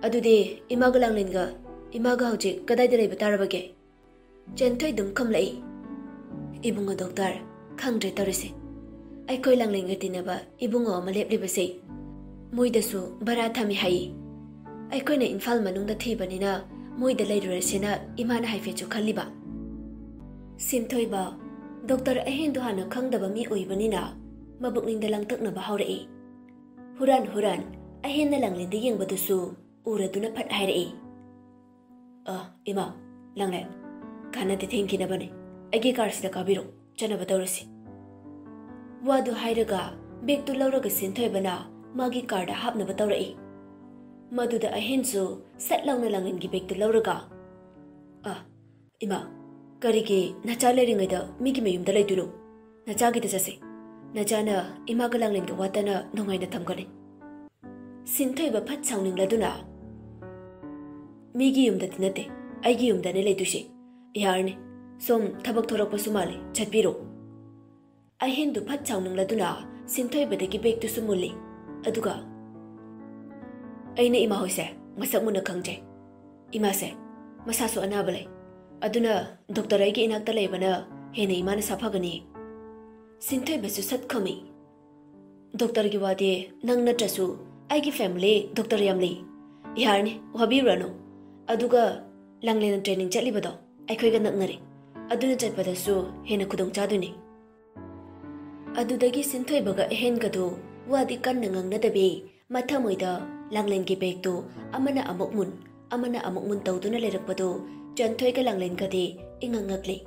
"ꯑꯗꯨꯗꯤ ꯏꯃꯥꯒ ꯂꯥꯡꯂꯦꯟꯒ, ꯏꯃꯥꯒ ꯍꯧꯖꯤꯛ ꯀꯗꯥꯏꯗ ꯂꯩꯕ ꯇꯥꯔꯕꯒꯦ?" ꯆꯦꯟꯊꯣꯏꯗꯨꯝ ꯈꯨꯝꯂꯛꯏ, "ꯏꯕꯨꯡꯉꯣ ꯗꯣꯛꯇꯔ, ꯈꯪꯗ꯭ꯔꯦ ꯇꯧꯔꯤꯁꯦ꯫ ꯑꯩꯈꯣꯏ ꯂꯥꯡꯂꯦꯟꯒ ꯇꯤꯟꯅꯕ ꯏꯕꯨꯡꯉꯣ ꯑꯃ ꯂꯦꯞꯂꯤꯕꯁꯦ, ꯃꯣꯏꯗꯁꯨ ꯚꯔꯥ ꯊꯝꯃꯤ ꯍꯥꯏ꯫ ꯑꯩꯈꯣꯏꯅ ꯏꯝꯐꯥꯜ ꯃꯅꯨꯡꯗ ꯊꯤꯕꯅꯤꯅ ꯃꯣꯏꯗ ꯂꯩꯔꯨꯔꯁꯦꯅ ꯏꯃꯥꯅ ꯍꯥꯏꯐꯦꯠꯁꯨ ꯈꯜꯂꯤꯕ꯫" ꯁꯤꯟꯊꯣꯏꯕ, ꯗꯣꯛꯇꯔ ꯑꯍꯦꯟꯗꯨ ꯍꯥꯟꯅ ꯈꯪꯗꯕ ꯃꯤ ꯑꯣꯏꯕꯅꯤꯅ ꯃꯕꯨꯛꯅꯤꯡꯗ ꯂꯥꯡꯇꯛꯅꯕ ꯍꯧꯔꯛꯏ꯫ ꯍꯨꯔꯥꯟ ꯍꯨꯔꯥꯟ ꯑꯍꯦꯟꯅ ꯂꯥꯡꯂꯦꯟꯗ ꯌꯦꯡꯕꯗꯨꯁꯨ ꯎꯔꯗꯨꯅ ꯐꯠ ꯍꯥꯏꯔꯛꯏ, "ꯑ, ꯏꯃꯥ, ꯂꯥꯡꯂꯦꯟ, ꯀꯥꯟꯅꯗꯦ ꯊꯦꯡꯈꯤꯅꯕꯅꯦ꯫ ꯑꯩꯒꯤ ꯀꯥꯔꯁꯤꯗ ꯀꯥꯕꯤꯔꯣ, ꯆꯠꯅꯕ ꯇꯧꯔꯁꯤ꯫" ꯋꯥꯗꯨ ꯍꯥꯏꯔꯒ ꯕꯦꯒꯇꯨ ꯂꯧꯔꯒ ꯁꯤꯟꯊꯣꯏꯕꯅ ꯃꯥꯒꯤ ꯀꯥꯔꯗ ꯍꯥꯞꯅꯕ ꯇꯧꯔꯛꯏ꯫ ꯃꯗꯨꯗ ꯑꯍꯦꯟꯁꯨ ꯁꯠ ꯂꯥꯎꯅ ꯂꯥꯡꯂꯦꯟꯒꯤ ꯕꯦꯒꯇꯨ ꯂꯧꯔꯒ, "ꯑ, ꯏꯃꯥ, "ꯀꯔꯤꯒꯤ ꯅꯆꯥ ꯂꯩꯔꯤꯉꯩꯗ ꯃꯤꯒꯤ ꯃꯌꯨꯝꯗ ꯂꯩꯗꯣꯏꯅꯣ? ꯅꯆꯥꯒꯤꯗ ꯆꯠꯁꯦ꯫ ꯅꯆꯥꯅ ꯏꯃꯥꯒ ꯂꯥꯡꯂꯦꯟꯒ ꯋꯥꯠꯇꯅ ꯅꯨꯡꯉꯥꯏꯅ ꯊꯝꯒꯅꯤ꯫" ꯁꯤꯟꯊꯣꯏꯕ ꯐꯠ ꯁꯥꯎꯅꯤꯡꯂꯗꯨꯅ, "ꯃꯤꯒꯤ ꯌꯨꯝꯗꯗꯤ ꯅꯠꯇꯦ, ꯑꯩꯒꯤ ꯌꯨꯝꯗꯅꯦ ꯂꯩꯗꯣꯏꯁꯦ꯫ ꯌꯥꯔꯅꯤ, ꯁꯣꯝ ꯊꯕꯛ ꯊꯣꯔꯛꯄꯁꯨ ꯃꯥꯜꯂꯦ, ꯆꯠꯄꯤꯔꯣ꯫" ꯑꯍꯦꯟꯗꯨ ꯐꯠ ꯁꯥꯎꯅꯤꯡꯂꯗꯨꯅ ꯁꯤꯟꯊꯣꯏꯕꯗꯒꯤ ꯕꯦꯒꯇꯨꯁꯨ ꯃꯨꯜꯂꯤ꯫ ꯑꯗꯨꯒ, "ꯑꯩꯅ ꯏꯃꯥ ꯍꯣꯏꯁꯦ ꯃꯁꯛ ꯃꯨꯟꯅ ꯈꯪꯖꯩ꯫ ꯏꯃꯥꯁꯦ ꯃꯁꯥꯁꯨ ꯑꯅꯥꯕ ꯂꯩ꯫ ꯑꯗꯨꯅ ꯗꯣꯛꯇꯔ ꯑꯩꯒꯤ ꯏꯅꯥꯛꯇ ꯂꯩꯕꯅ ꯍꯦꯟꯅ ꯏꯃꯥꯅ ꯁꯥꯐꯒꯅꯤ꯫" ꯁꯤꯟꯊꯣꯏꯕꯁꯨ ꯁꯠ ꯈꯨꯝꯃꯤ, "ꯗꯣꯛꯇꯔꯒꯤ ꯋꯥꯗꯤ ꯅꯪ ꯅꯠꯇ꯭ꯔꯁꯨ ꯑꯩꯒꯤ ꯐꯦꯃꯤꯂꯤ ꯗꯣꯛꯇꯔ ꯌꯥꯝ ꯂꯩ꯫ ꯌꯥꯔꯅꯤ, ꯋꯥꯕꯤꯔꯨꯔꯅꯨ꯫ ꯑꯗꯨꯒ ꯂꯥꯡꯂꯦꯟꯅ ꯇ꯭ꯔꯦꯅꯤꯡ ꯆꯠꯂꯤꯕꯗꯣ ꯑꯩꯈꯣꯏꯒ ꯅꯛꯅꯔꯦ꯫ ꯑꯗꯨꯅ ꯆꯠꯄꯗꯁꯨ ꯍꯦꯟꯅ ꯈꯨꯗꯣꯡ ꯆꯥꯗꯣꯏꯅꯤ꯫" ꯑꯗꯨꯗꯒꯤ ꯁꯤꯟꯊꯣꯏꯕꯒ ꯑꯍꯦꯟꯒꯗꯨ ꯋꯥꯗꯤ ꯀꯟꯅ ꯉꯥꯡꯅꯗꯕꯤ, ꯃꯊꯃꯣꯏꯗ ꯂꯥꯡꯂꯦꯟꯒꯤ ꯕꯦꯒꯇꯨ ꯑꯃꯅ ꯑꯃꯨꯛ ꯃꯨꯟ, ꯑꯃꯅ ꯑꯃꯨꯛ ꯃꯨꯟ ꯇꯧꯗꯨꯅ ꯂꯩꯔꯛꯄꯗꯨ ꯆꯟꯊꯣꯏꯒ ꯂꯥꯡꯂꯦꯟꯒꯗꯤ ꯏꯉꯛ ꯉꯛꯂꯤ꯫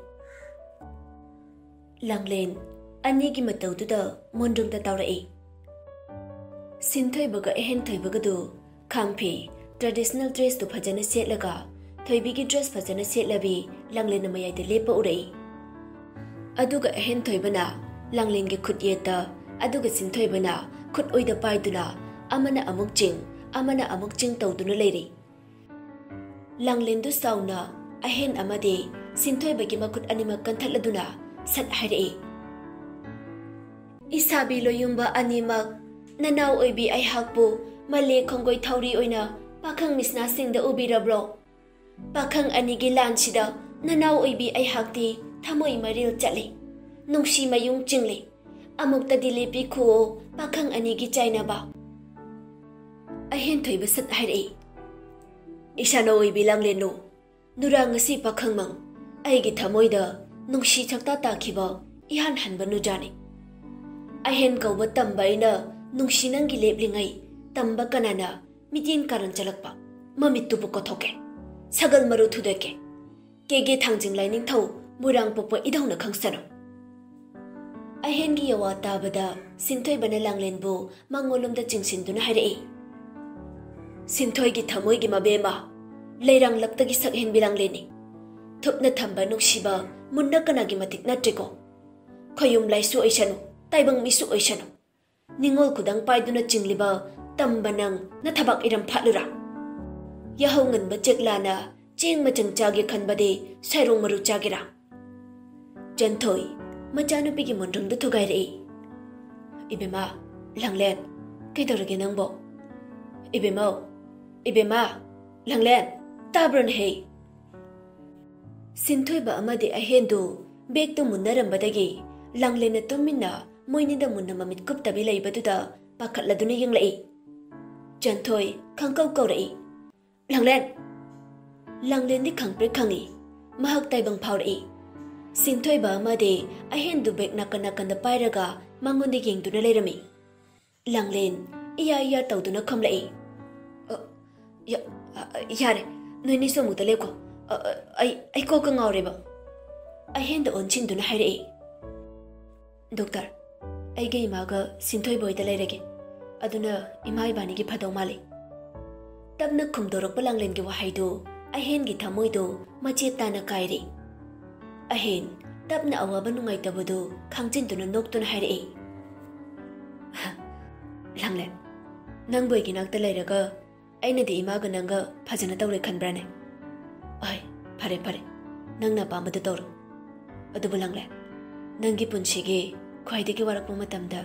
ꯂꯥꯡꯂꯦꯟ ꯑꯅꯤꯒꯤ ꯃꯇꯧꯗꯨꯗ ꯃꯣꯟꯗ꯭ꯔꯨꯝꯗ ꯇꯥꯎꯔꯛꯏ꯫ ꯁꯤꯟꯊꯣꯏꯕꯒ ꯑꯍꯦꯟ ꯊꯣꯏꯕꯒꯗꯨ ꯈꯥꯡꯐꯤ, ꯇ꯭ꯔꯦꯗꯤꯁꯅꯦꯜ ꯗ꯭ꯔꯦꯁꯇꯨ ꯐꯖꯅ ꯁꯦꯠꯂꯒ, ꯊꯣꯏꯕꯤꯒꯤ ꯗ꯭ꯔꯦꯁ ꯐꯖꯅ ꯁꯦꯠꯂꯕꯤ ꯂꯥꯡꯂꯦꯟꯅ ꯃꯌꯥꯏꯗ ꯂꯦꯞꯄ ꯎꯔꯛꯏ꯫ ꯑꯗꯨꯒ ꯑꯍꯦꯟ ꯊꯣꯏꯕꯅ ꯂꯥꯡꯂꯦꯟꯒꯤ ꯈꯨꯠ ꯌꯦꯠꯇ, ꯑꯗꯨꯒ ꯁꯤꯟꯊꯣꯏꯕꯅ ꯈꯨꯠ ꯑꯣꯏꯗ ꯄꯥꯏꯗꯨꯅ ꯑꯃꯅ ꯑꯃꯨꯛ ꯆꯤꯡ, ꯑꯃꯅ ꯑꯃꯨꯛ ꯆꯤꯡ ꯇꯧꯗꯨꯅ ꯂꯩꯔꯤ꯫ ꯂꯥꯡꯂꯦꯟꯗꯨ ꯁꯥꯎꯅ ꯑꯍꯦꯟ ꯑꯃꯗꯤ ꯁꯤꯟꯊꯣꯏꯕꯒꯤ ꯃꯈꯨꯠ ꯑꯅꯤꯃꯛ ꯀꯟꯊꯠꯂꯗꯨꯅ ꯁꯠ ꯍꯥꯏꯔꯛꯏ, "ꯏꯁꯥꯕꯤ ꯂꯣꯌꯨꯝꯕ ꯑꯅꯤꯃꯛ, ꯅꯅꯥꯎ ꯑꯣꯏꯕꯤ ꯑꯩꯍꯥꯛꯄꯨ ꯃꯂꯦ ꯈꯣꯡꯒꯣꯏ ꯊꯧꯔꯤ ꯑꯣꯏꯅ ꯄꯥꯈꯪ ꯃꯤꯁꯅꯥꯁꯤꯡꯗ ꯎꯕꯤꯔꯕ꯭ꯔꯣ? ꯄꯥꯈꯪ ꯑꯅꯤꯒꯤ ꯂꯥꯟꯁꯤꯗ ꯅꯅꯥꯎ ꯑꯣꯏꯕꯤ ꯑꯩꯍꯥꯛꯇꯤ ꯊꯃꯣꯏ ꯃꯔꯤꯜ ꯆꯠꯂꯤ, ꯅꯨꯡꯁꯤ ꯃꯌꯨꯡ ꯆꯤꯡꯂꯤ꯫ ꯑꯃꯨꯛꯇꯗꯤ ꯂꯦꯞꯄꯤꯈꯨꯑꯣ ꯄꯥꯈꯪ ꯑꯅꯤꯒꯤ ꯆꯥꯏꯅꯕ꯫" ꯑꯍꯦꯟ ꯊꯣꯏꯕ ꯁꯠ ꯍꯥꯏꯔꯛꯏ, "ꯏꯁꯥꯅ ꯑꯣꯏꯕꯤ ꯂꯥꯡꯂꯦꯟꯅꯣ, ꯅꯨꯔꯥ ꯉꯁꯤ ꯄꯥꯈꯪꯃꯪ ꯑꯩꯒꯤ ꯊꯃꯣꯏꯗ ꯅꯨꯡꯁꯤ ꯁꯛꯇꯥ ꯇꯥꯈꯤꯕ ꯏꯍꯥꯟ ꯍꯟꯕ ꯅꯨꯖꯥꯅꯤ꯫ ꯑꯍꯦꯟ ꯀꯧꯕ ꯇꯝꯕ ꯑꯩꯅ ꯅꯨꯡꯁꯤ ꯅꯪꯒꯤ ꯂꯦꯞꯂꯤꯉꯩ ꯇꯝꯕ ꯀꯅꯥꯅ ꯃꯤꯠꯌꯦꯡ ꯀꯥꯔꯟ ꯆꯠꯂꯛꯄ ꯃꯃꯤꯠꯇꯨꯕꯨ ꯀꯣꯊꯣꯛꯀꯦ, ꯁꯒꯜ ꯃꯔꯨ ꯊꯨꯗꯦꯛꯀꯦ꯫ ꯀꯦꯒꯦ ꯊꯥꯡꯖꯤꯡ ꯂꯥꯏꯅꯤꯡꯊꯧ ꯃꯣꯏꯔꯥꯡ ꯄꯣꯛꯄ ꯏꯙꯧꯅ ꯈꯪꯁꯅꯨ꯫" ꯑꯍꯦꯟꯒꯤ ꯌꯋꯥ ꯇꯥꯕꯗ ꯁꯤꯟꯊꯣꯏꯕꯅ ꯂꯥꯡꯂꯦꯟꯕꯨ ꯃꯉꯣꯟꯂꯣꯝꯗ ꯆꯤꯡꯁꯤꯟꯗꯨꯅ ꯍꯥꯏꯔꯛꯏ, "ꯁꯤꯟꯊꯣꯏꯒꯤ ꯊꯃꯣꯏꯒꯤ ꯃꯕꯦꯝꯃ, ꯂꯩꯔꯥꯡꯂꯛꯇꯒꯤ ꯁꯛꯍꯦꯟꯕꯤ ꯂꯥꯡꯂꯦꯟꯅꯤ꯫ ꯊꯨꯞꯅ ꯊꯝꯕ ꯅꯨꯡꯁꯤꯕ ꯃꯨꯟꯅ ꯀꯅꯥꯒꯤ ꯃꯇꯤꯛ ꯅꯠꯇ꯭ꯔꯦꯀꯣ? ꯈꯣꯌꯨꯝ ꯂꯥꯏꯁꯨ ꯑꯣꯏꯁꯅꯨ, ꯇꯥꯏꯕꯪ ꯃꯤꯁꯨ ꯑꯣꯏꯁꯅꯨ, ꯅꯤꯡꯉꯣꯜ ꯈꯨꯗꯪ ꯄꯥꯏꯗꯨꯅ ꯆꯤꯡꯂꯤꯕ ꯇꯝꯕ ꯅꯪ ꯅꯊꯕꯥꯛ ꯏꯔꯝ ꯐꯥꯠꯂꯨꯔꯥ? ꯌꯥꯍꯧ ꯉꯟꯕ ꯆꯦꯛꯂꯥꯅ ꯆꯦꯡ ꯃꯆꯪ ꯆꯥꯒꯦ ꯈꯟꯕꯗꯤ ꯁꯥꯏꯔꯣꯡ ꯃꯔꯨ ꯆꯥꯒꯦꯔꯥ? ꯆꯟꯊꯣꯏ ꯃꯆꯥꯅꯨꯄꯤꯒꯤ ꯃꯣꯟꯗ꯭ꯔꯪꯗꯨ ꯊꯨꯒꯥꯏꯔꯛꯏ꯫ "ꯏꯕꯦꯝꯃ, ꯂꯥꯡꯂꯦꯟ, ꯀꯩꯗꯧꯔꯒꯦ ꯅꯪꯕꯣ? ꯏꯕꯦꯝꯃꯧ, ꯏꯕꯦꯝꯃ, ꯂꯥꯡꯂꯦꯟ, ꯇꯥꯕ꯭ꯔꯣꯅꯦꯍꯦ?" ꯁꯤꯟꯊꯣꯏꯕ ꯑꯃꯗꯤ ꯑꯍꯦꯟꯗꯨ ꯕꯦꯒꯇꯨ ꯃꯨꯟꯅꯔꯝꯕꯗꯒꯤ ꯂꯥꯡꯂꯦꯟꯅ ꯇꯨꯃꯤꯟꯅ ꯃꯣꯏꯅꯤꯗ ꯃꯨꯟꯅ ꯃꯃꯤꯠ ꯀꯨꯞꯇꯕꯤ ꯂꯩꯕꯗꯨꯗ ꯄꯥꯈꯠꯂꯗꯨꯅ ꯌꯦꯡꯂꯛꯏ꯫ ꯆꯟꯊꯣꯏ ꯈꯪꯀꯧ ꯀꯧꯔꯛꯏ, "ꯂꯥꯡꯂꯦꯟ!" ꯂꯥꯡꯂꯦꯟꯗꯤ ꯈꯪꯄ꯭ꯔꯦꯛ ꯈꯪꯏ꯫ ꯃꯍꯥꯛ ꯇꯥꯏꯕꯪ ꯐꯥꯎꯔꯛꯏ꯫ ꯁꯤꯟꯊꯣꯏꯕ ꯑꯃꯗꯤ ꯑꯍꯦꯟꯗꯨ ꯕꯦꯒ ꯅꯥꯀꯟ ꯅꯥꯀꯟꯗ ꯄꯥꯏꯔꯒ ꯃꯉꯣꯟꯗ ꯌꯦꯡꯗꯨꯅ ꯂꯩꯔꯝꯃꯤ꯫ ꯂꯥꯡꯂꯦꯟ ꯏꯌꯥ ꯏꯌꯥ ꯇꯧꯗꯨꯅ ꯈꯨꯝꯂꯛꯏ, "ꯑ, ꯌꯥ-, ꯑ, ꯌꯥꯔꯦ, ꯅꯣꯏꯅꯤꯁꯨ ꯑꯃꯨꯛꯇ ꯂꯦꯞꯈꯣ꯫ ꯑ, ꯑ, ꯑꯩ, ꯑꯩ ꯀꯣꯛꯀ ꯉꯥꯎꯔꯦꯕ"꯫ ꯑꯍꯦꯟꯗ ꯑꯣꯟꯁꯤꯟꯗꯨꯅ ꯍꯥꯏꯔꯛꯏ, "ꯗꯣꯛꯇꯔ, ꯑꯩꯒ ꯏꯃꯥꯒ ꯁꯤꯟꯊꯣꯏꯕ ꯍꯣꯏꯗ ꯂꯩꯔꯒꯦ꯫ ꯑꯗꯨꯅ ꯏꯃꯥ ꯏꯕꯥꯅꯤꯒꯤ ꯐꯗꯧ ꯃꯥꯜꯂꯤ"꯫ ꯇꯞꯅ ꯈꯨꯝꯗꯣꯔꯛꯄ ꯂꯥꯡꯂꯦꯟꯒꯤ ꯋꯥꯍꯩꯗꯨ ꯑꯍꯦꯟꯒꯤ ꯊꯃꯣꯏꯗꯨ ꯃꯆꯦꯠ ꯇꯥꯅ ꯀꯥꯏꯔꯤ꯫ ꯑꯍꯦꯟ ꯇꯞꯅ ꯑꯋꯥꯕ ꯅꯨꯡꯉꯥꯏꯇꯕꯗꯨ ꯈꯥꯡꯖꯤꯟꯗꯨꯅ ꯅꯣꯛꯇꯨꯅ ꯍꯥꯏꯔꯛꯏ, "ꯂꯥꯡꯂꯦꯟ, ꯅꯪꯕꯨ ꯑꯩꯒꯤ ꯅꯥꯛꯇ ꯂꯩꯔꯒ ꯑꯩꯅꯗꯤ ꯏꯃꯥꯒ ꯅꯪꯒ ꯐꯖꯅ ꯇꯧꯔꯦ ꯈꯟꯕ꯭ꯔꯥꯅꯦ? ꯑꯍꯣꯏ, ꯐꯔꯦ, ꯐꯔꯦ, ꯅꯪꯅ ꯑꯄꯥꯝꯕꯗꯨ ꯇꯧꯔꯣ꯫ ꯑꯗꯨꯕꯨ ꯂꯥꯡꯂꯦꯟ, ꯅꯪꯒꯤ ꯄꯨꯟꯁꯤꯒꯤ ꯈ꯭ꯋꯥꯏꯗꯒꯤ ꯋꯥꯔꯛꯄ ꯃꯇꯝꯗ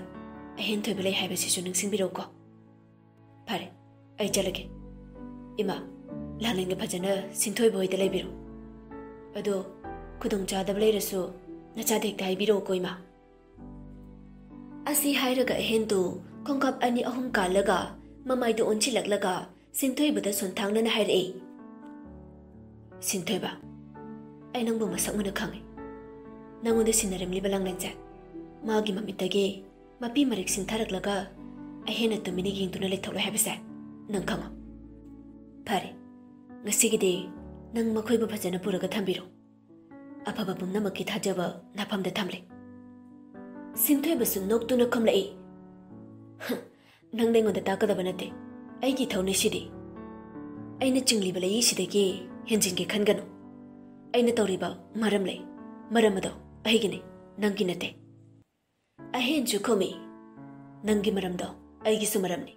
ꯑꯍꯦꯟ ꯊꯣꯏꯕ ꯂꯩ ꯍꯥꯏꯕꯁꯤꯁꯨ ꯅꯤꯡꯁꯤꯡꯕꯤꯔꯧꯀꯣ"꯫ "ꯐꯔꯦ, ꯑꯩ ꯆꯠꯂꯒꯦ꯫ ꯏꯃꯥ, ꯂꯥꯡꯂꯦꯟꯒ ꯐꯖꯅ ꯁꯤꯟꯊꯣꯏꯕ ꯍꯣꯏꯗ ꯂꯩꯕꯤꯔꯣ꯫ ꯑꯗꯣ ꯈꯨꯗꯣꯡꯆꯥꯗꯕ ꯂꯩꯔꯁꯨ ꯅꯆꯥꯗ ꯍꯦꯛꯇ ꯍꯥꯏꯕꯤꯔꯛꯎꯀꯣ, ꯏꯃꯥ"꯫ ꯑꯁꯤ ꯍꯥꯏꯔꯒ ꯑꯍꯦꯟꯗꯨ ꯈꯣꯡꯀꯥꯞ ꯑꯅꯤ ꯑꯍꯨꯝ ꯀꯥꯜꯂꯒ ꯃꯃꯥꯏꯗꯨ ꯑꯣꯟꯁꯤꯜꯂꯛꯂꯒ ꯁꯤꯟꯊꯣꯏꯕꯗ ꯁꯣꯟꯊꯥꯡꯅꯅ ꯍꯥꯏꯔꯛꯏ, "ꯁꯤꯟꯊꯣꯏꯕ, ꯑꯩ ꯅꯪꯕꯨ ꯃꯁꯛ ꯃꯨꯟꯅ ꯈꯪꯉꯤ꯫ ꯅꯪꯉꯣꯟꯗ ꯁꯤꯟꯅꯔꯝꯂꯤꯕ ꯂꯥꯡꯂꯦꯟꯁꯦ ꯃꯥꯒꯤ ꯃꯃꯤꯠꯇꯒꯤ ꯃꯄꯤ ꯃꯔꯤꯛ ꯁꯤꯟꯊꯔꯛꯂꯒ ꯑꯍꯦꯟꯅ ꯇꯨꯃꯤꯟꯅ ꯌꯦꯡꯗꯨꯅ ꯂꯩꯊꯣꯛꯂꯣꯏ ꯍꯥꯏꯕꯁꯦ ꯅꯪ ꯈꯪꯉꯣ꯫ ꯐꯔꯦ, ꯉꯁꯤꯒꯤꯗꯤ ꯅꯪ ꯃꯈꯣꯏꯕꯨ ꯐꯖꯅ ꯄꯨꯔꯒ ꯊꯝꯕꯤꯔꯣ꯫ ꯑꯐꯕ ꯄꯨꯝꯅꯃꯛꯀꯤ ꯊꯥꯖꯕ ꯅꯐꯝꯗ ꯊꯝꯂꯦ"꯫ ꯁꯤꯟꯊꯣꯏꯕꯁꯨ ꯅꯣꯛꯇꯨꯅ ꯈꯨꯝꯂꯛꯏ, "ꯍ, ꯅꯪꯅ ꯑꯩꯉꯣꯟꯗ ꯇꯥꯛꯀꯗꯕ ꯅꯠꯇꯦ, ꯑꯩꯒꯤ ꯏꯊꯧꯅꯤ ꯁꯤꯗꯤ꯫ ꯑꯩꯅ ꯆꯤꯡꯂꯤꯕ ꯂꯩꯏꯁꯤꯗꯒꯤ ꯍꯦꯟꯖꯤꯟꯒꯦ ꯈꯟꯒꯅꯨ꯫ ꯑꯩꯅ ꯇꯧꯔꯤꯕ ꯃꯔꯝ ꯂꯩ꯫ ꯃꯔꯝ ꯑꯗꯣ ꯑꯩꯒꯤꯅꯤ, ꯅꯪꯒꯤ ꯅꯠꯇꯦ꯫ ꯑꯍꯦꯟꯁꯨ ꯈꯨꯝꯃꯤ, "ꯅꯪꯒꯤ ꯃꯔꯝꯗꯣ ꯑꯩꯒꯤꯁꯨ ꯃꯔꯝꯅꯤ꯫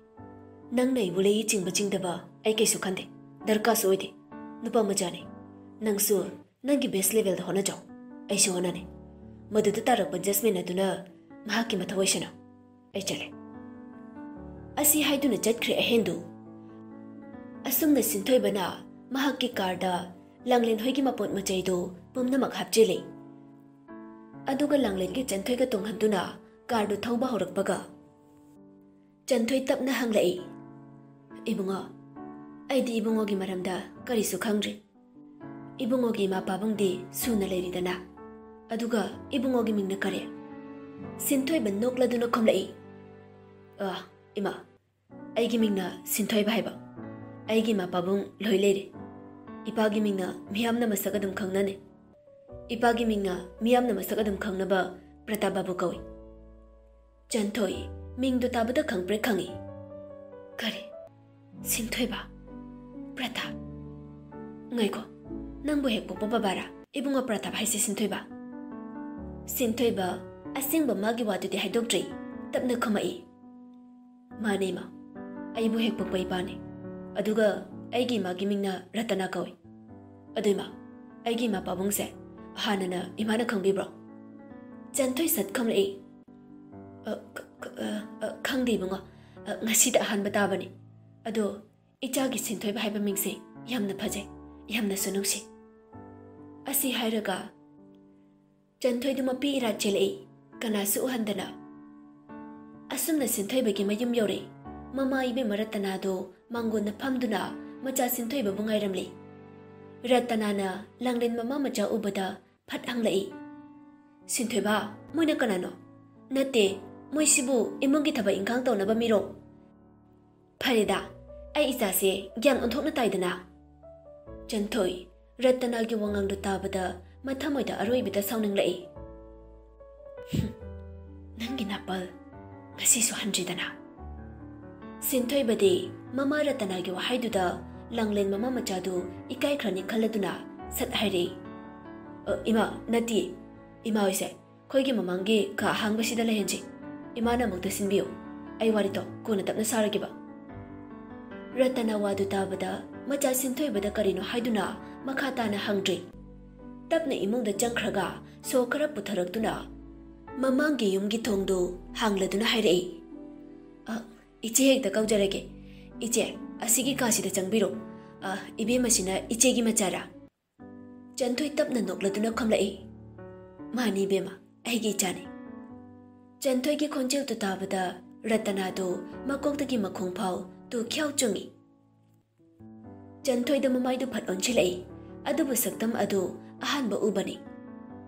ꯅꯪꯅ ꯑꯩꯕꯨ ꯂꯩ ꯆꯤꯡꯕ ꯆꯤꯡꯗꯕ ꯑꯩ ꯀꯩꯁꯨ ꯈꯟꯗꯦ, ꯗꯔꯀꯥꯔꯁꯨ ꯑꯣꯏꯗꯦ꯫ ꯅꯨꯄꯥ ꯃꯆꯥꯅꯤ꯫ ꯅꯪꯁꯨ ꯅꯪꯒꯤ best levelꯗ ꯍꯣꯠꯅꯖꯧ, ꯑꯩꯁꯨ ꯍꯣꯠꯅꯅꯤ꯫" ꯃꯗꯨꯗ ꯇꯥꯔꯛꯄ judgment ꯑꯗꯨꯅ ꯃꯍꯥꯛꯀꯤ ꯃꯊꯧ ꯑꯣꯏꯁꯅꯨ꯫ ꯑꯩ ꯆꯠꯂꯦ꯫ ꯑꯁꯤ ꯍꯥꯏꯗꯨꯅ ꯆꯠꯈ꯭ꯔꯦ ꯑꯍꯦꯟꯗꯨ꯫ ꯑꯁꯨꯝꯅ ꯁꯤꯟꯊꯣꯏꯕꯅ ꯃꯍꯥꯛꯀꯤ ꯀꯥꯔꯗ ꯂꯥꯡꯂꯦꯟ ꯍꯣꯏꯒꯤ ꯃꯄꯣꯠ ꯃꯆꯩꯗꯨ ꯄꯨꯝꯅꯃꯛ ꯍꯥꯞꯆꯤꯜꯂꯤ꯫ ꯑꯗꯨꯒ ꯂꯥꯡꯂꯦꯟꯒꯤ ꯆꯟꯊꯣꯏꯒ ꯇꯣꯡꯍꯟꯗꯨꯅ ꯀꯥꯔꯗꯨ ꯊꯧꯕ ꯍꯧꯔꯛꯄꯒ ꯆꯟꯊꯣꯏ ꯇꯞꯅ ꯍꯪꯂꯛꯏ, "ꯏꯕꯨꯡꯉꯣ, ꯑꯩꯗꯤ ꯏꯕꯨꯡꯉꯣꯒꯤ ꯃꯔꯝꯗ ꯀꯔꯤꯁꯨ ꯈꯪꯗ꯭ꯔꯤ꯫ ꯏꯕꯨꯡꯉꯣꯒꯤ ꯏꯃꯥ ꯄꯥꯕꯨꯡꯗꯤ ꯁꯨꯅ ꯂꯩꯔꯤꯗꯅ꯫ ꯑꯗꯨꯒ ꯏꯕꯨꯡꯉꯣꯒꯤ ꯃꯤꯡꯅ ꯀꯔꯤ?" ꯁꯤꯟꯊꯣꯏꯕ ꯅꯣꯛꯂꯗꯨꯅ ꯈꯨꯝꯂꯛꯏ, "ꯑ, ꯏꯃꯥ, ꯑꯩꯒꯤ ꯃꯤꯡꯅ ꯁꯤꯟꯊꯣꯏꯕ ꯍꯥꯏꯕ꯫ ꯑꯩꯒꯤ ꯏꯃꯥ ꯄꯥꯕꯨꯡ ꯂꯣꯏ ꯂꯩꯔꯦ꯫ ꯏꯄꯥꯒꯤ ꯃꯤꯡꯅ ꯃꯤꯌꯥꯝꯅ ꯃꯁꯛ ꯑꯗꯨꯝ ꯈꯪꯅꯅꯤ꯫ ꯏꯄꯥꯒꯤ ꯃꯤꯡꯅ ꯃꯤꯌꯥꯝꯅ ꯃꯁꯛ ꯑꯗꯨꯝ ꯈꯪꯅꯕ ꯄ꯭ꯔꯇꯥꯞ ꯕꯥꯕꯨ ꯀꯧꯏ꯫" ꯆꯟꯊꯣꯏ ꯃꯤꯡꯗꯨ ꯇꯥꯕꯗ ꯈꯪꯄ꯭ꯔꯦꯛ ꯈꯪꯏ꯫ "ꯀꯔꯤ? ꯁꯤꯟꯊꯣꯏꯕ? ꯄ꯭ꯔꯇꯥꯞ? ꯉꯥꯏꯈꯣ, ꯅꯪꯕꯨ ꯍꯦꯛ ꯄꯣꯛꯄ ꯕꯕꯥꯔꯥ ꯏꯕꯨꯡꯉꯣ ꯄ꯭ꯔꯇꯥꯞ ꯍꯥꯏꯁꯦ, ꯁꯤꯟꯊꯣꯏꯕ?" ꯁꯤꯟꯊꯣꯏꯕ ꯑꯁꯦꯡꯕ ꯃꯥꯒꯤ ꯋꯥꯗꯨꯗꯤ ꯍꯥꯏꯗꯣꯛꯇ꯭ꯔꯤ꯫ ꯇꯞꯅ ꯈꯨꯝꯃꯛꯏ, "ꯃꯥꯅꯦ ꯏꯃꯥ, ꯑꯩꯕꯨ ꯍꯦꯛ ꯄꯣꯛꯄ ꯏꯄꯥꯅꯦ꯫ ꯑꯗꯨꯒ ꯑꯩꯒꯤ ꯏꯃꯥꯒꯤ ꯃꯤꯡꯅ ꯔꯇꯅꯥ ꯀꯧꯏ꯫ ꯑꯗꯨ ꯏꯃꯥ, ꯑꯩꯒꯤ ꯏꯃꯥ ꯄꯥꯕꯨꯡꯁꯦ ꯍꯥꯟꯅꯅ ꯏꯃꯥꯅ ꯈꯪꯕꯤꯕ꯭ꯔꯣ?" ꯆꯟꯊꯣꯏ ꯁꯠ ꯈꯨꯝꯂꯛꯏ, "ꯑ, ꯈ-, ꯈ-, ꯑ, ꯑ, ꯈꯪꯗꯦ ꯏꯕꯨꯡꯉꯣ, ꯑ, ꯉꯁꯤꯗ ꯑꯍꯥꯟꯕ ꯇꯥꯕꯅꯤ꯫ ꯑꯗꯣ ꯏꯆꯥꯒꯤ ꯁꯤꯟꯊꯣꯏꯕ ꯍꯥꯏꯕ ꯃꯤꯡꯁꯦ ꯌꯥꯝꯅ ꯐꯖꯩ, ꯌꯥꯝꯅꯁꯨ ꯅꯨꯡꯁꯤ꯫" ꯑꯁꯤ ꯍꯥꯏꯔꯒ ꯆꯟꯊꯣꯏꯗꯨ ꯃꯄꯤ ꯏꯔꯥ ꯆꯦꯜꯂꯛꯏ, ꯀꯅꯥꯁꯨ ꯎꯍꯟꯗꯅ꯫ ꯑꯁꯨꯝꯅ ꯁꯤꯟꯊꯣꯏꯕꯒꯤ ꯃꯌꯨꯝ ꯌꯧꯔꯛꯏ꯫ ꯃꯃꯥ ꯏꯕꯦꯝꯃ ꯔꯇꯅꯥꯗꯨ ꯃꯥꯡꯒꯣꯟꯗ ꯐꯝꯗꯨꯅ ꯃꯆꯥ ꯁꯤꯟꯊꯣꯏꯕꯕꯨ ꯉꯥꯏꯔꯝꯂꯤ꯫ ꯔꯇꯅꯥꯅ ꯂꯥꯡꯂꯦꯟ ꯃꯃꯥ ꯃꯆꯥ ꯎꯕꯗ ꯐꯠ ꯍꯪꯂꯛꯏ, "ꯁꯤꯟꯊꯣꯏꯕ, ꯃꯣꯏꯅ ꯀꯅꯥꯅꯣ? ꯅꯠꯇꯦ, ꯃꯣꯏꯁꯤꯕꯨ ꯏꯃꯨꯡꯒꯤ ꯊꯕꯛ ꯏꯪꯈꯥꯡ ꯇꯧꯅꯕ ꯃꯤꯔꯣ?" "ꯐꯔꯦꯗ, ꯑꯩ ꯏꯆꯥꯁꯦ ꯒ꯭ꯌꯥꯟ ꯑꯣꯟꯊꯣꯛꯅ ꯇꯥꯏꯗꯅ꯫" ꯆꯟꯊꯣꯏ ꯔꯇꯅꯥꯒꯤ ꯋꯥꯉꯥꯡꯗꯨ ꯇꯥꯕꯗ ꯃꯊꯃꯣꯏꯗ ꯑꯔꯣꯏꯕꯗ ꯁꯥꯎꯅꯤꯡꯂꯛꯏ꯫ "ꯍꯨꯝ, ꯅꯪꯒꯤ ꯅꯥꯄꯜ ꯉꯁꯤꯁꯨ ꯍꯟꯗ꯭ꯔꯤꯗꯅ꯫" ꯁꯤꯟꯊꯣꯏꯕꯗꯤ ꯃꯃꯥ ꯔꯇꯅꯥꯒꯤ ꯋꯥꯍꯩꯗꯨꯗ ꯂꯥꯡꯂꯦꯟ ꯃꯃꯥ ꯃꯆꯥꯗꯨ ꯏꯀꯥꯏꯈ꯭ꯔꯅꯤ ꯈꯜꯂꯗꯨꯅ ꯁꯠ ꯍꯥꯏꯔꯛꯏ, "ꯑ, ꯏꯃꯥ, ꯅꯠꯇꯤꯌꯦ꯫ ꯏꯃꯥ ꯍꯣꯏꯁꯦ ꯑꯩꯈꯣꯏꯒꯤ ꯃꯃꯥꯡꯒꯤ ꯀꯥ ꯑꯍꯥꯡꯕꯁꯤꯗ ꯂꯩꯍꯟꯁꯤ꯫ ꯏꯃꯥꯅ ꯑꯃꯨꯛꯇ ꯁꯤꯟꯕꯤꯌꯨ꯫ ꯑꯩ ꯋꯥꯔꯤꯗꯣ ꯀꯣꯟꯅ ꯇꯞꯅ ꯁꯥꯔꯒꯦꯕ꯫" ꯔꯇꯅꯥ ꯋꯥꯗꯨ ꯇꯥꯕꯗ ꯃꯆꯥ ꯁꯤꯟꯊꯣꯏꯕꯗ ꯀꯔꯤꯅꯣ ꯍꯥꯏꯗꯨꯅ ꯃꯈꯥ ꯇꯥꯅ ꯍꯪꯗ꯭ꯔꯤ꯫ ꯇꯞꯅ ꯏꯃꯨꯡꯗ ꯆꯪꯈ꯭ꯔꯒ ꯁꯣ ꯈꯔ ꯄꯨꯊꯔꯛꯇꯨꯅ ꯃꯃꯥꯡꯒꯤ ꯌꯨꯝꯒꯤ ꯊꯣꯡꯗꯨ ꯍꯥꯡꯂꯗꯨꯅ ꯍꯥꯏꯔꯛꯏ, "ꯑ, ꯏꯆꯦ ꯍꯦꯛꯇ ꯀꯧꯖꯔꯒꯦ꯫ ꯏꯆꯦ, ꯑꯁꯤꯒꯤ ꯀꯥꯁꯤꯗ ꯆꯪꯕꯤꯔꯣ꯫ ꯑ, ꯏꯕꯦꯝꯃꯁꯤꯅ ꯏꯆꯦꯒꯤ ꯃꯆꯥꯔꯥ?" ꯆꯟꯊꯣꯏ ꯇꯞꯅ ꯅꯣꯛꯂꯗꯨꯅ ꯈꯨꯝꯂꯛꯏ, "ꯃꯥꯅꯤ ꯏꯕꯦꯝꯃ, ꯑꯩꯒꯤ ꯏꯆꯥꯅꯤ꯫" ꯆꯟꯊꯣꯏꯒꯤ ꯈꯣꯟꯖꯦꯜꯗꯨ ꯇꯥꯕꯗ ꯔꯇꯅꯥꯗꯨ ꯃꯀꯣꯛꯇꯒꯤ ꯃꯈꯣꯡ ꯐꯥꯎ ꯇꯨ ꯈ꯭ꯌꯥꯎ ꯆꯨꯡꯏ꯫ ꯆꯟꯊꯣꯏꯗ ꯃꯃꯥꯏꯗꯨ ꯐꯠ ꯑꯣꯟꯁꯤꯜꯂꯛꯏ, ꯑꯗꯨꯕꯨ ꯁꯛꯇꯝ ꯑꯗꯨ ꯑꯍꯥꯟꯕ ꯎꯕꯅꯤ꯫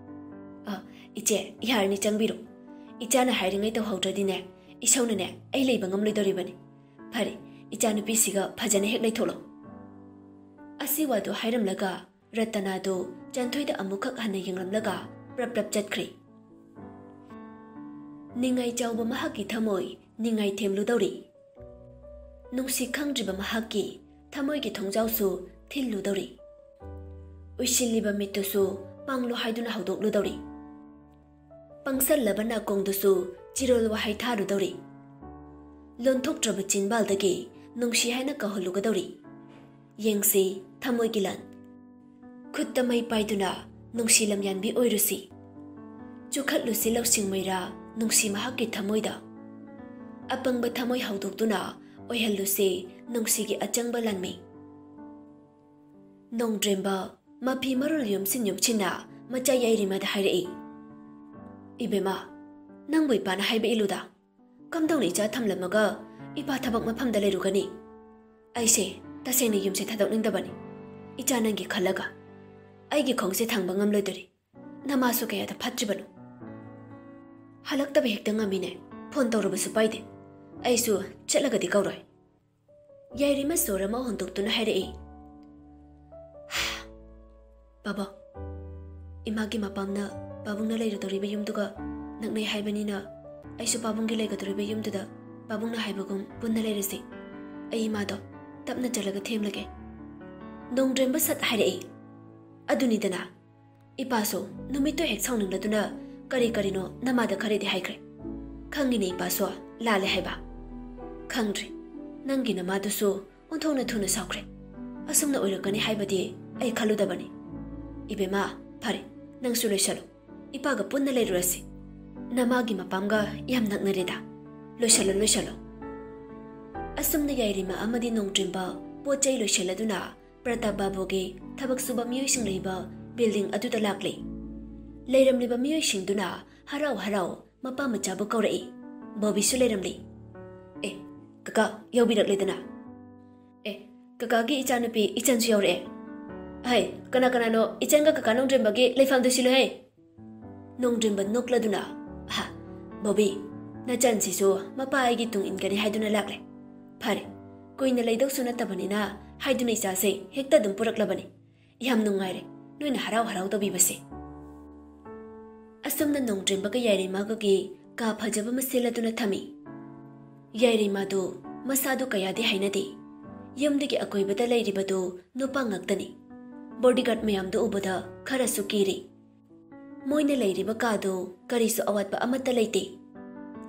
"ꯑ, ꯏꯆꯦ, ꯌꯥꯔꯅꯤ, ꯆꯪꯕꯤꯔꯣ꯫ ꯏꯆꯥꯅ ꯍꯥꯏꯔꯤꯉꯩ ꯇꯧꯍꯧꯗ꯭ꯔꯗꯤꯅꯦ, ꯏꯁꯧꯅꯅꯦ ꯑꯩ ꯂꯩꯕ ꯉꯝꯂꯣꯏꯗꯧꯔꯤꯕꯅꯤ꯫ ꯐꯔꯦ, ꯏꯆꯥꯅꯨꯄꯤꯁꯤꯒ ꯐꯖꯅ ꯍꯦꯛ ꯂꯩꯊꯣꯛꯂꯣ꯫" ꯑꯁꯤ ꯋꯥꯗꯨ ꯍꯥꯏꯔꯝꯂꯒ ꯔꯇꯅꯥꯗꯨ ꯆꯟꯊꯣꯏꯗ ꯑꯃꯨꯛꯈꯛ ꯍꯟꯅ ꯌꯦꯡꯂꯝꯂꯒ ꯄ꯭ꯔꯞ ꯄ꯭ꯔꯞ ꯆꯠꯈ꯭ꯔꯤ꯫ ꯅꯤꯡꯉꯥꯏ ꯆꯥꯎꯕ ꯃꯍꯥꯛꯀꯤ ꯊꯃꯣꯏ ꯅꯤꯡꯉꯥꯏ ꯊꯦꯝꯂꯨꯗꯧꯔꯤ꯫ ꯅꯨꯡꯁꯤ ꯈꯪꯗ꯭ꯔꯤꯕ ꯃꯍꯥꯛꯀꯤ ꯊꯃꯣꯏꯒꯤ ꯊꯣꯡꯖꯥꯎꯁꯨ ꯊꯤꯜꯂꯨꯗꯧꯔꯤ꯫ ꯎꯏꯁꯤꯜꯂꯤꯕ ꯃꯤꯠꯇꯨꯁꯨ ꯄꯥꯡꯂꯨ ꯍꯥꯏꯗꯨꯅ ꯍꯧꯗꯣꯛꯂꯨꯗꯧꯔꯤ꯫ ꯄꯪꯁꯜꯂꯕ ꯅꯥꯀꯣꯡꯗꯨꯁꯨ ꯆꯤꯔꯣꯜ ꯋꯥꯍꯩ ꯊꯥꯔꯨꯗꯧꯔꯤ꯫ ꯂꯣꯟꯊꯣꯛꯇ꯭ꯔꯕ ꯆꯤꯟꯕꯥꯜꯗꯒꯤ ꯅꯨꯡꯁꯤ ꯍꯥꯏꯅ ꯀꯧꯍꯜꯂꯨꯒꯗꯧꯔꯤ꯫ ꯌꯦꯡꯁꯤ ꯊꯃꯣꯏꯒꯤ ꯂꯟ꯫ ꯈꯨꯠꯇ ꯃꯩ ꯄꯥꯏꯗꯨꯅ ꯅꯨꯡꯁꯤ ꯂꯝꯌꯥꯟꯕꯤ ꯑꯣꯏꯔꯨꯁꯤ꯫ ꯆꯨꯈꯠꯂꯨꯁꯤ ꯂꯧꯁꯤꯡ ꯃꯩꯔꯥ ꯅꯨꯡꯁꯤ ꯃꯍꯥꯛꯀꯤ ꯊꯃꯣꯏꯗ꯫ ꯑꯄꯪꯕ ꯊꯃꯣꯏ ꯍꯧꯗꯣꯛꯇꯨꯅ ꯑꯣꯏꯍꯜꯂꯨꯁꯤ ꯅꯨꯡꯁꯤꯒꯤ ꯑꯆꯪꯕ ꯂꯥꯟꯃꯤ꯫ ꯅꯣꯡꯗ꯭ꯔꯦꯝꯕ ꯃꯐꯤ ꯃꯔꯣꯜ ꯌꯨꯝꯁꯤꯟ ꯌꯨꯝꯁꯤꯟꯅ ꯃꯆꯥ ꯌꯥꯏꯔꯤꯃꯗ ꯍꯥꯏꯔꯛꯏ, "ꯏꯕꯦꯝꯃ, ꯅꯪꯕꯨ ꯏꯄꯥꯅ ꯍꯥꯏꯕ ꯏꯜꯂꯨꯗ꯫ ꯀꯝꯗꯧꯅ ꯏꯆꯥ ꯊꯝꯂꯝꯃꯒ ꯏꯄꯥ ꯊꯕꯛ ꯃꯐꯝꯗ ꯂꯩꯔꯨꯒꯅꯤ? ꯑꯩꯁꯦ ꯇꯁꯦꯡꯅ ꯌꯨꯝꯁꯦ ꯊꯥꯗꯣꯛꯅꯤꯡꯗꯕꯅꯤ꯫ ꯏꯆꯥ ꯅꯪꯒꯤ ꯈꯜꯂꯒ ꯑꯩꯒꯤ ꯈꯣꯡꯁꯦ ꯊꯥꯡꯕ ꯉꯝꯂꯣꯏꯗꯣꯔꯤ꯫ ꯅꯃꯥꯁꯨ ꯀꯌꯥꯗ ꯐꯠꯇ꯭ꯔꯤꯕꯅꯣ꯫ ꯍꯜꯂꯛꯇꯕ ꯍꯦꯛꯇ ꯉꯝꯃꯤꯅꯦ꯫ ꯐꯣꯟ ꯇꯧꯔꯕꯁꯨ ꯄꯥꯏꯗꯦ꯫ ꯑꯩꯁꯨ ꯆꯠꯂꯒꯗꯤ ꯀꯧꯔꯣꯏ꯫" ꯌꯥꯏꯔꯤꯃ ꯁꯣꯔ ꯑꯃ ꯍꯣꯟꯗꯣꯛꯇꯨꯅ ꯍꯥꯏꯔꯛꯏ, "ꯕꯥꯕꯥ, ꯏꯃꯥꯒꯤ ꯃꯄꯥꯝꯅ ꯄꯥꯕꯨꯡꯅ ꯂꯩꯔꯗꯧꯔꯤꯕ ꯌꯨꯝꯗꯨꯒ ꯅꯛꯅꯩ ꯍꯥꯏꯕꯅꯤꯅ ꯑꯩꯁꯨ ꯄꯥꯕꯨꯡꯒꯤ ꯂꯩꯒꯗꯧꯔꯤꯕ ꯌꯨꯝꯗꯨꯗ ꯄꯥꯕꯨꯡꯅ ꯍꯥꯏꯕꯒꯨꯝ ꯄꯨꯟꯅ ꯂꯩꯔꯁꯤ꯫ ꯑꯩ ꯏꯃꯥꯗꯣ ꯇꯞꯅ ꯆꯠꯂꯒ ꯊꯦꯝꯂꯒꯦ꯫" ꯅꯣꯡꯗ꯭ꯔꯦꯝꯕ ꯁꯠ ꯍꯥꯏꯔꯛꯏ, "ꯑꯗꯨꯅꯤꯗꯅ, ꯏꯄꯥꯁꯨ ꯅꯨꯃꯤꯠꯇꯨ ꯍꯦꯛ ꯁꯥꯎꯅꯤꯡꯂꯗꯨꯅ ꯀꯔꯤ ꯀꯔꯤꯅꯣ ꯅꯃꯥꯗ ꯈꯔꯗꯤ ꯍꯥꯏꯈ꯭ꯔꯦ꯫ ꯈꯪꯉꯤꯅꯦ ꯏꯄꯥꯁꯨ ꯂꯥꯜꯂꯦ ꯍꯥꯏꯕ꯫ ꯈꯪꯗ꯭ꯔꯤ꯫ ꯅꯪꯒꯤ ꯅꯃꯥꯗꯨꯁꯨ ꯑꯣꯟꯊꯣꯛꯅ ꯊꯨꯅ ꯁꯥꯎꯈ꯭ꯔꯦ꯫ ꯑꯁꯨꯝꯅ ꯑꯣꯏꯔꯛꯀꯅꯤ ꯍꯥꯏꯕꯗꯤ ꯑꯩ ꯈꯜꯂꯨꯗꯕꯅꯤ꯫ ꯏꯕꯦꯝꯃ, ꯐꯔꯦ, ꯅꯪꯁꯨ ꯂꯣꯏꯁꯜꯂꯨ꯫ ꯏꯄꯥꯒ ꯄꯨꯟꯅ ꯂꯩꯔꯨꯔꯁꯤ꯫ ꯅꯃꯥꯒꯤ ꯃꯄꯥꯝꯒ ꯌꯥꯝ ꯅꯛꯅꯔꯦꯗ꯫ ꯂꯣꯏꯁꯜꯂꯣ, ꯂꯣꯏꯁꯜꯂꯣ꯫ ꯑꯁꯨꯝꯅ ꯌꯥꯏꯔꯤꯃ ꯑꯃꯗꯤ ꯅꯣꯡꯗ꯭ꯔꯤꯝꯕ ꯄꯣꯠ ꯆꯩ ꯂꯣꯏꯁꯤꯜꯂꯗꯨꯅ ꯄ꯭ꯔꯇꯥꯞ ꯕꯥꯕꯨꯒꯤ ꯊꯕꯛ ꯁꯨꯕ ꯃꯤꯑꯣꯏꯁꯤꯡ ꯂꯩꯕ ꯕꯤꯜꯗꯤꯡ ꯑꯗꯨꯗ ꯂꯥꯛꯂꯤ꯫ ꯂꯩꯔꯝꯂꯤꯕ ꯃꯤꯑꯣꯏꯁꯤꯡꯗꯨꯅ ꯍꯔꯥꯎ ꯍꯔꯥꯎ ꯃꯄꯥ ꯃꯆꯥꯕꯨ ꯀꯧꯔꯛꯏ꯫ ꯕꯣꯕꯤꯁꯨ ꯂꯩꯔꯝꯂꯤ꯫ "ꯑꯦ, ꯀꯀꯥ ꯌꯥꯎꯕꯤꯔꯛꯂꯦꯗꯅ꯫ ꯑꯦ, ꯀꯀꯥꯒꯤ ꯏꯆꯥꯅꯨꯄꯤ ꯏꯆꯟꯁꯨ ꯌꯥꯎꯔꯛꯑꯦ꯫ ꯍꯩ, ꯀꯅꯥ ꯀꯅꯥꯅꯣ ꯏꯆꯟꯒ ꯀꯀꯥ ꯅꯣꯡꯗ꯭ꯔꯤꯝꯕꯒꯤ ꯂꯩꯐꯝꯗꯨ ꯁꯤꯜꯂꯨꯍꯦ?" ꯅꯣꯡꯗ꯭ꯔꯤꯝꯕ ꯅꯣꯛꯂꯗꯨꯅ, "ꯑꯍ, ꯕꯣꯕꯤ, ꯅꯆꯟꯁꯤꯁꯨ ꯃꯄꯥ ꯑꯩꯒꯤ ꯇꯨꯡ ꯏꯟꯒꯅꯤ ꯍꯥꯏꯗꯨꯅ ꯂꯥꯛꯂꯦ꯫ ꯐꯔꯦ, ꯀꯨꯏꯅ ꯂꯩꯗꯧꯁꯨ ꯅꯠꯇꯕꯅꯤꯅ ꯍꯥꯏꯗꯨꯅ ꯏꯆꯥꯁꯦ ꯍꯦꯛꯇ ꯑꯗꯨꯝ ꯄꯨꯔꯛꯂꯕꯅꯤ꯫ ꯌꯥꯝ ꯅꯨꯡꯉꯥꯏꯔꯦ ꯅꯣꯏꯅ ꯍꯔꯥꯎ ꯍꯔꯥꯎ ꯇꯧꯕꯤꯕꯁꯦ꯫" ꯑꯁꯨꯝꯅ ꯅꯣꯡꯗ꯭ꯔꯤꯝꯕꯒ ꯌꯥꯏꯔꯤꯃꯥꯒꯒꯤ ꯀꯥ ꯐꯖꯕ ꯑꯃ ꯁꯤꯜꯂꯗꯨꯅ ꯊꯝꯃꯤ꯫ ꯌꯥꯏꯔꯤꯃꯥꯗꯨ ꯃꯁꯥꯗꯨ ꯀꯌꯥꯗꯤ ꯍꯩꯅꯗꯦ꯫ ꯌꯨꯝꯗꯒꯤ ꯑꯀꯣꯏꯕꯗ ꯂꯩꯔꯤꯕꯗꯨ ꯅꯨꯄꯥ ꯉꯥꯛꯇꯅꯤ꯫ ꯕꯣꯗꯤꯒꯥꯔꯗ ꯃꯌꯥꯝꯗꯨ ꯎꯕꯗ ꯈꯔꯁꯨ ꯀꯤꯔꯤ꯫ ꯃꯣꯏꯅ ꯂꯩꯔꯤꯕ ꯀꯥꯗꯨ ꯀꯔꯤꯁꯨ ꯑꯋꯥꯠꯄ ꯑꯃꯠꯇ ꯂꯩꯇꯦ꯫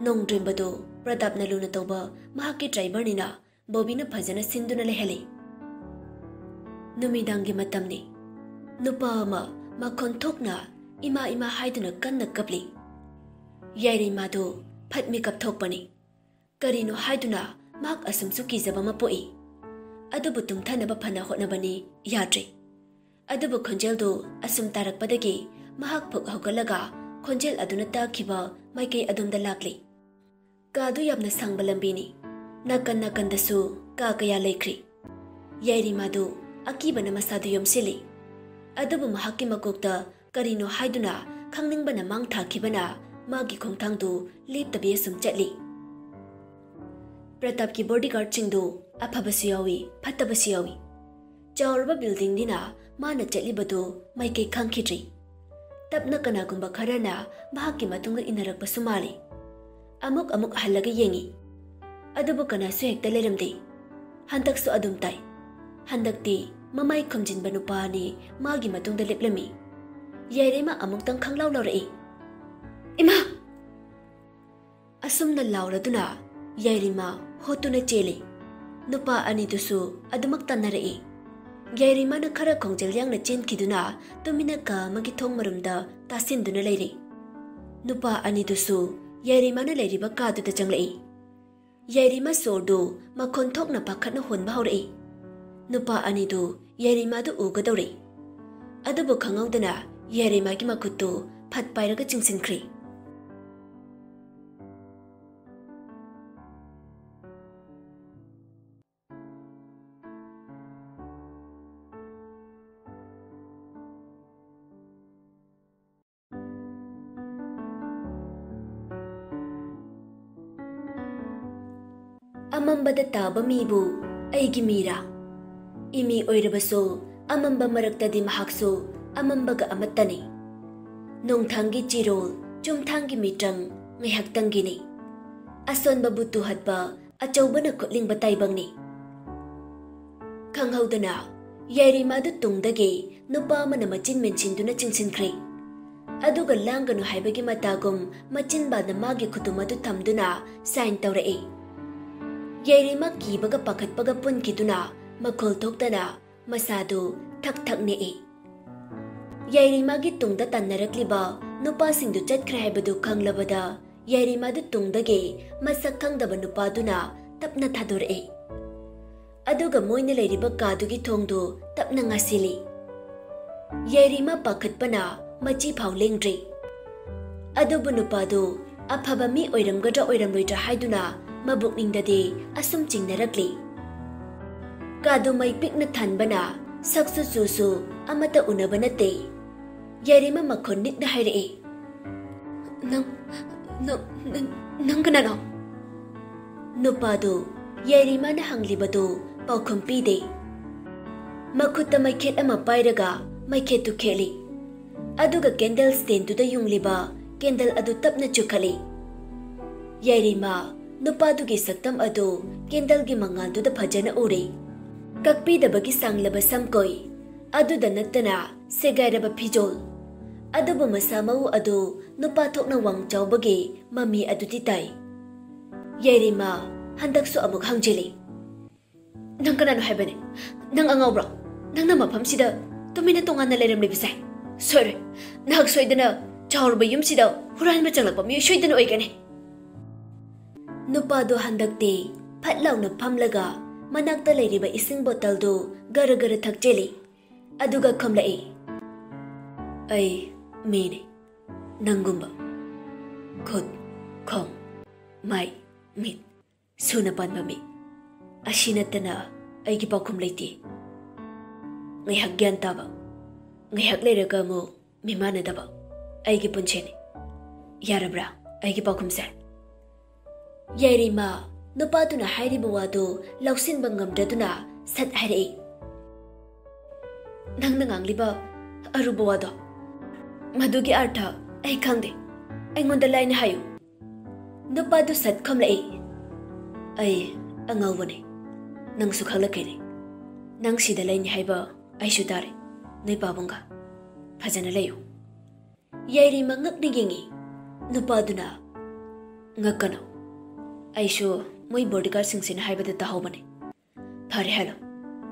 ꯅꯣꯡꯗ꯭ꯔꯤꯝꯕꯗꯨ ꯄ꯭ꯔꯗꯥꯞꯅ ꯂꯨꯅ ꯇꯧꯕ ꯃꯍꯥꯛꯀꯤ ꯗ꯭ꯔꯥꯏꯚꯔꯅꯤꯅ ꯕꯣꯕꯤꯅ ꯐꯖꯅ ꯁꯤꯟꯗꯨꯅ ꯂꯩꯍꯜꯂꯤ꯫ ꯅꯨꯃꯤꯗꯥꯡꯒꯤ ꯃꯇꯝꯅꯤ꯫ ꯅꯨꯄꯥ ꯑꯃ ꯃꯈꯣꯟ ꯊꯣꯛꯅ "ꯏꯃꯥ, ꯏꯃꯥ" ꯍꯥꯏꯗꯨꯅ ꯀꯟꯅ ꯀꯞꯂꯤ꯫ ꯌꯥꯏꯔꯤꯃꯥꯗꯨ ꯐꯠ ꯃꯤꯀꯞ ꯊꯣꯛꯄꯅꯤ꯫ ꯀꯔꯤꯅꯣ ꯍꯥꯏꯗꯨꯅ ꯃꯍꯥꯛ ꯑꯁꯨꯝꯁꯨ ꯀꯤꯖꯕ ꯑꯃ ꯄꯣꯛꯏ꯫ ꯑꯗꯨꯕꯨ ꯇꯨꯝꯊꯅꯕ ꯐꯅ ꯍꯣꯠꯅꯕꯅꯤ, ꯌꯥꯗ꯭ꯔꯦ꯫ ꯑꯗꯨꯕꯨ ꯈꯣꯟꯖꯦꯜꯗꯨ ꯑꯁꯨꯝ ꯇꯥꯔꯛꯄꯗꯒꯤ ꯃꯍꯥꯛ ꯐꯨꯛ ꯍꯧꯒꯠꯂꯒ ꯈꯣꯟꯖꯦꯜ ꯑꯗꯨꯅ ꯇꯥꯈꯤꯕ ꯃꯥꯏꯀꯩ ꯑꯗꯣꯝꯗ ꯂꯥꯛꯂꯤ꯫ ꯀꯥꯗꯨ ꯌꯥꯝꯅ ꯁꯥꯡꯕ ꯂꯝꯕꯤꯅꯤ꯫ ꯅꯥꯀꯟ ꯅꯥꯀꯟꯗꯁꯨ ꯀꯥ ꯀꯌꯥ ꯂꯩꯈ꯭ꯔꯤ꯫ ꯌꯥꯏꯔꯤꯃꯥꯗꯨ ꯑꯀꯤꯕꯅ ꯃꯁꯥꯗꯨ ꯌꯣꯝꯁꯤꯜꯂꯤ꯫ ꯑꯗꯨꯕꯨ ꯃꯍꯥꯛꯀꯤ ꯃꯀꯣꯛꯇ ꯀꯔꯤꯅꯣ ꯍꯥꯏꯗꯨꯅ ꯈꯪꯅꯤꯡꯕꯅ ꯃꯥꯡ ꯊꯥꯈꯤꯕꯅ ꯃꯥꯒꯤ ꯈꯣꯡꯊꯥꯡꯗꯨ ꯂꯦꯞꯇꯕꯤ ꯑꯁꯨꯝ ꯆꯠꯂꯤ꯫ ꯄ꯭ꯔꯇꯥꯞꯀꯤ ꯕꯣꯗꯤꯒꯥꯔꯗꯁꯤꯡꯗꯨ ꯑꯐꯕꯁꯨ ꯌꯥꯎꯏ, ꯐꯠꯇꯕꯁꯨ ꯌꯥꯎꯏ꯫ ꯆꯥꯎꯔꯕ ꯕꯤꯜꯗꯤꯡꯅꯤꯅ ꯃꯥꯅ ꯆꯠꯂꯤꯕꯗꯨ ꯃꯥꯏꯀꯩ ꯈꯪꯈꯤꯗ꯭ꯔꯤ꯫ ꯇꯞꯅ ꯀꯅꯥꯒꯨꯝꯕ ꯈꯔꯅ ꯃꯍꯥꯛꯀꯤ ꯃꯇꯨꯡꯗ ꯏꯟꯅꯔꯛꯄꯁꯨ ꯃꯥꯜꯂꯤ꯫ ꯑꯃꯨꯛ ꯑꯃꯨꯛ ꯍꯜꯂꯒ ꯌꯦꯡꯉꯤ꯫ ꯑꯗꯨꯕꯨ ꯀꯅꯥꯁꯨ ꯍꯦꯛꯇ ꯂꯩꯔꯝꯗꯦ꯫ ꯍꯟꯗꯛꯁꯨ ꯑꯗꯨꯝ ꯇꯥꯏ꯫ ꯍꯟꯗꯛꯇꯤ ꯃꯃꯥꯏ ꯈꯨꯝꯖꯤꯟꯕ ꯅꯨꯄꯥ ꯑꯅꯤ ꯃꯥꯒꯤ ꯃꯇꯨꯡꯗ ꯂꯦꯞꯂꯝꯃꯤ꯫ ꯌꯥꯏꯔꯤꯃ ꯑꯃꯨꯛꯇꯪ ꯈꯪꯂꯥꯎ ꯂꯥꯎꯔꯛꯏ, "ꯏꯃꯥ!" ꯑꯁꯨꯝꯅ ꯂꯥꯎꯔꯗꯨꯅ ꯌꯥꯏꯔꯤꯃ ꯍꯣꯠꯇꯨꯅ ꯆꯦꯜꯂꯤ꯫ ꯅꯨꯄꯥ ꯑꯅꯤꯗꯨꯁꯨ ꯑꯗꯨꯃꯛ ꯇꯥꯟꯅꯔꯛꯏ꯫ ꯌꯥꯏꯔꯤꯃꯅ ꯈꯔ ꯈꯣꯡꯖꯦꯜ ꯌꯥꯡꯅ ꯆꯦꯟꯈꯤꯗꯨꯅ ꯇꯨꯃꯤꯟꯅ ꯀꯥ ꯑꯃꯒꯤ ꯊꯣꯡ ꯃꯔꯨꯝꯗ ꯇꯥꯁꯤꯟꯗꯨꯅ ꯂꯩꯔꯤ꯫ ꯅꯨꯄꯥ ꯑꯅꯤꯗꯨꯁꯨ ꯌꯥꯏꯔꯤꯃꯅ ꯂꯩꯔꯤꯕ ꯀꯥꯗꯨꯗ ꯆꯪꯂꯛꯏ꯫ ꯌꯥꯏꯔꯤꯃ ꯁꯣꯔꯗꯨ ꯃꯈꯣꯟ ꯊꯣꯛꯅ ꯄꯥꯈꯠꯅ ꯍꯣꯟꯕ ꯍꯧꯔꯛꯏ꯫ ꯅꯨꯄꯥ ꯑꯅꯤꯗꯨ ꯌꯥꯏꯔꯤꯃꯗꯨ ꯎꯒꯗꯧꯔꯤ꯫ ꯑꯗꯨꯕꯨ ꯈꯪꯍꯧꯗꯅ ꯌꯥꯏꯔꯤꯃꯒꯤ ꯃꯈꯨꯠꯇꯨ ꯐꯠ ꯄꯥꯏꯔꯒ ꯆꯤꯡꯁꯤꯟꯈ꯭ꯔꯤ꯫ ꯑꯃꯝꯕꯗ ꯇꯥꯕ ꯃꯤꯕꯨ ꯑꯩꯒꯤ ꯃꯤꯔꯥ? ꯏꯃꯤ ꯑꯣꯏꯔꯕꯁꯨ ꯑꯃꯝꯕ ꯃꯔꯛꯇꯗꯤ ꯃꯍꯥꯛꯁꯨ ꯑꯃꯝꯕꯒ ꯑꯃꯠꯇꯅꯤ꯫ ꯅꯣꯡꯊꯥꯡꯒꯤ ꯆꯤꯔꯣꯜ, ꯆꯨꯝꯊꯥꯡꯒꯤ ꯃꯤꯇ꯭ꯔꯪ ꯉꯥꯏꯍꯥꯛꯇꯪꯒꯤꯅꯤ꯫ ꯑꯁꯣꯟꯕꯕꯨ ꯇꯨꯍꯠꯄ ꯑꯆꯧꯕꯅ ꯈꯨꯠꯂꯤꯡꯕ ꯇꯥꯏꯕꯪꯅꯤ꯫ ꯈꯪꯍꯧꯗꯅ ꯌꯥꯏꯔꯤꯃꯥꯗꯨ ꯇꯨꯡꯗꯒꯤ ꯅꯨꯄꯥ ꯑꯃꯅ ꯃꯆꯤꯟ ꯃꯦꯟꯁꯤꯟꯗꯨꯅ ꯆꯤꯡꯁꯤꯟꯈ꯭ꯔꯦ꯫ ꯑꯗꯨꯒ ꯂꯥꯡꯒꯅꯨ ꯍꯥꯏꯕꯒꯤ ꯃꯇꯥꯒꯨꯝ ꯃꯆꯤꯟꯕꯥꯗ ꯃꯥꯒꯤ ꯈꯨꯇꯨꯝ ꯑꯗꯨ ꯊꯝꯗꯨꯅ ꯁꯥꯏꯟ ꯇꯧꯔꯛꯏ꯫ ꯌꯥꯏꯔꯤꯃꯥ ꯀꯤꯕꯒ ꯄꯥꯈꯠꯄꯒ ꯄꯨꯟꯈꯤꯗꯨꯅ ꯃꯈꯣꯜ ꯊꯣꯛꯇꯅ ꯃꯁꯥꯗꯨ ꯊꯛ ꯊꯛ ꯅꯤꯛꯏ꯫ ꯌꯥꯏꯔꯤꯃꯥꯒꯤ ꯇꯨꯡꯗ ꯇꯥꯟꯅꯔꯛꯂꯤꯕ ꯅꯨꯄꯥꯁꯤꯡꯗꯨ ꯆꯠꯈ꯭ꯔꯦ ꯍꯥꯏꯕꯗꯨ ꯈꯪꯂꯕꯗ ꯌꯥꯏꯔꯤꯃꯥꯗꯨ ꯇꯨꯡꯗꯒꯤ ꯃꯁꯛ ꯈꯪꯗꯕ ꯅꯨꯄꯥꯗꯨꯅ ꯇꯞꯅ ꯊꯥꯗꯣꯔꯛꯏ꯫ ꯑꯗꯨꯒ ꯃꯣꯏꯅ ꯂꯩꯔꯤꯕ ꯀꯥꯗꯨꯒꯤ ꯊꯣꯡꯗꯨ ꯇꯞꯅ ꯉꯥꯁꯤꯜꯂꯤ꯫ ꯌꯥꯏꯔꯤꯃꯥ ꯄꯥꯈꯠꯄꯅ ꯃꯆꯤ ꯐꯥꯎ ꯂꯦꯡꯗ꯭ꯔꯤ꯫ ꯑꯗꯨꯕꯨ ꯅꯨꯄꯥꯗꯨ ꯑꯐꯕ ꯃꯤ ꯑꯣꯏꯔꯝꯒꯗ꯭ꯔꯥ ꯑꯣꯏꯔꯝꯂꯣꯏꯗ꯭ꯔꯥ ꯍꯥꯏꯗꯨꯅ ꯃꯕꯨꯛꯅꯤꯡꯗꯗꯤ ꯑꯁꯨꯝ ꯆꯤꯡꯅꯔꯛꯂꯤ꯫ ꯀꯥꯗꯨ ꯃꯩ ꯄꯤꯛꯅ ꯊꯥꯟꯕꯅ ꯁꯛꯁꯨ ꯆꯨꯁꯨ ꯑꯃꯠꯇ ꯎꯅꯕ ꯅꯠꯇꯦ꯫ ꯌꯥꯏꯔꯤꯃ ꯃꯈꯣꯟ ꯅꯤꯛꯅ ꯍꯥꯏꯔꯛꯏ, "ꯅꯪ, ꯅꯪ, ꯅꯪ, ꯅꯪ ꯀꯅꯥꯅꯣ?" ꯅꯨꯄꯥꯗꯨ ꯌꯥꯏꯔꯤꯃꯅ ꯍꯪꯂꯤꯕꯗꯨ ꯄꯥꯎꯈꯨꯝ ꯄꯤꯗꯦ꯫ ꯃꯈꯨꯠꯇ ꯃꯩꯈꯦꯠ ꯑꯃ ꯄꯥꯏꯔꯒ ꯃꯩꯈꯦꯠꯇꯨ ꯈꯦꯠꯂꯤ꯫ ꯑꯗꯨꯒ ꯀꯦꯟꯗꯜ ꯁ꯭ꯇꯦꯟꯗꯨꯗ ꯌꯨꯡꯂꯤꯕ ꯀꯦꯟꯗꯜ ꯑꯗꯨ ꯇꯞꯅ ꯆꯨꯈꯠꯂꯤ꯫ ꯌꯥꯏꯔꯤꯃ ꯅꯨꯄꯥꯗꯨꯒꯤ ꯁꯛꯇꯝ ꯑꯗꯨ ꯀꯦꯟꯗꯜꯒꯤ ꯃꯉꯥꯜꯗꯨꯗ ꯐꯖꯅ ꯎꯔꯦ꯫ ꯀꯛꯄꯤꯗꯕꯒꯤ ꯁꯥꯡꯂꯕ ꯁꯝꯀꯣꯏ, ꯑꯗꯨꯗ ꯅꯠꯇꯅ ꯁꯦꯒꯥꯏꯔꯕ ꯐꯤꯖꯣꯜ, ꯑꯗꯨꯕꯨ ꯃꯁꯥ ꯃꯎ ꯑꯗꯨ ꯅꯨꯄꯥ ꯊꯣꯛꯅ ꯋꯥꯡ ꯆꯥꯎꯕꯒꯤ ꯃꯃꯤ ꯑꯗꯨꯗꯤ ꯇꯥꯏ꯫ ꯌꯥꯏꯔꯤꯃ ꯍꯟꯗꯛꯁꯨ ꯑꯃꯨꯛ ꯍꯪꯖꯤꯜꯂꯤ꯫ "ꯅꯪ ꯀꯅꯥꯅꯣ ꯍꯥꯏꯕꯅꯦ? ꯅꯪ ꯑꯉꯥꯎꯕ꯭ꯔꯣ? ꯅꯪꯅ ꯃꯐꯝꯁꯤꯗ ꯇꯨꯃꯤꯟꯅ ꯇꯣꯉꯥꯟꯅ ꯂꯩꯔꯝꯂꯤꯕꯁꯦ? ꯁꯣꯏꯔꯣꯏ, ꯅꯍꯥꯛ ꯁꯣꯏꯗꯅ ꯆꯥꯎꯔꯕ ꯌꯨꯝꯁꯤꯗ ꯍꯨꯔꯥꯟꯕ ꯆꯪꯂꯛꯄ ꯃꯤꯑꯣꯏ ꯁꯣꯏꯗꯅ ꯑꯣꯏꯒꯅꯤ꯫" ꯅꯨꯄꯥꯗꯣ ꯍꯟꯗꯛꯇꯤ ꯐꯠ ꯂꯥꯎꯅ ꯐꯝꯂꯒ ꯃꯅꯥꯛꯇ ꯂꯩꯔꯤꯕ ꯏꯁꯤꯡ ꯕꯣꯇꯜꯗꯨ ꯒꯔ ꯒꯔ ꯊꯛꯆꯤꯜꯂꯤ꯫ ꯑꯗꯨꯒ ꯈꯨꯝꯂꯛꯏ, "ꯑꯩ ꯃꯤꯅꯤ, ꯅꯪꯒꯨꯝꯕ꯫ ꯈꯨꯠ, ꯈꯣꯡ, ꯃꯥꯏ, ꯃꯤꯠ ꯁꯨꯅ ꯄꯥꯟꯕ ꯃꯤ꯫ ꯑꯁꯤ ꯅꯠꯇꯅ ꯑꯩꯒꯤ ꯄꯥꯎꯈꯨꯝ ꯂꯩꯇꯦ꯫ ꯉꯥꯏꯍꯥꯛ ꯒ꯭ꯌꯥꯟ ꯇꯥꯕ, ꯉꯥꯏꯍꯥꯛ ꯂꯩꯔꯒ ꯑꯃꯨꯛ ꯃꯤꯃꯥꯟꯅꯗꯕ ꯑꯩꯒꯤ ꯄꯨꯟꯁꯤꯅꯤ꯫ ꯌꯥꯔꯕ꯭ꯔꯥ ꯑꯩꯒꯤ ꯄꯥꯎꯈꯨꯝꯁꯦ?" ꯌꯥꯏꯔꯤꯃ ꯅꯨꯄꯥꯗꯨꯅ ꯍꯥꯏꯔꯤꯕ ꯋꯥꯗꯨ ꯂꯧꯁꯤꯟꯕ ꯉꯝꯗ꯭ꯔꯗꯨꯅ ꯁꯠ ꯍꯥꯏꯔꯛꯏ, "ꯅꯪꯅ ꯉꯥꯡꯂꯤꯕ ꯑꯔꯨꯕ ꯋꯥꯗꯣ, ꯃꯗꯨꯒꯤ ꯑꯔꯊ ꯑꯩ ꯈꯪꯗꯦ꯫ ꯑꯩꯉꯣꯟꯗ ꯂꯥꯏꯅ ꯍꯥꯏꯌꯨ꯫" ꯅꯨꯄꯥꯗꯨ ꯁꯠ ꯈꯨꯝꯂꯛꯏ, "ꯑꯩ ꯑꯉꯥꯎꯕꯅꯤ, ꯅꯪꯁꯨ ꯈꯪꯂꯛꯀꯅꯤ꯫ ꯅꯪ ꯁꯤꯗ ꯂꯩꯅꯤ ꯍꯥꯏꯕ ꯑꯩꯁꯨ ꯇꯥꯔꯦ, ꯅꯣꯏ ꯄꯥꯕꯨꯡꯒ꯫ ꯐꯖꯅ ꯂꯩꯌꯨ꯫" ꯌꯥꯏꯔꯤꯃ ꯉꯛꯅ ꯌꯦꯡꯉꯤ꯫ ꯅꯨꯄꯥꯗꯨꯅ, "ꯉꯛꯀꯅꯨ, ꯑꯩꯁꯨ ꯃꯣꯏ ꯕꯣꯗꯤꯒꯥꯔꯗꯁꯤꯡꯁꯤꯅ ꯍꯥꯏꯕꯗ ꯇꯥꯍꯧꯕꯅꯤ꯫ ꯐꯔꯦ ꯍꯥꯏꯂꯣ,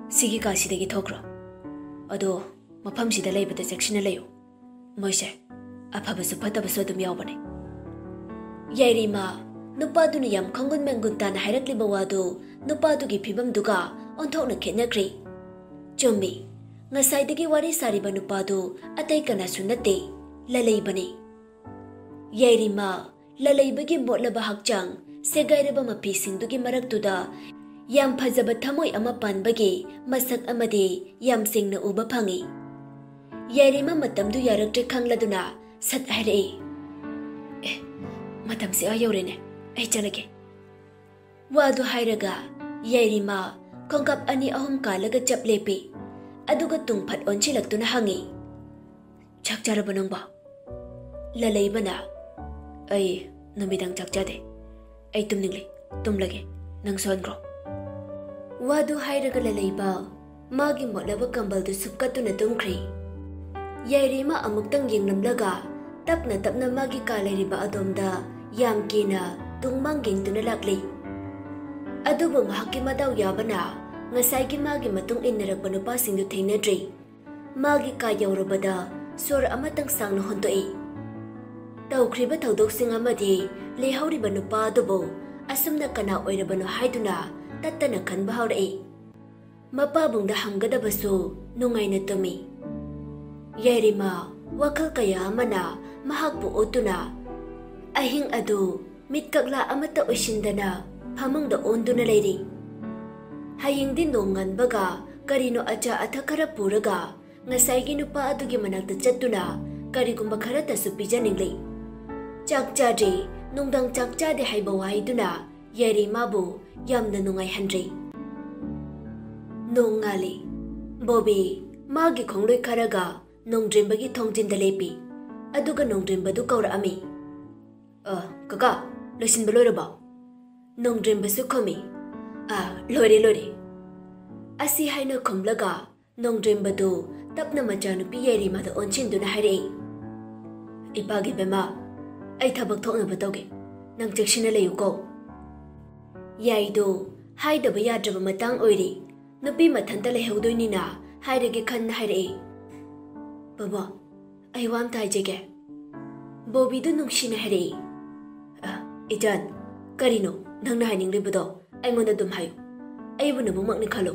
ꯁꯤꯒꯤ ꯀꯥꯁꯤꯗꯒꯤ ꯊꯣꯛꯈ꯭ꯔꯣ꯫ ꯑꯗꯣ ꯃꯐꯝꯁꯤꯗ ꯂꯩꯕꯗ ꯆꯦꯛꯁꯤꯟꯅ ꯂꯩꯌꯨ꯫ ꯃꯣꯏꯁꯦ ꯑꯐꯕꯁꯨ ꯐꯠꯇꯕꯁꯨ ꯑꯗꯨꯝ ꯌꯥꯎꯕꯅꯦ꯫" ꯌꯥꯏꯔꯤꯃ ꯅꯨꯄꯥꯗꯨꯅ ꯌꯥꯝ ꯈꯪꯒꯨꯟ ꯃꯦꯡꯒꯨꯟ ꯇꯥꯅ ꯍꯥꯏꯔꯛꯂꯤꯕ ꯋꯥꯗꯨ ꯅꯨꯄꯥꯗꯨꯒꯤ ꯐꯤꯕꯝꯗꯨꯒ ꯑꯣꯟꯊꯣꯛꯅ ꯈꯦꯠꯅꯈ꯭ꯔꯦ꯫ ꯆꯨꯝꯃꯤ, ꯉꯁꯥꯏꯗꯒꯤ ꯋꯥꯔꯤ ꯁꯥꯔꯤꯕ ꯅꯨꯄꯥꯗꯨ ꯑꯇꯩ ꯀꯅꯥꯁꯨ ꯅꯠꯇꯦ, ꯂꯂꯩꯕꯅꯤ꯫ ꯌꯥꯏꯔꯤꯃ ꯂꯂꯩꯕꯒꯤ ꯃꯣꯠꯂꯕ ꯍꯛꯆꯥꯡ, ꯁꯦꯒꯥꯏꯔꯕ ꯃꯐꯤꯁꯤꯡꯗꯨꯒꯤ ꯃꯔꯛꯇꯨꯗ ꯌꯥꯝ ꯐꯖꯕ ꯊꯃꯣꯏ ꯑꯃ ꯄꯥꯟꯕꯒꯤ ꯃꯁꯛ ꯑꯃꯗꯤ ꯌꯥꯝ ꯁꯦꯡꯅ ꯎꯕ ꯐꯪꯏ꯫ ꯌꯥꯏꯔꯤꯃ ꯃꯇꯝꯗꯨ ꯌꯥꯔꯛꯇ꯭ꯔꯦ ꯈꯪꯂꯗꯨꯅ ꯁꯠ ꯍꯥꯏꯔꯛꯏ, "ꯑꯦ, ꯃꯇꯝꯁꯤ ꯑꯥ ꯌꯧꯔꯦꯅꯦ, ꯑꯩ ꯆꯠꯂꯒꯦ꯫" ꯋꯥꯗꯨ ꯍꯥꯏꯔꯒ ꯌꯥꯏꯔꯤꯃ ꯈꯣꯡꯀꯥꯞ ꯑꯅꯤ ꯑꯍꯨꯝ ꯀꯥꯜꯂꯒ ꯆꯞ ꯂꯦꯞꯄꯤ꯫ ꯑꯗꯨꯒ ꯇꯨꯡ ꯐꯠ ꯑꯣꯟꯁꯤꯜꯂꯛꯇꯨꯅ ꯍꯪꯉꯤ, "ꯆꯥꯛ ꯆꯥꯔꯕ ꯅꯪꯕꯣ?" ꯂꯂꯩꯕꯅ, "ꯑꯩ ꯅꯨꯃꯤꯗꯥꯡ ꯆꯥꯛ ꯆꯥꯗꯦ꯫ ꯑꯩ ꯇꯨꯝꯅꯤꯡꯂꯦ, ꯇꯨꯝꯂꯒꯦ꯫ ꯅꯪꯁꯨ ꯍꯟꯈ꯭ꯔꯣ꯫" ꯋꯥꯗꯨ ꯍꯥꯏꯔꯒ ꯂꯂꯩꯕ ꯃꯥꯒꯤ ꯃꯣꯠꯂꯕ ꯀꯝꯕꯜꯗꯨ ꯁꯨꯞꯀꯠꯇꯨꯅ ꯇꯨꯝꯈ꯭ꯔꯦ꯫ ꯌꯥꯏꯔꯤꯃ ꯑꯃꯨꯛꯇꯪ ꯌꯦꯡꯂꯝꯂꯒ ꯇꯞꯅ ꯇꯞꯅ ꯃꯥꯒꯤ ꯀꯥ ꯂꯩꯔꯤꯕ ꯑꯗꯣꯝꯗ ꯌꯥꯝ ꯀꯤꯅ ꯇꯨꯡꯃꯥꯡ ꯌꯦꯡꯗꯨꯅ ꯂꯥꯛꯂꯤ꯫ ꯑꯗꯨꯕꯨ ꯃꯍꯥꯛꯀꯤ ꯃꯗꯥꯎ ꯌꯥꯕꯅ ꯉꯁꯥꯏꯒꯤ ꯃꯥꯒꯤ ꯃꯇꯨꯡ ꯏꯟꯅꯔꯛꯄ ꯅꯨꯄꯥꯁꯤꯡꯗꯨ ꯊꯦꯡꯅꯗ꯭ꯔꯤ꯫ ꯃꯥꯒꯤ ꯀꯥ ꯌꯧꯔꯕꯗ ꯁꯣꯔ ꯑꯃꯇꯪ ꯁꯥꯡꯅ ꯍꯣꯟꯗꯣꯛꯏ꯫ ꯇꯧꯈ꯭ꯔꯤꯕ ꯊꯧꯗꯣꯛꯁꯤꯡ ꯑꯃꯗꯤ ꯂꯩꯍꯧꯔꯤꯕ ꯅꯨꯄꯥ ꯑꯗꯨꯕꯨ ꯑꯁꯨꯝꯅ ꯀꯅꯥ ꯑꯣꯏꯔꯕꯅꯣ ꯍꯥꯏꯗꯨꯅ ꯇꯠꯇꯅ ꯈꯟꯕ ꯍꯧꯔꯛꯏ꯫ ꯃꯄꯥꯕꯨꯡꯗ ꯍꯪꯒꯗꯕꯁꯨ ꯅꯨꯡꯉꯥꯏꯅ ꯇꯨꯝꯃꯤ꯫ ꯌꯥꯏꯔꯤꯃ ꯋꯥꯈꯜ ꯀꯌꯥ ꯑꯃꯅ ꯃꯍꯥꯛꯄꯨ ꯑꯣꯠꯇꯨꯅ ꯑꯍꯤꯡ ꯑꯗꯨ ꯃꯤꯠꯀꯛꯂꯥ ꯑꯃꯠꯇ ꯑꯣꯏꯁꯤꯟꯗꯅ ꯐꯃꯨꯡꯗ ꯑꯣꯟꯗꯨꯅ ꯂꯩꯔꯤ꯫ ꯍꯌꯦꯡꯗꯤ ꯅꯣꯡꯉꯥꯟꯕꯒ ꯀꯔꯤꯅꯣ ꯑꯆꯥ ꯑꯊꯛ ꯈꯔ ꯄꯨꯔꯒ ꯉꯁꯥꯏꯒꯤ ꯅꯨꯄꯥ ꯑꯗꯨꯒꯤ ꯃꯅꯥꯛꯇ ꯆꯠꯇꯨꯅ ꯀꯔꯤꯒꯨꯝꯕ ꯈꯔꯇꯁꯨ ꯄꯤꯖꯅꯤꯡꯂꯤ꯫ ꯆꯥꯛ ꯆꯥꯗ꯭ꯔꯤ, ꯅꯨꯡꯗꯥꯡ ꯆꯥꯛ ꯆꯥꯗꯦ ꯍꯥꯏꯕ ꯋꯥꯍꯩꯗꯨꯅ ꯌꯥꯏꯔꯤꯃꯥꯕꯨ ꯌꯥꯝꯅ ꯅꯨꯡꯉꯥꯏꯍꯟꯗ꯭ꯔꯤ꯫ ꯅꯣꯡꯉꯥꯜꯂꯤ꯫ ꯕꯣꯕꯤ ꯃꯥꯒꯤ ꯈꯣꯡꯂꯣꯏ ꯈꯔꯒ ꯅꯣꯡꯗ꯭ꯔꯦꯝꯕꯒꯤ ꯊꯣꯡꯖꯤꯟꯗ ꯂꯦꯞꯄꯤ꯫ ꯑꯗꯨꯒ ꯅꯣꯡꯗ꯭ꯔꯦꯝꯕꯗꯨ ꯀꯧꯔꯛꯑꯝꯃꯤ꯫ "ꯑ, ꯀꯀꯥ, ꯂꯣꯏꯁꯤꯟꯕ ꯂꯣꯏꯔꯕꯣ?" ꯅꯣꯡꯗ꯭ꯔꯦꯝꯕꯁꯨ ꯈꯨꯝꯃꯤ, "ꯑ, ꯂꯣꯏꯔꯦ, ꯂꯣꯏꯔꯦ"꯫ ꯑꯁꯤ ꯍꯥꯏꯅ ꯈꯨꯝꯂꯒ ꯅꯣꯡꯗ꯭ꯔꯦꯝꯕꯗꯨ ꯇꯞꯅ ꯃꯆꯥꯅꯨꯄꯤ ꯌꯥꯏꯔꯤꯃꯥꯗ ꯑꯣꯟꯁꯤꯟꯗꯨꯅ ꯍꯥꯏꯔꯛꯏ, "ꯏꯄꯥꯒꯤ ꯕꯦꯝꯃ, ꯑꯩ ꯊꯕꯛ ꯊꯣꯛꯅꯕ ꯇꯧꯒꯦ꯫ ꯅꯪ ꯆꯦꯛꯁꯤꯟꯅ ꯂꯩꯌꯨꯀꯣ"꯫ ꯌꯥꯏꯗꯣ ꯍꯥꯏꯗꯕ ꯌꯥꯗ꯭ꯔꯕ ꯃꯇꯥꯡ ꯑꯣꯏꯔꯦ꯫ ꯅꯨꯄꯤ ꯃꯊꯟꯇ ꯂꯩꯍꯧꯗꯣꯏꯅꯤꯅ ꯍꯥꯏꯔꯒꯦ ꯈꯟꯅ ꯍꯥꯏꯔꯛꯏ꯫ "ꯕꯕꯥ, ꯑꯩ ꯋꯥ ꯑꯝꯇ ꯍꯥꯏꯖꯒꯦ"꯫ ꯕꯣꯕꯤꯗꯨ ꯅꯨꯡꯁꯤꯅ ꯍꯥꯏꯔꯛꯏ꯫ "ꯑ, ꯏꯆꯟ, ꯀꯔꯤꯅꯣ ꯅꯪꯅ ꯍꯥꯏꯅꯤꯡꯂꯤꯕꯗꯣ? ꯑꯩꯉꯣꯟꯗ ꯑꯗꯨꯝ ꯍꯥꯏꯌꯨ꯫ ꯑꯩꯕꯨ ꯅꯕꯨꯡꯃꯛꯅꯤ ꯈꯜꯂꯨ"꯫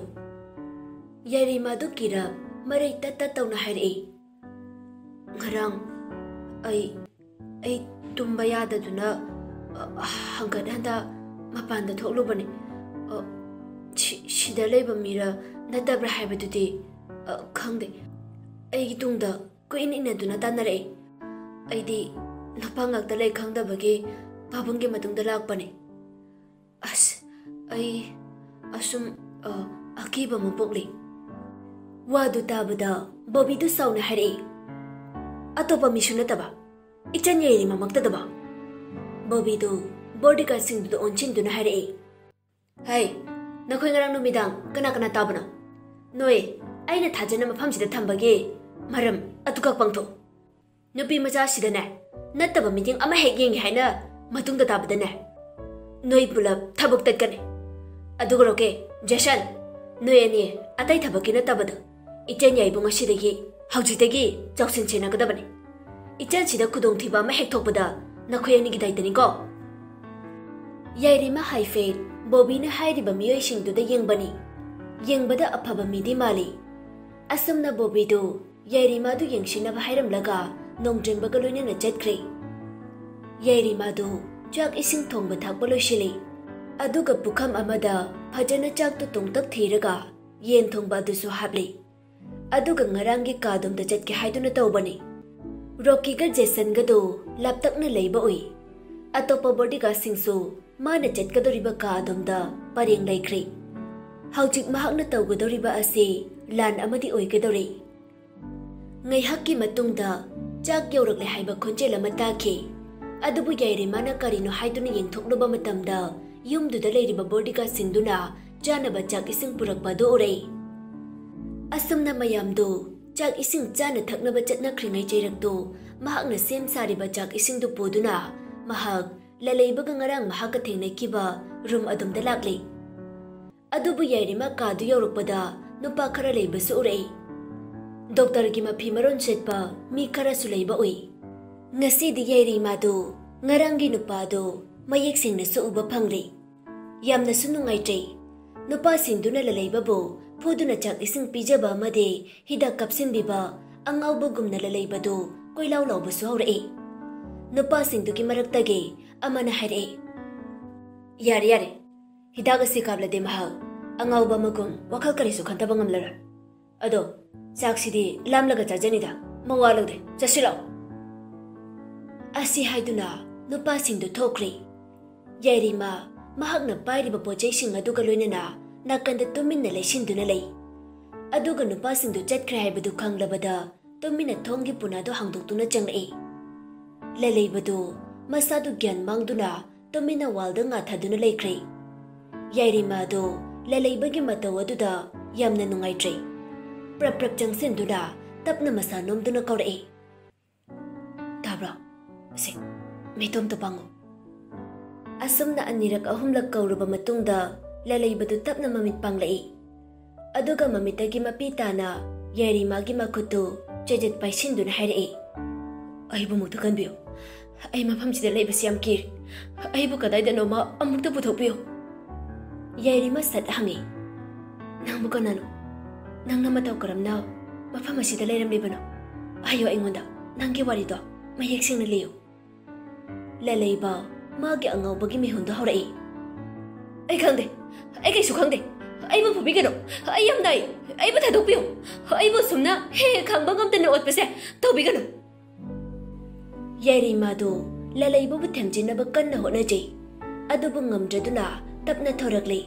ꯌꯥꯏꯔꯤꯃꯥꯗꯨ ꯀꯤꯔꯞ ꯃꯔꯩ ꯇꯠ ꯇꯠ ꯇꯧꯅ ꯍꯥꯏꯔꯛꯏ꯫ "ꯉꯔꯥꯡ ꯑꯩ, ꯑꯩ ꯇꯨꯝꯕ ꯌꯥꯗꯗꯨꯅ, ꯑ, ꯍꯪꯒꯠ ꯍꯟꯗ ꯃꯄꯥꯟꯗ ꯊꯣꯛꯂꯨꯕꯅꯤ꯫ ꯑ, ꯁꯤ-, ꯁꯤꯗ ꯂꯩꯕ ꯃꯤꯔ ꯅꯠꯇꯕ꯭ꯔꯥ ꯍꯥꯏꯕꯗꯨꯗꯤ, ꯑ, ꯈꯪꯗꯦ꯫ ꯑꯩꯒꯤ ꯇꯨꯡꯗ ꯀꯨꯏꯅ ꯏꯟꯅꯗꯨꯅ ꯇꯥꯟꯅꯔꯛꯏ꯫ ꯑꯩꯗꯤ ꯅꯨꯄꯥ ꯉꯥꯛꯇ ꯂꯩ ꯈꯪꯗꯕꯒꯤ ꯄꯥꯕꯨꯡꯒꯤ ꯃꯇꯨꯡꯗ ꯂꯥꯛꯄꯅꯤ꯫ ꯑꯁ, ꯑꯩ ꯑꯁꯨꯝ, ꯑ, ꯑꯀꯤꯕ ꯑꯃ ꯄꯣꯛꯂꯤ"꯫ ꯋꯥꯗꯨ ꯇꯥꯕꯗ ꯕꯣꯕꯤꯗꯨ ꯁꯥꯎꯅ ꯍꯥꯏꯔꯛꯏ, "ꯑꯇꯣꯞꯄ ꯃꯤꯁꯨ ꯅꯠꯇꯕ, ꯏꯆꯟ ꯌꯥꯏꯔꯤꯃꯥꯃꯛꯇꯗꯕ?" ꯕꯣꯕꯤꯗꯨ ꯕꯣꯗꯤꯒꯥꯔꯗꯁꯤꯡꯗꯨꯗ ꯑꯣꯟꯁꯤꯟꯗꯨꯅ ꯍꯥꯏꯔꯛꯏ, "ꯍꯩ, ꯅꯈꯣꯏ ꯉꯔꯥꯡ ꯅꯨꯃꯤꯗꯥꯡ ꯀꯅꯥ ꯀꯅꯥ ꯇꯥꯕꯅꯣ? ꯅꯣꯏ ꯑꯩꯅ ꯊꯥꯖꯅ ꯃꯐꯝꯁꯤꯗ ꯊꯝꯕꯒꯤ ꯃꯔꯝ ꯑꯗꯨꯈꯛ ꯄꯥꯡꯊꯣꯛꯎ꯫ ꯅꯨꯄꯤ ꯃꯆꯥꯁꯤꯗꯅꯦ, ꯅꯠꯇꯕ ꯃꯤꯠꯌꯦꯡ ꯑꯃ ꯍꯦꯛ ꯌꯦꯡꯒꯦ ꯍꯥꯏꯅ ꯃꯇꯨꯡꯗ ꯇꯥꯕꯗꯅꯦ, ꯅꯣꯏ ꯄꯨꯂꯞ ꯊꯕꯛ ꯇꯠꯀꯅꯤ꯫ ꯑꯗꯨꯒ ꯔꯣꯀꯦ, ꯖꯦꯁꯟ, ꯅꯣꯏ ꯑꯅꯤ ꯑꯇꯩ ꯊꯕꯛꯀꯤ ꯅꯠꯇꯕꯗ ꯏꯆꯦꯟ ꯌꯥꯏꯕꯨꯡ ꯑꯁꯤꯗꯒꯤ ꯍꯧꯖꯤꯛꯇꯒꯤ ꯆꯥꯎꯁꯤꯟ ꯁꯦꯟꯅꯒꯗꯕꯅꯤ꯫ ꯏꯆꯦꯟꯁꯤꯗ ꯈꯨꯗꯣꯡꯊꯤꯕ ꯑꯃ ꯍꯦꯛ ꯊꯣꯛꯄꯗ ꯅꯈꯣꯏ ꯑꯅꯤꯒꯤ ꯗꯥꯏꯇꯅꯤꯀꯣ꯫ ꯌꯥꯏꯔꯤꯃ ꯍꯥꯏꯐꯦꯠ ꯕꯣꯕꯤꯅ ꯍꯥꯏꯔꯤꯕ ꯃꯤꯑꯣꯏꯁꯤꯡꯗꯨꯗ ꯌꯦꯡꯕꯅꯤ꯫ ꯌꯦꯡꯕꯗ ꯑꯐꯕ ꯃꯤꯗꯤ ꯃꯥꯜꯂꯤ꯫ ꯑꯁꯨꯝꯅ ꯕꯣꯕꯤꯗꯨ ꯌꯥꯏꯔꯤꯃꯥꯗꯨ ꯌꯦꯡꯁꯤꯟꯅꯕ ꯍꯥꯏꯔꯝꯂꯒ ꯅꯣꯡꯗ꯭ꯔꯦꯝꯕꯒ ꯂꯣꯏꯅꯅ ꯆꯠꯈ꯭ꯔꯦ꯫ ꯌꯥꯏꯔꯤꯃꯥꯗꯨ ꯆꯥꯛ ꯏꯁꯤꯡ ꯊꯣꯡꯕ ꯊꯥꯛꯄ ꯂꯣꯏꯁꯤꯜꯂꯤ꯫ ꯑꯗꯨꯒ ꯄꯨꯈꯝ ꯑꯃꯗ ꯐꯖꯅ ꯆꯥꯛꯇꯨ ꯇꯣꯡꯇꯛ ꯊꯤꯔꯒ ꯌꯦꯟ ꯊꯣꯡꯕ ꯑꯗꯨꯁꯨ ꯍꯥꯞꯂꯤ꯫ ꯑꯗꯨꯒ ꯉꯔꯥꯡꯒꯤ ꯀꯥꯗꯣꯝꯗ ꯆꯠꯀꯦ ꯍꯥꯏꯗꯨꯅ ꯇꯧꯕꯅꯤ꯫ ꯔꯣꯀꯤꯒ ꯖꯦꯁꯟꯒꯗꯨ ꯂꯥꯞꯇꯛꯅ ꯂꯩꯕ ꯎꯏ꯫ ꯑꯇꯣꯞꯄ ꯕꯣꯗꯤꯒꯥꯔꯗꯁꯤꯡꯁꯨ ꯃꯥꯅ ꯆꯠꯀꯗꯧꯔꯤꯕ ꯀꯥ ꯑꯗꯣꯝꯗ ꯄꯔꯦꯡ ꯂꯩꯈ꯭ꯔꯦ꯫ ꯍꯧꯖꯤꯛ ꯃꯍꯥꯛꯅ ꯇꯧꯒꯗꯧꯔꯤꯕ ꯑꯁꯤ ꯂꯥꯟ ꯑꯃꯗꯤ ꯑꯣꯏꯒꯗꯧꯔꯤ꯫ ꯉꯥꯏꯍꯥꯛꯀꯤ ꯃꯇꯨꯡꯗ ꯆꯥꯛ ꯌꯧꯔꯛꯂꯦ ꯍꯥꯏꯕ ꯈꯣꯟꯖꯦꯜ ꯑꯃ ꯇꯥꯈꯤ꯫ ꯑꯗꯨꯕꯨ ꯌꯥꯏꯔꯤꯃꯥꯅ ꯀꯔꯤꯅꯣ ꯍꯥꯏꯗꯨꯅ ꯌꯦꯡꯊꯣꯛꯂꯨꯕ ꯃꯇꯝꯗ ꯌꯨꯝꯗꯨꯗ ꯂꯩꯔꯤꯕ ꯕꯣꯗꯤꯒꯥꯔꯗꯁꯤꯡꯗꯨꯅ ꯆꯥꯅꯕ ꯆꯥꯛ ꯏꯁꯤꯡ ꯄꯨꯔꯛꯄ ꯑꯗꯨ ꯎꯔꯛꯏ꯫ ꯑꯁꯨꯝꯅ ꯃꯌꯥꯝꯗꯨ ꯆꯥꯛ ꯏꯁꯤꯡ ꯆꯥꯅ ꯊꯛꯅꯕ ꯆꯠꯅꯈ꯭ꯔꯤꯉꯩ ꯆꯩꯔꯛꯇꯨ ꯃꯍꯥꯛꯅ ꯁꯦꯝ ꯁꯥꯔꯤꯕ ꯆꯥꯛ ꯏꯁꯤꯡꯗꯨ ꯄꯨꯗꯨꯅ ꯃꯍꯥꯛ ꯂꯂꯩꯕꯒ ꯉꯔꯥꯡ ꯃꯍꯥꯛꯀ ꯊꯦꯡꯅꯈꯤꯕ ꯔꯨꯝ ꯑꯗꯨꯝꯗ ꯂꯥꯛꯂꯤ꯫ ꯑꯗꯨꯕꯨ ꯌꯥꯏꯔꯤꯃ ꯀꯥꯗꯨ ꯌꯧꯔꯛꯄꯗ ꯅꯨꯄꯥ ꯈꯔ ꯂꯩꯕꯁꯨ ꯎꯔꯛꯏ꯫ ꯗꯣꯛꯇꯔꯒꯤ ꯃꯐꯤ ꯃꯔꯣꯟ ꯁꯦꯠꯄ ꯃꯤ ꯈꯔꯁꯨ ꯂꯩꯕ ꯎꯏ꯫ ꯉꯁꯤꯗꯤ ꯌꯥꯏꯔꯤꯃꯥꯗꯨ ꯉꯔꯥꯡꯒꯤ ꯅꯨꯄꯥꯗꯨ ꯃꯌꯦꯛ ꯁꯦꯡꯅꯁꯨ ꯎꯕ ꯐꯪꯂꯤ꯫ ꯌꯥꯝꯅꯁꯨ ꯅꯨꯡꯉꯥꯏꯇ꯭ꯔꯦ꯫ ꯅꯨꯄꯥꯁꯤꯡꯗꯨꯅ ꯂꯂꯩꯕꯕꯨ ꯐꯨꯗꯨꯅ ꯆꯥꯛ ꯏꯁꯤꯡ ꯄꯤꯖꯕ ꯑꯃꯗꯤ ꯍꯤꯗꯥꯛ ꯀꯥꯞꯁꯤꯟꯕꯤꯕ ꯑꯉꯥꯎꯕꯒꯨꯝꯅ ꯂꯂꯩꯕꯗꯨ ꯀꯣꯏꯂꯥꯎ ꯂꯥꯎꯕꯁꯨ ꯍꯧꯔꯛꯏ꯫ ꯅꯨꯄꯥꯁꯤꯡꯗꯨꯒꯤ ꯃꯔꯛꯇꯒꯤ ꯑꯃꯅ ꯍꯥꯏꯔꯛꯏ, "ꯌꯥꯔꯦ, ꯌꯥꯔꯦ꯫ ꯍꯤꯗꯥꯛ ꯑꯁꯤ ꯀꯥꯞꯂꯗꯤ ꯃꯍꯥꯛ ꯑꯉꯥꯎꯕ ꯑꯃꯒꯨꯝ ꯋꯥꯈꯜ ꯀꯔꯤꯁꯨ ꯈꯟꯊꯕ ꯉꯝꯂꯔꯣꯏ꯫ ꯑꯗꯣ ꯆꯥꯛꯁꯤꯗꯤ ꯂꯥꯝꯂꯒ ꯆꯥꯖꯅꯤꯗ, ꯃꯋꯥ ꯂꯧꯗꯦ, ꯆꯠꯁꯤꯜꯂꯛꯑꯣ꯫" ꯑꯁꯤ ꯍꯥꯏꯗꯨꯅ ꯅꯨꯄꯥꯁꯤꯡꯗꯨ ꯊꯣꯛꯈ꯭ꯔꯦ꯫ ꯌꯥꯏꯔꯤꯃ ꯃꯍꯥꯛꯅ ꯄꯥꯏꯔꯤꯕ ꯄꯣꯠ ꯆꯩꯁꯤꯡ ꯑꯗꯨꯒ ꯂꯣꯏꯅꯅ ꯅꯥꯀꯟꯗ ꯇꯨꯃꯤꯟꯅ ꯂꯩꯁꯤꯟꯗꯨꯅ ꯂꯩ꯫ ꯑꯗꯨꯒ ꯅꯨꯄꯥꯁꯤꯡꯗꯨ ꯆꯠꯈ꯭ꯔꯦ ꯍꯥꯏꯕꯗꯨ ꯈꯪꯂꯕꯗ ꯇꯨꯃꯤꯟꯅ ꯊꯣꯡꯒꯤ ꯄꯨꯅꯥꯗꯨ ꯍꯥꯡꯗꯣꯛꯇꯨꯅ ꯆꯪꯂꯛꯏ꯫ ꯂꯂꯩꯕꯗꯨ ꯃꯁꯥꯗꯨ ꯒ꯭ꯌꯥꯟ ꯃꯥꯡꯗꯨꯅ ꯇꯨꯃꯤꯟꯅ ꯋꯥꯜꯗ ꯉꯥꯊꯗꯨꯅ ꯂꯩꯈ꯭ꯔꯦ꯫ ꯌꯥꯏꯔꯤꯃꯥꯗꯨ ꯂꯂꯩꯕꯒꯤ ꯃꯇꯧ ꯑꯗꯨꯗ ꯌꯥꯝꯅ ꯅꯨꯡꯉꯥꯏꯇ꯭ꯔꯦ꯫ ꯄ꯭ꯔꯞ ꯄ꯭ꯔꯞ ꯆꯪꯁꯤꯟꯗꯨꯅ ꯇꯞꯅ ꯃꯁꯥ ꯅꯣꯝꯗꯨꯅ ꯀꯧꯔꯛꯏ꯫ "ꯇꯥꯕ꯭ꯔꯣ? ꯑꯁꯤ, ꯃꯤꯇꯣꯝꯇ ꯄꯥꯡꯉꯨ꯫" ꯑꯁꯨꯝꯅ ꯑꯅꯤꯔꯛ ꯑꯍꯨꯝꯂꯛ ꯀꯧꯔꯕ ꯃꯇꯨꯡꯗ ꯂꯂꯩꯕꯗꯨ ꯇꯞꯅ ꯃꯃꯤꯠ ꯄꯥꯡꯂꯛꯏ꯫ ꯑꯗꯨꯒ ꯃꯃꯤꯠꯇꯒꯤ ꯃꯄꯤ ꯇꯥꯅ ꯌꯥꯏꯔꯤꯃꯥꯒꯤ ꯃꯈꯨꯠꯇꯨ ꯆꯦꯖꯦꯠ ꯄꯥꯏꯁꯤꯟꯗꯨꯅ ꯍꯥꯏꯔꯛꯏ, "ꯑꯩꯕꯨ ꯑꯃꯨꯛꯇ ꯀꯟꯕꯤꯌꯨ꯫ ꯑꯩ ꯃꯐꯝꯁꯤꯗ ꯂꯩꯕꯁꯤ ꯌꯥꯝ ꯀꯤꯔꯦ꯫ ꯑꯩꯕꯨ ꯀꯗꯥꯏꯗꯅꯣꯃ ꯑꯃꯨꯛꯇ ꯄꯨꯊꯣꯛꯄꯤꯌꯨ꯫" ꯌꯥꯏꯔꯤꯃ ꯁꯠ ꯍꯪꯉꯤ, "ꯅꯪꯕꯨ ꯀꯅꯥꯅꯣ? ꯅꯪꯅ ꯃꯇꯧ ꯀꯔꯝꯅ ꯃꯐꯝ ꯑꯁꯤꯗ ꯂꯩꯔꯝꯂꯤꯕꯅꯣ? ꯍꯥꯏꯌꯨ ꯑꯩꯉꯣꯟꯗ, ꯅꯪꯒꯤ ꯋꯥꯔꯤꯗꯣ ꯃꯌꯦꯛ ꯁꯦꯡꯅ ꯂꯤꯌꯨ꯫" ꯂꯂꯩꯕ ꯃꯥꯒꯤ ꯑꯉꯥꯎꯕꯒꯤ ꯃꯤꯍꯨꯟꯗꯣ ꯍꯧꯔꯛꯏ꯫ "ꯑꯩ ꯈꯪꯗꯦ꯫ ꯑꯩ ꯀꯩꯁꯨ ꯈꯪꯗꯦ꯫ ꯑꯩꯕꯨ ꯐꯨꯕꯤꯒꯅꯨ꯫ ꯑꯩ ꯌꯥꯝ ꯅꯥꯏ꯫ ꯑꯩꯕꯨ ꯊꯥꯗꯣꯛꯄꯤꯌꯨ꯫ ꯑꯩꯕꯨ ꯁꯨꯝꯅ ꯍꯦꯛ ꯍꯦꯛ ꯈꯥꯡꯕ ꯉꯝꯗꯅ ꯑꯣꯠꯄꯁꯦ ꯇꯧꯕꯤꯒꯅꯨ꯫" ꯌꯥꯏꯔꯤꯃꯥꯗꯨ ꯂꯂꯩꯕꯕꯨ ꯊꯦꯝꯖꯤꯟꯅꯕ ꯀꯟꯅ ꯍꯣꯠꯅꯖꯩ꯫ ꯑꯗꯨꯕꯨ ꯉꯝꯗ꯭ꯔꯗꯨꯅ ꯇꯞꯅ ꯊꯣꯔꯛꯂꯤ꯫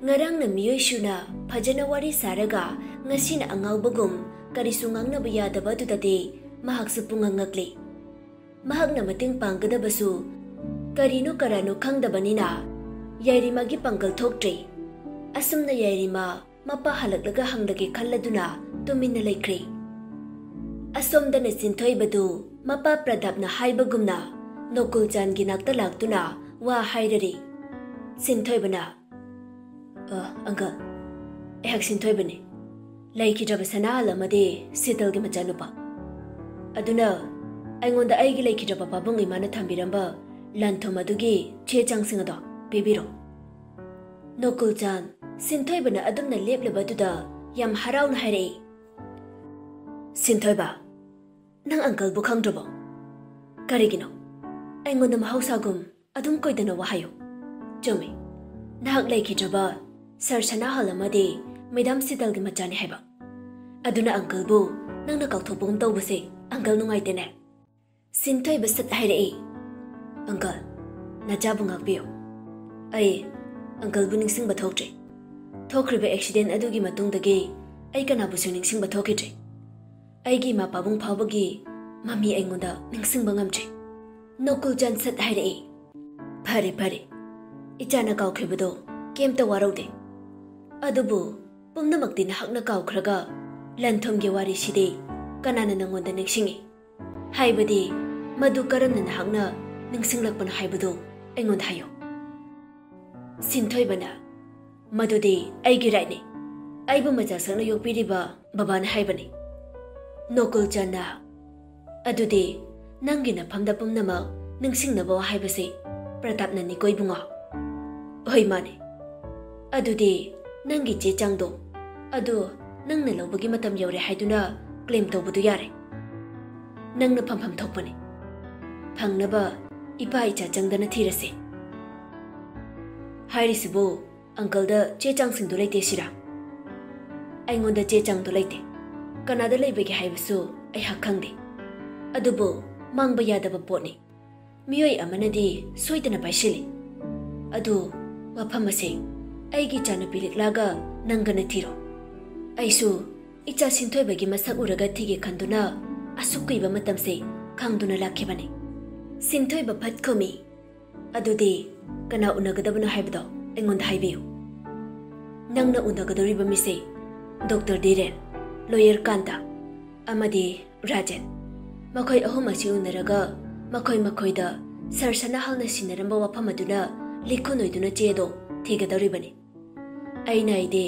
ꯉꯔꯥꯡꯅ ꯃꯤꯑꯣꯏ ꯁꯨꯅ ꯐꯖꯅ ꯋꯥꯔꯤ ꯁꯥꯔꯒ ꯉꯁꯤꯅ ꯑꯉꯥꯎꯕꯒꯨꯝ ꯀꯔꯤꯁꯨ ꯉꯥꯡꯅꯕ ꯌꯥꯗꯕ ꯑꯗꯨꯗꯗꯤ ꯃꯍꯥꯛꯁꯨ ꯄꯨꯡꯉꯛ ꯉꯛꯂꯤ꯫ ꯃꯍꯥꯛꯅ ꯃꯇꯦꯡ ꯄꯥꯡꯒꯗꯕꯁꯨ ꯀꯔꯤꯅꯣ ꯀꯔꯥꯅꯣ ꯈꯪꯗꯕꯅꯤꯅ ꯌꯥꯏꯔꯤꯃꯥꯒꯤ ꯄꯥꯡꯒꯜ ꯊꯣꯛꯇ꯭ꯔꯦ꯫ ꯑꯁꯨꯝꯅ ꯌꯥꯏꯔꯤꯃꯥ ꯃꯄꯥ ꯍꯜꯂꯛꯂꯒ ꯍꯪꯂꯒꯦ ꯈꯜꯂꯗꯨꯅ ꯇꯨꯃꯤꯟꯅ ꯂꯩꯈ꯭ꯔꯦ꯫ ꯑꯁꯣꯝꯗꯅ ꯁꯤꯟꯊꯣꯏꯕꯗꯨ ꯃꯄꯥ ꯄ꯭ꯔꯗꯥꯞꯅ ꯍꯥꯏꯕꯒꯨꯝꯅ ꯅꯣꯀꯨꯜꯆꯥꯟꯒꯤ ꯅꯥꯛꯇ ꯂꯥꯛꯇꯨꯅ ꯋꯥ ꯍꯥꯏꯔꯔꯤ꯫ ꯁꯤꯟꯊꯣꯏꯕꯅ, "ꯑ, ꯑꯪꯀꯜ, ꯑꯩꯍꯥꯛ ꯁꯤꯟꯊꯣꯏꯕꯅꯤ꯫ ꯂꯩꯈꯤꯗ꯭ꯔꯕ ꯁꯅꯥꯍꯜ ꯑꯃꯗꯤ ꯁꯤꯇꯜꯒꯤ ꯃꯆꯥꯅꯨꯄꯥ꯫ ꯑꯗꯨꯅ ꯑꯩꯉꯣꯟꯗ ꯑꯩꯒꯤ ꯂꯩꯈꯤꯗ꯭ꯔꯕ ꯄꯥꯕꯨꯡ ꯏꯃꯥꯅ ꯊꯝꯕꯤꯔꯝꯕ ꯂꯟ ꯊꯨꯝ ꯑꯗꯨꯒꯤ ꯆꯦ ꯆꯥꯡꯁꯤꯡ ꯑꯗꯣ ꯄꯤꯕꯤꯔꯣ꯫" ꯅꯣꯀꯨꯜꯆꯥꯟ ꯁꯤꯟꯊꯣꯏꯕꯅ ꯑꯗꯨꯝꯅ ꯂꯦꯞꯂꯕꯗꯨꯗ ꯌꯥꯝ ꯍꯔꯥꯎꯅ ꯍꯥꯏꯔꯛꯏ, "ꯁꯤꯟꯊꯣꯏꯕ, ꯅꯪ ꯑꯪꯀꯜꯕꯨ ꯈꯪꯗ꯭ꯔꯕꯣ? ꯀꯔꯤꯒꯤꯅꯣ? ꯑꯩꯉꯣꯟꯗ ꯃꯍꯧꯁꯥꯒꯨꯝ ꯑꯗꯨꯝ ꯀꯣꯏꯗꯅ ꯋꯥ ꯍꯥꯏꯌꯨ꯫ ꯆꯨꯝꯃꯤ, ꯅꯍꯥꯛ ꯂꯩꯈꯤꯗ꯭ꯔꯕ ꯁꯔ ꯁꯅꯥꯍꯜ ꯑꯃꯗꯤ ꯃꯦꯗꯥꯝ ꯁꯤꯇꯜꯒꯤ ꯃꯆꯥꯅꯤ ꯍꯥꯏꯕ꯫ ꯑꯗꯨꯅ ꯑꯪꯀꯜꯕꯨ ꯅꯪꯅ ꯀꯥꯎꯊꯣꯛꯄꯒꯨꯝ ꯇꯧꯕꯁꯦ ꯑꯪꯀꯜ ꯅꯨꯡꯉꯥꯏꯇꯦꯅꯦ꯫" ꯁꯤꯟꯊꯣꯏꯕ ꯁꯠ ꯍꯥꯏꯔꯛꯏ, "ꯑꯪꯀꯜ, ꯅꯆꯥꯕꯨ ꯉꯥꯛꯄꯤꯌꯨ꯫ ꯑꯩ ꯑꯪꯀꯜꯕꯨ ꯅꯤꯡꯁꯤꯡꯕ ꯊꯣꯛꯇ꯭ꯔꯦ꯫ ꯊꯣꯛꯈ꯭ꯔꯤꯕ ꯑꯦꯛꯁꯤꯗꯦꯟ ꯑꯗꯨꯒꯤ ꯃꯇꯨꯡꯗꯒꯤ ꯑꯩ ꯀꯅꯥꯕꯨꯁꯨ ꯅꯤꯡꯁꯤꯡꯕ ꯊꯣꯛꯈꯤꯗ꯭ꯔꯦ꯫ ꯑꯩꯒꯤ ꯏꯃꯥ ꯄꯥꯕꯨꯡ ꯐꯥꯎꯕꯒꯤ ꯃꯃꯤ ꯑꯩꯉꯣꯟꯗ ꯅꯤꯡꯁꯤꯡꯕ ꯉꯝꯗ꯭ꯔꯦ꯫" ꯅꯣꯀꯨꯜꯆꯥꯟ ꯁꯠ ꯍꯥꯏꯔꯛꯏ, "ꯐꯔꯦ, ꯐꯔꯦ꯫ ꯏꯆꯥꯅ ꯀꯥꯎꯈꯤꯕꯗꯣ ꯀꯩꯝꯇ ꯋꯥꯔꯧꯗꯦ꯫ ꯑꯗꯨꯕꯨ ꯄꯨꯝꯅꯃꯛꯇꯤ ꯅꯍꯥꯛꯅ ꯀꯥꯎꯈ꯭ꯔꯒ ꯂꯟ ꯊꯨꯝꯒꯤ ꯋꯥꯔꯤꯁꯤꯗꯤ ꯀꯅꯥꯅ ꯅꯪꯉꯣꯟꯗ ꯅꯤꯡꯁꯤꯡꯉꯤ? ꯍꯥꯏꯕꯗꯤ, ꯃꯗꯨ ꯀꯔꯝꯅ ꯅꯍꯥꯛꯅ ꯅꯤꯡꯁꯤꯡꯂꯛꯄꯅꯣ ꯍꯥꯏꯕꯗꯨ ꯑꯩꯉꯣꯟꯗ ꯍꯥꯏꯌꯨ꯫ ꯁꯤꯟꯊꯣꯏꯕꯅ, "ꯃꯗꯨꯗꯤ ꯑꯩꯒꯤ ꯔꯥꯏꯠꯅꯤ꯫ ꯑꯩꯕꯨ ꯃꯆꯥ ꯁꯛꯅ ꯌꯣꯛꯄꯤꯔꯤꯕ ꯕꯕꯥꯅ ꯍꯥꯏꯕꯅꯤ꯫" ꯅꯣꯀꯨꯜ ꯆꯟꯅ, "ꯑꯗꯨꯗꯤ ꯅꯪꯒꯤ ꯅꯐꯝꯗ ꯄꯨꯝꯅꯃꯛ ꯅꯤꯡꯁꯤꯡꯅꯕ ꯍꯥꯏꯕꯁꯤ ꯄ꯭ꯔꯇꯥꯞꯅꯅꯤꯀꯣ ꯏꯕꯨꯡꯉꯣ?" "ꯍꯣꯏ, ꯃꯥꯅꯦ꯫" "ꯑꯗꯨꯗꯤ ꯅꯪꯒꯤ ꯆꯦ ꯆꯥꯡꯗꯣ ꯑꯗꯨ ꯅꯪꯅ ꯂꯧꯕꯒꯤ ꯃꯇꯝ ꯌꯧꯔꯦ ꯍꯥꯏꯗꯨꯅ ꯀ꯭ꯂꯦꯝ ꯇꯧꯕꯗꯨ ꯌꯥꯔꯦ꯫ ꯅꯪꯅ ꯐꯝꯐꯝ ꯊꯣꯛꯄꯅꯤ꯫ ꯐꯪꯅꯕ ꯏꯄꯥ ꯏꯆꯥ ꯆꯪꯗꯅ ꯊꯤꯔꯁꯤ꯫" "ꯍꯥꯏꯔꯤꯁꯤꯕꯨ ꯑꯪꯀꯜꯗ ꯆꯦ ꯆꯥꯡꯁꯤꯡꯗꯨ ꯂꯩꯇꯦ ꯁꯤꯔꯥ?" "ꯑꯩꯉꯣꯟꯗ ꯆꯦ ꯆꯥꯡꯗꯨ ꯂꯩꯇꯦ꯫ ꯀꯅꯥꯗ ꯂꯩꯕꯒꯦ ꯍꯥꯏꯕꯁꯨ ꯑꯩꯍꯥꯛ ꯈꯪꯗꯦ꯫ ꯑꯗꯨꯕꯨ ꯃꯥꯡꯕ ꯌꯥꯗꯕ ꯄꯣꯠꯅꯤ꯫ ꯃꯤꯑꯣꯏ ꯑꯃꯅꯗꯤ ꯁꯣꯏꯗꯅ ꯄꯥꯏꯁꯤꯜꯂꯤ꯫ ꯑꯗꯨ ꯋꯥꯐꯝ ꯑꯁꯤ ꯑꯩꯒꯤ ꯏꯆꯥꯅꯨꯄꯤ ꯂꯤꯛꯂꯥꯒ ꯅꯪꯒꯅ ꯊꯤꯔꯣ꯫ ꯑꯩꯁꯨ ꯏꯆꯥ ꯁꯤꯟꯊꯣꯏꯕꯒꯤ ꯃꯁꯛ ꯎꯔꯒ ꯊꯤꯒꯦ ꯈꯟꯗꯨꯅ ꯑꯁꯨꯛ ꯀꯨꯏꯕ ꯃꯇꯝꯁꯦ ꯈꯥꯡꯗꯨꯅ ꯂꯥꯛꯈꯤꯕꯅꯤ꯫" ꯁꯤꯟꯊꯣꯏꯕ ꯐꯠ ꯈꯨꯝꯃꯤ, "ꯑꯗꯨꯗꯤ ꯀꯅꯥ ꯎꯅꯒꯗꯕꯅꯣ ꯍꯥꯏꯕꯗꯣ ꯑꯩꯉꯣꯟꯗ ꯍꯥꯏꯕꯤꯌꯨ꯫" "ꯅꯪꯅ ꯎꯅꯒꯗꯧꯔꯤꯕ ꯃꯤꯁꯦ ꯗꯣꯛꯇꯔ ꯙꯤꯔꯦꯟ, ꯂꯣꯌꯔ ꯀꯥꯟꯇ ꯑꯃꯗꯤ ꯔꯥꯖꯦꯟ꯫ ꯃꯈꯣꯏ ꯑꯍꯨꯝ ꯑꯁꯤ ꯎꯅꯔꯒ ꯃꯈꯣꯏ ꯃꯈꯣꯏꯗ ꯁꯥꯔ ꯁꯅꯥꯍꯜꯅ ꯁꯤꯟꯅꯔꯝꯕ ꯋꯥꯐꯝ ꯑꯗꯨꯅ ꯂꯤꯈꯨꯟ ꯑꯣꯏꯗꯨꯅ ꯆꯦ ꯑꯗꯣ ꯊꯤꯒꯗꯧꯔꯤꯕꯅꯤ꯫ ꯑꯩꯅ ꯑꯩꯗꯤ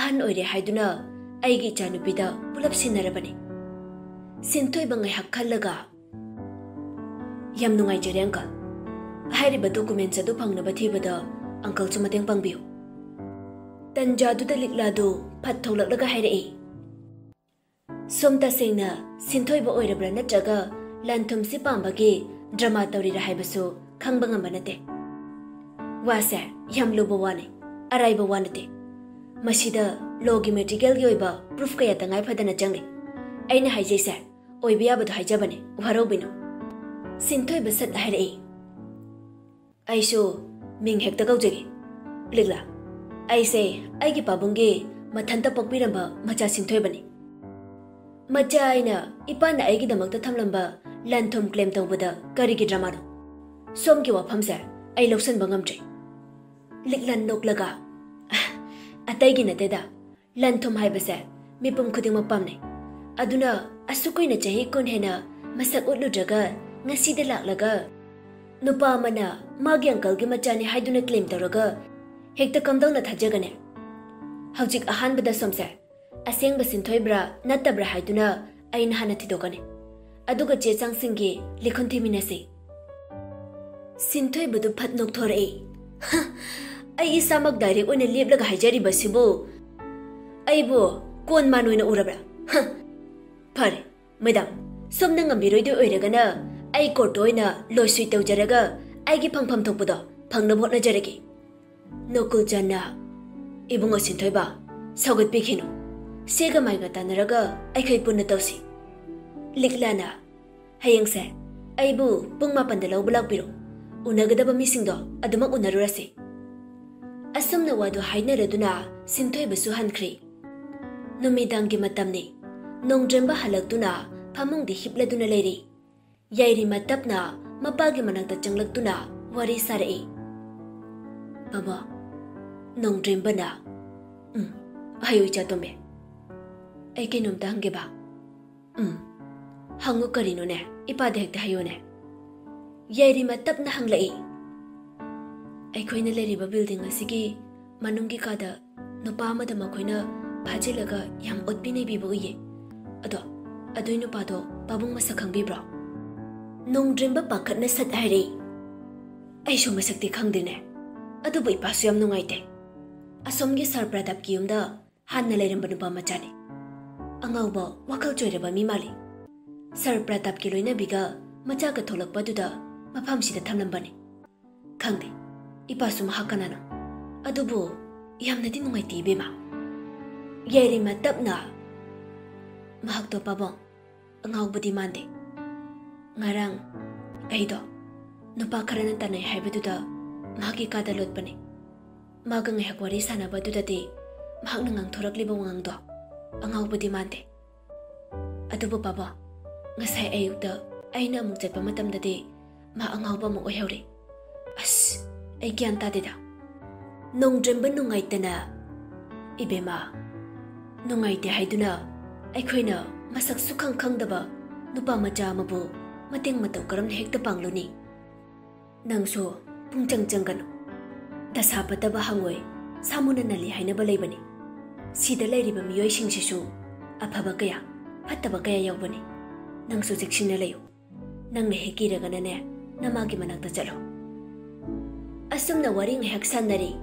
ꯑꯍꯟ ꯑꯣꯏꯔꯦ ꯍꯥꯏꯗꯨꯅ ꯑꯩꯒꯤ ꯏꯆꯥꯅꯨꯄꯤꯗ ꯄꯨꯂꯞ ꯁꯤꯟꯅꯔꯕꯅꯤ꯫" ꯁꯤꯟꯊꯣꯏꯕ ꯉꯥꯏꯍꯥꯛ ꯈꯜꯂꯒ, "ꯌꯥꯝ ꯅꯨꯡꯉꯥꯏꯖꯔꯦ, ꯑꯪꯀꯜ꯫ ꯍꯥꯏꯔꯤꯕ ꯗꯣꯀꯨꯃꯦꯟꯁ ꯑꯗꯨ ꯐꯪꯅꯕ ꯊꯤꯕꯗ ꯑꯪꯀꯜꯁꯨ ꯃꯇꯦꯡ ꯄꯥꯡꯕꯤꯌꯨ꯫" ꯇꯟꯖꯥꯗꯨꯗ ꯂꯤꯛꯂꯥꯗꯨ ꯐꯠ ꯊꯣꯛꯂꯛꯂꯒ ꯍꯥꯏꯔꯛꯏ, "ꯁꯣꯝ ꯇꯁꯦꯡꯅ ꯁꯤꯟꯊꯣꯏꯕ ꯑꯣꯏꯔꯕ꯭ꯔꯥ ꯅꯠꯇ꯭ꯔꯒ ꯂꯟ ꯊꯨꯝꯁꯤ ꯄꯥꯝꯕꯒꯤ ꯗ꯭ꯔꯃꯥ ꯇꯧꯔꯤꯔꯥ ꯍꯥꯏꯕꯁꯨ ꯈꯪꯕ ꯉꯝꯕ ꯅꯠꯇꯦ꯫ ꯋꯥꯁꯦ ꯌꯥꯝ ꯂꯨꯕ ꯋꯥꯅꯤ, ꯑꯔꯥꯏꯕ ꯋꯥ ꯅꯠꯇꯦ꯫ ꯃꯁꯤꯗ ꯂꯣꯒꯤ ꯃꯦꯇꯤꯔꯤꯌꯦꯜꯒꯤ ꯑꯣꯏꯕ ꯄ꯭ꯔꯨꯐ ꯀꯌꯥ ꯇꯉꯥꯏ ꯐꯗꯅ ꯆꯪꯂꯤ꯫ ꯑꯩꯅ ꯍꯥꯏꯖꯩꯁꯦ ꯑꯣꯏꯕ ꯌꯥꯕꯗꯣ ꯍꯥꯏꯖꯕꯅꯤ, ꯋꯥꯔꯧꯕꯤꯅꯨ꯫" ꯁꯤꯟꯊꯣꯏꯕ ꯁꯠ ꯍꯥꯏꯔꯛꯏ, "ꯑꯩꯁꯨ ꯃꯤꯡ ꯍꯦꯛꯇ ꯀꯧꯖꯒꯦ꯫ ꯂꯤꯛꯂꯥ, ꯑꯩꯁꯦ ꯑꯩꯒꯤ ꯄꯥꯕꯨꯡꯒꯤ ꯃꯊꯟꯇ ꯄꯣꯛꯄꯤꯔꯝꯕ ꯃꯆꯥ ꯁꯤꯟꯊꯣꯏꯕꯅꯤ꯫ ꯃꯆꯥ ꯑꯩꯅ ꯏꯄꯥꯅ ꯑꯩꯒꯤꯗꯃꯛꯇ ꯊꯝꯂꯝꯕ ꯂꯟ ꯊꯨꯝ ꯀ꯭ꯂꯦꯝ ꯇꯧꯕꯗ ꯀꯔꯤꯒꯤ ꯗ꯭ꯔꯃꯥꯅꯣ? ꯁꯣꯝꯒꯤ ꯋꯥꯐꯝꯁꯦ ꯑꯩ ꯂꯧꯁꯟꯕ ꯉꯝꯗ꯭ꯔꯦ꯫" ꯂꯤꯛꯂꯥ ꯅꯣꯛꯂꯒ, "ꯑꯇꯩꯒꯤ ꯅꯠꯇꯦꯗ, ꯂꯟ ꯊꯨꯝ ꯍꯥꯏꯕꯁꯦ ꯃꯤꯄꯨꯝ ꯈꯨꯗꯤꯡꯃꯛ ꯄꯥꯝꯅꯩ꯫ ꯑꯗꯨꯅ ꯑꯁꯨꯛ ꯀꯨꯏꯅ ꯆꯍꯤ ꯀꯨꯟ ꯍꯦꯟꯅ ꯃꯁꯛ ꯎꯠꯂꯨꯗ꯭ꯔꯒ ꯉꯁꯤꯗ ꯂꯥꯛꯂꯒ ꯅꯨꯄꯥ ꯑꯃꯅ ꯃꯥꯒꯤ uncleꯒꯤ ꯃꯆꯥꯅꯤ ꯍꯥꯏꯗꯨꯅ claim ꯇꯧꯔꯒ ꯍꯦꯛꯇ ꯀꯝꯗꯧꯅ ꯊꯥꯖꯒꯅꯤ? ꯍꯧꯖꯤꯛ ꯑꯍꯥꯟꯕꯗ ꯁꯣꯝꯁꯦ ꯑꯁꯦꯡꯕ ꯁꯤꯟꯊꯣꯏꯕ꯭ꯔꯥ ꯅꯠꯇꯕ꯭ꯔꯥ ꯍꯥꯏꯗꯨꯅ ꯑꯩꯅ ꯍꯥꯟꯅ ꯊꯤꯗꯣꯛꯀꯅꯤ꯫ ꯑꯗꯨꯒ ꯆꯦ ꯆꯥꯡꯁꯤꯡꯒꯤ ꯂꯤꯈꯨꯟ ꯊꯤꯃꯤꯟꯅꯁꯤ꯫ ꯁꯤꯟꯊꯣꯏꯕꯗꯨ ꯐꯠ ꯅꯣꯛꯊꯣꯔꯛꯏ꯫ "ꯍ, ꯑꯩ ꯏꯁꯥꯃꯛ direct ꯑꯣꯏꯅ ꯂꯦꯞꯂꯒ ꯍꯥꯏꯖꯔꯤꯕꯁꯤꯕꯨ ꯑꯩꯕꯨ ꯀꯣꯟ ꯃꯥꯟ ꯑꯣꯏꯅ ꯎꯔꯕ꯭ꯔꯥ? ꯍ, ꯐꯔꯦ, ꯃꯦꯗꯥꯝ, ꯁꯣꯝꯅ ꯉꯝꯕꯤꯔꯣꯏꯗꯣꯏ ꯑꯣꯏꯔꯒꯅ ꯑꯩ courtꯇ ꯑꯣꯏꯅ ꯂꯣꯏꯁꯨꯏ ꯇꯧꯖꯔꯒ ꯑꯩꯒꯤ ꯐꯪꯐꯝ ꯊꯣꯛꯄꯗꯣ ꯐꯪꯅꯕ ꯍꯣꯠꯅꯖꯔꯒꯦ꯫" ꯅꯣꯀꯨꯜ ꯆꯟꯅ, "ꯏꯕꯨꯡꯉꯣ ꯁꯤꯟꯊꯣꯏꯕ, ꯁꯧꯒꯠꯄꯤꯈꯤꯅꯨ꯫ ꯁꯦꯒ ꯃꯥꯏꯒ ꯇꯥꯟꯅꯔꯒ ꯑꯩꯈꯣꯏ ꯄꯨꯟꯅ ꯇꯧꯁꯤ꯫" ꯂꯤꯛꯂꯥꯅ, "ꯍꯌꯦꯡꯁꯦ ꯑꯩꯕꯨ ꯄꯨꯡ ꯃꯥꯄꯟꯗ ꯂꯧꯕ ꯂꯥꯛꯄꯤꯔꯣ꯫ ꯎꯅꯒꯗꯕ ꯃꯤꯁꯤꯡꯗꯣ ꯑꯗꯨꯃꯛ ꯎꯅꯔꯨꯔꯁꯤ꯫" ꯑꯁꯨꯝꯅ ꯋꯥꯗꯨ ꯍꯥꯏꯅꯔꯗꯨꯅ ꯁꯤꯟꯊꯣꯏꯕꯁꯨ ꯍꯟꯈ꯭ꯔꯦ꯫ ꯅꯨꯃꯤꯗꯥꯡꯒꯤ ꯃꯇꯝꯅꯤ꯫ ꯅꯣꯡꯗ꯭ꯔꯦꯝꯕ ꯍꯜꯂꯛꯇꯨꯅ ꯐꯃꯨꯡꯗ ꯍꯤꯞꯂꯗꯨꯅ ꯂꯩꯔꯤ꯫ ꯌꯥꯏꯔꯤꯃ ꯇꯞꯅ ꯃꯄꯥꯒꯤ ꯃꯅꯥꯛꯇ ꯆꯪꯂꯛꯇꯨꯅ ꯋꯥꯔꯤ ꯁꯥꯔꯛꯏ꯫ "ꯕꯕꯥ, ꯅꯣꯡꯗ꯭ꯔꯦꯝꯕꯅ꯫" "ꯎꯝ, ꯍꯥꯏꯌꯨ ꯏꯆꯥ ꯇꯣꯝꯕꯤ꯫ ꯑꯩ ꯀꯩꯅꯣꯝꯇ ꯍꯪꯒꯦꯕ꯫" "ꯎꯝ, ꯍꯪꯉꯨ ꯀꯔꯤꯅꯣꯅꯦ? ꯏꯄꯥꯗ ꯍꯦꯛꯇ ꯍꯥꯏꯌꯨꯅꯦ꯫" ꯌꯥꯏꯔꯤꯃ ꯇꯞꯅ ꯍꯪꯂꯛꯏ꯫ "ꯑꯩꯈꯣꯏꯅ ꯂꯩꯔꯤꯕ building ꯑꯁꯤꯒꯤ ꯃꯅꯨꯡꯒꯤ ꯀꯥꯗ ꯅꯨꯄꯥ ꯑꯃꯗ ꯃꯈꯣꯏꯅ ꯐꯥꯖꯤꯜꯂꯒ ꯌꯥꯝ ꯑꯣꯠꯄꯤ ꯅꯩꯕꯤꯕ ꯎꯏꯌꯦ꯫ ꯑꯗꯣ, ꯑꯗꯨꯏ ꯅꯨꯄꯥꯗꯣ ꯄꯥꯕꯨꯡ ꯃꯁꯛ ꯈꯪꯕꯤꯕ꯭ꯔꯣ?" ꯅꯣꯡꯗ꯭ꯔꯦꯝꯕ ꯄꯥꯈꯠꯅ ꯁꯠ ꯍꯥꯏꯔꯛꯏ꯫ "ꯑꯩꯁꯨ ꯃꯁꯛꯇꯤ ꯈꯪꯗꯦꯅꯦ, ꯑꯗꯨꯕꯨ ꯏꯄꯥꯁꯨ ꯌꯥꯝ ꯅꯨꯡꯉꯥꯏꯇꯦ꯫ ꯑꯁꯣꯝꯒꯤ ꯁꯥꯔ ꯄ꯭ꯔꯗꯥꯞꯀꯤ ꯌꯨꯝꯗ ꯍꯥꯟꯅ ꯂꯩꯔꯝꯕ ꯅꯨꯄꯥ ꯃꯆꯥꯅꯤ꯫ ꯑꯉꯥꯎꯕ, ꯋꯥꯈꯜ ꯆꯣꯏꯔꯕ ꯃꯤ ꯃꯥꯜꯂꯤ꯫ ꯁꯥꯔ ꯄ꯭ꯔꯗꯥꯞꯀꯤ ꯂꯣꯏꯅꯕꯤꯒ ꯃꯆꯥꯒ ꯊꯣꯛꯂꯛꯄꯗꯨꯗ ꯃꯐꯝꯁꯤꯗ ꯊꯝꯂꯝꯕꯅꯤ꯫ ꯈꯪꯗꯦ, ꯏꯄꯥꯁꯨ ꯃꯍꯥꯛ ꯀꯅꯥꯅꯣ꯫ ꯑꯗꯨꯕꯨ ꯌꯥꯝꯅꯗꯤ ꯅꯨꯡꯉꯥꯏꯇꯦ ꯏꯕꯦꯝꯃ꯫" ꯌꯥꯏꯔꯤꯃ ꯇꯞꯅ, "ꯃꯍꯥꯛꯇꯣ ꯄꯥꯕꯨꯡ, ꯑꯉꯥꯎꯕꯗꯤ ꯃꯥꯟꯗꯦ꯫ ꯉꯔꯥꯡ ꯑꯩꯗꯣ ꯅꯨꯄꯥ ꯈꯔꯅ ꯇꯥꯟꯅꯩ ꯍꯥꯏꯕꯗꯨꯗ ꯃꯍꯥꯛꯀꯤ ꯀꯥꯗ ꯂꯣꯠꯄꯅꯤ꯫ ꯃꯥꯒ ꯉꯥꯏꯍꯥꯛ ꯋꯥꯔꯤ ꯁꯥꯟꯅꯕꯗꯨꯗꯗꯤ ꯃꯍꯥꯛꯅ ꯉꯥꯡꯊꯣꯔꯛꯂꯤꯕ ꯋꯥꯉꯥꯡꯗꯣ ꯑꯉꯥꯎꯕꯗꯤ ꯃꯥꯟꯗꯦ꯫ ꯑꯗꯨꯕꯨ ꯄꯥꯕꯨꯡ, ꯉꯁꯥꯏ ꯑꯌꯨꯛꯇ ꯑꯩꯅ ꯑꯃꯨꯛ ꯆꯠꯄ ꯃꯇꯝꯗꯗꯤ ꯃꯥ ꯑꯉꯥꯎꯕ ꯑꯃ ꯑꯣꯏꯍꯧꯔꯦ꯫ ꯑꯁ, ꯑꯩ ꯒ꯭ꯌꯥꯟ ꯇꯥꯗꯦꯗ꯫" ꯅꯣꯡꯗ꯭ꯔꯦꯝꯕ ꯅꯨꯡꯉꯥꯏꯇꯅ, "ꯏꯕꯦꯝꯃ, ꯅꯨꯡꯉꯥꯏꯇꯦ ꯍꯥꯏꯗꯨꯅ ꯑꯩꯈꯣꯏꯅ ꯃꯁꯛ ꯁꯨꯈꯪ ꯈꯪꯗꯕ ꯅꯨꯄꯥ ꯃꯆꯥ ꯑꯃꯕꯨ ꯃꯇꯦꯡ ꯃꯇꯧ ꯀꯔꯝꯅ ꯍꯦꯛꯇ ꯄꯥꯡꯂꯨꯅꯤ? ꯅꯪꯁꯨ ꯄꯨꯡꯆꯪ ꯆꯪꯒꯅꯨ꯫ ꯗꯁꯥ ꯐꯠꯇꯕ ꯍꯪꯉꯣꯏ ꯁꯥꯃꯨꯅ ꯅꯜꯂꯤ ꯍꯥꯏꯅꯕ ꯂꯩꯕꯅꯤ꯫ ꯁꯤꯗ ꯂꯩꯔꯤꯕ ꯃꯤꯑꯣꯏꯁꯤꯡꯁꯤꯁꯨ ꯑꯐꯕ ꯀꯌꯥ, ꯐꯠꯇꯕ ꯀꯌꯥ ꯌꯥꯎꯕꯅꯤ꯫ ꯅꯪꯁꯨ ꯆꯦꯛꯁꯤꯟꯅ ꯂꯩꯌꯨ꯫ ꯅꯪꯅ ꯍꯦꯛ ꯀꯤꯔꯒꯅꯅꯦ, ꯅꯃꯥꯒꯤ ꯃꯅꯥꯛꯇ ꯆꯠꯂꯣ꯫ ꯑꯁꯨꯝꯅ ꯋꯥꯔꯤ ꯉꯥꯏꯍꯥꯛ ꯁꯥꯟꯅꯔꯤ꯫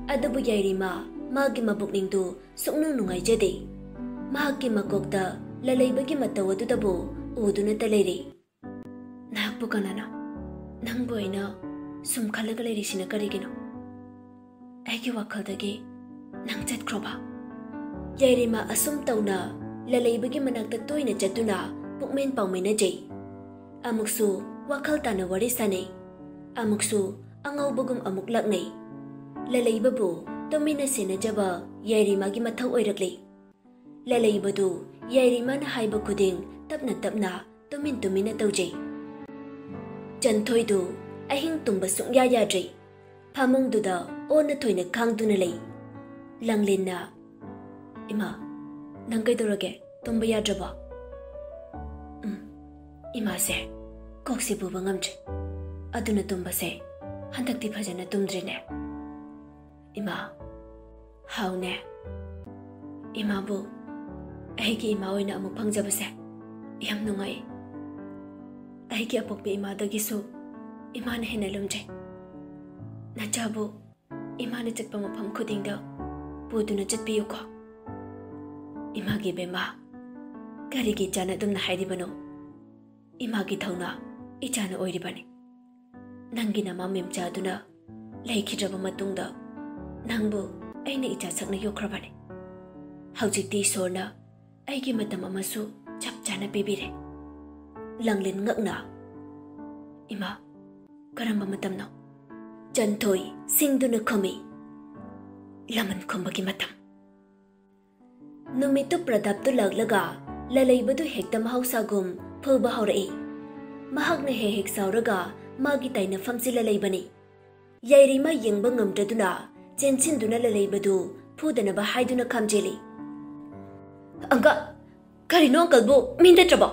ꯑꯗꯨꯕꯨ ꯌꯥꯏꯔꯤꯃ ꯃꯥꯒꯤ ꯃꯕꯨꯛꯅꯤꯡꯗꯨ ꯁꯨꯛꯅꯨꯡ ꯅꯨꯡꯉꯥꯏꯖꯗꯦ꯫ ꯃꯍꯥꯛꯀꯤ ꯃꯀꯣꯛꯇ ꯂꯂꯩꯕꯒꯤ ꯃꯇꯧ ꯑꯗꯨꯗꯕꯨ ꯎꯗꯨꯅꯇ ꯂꯩꯔꯤ꯫ ꯅꯍꯥꯛꯄꯨ ꯀꯅꯥꯅꯣ? ꯅꯪꯕꯨ ꯑꯩꯅ ꯁꯨꯝ ꯈꯜꯂꯒ ꯂꯩꯔꯤꯁꯤꯅ ꯀꯔꯤꯒꯤꯅꯣ? ꯑꯩꯒꯤ ꯋꯥꯈꯜꯗꯒꯤ ꯅꯪ ꯆꯠꯈ꯭ꯔꯣꯕ꯫ ꯌꯥꯏꯔꯤꯃ ꯑꯁꯨꯝ ꯇꯧꯅ ꯂꯂꯩꯕꯒꯤ ꯃꯅꯥꯛꯇ ꯇꯣꯏꯅ ꯆꯠꯇꯨꯅ ꯄꯨꯛꯃꯦꯟ ꯄꯥꯎꯃꯤꯟꯅꯖꯩ꯫ ꯑꯃꯨꯛꯁꯨ ꯋꯥꯈꯜ ꯇꯥꯅ ꯋꯥꯔꯤ ꯁꯥꯅꯩ꯫ ꯑꯃꯨꯛꯁꯨ ꯑꯉꯥꯎꯕꯒꯨꯝ ꯑꯃꯨꯛ ꯂꯛꯅꯩ꯫ ꯂꯂꯩꯕꯕꯨ ꯇꯨꯃꯤꯟꯅ ꯁꯦꯟꯅꯖꯕ ꯌꯥꯏꯔꯤꯃꯒꯤ ꯃꯊꯧ ꯑꯣꯏꯔꯛꯂꯤ꯫ ꯂꯂꯩꯕꯗꯨ ꯌꯥꯏꯔꯤꯃꯅ ꯍꯥꯏꯕ ꯈꯨꯗꯤꯡ ꯇꯞꯅ ꯇꯞꯅ ꯇꯨꯃꯤꯟ ꯇꯨꯃꯤꯟꯅ ꯇꯧꯖꯩ꯫ ꯆꯟꯊꯣꯏꯗꯨ ꯑꯍꯤꯡ ꯇꯨꯝꯕ ꯁꯨꯡꯌꯥ ꯌꯥꯗ꯭ꯔꯦ꯫ ꯐꯃꯨꯡꯗꯨꯗ ꯑꯣꯟꯅ ꯊꯣꯏꯅ ꯈꯥꯡꯗꯨꯅ ꯂꯩ꯫ ꯂꯪꯂꯦꯟꯅ, "ꯏꯃꯥ, ꯅꯪ ꯀꯩꯗꯧꯔꯒꯦ? ꯇꯨꯝꯕ ꯌꯥꯗ꯭ꯔꯕꯣ?" "ꯎꯝ, ꯏꯃꯥꯁꯦ ꯀꯣꯛꯁꯦ ꯄꯨꯕ ꯉꯝꯗ꯭ꯔꯦ꯫ ꯑꯗꯨꯅ ꯇꯨꯝꯕꯁꯦ ꯍꯟꯗꯛꯇꯤ ꯐꯖꯅ ꯇꯨꯝꯗ꯭ꯔꯦꯅꯦ꯫" "ꯏꯃꯥ, ꯍꯥꯎꯅꯦ꯫ ꯏꯃꯥꯕꯨ ꯑꯩꯒꯤ ꯏꯃꯥ ꯑꯣꯏꯅ ꯑꯃꯨꯛ ꯐꯪꯖꯕꯁꯦ ꯌꯥꯝ ꯅꯨꯡꯉꯥꯏ꯫ ꯑꯩꯒꯤ ꯑꯄꯣꯛꯄ ꯏꯃꯥꯗꯒꯤꯁꯨ ꯏꯃꯥꯅ ꯍꯦꯟꯅ ꯂꯨꯝꯖꯩ꯫ ꯅꯆꯥꯕꯨ ꯏꯃꯥꯅ ꯆꯠꯄ ꯃꯐꯝ ꯈꯨꯗꯤꯡꯗ ꯄꯨꯗꯨꯅ ꯆꯠꯄꯤꯌꯨꯀꯣ꯫" "ꯏꯃꯥꯒꯤ ꯕꯦꯝꯃ, ꯀꯔꯤꯒꯤ ꯏꯆꯥꯅ ꯑꯗꯨꯝꯅ ꯍꯥꯏꯔꯤꯕꯅꯣ? ꯏꯃꯥꯒꯤ ꯊꯧꯅꯥ ꯏꯆꯥꯅ ꯑꯣꯏꯔꯤꯕꯅꯤ꯫ ꯅꯪꯒꯤ ꯅꯃꯥ ꯃꯦꯝꯆꯥꯗꯨꯅ ꯂꯩꯈꯤꯗ꯭ꯔꯕ ꯃꯇꯨꯡꯗ ꯅꯪꯕꯨ ꯑꯩꯅ ꯏꯆꯥ ꯁꯛꯅ ꯌꯣꯛꯈ꯭ꯔꯕꯅꯤ꯫ ꯍꯧꯖꯤꯛꯇꯤ ꯏꯁꯣꯔꯅ ꯑꯩꯒꯤ ꯃꯇꯝ ꯑꯃꯁꯨ ꯆꯞ ꯆꯥꯅ ꯄꯤꯕꯤꯔꯦ꯫" ꯂꯪꯂꯦꯟ ꯉꯛꯅ, "ꯏꯃꯥ, ꯀꯔꯝꯕ ꯃꯇꯝꯅꯣ?" ꯆꯟꯊꯣꯏ ꯁꯤꯡꯗꯨꯅ ꯈꯨꯝꯃꯤ, "ꯂꯃꯟ ꯈꯨꯝꯕꯒꯤ ꯃꯇꯝ꯫" ꯅꯨꯃꯤꯠꯇꯨ ꯄ꯭ꯔꯗꯥꯞꯇꯨ ꯂꯥꯛꯂꯒ ꯂꯂꯩꯕꯗꯨ ꯍꯦꯛꯇ ꯃꯍꯧꯁꯥꯒꯨꯝ ꯐꯨꯕ ꯍꯧꯔꯛꯏ꯫ ꯃꯍꯥꯛꯅ ꯍꯦꯛ ꯍꯦꯛ ꯁꯥꯎꯔꯒ ꯃꯥꯒꯤ ꯇꯥꯏꯅꯐꯝꯁꯤ ꯂꯂꯩꯕꯅꯤ꯫ ꯌꯥꯏꯔꯤꯃ ꯌꯦꯡꯕ ꯉꯝꯗ꯭ꯔꯗꯨꯅ ꯆꯦꯟꯁꯤꯟꯗꯨꯅ ꯂꯂꯩꯕꯗꯨ ꯐꯨꯗꯅꯕ ꯍꯥꯏꯗꯨꯅ ꯈꯥꯝꯖꯦꯜꯂꯤ꯫ ꯑꯪꯀ, ꯀꯔꯤꯅꯣ ꯑꯪꯀꯜꯕꯨ ꯃꯤ ꯅꯠꯇ꯭ꯔꯕꯣ?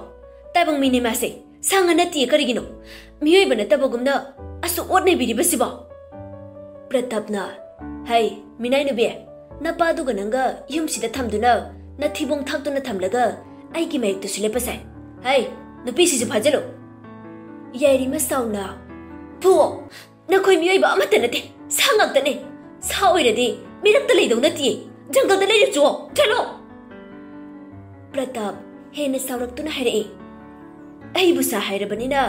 ꯇꯥꯏꯕꯪ ꯃꯤꯅꯦ ꯃꯥꯁꯦ, ꯁꯥ ꯉꯥ ꯅꯠꯇꯤꯌꯦ꯫ ꯀꯔꯤꯒꯤꯅꯣ ꯃꯤꯑꯣꯏꯕ ꯅꯠꯇꯕꯒꯨꯝꯅ ꯑꯁꯨꯛ ꯑꯣꯠꯅꯕꯤꯔꯤꯕꯁꯤꯕꯣ? ꯄ꯭ꯔꯇꯥꯞꯅ, "ꯍꯩ, ꯃꯤꯅꯥꯏ ꯅꯨꯄꯤ, ꯅꯄꯥꯗꯨꯒ ꯅꯪꯒ ꯌꯨꯝꯁꯤꯗ ꯊꯝꯗꯨꯅ ꯅꯊꯤꯕꯣꯡ ꯊꯥꯛꯇꯨꯅ ꯊꯝꯂꯒ ꯑꯩꯒꯤ ꯃꯥꯌꯣꯛꯇꯁꯨ ꯂꯦꯞꯄ ꯁꯥꯏ꯫ ꯍꯩ, ꯅꯨꯄꯤꯁꯤꯁꯨ ꯐꯥꯖꯤꯜꯂꯨ!" ꯌꯥꯏꯔꯤꯃ ꯁꯥꯎꯅ, "ꯐꯨꯑꯣ! ꯅꯈꯣꯏ ꯃꯤꯑꯣꯏꯕ ꯑꯃꯠꯇ ꯅꯠꯇꯦ, ꯁꯥ ꯉꯥꯛꯇꯅꯦ꯫ ꯁꯥ ꯑꯣꯏꯔꯗꯤ ꯃꯤꯔꯛꯇ ꯂꯩꯗꯧ ꯅꯠꯇꯤꯌꯦ꯫ ꯖꯪꯒꯜꯗ ꯂꯩꯔꯨꯆꯣ, ꯆꯠꯂꯣ!" ꯄ꯭ꯔꯇꯥꯞ ꯍꯦꯟꯅ ꯁꯥꯎꯔꯛꯇꯨꯅ ꯍꯥꯏꯔꯛꯏ, "ꯑꯩꯕꯨ ꯁꯥ ꯍꯥꯏꯔꯕꯅꯤꯅ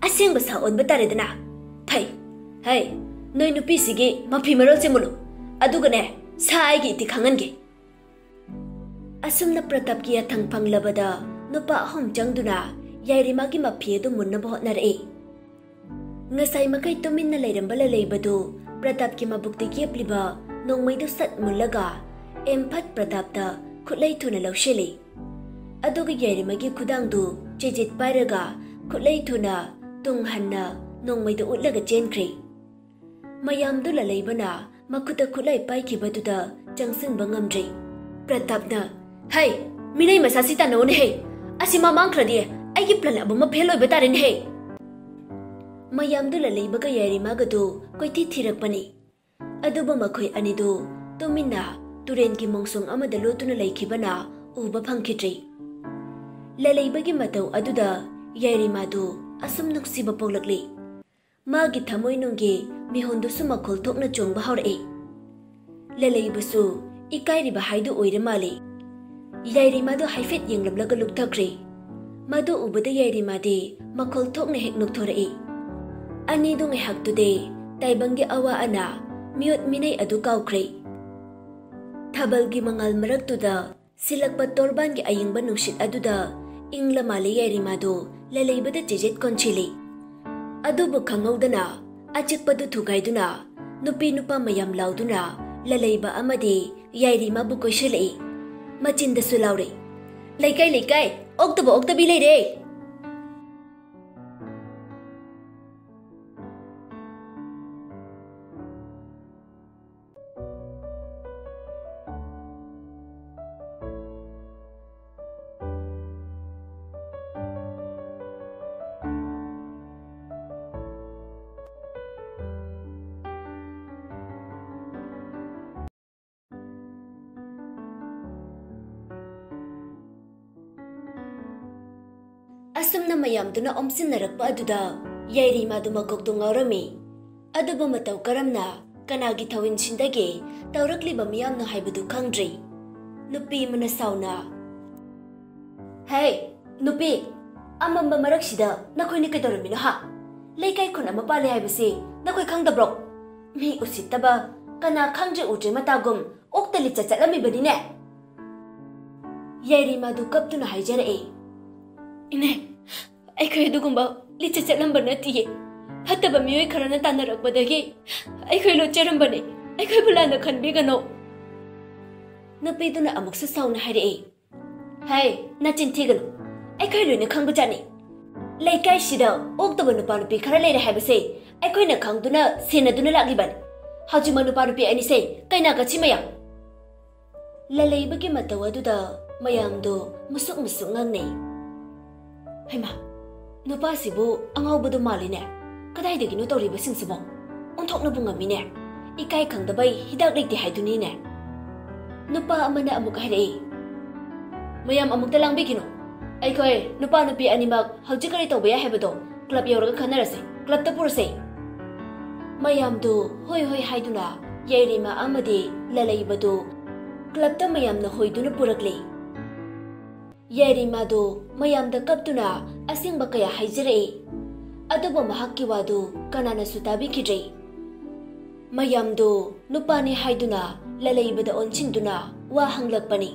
ꯑꯁꯦꯡꯕ ꯁꯥ ꯑꯣꯟꯕ ꯇꯥꯔꯦꯗꯅ꯫ ꯐꯩ, ꯍꯩ, ꯅꯣꯏ ꯅꯨꯄꯤꯁꯤꯒꯤ ꯃꯐꯤ ꯃꯔꯣꯜꯁꯦ ꯃꯨꯜꯂꯨ, ꯑꯗꯨꯒꯅꯦ, ꯁꯥ ꯑꯩꯒꯤ ꯏꯇꯤ ꯈꯪꯍꯟꯒꯦ!" ꯑꯁꯨꯝꯅ ꯄ꯭ꯔꯇꯥꯞꯀꯤ ꯌꯥꯊꯪ ꯐꯪꯂꯕꯗ ꯅꯨꯄꯥ ꯑꯍꯨꯝ ꯆꯪꯗꯨꯅ ꯌꯥꯏꯔꯤꯃꯥꯒꯤ ꯃꯐꯤ ꯑꯗꯨ ꯃꯨꯟꯅꯕ ꯍꯣꯠꯅꯔꯛꯏ꯫ ꯉꯁꯥꯏ ꯃꯈꯩ ꯇꯨꯃꯤꯟꯅ ꯂꯩꯔꯝꯕ ꯂꯂꯩꯕꯗꯨ ꯄ꯭ꯔꯇꯥꯞꯀꯤ ꯃꯕꯨꯛꯇ ꯌꯦꯞꯂꯤꯕ ꯅꯣꯡꯃꯩꯗꯨ ꯁꯠ ꯃꯨꯜꯂꯒ ꯑꯦꯝꯐꯠ ꯄ꯭ꯔꯇꯥꯞꯇ ꯈꯨꯠꯂꯩ ꯊꯨꯅ ꯂꯧꯁꯤꯜꯂꯤ꯫ ꯑꯗꯨꯒ ꯌꯥꯏꯔꯤꯃꯒꯤ ꯈꯨꯗꯥꯡꯗꯨ ꯆꯦꯖꯤꯠ ꯄꯥꯏꯔꯒ ꯈꯨꯠꯂꯩ ꯊꯨꯅ ꯇꯨꯡ ꯍꯟꯅ ꯅꯣꯡꯃꯩꯗ ꯎꯠꯂꯒ ꯆꯦꯟꯈ꯭ꯔꯦ꯫ ꯃꯌꯥꯝꯗꯨ ꯂꯂꯩꯕꯅ ꯃꯈꯨꯠꯇ ꯈꯨꯠꯂꯥꯏ ꯄꯥꯏꯈꯤꯕꯗꯨꯗ ꯆꯪꯁꯤꯟꯕ ꯉꯝꯗ꯭ꯔꯦ꯫ ꯄ꯭ꯔꯇꯥꯞꯅ, "ꯍꯩ, ꯃꯤꯅꯩ ꯃꯆꯥꯁꯤ ꯇꯥꯟꯅꯧꯅꯦꯍꯦ! ꯑꯁꯤ ꯃꯥ ꯃꯥꯡꯈ꯭ꯔꯗꯤ ꯑꯩꯒꯤ ꯄ꯭ꯂꯥꯟ ꯑꯄꯨꯝꯕ ꯐꯦꯜ ꯑꯣꯏꯕ ꯇꯥꯔꯦꯅꯦꯍꯦ!" ꯃꯌꯥꯝꯗꯨ ꯂꯂꯩꯕꯒ ꯌꯥꯏꯔꯤꯃꯥꯒꯗꯨ ꯀꯣꯏꯊꯤ ꯊꯤꯔꯛꯄꯅꯤ꯫ ꯑꯗꯨꯕꯨ ꯃꯈꯣꯏ ꯑꯅꯤꯗꯨ ꯇꯨꯃꯤꯟꯅ ꯇꯨꯔꯦꯟꯒꯤ ꯃꯣꯡꯁꯣꯡ ꯑꯃꯗ ꯂꯣꯠꯇꯨꯅ ꯂꯩꯈꯤꯕꯅ ꯎꯕ ꯐꯪꯈꯤꯗ꯭ꯔꯦ꯫ ꯂꯂꯩꯕꯒꯤ ꯃꯇꯧ ꯑꯗꯨꯗ ꯌꯥꯏꯔꯤꯃꯥꯗꯨ ꯑꯁꯨꯝ ꯅꯨꯡꯁꯤꯕ ꯄꯣꯛꯂꯛꯂꯤ꯫ ꯃꯥꯒꯤ ꯊꯃꯣꯏꯅꯨꯡꯒꯤ ꯃꯤꯍꯨꯟꯗꯨꯁꯨ ꯃꯈꯣꯜ ꯊꯣꯛꯅ ꯆꯣꯡꯕ ꯍꯧꯔꯛꯏ꯫ ꯂꯂꯩꯕꯁꯨ ꯏꯀꯥꯏꯔꯤꯕ ꯍꯥꯏꯗꯨ ꯑꯣꯏꯔ ꯃꯥꯜꯂꯤ꯫ ꯌꯥꯏꯔꯤꯃꯥꯗꯨ ꯍꯥꯏꯐꯦꯠ ꯌꯦꯡꯂꯝꯂꯒ ꯂꯨꯞꯊꯈ꯭ꯔꯦ꯫ ꯃꯗꯨ ꯎꯕꯗ ꯌꯥꯏꯔꯤꯃꯥꯗꯤ ꯃꯈꯣꯜ ꯊꯣꯛꯅ ꯍꯦꯛ ꯅꯣꯛꯊꯣꯔꯛꯏ꯫ ꯑꯅꯤꯗꯨ ꯉꯥꯏꯍꯥꯛꯇꯨꯗꯤ ꯇꯥꯏꯕꯪꯒꯤ ꯑꯋꯥ ꯑꯅꯥ, ꯃꯤꯑꯣꯠ ꯃꯤꯅꯩ ꯑꯗꯨ ꯀꯥꯎꯈ꯭ꯔꯦ꯫ ꯊꯥꯕꯜꯒꯤ ꯃꯉꯥꯜ ꯃꯔꯛꯇꯨꯗ ꯁꯤꯜꯂꯛꯄ ꯇꯣꯔꯕꯥꯟꯒꯤ ꯑꯌꯤꯡꯕ ꯅꯨꯡꯁꯤꯠ ꯑꯗꯨꯗ ꯏꯪꯂ ꯃꯥꯜꯂꯦ ꯌꯥꯏꯔꯤꯃꯥꯗꯨ ꯂꯂꯩꯕꯗ ꯆꯦꯖꯦꯠ ꯀꯣꯟꯁꯤꯜꯂꯤ꯫ ꯑꯗꯨꯕꯨ ꯈꯪꯍꯧꯗꯅ ꯑꯆꯤꯛꯄꯗꯨ ꯊꯨꯒꯥꯏꯗꯨꯅ ꯅꯨꯄꯤ ꯅꯨꯄꯥ ꯃꯌꯥꯝ ꯂꯥꯎꯗꯨꯅ ꯂꯂꯩꯕ ꯑꯃꯗꯤ ꯌꯥꯏꯔꯤꯃꯥꯕꯨ ꯀꯣꯏꯁꯤꯜꯂꯛꯏ꯫ ꯃꯆꯤꯟꯗꯁꯨ ꯂꯥꯎꯔꯛꯏ, "ꯂꯩꯀꯥꯏ, ꯂꯩꯀꯥꯏ, ꯑꯣꯛꯇꯕ ꯑꯣꯛꯇꯕꯤ ꯂꯩꯔꯦ!" ꯑꯁꯨꯝꯅ ꯃꯌꯥꯝꯗꯨꯅ ꯑꯣꯝꯁꯤꯟꯅꯔꯛꯄ ꯑꯗꯨꯗ ꯌꯥꯏꯔꯤꯃꯥꯗꯨ ꯃꯀꯣꯛꯇꯨ ꯉꯥꯎꯔꯝꯃꯤ꯫ ꯑꯗꯨꯕꯨ ꯃꯇꯧ ꯀꯔꯝꯅ, ꯀꯅꯥꯒꯤ ꯊꯧꯏꯟꯁꯤꯟꯗꯒꯤ ꯇꯧꯔꯛꯂꯤꯕ ꯃꯤꯌꯥꯝꯅꯣ ꯍꯥꯏꯕꯗꯨ ꯈꯪꯗ꯭ꯔꯤ꯫ ꯅꯨꯄꯤ ꯑꯃꯅ ꯁꯥꯎꯅ, "ꯍꯦ, ꯅꯨꯄꯤ, ꯑꯃꯝꯕ ꯃꯔꯛꯁꯤꯗ ꯅꯈꯣꯏꯅ ꯀꯩꯗꯧꯔꯝꯃꯤꯅꯣ ꯍꯥ? ꯂꯩꯀꯥꯏ ꯈꯨꯟ ꯑꯃ ꯄꯥꯜꯂꯤ ꯍꯥꯏꯕꯁꯤ ꯅꯈꯣꯏ ꯈꯪꯗꯕ꯭ꯔꯣ? ꯃꯤ ꯎꯁꯤꯠꯇꯕ, ꯀꯅꯥ ꯈꯪꯗ꯭ꯔꯦ ꯎꯗ꯭ꯔꯦ ꯃꯇꯥꯒꯨꯝ ꯑꯣꯛꯇ ꯂꯤꯠꯆꯠ ꯆꯠꯂꯝꯃꯤꯕꯅꯤꯅꯦ?" ꯌꯥꯏꯔꯤꯃꯥꯗꯨ ꯀꯞꯇꯨꯅ ꯍꯥꯏꯖꯔꯛꯏ, "ꯏꯅꯦ, ꯑꯩꯈꯣꯏ ꯑꯗꯨꯒꯨꯝꯕ ꯂꯤꯆꯠ ꯆꯠꯂꯝꯕ ꯅꯠꯇꯤꯌꯦ꯫ ꯐꯠꯇꯕ ꯃꯤꯑꯣꯏ ꯈꯔꯅ ꯇꯥꯟꯅꯔꯛꯄꯗꯒꯤ ꯑꯩꯈꯣꯏ ꯂꯣꯠꯆꯔꯝꯕꯅꯦ꯫ ꯑꯩꯈꯣꯏꯕꯨ ꯂꯥꯟꯅ ꯈꯟꯕꯤꯒꯅꯣ꯫" ꯅꯨꯄꯤꯗꯨꯅ ꯑꯃꯨꯛꯁꯨ ꯁꯥꯎꯅ ꯍꯥꯏꯔꯛꯏ, "ꯍꯩ, ꯅꯆꯤꯟ ꯊꯤꯒꯅꯨ꯫ ꯑꯩꯈꯣꯏ ꯂꯣꯏꯅ ꯈꯪꯕꯖꯥꯠꯅꯤ꯫ ꯂꯩꯀꯥꯏꯁꯤꯗ ꯑꯣꯛꯇꯕ ꯅꯨꯄꯥ ꯅꯨꯄꯤ ꯈꯔ ꯂꯩꯔꯦ ꯍꯥꯏꯕꯁꯦ ꯑꯩꯈꯣꯏꯅ ꯈꯪꯗꯨꯅ ꯁꯦꯟꯅꯗꯨꯅ ꯂꯥꯛꯂꯤꯕꯅꯤ꯫ ꯍꯧꯖꯤꯛꯃꯛ ꯅꯨꯄꯥ ꯅꯨꯄꯤ ꯑꯅꯤꯁꯦ ꯀꯩꯅꯥ ꯀꯠꯁꯤ ꯃꯌꯥꯝ꯫" ꯂꯂꯩꯕꯒꯤ ꯃꯇꯧ ꯑꯗꯨꯗ ꯃꯌꯥꯝꯗꯨ ꯃꯨꯁꯨꯛ ꯃꯨꯁꯨꯛ ꯉꯥꯡꯅꯩ꯫ "ꯍꯩꯃꯥ, ꯅꯨꯄꯥꯁꯤꯕꯨ ꯑꯉꯥꯎꯕꯗꯣ ꯃꯥꯜꯂꯤꯅꯦ꯫ ꯀꯗꯥꯏꯗꯒꯤꯅꯣ ꯇꯧꯔꯤꯕꯁꯤꯡꯁꯤꯕꯣ? ꯑꯣꯟꯊꯣꯛꯅꯕꯨ ꯉꯝꯃꯤꯅꯦ꯫ ꯏꯀꯥꯏ ꯈꯪꯗꯕꯩ ꯍꯤꯗꯥꯛ ꯂꯩꯇꯦ ꯍꯥꯏꯗꯨꯅꯤꯅꯦ꯫" ꯅꯨꯄꯥ ꯑꯃꯅ ꯑꯃꯨꯛ ꯍꯥꯏꯔꯛꯏ, "ꯃꯌꯥꯝ ꯑꯃꯨꯛꯇ ꯂꯥꯡꯕꯤꯈꯤꯅꯨ꯫ ꯑꯩꯈꯣꯏ ꯅꯨꯄꯥ ꯅꯨꯄꯤ ꯑꯅꯤꯃꯛ ꯍꯧꯖꯤꯛ ꯀꯔꯤ ꯇꯧꯕ ꯌꯥꯏ ꯍꯥꯏꯕꯗꯣ ꯀ꯭ꯂꯕ ꯌꯧꯔꯒ ꯈꯟꯅꯔꯁꯦ꯫ ꯀ꯭ꯂꯕꯇ ꯄꯨꯔꯁꯦ꯫" ꯃꯌꯥꯝꯗꯨ ꯍꯣꯏ ꯍꯣꯏ ꯍꯥꯏꯗꯨꯅ ꯌꯥꯏꯔꯤꯃꯥ ꯑꯃꯗꯤ ꯂꯂꯩꯕꯗꯨ ꯀ꯭ꯂꯕꯇ ꯃꯌꯥꯝꯅ ꯍꯣꯏꯗꯨꯅ ꯄꯨꯔꯛꯂꯦ꯫ ꯌꯥꯏꯔꯤꯃꯥꯗꯨ ꯃꯌꯥꯝꯗ ꯀꯞꯇꯨꯅ ꯑꯁꯦꯡꯕ ꯀꯌꯥ ꯍꯥꯏꯖꯔꯛꯏ꯫ ꯑꯗꯨꯕꯨ ꯃꯍꯥꯛꯀꯤ ꯋꯥꯗꯨ ꯀꯅꯥꯅꯁꯨ ꯇꯥꯕꯤꯈꯤꯗ꯭ꯔꯦ꯫ ꯃꯌꯥꯝꯗꯨ ꯅꯨꯄꯥꯅꯤ ꯍꯥꯏꯗꯨꯅ ꯂꯂꯩꯕꯗ ꯑꯣꯟꯁꯤꯟꯗꯨꯅ ꯋꯥ ꯍꯪꯂꯛꯄꯅꯤ꯫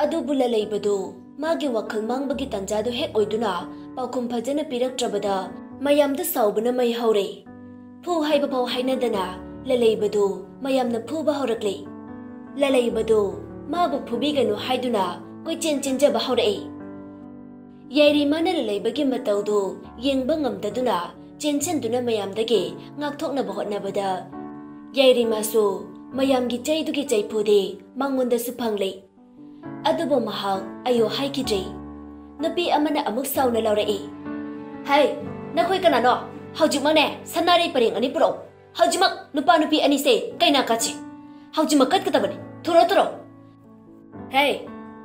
ꯑꯗꯨꯕꯨ ꯂꯂꯩꯕꯗꯨ ꯃꯥꯒꯤ ꯋꯥꯈꯜ ꯃꯥꯡꯕꯒꯤ ꯇꯥꯟꯖꯥꯗꯨ ꯍꯦꯛ ꯑꯣꯏꯗꯨꯅ ꯄꯥꯎꯈꯨꯝ ꯐꯖꯅ ꯄꯤꯔꯛꯇ꯭ꯔꯕꯗ ꯃꯌꯥꯝꯗꯨ ꯁꯥꯎꯕꯅ ꯃꯩ ꯍꯧꯔꯦ꯫ ꯐꯨ ꯍꯥꯏꯕ ꯐꯥꯎ ꯍꯥꯏꯅꯗꯅ ꯂꯂꯩꯕꯗꯨ ꯃꯌꯥꯝꯅ ꯐꯨꯕ ꯍꯧꯔꯛꯂꯦ꯫ ꯂꯂꯩꯕꯗꯨ ꯃꯥꯕꯨ ꯐꯨꯕꯤꯒꯅꯨ ꯍꯥꯏꯗꯨꯅ ꯀꯣꯏꯆꯦꯟ ꯆꯦꯟꯖꯕ ꯍꯧꯔꯛꯏ꯫ ꯌꯥꯏꯔꯤꯃꯥꯅ ꯂꯂꯩꯕꯒꯤ ꯃꯇꯧꯗꯨ ꯌꯦꯡꯕ ꯉꯝꯗꯗꯨꯅ ꯆꯦꯟꯁꯤꯟꯗꯨꯅ ꯃꯌꯥꯝꯗꯒꯤ ꯉꯥꯛꯊꯣꯛꯅꯕ ꯍꯣꯠꯅꯕꯗ ꯌꯥꯏꯔꯤꯃꯥꯁꯨ ꯃꯌꯥꯝꯒꯤ ꯆꯩꯗꯨꯒꯤ ꯆꯩꯐꯨꯗꯤ ꯃꯉꯣꯟꯗꯁꯨ ꯐꯪꯂꯦ꯫ ꯑꯗꯨꯕꯨ ꯃꯍꯥꯛ ꯑꯌꯣ ꯍꯥꯏꯈꯤꯗ꯭ꯔꯦ꯫ ꯅꯨꯄꯤ ꯑꯃꯅ ꯑꯃꯨꯛ ꯁꯥꯎꯅ ꯂꯥꯎꯔꯛꯏ, "ꯍꯩ, ꯅꯈꯣꯏ ꯀꯅꯥꯅꯣ? ꯍꯧꯖꯤꯛꯃꯛꯅꯦ ꯁꯅꯥꯔꯩ ꯄꯔꯦꯡ ꯑꯅꯤ ꯄꯨꯔꯛꯎ꯫ ꯍꯧꯖꯤꯛꯃꯛ ꯅꯨꯄꯥ ꯅꯨꯄꯤ ꯑꯅꯤꯁꯦ ꯀꯩꯅꯥ ꯀꯠꯁꯤ꯫ ꯍꯧꯖꯤꯛꯃꯛ ꯀꯠꯀꯗꯕꯅꯤ꯫ ꯊꯨꯔꯣ, ꯊꯨꯔꯣ꯫ ꯍꯦ,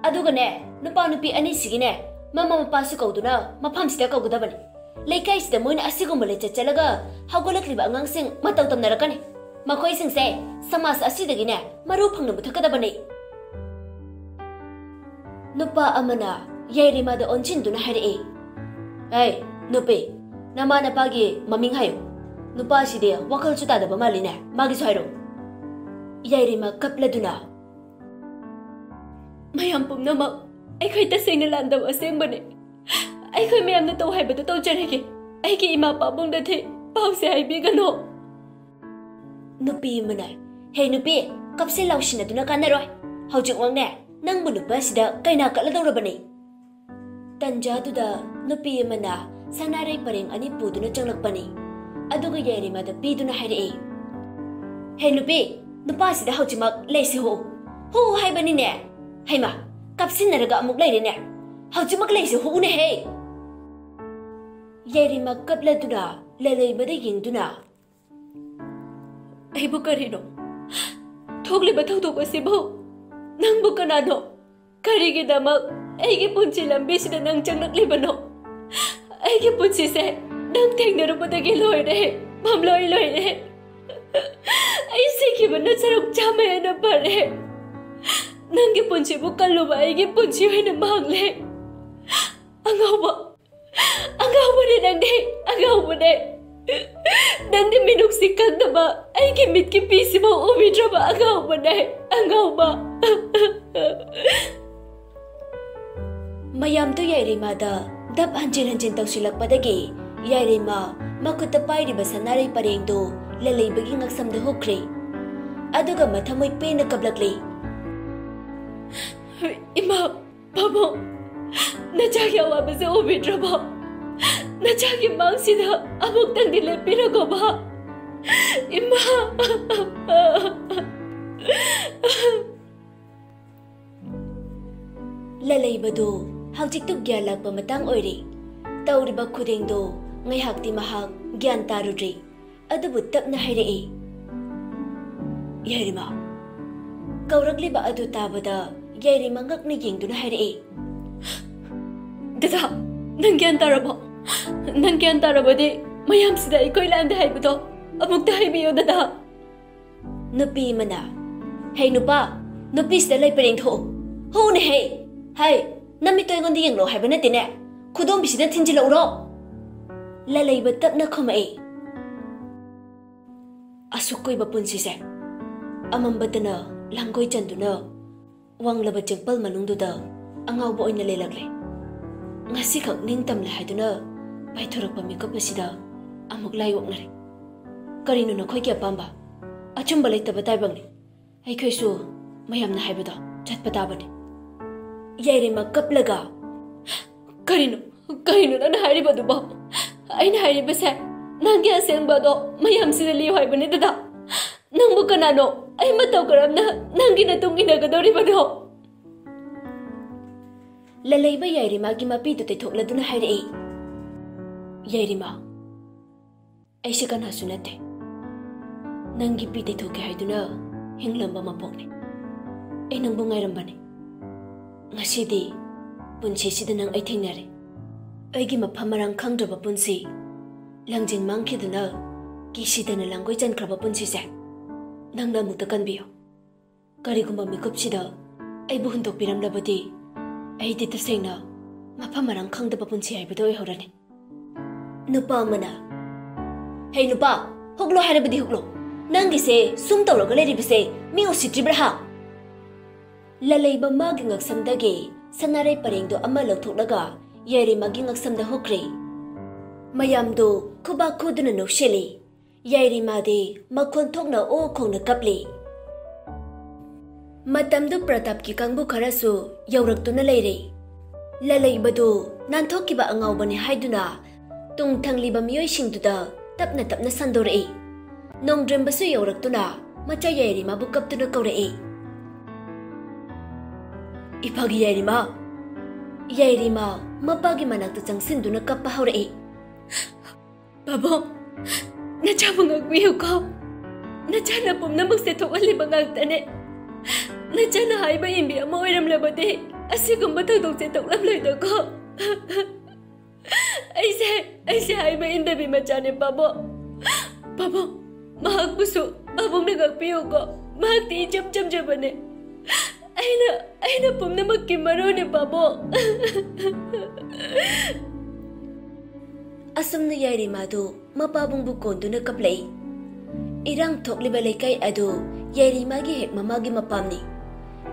ꯑꯗꯨꯒꯅꯦ, ꯅꯨꯄꯥ ꯅꯨꯄꯤ ꯑꯅꯤꯁꯤꯒꯤꯅꯦ, ꯃꯃꯥ ꯃꯄꯥꯁꯨ ꯀꯧꯗꯨꯅ ꯃꯐꯝꯁꯤꯗ ꯀꯧꯒꯗꯕꯅꯤ꯫ ꯂꯩꯀꯥꯏꯁꯤꯗ ꯃꯣꯏꯅ ꯑꯁꯤꯒꯨꯝꯕ ꯂꯤꯆꯠ ꯆꯠꯂꯒ ꯍꯧꯒꯠꯂꯛꯂꯤꯕ ꯑꯉꯥꯡꯁꯤꯡ ꯃꯇꯧ ꯇꯝꯅꯔꯛꯀꯅꯤ꯫ ꯃꯈꯣꯏꯁꯤꯡꯁꯦ ꯁꯃꯥꯖ ꯑꯁꯤꯗꯒꯤꯅꯦ ꯃꯔꯨ ꯐꯪꯅ ꯃꯨꯊꯠꯀꯗꯕꯅꯤ꯫ ꯅꯨꯄꯥ ꯑꯃꯅ ꯌꯥꯏꯔꯤꯃꯥꯗ ꯑꯣꯟꯁꯤꯟꯗꯨꯅ ꯍꯥꯏꯔꯛꯏ, "ꯑꯩ ꯅꯨꯄꯤ, ꯅꯃꯥ ꯅꯄꯥꯒꯤ ꯃꯃꯤꯡ ꯍꯥꯏꯌꯨ꯫ ꯅꯨꯄꯥꯁꯤꯗꯤ ꯋꯥꯈꯜꯁꯨ ꯇꯥꯗꯕ ꯃꯥꯜꯂꯤꯅꯦ, ꯃꯥꯒꯤꯁꯨ ꯍꯥꯏꯔꯣ꯫" ꯌꯥꯏꯔꯤꯃꯥ ꯀꯞꯂꯗꯨꯅ, "ꯃꯌꯥꯝ ꯄꯨꯝꯅꯃꯛ, ꯑꯩꯈꯣꯏ ꯇꯁꯦꯡꯅ ꯂꯥꯟꯗꯕ ꯑꯁꯦꯡꯕꯅꯤ꯫ ꯑꯩꯈꯣꯏ ꯃꯌꯥꯝꯅ ꯇꯧ ꯍꯥꯏꯕꯗꯨ ꯇꯧꯖꯔꯒꯦ꯫ ꯑꯩꯒꯤ ꯏꯃꯥ ꯄꯥꯕꯨꯡꯗꯗꯤ ꯄꯥꯎꯁꯦ ꯍꯥꯏꯕꯤꯒꯅꯨ꯫" ꯅꯨꯄꯤ ꯑꯃꯅ, "ꯍꯦ ꯅꯨꯄꯤ, ꯀꯞꯁꯦ ꯂꯥꯎꯁꯤꯟꯅꯗꯨꯅ ꯀꯥꯟꯅꯔꯣꯏ꯫ ꯍꯧꯖꯤꯛꯃꯛꯅꯦ ꯅꯪꯕꯨ ꯅꯨꯄꯥꯁꯤꯗ ꯀꯩꯅꯥ ꯀꯠꯂꯗꯧꯔꯕꯅꯤ꯫" ꯇꯟꯖꯥꯗꯨꯗ ꯅꯨꯄꯤ ꯑꯃꯅ ꯁꯅꯥꯔꯩ ꯄꯔꯦꯡ ꯑꯅꯤ ꯄꯨꯗꯨꯅ ꯆꯪꯂꯛꯄꯅꯤ꯫ ꯑꯗꯨꯒ ꯌꯥꯏꯔꯤꯃꯥꯗ ꯄꯤꯗꯨꯅ ꯍꯥꯏꯔꯛꯏ, "ꯍꯦ ꯅꯨꯄꯤ, ꯅꯨꯄꯥꯁꯤꯗ ꯍꯧꯖꯤꯛꯃꯛ ꯂꯩꯁꯤ ꯍꯨ, ꯍꯨ ꯍꯥꯏꯕꯅꯤꯅꯦ꯫ ꯍꯩꯃꯥ, ꯀꯞꯁꯤꯟꯅꯔꯒ ꯑꯃꯨꯛ ꯂꯩꯔꯦꯅꯦ꯫ ꯍꯧꯖꯤꯛꯃꯛ ꯂꯩꯁꯤ ꯍꯨꯅꯦꯍꯦ꯫" ꯌꯥꯏꯔꯤꯃꯥ ꯀꯞꯂꯗꯨꯅ ꯂꯂꯩꯕꯗ ꯌꯦꯡꯗꯨꯅ, "ꯑꯩꯕꯨ ꯀꯔꯤꯅꯣ? ꯊꯣꯛꯂꯤꯕ ꯊꯧꯗꯣꯛ ꯑꯁꯤꯕꯨ ꯅꯪꯕꯨ ꯀꯅꯥꯅꯣ? ꯀꯔꯤꯒꯤꯗꯃꯛ ꯑꯩꯒꯤ ꯄꯨꯟꯁꯤ ꯂꯝꯕꯤꯁꯤꯗ ꯅꯪ ꯆꯪꯂꯛꯂꯤꯕꯅꯣ? ꯑꯩꯒꯤ ꯄꯨꯟꯁꯤꯁꯦ ꯅꯪ ꯊꯦꯡꯅꯔꯨꯕꯗꯒꯤ ꯂꯣꯏꯔꯦ, ꯃꯝꯂꯣꯏ ꯂꯣꯏꯔꯦ꯫ ꯑꯩ ꯁꯤꯈꯤꯕꯅ ꯁꯔꯨꯛ ꯆꯥꯝꯃ ꯍꯦꯟꯅ ꯐꯔꯦ꯫ ꯅꯪꯒꯤ ꯄꯨꯟꯁꯤꯕꯨ ꯀꯜꯂꯨꯕ ꯑꯩꯒꯤ ꯄꯨꯟꯁꯤ ꯑꯣꯏꯅ ꯃꯥꯡꯂꯦ꯫ ꯑꯉꯥꯎꯕ, ꯑꯉꯥꯎꯕꯅꯦ ꯅꯪꯗꯤ, ꯑꯉꯥꯎꯕꯅꯦ꯫ ꯅꯪꯗꯤ ꯃꯤꯅꯨꯡꯁꯤ ꯈꯪꯗꯕ, ꯑꯩꯒꯤ ꯃꯤꯠꯀꯤ ꯄꯤꯁꯤꯐꯥꯎ ꯎꯕꯤꯗ꯭ꯔꯕ ꯑꯉꯥꯎꯕꯅꯦ, ꯑꯉꯥꯎꯕ꯫" ꯃꯌꯥꯝꯗꯨ ꯌꯥꯏꯔꯤꯃꯥꯗ ꯗꯞ ꯍꯟꯖꯤꯟ ꯍꯟꯖꯤꯟ ꯇꯧꯁꯤꯜꯂꯛꯄꯗꯒꯤ ꯌꯥꯏꯔꯤꯃꯥ ꯃꯈꯨꯠꯇ ꯄꯥꯏꯔꯤꯕ ꯁꯅꯥꯔꯩ ꯄꯔꯦꯡꯗꯨ ꯂꯂꯩꯕꯒꯤ ꯉꯛꯁꯝꯗ ꯍꯨꯛꯈ꯭ꯔꯦ꯫ ꯑꯗꯨꯒ ꯃꯊꯃꯣꯏ ꯄꯦꯟꯅ ꯀꯞꯂꯛꯂꯤ꯫ "ꯏꯃꯥ, ꯄꯥꯕꯨꯡ, ꯅꯆꯥꯒꯤ ꯑꯋꯥꯕꯁꯦ ꯎꯕꯤꯗ꯭ꯔꯕꯣ? ꯅꯆꯥꯒꯤ ꯃꯥꯡꯁꯤꯗ ꯑꯃꯨꯛꯇꯪꯗꯤ ꯂꯦꯞꯄꯤꯔꯒꯣꯕ, ꯏꯃꯥ꯫" ꯂꯂꯩꯕꯗꯨ ꯍꯧꯖꯤꯛꯇꯨ ꯒ꯭ꯌꯥꯟ ꯂꯥꯛꯄ ꯃꯇꯥꯡ ꯑꯣꯏꯔꯦ꯫ ꯇꯧꯔꯤꯕ ꯈꯨꯗꯤꯡꯗꯨ ꯉꯥꯏꯍꯥꯛꯇꯤ ꯃꯍꯥꯛ ꯒ꯭ꯌꯥꯟ ꯇꯥꯔꯨꯗ꯭ꯔꯦ꯫ ꯑꯗꯨꯕꯨ ꯇꯞꯅ ꯍꯥꯏꯔꯛꯏ, "ꯌꯥꯏꯔꯤꯃꯥ꯫" ꯀꯧꯔꯛꯂꯤꯕ ꯑꯗꯨ ꯇꯥꯕꯗ ꯌꯥꯏꯔꯤꯃꯥ ꯉꯛꯅ ꯌꯦꯡꯗꯨꯅ ꯍꯥꯏꯔꯛꯏ, ꯗꯗꯥ, ꯅꯪ ꯒ꯭ꯌꯥꯟ ꯇꯥꯔꯕꯣ? ꯅꯪ ꯒ꯭ꯌꯥꯟ ꯇꯥꯔꯕꯗꯤ ꯃꯌꯥꯝꯁꯤꯗ ꯑꯩꯈꯣꯏ ꯂꯥꯟꯗꯦ ꯍꯥꯏꯕꯗꯣ ꯑꯃꯨꯛꯇ ꯍꯥꯏꯕꯤꯌꯣ, ꯗꯗꯥ꯫ ꯅꯨꯄꯤ ꯑꯃꯅ, "ꯍꯦ ꯅꯨꯄꯥ, ꯅꯨꯄꯤꯁꯤꯗ ꯂꯩ ꯄꯔꯦꯡ ꯊꯣꯛꯎ꯫ ꯍꯧꯅꯦ ꯍꯦ꯫ ꯍꯥꯏ, ꯅꯃꯤꯠꯇꯣ ꯑꯩꯉꯣꯟꯗ ꯌꯦꯡꯂꯛꯑꯣ ꯍꯥꯏꯕ ꯅꯠꯇꯦꯅꯦ꯫ ꯈꯨꯗꯣꯝꯕꯤꯁꯤꯗ ꯊꯤꯟꯖꯤꯜꯂꯛꯎꯔꯣ?" ꯂꯂꯩꯕ ꯇꯞꯅ ꯈꯨꯝꯃꯛꯏ꯫ ꯑꯁꯨꯛ ꯀꯨꯏꯕ ꯄꯨꯟꯁꯤꯁꯦ ꯑꯃꯝꯕꯇꯅ ꯂꯥꯡꯒꯣꯏ ꯆꯟꯗꯨꯅ ꯋꯥꯡꯂꯕ ꯆꯦꯡꯄꯜ ꯃꯅꯨꯡꯗꯨꯗ ꯑꯉꯥꯎꯕ ꯑꯣꯏꯅ ꯂꯩꯂꯛꯂꯦ꯫ ꯉꯁꯤꯈꯛ ꯅꯤꯡꯇꯝꯂꯦ ꯍꯥꯏꯗꯨꯅ ꯄꯥꯏꯊꯣꯔꯛꯄ ꯃꯤꯀꯨꯞ ꯑꯁꯤꯗ ꯑꯃꯨꯛ ꯂꯥꯏ ꯑꯣꯛꯅꯔꯦ꯫ ꯀꯔꯤꯅꯣ ꯅꯈꯣꯏꯒꯤ ꯑꯄꯥꯝꯕ? ꯑꯆꯨꯝꯕ ꯂꯩꯇꯕ ꯇꯥꯏꯕꯪꯅꯤ꯫ ꯑꯩꯈꯣꯏꯁꯨ ꯃꯌꯥꯝꯅ ꯍꯥꯏꯕꯗꯣ ꯆꯠꯄ ꯇꯥꯕꯅꯤ꯫ ꯌꯥꯏꯔꯤꯃ ꯀꯞꯂꯒ, "ꯀꯔꯤꯅꯣ, ꯀꯔꯤꯅꯣ ꯅꯪꯅ ꯍꯥꯏꯔꯤꯕꯗꯨꯕꯣ? ꯑꯩꯅ ꯍꯥꯏꯔꯤꯕꯁꯦ ꯅꯪꯒꯤ ꯑꯁꯦꯡꯕꯗꯣ ꯃꯌꯥꯝꯁꯤꯗ ꯂꯤꯌꯨ ꯍꯥꯏꯕꯅꯤ, ꯗꯗꯥ꯫ ꯅꯪꯕꯨ ꯀꯅꯥꯅꯣ ꯑꯩ ꯃꯇꯧ ꯀꯔꯝꯅ ꯅꯪꯒꯤ ꯅꯇꯨꯡ ꯏꯟꯅꯒꯗꯧꯔꯤꯕꯅꯣ?" ꯂꯂꯩꯕ ꯌꯥꯏꯔꯤꯃꯥꯒꯤ ꯃꯄꯤꯗꯨ ꯇꯩꯊꯣꯛꯂꯗꯨꯅ ꯍꯥꯏꯔꯛꯏ, "ꯌꯥꯏꯔꯤꯃꯥ, ꯑꯩꯁꯦ ꯀꯅꯥꯁꯨ ꯅꯠꯇꯦ꯫ ꯅꯪꯒꯤ ꯄꯤ ꯇꯩꯊꯣꯛꯀꯦ ꯍꯥꯏꯗꯨꯅ ꯍꯤꯡꯂꯝꯕ ꯃꯄꯣꯛꯅꯤ꯫ ꯑꯩ ꯅꯪꯕꯨ ꯉꯥꯏꯔꯝꯕꯅꯤ꯫ ꯉꯁꯤꯗꯤ ꯄꯨꯟꯁꯤꯁꯤꯗ ꯅꯪ ꯑꯩ ꯊꯦꯡꯅꯔꯦ꯫ ꯑꯩꯒꯤ ꯃꯐꯝ ꯃꯔꯥꯡ ꯈꯪꯗ꯭ꯔꯕ ꯄꯨꯟꯁꯤ, ꯂꯪꯖꯤꯟ ꯃꯥꯡꯈꯤꯗꯨꯅ ꯀꯤꯁꯤꯗꯅ ꯂꯥꯡꯒꯣꯏ ꯆꯟꯈ꯭ꯔꯕ ꯄꯨꯟꯁꯤꯁꯦ ꯅꯪꯅ ꯑꯃꯨꯛꯇ ꯀꯟꯕꯤꯌꯨ꯫ ꯀꯔꯤꯒꯨꯝꯕ ꯃꯤꯀꯨꯞꯁꯤꯗ ꯑꯩꯕꯨ ꯍꯨꯟꯗꯣꯛꯄꯤꯔꯝꯂꯕꯗꯤ ꯑꯩꯗꯤ ꯇꯁꯦꯡꯅ ꯃꯐꯝ ꯃꯔꯥꯡ ꯈꯪꯗꯕ ꯄꯨꯟꯁꯤ ꯍꯥꯏꯕꯗꯨ ꯑꯣꯏꯍꯧꯔꯅꯤ꯫" ꯅꯨꯄꯥ ꯑꯃꯅ, "ꯍꯦ ꯅꯨꯄꯥ, ꯍꯨꯛꯂꯣ ꯍꯥꯏꯔꯕꯗꯤ ꯍꯨꯛꯂꯣ꯫ ꯅꯪꯒꯤꯁꯦ ꯁꯨꯝ ꯇꯧꯔꯒ ꯂꯩꯔꯤꯕꯁꯦ ꯃꯤ ꯎꯁꯤꯠꯇ꯭ꯔꯤꯕ꯭ꯔꯥ ꯍꯥ?" ꯂꯂꯩꯕ ꯃꯥꯒꯤ ꯉꯛꯁꯝꯗꯒꯤ ꯁꯅꯥꯔꯩ ꯄꯔꯦꯡꯗꯨ ꯑꯃ ꯂꯧꯊꯣꯛꯂꯒ ꯌꯥꯏꯔꯤꯃꯥꯒꯤ ꯉꯛꯁꯝꯗ ꯍꯨꯛꯈ꯭ꯔꯦ꯫ ꯃꯌꯥꯝꯗꯨ ꯈꯨꯕꯥꯛ ꯈꯨꯗꯨꯅ ꯅꯣꯛꯁꯤꯜꯂꯤ꯫ ꯌꯥꯏꯔꯤꯃꯥꯗꯤ ꯃꯈꯣꯟ ꯊꯣꯛꯅ ꯑꯣ ꯈꯣꯡꯅ ꯀꯞꯂꯤ꯫ ꯃꯇꯝꯗꯨ ꯄ꯭ꯔꯇꯥꯞꯀꯤ ꯀꯥꯡꯕꯨ ꯈꯔꯁꯨ ꯌꯧꯔꯛꯇꯨꯅ ꯂꯩꯔꯦ꯫ ꯂꯂꯩꯕꯗꯨ ꯅꯥꯟꯊꯣꯛꯈꯤꯕ ꯑꯉꯥꯎꯕꯅꯤ ꯍꯥꯏꯗꯨꯅ ꯇꯨꯡ ꯊꯪꯂꯤꯕ ꯃꯤꯑꯣꯏꯁꯤꯡꯗꯨꯗ ꯇꯞꯅ ꯇꯞꯅ ꯁꯟꯗꯣꯔꯛꯏ꯫ ꯅꯣꯡꯗ꯭ꯔꯦꯝꯕꯁꯨ ꯌꯧꯔꯛꯇꯨꯅ ꯃꯆꯥ ꯌꯥꯏꯔꯤꯃꯥꯕꯨ ꯀꯞꯇꯨꯅ ꯀꯧꯔꯛꯏ꯫ "ꯏꯐꯥꯒꯤ ꯌꯥꯏꯔꯤꯃꯥ!" ꯌꯥꯏꯔꯤꯃꯥ ꯃꯄꯥꯒꯤ ꯃꯅꯥꯛꯇ ꯆꯪꯁꯤꯟꯗꯨꯅ ꯀꯞꯄ ꯍꯧꯔꯛꯏ꯫ "ꯄꯥꯕꯨꯡ, ꯅꯆꯥꯕꯨ ꯉꯥꯛꯄꯤꯌꯨꯀꯣ꯫ ꯅꯆꯥꯅ ꯄꯨꯝꯅꯃꯛꯁꯦ ꯊꯣꯛꯍꯜꯂꯤꯕ ꯉꯥꯛꯇꯅꯦ꯫ ꯅꯆꯥꯅ ꯍꯥꯏꯕ ꯏꯟꯕꯤ ꯑꯃ ꯑꯣꯏꯔꯝꯂꯕꯗꯤ ꯑꯁꯤꯒꯨꯝꯕ ꯊꯧꯗꯣꯛꯁꯦ ꯊꯣꯛꯂꯝꯂꯣꯏꯗꯀꯣ꯫" ꯑꯩꯁꯦ ꯑꯩꯁꯦ ꯍꯥꯏꯕ ꯏꯟꯗꯕꯤ ꯃꯆꯥꯅꯦ, ꯄꯥꯕꯨꯡ꯫ ꯄꯥꯕꯨꯡ, ꯃꯍꯥꯛꯄꯨꯁꯨ ꯄꯥꯕꯨꯡꯅ ꯉꯥꯛꯄꯤꯌꯨꯀꯣ꯫ ꯃꯍꯥꯛꯇꯤ ꯏꯆꯝ ꯆꯝꯖꯕꯅꯦ꯫ ꯑꯩꯅ ꯑꯩꯅ ꯄꯨꯝꯅꯃꯛꯀꯤ ꯃꯔꯨꯅꯦ, ꯄꯥꯕꯨꯡ꯫ ꯑꯁꯨꯝꯅ ꯌꯥꯏꯔꯤꯃꯥꯗꯨ ꯃꯄꯥꯕꯨꯡꯕꯨ ꯀꯣꯟꯗꯨꯅ ꯀꯞꯂꯛꯏ꯫ ꯏꯔꯥꯡ ꯊꯣꯛꯂꯤꯕ ꯂꯩꯀꯥꯏ ꯑꯗꯨ ꯌꯥꯏꯔꯤꯃꯥꯒꯤ ꯍꯦꯛ ꯃꯃꯥꯒꯤ ꯃꯄꯥꯝꯅꯤ꯫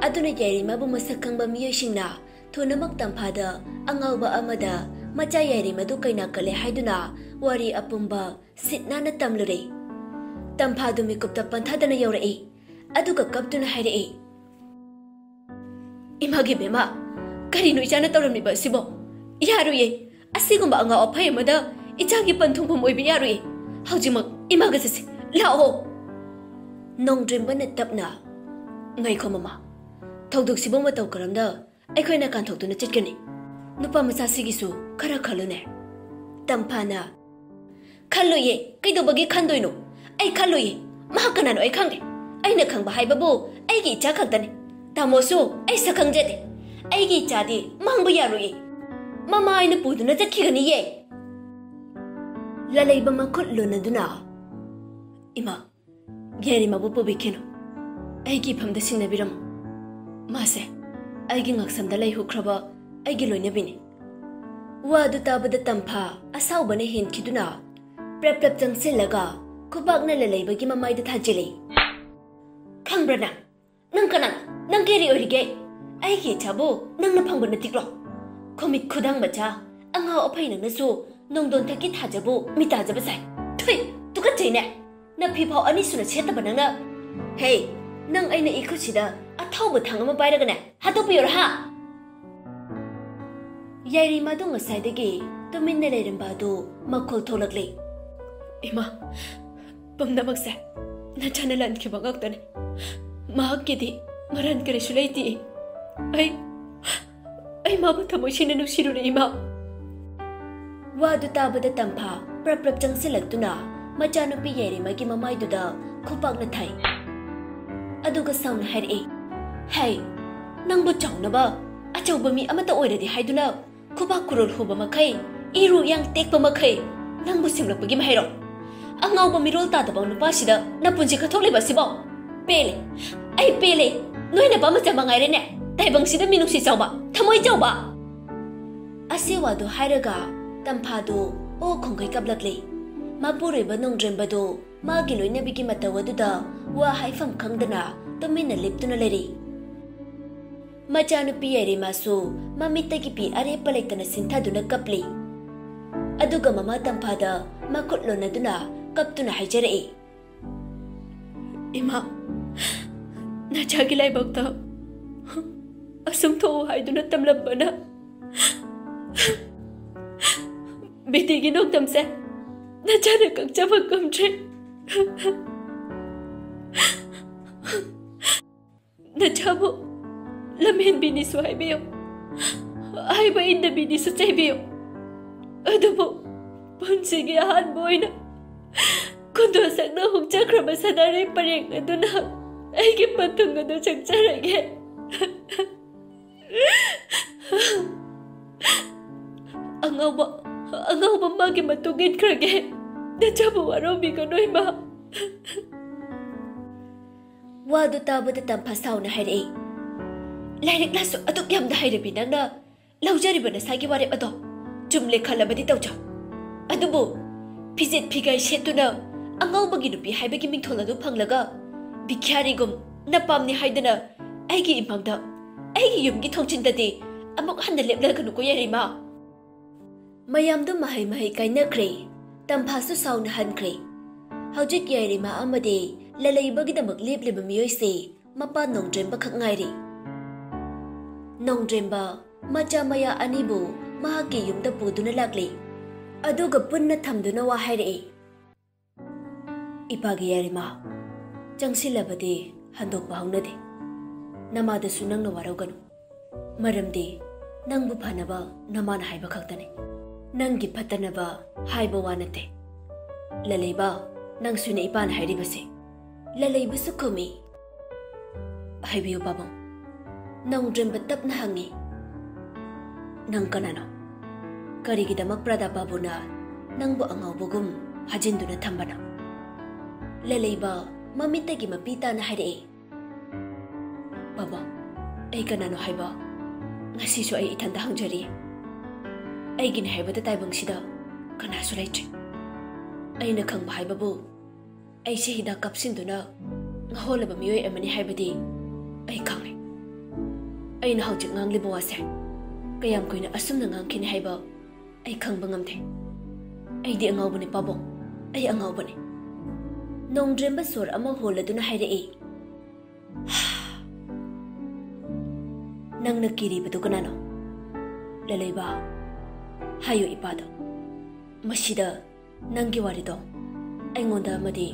ꯑꯗꯨꯅ ꯌꯥꯏꯔꯤꯃꯥꯕꯨ ꯃꯁꯛ ꯈꯪꯕ ꯃꯤꯑꯣꯏꯁꯤꯡꯅ ꯊꯨꯅꯃꯛ ꯇꯝꯐꯥꯗ ꯑꯉꯥꯎꯕ ꯑꯃꯗ ꯃꯆꯥ ꯌꯥꯏꯔꯤꯃꯥꯗꯨ ꯀꯩꯅꯥ ꯀꯜꯂꯦ ꯍꯥꯏꯗꯨꯅ ꯋꯥꯔꯤ ꯑꯄꯨꯝꯕ ꯁꯤꯠ ꯅꯥꯟꯅ ꯇꯝꯂꯨꯔꯦ꯫ ꯇꯝꯐꯥꯗꯨ ꯃꯤꯀꯨꯞꯇ ꯄꯟꯊꯥꯗꯅ ꯌꯧꯔꯛꯏ꯫ ꯑꯗꯨꯒ ꯀꯞꯇꯨꯅ ꯍꯥꯏꯔꯛꯏ, "ꯏꯃꯥꯒꯤ ꯕꯦꯝꯃ, ꯀꯔꯤꯅꯣ ꯏꯆꯥꯅ ꯇꯧꯔꯝꯂꯤꯕ ꯑꯁꯤꯕꯣ? ꯌꯥꯔꯣꯏꯌꯦ꯫ ꯑꯁꯤꯒꯨꯝꯕ ꯑꯉꯥꯎ ꯑꯐꯩ ꯑꯃꯗ ꯏꯆꯥꯒꯤ ꯄꯟ ꯊꯨꯡꯐꯝ ꯑꯣꯏꯕ ꯌꯥꯔꯣꯏꯌꯦ꯫ ꯍꯧꯖꯤꯛꯃꯛ ꯏꯃꯥꯒ ꯆꯠꯁꯤ꯫ ꯂꯥꯛꯑꯣ!" ꯅꯣꯡꯗ꯭ꯔꯤꯝꯕꯅ ꯇꯞꯅ, "ꯉꯥꯏꯈꯣ ꯃꯃꯥ, ꯊꯧꯗꯣꯛꯁꯤꯕꯨ ꯃꯇꯧ ꯀꯔꯝꯅ ꯑꯩꯈꯣꯏꯅ ꯀꯥꯟꯊꯣꯛꯇꯨꯅ ꯆꯠꯀꯅꯤ? ꯅꯨꯄꯥ ꯃꯆꯥꯁꯤꯒꯤꯁꯨ ꯈꯔ ꯈꯜꯂꯨꯅꯦ꯫" ꯇꯝꯐꯥꯅ, "ꯈꯜꯂꯣꯏꯌꯦ꯫ ꯀꯩꯗꯧꯕꯒꯤ ꯈꯟꯗꯣꯏꯅꯣ? ꯑꯩ ꯈꯜꯂꯣꯏꯌꯦ꯫ ꯃꯍꯥꯛ ꯀꯅꯥꯅꯣ ꯑꯩ ꯈꯪꯗꯦ꯫ ꯑꯩꯅ ꯈꯪꯕ ꯍꯥꯏꯕꯕꯨ ꯑꯩꯒꯤ ꯏꯆꯥ ꯈꯛꯇꯅꯤ꯫ ꯇꯥꯃꯣꯁꯨ ꯑꯩ ꯁꯛ ꯈꯪꯖꯗꯦ꯫ ꯑꯩꯒꯤ ꯏꯆꯥꯗꯤ ꯃꯥꯡꯕ ꯌꯥꯔꯣꯏꯌꯦ꯫ ꯃꯃꯥ ꯑꯩꯅ ꯄꯨꯗꯨꯅ ꯆꯠꯈꯤꯒꯅꯤꯌꯦ꯫" ꯂꯂꯩꯕ ꯃꯈꯨꯠ ꯂꯨꯅꯗꯨꯅ, "ꯏꯃꯥ, ꯌꯥꯏꯔꯤꯃꯥꯕꯨ ꯄꯨꯕꯤꯈꯤꯅꯨ꯫ ꯑꯩꯒꯤ ꯏꯐꯝꯗ ꯁꯤꯟꯅꯕꯤꯔꯝꯃꯨ꯫ ꯃꯥꯁꯦ ꯑꯩꯒꯤ ꯉꯛꯁꯝꯗ ꯂꯩ ꯍꯨꯈ꯭ꯔꯕ ꯑꯩꯒꯤ ꯂꯣꯏꯅꯕꯤꯅꯤ꯫" ꯋꯥꯗꯨ ꯇꯥꯕꯗ ꯇꯝꯐꯥ ꯑꯁꯥꯎꯕꯅ ꯍꯦꯟꯈꯤꯗꯨꯅ ꯄ꯭ꯔꯞ ꯄ꯭ꯔꯞ ꯆꯪꯁꯤꯜꯂꯒ ꯈꯨꯕꯥꯛꯅ ꯂꯂꯩꯕꯒꯤ ꯃꯃꯥꯏꯗ ꯊꯥꯖꯤꯜꯂꯤ꯫ "ꯈꯪꯕ꯭ꯔꯥ ꯅꯪ? ꯅꯪ ꯀꯅꯥꯅꯣ? ꯅꯪ ꯀꯔꯤ ꯑꯣꯏꯔꯤꯒꯦ? ꯑꯩꯒꯤ ꯏꯆꯥꯕꯨ ꯅꯪꯅ ꯐꯪꯕ ꯅꯠꯇꯤꯛꯂꯣ? ꯈꯨꯃꯤꯠ ꯈꯨꯗꯥꯡ ꯃꯆꯥ, ꯑꯉꯥꯎ ꯑꯐꯩ ꯅꯪꯅꯁꯨ ꯅꯣꯡꯗꯣꯟ ꯊꯛꯀꯤ ꯊꯥꯖꯕꯨ ꯃꯤꯇꯥꯖꯕ ꯁꯥꯏ꯫ ꯊꯨꯏ, ꯇꯨꯀꯠꯆꯩꯅꯦ꯫ ꯅꯐꯤ ꯐꯥꯎ ꯑꯅꯤ ꯁꯨꯅ ꯁꯦꯠꯇꯕ ꯅꯪꯅ꯫ ꯍꯦ, ꯅꯪ ꯑꯩꯅ ꯏꯈꯨꯠꯁꯤꯗ ꯑꯊꯥꯎꯕ ꯊꯥꯡ ꯑꯃ ꯄꯥꯏꯔꯒꯅꯦ ꯍꯥꯠꯇꯣꯛꯄꯤꯌꯣꯔ ꯍꯥ?" ꯌꯥꯏꯔꯤꯃꯥꯗꯨ ꯉꯁꯥꯏꯗꯒꯤ ꯇꯨꯃꯤꯟꯅ ꯂꯩꯔꯝꯕ ꯑꯗꯨ ꯃꯈꯣꯜ ꯊꯣꯛꯂꯛꯂꯦ꯫ "ꯏꯃꯥ, ꯄꯨꯝꯅꯃꯛꯁꯦ ꯅꯆꯥꯅ ꯂꯥꯟꯈꯤꯕ ꯉꯥꯛꯇꯅꯤ꯫ ꯃꯍꯥꯛꯀꯤꯗꯤ ꯃꯔꯥꯟ ꯀꯔꯤꯁꯨ ꯂꯩꯇꯦ꯫ ꯑꯩ, ꯑꯩ ꯃꯥꯕꯨ ꯊꯃꯣꯏ ꯁꯦꯡꯅ ꯅꯨꯡꯁꯤꯔꯨꯔꯦ, ꯏꯃꯥ꯫" ꯋꯥꯗꯨ ꯇꯥꯕꯗ ꯇꯝꯐꯥ ꯄ꯭ꯔꯞ ꯄ꯭ꯔꯞ ꯆꯪꯁꯤꯜꯂꯛꯇꯨꯅ ꯃꯆꯥꯅꯨꯄꯤ ꯌꯥꯏꯔꯤꯃꯥꯒꯤ ꯃꯃꯥꯏꯗꯨꯗ ꯈꯨꯄꯥꯛꯅ ꯊꯥꯏ꯫ ꯑꯗꯨꯒ ꯁꯥꯎꯅ ꯍꯥꯏꯔꯛꯏ, "ꯍꯩ, ꯅꯪꯕꯨ ꯆꯥꯎꯅꯕ ꯑꯆꯧꯕ ꯃꯤ ꯑꯃꯠꯇ ꯑꯣꯏꯔꯗꯤ ꯍꯥꯏꯗꯨꯅ ꯈꯨꯕꯥꯛ ꯈꯨꯔꯣꯜ ꯍꯨꯕ ꯃꯈꯩ, ꯏꯔꯨ ꯌꯥꯡ ꯇꯦꯛꯄ ꯃꯈꯩ ꯅꯪꯕꯨ ꯁꯦꯝꯂꯛꯄꯒꯤ ꯃꯍꯩꯔꯣ? ꯑꯉꯥꯎꯕ ꯃꯤꯔꯣꯜ ꯇꯥꯗꯕ ꯅꯨꯄꯥꯁꯤꯗ ꯅꯄꯨꯟꯁꯤ ꯀꯠꯊꯣꯛꯂꯤꯕ ꯑꯁꯤꯕꯣ? ꯄꯦꯜꯂꯦ, ꯑꯩ ꯄꯦꯜꯂꯦ꯫ ꯅꯣꯏꯅ ꯃꯆꯥ ꯃꯉꯥꯏꯔꯦꯅꯦ, ꯇꯥꯏꯕꯪꯁꯤꯗ ꯃꯤꯅꯨꯡꯁꯤ ꯆꯥꯎꯕ, ꯊꯃꯣꯏ ꯆꯥꯎꯕ꯫ ꯑꯁꯤ ꯋꯥꯗꯨ ꯍꯥꯏꯔꯒ ꯇꯝꯐꯥꯗꯨ ꯑꯣ ꯈꯣꯡꯒꯩ ꯀꯞꯂꯛꯂꯤ꯫ ꯃꯄꯨꯔꯣꯏꯕ ꯅꯣꯡꯗ꯭ꯔꯦꯝꯕꯗꯨ ꯃꯥꯒꯤ ꯂꯣꯏꯅꯕꯤꯒꯤ ꯃꯇꯧ ꯑꯗꯨꯗ ꯋꯥ ꯍꯥꯏꯐꯝ ꯈꯪꯗꯅ ꯇꯨꯃꯤꯟꯅ ꯂꯦꯞꯇꯨꯅ ꯂꯩꯔꯤ꯫ ꯃꯆꯥꯅꯨꯄꯤ ꯌꯥꯏꯔꯤꯃꯥꯁꯨ ꯃꯃꯤꯠꯇꯒꯤ ꯄꯤ ꯑꯔꯦꯞꯄ ꯂꯩꯇꯅ ꯁꯤꯟꯊꯗꯨꯅ ꯀꯞꯂꯤ꯫ ꯑꯗꯨꯒ ꯃꯃꯥ ꯇꯝꯐꯥꯗ ꯃꯈꯨꯠ ꯂꯣꯟꯅꯗꯨꯅ ꯀꯞꯇꯨꯅ ꯍꯥꯏꯖꯔꯛꯏ, "ꯏꯃꯥ, ꯅꯆꯥꯒꯤ ꯂꯥꯏꯕꯛꯇ ꯑꯁꯨꯝ ꯊꯣꯛꯎ ꯍꯥꯏꯗꯨꯅ ꯇꯝꯂꯝꯕꯅ ꯕꯤꯗꯤꯒꯤ ꯅꯣꯡꯗꯝꯁꯦ ꯅꯆꯥꯅ ꯀꯛꯆꯕ ꯉꯝꯗ꯭ꯔꯦ꯫ ꯅꯆꯥꯕꯨ ꯂꯝꯍꯦꯟꯕꯤꯅꯤꯁꯨ ꯍꯥꯏꯕꯤꯌꯨ, ꯍꯥꯏꯕ ꯏꯟꯗꯕꯤꯅꯤꯁꯨ ꯆꯩꯕꯤꯌꯨ, ꯑꯗꯨꯕꯨ ꯄꯨꯟꯁꯤꯒꯤ ꯑꯍꯥꯟꯕ ꯑꯣꯏꯅ ꯈꯨꯟꯗꯣ ꯁꯛꯅ ꯍꯨꯛꯆꯈ꯭ꯔꯕ ꯁꯅꯥꯔꯩ ꯄꯔꯦꯡ ꯑꯗꯨꯅ ꯑꯩꯒꯤ ꯄꯟꯊꯨꯡ ꯑꯗꯨ ꯁꯛꯆꯔꯒꯦ꯫ ꯑꯉꯥꯎꯕ, ꯑꯉꯥꯎꯕ ꯃꯥꯒꯤ ꯃꯇꯨꯡ ꯏꯟꯈ꯭ꯔꯒꯦ꯫ ꯅꯆꯥꯕꯨ ꯋꯥꯔꯧꯕꯤꯒꯅꯨ, ꯏꯃꯥ꯫" ꯋꯥꯗꯨ ꯇꯥꯕꯗ ꯇꯝꯐꯥ ꯁꯥꯎꯅ ꯍꯥꯏꯔꯛꯏ, "ꯂꯥꯏꯔꯤꯛ ꯂꯥꯏꯁꯨ ꯑꯗꯨꯛ ꯌꯥꯝꯅ ꯍꯩꯔꯕꯤ ꯅꯪꯅ ꯂꯧꯖꯔꯤꯕ ꯅꯁꯥꯒꯤ ꯋꯥꯔꯦꯞ ꯑꯗꯣ ꯆꯨꯝꯂꯦ ꯈꯜꯂꯕꯗꯤ ꯇꯧꯖꯧ꯫ ꯑꯗꯨꯕꯨ ꯐꯤꯖꯦꯠ ꯐꯤꯒꯥꯏ ꯁꯦꯠꯇꯨꯅ ꯑꯉꯥꯎꯕꯒꯤ ꯅꯨꯄꯤ ꯍꯥꯏꯕꯒꯤ ꯃꯤꯡꯊꯣꯜ ꯑꯗꯨ ꯐꯪꯂꯒ ꯚꯤꯈ꯭ꯌꯥꯔꯤꯒꯨꯝ ꯅꯄꯥꯝꯅꯤ ꯍꯥꯏꯗꯨꯅ ꯑꯩꯒꯤ ꯏꯃꯥꯡꯗ, ꯑꯩꯒꯤ ꯌꯨꯝꯒꯤ ꯊꯣꯡꯖꯤꯟꯗꯗꯤ ꯑꯃꯨꯛ ꯍꯟꯅ ꯂꯦꯞꯂꯒꯅꯨꯀꯣ ꯌꯥꯏꯔꯤꯃꯥ꯫" ꯃꯌꯥꯝꯗꯨ ꯃꯍꯩ ꯃꯍꯩ ꯀꯥꯏꯅꯈ꯭ꯔꯦ꯫ ꯇꯝꯐꯥꯁꯨ ꯁꯥꯎꯅ ꯍꯟꯈ꯭ꯔꯦ꯫ ꯍꯧꯖꯤꯛ ꯌꯥꯏꯔꯤꯃꯥ ꯑꯃꯗꯤ ꯂꯂꯩꯕꯒꯤꯗꯃꯛ ꯂꯦꯞꯂꯤꯕ ꯃꯤꯑꯣꯏꯁꯦ ꯃꯄꯥ ꯅꯣꯡꯗ꯭ꯔꯦꯝꯕ ꯈꯛ ꯉꯥꯏꯔꯦ꯫ ꯅꯣꯡꯗ꯭ꯔꯦꯝꯕ ꯃꯆꯥ ꯃꯌꯥ ꯑꯅꯤꯕꯨ ꯃꯍꯥꯛꯀꯤ ꯌꯨꯝꯗ ꯄꯨꯗꯨꯅ ꯂꯥꯛꯂꯦ꯫ ꯑꯗꯨꯒ ꯄꯨꯟꯅ ꯊꯝꯗꯨꯅ ꯋꯥ ꯍꯥꯏꯔꯛꯏ, "ꯏꯄꯥꯒꯤ ꯌꯥꯏꯔꯤꯃꯥ, ꯆꯪꯁꯤꯜꯂꯕꯗꯤ ꯍꯟꯗꯣꯛꯄ ꯍꯧꯅꯗꯦ꯫ ꯅꯃꯥꯗꯁꯨ ꯅꯪꯅ ꯋꯥꯔꯧꯒꯅꯨ꯫ ꯃꯔꯝꯗꯤ ꯅꯪꯕꯨ ꯐꯅꯕ ꯅꯃꯥꯅ ꯍꯥꯏꯕ ꯈꯛꯇꯅꯤ꯫ ꯅꯪꯒꯤ ꯐꯠꯇꯅꯕ ꯍꯥꯏꯕ ꯋꯥ ꯅꯠꯇꯦ꯫ ꯂꯂꯩꯕ, ꯅꯪꯁꯨꯅꯦ ꯏꯄꯥꯅ ꯍꯥꯏꯔꯤꯕꯁꯦ꯫" ꯂꯂꯩꯕꯁꯨ ꯈꯨꯝꯃꯤ, "ꯍꯥꯏꯕꯤꯌꯨ ꯄꯥꯕꯨꯡ꯫" ꯅꯣꯡꯗ꯭ꯔꯦꯝꯕ ꯇꯞꯅ ꯍꯪꯉꯤ, "ꯅꯪ ꯀꯅꯥꯅꯣ? ꯀꯔꯤꯒꯤꯗꯃꯛ ꯄ꯭ꯔꯗꯥꯞ ꯕꯥꯕꯨꯅ ꯅꯪꯕꯨ ꯑꯉꯥꯎꯕꯒꯨꯝ ꯐꯥꯖꯤꯟꯗꯨꯅ ꯊꯝꯕꯅꯣ?" ꯂꯂꯩꯕ ꯃꯃꯤꯠꯇꯒꯤ ꯃꯄꯤ ꯇꯥꯅ ꯍꯥꯏꯔꯛꯏ꯫ "ꯕꯥꯕꯥ, ꯑꯩ ꯀꯅꯥꯅꯣ ꯍꯥꯏꯕ ꯉꯁꯤꯁꯨ ꯑꯩ ꯏꯊꯟꯇ ꯍꯪꯖꯔꯤ꯫ ꯑꯩꯒꯤꯅꯤ ꯍꯥꯏꯕꯗ ꯇꯥꯏꯕꯪꯁꯤꯗ ꯀꯅꯥꯁꯨ ꯂꯩꯇ꯭ꯔꯦ꯫ ꯑꯩꯅ ꯈꯪꯕ ꯍꯥꯏꯕꯕꯨ ꯑꯩꯁꯦ ꯍꯤꯗꯥꯛ ꯀꯥꯞꯁꯤꯟꯗꯨꯅ ꯉꯥꯍꯣꯜꯂꯕ ꯃꯤꯑꯣꯏ ꯑꯃꯅꯤ ꯍꯥꯏꯕꯗꯤ ꯑꯩ ꯈꯪꯉꯦ꯫ ꯑꯩꯅ ꯍꯧꯖꯤꯛ ꯉꯥꯡꯂꯤꯕ ꯋꯥꯁꯦ ꯀꯌꯥꯝ ꯀꯨꯏꯅ ꯑꯁꯨꯝꯅ ꯉꯥꯡꯈꯤꯅꯤ ꯍꯥꯏꯕ ꯑꯩ ꯈꯪꯕ ꯉꯝꯗꯦ꯫ ꯑꯩꯗꯤ ꯑꯉꯥꯎꯕꯅꯤ ꯄꯥꯕꯨꯡ, ꯑꯩ ꯑꯉꯥꯎꯕꯅꯤ꯫" ꯅꯣꯡꯗ꯭ꯔꯦꯝꯕ ꯁꯣꯔ ꯑꯃ ꯍꯣꯜꯂꯗꯨꯅ ꯍꯥꯏꯔꯛꯏ꯫ "ꯅꯪꯅ ꯀꯤꯔꯤꯕꯗꯨ ꯀꯅꯥꯅꯣ? ꯂꯂꯩꯕ, ꯍꯥꯏꯌꯨ ꯏꯄꯥꯗ꯫ ꯃꯁꯤꯗ ꯅꯪꯒꯤ ꯋꯥꯔꯤꯗꯣ ꯑꯩꯉꯣꯟꯗ ꯑꯃꯗꯤ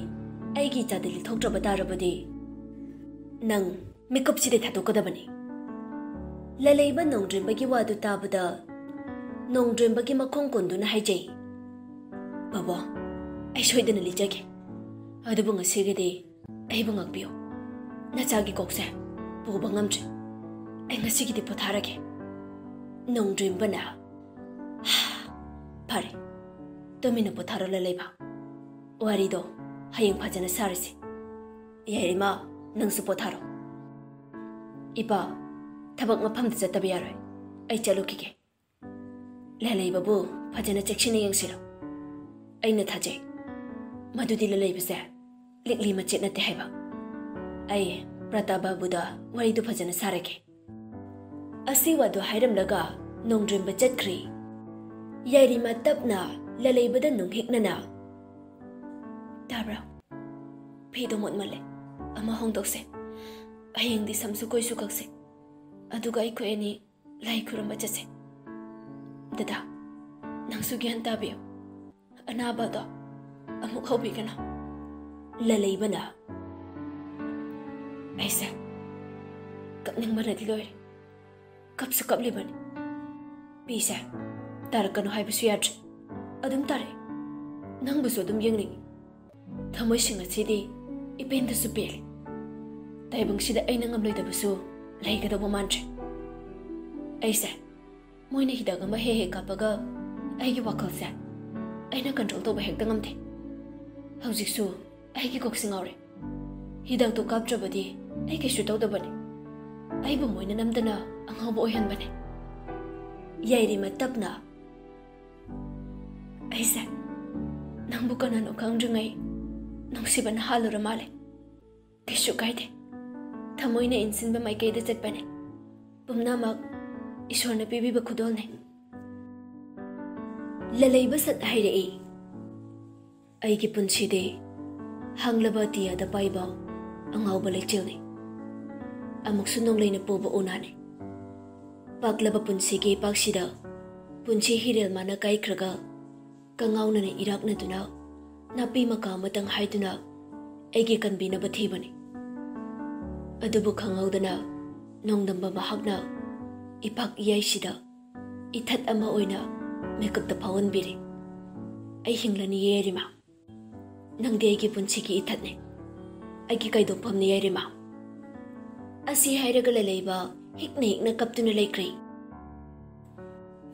ꯑꯩꯒꯤ ꯏꯆꯥꯗ ꯂꯤꯊꯣꯛꯇ꯭ꯔꯕ ꯇꯥꯔꯕꯗꯤ ꯅꯪ ꯃꯤꯀꯨꯞꯁꯤꯗꯩ ꯊꯥꯗꯣꯛꯀꯗꯕꯅꯤ꯫" ꯂꯂꯩꯕ ꯅꯣꯡꯗ꯭ꯔꯦꯝꯕꯒꯤ ꯋꯥꯗꯨ ꯇꯥꯕꯗ ꯅꯣꯡꯗ꯭ꯔꯦꯝꯕꯒꯤ ꯃꯈꯣꯡ ꯀꯣꯟꯗꯨꯅ ꯍꯥꯏꯖꯩ, "ꯕꯥꯕꯣ, ꯑꯩ ꯁꯣꯏꯗꯅ ꯂꯤꯖꯒꯦ꯫ ꯑꯗꯨꯕꯨ ꯉꯁꯤꯒꯤꯗꯤ ꯑꯩꯕꯨ ꯉꯥꯛꯄꯤꯌꯨ꯫ ꯅꯆꯥꯒꯤ ꯀꯣꯛꯁꯦ ꯄꯨꯕ ꯉꯝꯗ꯭ꯔꯦ꯫ ꯑꯩ ꯉꯁꯤꯒꯤꯗꯤ ꯄꯣꯊꯥꯔꯒꯦ꯫" ꯅꯣꯡꯗ꯭ꯔꯦꯝꯕꯅ, "ꯐꯔꯦ, ꯇꯨꯃꯤꯟꯅ ꯄꯣꯊꯥꯔꯣ ꯂꯂꯩꯕ꯫ ꯋꯥꯔꯤꯗꯣ ꯍꯌꯦꯡ ꯐꯖꯅ ꯁꯥꯔꯁꯤ꯫ ꯌꯥꯏꯔꯤꯃ, ꯅꯪꯁꯨ ꯄꯣꯊꯥꯔꯣ꯫ ꯏꯄꯥ, ꯊꯕꯛ ꯃꯐꯝꯗ ꯆꯠꯇꯕ ꯌꯥꯔꯣꯏ꯫ ꯑꯩ ꯆꯠꯂꯨꯈꯤꯒꯦ꯫ ꯂꯂꯩꯕꯕꯨ ꯐꯖꯅ ꯆꯦꯛꯁꯤꯟꯅ ꯌꯦꯡꯁꯤꯜꯂꯨ꯫ ꯑꯩꯅ ꯊꯥꯖꯩ, ꯃꯗꯨꯗꯤ ꯂꯂꯩꯕꯁꯦ ꯂꯤꯛꯂꯤ ꯃꯆꯦꯠ ꯅꯠꯇꯦ ꯍꯥꯏꯕ꯫ ꯑꯩ ꯄ꯭ꯔꯇꯥꯞ ꯕꯥꯕꯨꯗ ꯋꯥꯔꯤꯗꯨ ꯐꯖꯅ ꯁꯥꯔꯒꯦ꯫" ꯑꯁꯤ ꯋꯥꯗꯨ ꯍꯥꯏꯔꯝꯂꯒ ꯅꯣꯡꯗ꯭ꯔꯦꯝꯕ ꯆꯠꯈ꯭ꯔꯤ꯫ ꯌꯥꯏꯔꯤꯃ ꯇꯞꯅ ꯂꯂꯩꯕꯗ ꯅꯨꯡꯍꯤꯛꯅꯅ, "ꯇꯥꯕ꯭ꯔꯥ? ꯐꯤꯗꯣ ꯃꯣꯠꯃꯜꯂꯦ, ꯑꯃ ꯍꯣꯡꯗꯣꯛꯁꯦ꯫ ꯍꯌꯦꯡꯗꯤ ꯁꯝꯁꯨ ꯀꯣꯏꯁꯨ ꯀꯛꯁꯦ꯫ ꯑꯗꯨꯒ ꯑꯩꯈꯣꯏ ꯑꯅꯤ ꯂꯥꯏ ꯈꯨꯔꯨꯝꯕ ꯆꯠꯁꯦ꯫ ꯗꯗꯥ, ꯅꯪꯁꯨ ꯒ꯭ꯌꯥꯟ ꯇꯥꯕꯤꯌꯨ꯫ ꯑꯅꯥꯕꯗꯣ ꯑꯃꯨꯛ ꯍꯧꯕꯤꯒꯅꯨ꯫" ꯂꯂꯩꯕꯅ, "ꯑꯩꯁꯦ ꯀꯞꯅꯤꯡꯕꯅꯗꯤ ꯂꯣꯏꯔꯦ꯫ ꯀꯞꯁꯨ ꯀꯞꯂꯤꯕꯅꯤ꯫ ꯄꯤꯁꯦ ꯇꯥꯔꯛꯀꯅꯨ ꯍꯥꯏꯕꯁꯨ ꯌꯥꯗ꯭ꯔꯦ꯫ ꯑꯗꯨꯝ ꯇꯥꯔꯛꯑꯦ꯫ ꯅꯪꯕꯨꯁꯨ ꯑꯗꯨꯝ ꯌꯦꯡꯅꯤꯡꯉꯤ꯫ ꯊꯃꯣꯏꯁꯤꯡ ꯑꯁꯤꯗꯤ ꯏꯄꯦꯟꯗꯁꯨ ꯄꯦꯜꯂꯤ꯫ ꯇꯥꯏꯕꯪꯁꯤꯗ ꯑꯩꯅ ꯉꯝꯂꯣꯏꯗꯕꯁꯨ ꯂꯩꯒꯗꯧꯕ ꯃꯥꯟꯗ꯭ꯔꯦ꯫ ꯑꯩꯁꯦ ꯃꯣꯏꯅ ꯍꯤꯗꯥꯛ ꯑꯃ ꯍꯦꯛ ꯍꯦꯛ ꯀꯥꯞꯄꯒ ꯑꯩꯒꯤ ꯋꯥꯈꯜꯁꯦ ꯑꯩꯅ control ꯇꯧꯕ ꯍꯦꯛꯇ ꯉꯝꯗꯦ꯫ ꯍꯧꯖꯤꯛꯁꯨ ꯑꯩꯒꯤ ꯀꯣꯛꯁꯦ ꯉꯥꯎꯔꯦ꯫ ꯍꯤꯗꯥꯛꯇꯣ ꯀꯥꯞꯇ꯭ꯔꯕꯗꯤ ꯑꯩ ꯀꯩꯁꯨ ꯇꯧꯗꯕꯅꯦ꯫ ꯑꯩꯕꯨ ꯃꯣꯏꯅ ꯅꯝꯗꯅ ꯑꯉꯥꯎꯕ ꯑꯣꯏꯍꯟꯕꯅꯦ꯫ ꯌꯥꯏꯔꯤꯃ ꯇꯞꯅ, "ꯑꯩꯁꯦ ꯅꯪꯕꯨ ꯀꯅꯥꯅꯣ ꯈꯪꯗ꯭ꯔꯤꯉꯩ ꯅꯨꯡꯁꯤꯕꯅ ꯍꯥꯜꯂꯨꯔ ꯃꯥꯜꯂꯦ꯫ ꯀꯩꯁꯨ ꯀꯥꯏꯗꯦ꯫ ꯊꯃꯣꯏꯅ ꯏꯟꯁꯤꯟꯕ ꯃꯥꯏꯀꯩꯗ ꯆꯠꯄꯅꯦ꯫ ꯄꯨꯝꯅꯃꯛ ꯏꯁꯣꯔꯅ ꯄꯤꯕꯤꯕ ꯈꯨꯗꯣꯜꯅꯦ꯫" ꯂꯂꯩꯕ ꯁꯠ ꯍꯥꯏꯔꯛꯏ, "ꯑꯩꯒꯤ ꯄꯨꯟꯁꯤꯗꯤ ꯍꯥꯡꯂꯕ ꯑꯇꯤꯌꯥꯗ ꯄꯥꯏꯕ ꯑꯉꯥꯎꯕ ꯂꯩꯆꯤꯜꯅꯤ꯫ ꯑꯃꯨꯛꯁꯨ ꯅꯣꯡꯂꯩꯅ ꯄꯨꯕ ꯎꯅꯥꯅꯤ꯫ ꯄꯥꯛꯂꯕ ꯄꯨꯟꯁꯤꯒꯤ ꯏꯄꯥꯛꯁꯤꯗ ꯄꯨꯟꯁꯤ ꯍꯤꯔꯦꯜ ꯃꯥꯅ ꯀꯥꯏꯈ꯭ꯔꯒ ꯀꯉꯥꯎꯅꯅ ꯏꯔꯥꯛꯅꯗꯨꯅ ꯅꯥꯄꯤ ꯃꯀꯥ ꯑꯃꯇꯪ ꯍꯥꯏꯗꯨꯅ ꯑꯩꯒꯤ ꯀꯟꯕꯤꯅꯕ ꯊꯤꯕꯅꯤ꯫ ꯑꯗꯨꯕꯨ ꯈꯪꯍꯧꯗꯅ ꯅꯣꯡꯗꯝꯕ ꯃꯍꯥꯛꯅ ꯏꯄꯥꯛ ꯏꯌꯥꯏꯁꯤꯗ ꯏꯊꯠ ꯑꯃ ꯑꯣꯏꯅ ꯃꯤꯀꯨꯞꯇ ꯐꯥꯎꯍꯟꯕꯤꯔꯦ꯫ ꯑꯩ ꯍꯤꯡꯂꯅꯤꯌꯦ ꯌꯥꯏꯔꯤꯃ꯫ ꯅꯪꯗꯤ ꯑꯩꯒꯤ ꯄꯨꯟꯁꯤꯒꯤ ꯏꯊꯠꯅꯦ, ꯑꯩꯒꯤ ꯀꯩꯗꯣꯛꯐꯝꯅꯦ ꯌꯥꯏꯔꯤꯃ꯫" ꯑꯁꯤ ꯍꯥꯏꯔꯒ ꯂꯂꯩꯕ ꯍꯤꯛꯅ ꯍꯤꯛꯅ ꯀꯞꯇꯨꯅ ꯂꯩꯈ꯭ꯔꯦ꯫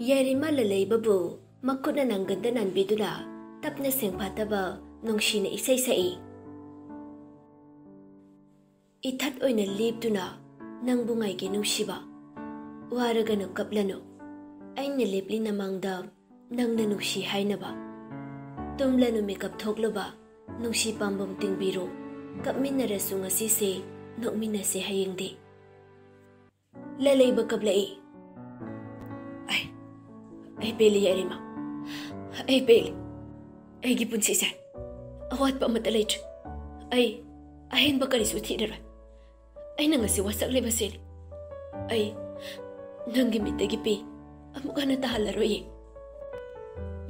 ꯌꯥꯏꯔꯤꯃ ꯂꯂꯩꯕꯕꯨ ꯃꯈꯨꯠꯅ ꯅꯪꯒꯟꯗ ꯅꯥꯟꯕꯤꯗꯨꯅ ꯇꯞꯅ ꯁꯦꯡꯐꯥꯠꯇꯕ ꯅꯨꯡꯁꯤꯅ ꯏꯁꯩ ꯁꯛꯏ꯫ "ꯏꯊꯠ ꯑꯣꯏꯅ ꯂꯦꯞꯇꯨꯅ ꯅꯪꯕꯨ ꯉꯥꯏꯒꯦ ꯅꯨꯡꯁꯤꯕ꯫ ꯋꯥꯔꯒꯅꯨ ꯀꯞꯂꯅꯨ꯫ ꯑꯩꯅ ꯂꯦꯞꯂꯤ ꯅꯃꯥꯡꯗ ꯅꯪꯅ ꯅꯨꯡꯁꯤ ꯍꯥꯏꯅꯕ꯫ ꯇꯨꯝꯂꯅꯨ ꯃꯤꯀꯞ ꯊꯣꯛꯂꯨꯕ, ꯅꯨꯡꯁꯤ ꯄꯥꯝꯕꯝ ꯇꯤꯡꯕꯤꯔꯣ꯫ ꯀꯞꯃꯤꯟꯅꯔꯁꯨ ꯉꯁꯤꯁꯦ ꯅꯣꯛꯃꯤꯟꯅꯁꯦ ꯍꯌꯦꯡꯗꯤ꯫" ꯂꯂꯩꯕ ꯀꯞꯂꯛꯏ꯫ "ꯑꯩ, ꯑꯩ ꯄꯦꯜꯂꯤ ꯌꯥꯏꯔꯤꯃ꯫ ꯑꯩ ꯄꯦꯜꯂꯤ꯫ ꯑꯩꯒꯤ ꯄꯨꯟꯁꯤꯁꯦ ꯑꯋꯥꯠꯄ ꯑꯃꯠꯇ ꯂꯩꯇ꯭ꯔꯦ꯫ ꯑꯩ ꯑꯍꯦꯟꯕ ꯀꯔꯤꯁꯨ ꯊꯤꯔꯔꯣꯏ꯫ ꯑꯩꯅ ꯉꯁꯤ ꯋꯥꯁꯛꯂꯤꯕꯁꯤꯅꯤ꯫ ꯑꯩ ꯅꯪꯒꯤ ꯃꯤꯠꯇꯒꯤ ꯄꯤ ꯑꯃꯨꯛ ꯍꯟꯅ ꯇꯥꯍꯜꯂꯔꯣꯏꯌꯦ꯫"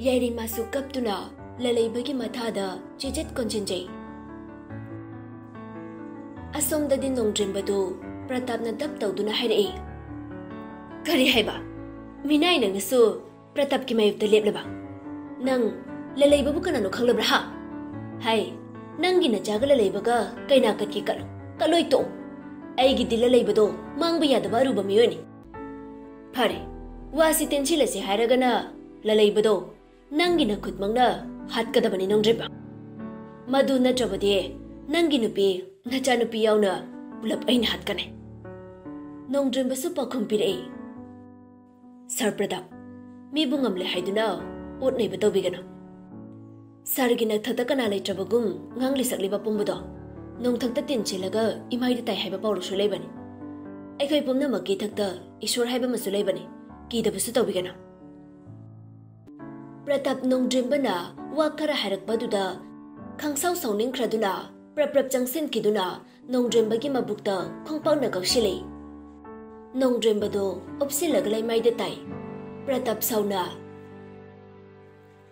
ꯌꯥꯏꯔꯤꯃꯁꯨ ꯀꯞꯇꯨꯅ ꯂꯂꯩꯕꯒꯤ ꯃꯊꯥꯗ ꯆꯤꯖꯠ ꯀꯣꯟꯁꯤꯟꯖꯩ꯫ ꯑꯁꯣꯝꯗꯗꯤ ꯅꯣꯡꯗ꯭ꯔꯦꯝꯕꯗꯨ ꯄ꯭ꯔꯇꯥꯞꯅ ꯗꯞ ꯇꯧꯗꯨꯅ ꯍꯥꯏꯔꯛꯏ, "ꯀꯔꯤ ꯍꯥꯏꯕ? ꯃꯤꯅꯥꯏ ꯅꯪꯅꯁꯨ ꯄ꯭ꯔꯇꯥꯞꯀꯤ ꯃꯥꯌꯣꯛꯇ ꯂꯦꯞꯂꯕ? ꯅꯪ ꯂꯂꯩꯕꯕꯨ ꯀꯅꯥꯅꯣ ꯈꯪꯂꯕ꯭ꯔꯥ, ꯍꯥ? ꯍꯥꯏ, ꯅꯪꯒꯤ ꯅꯆꯥꯒ ꯂꯂꯩꯕꯒ ꯀꯩꯅꯥ ꯀꯠꯀꯦ ꯀꯠꯂꯨ, ꯀꯠꯂꯣꯏ ꯇꯣꯛꯎ꯫ ꯑꯩꯒꯤꯗꯤ ꯂꯂꯩꯕꯗꯣ ꯃꯥꯡꯕ ꯌꯥꯗꯕ ꯑꯔꯨꯕ ꯃꯤꯑꯣꯏꯅꯤ꯫ ꯐꯔꯦ, ꯋꯥꯁꯤ ꯇꯦꯟꯁꯤꯜꯂꯁꯤ ꯍꯥꯏꯔꯒꯅ ꯂꯂꯩꯕꯗꯣ ꯅꯪꯒꯤ ꯅꯈꯨꯠꯃꯛꯅ ꯍꯥꯠꯀꯗꯕꯅꯤ ꯅꯣꯡꯗ꯭ꯔꯦꯝꯕ꯫ ꯃꯗꯨ ꯅꯠꯇ꯭ꯔꯕꯗꯤ ꯅꯪꯒꯤ ꯅꯨꯄꯤ, ꯅꯆꯥꯅꯨꯄꯤ ꯌꯥꯎꯅ ꯄꯨꯂꯞ ꯑꯩꯅ ꯍꯥꯠꯀꯅꯤ꯫ ꯅꯣꯡꯗ꯭ꯔꯦꯝꯕꯁꯨ ꯄꯥꯎꯈꯨꯝ ꯄꯤꯔꯛꯏ, "ꯁꯥꯔ ꯄ꯭ꯔꯇꯥꯞ, ꯃꯤꯕꯨ ꯉꯝꯂꯦ ꯍꯥꯏꯗꯨꯅ ꯑꯣꯠ ꯅꯩꯕ ꯇꯧꯕꯤꯒꯅꯨ꯫ ꯁꯥꯔꯒꯤ ꯅꯊꯛꯇ ꯀꯅꯥ ꯂꯩꯇ꯭ꯔꯕꯒꯨꯝ ꯉꯥꯡꯂꯤ ꯁꯛꯂꯤꯕ ꯄꯨꯝꯕꯗꯣ ꯅꯣꯡꯊꯛꯇ ꯇꯤꯟ ꯁꯤꯜꯂꯒ ꯏꯃꯥꯏꯗ ꯇꯥꯏ ꯍꯥꯏꯕ ꯄꯥꯎꯔꯧꯁꯨ ꯂꯩꯕꯅꯤ꯫ ꯑꯩꯈꯣꯏ ꯄꯨꯝꯅꯃꯛꯀꯤ ꯏꯊꯛꯇ ꯏꯁꯣꯔ ꯍꯥꯏꯕ ꯑꯃꯁꯨ ꯂꯩꯕꯅꯤ, ꯀꯤꯗꯕꯁꯨ ꯇꯧꯕꯤꯒꯅꯨ"꯫ ꯄ꯭ꯔꯇꯥꯞ ꯅꯣꯡꯗ꯭ꯔꯦꯝꯕꯅ ꯋꯥ ꯈꯔ ꯍꯥꯏꯔꯛꯄꯗꯨꯗ ꯈꯪꯁꯥꯎ ꯁꯥꯎꯅꯤꯡꯈ꯭ꯔꯗꯨꯅ ꯄ꯭ꯔꯞ ꯄ꯭ꯔꯞ ꯆꯪꯁꯤꯟꯈꯤꯗꯨꯅ ꯅꯣꯡꯗ꯭ꯔꯦꯝꯕꯒꯤ ꯃꯕꯨꯛꯇ ꯈꯣꯡꯄꯥꯛꯅ ꯀꯛꯁꯤꯜꯂꯤ꯫ ꯅꯣꯡꯗ꯭ꯔꯦꯝꯕꯗꯣ ꯎꯞꯁꯤꯜꯂꯒ ꯂꯩꯃꯥꯏꯗ ꯇꯥꯏ꯫ ꯄ꯭ꯔꯇꯥꯞ ꯁꯥꯎꯅ,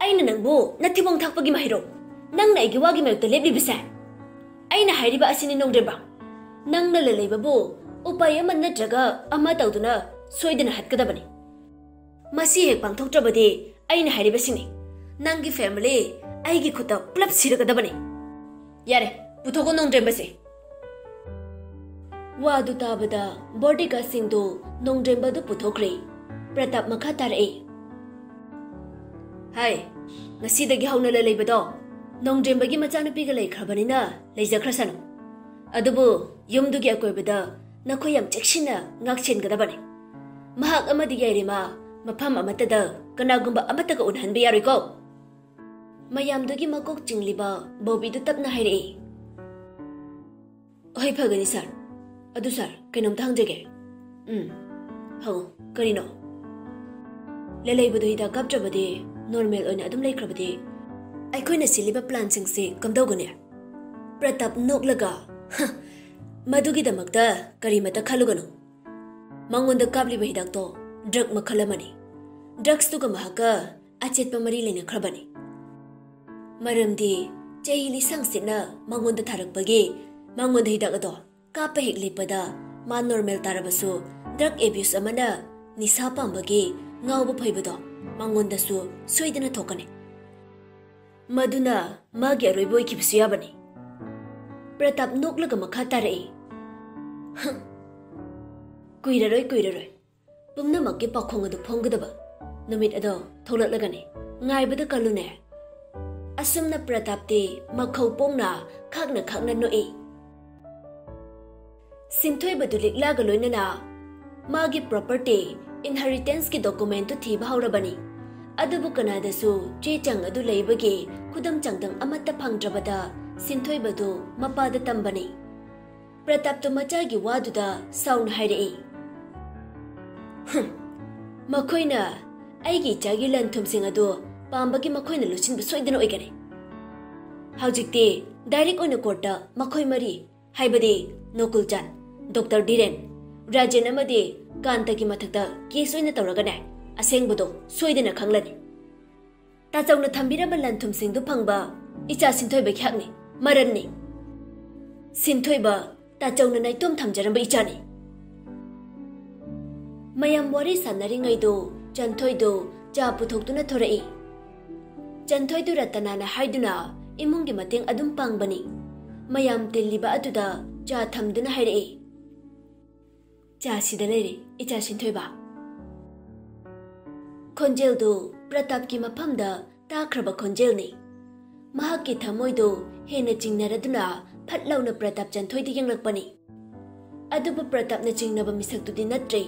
"ꯑꯩꯅ ꯅꯪꯕꯨ ꯅꯊꯤꯕꯣꯡ ꯊꯥꯛꯄꯒꯤ ꯃꯍꯩꯔꯣ? ꯅꯪꯅ ꯑꯩꯒꯤ ꯋꯥꯒꯤ ꯃꯥꯌꯣꯛꯇ ꯂꯦꯞꯂꯤꯕꯁꯦ? ꯑꯩꯅ ꯍꯥꯏꯔꯤꯕ ꯑꯁꯤꯅꯤ ꯅꯣꯡꯗ꯭ꯔꯦꯝꯕ, ꯅꯪꯅ ꯂꯂꯩꯕꯕꯨ ꯎꯄꯥꯏ ꯑꯃ ꯅꯠꯇ꯭ꯔꯒ ꯑꯃ ꯇꯧꯗꯨꯅ ꯁꯣꯏꯗꯅ ꯍꯥꯠꯀꯗꯕꯅꯤ꯫ ꯃꯁꯤ ꯍꯦꯛ ꯄꯥꯡꯊꯣꯛꯇ꯭ꯔꯕꯗꯤ ꯑꯩꯅ ꯍꯥꯏꯔꯤꯕꯁꯤꯅꯤ, ꯅꯪꯒꯤ ꯐꯦꯃꯤꯂꯤ ꯑꯩꯒꯤ ꯈꯨꯠꯇ ꯄꯨꯂꯞ ꯁꯤꯔꯒꯗꯕꯅꯤ꯫ ꯌꯥꯔꯦ, ꯄꯨꯊꯣꯛꯀꯣ ꯅꯣꯡꯗ꯭ꯔꯦꯝꯕꯁꯦ"꯫ ꯋꯥꯗꯨ ꯇꯥꯕꯗ ꯕꯣꯗꯤꯒꯥꯔꯗꯁꯤꯡꯗꯨ ꯅꯣꯡꯗ꯭ꯔꯦꯝꯕꯗꯨ ꯄꯨꯊꯣꯛꯈ꯭ꯔꯦ꯫ ꯄ꯭ꯔꯇꯥꯞ ꯃꯈꯥ ꯇꯥꯔꯛꯏ, "ꯍꯥꯏ, ꯉꯁꯤꯗꯒꯤ ꯍꯧꯅ ꯂꯂꯩꯕꯗꯣ ꯅꯣꯡꯗ꯭ꯔꯦꯝꯕꯒꯤ ꯃꯆꯥꯅꯨꯄꯤꯒ ꯂꯩꯈ꯭ꯔꯕꯅꯤꯅ ꯂꯩꯖꯈ꯭ꯔꯁꯅꯨ꯫ ꯑꯗꯨꯕꯨ ꯌꯨꯝꯗꯨꯒꯤ ꯑꯀꯣꯏꯕꯗ ꯅꯈꯣꯏ ꯌꯥꯝ ꯆꯦꯛꯁꯤꯟꯅ ꯉꯥꯛꯁꯦꯟꯒꯗꯕꯅꯤ꯫ ꯃꯍꯥꯛ ꯑꯃꯗꯤ ꯌꯥꯏꯔꯤꯃ ꯃꯐꯝ ꯑꯃꯠꯇꯗ ꯀꯅꯥꯒꯨꯝꯕ ꯑꯃꯠꯇꯒ ꯎꯅꯍꯟꯕ ꯌꯥꯔꯣꯏꯀꯣ"꯫ ꯃꯌꯥꯝꯗꯨꯒꯤ ꯃꯀꯣꯛ ꯆꯤꯡꯂꯤꯕ ꯕꯣꯕꯤꯗꯨ ꯇꯞꯅ ꯍꯥꯏꯔꯛꯏ, "ꯍꯣꯏ, ꯐꯒꯅꯤ ꯁꯥꯔ꯫ ꯑꯗꯨ ꯁꯥꯔ, ꯀꯩꯅꯣꯝꯇ ꯍꯪꯖꯒꯦ"꯫ "ꯎꯝ, ꯍꯪꯉꯨ, ꯀꯔꯤꯅꯣ?" "ꯂꯂꯩꯕꯗꯨ ꯍꯤꯗꯥꯛ ꯀꯥꯞꯇ꯭ꯔꯕꯗꯤ, ꯅꯣꯔꯃꯦꯜ ꯑꯣꯏꯅ ꯑꯗꯨꯝ ꯂꯩꯈ꯭ꯔꯕꯗꯤ, ꯑꯩꯈꯣꯏꯅ ꯁꯤꯜꯂꯤꯕ ꯄ꯭ꯂꯥꯟꯁꯤꯡꯁꯤ ꯀꯝꯗꯧꯒꯅꯤ?" ꯄ꯭ꯔꯇꯥꯞ ꯅꯣꯛꯂꯒ, "ꯍ, ꯃꯗꯨꯒꯤꯗꯃꯛꯇ ꯀꯔꯤꯃꯠꯇ ꯈꯜꯂꯨꯒꯅꯨ꯫ ꯃꯉꯣꯟꯗ ꯀꯥꯞꯂꯤꯕ ꯍꯤꯗꯥꯛꯇꯣ ꯗ꯭ꯔꯒ ꯃꯈꯜ ꯑꯃꯅꯤ꯫ ꯗ꯭ꯔꯒꯁꯇꯨꯒ ꯃꯍꯥꯛꯀ ꯑꯆꯦꯠꯄ ꯃꯔꯤ ꯂꯩꯅꯈ꯭ꯔꯕꯅꯤ꯫ ꯃꯔꯝꯗꯤ ꯆꯍꯤ ꯂꯤꯁꯥꯡ ꯁꯤꯠꯅ ꯃꯉꯣꯟꯗ ꯊꯥꯔꯛꯄꯒꯤ ꯃꯉꯣꯟꯗ ꯍꯤꯗꯥꯛ ꯑꯗꯣ ꯀꯥꯞꯄ ꯍꯦꯛ ꯂꯦꯞꯄꯗ ꯃꯥ ꯅꯣꯔꯃꯦꯜ ꯇꯥꯔꯕꯁꯨ, ꯗ꯭ꯔꯒ ꯑꯦꯕ꯭ꯌꯨꯁ ꯑꯃꯅ ꯅꯤꯁꯥ ꯄꯥꯝꯕꯒꯤ ꯉꯥꯎꯕ ꯐꯩꯕꯗꯣ ꯃꯉꯣꯟꯗꯁꯨ ꯁꯣꯏꯗꯅ ꯊꯣꯛꯀꯅꯤ꯫ ꯃꯗꯨꯅ ꯃꯥꯒꯤ ꯑꯔꯣꯏꯕ ꯑꯣꯏꯈꯤꯕꯁꯨ ꯌꯥꯕꯅꯤ"꯫ ꯄ꯭ꯔꯇꯥꯞ ꯅꯣꯛꯂꯒ ꯃꯈꯥ ꯇꯥꯔꯛꯏ, "ꯍ, ꯀꯨꯏꯔꯔꯣꯏ, ꯀꯨꯏꯔꯔꯣꯏ꯫ ꯄꯨꯝꯅꯃꯛꯀꯤ ꯄꯥꯎꯈꯣꯡ ꯑꯗꯨ ꯐꯣꯡꯒꯗꯕ ꯅꯨꯃꯤꯠ ꯑꯗꯣ ꯊꯣꯛꯂꯛꯂꯒꯅꯤ꯫ ꯉꯥꯏꯕꯗ ꯀꯜꯂꯨꯅꯦ꯫ ꯑꯁꯨꯝꯅ ꯄ꯭ꯔꯇꯥꯞꯇꯤ ꯃꯈꯧ ꯄꯣꯡꯅ ꯈꯥꯛꯅ ꯈꯥꯛꯅ ꯅꯣꯛꯏ꯫ ꯁꯤꯟꯊꯣꯏꯕꯗꯨ ꯂꯤꯛꯂꯥꯒ ꯂꯣꯏꯅꯅ ꯃꯥꯒꯤ ꯄ꯭ꯔꯣꯄꯔꯇꯤ, ꯏꯟꯍꯦꯔꯤꯇꯦꯟꯁꯀꯤ ꯗꯣꯀꯨꯃꯦꯟꯇꯨ ꯊꯤꯕ ꯍꯧꯔꯕꯅꯤ꯫ ꯑꯗꯨꯕꯨ ꯀꯅꯥꯗꯁꯨ ꯆꯦ ꯆꯥꯡ ꯑꯗꯨ ꯂꯩꯕꯒꯤ ꯈꯨꯗꯝ ꯆꯥꯡꯗꯝ ꯑꯃꯠꯇ ꯐꯪꯗ꯭ꯔꯕꯗ ꯁꯤꯟꯊꯣꯏꯕꯗꯨ ꯃꯄꯥꯗ ꯇꯝꯕꯅꯤ꯫ ꯄ꯭ꯔꯇꯥꯞꯇꯨ ꯃꯆꯥꯒꯤ ꯋꯥꯗꯨꯗ ꯁꯥꯎꯅ ꯍꯥꯏꯔꯛꯏ, "ꯍꯨꯝ, ꯃꯈꯣꯏꯅ ꯑꯩꯒꯤ ꯏꯆꯥꯒꯤ ꯂꯟ ꯊꯨꯝꯁꯤꯡ ꯑꯗꯨ ꯄꯥꯝꯕꯒꯤ ꯃꯈꯣꯏꯅ ꯂꯣꯠꯁꯤꯟꯕ ꯁꯣꯏꯗꯅ ꯑꯣꯏꯒꯅꯤ꯫ ꯍꯧꯖꯤꯛꯇꯤ ꯗꯥꯏꯔꯦꯛ ꯑꯣꯏꯅ ꯀꯣꯔꯠꯇ ꯃꯈꯣꯏ ꯃꯔꯤ, ꯍꯥꯏꯕꯗꯤ ꯅꯣꯀꯨꯜꯆꯥꯟ, ꯗꯣꯛꯇꯔ ꯙꯤꯔꯦꯟ, ꯔꯥꯖꯦꯟ ꯑꯃꯗꯤ ꯀꯥꯟꯇꯒꯤ ꯃꯊꯛꯇ ꯀꯦꯁ ꯑꯣꯏꯅ ꯇꯧꯔꯒꯅꯦ, ꯑꯁꯦꯡꯕꯗꯣ ꯁꯣꯏꯗꯅ ꯈꯪꯂꯅꯤ꯫ ꯇꯥꯆꯧꯅ ꯊꯝꯕꯤꯔꯝꯕ ꯂꯟ ꯊꯨꯝꯁꯤꯡꯗꯨ ꯐꯪꯕ ꯏꯆꯥ ꯁꯤꯟꯊꯣꯏꯕꯒꯤ ꯍꯛꯅꯤ, ꯃꯔꯟꯅꯤ꯫ ꯁꯤꯟꯊꯣꯏꯕ ꯇꯥꯆꯧꯅ ꯅꯥꯏꯇꯣꯝ ꯊꯝꯖꯔꯝꯕ ꯏꯆꯥꯅꯤ꯫" ꯃꯌꯥꯝ ꯋꯥꯔꯤ ꯁꯥꯟꯅꯔꯤꯉꯩꯗꯨ ꯆꯟꯊꯣꯏꯗꯨ ꯆꯥ ꯄꯨꯊꯣꯛꯇꯨꯅ ꯊꯣꯔꯛꯏ꯫ ꯆꯟꯊꯣꯏꯗꯨ ꯔꯇꯅꯥꯅ ꯍꯥꯏꯗꯨꯅ ꯏꯃꯨꯡꯒꯤ ꯃꯇꯦꯡ ꯑꯗꯨꯝ ꯄꯥꯡꯕꯅꯤ꯫ ꯃꯌꯥꯝ ꯇꯤꯜꯂꯤꯕ ꯑꯗꯨꯗ ꯆꯥ ꯊꯝꯗꯨꯅ ꯍꯥꯏꯔꯛꯏ, "ꯆꯥ ꯁꯤꯗ ꯂꯩꯔꯦ, ꯏꯆꯥ ꯁꯤꯟꯊꯣꯏꯕ꯫" ꯈꯣꯟꯖꯦꯜꯗꯨ ꯄ꯭ꯔꯇꯥꯞꯀꯤ ꯃꯐꯝꯗ ꯇꯥꯈ꯭ꯔꯕ ꯈꯣꯟꯖꯦꯜꯅꯤ꯫ ꯃꯍꯥꯛꯀꯤ ꯊꯃꯣꯏꯗꯨ ꯍꯦꯟꯅ ꯆꯤꯡꯅꯔꯗꯨꯅ ꯐꯠ ꯂꯥꯎꯅ ꯄ꯭ꯔꯇꯥꯞ ꯆꯟꯊꯣꯏꯗ ꯌꯦꯡꯂꯛꯄꯅꯤ꯫ ꯑꯗꯨꯕꯨ ꯄ꯭ꯔꯇꯥꯞꯅ ꯆꯤꯡꯅꯕ ꯃꯤꯁꯛꯇꯨꯗꯤ ꯅꯠꯇ꯭ꯔꯦ꯫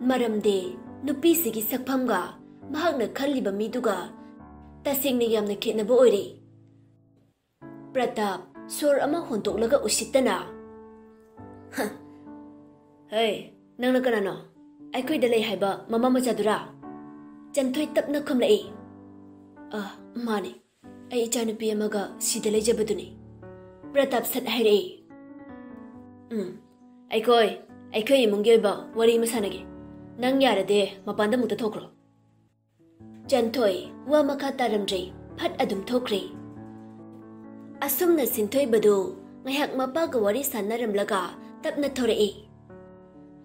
ꯃꯔꯝꯗꯤ ꯅꯨꯄꯤꯁꯤꯒꯤ ꯁꯛꯐꯝꯒ ꯃꯍꯥꯛꯅ ꯈꯜꯂꯤꯕ ꯃꯤꯗꯨꯒ ꯇꯁꯦꯡꯅ ꯌꯥꯝꯅ ꯈꯦꯠꯅꯕ ꯑꯣꯏꯔꯦ꯫ ꯄ꯭ꯔꯇꯥꯞ ꯁꯣꯔ ꯑꯃ ꯍꯣꯟꯗꯣꯛꯂꯒ ꯎꯁꯤꯠꯇꯅ, "ꯍ, ꯍꯩ, ꯅꯪꯅ ꯀꯅꯥꯅꯣ? ꯑꯩꯈꯣꯏꯗ ꯂꯩ ꯍꯥꯏꯕ ꯃꯃꯥ ꯃꯆꯥꯗꯨꯔꯥ?" ꯆꯟꯊꯣꯏ ꯇꯞꯅ ꯈꯨꯝꯂꯛꯏ꯫ "ꯑ, ꯃꯥꯅꯤ, ꯑꯩ ꯏꯆꯥꯅꯨꯄꯤ ꯑꯃꯒ ꯁꯤꯗ ꯂꯩꯖꯕꯗꯨꯅꯤ꯫" ꯄ꯭ꯔꯇꯥꯞ ꯁꯠ ꯍꯥꯏꯔꯛꯏ꯫ "ꯎꯝ, ꯑꯩꯈꯣꯏ, ꯑꯩꯈꯣꯏ ꯏꯃꯨꯡꯒꯤ ꯑꯣꯏꯕ ꯋꯥꯔꯤ ꯑꯃ ꯁꯥꯟꯅꯒꯦ꯫ ꯅꯪ ꯌꯥꯔꯗꯤ ꯃꯄꯥꯟꯗ ꯑꯃꯨꯛꯇ ꯊꯣꯛꯈ꯭ꯔꯣ꯫" ꯆꯟꯊꯣꯏ ꯋꯥ ꯃꯈꯥ ꯇꯥꯔꯝꯗ꯭ꯔꯦ, ꯐꯠ ꯑꯗꯨꯝ ꯊꯣꯛꯈ꯭ꯔꯦ꯫ ꯑꯁꯨꯝꯅ ꯁꯤꯟꯊꯣꯏꯕꯗꯨ ꯉꯥꯏꯍꯥꯛ ꯃꯄꯥꯒ ꯋꯥꯔꯤ ꯁꯥꯟꯅꯔꯝꯂꯒ ꯇꯞꯅ ꯊꯣꯔꯛꯏ꯫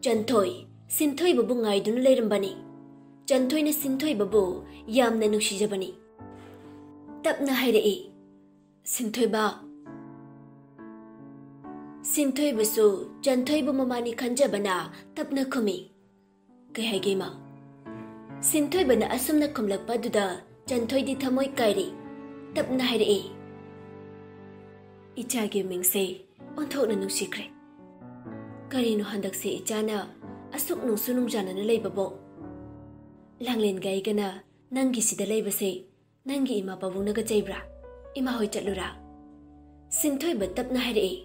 ꯆꯟꯊꯣꯏ ꯁꯤꯟꯊꯣꯏꯕꯕꯨ ꯉꯥꯏꯗꯨꯅ ꯂꯩꯔꯝꯕꯅꯤ꯫ ꯆꯟꯊꯣꯏꯅ ꯁꯤꯟꯊꯣꯏꯕꯕꯨ ꯌꯥꯝꯅ ꯅꯨꯡꯁꯤꯖꯕꯅꯤ꯫ ꯇꯞꯅ ꯍꯥꯏꯔꯛꯏ, "ꯁꯤꯟꯊꯣꯏꯕ꯫" ꯁꯤꯟꯊꯣꯏꯕꯁꯨ ꯆꯟꯊꯣꯏꯕ ꯃꯃꯥꯅꯤ ꯈꯟꯖꯕꯅ ꯇꯞꯅ ꯈꯨꯝꯃꯤ, "ꯀꯩ ꯍꯥꯏꯒꯦ, ꯏꯃꯥ?" ꯁꯤꯟꯊꯣꯏꯕꯅ ꯑꯁꯨꯝꯅ ꯈꯨꯝꯂꯛꯄ ꯑꯗꯨꯗ ꯆꯟꯊꯣꯏꯗꯤ ꯊꯃꯣꯏ ꯀꯥꯏꯔꯦ꯫ ꯇꯞꯅ ꯍꯥꯏꯔꯛꯑꯦ, "ꯏꯆꯥꯒꯤ ꯃꯤꯡꯁꯦ ꯑꯣꯟꯊꯣꯛꯅ ꯅꯨꯡꯁꯤꯈ꯭ꯔꯦ꯫ ꯀꯔꯤꯅꯣ ꯍꯟꯗꯛꯁꯦ ꯏꯆꯥꯅ ꯑꯁꯨꯛ ꯅꯨꯡꯁꯨ ꯅꯨꯡꯖꯥꯅꯅ ꯂꯩꯕꯕꯣ? ꯂꯥꯡꯂꯦꯟꯒ ꯑꯩꯒꯅ ꯅꯪꯒꯤꯁꯤꯗ ꯂꯩꯕꯁꯦ ꯅꯪꯒꯤ ꯏꯃꯥ ꯄꯥꯕꯨꯡꯅꯒ ꯆꯩꯕ꯭ꯔꯥ? ꯏꯃꯥ ꯍꯣꯏ ꯆꯠꯂꯨꯔꯥ?" ꯁꯤꯟꯊꯣꯏꯕ ꯇꯞꯅ ꯍꯥꯏꯔꯛꯑꯦ,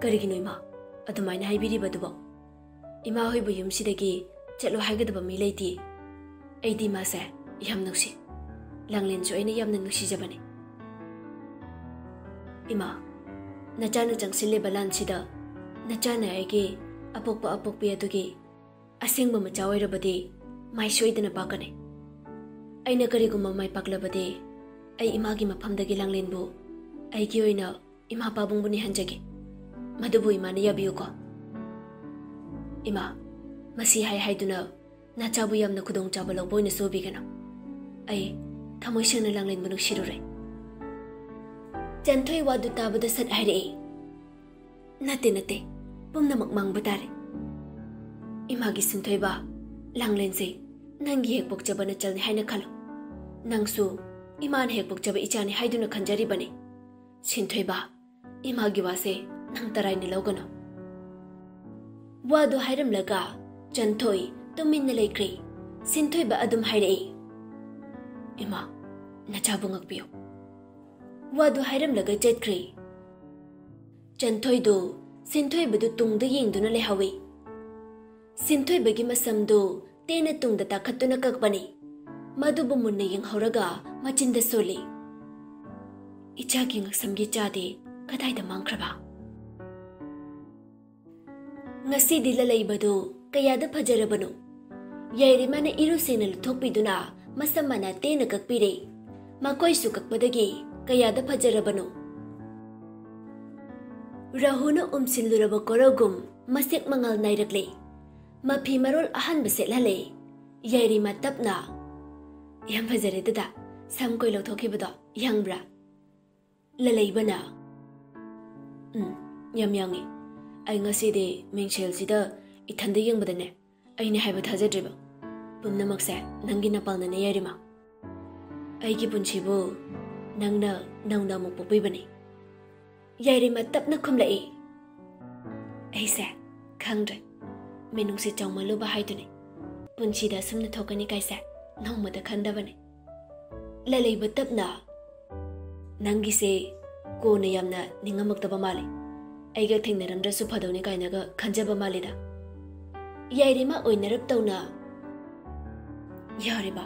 "ꯀꯔꯤꯒꯤꯅꯣ ꯏꯃꯥ ꯑꯗꯨꯃꯥꯏꯅ ꯍꯥꯏꯕꯤꯔꯤꯕꯗꯨꯕꯣ? ꯏꯃꯥ ꯍꯣꯏꯕꯨ ꯌꯨꯝꯁꯤꯗꯒꯤ ꯆꯠꯂꯣ ꯍꯥꯏꯒꯗꯕ ꯃꯤ ꯂꯩꯇꯦ꯫ ꯑꯩꯗꯤ ꯏꯃꯥꯁꯦ ꯌꯥꯝ ꯅꯨꯡꯁꯤ꯫ ꯂꯥꯡꯂꯦꯟꯁꯨ ꯑꯩꯅ ꯌꯥꯝꯅ ꯅꯨꯡꯁꯤꯖꯕꯅꯦ꯫ ꯏꯃꯥ, ꯅꯆꯥꯅ ꯆꯪꯁꯤꯜꯂꯤꯕ ꯂꯥꯟꯁꯤꯗ ꯅꯆꯥꯅ ꯑꯩꯒꯤ ꯑꯄꯣꯛꯄ ꯑꯄꯣꯛꯄꯤ ꯑꯗꯨꯒꯤ ꯑꯁꯦꯡꯕ ꯃꯆꯥ ꯑꯣꯏꯔꯕꯗꯤ ꯃꯥꯏ ꯁꯣꯏꯗꯅ ꯄꯥꯛꯀꯅꯤ꯫ ꯑꯩꯅ ꯀꯔꯤꯒꯨꯝꯕ ꯃꯥꯏ ꯄꯥꯛꯂꯕꯗꯤ ꯑꯩ ꯏꯃꯥꯒꯤ ꯃꯐꯝꯗꯒꯤ ꯂꯥꯡꯂꯦꯟꯕꯨ ꯑꯩꯒꯤ ꯑꯣꯏꯅ ꯏꯃꯥ ꯄꯥꯕꯨꯡꯕꯨ ꯅꯤꯍꯟꯖꯒꯦ꯫ ꯃꯗꯨꯕꯨ ꯏꯃꯥꯅ ꯌꯥꯕꯤꯌꯨꯀꯣ꯫ ꯏꯃꯥ, ꯃꯁꯤ ꯍꯥꯏ ꯍꯥꯏꯗꯨꯅ ꯅꯆꯥꯕꯨ ꯌꯥꯝꯅ ꯈꯨꯗꯣꯡꯆꯥꯕ ꯂꯧꯕ ꯑꯣꯏꯅ ꯁꯣꯏꯕꯤꯒꯅꯨ꯫ ꯑꯩ ꯊꯃꯣꯏ ꯁꯦꯡꯅ ꯂꯥꯡꯂꯦꯟꯕꯨ ꯅꯨꯡꯁꯤꯔꯨꯔꯦ꯫" ꯆꯟꯊꯣꯏ ꯋꯥꯗꯨ ꯇꯥꯕꯗ ꯁꯠ ꯍꯥꯏꯔꯛꯏ, "ꯅꯠꯇꯦ, ꯅꯠꯇꯦ, ꯄꯨꯝꯅꯃꯛ ꯃꯥꯡꯕ ꯇꯥꯔꯦ꯫ ꯏꯃꯥꯒꯤ ꯁꯤꯟꯊꯣꯏꯕ, ꯂꯥꯡꯂꯦꯟꯁꯦ ꯅꯪꯒꯤ ꯍꯦꯛ ꯄꯣꯛꯆꯕ ꯅꯆꯜꯅꯤ ꯍꯥꯏꯅ ꯈꯜꯂꯨ꯫ ꯅꯪꯁꯨ ꯏꯃꯥꯅ ꯍꯦꯛ ꯄꯣꯛꯆꯕ ꯏꯆꯥꯅꯤ ꯍꯥꯏꯗꯨꯅ ꯈꯟꯖꯔꯤꯕꯅꯤ꯫ ꯁꯤꯟꯊꯣꯏꯕ, ꯏꯃꯥꯒꯤ ꯋꯥꯁꯦ ꯅꯪ ꯇꯔꯥꯏꯅ ꯂꯧꯒꯅꯨ꯫" ꯋꯥꯗꯨ ꯍꯥꯏꯔꯝꯂꯒ ꯆꯟꯊꯣꯏ ꯇꯨꯃꯤꯟꯅ ꯂꯩꯈ꯭ꯔꯦ꯫ ꯁꯤꯟꯊꯣꯏꯕ ꯑꯗꯨꯝ ꯍꯥꯏꯔꯛꯏ, "ꯏꯃꯥ, ꯅꯆꯥꯕꯨ ꯉꯥꯛꯄꯤꯌꯨ꯫" ꯋꯥꯗꯨ ꯍꯥꯏꯔꯝꯂꯒ ꯆꯠꯈ꯭ꯔꯦ꯫ ꯆꯟꯊꯣꯏꯗꯨ ꯁꯤꯟꯊꯣꯏꯕꯗꯨ ꯇꯨꯡꯗ ꯌꯦꯡꯗꯨꯅ ꯂꯩꯍꯧꯏ꯫ ꯁꯤꯟꯊꯣꯏꯕꯒꯤ ꯃꯁꯝꯗꯨ ꯇꯦꯟꯅ ꯇꯨꯡꯗ ꯇꯥꯈꯠꯇꯨꯅ ꯀꯛꯄꯅꯤ꯫ ꯃꯗꯨꯕꯨ ꯃꯨꯟꯅ ꯌꯦꯡꯍꯧꯔꯒ ꯃꯆꯤꯟꯗ ꯁꯣꯜꯂꯤ, "ꯏꯆꯥꯒꯤ ꯉꯛꯁꯝꯒꯤ ꯆꯥꯗꯤ ꯀꯗꯥꯏꯗ ꯃꯥꯡꯈ꯭ꯔꯕ?" ꯉꯁꯤꯗꯤ ꯂꯂꯩꯕꯗꯨ ꯀꯌꯥꯗ ꯐꯖꯔꯕꯅꯣ! ꯌꯥꯏꯔꯤꯃꯥꯅ ꯏꯔꯨ ꯁꯦꯡꯅ ꯂꯨꯊꯣꯛꯄꯤꯗꯨꯅ ꯃꯁꯝ ꯃꯅꯥ ꯇꯦꯟꯅ ꯀꯛꯄꯤꯔꯦ꯫ ꯃꯈꯣꯏꯁꯨ ꯀꯛꯄꯗꯒꯤ ꯀꯌꯥꯗ ꯐꯖꯔꯕꯅꯣ! ꯔꯥꯍꯨꯅ ꯎꯝꯁꯤꯜꯂꯨꯔꯕ ꯀꯣꯔꯧꯒꯨꯝ ꯃꯁꯦꯛ ꯃꯉꯥꯜ ꯅꯥꯏꯔꯛꯂꯦ꯫ ꯃꯐꯤ ꯃꯔꯣꯜ ꯑꯍꯟꯕ ꯁꯦꯠꯍꯜꯂꯦ꯫ ꯌꯥꯏꯔꯤꯃꯥ ꯇꯞꯅ, "ꯌꯥꯝ ꯐꯖꯔꯦ ꯗꯗꯥ, ꯁꯝ ꯀꯣꯏ ꯂꯧꯊꯣꯛꯈꯤꯕꯗꯣ ꯌꯥꯡꯕ꯭ꯔꯥ?" ꯂꯂꯩꯕꯅ, "ꯎꯝ, ꯌꯥꯝ ꯌꯥꯡꯉꯤ꯫ ꯑꯩ ꯉꯁꯤꯗꯤ ꯃꯤꯡꯁꯦꯜꯁꯤꯗ ꯏꯊꯟꯗ ꯌꯦꯡꯕꯗꯅꯦ, ꯑꯩꯅꯦ ꯍꯥꯏꯕ ꯊꯥꯖꯗ꯭ꯔꯤꯕ꯫ ꯄꯨꯝꯅꯃꯛꯁꯦ ꯅꯪꯒꯤ ꯅꯄꯥꯜꯅꯅꯦ, ꯌꯥꯏꯔꯤꯃ꯫ ꯑꯩꯒꯤ ꯄꯨꯟꯁꯤꯕꯨ ꯅꯪꯅ ꯅꯧꯅ ꯑꯃꯨꯛ ꯄꯣꯛꯄꯤꯕꯅꯤ꯫ ꯌꯥꯏꯔꯤꯃ ꯇꯞꯅ ꯈꯨꯝꯂꯛꯏ꯫ ꯑꯩꯁꯦ ꯈꯪꯗ꯭ꯔꯦ, ꯃꯤꯅꯨꯡꯁꯤ ꯆꯥꯎꯃꯜꯂꯨꯕ ꯍꯥꯏꯗꯨꯅꯤ꯫ ꯄꯨꯟꯁꯤꯗ ꯑꯁꯨꯝꯅ ꯊꯣꯛꯀꯅꯤ ꯀꯥꯏꯁꯦ ꯅꯣꯡꯃꯇ ꯈꯟꯗꯕꯅꯤ꯫ ꯂꯂꯩꯕ ꯇꯞꯅ, "ꯅꯪꯒꯤꯁꯦ ꯀꯣꯟꯅ ꯌꯥꯝꯅ ꯅꯤꯡꯉꯝꯃꯛꯇꯕ ꯃꯥꯜꯂꯤ꯫ ꯑꯩꯒ ꯊꯦꯡꯅꯔꯝꯗ꯭ꯔꯁꯨ ꯐꯗꯧꯅꯤ ꯀꯥꯏꯅꯒ ꯈꯟꯖꯕ ꯃꯥꯜꯂꯤꯗ꯫ ꯌꯥꯏꯔꯤꯃ ꯑꯣꯏꯅꯔꯞ ꯇꯧꯅ, ꯌꯥꯔꯤꯕ,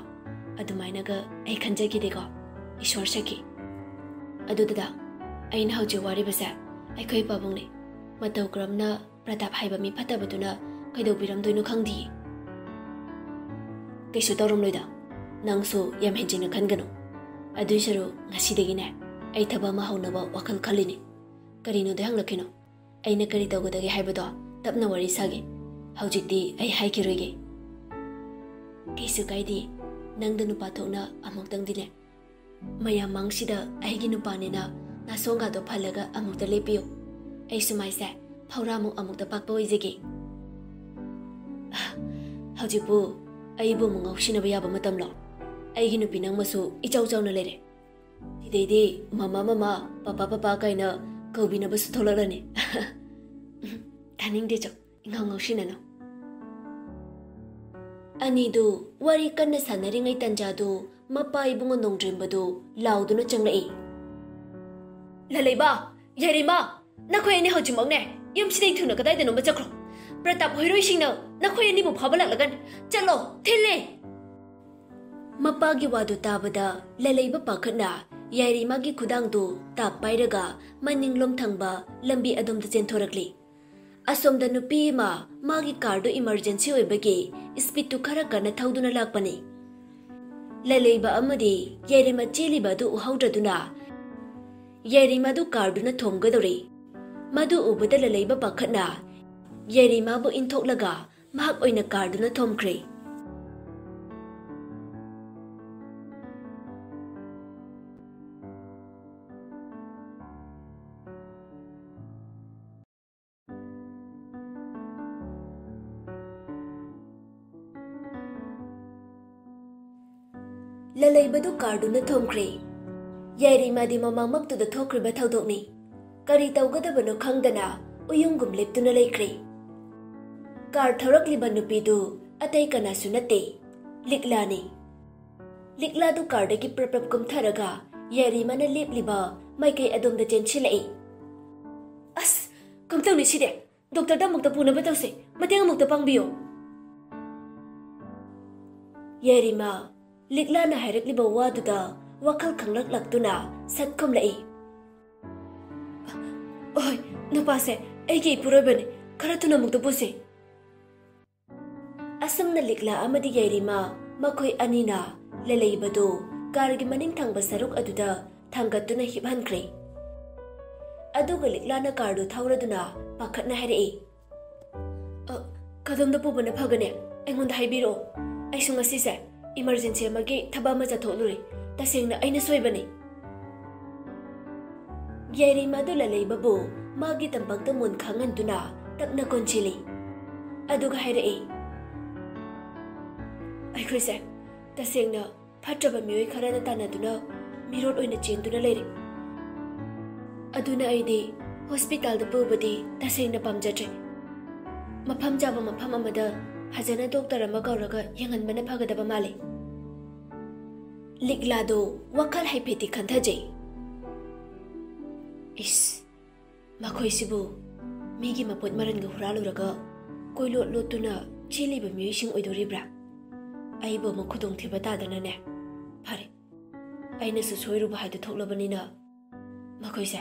ꯑꯗꯨꯃꯥꯏꯅꯒ ꯑꯩ ꯈꯟꯖꯈꯤꯗꯦꯀꯣ꯫ ꯏꯁꯣꯔ ꯁꯈꯤ꯫ ꯑꯗꯨꯗꯨꯗ ꯑꯩꯅ ꯍꯧꯖꯤꯛ ꯋꯥꯔꯤꯕꯁꯦ ꯑꯩꯈꯣꯏ ꯄꯥꯕꯨꯡꯅꯤ꯫ ꯃꯇꯧ ꯀꯔꯝꯅ ꯄ꯭ꯔꯇꯥꯞ ꯍꯥꯏꯕ ꯃꯤ ꯐꯠꯇꯕꯗꯨꯅ ꯀꯩꯗꯧꯕꯤꯔꯝꯗꯣꯏꯅꯣ ꯈꯪꯗꯤꯌꯦ꯫ ꯀꯩꯁꯨ ꯇꯧꯔꯝꯂꯣꯏꯗ꯫ ꯅꯪꯁꯨ ꯌꯥꯝ ꯍꯦꯟꯖꯤꯟꯅ ꯈꯟꯒꯅꯨ꯫ ꯑꯗꯨꯏ ꯁꯔꯨꯛ ꯉꯁꯤꯗꯒꯤꯅꯦ, ꯑꯩ ꯊꯕꯛ ꯑꯃ ꯍꯧꯅꯕ ꯋꯥꯈꯜ ꯈꯜꯂꯤꯅꯤ꯫ ꯀꯔꯤꯅꯣꯗꯤ ꯍꯪꯂꯛꯈꯤꯅꯣ꯫ ꯑꯩꯅ ꯀꯔꯤ ꯇꯧꯒꯗꯒꯦ ꯍꯥꯏꯕꯗꯣ ꯇꯞꯅ ꯋꯥꯔꯤ ꯁꯥꯒꯦ꯫ ꯍꯧꯖꯤꯛꯇꯤ ꯑꯩ ꯍꯥꯏꯈꯤꯔꯣꯏꯒꯦ꯫ ꯀꯩꯁꯨ ꯀꯥꯏꯗꯦ꯫ ꯅꯪꯗ ꯅꯨꯄꯥ ꯊꯣꯛꯅ ꯑꯃꯨꯛꯇꯪꯗꯤꯅꯦ, ꯃꯌꯥꯝ ꯃꯥꯡꯁꯤꯗ ꯑꯩꯒꯤ ꯅꯨꯄꯥꯅꯦꯅ ꯅꯥꯁꯣꯡꯒꯥꯗꯣ ꯐꯜꯂꯒ ꯑꯃꯨꯛꯇ ꯂꯦꯞꯄꯤꯌꯨ꯫ ꯑꯩꯁꯨ ꯃꯥꯏꯁꯦ ꯐꯧꯔꯥꯃꯨꯛ ꯑꯃꯨꯛꯇ ꯄꯥꯛꯄ ꯑꯣꯏꯖꯒꯦ꯫ ꯍꯧꯖꯤꯛꯄꯨ ꯑꯩꯕꯨ ꯑꯃꯨꯛ ꯉꯥꯎꯁꯤꯟꯅꯕ ꯌꯥꯕ ꯃꯇꯝꯂꯣ? ꯑꯩꯒꯤ ꯅꯨꯄꯤ ꯅꯪꯃꯁꯨ ꯏꯆꯥꯎ ꯆꯥꯎꯅ ꯂꯩꯔꯦ꯫ ꯁꯤꯗꯩꯗꯤ ꯃꯃꯥ, ꯃꯃꯥ, ꯄꯄꯥ, ꯄꯄꯥ ꯀꯥꯏꯅ ꯀꯧꯕꯤꯅꯕꯁꯨ ꯊꯣꯛꯂꯛꯂꯅꯤ꯫ ꯇꯥꯅꯤꯡꯗꯦ ꯆꯣ, ꯏꯉꯥꯎ ꯉꯥꯎꯁꯤꯟꯅꯅꯨ꯫ ꯑꯅꯤꯗꯨ ꯋꯥꯔꯤ ꯀꯟꯅ ꯁꯥꯟꯅꯔꯤꯉꯩ ꯇꯟꯖꯥꯗꯨ ꯃꯄꯥ ꯏꯕꯨꯡꯉꯣ ꯅꯣꯡꯗ꯭ꯔꯦꯝꯕꯗꯨ ꯂꯥꯎꯗꯨꯅ ꯆꯪꯂꯛꯏ꯫ "ꯂꯂꯩꯕ, ꯌꯥꯏꯔꯤꯃ, ꯅꯈꯣꯏ ꯑꯅꯤ ꯍꯧꯖꯤꯛꯃꯛꯅꯦ ꯌꯨꯝꯁꯤꯗꯒꯤ ꯊꯨꯅ ꯀꯗꯥꯏꯗꯅꯣꯃ ꯆꯠꯈ꯭ꯔꯣ꯫ ꯄ꯭ꯔꯇꯥꯞ ꯍꯣꯏꯔꯣꯏꯁꯤꯡꯅ ꯅꯈꯣꯏ ꯑꯅꯤꯕꯨ ꯐꯥꯕ ꯂꯥꯛꯂꯒꯅꯤ꯫ ꯆꯠꯂꯣ, ꯊꯤꯜꯂꯦ!" ꯃꯄꯥꯒꯤ ꯋꯥꯗꯨ ꯇꯥꯕꯗ ꯂꯂꯩꯕ ꯄꯥꯈꯠꯅ ꯌꯥꯏꯔꯤꯃꯒꯤ ꯈꯨꯗꯥꯡꯗꯨ ꯇꯥꯞ ꯄꯥꯏꯔꯒ ꯃꯅꯤꯡꯂꯣꯝ ꯊꯪꯕ ꯂꯝꯕꯤ ꯑꯗꯣꯝꯗ ꯆꯦꯟꯊꯣꯔꯛꯂꯤ꯫ ꯑꯁꯣꯝꯗ ꯅꯨꯄꯤ ꯑꯃ ꯃꯥꯒꯤ ꯀꯥꯔꯗꯨ ꯏꯃꯔꯖꯦꯟꯁꯤ ꯑꯣꯏꯕꯒꯤ ꯁ꯭ꯄꯤꯗꯇꯨ ꯈꯔ ꯀꯟꯅ ꯊꯧꯗꯨꯅ ꯂꯥꯛꯄꯅꯤ꯫ ꯂꯂꯩꯕ ꯑꯃꯗꯤ ꯌꯥꯏꯔꯤꯃ ꯆꯦꯜꯂꯤꯕ ꯑꯗꯨ ꯎꯍꯧꯗ꯭ꯔꯗꯨꯅ ꯌꯥꯏꯔꯤꯃꯗꯨ ꯀꯥꯔꯗꯨꯅ ꯊꯣꯝꯒꯗꯧꯔꯤ꯫ ꯃꯗꯨ ꯎꯕꯗ ꯂꯂꯩꯕ ꯄꯥꯈꯠꯅ ꯌꯥꯏꯔꯤꯃꯕꯨ ꯏꯟꯊꯣꯛꯂꯒ ꯃꯍꯥꯛ ꯑꯣꯏꯅ ꯀꯥꯔꯗꯨꯅ ꯊꯣꯝꯈ꯭ꯔꯦ꯫ ꯂꯂꯩꯕꯗꯨ ꯀꯥꯔꯗꯨꯅ ꯊꯣꯝꯈ꯭ꯔꯦ꯫ ꯌꯥꯏꯔꯤꯃꯥꯗꯤ ꯃꯃꯥꯡꯃꯛꯇꯨꯗ ꯊꯣꯛꯈ꯭ꯔꯤꯕ ꯊꯧꯗꯣꯛꯅꯤ꯫ ꯀꯔꯤ ꯇꯧꯒꯗꯕꯅꯣ ꯈꯪꯗꯅ ꯎꯌꯨꯡꯒꯨꯝ ꯂꯦꯞꯇꯨꯅ ꯂꯩꯈ꯭ꯔꯦ꯫ ꯀꯥꯔ ꯊꯧꯔꯛꯂꯤꯕ ꯅꯨꯄꯤꯗꯨ ꯑꯇꯩ ꯀꯅꯥꯁꯨ ꯅꯠꯇꯦ, ꯂꯤꯛꯂꯥꯅꯤ꯫ ꯂꯤꯛꯂꯥꯗꯨ ꯀꯥꯔꯗꯒꯤ ꯄ꯭ꯔꯞ ꯄ꯭ꯔꯞ ꯀꯨꯝꯊꯔꯒ ꯌꯥꯏꯔꯤꯃꯥꯅ ꯂꯦꯞꯂꯤꯕ ꯃꯥꯏꯀꯩ ꯑꯗꯣꯝꯗ ꯆꯦꯟꯁꯤꯜꯂꯛꯏ꯫ "ꯑꯁ, ꯀꯝꯗꯧꯅꯤ ꯁꯤꯗꯤ? ꯗꯣꯛꯇꯔꯗ ꯑꯃꯨꯛꯇ ꯄꯨꯅꯕ ꯇꯧꯁꯦ꯫ ꯃꯇꯦꯡ ꯑꯃꯨꯛꯇ ꯄꯥꯡꯕꯤꯌꯣ꯫" ꯌꯥꯏꯔꯤꯃꯥ ꯂꯤꯛꯂꯥꯅ ꯍꯥꯏꯔꯛꯂꯤꯕ ꯋꯥꯗꯨꯗ ꯋꯥꯈꯜ ꯈꯪꯂꯛꯂꯛꯇꯨꯅ ꯁꯠ ꯈꯨꯝꯂꯛꯏ꯫ "ꯍꯣꯏ, ꯅꯨꯄꯥꯁꯦ ꯑꯩꯒꯤ ꯏꯄꯨꯔꯣꯏꯕꯅꯤ꯫ ꯈꯔ ꯊꯨꯅ ꯑꯃꯨꯛꯇ ꯄꯨꯁꯤ꯫" ꯑꯁꯨꯝꯅ ꯂꯤꯛꯂꯥ ꯑꯃꯗꯤ ꯌꯥꯏꯔꯤꯃꯥ ꯃꯈꯣꯏ ꯑꯅꯤꯅ ꯂꯂꯩꯕꯗꯨ ꯀꯥꯔꯒꯤ ꯃꯅꯤꯡ ꯊꯪꯕ ꯁꯔꯨꯛ ꯑꯗꯨꯗ ꯊꯥꯡꯒꯠꯇꯨꯅ ꯍꯤꯞꯍꯟꯈ꯭ꯔꯦ꯫ ꯑꯗꯨꯒ ꯂꯤꯛꯂꯥꯅ ꯀꯥꯔꯗꯨ ꯊꯧꯔꯗꯨꯅ ꯄꯥꯈꯠꯅ ꯍꯥꯏꯔꯛꯏ, "ꯑ, ꯀꯗꯣꯝꯗ ꯄꯨꯕꯅ ꯐꯒꯅꯤ? ꯑꯩꯉꯣꯟꯗ ꯍꯥꯏꯕꯤꯔꯛꯑꯣ꯫ ꯑꯩꯁꯨ ꯉꯁꯤꯁꯦ ꯏꯃꯔꯖꯦꯟꯁꯤ ꯑꯃꯒꯤ ꯊꯕꯛ ꯑꯃ ꯆꯠꯊꯣꯛꯂꯨꯔꯦ꯫ ꯇꯁꯦꯡꯅ ꯑꯩꯅ ꯁꯣꯏꯕꯅꯤ꯫" ꯌꯥꯏꯔꯤꯃꯥꯗꯨ ꯂꯂꯩꯕꯕꯨ ꯃꯥꯒꯤ ꯇꯝꯄꯥꯛꯇ ꯃꯨꯟ ꯈꯥꯡꯍꯟꯗꯨꯅ ꯇꯞꯅ ꯀꯣꯟꯁꯤꯜꯂꯤ꯫ ꯑꯗꯨꯒ ꯍꯥꯏꯔꯛꯏ, "ꯑꯩꯈꯣꯏꯁꯦ ꯇꯁꯦꯡꯅ ꯐꯠꯇ꯭ꯔꯕ ꯃꯤꯑꯣꯏ ꯈꯔꯅ ꯇꯥꯟꯅꯗꯨꯅ ꯃꯤꯔꯣꯠ ꯑꯣꯏꯅ ꯆꯦꯟꯗꯨꯅ ꯂꯩꯔꯦ꯫ ꯑꯗꯨꯅ ꯑꯩꯗꯤ ꯍꯣꯁꯄꯤꯇꯥꯜꯗ ꯄꯨꯕꯗꯤ ꯇꯁꯦꯡꯅ ꯄꯥꯝꯖꯗ꯭ꯔꯦ꯫ ꯃꯐꯝ ꯆꯥꯕ ꯃꯐꯝ ꯑꯃꯗ ꯐꯖꯅ ꯗꯣꯛꯇꯔ ꯑꯃ ꯀꯧꯔꯒ ꯌꯦꯡꯍꯟꯕꯅ ꯐꯒꯗꯕ ꯃꯥꯜꯂꯤ꯫" ꯂꯤꯛꯂꯥꯗꯣ ꯋꯥꯈꯜ ꯍꯥꯏꯐꯦꯠꯇꯤ ꯈꯟꯊꯖꯩ꯫ "ꯏꯁ, ꯃꯈꯣꯏꯁꯤꯕꯨ ꯃꯤꯒꯤ ꯃꯄꯣꯠ ꯃꯔꯟꯒ ꯍꯨꯔꯥꯜꯂꯨꯔꯒ ꯀꯣꯏꯂꯣꯠ ꯂꯣꯠꯇꯨꯅ ꯆꯦꯜꯂꯤꯕ ꯃꯤꯑꯣꯏꯁꯤꯡ ꯑꯣꯏꯗꯣꯔꯤꯕ꯭ꯔꯥ? ꯑꯩꯕꯨ ꯑꯃꯨꯛ ꯈꯨꯗꯣꯡꯊꯤꯕ ꯇꯥꯗꯅꯅꯦ꯫ ꯐꯔꯦ, ꯑꯩꯅꯁꯨ ꯁꯣꯏꯔꯨꯕ ꯍꯥꯏꯗꯨ ꯊꯣꯛꯂꯕꯅꯤꯅ ꯃꯈꯣꯏꯁꯦ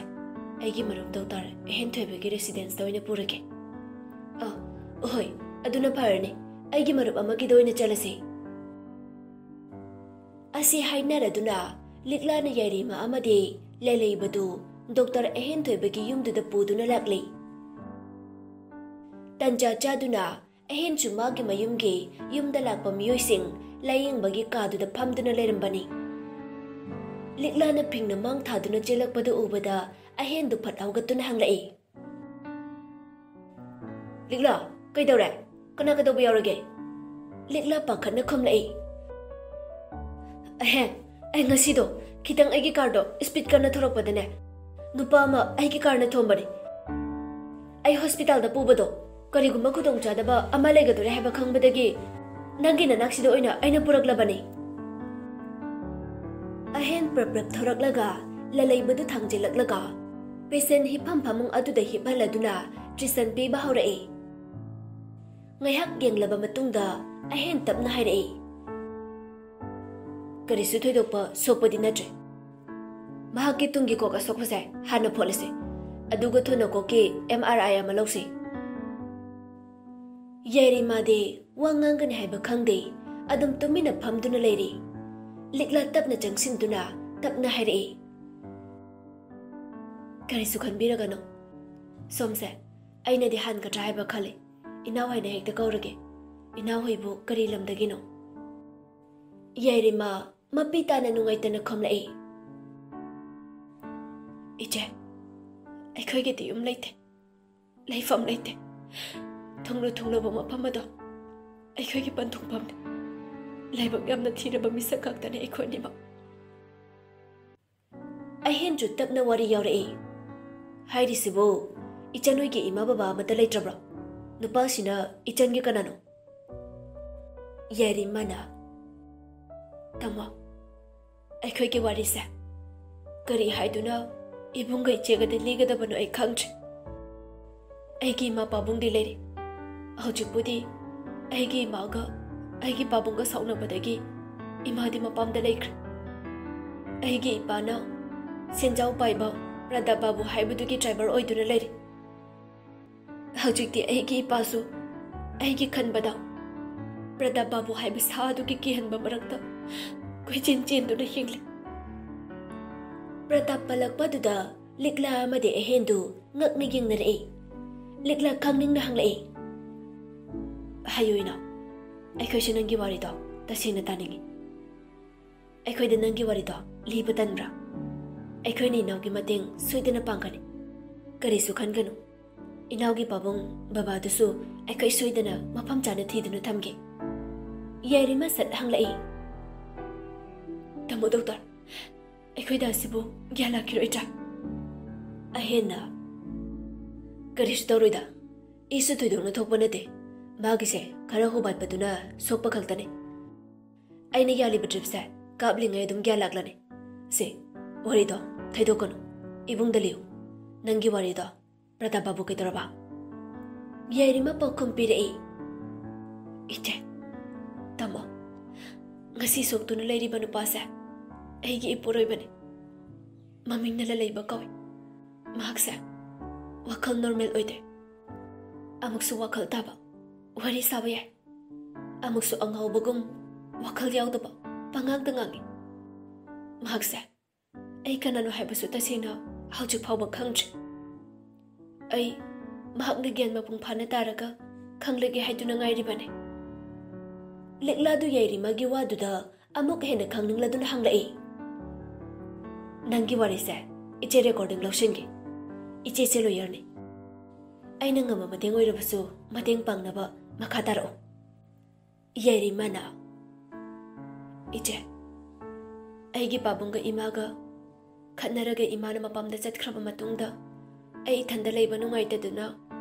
ꯑꯩꯒꯤ ꯃꯔꯨꯞ ꯗꯣꯛꯇꯔ ꯑꯍꯦꯟ ꯊꯣꯏꯕꯒꯤ ꯔꯦꯁꯤꯗꯦꯟꯁꯇ ꯑꯣꯏꯅ ꯄꯨꯔꯒꯦ꯫ ꯑ, ꯍꯣꯏ, ꯑꯗꯨꯅ ꯐꯔꯅꯤ꯫ ꯑꯩꯒꯤ ꯃꯔꯨꯞ ꯑꯃꯒꯤꯗ ꯑꯣꯏꯅ ꯆꯠꯂꯁꯤ꯫" ꯑꯁꯤ ꯍꯥꯏꯅꯔꯗꯨꯅ ꯂꯤꯛꯂꯥꯅ ꯌꯥꯏꯔꯤꯃ ꯑꯃꯗꯤ ꯂꯂꯩꯕꯗꯨ ꯗꯣꯛꯇꯔ ꯑꯍꯦꯟ ꯊꯣꯏꯕꯒꯤ ꯌꯨꯝꯗꯨꯗ ꯄꯨꯗꯨꯅ ꯂꯥꯛꯂꯤ꯫ ꯇꯟꯖꯥ ꯆꯥꯗꯨꯅ ꯑꯍꯦꯟꯁꯨ ꯃꯥꯒꯤ ꯃꯌꯨꯝꯒꯤ ꯌꯨꯝꯗ ꯂꯥꯛꯄ ꯃꯤꯑꯣꯏꯁꯤꯡ ꯂꯥꯌꯦꯡꯕꯒꯤ ꯀꯥꯗꯨꯗ ꯐꯝꯗꯨꯅ ꯂꯩꯔꯝꯕꯅꯤ꯫ ꯂꯤꯛꯂꯥꯅ ꯐꯤꯡꯅ ꯃꯥꯡ ꯊꯥꯗꯨꯅ ꯆꯦꯜꯂꯛꯄꯗꯨ ꯎꯕꯗ ꯑꯍꯦꯟꯗꯨ ꯐꯠ ꯍꯧꯒꯠꯇꯨꯅ ꯍꯪꯂꯛꯏ꯫ "ꯂꯤꯛꯂꯥ, ꯀꯩꯗꯧꯔꯦ? ꯀꯅꯥ ꯀꯩꯗꯧꯕ ꯌꯥꯎꯔꯒꯦ?" ꯂꯤꯛꯂꯥ ꯄꯥꯈꯠꯅ ꯈꯨꯝꯂꯛꯏ꯫ ꯑꯍꯦ, ꯑꯩ ꯉꯁꯤꯗꯣ ꯈꯤꯇꯪ ꯑꯩꯒꯤ ꯀꯥꯔꯗꯣ ꯁ꯭ꯄꯤꯗ ꯀꯟꯅ ꯊꯧꯔꯛꯄꯗꯅꯦ, ꯅꯨꯄꯥ ꯑꯃ ꯑꯩꯒꯤ ꯀꯥꯔꯅ ꯊꯣꯝꯕꯅꯦ꯫ ꯑꯩ ꯍꯣꯁꯄꯤꯇꯥꯜꯗ ꯄꯨꯕꯗꯣ ꯀꯔꯤꯒꯨꯝꯕ ꯈꯨꯗꯣꯡꯆꯥꯗꯕ ꯑꯃ ꯂꯩꯒꯗꯧꯔꯦ ꯍꯥꯏꯕ ꯈꯪꯕꯗꯒꯤ ꯅꯪꯒꯤ ꯅꯅꯥꯛꯁꯤꯗ ꯑꯣꯏꯅ ꯑꯩꯅ ꯄꯨꯔꯛꯂꯕꯅꯤ꯫ ꯑꯍꯦꯟ ꯄ꯭ꯔꯞ ꯄ꯭ꯔꯞ ꯊꯧꯔꯛꯂꯒ ꯂꯂꯩꯕꯗꯨ ꯊꯥꯡꯖꯤꯜꯂꯛꯂꯒ ꯄꯦꯁꯦꯟ ꯍꯤꯞꯐꯝ ꯐꯃꯨꯡ ꯑꯗꯨꯗ ꯍꯤꯞꯍꯜꯂꯗꯨꯅ ꯇ꯭ꯔꯤꯁꯟ ꯄꯤꯕ ꯍꯧꯔꯛꯏ꯫ ꯉꯥꯏꯍꯥꯛ ꯌꯦꯡꯂꯕ ꯃꯇꯨꯡꯗ ꯑꯍꯦꯟ ꯇꯞꯅ ꯍꯥꯏꯔꯛꯏ, "ꯀꯔꯤꯁꯨ ꯊꯣꯏꯗꯣꯛꯄ ꯁꯣꯛꯄꯗꯤ ꯅꯠꯇ꯭ꯔꯦ꯫ ꯃꯍꯥꯛꯀꯤ ꯇꯨꯡꯒꯤ ꯀꯣꯛ ꯑꯁꯣꯛꯄꯁꯦ ꯍꯥꯟꯅ ꯐꯣꯠꯂꯁꯤ, ꯑꯗꯨꯒ ꯊꯨꯅ ꯀꯣꯛꯀꯤ ꯑꯦꯝ ꯑꯥꯔ ꯑꯥꯏ ꯑꯃ ꯂꯧꯁꯤ꯫" ꯌꯥꯏꯔꯤꯃꯥꯗꯤ ꯋꯥ ꯉꯥꯡꯒꯅꯤ ꯍꯥꯏꯕ ꯈꯪꯗꯦ, ꯑꯗꯨꯝ ꯇꯨꯃꯤꯟꯅ ꯐꯝꯗꯨꯅ ꯂꯩꯔꯤ꯫ ꯂꯤꯛꯂꯥ ꯇꯞꯅ ꯆꯪꯁꯤꯟꯗꯨꯅ ꯇꯞꯅ ꯍꯥꯏꯔꯛꯏ, "ꯀꯔꯤꯁꯨ ꯈꯟꯕꯤꯔꯒꯅꯨ꯫ ꯁꯣꯝꯁꯦ ꯑꯩꯅꯗꯤ ꯍꯥꯟꯒꯗ꯭ꯔꯥ ꯍꯥꯏꯕ ꯈꯜꯂꯤ꯫ ꯏꯅꯥꯎ ꯍꯥꯏꯅ ꯍꯦꯛꯇ ꯀꯧꯔꯒꯦ꯫ ꯏꯅꯥꯎ ꯍꯣꯏꯕꯨ ꯀꯔꯤ ꯂꯝꯗꯒꯤꯅꯣ?" ꯌꯥꯏꯔꯤꯃꯥ ꯃꯄꯤ ꯇꯥꯅ ꯅꯨꯡꯉꯥꯏꯇꯅ ꯈꯨꯝꯂꯛꯏ, "ꯏꯆꯦ, ꯑꯩꯈꯣꯏꯒꯤꯗꯤ ꯌꯨꯝ ꯂꯩꯇꯦ, ꯂꯩꯐꯝ ꯂꯩꯇꯦ꯫ ꯊꯨꯡꯂꯨ ꯊꯨꯡꯂꯕ ꯃꯐꯝ ꯑꯗꯣ ꯑꯩꯈꯣꯏꯒꯤ ꯄꯟꯊꯨꯡꯐꯝꯅꯤ꯫ ꯂꯥꯏꯕꯛ ꯌꯥꯝꯅ ꯊꯤꯔꯕ ꯃꯤꯁꯛ ꯉꯥꯛꯇꯅꯤ ꯑꯩꯈꯣꯏꯅꯤꯃꯛ꯫" ꯑꯍꯦꯟꯁꯨ ꯇꯞꯅ ꯋꯥꯔꯤ ꯌꯥꯎꯔꯛꯏ, "ꯍꯥꯏꯔꯤꯁꯤꯕꯨ, ꯏꯆꯟ ꯍꯣꯏꯒꯤ ꯏꯃꯥ ꯕꯕꯥ ꯑꯃꯠꯇ ꯂꯩꯇ꯭ꯔꯕ꯭ꯔꯣ? ꯅꯨꯄꯥꯁꯤꯅ ꯏꯆꯟꯒꯤ ꯀꯅꯥꯅꯣ?" ꯌꯥꯏꯔꯤꯃꯥꯅ, "ꯇꯥꯃꯣ, ꯑꯩꯈꯣꯏꯒꯤ ꯋꯥꯔꯤꯁꯦ ꯀꯔꯤ ꯍꯥꯏꯗꯨꯅ ꯏꯕꯨꯡꯒ ꯏꯆꯦꯒꯗꯤ ꯂꯤꯒꯗꯕꯅꯣ ꯑꯩ ꯈꯪꯗ꯭ꯔꯦ꯫ ꯑꯩꯒꯤ ꯏꯃꯥ ꯄꯥꯕꯨꯡꯗꯤ ꯂꯩꯔꯤ꯫ ꯍꯧꯖꯤꯛꯄꯨꯗꯤ ꯑꯩꯒꯤ ꯏꯃꯥꯒ ꯑꯩꯒꯤ ꯄꯥꯕꯨꯡꯒ ꯁꯥꯎꯅꯕꯗꯒꯤ ꯏꯃꯥꯗꯤ ꯃꯄꯥꯝꯗ ꯂꯩꯈ꯭ꯔꯦ꯫ ꯑꯩꯒꯤ ꯏꯄꯥꯅ ꯁꯦꯟꯖꯥꯎ ꯄꯥꯏꯕ ꯄ꯭ꯔꯗꯥꯞ ꯕꯥꯕꯨ ꯍꯥꯏꯕꯗꯨꯒꯤ ꯗ꯭ꯔꯥꯏꯚꯔ ꯑꯣꯏꯗꯨꯅ ꯂꯩꯔꯤ꯫ ꯍꯧꯖꯤꯛꯇꯤ ꯑꯩꯒꯤ ꯏꯄꯥꯁꯨ ꯑꯩꯒꯤ ꯈꯟꯕꯗ ꯄ꯭ꯔꯗꯥꯞ ꯕꯥꯕꯨ ꯍꯥꯏꯕ ꯁꯥ ꯑꯗꯨꯒꯤ ꯀꯤꯍꯟꯕ ꯃꯔꯛꯇ ꯀꯣꯏꯆꯦꯟ ꯆꯦꯟꯗꯨꯅ ꯍꯤꯡꯂꯤ꯫" ꯄ꯭ꯔꯗꯥꯞ ꯄꯜꯂꯛꯄꯗꯨꯗ ꯂꯤꯛꯂꯥ ꯑꯃꯗꯤ ꯑꯍꯦꯟꯗꯨ ꯉꯛꯅ ꯌꯦꯡꯅꯔꯛꯏ꯫ ꯂꯤꯛꯂꯥ ꯈꯪꯅꯤꯡꯅ ꯍꯪꯂꯛꯏ, "ꯍꯥꯏꯌꯨ ꯏꯅꯥꯎ, ꯑꯩꯈꯣꯏꯁꯨ ꯅꯪꯒꯤ ꯋꯥꯔꯤꯗꯣ ꯇꯁꯦꯡꯅ ꯇꯥꯅꯤꯡꯏ꯫ ꯑꯩꯈꯣꯏꯗ ꯅꯪꯒꯤ ꯋꯥꯔꯤꯗꯣ ꯂꯤꯕ ꯇꯟꯕ꯭ꯔꯥ? ꯑꯩꯈꯣꯏꯅ ꯏꯅꯥꯎꯒꯤ ꯃꯇꯦꯡ ꯁꯣꯏꯗꯅ ꯄꯥꯡꯒꯅꯤ꯫ ꯀꯔꯤꯁꯨ ꯈꯟꯒꯅꯨ꯫ ꯏꯅꯥꯎꯒꯤ ꯄꯥꯕꯨꯡ ꯕꯕꯥꯗꯨꯁꯨ ꯑꯩꯈꯣꯏ ꯁꯣꯏꯗꯅ ꯃꯐꯝ ꯆꯥꯅ ꯊꯤꯗꯨꯅ ꯊꯝꯒꯦ꯫" ꯌꯥꯏꯔꯤꯃ ꯁꯠ ꯍꯪꯂꯛꯏ, ꯇꯥꯃꯣ ꯗꯣꯛꯇꯔ, ꯑꯩꯈꯣꯏ ꯗꯥꯁꯤꯕꯨ ꯒ꯭ꯌꯥꯟ ꯂꯥꯛꯈꯤꯔꯣꯏꯗ꯭ꯔꯥ? ꯑꯍꯦꯟꯅ ꯀꯔꯤꯁꯨ ꯇꯧꯔꯣꯏꯗ꯫ ꯏꯁꯨ ꯊꯣꯏꯗꯣꯛꯅ ꯊꯣꯛꯄ ꯅꯠꯇꯦ꯫ ꯃꯥꯒꯤꯁꯦ ꯈꯔ ꯍꯨꯕꯥꯠꯄꯗꯨꯅ ꯁꯣꯛꯄ ꯈꯛꯇꯅꯤ꯫ ꯑꯩꯅ ꯌꯥꯜꯂꯤꯕ dripꯁꯦ ꯀꯥꯞꯂꯤꯉꯩ ꯑꯗꯨꯝ ꯒ꯭ꯌꯥꯟ ꯂꯥꯛꯂꯅꯤ꯫ ꯁꯦ, ꯋꯥꯔꯤꯗꯣ ꯊꯩꯗꯣꯛꯀꯅꯨ꯫ ꯏꯕꯨꯡꯗ ꯂꯤꯌꯨ꯫ ꯅꯪꯒꯤ ꯋꯥꯔꯤꯗꯣ꯫ ꯄ꯭ꯔꯇꯥꯞ ꯕꯥꯕꯨ ꯀꯩꯗꯧꯔꯕ? ꯌꯥꯏꯔꯤꯃ ꯄꯥꯎꯈꯨꯝ ꯄꯤꯔꯛꯏ꯫ ꯏꯆꯦ, ꯇꯥꯃꯣ, ꯉꯁꯤ ꯁꯣꯛꯇꯨꯅ ꯂꯩꯔꯤꯕ ꯅꯨꯄꯥꯁꯦ ꯑꯩꯒꯤ ꯏꯄꯨꯔꯣꯏꯕꯅꯤ꯫ ꯃꯃꯤꯡꯅ ꯂꯂꯩꯕ ꯀꯧꯏ꯫ ꯃꯍꯥꯛꯁꯦ ꯋꯥꯈꯜ normal ꯑꯣꯏꯗꯦ꯫ ꯑꯃꯨꯛꯁꯨ ꯋꯥꯈꯜ ꯇꯥꯕ, ꯋꯥꯔꯤ ꯁꯥꯕ ꯌꯥꯏ꯫ ꯑꯃꯨꯛꯁꯨ ꯑꯉꯥꯎꯕꯒꯨꯝ ꯋꯥꯈꯜ ꯌꯥꯎꯗꯕ, ꯄꯉꯥꯡꯗ ꯉꯥꯡꯏ꯫ ꯃꯍꯥꯛꯁꯦ ꯑꯩ ꯀꯅꯥꯅꯣ ꯍꯥꯏꯕꯁꯨ ꯇꯁꯦꯡꯅ ꯍꯧꯖꯤꯛ ꯐꯥꯎꯕ ꯈꯪꯗ꯭ꯔꯤ꯫ ꯑꯩ ꯃꯍꯥꯛꯅ ꯒ꯭ꯌꯥꯟ ꯃꯄꯨꯡ ꯐꯥꯅ ꯇꯥꯔꯒ ꯈꯪꯂꯒꯦ ꯍꯥꯏꯗꯨꯅ ꯉꯥꯏꯔꯤꯕꯅꯤ꯫ ꯂꯤꯛꯂꯥꯗꯨ ꯌꯥꯏꯔꯤꯃꯒꯤ ꯋꯥꯗꯨꯗ ꯑꯃꯨꯛ ꯍꯦꯟꯅ ꯈꯪꯅꯤꯡꯂꯗꯨꯅ ꯍꯪꯂꯛꯏ꯫ ꯅꯪꯒꯤ ꯋꯥꯔꯤꯁꯦ ꯏꯆꯦ recording ꯂꯧꯁꯤꯟꯒꯦ꯫ ꯏꯆꯦꯁꯦ lawyerꯅꯤ꯫ ꯑꯩꯅ ꯉꯝꯕ ꯃꯇꯦꯡ ꯑꯣꯏꯔꯕꯁꯨ ꯃꯇꯦꯡ ꯄꯥꯡꯅꯕ ꯃꯈꯥ ꯇꯥꯔꯛꯑꯣ꯫ ꯌꯥꯏꯔꯤꯃꯅ, ꯏꯆꯦ, ꯑꯩꯒꯤ ꯄꯥꯕꯨꯡꯒ ꯏꯃꯥꯒ ꯈꯠꯅꯔꯒ ꯏꯃꯥꯅ ꯃꯄꯥꯝꯗ ꯆꯠꯈ꯭ꯔꯕ ꯃꯇꯨꯡꯗ ꯑꯩ ꯏꯊꯟꯗ ꯂꯩꯕ ꯅꯨꯡꯉꯥꯏꯇꯗꯨꯅ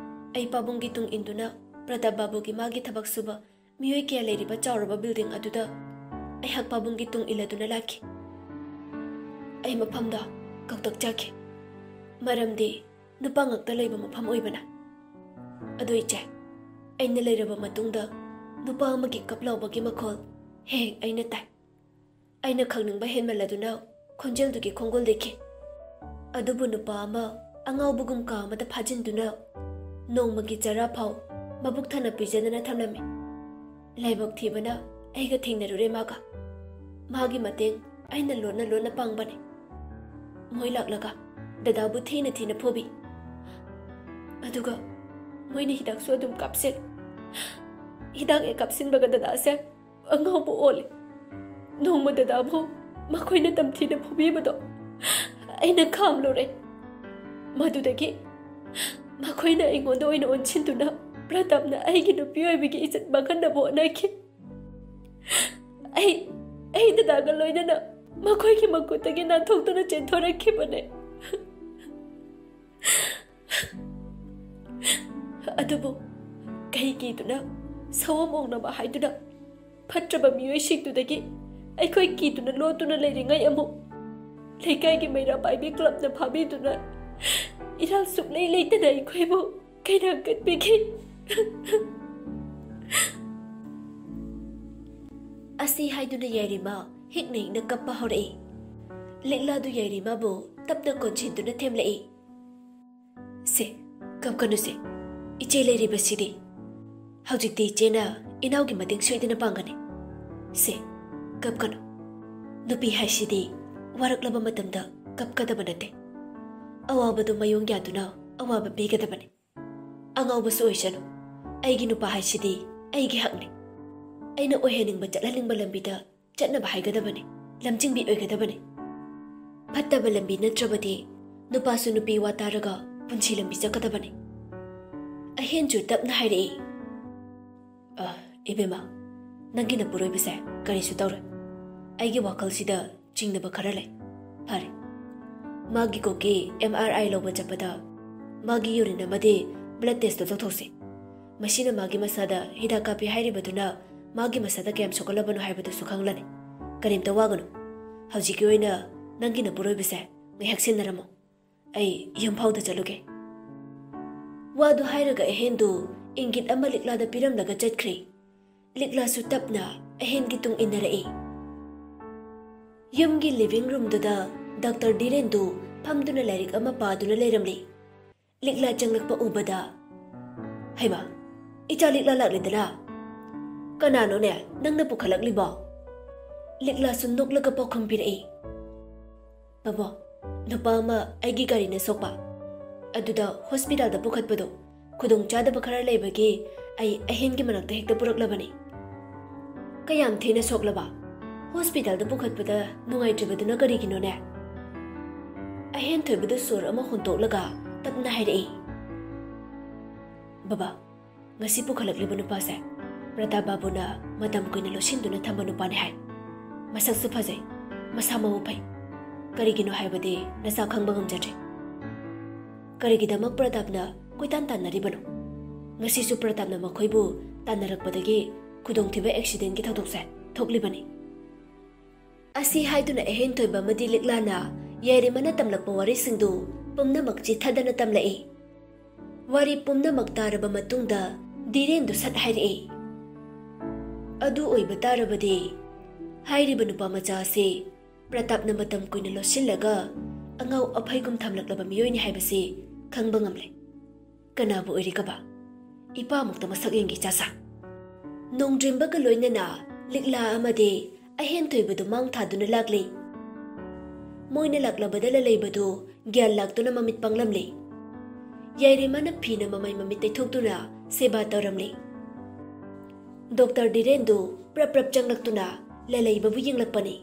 ꯑꯩ ꯄꯥꯕꯨꯡꯒꯤ ꯇꯨꯡ ꯏꯟꯗꯨꯅ ꯄ꯭ꯔꯇꯥꯞ ꯕꯥꯕꯨꯒꯤ ꯃꯥꯒꯤ ꯊꯕꯛ ꯁꯨꯕ ꯃꯤꯑꯣꯏ ꯀꯌꯥ ꯂꯩꯔꯤꯕ ꯆꯥꯎꯔꯕ building ꯑꯗꯨꯗ ꯑꯩꯍꯥꯛ ꯄꯥꯕꯨꯡꯒꯤ ꯇꯨꯡ ꯏꯜꯂꯗꯨꯅ ꯂꯥꯛꯈꯤ꯫ ꯑꯩ ꯃꯐꯝꯗ ꯀꯧꯇꯛ ꯆꯥꯈꯤ, ꯃꯔꯝꯗꯤ ꯅꯨꯄꯥ ꯉꯥꯛꯇ ꯂꯩꯕ ꯃꯐꯝ ꯑꯣꯏꯕꯅ꯫ ꯑꯗꯨ ꯏꯆꯦ, ꯑꯩꯅ ꯂꯩꯔꯕ ꯃꯇꯨꯡꯗ ꯅꯨꯄꯥ ꯑꯃꯒꯤ ꯀꯞ ꯂꯥꯎꯕꯒꯤ ꯃꯈꯣꯜ ꯍꯦꯛ ꯍꯦꯛ ꯑꯩꯅ ꯇꯥꯏ꯫ ꯑꯩꯅ ꯈꯪꯅꯤꯡꯕ ꯍꯦꯟꯃꯜꯂꯗꯨꯅ ꯈꯣꯟꯖꯦꯜꯗꯨꯒꯤ ꯈꯣꯡꯒꯣꯜꯗꯒꯤ꯫ ꯑꯗꯨꯕꯨ ꯅꯨꯄꯥ ꯑꯃ ꯑꯉꯥꯎꯕꯒꯨꯝ ꯀꯥ ꯑꯃꯗ ꯐꯥꯖꯤꯟꯗꯨꯅ ꯅꯣꯡꯃꯒꯤ ꯆꯔꯥ ꯐꯥꯎ ꯃꯕꯨꯛ ꯊꯟꯅ ꯄꯤꯖꯗꯅ ꯊꯝꯂꯝꯃꯤ꯫ ꯂꯥꯏꯕꯛ ꯊꯤꯕꯅ ꯑꯩꯒ ꯊꯦꯡꯅꯔꯨꯔꯦ ꯃꯥꯒ꯫ ꯃꯥꯒꯤ ꯃꯇꯦꯡ ꯑꯩꯅ ꯂꯣꯟꯅ ꯂꯣꯟꯅ ꯄꯥꯡꯕꯅꯤ꯫ ꯃꯣꯏ ꯂꯥꯛꯂꯒ ꯗꯗꯥꯕꯨ ꯊꯤꯅ ꯊꯤꯅ ꯐꯨꯕꯤ꯫ ꯑꯗꯨꯒ ꯃꯣꯏꯅ ꯍꯤꯗꯥꯛꯁꯨ ꯑꯗꯨꯝ ꯀꯥꯞꯁꯤꯜꯂꯤ꯫ ꯍꯤꯗꯥꯛ ꯍꯦꯛ ꯀꯥꯞꯁꯤꯟꯕꯒ ꯗꯗꯥꯁꯦ ꯑꯉꯥꯎꯕ ꯑꯣꯜꯂꯤ꯫ ꯅꯣꯡꯃ ꯗꯗꯥꯕꯨ ꯃꯈꯣꯏꯅ ꯇꯝꯊꯤꯅ ꯐꯨꯕꯤꯕꯗꯣ ꯑꯩꯅ ꯈꯥꯝꯂꯨꯔꯦ꯫ ꯃꯗꯨꯗꯒꯤ ꯃꯈꯣꯏꯅ ꯑꯩꯉꯣꯟꯗ ꯑꯣꯏꯅ ꯑꯣꯟꯁꯤꯟꯗꯨꯅ ꯄ꯭ꯔꯇꯥꯞꯅ ꯑꯩꯒꯤ ꯅꯨꯄꯤ ꯑꯣꯏꯕꯒꯤ ꯏꯖꯠ ꯃꯥꯡꯍꯟꯅꯕ ꯍꯣꯠꯅꯈꯤ꯫ ꯑꯩ, ꯑꯩ ꯗꯗꯥꯒ ꯂꯣꯏꯅꯅ ꯃꯈꯣꯏꯒꯤ ꯃꯈꯨꯠꯇꯒꯤ ꯅꯥꯟꯊꯣꯛꯇꯨꯅ ꯆꯦꯟꯊꯣꯔꯛꯈꯤꯕꯅꯦ꯫ ꯑꯗꯨꯕꯨ ꯀꯩ ꯀꯤꯗꯨꯅ, ꯁꯑꯣꯝ ꯑꯣꯛꯅꯕ ꯍꯥꯏꯗꯨꯅ ꯐꯠꯇ꯭ꯔꯕ ꯃꯤꯑꯣꯏꯁꯤꯡꯗꯨꯗꯒꯤ ꯑꯩꯈꯣꯏ ꯀꯤꯗꯨꯅ ꯂꯣꯠꯇꯨꯅ ꯂꯩꯔꯤꯉꯩ ꯑꯃꯨꯛ ꯂꯩꯀꯥꯏꯒꯤ ꯃꯩꯔꯥ ꯄꯥꯏꯕꯤ ꯀ꯭ꯂꯕꯅ ꯐꯥꯕꯤꯗꯨꯅ ꯏꯔꯥꯜ ꯁꯨꯛꯂꯩ ꯂꯩꯇꯅ ꯑꯩꯈꯣꯏꯕꯨ ꯀꯩꯅꯥ ꯀꯠꯄꯤꯈꯤ꯫ ꯑꯁꯤ ꯍꯥꯏꯗꯨꯅ ꯌꯥꯏꯔꯤꯃ ꯍꯤꯛꯅ ꯍꯤꯛꯅ ꯀꯞꯄ ꯍꯧꯔꯛꯏ꯫ ꯂꯤꯛꯂꯥꯗꯨ ꯌꯥꯏꯔꯤꯃꯕꯨ ꯇꯞꯅ ꯀꯣꯟꯁꯤꯟꯗꯨꯅ ꯊꯦꯝꯂꯛꯏ꯫ "ꯁꯦ, ꯀꯞꯀꯅꯨꯁꯦ꯫ ꯏꯆꯦ ꯂꯩꯔꯤꯕꯁꯤꯗꯤ꯫ ꯍꯧꯖꯤꯛꯇꯤ ꯏꯆꯦꯅ ꯏꯅꯥꯎꯒꯤ ꯃꯇꯦꯡ ꯁꯣꯏꯗꯅ ꯄꯥꯡꯒꯅꯤ꯫ ꯁꯦ, ꯀꯞꯀꯅꯨ꯫ ꯅꯨꯄꯤ ꯍꯥꯏꯁꯤꯗꯤ ꯋꯥꯔꯛꯂꯕ ꯃꯇꯝꯗ ꯀꯞꯀꯗꯕ ꯅꯠꯇꯦ꯫ ꯑꯋꯥꯕꯗꯨ ꯃꯥꯌꯣꯡ ꯌꯥꯗꯨꯅ ꯑꯋꯥꯕ ꯄꯤꯒꯗꯕꯅꯤ꯫ ꯑꯉꯥꯎꯕꯁꯨ ꯑꯣꯏꯁꯅꯨ꯫ ꯑꯩꯒꯤ ꯅꯨꯄꯥ ꯍꯥꯏꯁꯤꯗꯤ ꯑꯩꯒꯤ ꯍꯛꯅꯤ꯫ ꯑꯩꯅ ꯑꯣꯏꯍꯟꯅꯤꯡꯕ, ꯆꯠꯍꯟꯅꯤꯡꯕ ꯂꯝꯕꯤꯗ ꯆꯠꯅꯕ ꯍꯥꯏꯒꯗꯕꯅꯤ꯫ ꯂꯝꯖꯤꯡꯕꯤ ꯑꯣꯏꯒꯗꯕꯅꯤ꯫ ꯐꯠꯇꯕ ꯂꯝꯕꯤ ꯅꯠꯇ꯭ꯔꯕꯗꯤ ꯅꯨꯄꯥꯁꯨ ꯅꯨꯄꯤ ꯋꯥ ꯇꯥꯔꯒ ꯄꯨꯟꯁꯤ ꯂꯝꯕꯤ ꯆꯠꯀꯗꯕꯅꯤ꯫" ꯑꯍꯦꯟꯁꯨ ꯇꯞꯅ ꯍꯥꯏꯔꯛꯏ꯫ "ꯑ, ꯏꯕꯦꯝꯃ, ꯅꯪꯒꯤ ꯅꯄꯨꯔꯣꯏꯕꯁꯦ ꯀꯔꯤꯁꯨ ꯇꯧꯔꯣꯏ꯫ ꯑꯩꯒꯤ ꯋꯥꯈꯜꯁꯤꯗ ꯆꯤꯡꯅꯕ ꯈꯔ ꯂꯩ꯫ ꯐꯔꯦ, ꯃꯥꯒꯤ ꯀꯣꯛꯀꯤ M R I ꯂꯧꯕ ꯆꯠꯄꯗ ꯃꯥꯒꯤ urine ꯑꯃꯗꯤ blood test ꯇꯨ ꯇꯧꯊꯣꯛꯁꯤ꯫ ꯃꯁꯤꯅ ꯃꯥꯒꯤ ꯃꯁꯥꯗ ꯍꯤꯗꯥꯛ ꯀꯥꯞꯄꯤ ꯍꯥꯏꯔꯤꯕꯗꯨꯅ ꯃꯥꯒꯤ ꯃꯁꯥꯗ ꯀꯌꯥꯝ ꯁꯣꯛꯍꯜꯂꯕꯅꯣ ꯍꯥꯏꯕꯗꯨꯁꯨ ꯈꯪꯂꯅꯤ꯫ ꯀꯔꯤꯝꯇ ꯋꯥꯒꯅꯨ꯫ ꯍꯧꯖꯤꯛꯀꯤ ꯑꯣꯏꯅ ꯅꯪꯒꯤ ꯅꯄꯨꯔꯣꯏꯕꯁꯦ ꯉꯥꯏꯍꯥꯛ ꯁꯦꯟꯅꯔꯝꯃꯣ꯫ ꯑꯩ ꯌꯨꯝ ꯐꯥꯎꯗ ꯆꯠꯂꯨꯒꯦ꯫" ꯋꯥꯗꯨ ꯍꯥꯏꯔꯒ ꯑꯍꯦꯟꯗꯨ ꯏꯪꯒꯤꯠ ꯑꯃ ꯂꯤꯛꯂꯥꯗ ꯄꯤꯔꯝꯂꯒ ꯆꯠꯈ꯭ꯔꯦ꯫ ꯂꯤꯛꯂꯥꯁꯨ ꯇꯞꯅ ꯑꯍꯦꯟꯒꯤ ꯇꯨꯡ ꯏꯟꯅꯔꯛꯏ꯫ ꯌꯨꯝꯒꯤ living room ꯗꯨꯗ ꯗꯥꯛꯇꯔ ꯙꯤꯔꯦꯟꯗꯨ ꯐꯝꯗꯨꯅ ꯂꯥꯏꯔꯤꯛ ꯑꯃ ꯄꯥꯗꯨꯅ ꯂꯩꯔꯝꯂꯤ꯫ ꯂꯤꯛꯂꯥ ꯆꯪꯂꯛꯄ ꯎꯕꯗ, "ꯍꯩꯃꯥ, ꯏꯆꯥ ꯂꯤꯛꯂꯥ ꯂꯥꯛꯂꯦꯗꯅ꯫ ꯀꯅꯥꯅꯣꯅꯦ ꯅꯪꯅ ꯄꯨꯈꯠꯂꯛꯂꯤꯕꯣ?" ꯂꯤꯛꯂꯥꯁꯨ ꯅꯣꯛꯂꯒ ꯄꯥꯎꯈꯨꯝ ꯄꯤꯔꯛꯏ꯫ "ꯕꯕꯣ, ꯅꯨꯄꯥ ꯑꯃ ꯑꯩꯒꯤ ꯒꯥꯔꯤꯅ ꯁꯣꯛꯄ, ꯑꯗꯨꯗ ꯍꯣꯁꯄꯤꯇꯥꯜꯗ ꯄꯨꯈꯠꯄꯗꯣ ꯈꯨꯗꯣꯡ ꯆꯥꯗꯕ ꯈꯔ ꯂꯩꯕꯒꯤ ꯑꯩ ꯑꯍꯦꯟꯒꯤ ꯃꯅꯥꯛꯇ ꯍꯦꯛꯇ ꯄꯨꯔꯛꯂꯕꯅꯤ꯫" "ꯀꯌꯥꯝ ꯊꯤꯅ ꯁꯣꯛꯂꯕ? ꯍꯣꯁꯄꯤꯇꯥꯜꯗ ꯄꯨꯈꯠꯄꯗ ꯅꯨꯡꯉꯥꯏꯇ꯭ꯔꯤꯕꯗꯨꯅ ꯀꯔꯤꯒꯤꯅꯣꯅꯦ?" ꯑꯍꯦꯟ ꯊꯣꯏꯕꯗꯨ ꯁꯣꯔ ꯑꯃ ꯍꯣꯟꯇꯣꯛꯂꯒ ꯇꯞꯅ ꯍꯥꯏꯔꯛꯏ꯫ "ꯕꯕꯥ, ꯉꯁꯤ ꯄꯨꯈꯠꯂꯛꯂꯤꯕ ꯅꯨꯄꯥꯁꯦ ꯄ꯭ꯔꯇꯥꯞ ꯕꯥꯕꯨꯅ ꯃꯇꯝ ꯀꯨꯏꯅ ꯂꯣꯠꯁꯤꯟꯗꯨꯅ ꯊꯝꯕ ꯅꯨꯄꯥꯅꯤ ꯍꯥꯏ꯫ ꯃꯁꯛꯁꯨ ꯐꯖꯩ, ꯃꯁꯥ ꯃꯎ ꯐꯩ꯫ ꯀꯔꯤꯒꯤꯅꯣ ꯍꯥꯏꯕꯗꯤ ꯅꯆꯥ ꯈꯪꯕ ꯉꯝꯖꯗ꯭ꯔꯦ꯫ ꯀꯔꯤꯒꯤꯗꯃꯛ ꯄ꯭ꯔꯇꯥꯞꯅ ꯀꯣꯏꯇꯥꯟ ꯇꯥꯟꯅꯔꯤꯕꯅꯣ? ꯉꯁꯤꯁꯨ ꯄ꯭ꯔꯇꯥꯞꯅ ꯃꯈꯣꯏꯕꯨ ꯇꯥꯟꯅꯔꯛꯄꯗꯒꯤ ꯈꯨꯗꯣꯡꯊꯤꯕ ꯑꯦꯛꯁꯤꯗꯦꯟꯒꯤ ꯊꯧꯗꯣꯛꯁꯦ ꯊꯣꯛꯂꯤꯕꯅꯤ꯫ ꯑꯁꯤ ꯍꯥꯏꯗꯨꯅ ꯑꯍꯦꯟꯊꯣꯏꯕ ꯑꯃꯗꯤ ꯂꯤꯛꯂꯥꯅ ꯌꯥꯏꯔꯤꯃꯅ ꯇꯝꯂꯛꯄ ꯋꯥꯔꯤꯁꯤꯡꯗꯨ ꯄꯨꯝꯅꯃꯛ ꯆꯤꯊꯗꯅ ꯇꯝꯂꯛꯏ꯫ ꯋꯥꯔꯤ ꯄꯨꯝꯅꯃꯛ ꯇꯥꯔꯕ ꯃꯇꯨꯡꯗ ꯙꯤꯔꯦꯟꯗꯨ ꯁꯠ ꯍꯥꯏꯔꯛꯏ, "ꯑꯗꯨ ꯑꯣꯏꯕ ꯇꯥꯔꯕꯗꯤ ꯍꯥꯏꯔꯤꯕ ꯅꯨꯄꯥ ꯃꯆꯥ ꯑꯁꯤ ꯄ꯭ꯔꯇꯥꯞꯅ ꯃꯇꯝ ꯀꯨꯏꯅ ꯂꯣꯠꯁꯤꯜꯂꯒ ꯑꯉꯥꯎ ꯑꯐꯩꯒꯨꯝ ꯊꯝꯂꯛꯂꯕ ꯃꯤꯑꯣꯏꯅꯤ ꯍꯥꯏꯕꯁꯤ ꯈꯪꯕ ꯉꯝꯂꯦ꯫ ꯀꯅꯥꯕꯨ ꯑꯣꯏꯔꯤꯒꯕ? ꯏꯄꯥꯃꯛꯇ ꯃꯁꯛ ꯌꯦꯡꯒꯦ ꯏꯆꯥꯁꯥ꯫" ꯅꯣꯡꯗ꯭ꯔꯤꯝꯕꯒ ꯂꯣꯏꯅꯅ ꯂꯤꯛꯂꯥ ꯑꯃꯗꯤ ꯑꯍꯦꯟꯊꯣꯏꯕꯗꯨ ꯃꯥꯡ ꯊꯥꯗꯨꯅ ꯂꯥꯛꯂꯤ꯫ ꯃꯣꯏꯅ ꯂꯥꯛꯂꯕꯗ ꯂꯂꯩꯕꯗꯨ ꯒ꯭ꯌꯥꯟ ꯂꯥꯛꯇꯨꯅ ꯃꯃꯤꯠ ꯄꯥꯡꯂꯝꯂꯤ꯫ ꯌꯥꯏꯔꯤꯃꯅ ꯐꯤꯅ ꯃꯃꯩ ꯃꯃꯤꯠ ꯇꯩꯊꯣꯛꯇꯨꯅ ꯁꯦꯕꯥ ꯇꯧꯔꯝꯂꯤ꯫ ꯗꯣꯛꯇꯔ ꯙꯤꯔꯦꯟꯗꯨ ꯄ꯭ꯔꯞ ꯄ꯭ꯔꯞ ꯆꯪꯂꯛꯇꯨꯅ ꯂꯂꯩꯕꯕꯨ ꯌꯦꯡꯂꯛꯄꯅꯤ꯫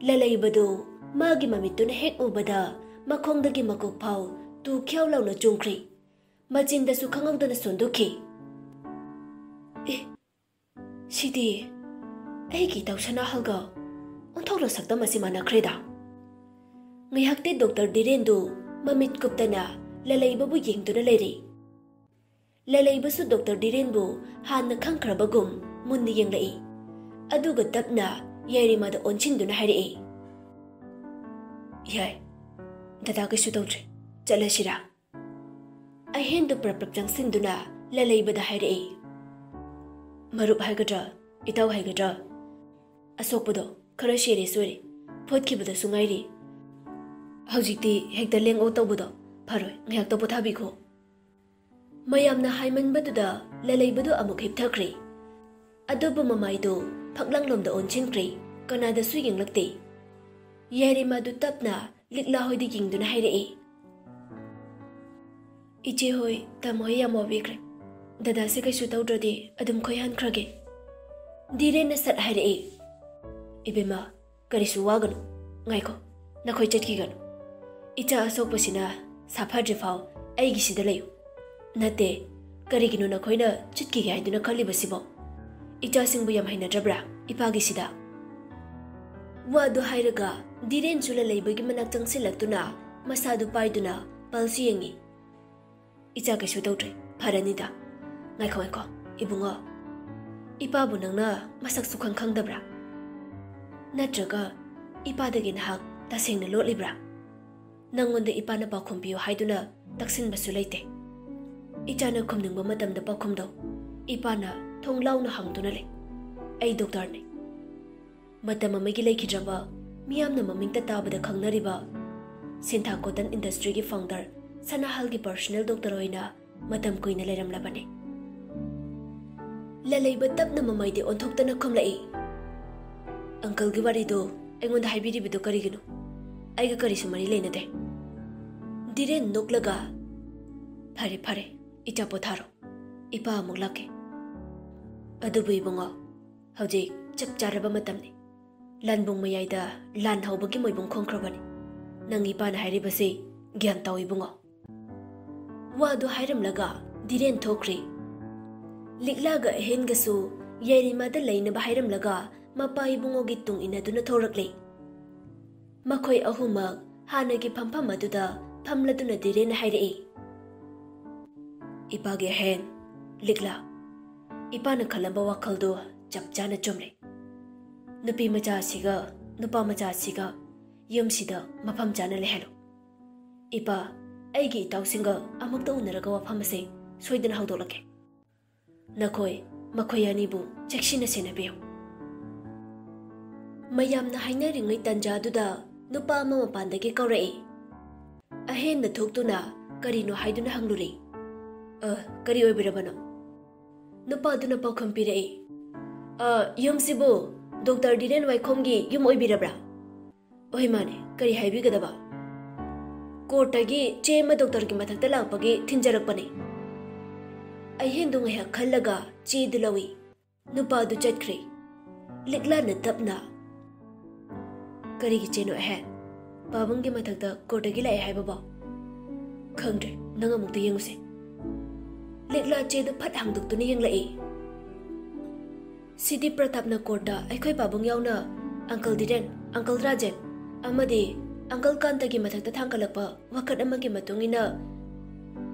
ꯂꯂꯩꯕꯗꯨ ꯃꯥꯒꯤ ꯃꯃꯤꯠꯇꯨꯅ ꯍꯦꯛ ꯎꯕꯗ ꯃꯈꯣꯡꯗꯒꯤ ꯃꯀꯣꯛ ꯐꯥꯎ ꯇꯨ ꯈ꯭ꯌꯥꯎ ꯂꯥꯎꯅ ꯆꯣꯡꯈ꯭ꯔꯤ꯫ ꯃꯆꯤꯟꯗꯁꯨ ꯈꯪꯍꯧꯗꯅ ꯁꯣꯟꯗꯣꯛꯈꯤ꯫ "ꯑꯦ, ꯁꯤꯗꯤ ꯑꯩꯒꯤ ꯏꯇꯥꯎ ꯁꯅꯥꯍꯜꯒ ꯑꯣꯟꯊꯣꯛꯂ ꯁꯛꯇꯝ ꯑꯁꯤ ꯃꯥꯟꯅꯈ꯭ꯔꯦꯗ꯫" ꯉꯥꯏꯍꯥꯛꯇꯤ ꯗꯣꯛꯇꯔ ꯙꯤꯔꯦꯟꯗꯨ ꯃꯃꯤꯠ ꯀꯨꯞꯇꯅ ꯂꯂꯩꯕꯕꯨ ꯌꯦꯡꯗꯨꯅ ꯂꯩꯔꯤ꯫ ꯂꯂꯩꯕꯁꯨ ꯗꯣꯛꯇꯔ ꯙꯤꯔꯦꯟꯕꯨ ꯍꯥꯟꯅ ꯈꯪꯈ꯭ꯔꯕꯒꯨꯝ ꯃꯨꯟꯅ ꯌꯦꯡꯂꯛꯏ꯫ ꯑꯗꯨꯒ ꯇꯞꯅ ꯌꯥꯏꯔꯤꯃꯥꯗ ꯑꯣꯟꯁꯤꯟꯗꯨꯅ ꯍꯥꯏꯔꯛꯏ, "ꯌꯥꯏ, ꯗꯗꯥ ꯀꯩꯁꯨ ꯇꯧꯗ꯭ꯔꯦ, ꯆꯠꯂꯁꯤꯔꯥ?" ꯑꯍꯦꯟꯗꯨ ꯄ꯭ꯔꯞ ꯄ꯭ꯔꯞ ꯆꯪꯁꯤꯟꯗꯨꯅ ꯂꯂꯩꯕꯗ ꯍꯥꯏꯔꯛꯏ, "ꯃꯔꯨꯞ ꯍꯥꯏꯒꯗ꯭ꯔꯥ, ꯏꯇꯥꯎ ꯍꯥꯏꯒꯗ꯭ꯔꯥ? ꯑꯁꯣꯛꯄꯗꯣ ꯈꯔ ꯁꯦꯔꯤꯌꯁ ꯑꯣꯏꯔꯦ, ꯐꯣꯠꯈꯤꯕꯗꯁꯨ ꯉꯥꯏꯔꯤ꯫ ꯍꯧꯖꯤꯛꯇꯤ ꯍꯦꯛꯇ ꯂꯦꯡ ꯑꯣꯠ ꯇꯧꯕꯗꯣ ꯐꯔꯣꯏ, ꯉꯥꯏꯍꯥꯛꯇ ꯄꯣꯊꯥꯕꯤꯈꯣ꯫" ꯃꯌꯥꯝꯅ ꯍꯥꯏꯃꯟꯕꯗꯨꯗ ꯂꯂꯩꯕꯗꯨ ꯑꯃꯨꯛ ꯍꯤꯞꯊꯈ꯭ꯔꯦ꯫ ꯑꯗꯨꯕꯨ ꯃꯃꯥꯏꯗꯨ ꯐꯛꯂꯥꯡꯂꯣꯝꯗ ꯑꯣꯟꯁꯤꯟꯈ꯭ꯔꯦ, ꯀꯅꯥꯗꯁꯨ ꯌꯦꯡꯂꯛꯇꯦ꯫ ꯌꯥꯏꯔꯤꯃꯥꯗꯨ ꯇꯞꯅ ꯂꯤꯛꯂꯥ ꯍꯣꯏꯗ ꯌꯦꯡꯗꯨꯅ ꯍꯥꯏꯔꯛꯏ, "ꯏꯆꯦ ꯍꯣꯏ, ꯇꯥꯃꯣ ꯍꯣꯏ ꯌꯥꯝ ꯋꯥꯕꯤꯈ꯭ꯔꯦ꯫ ꯗꯗꯥꯁꯦ ꯀꯩꯁꯨ ꯇꯧꯗ꯭ꯔꯗꯤ ꯑꯗꯨꯝ ꯈꯣꯏꯍꯟꯈ꯭ꯔꯒꯦ꯫" ꯙꯤꯔꯦꯟꯅ ꯁꯠ ꯍꯥꯏꯔꯛꯏ, "ꯏꯕꯦꯝꯃ, ꯀꯔꯤꯁꯨ ꯋꯥꯒꯅꯨ꯫ ꯉꯥꯏꯈꯣ, ꯅꯈꯣꯏ ꯆꯠꯈꯤꯒꯅꯨ꯫ ꯏꯆꯥ ꯑꯁꯣꯛꯄꯁꯤꯅ ꯁꯥꯐꯗ꯭ꯔꯤꯐꯥꯎ ꯑꯩꯒꯤꯁꯤꯗ ꯂꯩꯌꯨ꯫ ꯅꯠꯇꯦ, ꯀꯔꯤꯒꯤꯅꯣ ꯅꯈꯣꯏꯅ ꯆꯠꯈꯤꯒꯦ ꯍꯥꯏꯗꯨꯅ ꯈꯜꯂꯤꯕꯁꯤꯕꯣ? ꯏꯆꯥꯁꯤꯡꯕꯨ ꯌꯥꯝ ꯍꯩꯅꯗ꯭ꯔꯕ꯭ꯔꯥ ꯏꯄꯥꯒꯤꯁꯤꯗ?" ꯋꯥꯗꯨ ꯍꯥꯏꯔꯒ ꯙꯤꯔꯦꯟꯁꯨ ꯂꯂꯩꯕꯒꯤ ꯃꯅꯥꯛ ꯆꯪꯁꯤꯜꯂꯛꯇꯨꯅ ꯃꯁꯥꯗꯨ ꯄꯥꯏꯗꯨꯅ ꯄꯜꯁ ꯌꯦꯡꯉꯤ꯫ "ꯏꯆꯥ, ꯀꯩꯁꯨ ꯇꯧꯗ꯭ꯔꯦ, ꯐꯔꯅꯤꯗ꯫ ꯉꯥꯏꯈꯣ, ꯉꯥꯏꯈꯣ, ꯏꯕꯨꯡꯉꯣ꯫ ꯏꯄꯥꯕꯨ ꯅꯪꯅ ꯃꯁꯛꯁꯨ ꯈꯪ ꯈꯪꯗꯕ꯭ꯔꯥ? ꯅꯠꯇ꯭ꯔꯒ ꯏꯄꯥꯗꯒꯤ ꯅꯍꯥꯛ ꯇꯁꯦꯡꯅ ꯂꯣꯠꯂꯤꯕ꯭ꯔꯥ? ꯅꯪꯉꯣꯟꯗ ꯏꯄꯥꯅ ꯄꯥꯎꯈꯨꯝ ꯄꯤꯌꯨ ꯍꯥꯏꯗꯨꯅ ꯇꯛꯁꯤꯟꯕꯁꯨ ꯂꯩꯇꯦ꯫ ꯏꯆꯥꯅ ꯈꯨꯝꯅꯤꯡꯕ ꯃꯇꯝꯗ ꯄꯥꯎꯈꯨꯝꯗꯧ ꯏꯄꯥꯅ ꯊꯣꯡ ꯂꯥꯎꯅ ꯍꯥꯡꯗꯨꯅ ꯂꯩ꯫ ꯑꯩ ꯗꯣꯛꯇꯔꯅꯤ꯫ ꯃꯇꯝ ꯑꯃꯒꯤ ꯂꯩꯈꯤꯗ꯭ꯔꯕ, ꯃꯤꯌꯥꯝꯅ ꯃꯃꯤꯡꯇ ꯇꯥꯕꯗ ꯈꯪꯅꯔꯤꯕ ꯁꯤꯟꯊꯥ ꯀꯣꯇꯟ ꯏꯟꯗꯁꯇ꯭ꯔꯤꯒꯤ ꯐꯥꯎꯟꯗꯔ ꯁꯅꯥꯍꯜꯒꯤ ꯄꯔꯁꯣꯅꯦꯜ ꯗꯣꯛꯇꯔ ꯑꯣꯏꯅ ꯃꯇꯝ ꯀꯨꯏꯅ ꯂꯩꯔꯝꯂꯕꯅꯤ꯫ ꯂꯂꯩꯕ ꯇꯞꯅ ꯃꯃꯥꯏꯗꯤ ꯑꯣꯟꯊꯣꯛꯇꯅ ꯈꯨꯝꯂꯛꯏ꯫ "ꯑꯪꯀꯜꯒꯤ ꯋꯥꯔꯤꯗꯣ ꯑꯩꯉꯣꯟꯗ ꯍꯥꯏꯕꯤꯔꯤꯕꯗꯣ ꯀꯔꯤꯒꯤꯅꯣ? ꯑꯩꯒ ꯀꯔꯤꯁꯨ ꯃꯔꯤ ꯂꯩꯅꯗꯦ꯫" ꯙꯤꯔꯦꯟ ꯅꯣꯛꯂꯒ, "ꯐꯔꯦ, ꯐꯔꯦ, ꯏꯆꯥ ꯄꯣꯊꯥꯔꯣ꯫ ꯏꯄꯥ ꯑꯃꯨꯛ ꯂꯥꯛꯀꯦ꯫ ꯑꯗꯨꯕꯨ ꯏꯕꯨꯡꯉꯣ, ꯍꯧꯖꯤꯛ ꯆꯞ ꯆꯥꯔꯕ ꯃꯇꯝꯅꯤ꯫ ꯂꯥꯟꯕꯨꯡ ꯃꯌꯥꯏꯗ ꯂꯥꯟ ꯍꯧꯕꯒꯤ ꯃꯣꯏꯕꯨꯡ ꯈꯣꯡꯈ꯭ꯔꯕꯅꯤ꯫ ꯅꯪ ꯏꯄꯥꯅ ꯍꯥꯏꯔꯤꯕꯁꯤ ꯒ꯭ꯌꯥꯟ ꯇꯧ ꯏꯕꯨꯡꯉꯣ꯫" ꯋꯥꯗꯨ ꯍꯥꯏꯔꯝꯂꯒ ꯙꯤꯔꯦꯟ ꯊꯣꯛꯈ꯭ꯔꯦ꯫ ꯂꯤꯛꯂꯥꯒ ꯑꯍꯦꯟꯒꯁꯨ ꯌꯥꯏꯔꯤꯃꯥꯗ ꯂꯩꯅꯕ ꯍꯥꯏꯔꯝꯂꯒ ꯃꯄꯥ ꯏꯕꯨꯡꯉꯣꯒꯤ ꯇꯨꯡ ꯏꯟꯅꯗꯨꯅ ꯊꯣꯔꯛꯂꯦ꯫ ꯃꯈꯣꯏ ꯑꯍꯨꯝꯃꯛ ꯍꯥꯟꯅꯒꯤ ꯐꯝꯐꯝ ꯑꯗꯨꯗ ꯐꯝꯂꯗꯨꯅ ꯙꯤꯔꯦꯟꯅ ꯍꯥꯏꯔꯛꯏ, "ꯏꯄꯥꯒꯤ ꯑꯍꯦꯟ, ꯂꯤꯛꯂꯥ, ꯏꯄꯥꯅ ꯈꯜꯂꯝꯕ ꯋꯥꯈꯜꯗꯨ ꯆꯞ ꯆꯥꯅ ꯆꯨꯝꯂꯦ꯫ ꯅꯨꯄꯤ ꯃꯆꯥ ꯑꯁꯤꯒ ꯅꯨꯄꯥ ꯃꯆꯥ ꯑꯁꯤꯒ ꯌꯨꯝꯁꯤꯗ ꯃꯐꯝ ꯆꯥꯅ ꯂꯩꯍꯜꯂꯨ꯫ ꯏꯄꯥ, ꯑꯩꯒꯤ ꯏꯇꯥꯎꯁꯤꯡꯒ ꯑꯃꯨꯛꯇ ꯎꯅꯔꯒ ꯋꯥꯐꯝ ꯑꯁꯦ ꯁꯣꯏꯗꯅ ꯍꯧꯗꯣꯛꯂꯛꯀꯦ꯫ ꯅꯈꯣꯏ ꯃꯈꯣꯏ ꯑꯅꯤꯕꯨ ꯆꯦꯛꯁꯤꯟꯅ ꯁꯦꯟꯅꯕꯤꯌꯨ꯫" ꯃꯌꯥꯝꯅ ꯍꯥꯏꯅꯔꯤꯉꯩ ꯇꯟꯖꯥꯗꯨꯗ ꯅꯨꯄꯥ ꯑꯃ ꯃꯄꯥꯟꯗꯒꯤ ꯀꯧꯔꯛꯏ꯫ ꯑꯍꯦꯟꯅ ꯊꯣꯛꯇꯨꯅ ꯀꯔꯤꯅꯣ ꯍꯥꯏꯗꯨꯅ ꯍꯪꯂꯨꯔꯦ꯫ "ꯑ, ꯀꯔꯤ ꯑꯣꯏꯕꯤꯔꯕꯅꯣ?" ꯅꯨꯄꯥꯗꯨꯅ ꯄꯥꯎꯈꯨꯝ ꯄꯤꯔꯛꯏ, "ꯑ, ꯌꯨꯝꯁꯤꯕꯨ ꯗꯣꯛꯇꯔ ꯙꯤꯔꯦꯟ ꯋꯥꯏꯈꯣꯝꯒꯤ ꯌꯨꯝ ꯑꯣꯏꯕꯤꯔꯕ꯭ꯔꯥ?" "ꯍꯣꯏ, ꯃꯥꯅꯦ, ꯀꯔꯤ ꯍꯥꯏꯕꯤꯒꯗꯕ?" "ꯀꯣꯔꯠꯇꯒꯤ ꯆꯦ ꯑꯃ ꯗꯣꯛꯇꯔꯒꯤ ꯃꯊꯛꯇ ꯂꯥꯛꯄꯒꯤ ꯊꯤꯟꯖꯔꯛꯄꯅꯦ꯫" ꯑꯍꯦꯟꯗꯨ ꯉꯥꯏꯍꯥꯛ ꯈꯜꯂꯒ ꯆꯦꯗꯨ ꯂꯧꯏ꯫ ꯅꯨꯄꯥꯗꯨ ꯆꯠꯈ꯭ꯔꯦ꯫ ꯂꯤꯛꯂꯥꯅ ꯇꯞꯅ, "ꯀꯔꯤꯒꯤ ꯆꯦꯅꯣ ꯑꯍꯦꯟ? ꯄꯥꯕꯨꯡꯒꯤ ꯃꯊꯛꯇ ꯀꯣꯔꯠꯇꯒꯤ ꯂꯥꯛꯑꯦ ꯍꯥꯏꯕꯕꯣ?" "ꯈꯪꯗ꯭ꯔꯦ, ꯅꯪ ꯑꯃꯨꯛꯇ ꯌꯦꯡꯉꯨꯁꯦ꯫" ꯂꯤꯛꯂꯥ ꯆꯦꯗꯨ ꯐꯠ ꯍꯥꯡꯗꯣꯛꯇꯨꯅ ꯌꯦꯡꯂꯛꯏ꯫ "ꯁꯤꯗꯤ ꯄ꯭ꯔꯇꯥꯞꯅ ꯀꯣꯔꯠꯇ ꯑꯩꯈꯣꯏ ꯄꯥꯕꯨꯡ ꯌꯥꯎꯅ ꯑꯪꯀꯜ ꯙꯤꯔꯦꯟ ꯑꯪꯀꯜ ꯔꯥꯖꯦꯟ ꯑꯃꯗꯤ ꯑꯪꯀꯜ ꯀꯥꯟꯇꯒꯤ ꯃꯊꯛꯇ ꯊꯥꯡꯒꯠꯂꯛꯄ ꯋꯥꯀꯠ ꯑꯃꯒꯤ ꯃꯇꯨꯡ ꯏꯟꯅ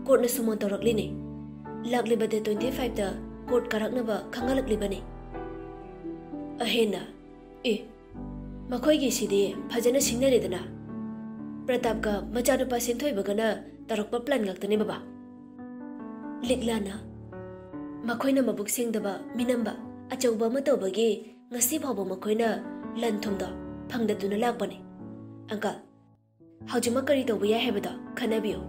ꯀꯣꯔꯠꯅ ꯁꯨꯃꯣꯟ ꯇꯧꯔꯛꯂꯤꯅꯤ꯫ ꯂꯥꯛꯂꯤꯕ ꯗꯦꯠ ꯇ꯭ꯋꯦꯟꯇꯤ ꯐꯥꯏꯚꯇ ꯀꯣꯔꯠ ꯀꯥꯔꯛꯅꯕ ꯈꯪꯍꯜꯂꯛꯂꯤꯕꯅꯤ꯫ ꯑꯍꯦꯟꯅ, ꯑꯦ, ꯃꯈꯣꯏꯒꯤꯁꯤꯗꯤ ꯐꯖꯅ ꯁꯤꯡꯅꯔꯦꯗꯅ꯫ ꯄ꯭ꯔꯇꯥꯞꯀ ꯃꯆꯥꯅꯨꯄꯥ ꯁꯦꯟꯊꯣꯏꯕꯒꯅ ꯇꯧꯔꯛꯄ ꯄ꯭ꯂꯥꯟ ꯉꯥꯛꯇꯅꯦ ꯕꯕꯥ꯫ ꯂꯤꯛꯂꯥꯅ, ꯃꯈꯣꯏꯅ ꯃꯕꯨꯛ ꯁꯦꯡꯗꯕ ꯃꯤꯅꯝꯕ ꯑꯆꯧꯕ ꯑꯃ ꯇꯧꯕꯒꯤ ꯉꯁꯤ ꯐꯥꯎꯕ ꯃꯈꯣꯏꯅ ꯂꯟ ꯊꯨꯝꯗꯣ ꯐꯪꯗꯗꯨꯅ ꯂꯥꯛꯄꯅꯦ꯫ ꯑꯪꯀꯜ, ꯍꯧꯖꯤꯛꯃꯛ ꯀꯔꯤ ꯇꯧꯕ ꯌꯥꯏ ꯍꯥꯏꯕꯗꯣ ꯈꯟꯅꯕꯤꯌꯨ꯫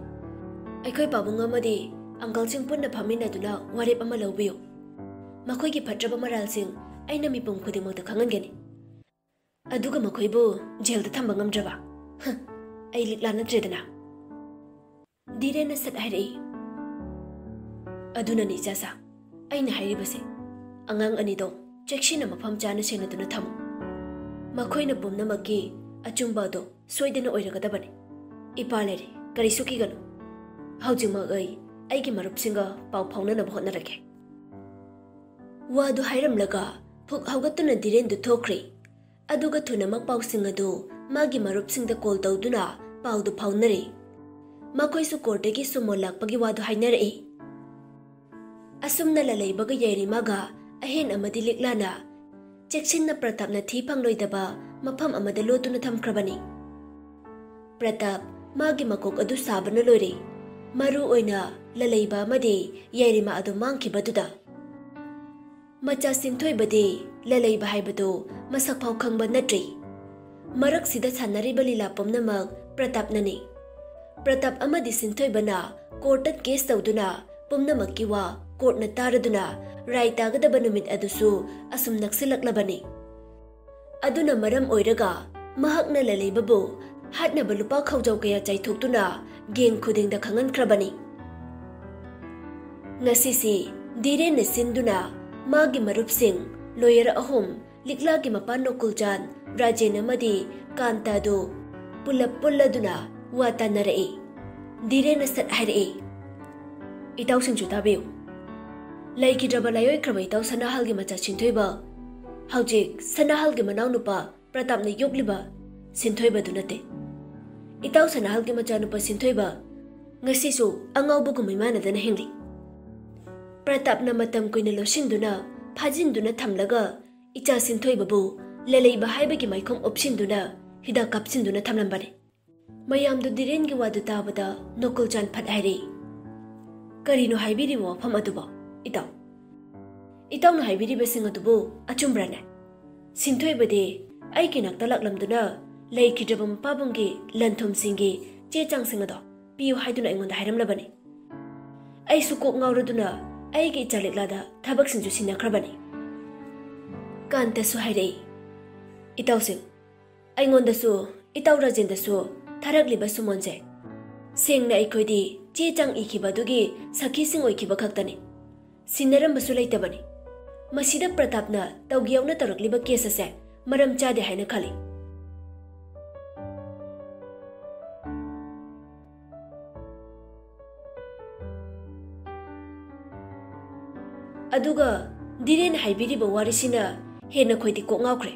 ꯑꯩꯈꯣꯏ ꯄꯥꯕꯨꯡ ꯑꯃꯗꯤ ꯑꯪꯀꯜꯁꯤꯡ ꯄꯨꯟꯅ ꯐꯝꯃꯤꯟꯅꯗꯨꯅ ꯋꯥꯔꯦꯞ ꯑꯃ ꯂꯧꯕꯤꯌꯨ꯫ ꯃꯈꯣꯏꯒꯤ ꯐꯠꯇ꯭ꯔꯕ ꯃꯔꯥꯜꯁꯤꯡ ꯑꯩꯅ ꯃꯤꯄꯨꯝ ꯈꯨꯗꯤꯡꯃꯛꯇ ꯈꯪꯍꯟꯒꯅꯤ꯫ ꯑꯗꯨꯒ ꯃꯈꯣꯏꯕꯨ ꯖꯦꯜꯗ ꯊꯝꯕ ꯉꯝꯗ꯭ꯔꯕ? ꯍ, ꯑꯩ ꯂꯤꯛꯂꯥ ꯅꯠꯇ꯭ꯔꯦꯗꯅ꯫ ꯙꯤꯔꯦꯟꯅ ꯁꯠ ꯍꯥꯏꯔꯛꯏ, "ꯑꯗꯨꯅꯅꯤ ꯏꯆꯥꯁꯥ, ꯑꯩꯅ ꯍꯥꯏꯔꯤꯕꯁꯦ, ꯑꯉꯥꯡ ꯑꯅꯤꯗꯣ ꯆꯦꯛꯁꯤꯟꯅ ꯃꯐꯝ ꯆꯥꯅ ꯁꯦꯟꯅꯗꯨꯅ ꯊꯝꯃꯨ꯫ ꯃꯈꯣꯏꯅ ꯄꯨꯝꯅꯃꯛꯀꯤ ꯑꯆꯨꯝꯕ ꯑꯗꯣ ꯁꯣꯏꯗꯅ ꯑꯣꯏꯔꯒꯗꯕꯅꯤ꯫ ꯏꯄꯥ ꯂꯩꯔꯦ, ꯀꯔꯤꯁꯨ ꯀꯤꯒꯅꯨ꯫ ꯍꯧꯖꯤꯛꯃꯛ ꯑꯩ ꯑꯩꯒꯤ ꯃꯔꯨꯞꯁꯤꯡꯒ ꯄꯥꯎ ꯐꯥꯎꯅꯅꯕ ꯍꯣꯠꯅꯔꯒꯦ꯫" ꯋꯥꯗꯨ ꯍꯥꯏꯔꯝꯂꯒ ꯐꯨꯛ ꯍꯧꯒꯠꯇꯨꯅ ꯙꯤꯔꯦꯟꯗꯨ ꯊꯣꯛꯈ꯭ꯔꯦ꯫ ꯑꯗꯨꯒ ꯊꯨꯅꯃꯛ ꯄꯥꯎꯁꯤꯡ ꯑꯗꯨ ꯃꯥꯒꯤ ꯃꯔꯨꯞꯁꯤꯡꯗ ꯀꯣꯜ ꯇꯧꯗꯨꯅ ꯄꯥꯎꯗꯨ ꯐꯥꯎꯅꯔꯦ꯫ ꯃꯈꯣꯏꯁꯨ ꯀꯣꯔꯠꯇꯒꯤ ꯁꯨꯃꯣꯟ ꯂꯥꯛꯄꯒꯤ ꯋꯥꯗꯨ ꯍꯥꯏꯅꯔꯛꯏ꯫ ꯑꯁꯨꯝꯅ ꯂꯂꯩꯕꯒ ꯌꯥꯏꯔꯤꯃꯥꯒ ꯑꯍꯦꯟ ꯑꯃꯗꯤ ꯂꯤꯛꯂꯥꯅ ꯆꯦꯛꯁꯤꯟꯅ ꯄ꯭ꯔꯇꯥꯞꯅ ꯊꯤ ꯐꯪꯂꯣꯏꯗꯕ ꯃꯐꯝ ꯑꯃꯗ ꯂꯣꯠꯇꯨꯅ ꯊꯝꯈ꯭ꯔꯕꯅꯤ꯫ ꯄ꯭ꯔꯇꯥꯞ ꯃꯥꯒꯤ ꯃꯀꯣꯛ ꯑꯗꯨ ꯁꯥꯕꯅ ꯂꯣꯏꯔꯦ, ꯃꯔꯨ ꯑꯣꯏꯅ ꯂꯂꯩꯕ ꯑꯃꯗꯤ ꯌꯥꯏꯔꯤꯃꯥ ꯑꯗꯨ ꯃꯥꯡꯈꯤꯕꯗꯨꯗ꯫ ꯃꯆꯥ ꯁꯤꯟꯊꯣꯏꯕꯗꯤ ꯂꯂꯩꯕ ꯍꯥꯏꯕꯗꯨ ꯃꯁꯛ ꯐꯥꯎ ꯈꯪꯕ ꯅꯠꯇ꯭ꯔꯤ꯫ ꯃꯔꯛꯁꯤꯗ ꯁꯥꯟꯅꯔꯤꯕ ꯂꯤꯂꯥ ꯄꯨꯝꯅꯃꯛ ꯄ꯭ꯔꯇꯥꯞꯅꯅꯤ꯫ ꯄ꯭ꯔꯇꯥꯞ ꯑꯃꯗꯤ ꯁꯤꯟꯊꯣꯏꯕꯅ ꯀꯣꯔꯠꯇ ꯀꯦꯁ ꯇꯧꯗꯨꯅ ꯄꯨꯝꯅꯃꯛꯀꯤ ꯋꯥ ꯀꯣꯔꯠꯅ ꯇꯥꯔꯗꯨꯅ ꯔꯥꯏ ꯇꯥꯒꯗꯕ ꯅꯨꯃꯤꯠ ꯑꯗꯨꯁꯨ ꯑꯁꯨꯝ ꯅꯛꯁꯤꯜꯂꯛꯂꯕꯅꯤ꯫ ꯑꯗꯨꯅ ꯃꯔꯝ ꯑꯣꯏꯔꯒ ꯃꯍꯥꯛꯅ ꯂꯂꯩꯕꯕꯨ ꯍꯥꯠꯅꯕ ꯂꯨꯄꯥ ꯈꯥꯎꯖꯥꯎ ꯀꯌꯥ ꯆꯥꯏꯊꯣꯛꯇꯨꯅ ꯒꯦꯡ ꯈꯨꯗꯤꯡꯗ ꯈꯪꯍꯟꯈ꯭ꯔꯕꯅꯤ꯫ ꯉꯁꯤꯁꯤ ꯙꯤꯔꯦꯟꯅ ꯁꯤꯟꯗꯨꯅ ꯃꯥꯒꯤ ꯃꯔꯨꯞꯁꯤꯡ, ꯂꯣꯌꯔ ꯑꯍꯨꯝ, ꯂꯤꯛꯂꯥꯒꯤ ꯃꯄꯥ ꯅꯣꯀꯨꯜꯆꯥꯟ, ꯔꯥꯖꯦꯟ ꯑꯃꯗꯤ ꯀꯥꯟꯇꯥꯗꯨ ꯄꯨꯂꯞ ꯄꯨꯜꯂꯗꯨꯅ ꯋꯥ ꯇꯥꯅꯔꯛꯏ꯫ ꯙꯤꯔꯦꯟꯅ ꯁꯠ ꯍꯥꯏꯔꯛꯏ, "ꯏꯇꯥꯎꯁꯤꯡꯁꯨ ꯇꯥꯕꯤꯌꯨ꯫ ꯂꯩꯈꯤꯗ꯭ꯔꯕ ꯂꯥꯏꯑꯣꯏꯈ꯭ꯔꯕ ꯏꯇꯥꯎ ꯁꯅꯥꯍꯜꯒꯤ ꯃꯆꯥ ꯁꯤꯟꯊꯣꯏꯕ ꯍꯧꯖꯤꯛ ꯁꯅꯥꯍꯜꯒꯤ ꯃꯅꯥꯎꯅꯨꯄꯥ ꯄ꯭ꯔꯇꯥꯞꯅ ꯌꯣꯛꯂꯤꯕ ꯁꯤꯟꯊꯣꯏꯕꯗꯨ ꯅꯠꯇꯦ꯫ ꯏꯇꯥꯎ ꯁꯅꯥꯍꯜꯒꯤ ꯃꯆꯥꯅꯨꯄꯥ ꯁꯤꯟꯊꯣꯏꯕ ꯉꯁꯤꯁꯨ ꯑꯉꯥꯎꯕꯒꯨꯝ ꯃꯩꯃꯥꯟꯅꯗꯅ ꯍꯤꯡꯂꯤ꯫ ꯄ꯭ꯔꯇꯥꯞꯅ ꯃꯇꯝ ꯀꯨꯏꯅ ꯂꯧꯁꯤꯟꯗꯨꯅ, ꯐꯥꯖꯤꯟꯗꯨꯅ ꯊꯝꯂꯒ ꯏꯆꯥ ꯁꯤꯟꯊꯣꯏꯕꯕꯨ ꯂꯂꯩꯕ ꯍꯥꯏꯕꯒꯤ ꯃꯥꯏꯈꯨꯝ ꯎꯞꯁꯤꯟꯗꯨꯅ ꯍꯤꯗꯥꯛ ꯀꯥꯞꯁꯤꯟꯗꯨꯅ ꯊꯝꯂꯝꯕꯅꯤ꯫ ꯃꯌꯥꯝꯗꯨ ꯙꯤꯔꯦꯟꯒꯤ ꯋꯥꯗꯨ ꯇꯥꯕꯗ ꯅꯣꯀꯨꯜ ꯆꯥꯟ ꯐꯠ ꯍꯥꯏꯔꯛꯏ, "ꯀꯔꯤꯅꯣ ꯍꯥꯏꯕꯤꯔꯤꯕ ꯋꯥꯐꯝ ꯑꯗꯨꯕꯣ, ꯏꯇꯥꯎ? ꯏꯇꯥꯎꯅ ꯍꯥꯏꯕꯤꯔꯤꯕꯁꯤꯡ ꯑꯗꯨꯕꯨ ꯑꯆꯨꯝꯕ꯭ꯔꯅꯦ? ꯁꯤꯟꯊꯣꯏꯕꯗꯤ ꯑꯩꯒꯤ ꯅꯥꯛꯇ ꯂꯥꯛꯂꯝꯗꯨꯅ ꯂꯩꯈꯤꯗ꯭ꯔꯕ ꯃꯄꯥꯕꯨꯡꯒꯤ ꯂꯟ ꯊꯨꯝꯁꯤꯡꯒꯤ ꯆꯦ ꯆꯥꯡꯁꯤꯡ ꯑꯗꯣ ꯄꯤꯌꯨ ꯍꯥꯏꯗꯨꯅ ꯑꯩꯉꯣꯟꯗ ꯍꯥꯏꯔꯝꯂꯕꯅꯤ꯫ ꯑꯩꯁꯨ ꯀꯣꯛ ꯉꯥꯎꯔꯗꯨꯅ ꯑꯩꯒꯤ ꯏꯆꯥ ꯂꯤꯛꯂꯥꯗ ꯊꯕꯛꯁꯤꯡꯁꯨ ꯁꯤꯟꯅꯈ꯭ꯔꯕꯅꯤ꯫" ꯀꯥꯟꯇꯁꯨ ꯍꯥꯏꯔꯛꯏ, "ꯏꯇꯥꯎꯁꯤꯡ, ꯑꯩꯉꯣꯟꯗꯁꯨ, ꯏꯇꯥꯎ ꯔꯥꯖꯦꯟꯗꯁꯨ ꯊꯥꯔꯛꯂꯤꯕ ꯁꯨꯃꯣꯟꯁꯦ ꯁꯦꯡꯅ ꯑꯩꯈꯣꯏꯗꯤ ꯆꯦ ꯆꯥꯡ ꯏꯈꯤꯕ ꯑꯗꯨꯒꯤ ꯁꯥꯈꯤꯁꯤꯡ ꯑꯣꯏꯈꯤꯕ ꯈꯛꯇꯅꯤ꯫ ꯁꯤꯟꯅꯔꯝꯕꯁꯨ ꯂꯩꯇꯕꯅꯤ꯫ ꯃꯁꯤꯗ ꯄ꯭ꯔꯇꯥꯞꯅ ꯇꯧꯒꯦ ꯌꯥꯎꯅ ꯇꯧꯔꯛꯂꯤꯕ ꯀꯦꯁ ꯑꯁꯦ ꯃꯔꯝ ꯆꯥꯗꯦ ꯍꯥꯏꯅ ꯈꯜꯂꯤ꯫" ꯑꯗꯨꯒ ꯙꯤꯔꯦꯟ ꯍꯥꯏꯕꯤꯔꯤꯕ ꯋꯥꯔꯤꯁꯤꯅ ꯍꯦꯟꯅ ꯑꯩꯈꯣꯏꯗꯤ ꯀꯣꯛ ꯉꯥꯎꯈ꯭ꯔꯦ꯫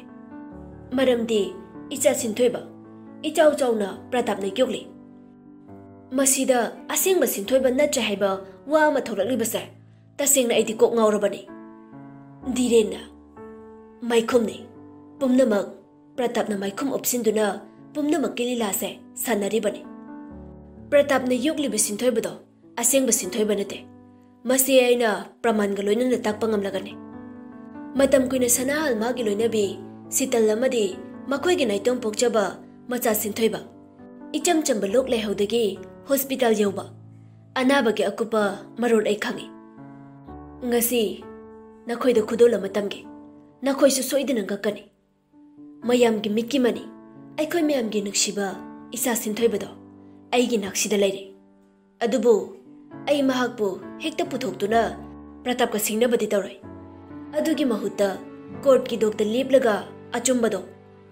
ꯃꯔꯝꯗꯤ ꯏꯆꯥ ꯁꯤꯟꯊꯣꯏꯕ ꯏꯆꯥꯎ ꯆꯥꯎꯅ ꯄ꯭ꯔꯇꯥꯞꯅ ꯌꯣꯛꯂꯤ꯫ ꯃꯁꯤꯗ ꯑꯁꯦꯡꯕ ꯁꯤꯟꯊꯣꯏꯕ ꯅꯠꯇ꯭ꯔꯦ ꯍꯥꯏꯕ ꯋꯥ ꯑꯃ ꯊꯣꯛꯂꯛꯂꯤꯕꯁꯦ ꯇꯁꯦꯡꯅ ꯑꯩꯗꯤ ꯀꯣꯛ ꯉꯥꯎꯔꯕꯅꯤ꯫ ꯙꯤꯔꯦꯟꯅ ꯃꯥꯏꯈꯨꯝꯅꯩ꯫ ꯄꯨꯝꯅꯃꯛ ꯄ꯭ꯔꯇꯥꯞꯅ ꯃꯥꯏꯈꯨꯝ ꯎꯞꯁꯤꯟꯗꯨꯅ ꯄꯨꯝꯅꯃꯛꯀꯤ ꯂꯤꯂꯥꯁꯦ ꯁꯥꯟꯅꯔꯤꯕꯅꯤ꯫ ꯄ꯭ꯔꯇꯥꯞꯅ ꯌꯣꯛꯂꯤꯕ ꯁꯤꯟꯊꯣꯏꯕꯗꯣ ꯑꯁꯦꯡꯕ ꯁꯤꯟꯊꯣꯏꯕ ꯅꯠꯇꯦ꯫ ꯃꯁꯤ ꯑꯩꯅ ꯄ꯭ꯔꯃꯥꯟꯒ ꯂꯣꯏꯅꯅ ꯇꯥꯛꯄ ꯉꯝꯂꯒꯅꯤ꯫ ꯃꯇꯝ ꯀꯨꯏꯅ ꯁꯅꯥꯍꯜ ꯃꯥꯒꯤ ꯂꯣꯏꯅꯕꯤ ꯁꯤꯇꯜ ꯑꯃꯗꯤ ꯃꯈꯣꯏꯒꯤ ꯅꯥꯏꯇꯣꯝ ꯄꯣꯛꯆꯕ ꯃꯆꯥ ꯁꯤꯟꯊꯣꯏꯕ ꯏꯆꯝ ꯆꯝꯕ ꯂꯣꯛ ꯂꯥꯏꯍꯧꯗꯒꯤ ꯍꯣꯁꯄꯤꯇꯥꯜ ꯌꯧꯕ꯫ ꯑꯅꯥꯕꯒꯤ ꯑꯀꯨꯞꯄ ꯃꯔꯣꯜ ꯑꯩ ꯈꯪꯏ꯫ ꯉꯁꯤ ꯅꯈꯣꯏꯗ ꯈꯨꯗꯣꯜ ꯑꯃ ꯇꯝꯒꯦ꯫ ꯅꯈꯣꯏꯁꯨ ꯁꯣꯏꯗꯅ ꯉꯛꯀꯅꯤ꯫ ꯃꯌꯥꯝꯒꯤ ꯃꯤꯠꯀꯤ ꯃꯅꯤ, ꯑꯩꯈꯣꯏ ꯃꯌꯥꯝꯒꯤ ꯅꯨꯡꯁꯤꯕ ꯏꯆꯥ ꯁꯤꯟꯊꯣꯏꯕꯗꯣ ꯑꯩꯒꯤ ꯅꯥꯛꯁꯤꯗ ꯂꯩꯔꯦ꯫ ꯑꯗꯨꯕꯨ ꯑꯩ ꯃꯍꯥꯛꯄꯨ ꯍꯦꯛꯇ ꯄꯨꯊꯣꯛꯇꯨꯅ ꯄ꯭ꯔꯇꯥꯞꯀ ꯁꯤꯡꯅꯕꯗꯤ ꯇꯧꯔꯣꯏ꯫ ꯑꯗꯨꯒꯤ ꯃꯍꯨꯠꯇ ꯀꯣꯔꯠꯀꯤ ꯗꯣꯛꯇ ꯂꯦꯞꯂꯒ ꯑꯆꯨꯝꯕꯗꯣ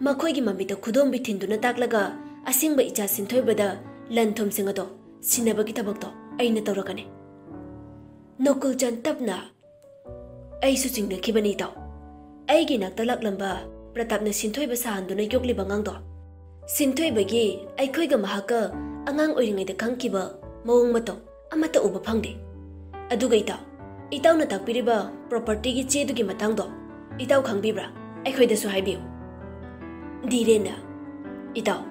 ꯃꯈꯣꯏꯒꯤ ꯃꯃꯤꯠꯇ ꯈꯨꯗꯣꯝꯕꯤ ꯊꯤꯟꯗꯨꯅ ꯇꯥꯛꯂꯒ ꯑꯁꯦꯡꯕ ꯏꯆꯥ ꯁꯤꯟꯊꯣꯏꯕꯗ ꯂꯟ ꯊꯨꯝꯁꯤꯡ ꯑꯗꯣ ꯁꯤꯟꯅꯕꯒꯤ ꯊꯕꯛꯇꯣ ꯑꯩꯅ ꯇꯧꯔꯒꯅꯤ꯫ ꯅꯣꯀꯨꯜ ꯆꯥꯟ ꯇꯞꯅ, "ꯑꯩꯁꯨ ꯆꯤꯡꯅꯈꯤꯕꯅꯤ ꯏꯇꯥꯎ꯫ ꯑꯩꯒꯤ ꯅꯥꯛꯇ ꯂꯥꯛꯂꯝꯕ ꯄ꯭ꯔꯇꯥꯞꯅ ꯁꯤꯟꯊꯣꯏꯕ ꯁꯥꯍꯟꯗꯨꯅ ꯌꯣꯛꯂꯤꯕ ꯑꯉꯥꯡꯗꯣ? ꯁꯤꯟꯊꯣꯏꯕꯒꯤ ꯑꯩꯈꯣꯏꯒ ꯃꯍꯥꯛꯀ ꯑꯉꯥꯡ ꯑꯣꯏꯔꯤꯉꯩꯗ ꯈꯪꯈꯤꯕ ꯃꯑꯣꯡ ꯃꯇꯧ ꯑꯃꯠꯇ ꯎꯕ ꯐꯪꯗꯦ꯫ ꯑꯗꯨꯒ ꯏꯇꯥꯎ, ꯏꯇꯥꯎꯅ ꯇꯥꯛꯄꯤꯔꯤꯕ ꯄ꯭ꯔꯣꯄꯔꯇꯤꯒꯤ ꯆꯦꯗꯨꯒꯤ ꯃꯇꯥꯡꯗꯣ ꯏꯇꯥꯎ ꯈꯪꯕꯤꯕ꯭ꯔꯥ? ꯑꯩꯈꯣꯏꯗꯁꯨ ꯍꯥꯏꯕꯤꯌꯨ꯫ ꯙꯤꯔꯦꯟꯅ, ꯏꯇꯥꯎ,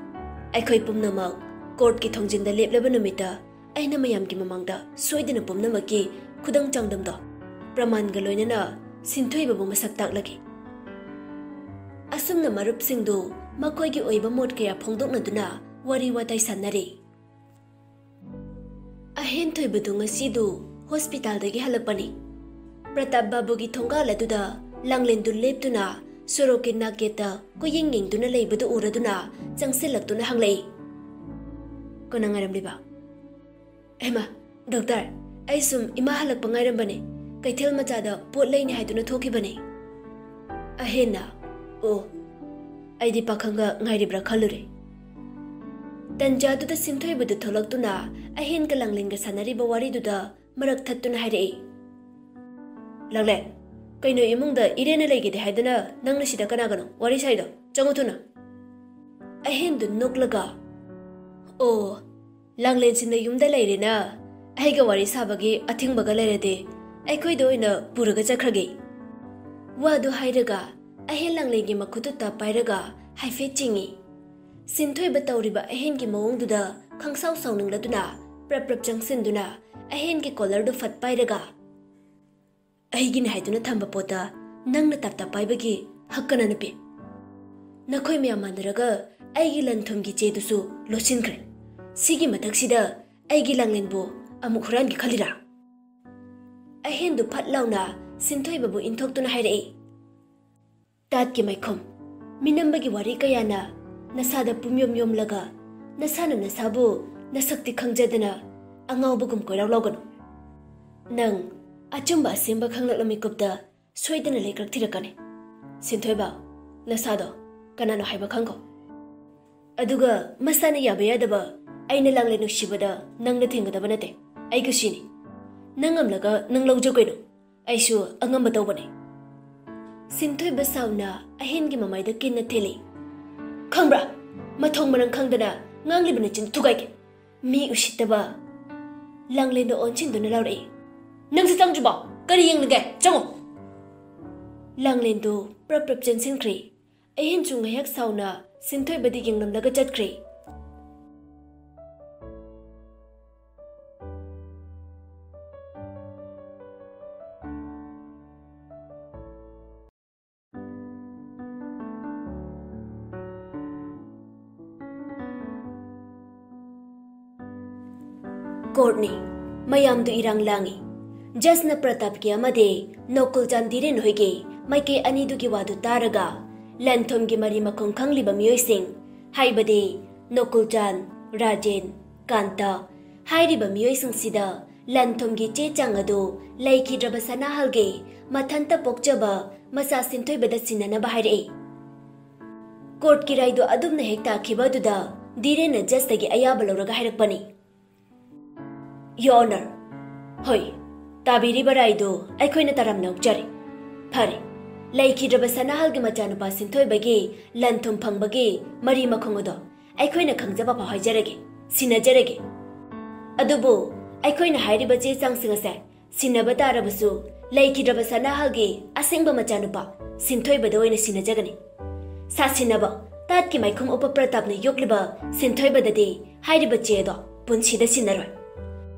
ꯑꯩꯈꯣꯏ ꯄꯨꯝꯅꯃꯛ ꯀꯣꯔꯠꯀꯤ ꯊꯣꯡꯖꯤꯟꯗ ꯂꯦꯞꯂꯕ ꯅꯨꯃꯤꯠꯇ ꯑꯩꯅ ꯃꯌꯥꯝꯒꯤ ꯃꯃꯥꯡꯗ ꯁꯣꯏꯗꯅ ꯄꯨꯝꯅꯃꯛꯀꯤ ꯈꯨꯗꯝ ꯆꯥꯡꯗꯝꯗꯣ ꯄ꯭ꯔꯃꯥꯟꯒ ꯂꯣꯏꯅꯅ ꯁꯤꯟꯊꯣꯏꯕꯕꯨ ꯃꯁꯛ ꯇꯥꯛꯂꯒꯦ꯫ ꯑꯁꯨꯝꯅ ꯃꯔꯨꯞꯁꯤꯡꯗꯨ ꯃꯈꯣꯏꯒꯤ ꯑꯣꯏꯕ ꯃꯣꯠ ꯀꯌꯥ ꯐꯣꯡꯗꯣꯛꯅꯗꯨꯅ ꯋꯥꯔꯤ ꯋꯥꯇꯥꯏ ꯁꯥꯟꯅꯔꯤ꯫ ꯑꯍꯦꯟꯊꯣꯏꯕꯗꯨ ꯉꯁꯤꯗꯨ ꯍꯣꯁꯄꯤꯇꯥꯜꯗꯒꯤ ꯍꯜꯂꯛꯄꯅꯤ꯫ ꯄ꯭ꯔꯇꯥꯞ ꯕꯥꯕꯨꯒꯤ ꯊꯣꯡꯒꯥꯜ ꯑꯗꯨꯗ ꯂꯥꯡꯂꯦꯟꯗꯨ ꯂꯦꯞꯇꯨꯅ ꯁꯣꯔꯣꯛꯀꯤ ꯅꯥꯛꯌꯦꯠꯇ ꯀꯣꯏꯌꯦꯡ ꯌꯦꯡꯗꯨꯅ ꯂꯩꯕꯗꯨ ꯎꯔꯗꯨꯅ ꯆꯪꯁꯤꯜꯂꯛꯇꯨꯅ ꯍꯪꯂꯛꯏ, "ꯀꯅꯥ ꯉꯥꯏꯔꯝꯂꯤꯕ?" "ꯍꯦꯃꯥ, ꯗꯣꯛꯇꯔ, ꯑꯩ ꯁꯨꯝ ꯏꯃꯥ ꯍꯜꯂꯛꯄ ꯉꯥꯏꯔꯝꯕꯅꯦ꯫ ꯀꯩꯊꯦꯜ ꯃꯆꯥꯗ ꯄꯣꯠ ꯂꯩꯅꯤ ꯍꯥꯏꯗꯨꯅ ꯊꯣꯛꯈꯤꯕꯅꯦ꯫" ꯑꯍꯦꯟꯅ, "ꯑꯣ, ꯑꯩꯗꯤ ꯄꯥꯈꯪꯒ ꯉꯥꯏꯔꯤꯕ꯭ꯔꯥ ꯈꯜꯂꯨꯔꯦ꯫" ꯇꯟꯖꯥꯗꯨꯗ ꯁꯤꯟꯊꯣꯏꯕꯗꯨ ꯊꯣꯛꯂꯛꯇꯨꯅ ꯑꯍꯦꯟꯒ ꯂꯥꯡꯂꯦꯟꯒ ꯁꯥꯟꯅꯔꯤꯕ ꯋꯥꯔꯤꯗꯨꯗ ꯃꯔꯛ ꯊꯠꯇꯨꯅ ꯍꯥꯏꯔꯛꯏ, "ꯂꯥꯡꯂꯦꯟ, ꯀꯩꯅꯣ ꯏꯃꯨꯡꯗ ꯏꯔꯦꯟꯅ ꯂꯩꯒꯦꯗꯤ ꯍꯥꯏꯗꯅ ꯅꯪꯅ ꯁꯤꯗ ꯀꯅꯥꯒꯅꯣ ꯋꯥꯔꯤ ꯁꯥꯏꯗꯣ? ꯆꯪꯉꯨ ꯊꯨꯅ꯫" ꯑꯍꯦꯟꯗꯨ ꯅꯣꯛꯂꯒ, "ꯑꯣ, ꯂꯥꯡꯂꯦꯟꯁꯤꯡꯅ ꯌꯨꯝꯗ ꯂꯩꯔꯦꯅ ꯑꯩꯒ ꯋꯥꯔꯤ ꯁꯥꯕꯒꯤ ꯑꯊꯤꯡꯕꯒ ꯂꯩꯔꯗꯤ ꯑꯩꯈꯣꯏꯗ ꯑꯣꯏꯅ ꯄꯨꯔꯒ ꯆꯠꯈ꯭ꯔꯒꯦ꯫" ꯋꯥꯗꯨ ꯍꯥꯏꯔꯒ ꯑꯍꯦꯟ ꯂꯥꯡꯂꯦꯟꯒꯤ ꯃꯈꯨꯠꯇꯨ ꯇꯞ ꯄꯥꯏꯔꯒ ꯍꯥꯏꯐꯦꯠ ꯆꯤꯡꯏ꯫ ꯁꯤꯟꯊꯣꯏꯕ ꯇꯧꯔꯤꯕ ꯑꯍꯦꯟꯒꯤ ꯃꯑꯣꯡꯗꯨꯗ ꯈꯪꯁꯥꯎ ꯁꯥꯎꯅꯤꯡꯂꯗꯨꯅ ꯄ꯭ꯔꯞ ꯄ꯭ꯔꯞ ꯆꯪꯁꯤꯟꯗꯨꯅ ꯑꯍꯦꯟꯒꯤ ꯀꯣꯂꯔꯗꯨ ꯐꯠ ꯄꯥꯏꯔꯒ, "ꯑꯩꯒꯤꯅꯤ ꯍꯥꯏꯗꯨꯅ ꯊꯝꯕ ꯄꯣꯠꯇ ꯅꯪꯅ ꯇꯞ ꯇꯞ ꯄꯥꯏꯕꯒꯤ ꯍꯛ ꯀꯅꯥꯅ ꯄꯤ? ꯅꯈꯣꯏ ꯃꯌꯥꯝ ꯃꯥꯟꯅꯔꯒ ꯑꯩꯒꯤ ꯂꯟ ꯊꯨꯝꯒꯤ ꯆꯦꯗꯨꯁꯨ ꯂꯣꯠꯁꯤꯟꯈ꯭ꯔꯦ꯫ ꯁꯤꯒꯤ ꯃꯊꯛꯁꯤꯗ ꯑꯩꯒꯤ ꯂꯥꯡꯂꯦꯟꯕꯨ ꯑꯃꯨꯛ ꯍꯨꯔꯥꯟꯒꯦ ꯈꯜꯂꯤꯔꯥ?" ꯑꯍꯦꯟꯗꯨ ꯐꯠ ꯂꯥꯎꯅ ꯁꯤꯟꯊꯣꯏꯕꯕꯨ ꯏꯟꯊꯣꯛꯇꯨꯅ ꯍꯥꯏꯔꯛꯏ, "ꯇꯥꯠꯀꯤ ꯃꯥꯏꯈꯨꯝ, ꯃꯤꯅꯝꯕꯒꯤ ꯋꯥꯔꯤ ꯀꯌꯥꯅ ꯅꯁꯥꯗ ꯄꯨꯝꯌꯣꯝ ꯌꯣꯝꯂꯒ ꯅꯁꯥꯅ ꯅꯁꯥꯕꯨ ꯅꯁꯛꯇꯤ ꯈꯪꯖꯗꯅ ꯑꯉꯥꯎꯕꯒꯨꯝ ꯀꯣꯏꯔꯥꯎ ꯂꯥꯎꯒꯅꯨ꯫ ꯅꯪ ꯑꯆꯨꯝꯕ ꯑꯁꯦꯡꯕ ꯈꯪꯂꯛꯂ ꯃꯤꯀꯨꯞꯇ ꯁꯣꯏꯗꯅ ꯂꯩꯀ꯭ꯔꯛ ꯊꯤꯔꯛꯀꯅꯤ꯫ ꯁꯤꯟꯊꯣꯏꯕ, ꯅꯁꯥꯗꯣ ꯀꯅꯥꯅꯣ ꯍꯥꯏꯕ ꯈꯪꯈꯣ꯫ ꯑꯗꯨꯒ ꯃꯁꯥꯅ ꯌꯥꯕ ꯌꯥꯗꯕ ꯑꯩꯅ ꯂꯥꯡꯂꯦꯟ ꯅꯨꯡꯁꯤꯕꯗ ꯅꯪꯅ ꯊꯤꯡꯒꯗꯕ ꯅꯠꯇꯦ꯫ ꯑꯩ ꯀꯨꯁꯤꯅꯤ꯫ ꯅꯪ ꯉꯝꯂꯒ ꯅꯪ ꯂꯧꯖꯧ ꯀꯩꯅꯣ꯫ ꯑꯩꯁꯨ ꯑꯉꯝꯕ ꯇꯧꯕꯅꯦ꯫" ꯁꯤꯟꯊꯣꯏꯕ ꯁꯥꯎꯅ ꯑꯍꯦꯟꯒꯤ ꯃꯃꯥꯏꯗ ꯀꯤꯟꯅ ꯊꯤꯜꯂꯤ꯫ "ꯈꯪꯕ꯭ꯔꯥ? ꯃꯊꯣꯡ ꯃꯔꯝ ꯈꯪꯗꯅ ꯉꯥꯡꯂꯤꯕ ꯅꯆꯤꯟ ꯊꯨꯒꯥꯏꯒꯦ꯫ ꯃꯤ ꯎꯁꯤꯠꯇꯕ!" ꯂꯥꯡꯂꯦꯟꯗꯣ ꯑꯣꯟꯁꯤꯟꯗꯨꯅ ꯂꯥꯎꯔꯛꯏ꯫ "ꯅꯪꯁꯨ ꯆꯪꯗ꯭ꯔꯤꯕꯣ? ꯀꯔꯤ ꯌꯦꯡꯂꯤꯒꯦ? ꯆꯪꯉꯣ!" ꯂꯥꯡꯂꯦꯟꯗꯣ ꯄ꯭ꯔꯞ ꯄ꯭ꯔꯞ ꯆꯦꯟꯁꯤꯟꯈ꯭ꯔꯦ꯫ ꯑꯍꯦꯟꯁꯨ ꯉꯥꯏꯍꯥꯛ ꯁꯥꯎꯅ ꯁꯤꯟꯊꯣꯏꯕꯗ ꯌꯦꯡꯂꯝꯂꯒ ꯆꯠꯈ꯭ꯔꯦ꯫ ꯀꯣꯔꯠꯅꯤ꯫ ꯃꯌꯥꯝꯗꯨ ꯏꯔꯥꯡ ꯂꯥꯡꯏ꯫ ꯖꯁꯅ ꯄ꯭ꯔꯇꯥꯞꯀꯤ ꯑꯃꯗꯤ ꯅꯣꯀꯨꯜꯆꯥꯟ ꯙꯤꯔꯦꯟ ꯍꯣꯏꯒꯤ ꯃꯥꯏꯀꯩ ꯑꯅꯤꯗꯨꯒꯤ ꯋꯥꯗꯨ ꯇꯥꯔꯒ ꯂꯟ ꯊꯨꯝꯒꯤ ꯃꯔꯤ ꯃꯈꯣꯡ ꯈꯪꯂꯤꯕ ꯃꯤꯑꯣꯏꯁꯤꯡ, ꯍꯥꯏꯕꯗꯤ ꯅꯣꯀꯨꯜꯆꯥꯟ, ꯔꯥꯖꯦꯟ, ꯀꯥꯟꯇ ꯍꯥꯏꯔꯤꯕ ꯃꯤꯑꯣꯏꯁꯤꯡꯁꯤꯗ ꯂꯟ ꯊꯨꯝꯒꯤ ꯆꯦ ꯆꯥꯡ ꯑꯗꯨ ꯂꯩꯈꯤꯗ꯭ꯔꯕ ꯁꯅꯥꯍꯜꯒꯤ ꯃꯊꯟꯇ ꯄꯣꯛꯆꯕ ꯃꯆꯥ ꯁꯤꯟꯊꯣꯏꯕꯗ ꯁꯤꯟꯅꯅꯕ ꯍꯥꯏꯔꯛꯏ꯫ ꯀꯣꯔꯠꯀꯤ ꯔꯥꯏꯗꯨ ꯑꯗꯨꯝꯅ ꯍꯦꯛ ꯇꯥꯈꯤꯕ ꯑꯗꯨꯗ ꯙꯤꯔꯦꯟꯅ ꯖꯁꯇꯒꯤ ꯑꯌꯥꯕ ꯂꯧꯔꯒ ꯍꯥꯏꯔꯛꯄꯅꯤ꯫ Your Honor, ꯍꯣꯏ, ꯇꯥꯕꯤꯔꯤꯕ ꯔꯥꯏꯗꯨ ꯑꯩꯈꯣꯏꯅ ꯇꯔꯥꯝꯅ ꯑꯣꯛꯆꯔꯤ꯫ ꯐꯔꯦ, ꯂꯩꯈꯤꯗ꯭ꯔꯕ ꯁꯅꯥꯍꯜꯒꯤ ꯃꯆꯥꯅꯨꯄꯥ ꯁꯤꯟꯊꯣꯏꯕꯒꯤ ꯂꯟ ꯊꯨꯝ ꯐꯪꯕꯒꯤ ꯃꯔꯤ ꯃꯈꯣꯡ ꯑꯗꯣ ꯑꯩꯈꯣꯏꯅ ꯈꯪꯖꯕ ꯐꯥꯎ ꯍꯥꯏꯖꯔꯒꯦ, ꯁꯤꯟꯅꯖꯔꯒꯦ꯫ ꯑꯗꯨꯕꯨ ꯑꯩꯈꯣꯏꯅ ꯍꯥꯏꯔꯤꯕ ꯆꯦ ꯆꯥꯡꯁꯤꯡ ꯑꯁꯦ ꯁꯤꯟꯅꯕ ꯇꯥꯔꯕꯁꯨ ꯂꯩꯈꯤꯗ꯭ꯔꯕ ꯁꯅꯥꯍꯜꯒꯤ ꯑꯁꯦꯡꯕ ꯃꯆꯥꯅꯨꯄꯥ ꯁꯤꯟꯊꯣꯏꯕꯗ ꯑꯣꯏꯅ ꯁꯤꯟꯅꯖꯒꯅꯤ꯫ ꯁꯥꯁꯤꯟꯅꯕ ꯇꯥꯠꯀꯤ ꯃꯥꯏꯈꯨꯝ ꯎꯞꯄ ꯄ꯭ꯔꯇꯥꯞꯅ ꯌꯣꯛꯂꯤꯕ ꯁꯤꯟꯊꯣꯏꯕꯗꯗꯤ ꯍꯥꯏꯔꯤꯕ ꯆꯦ ꯑꯗꯣ ꯄꯨꯟꯁꯤꯗ ꯁꯤꯟꯅꯔꯣꯏ꯫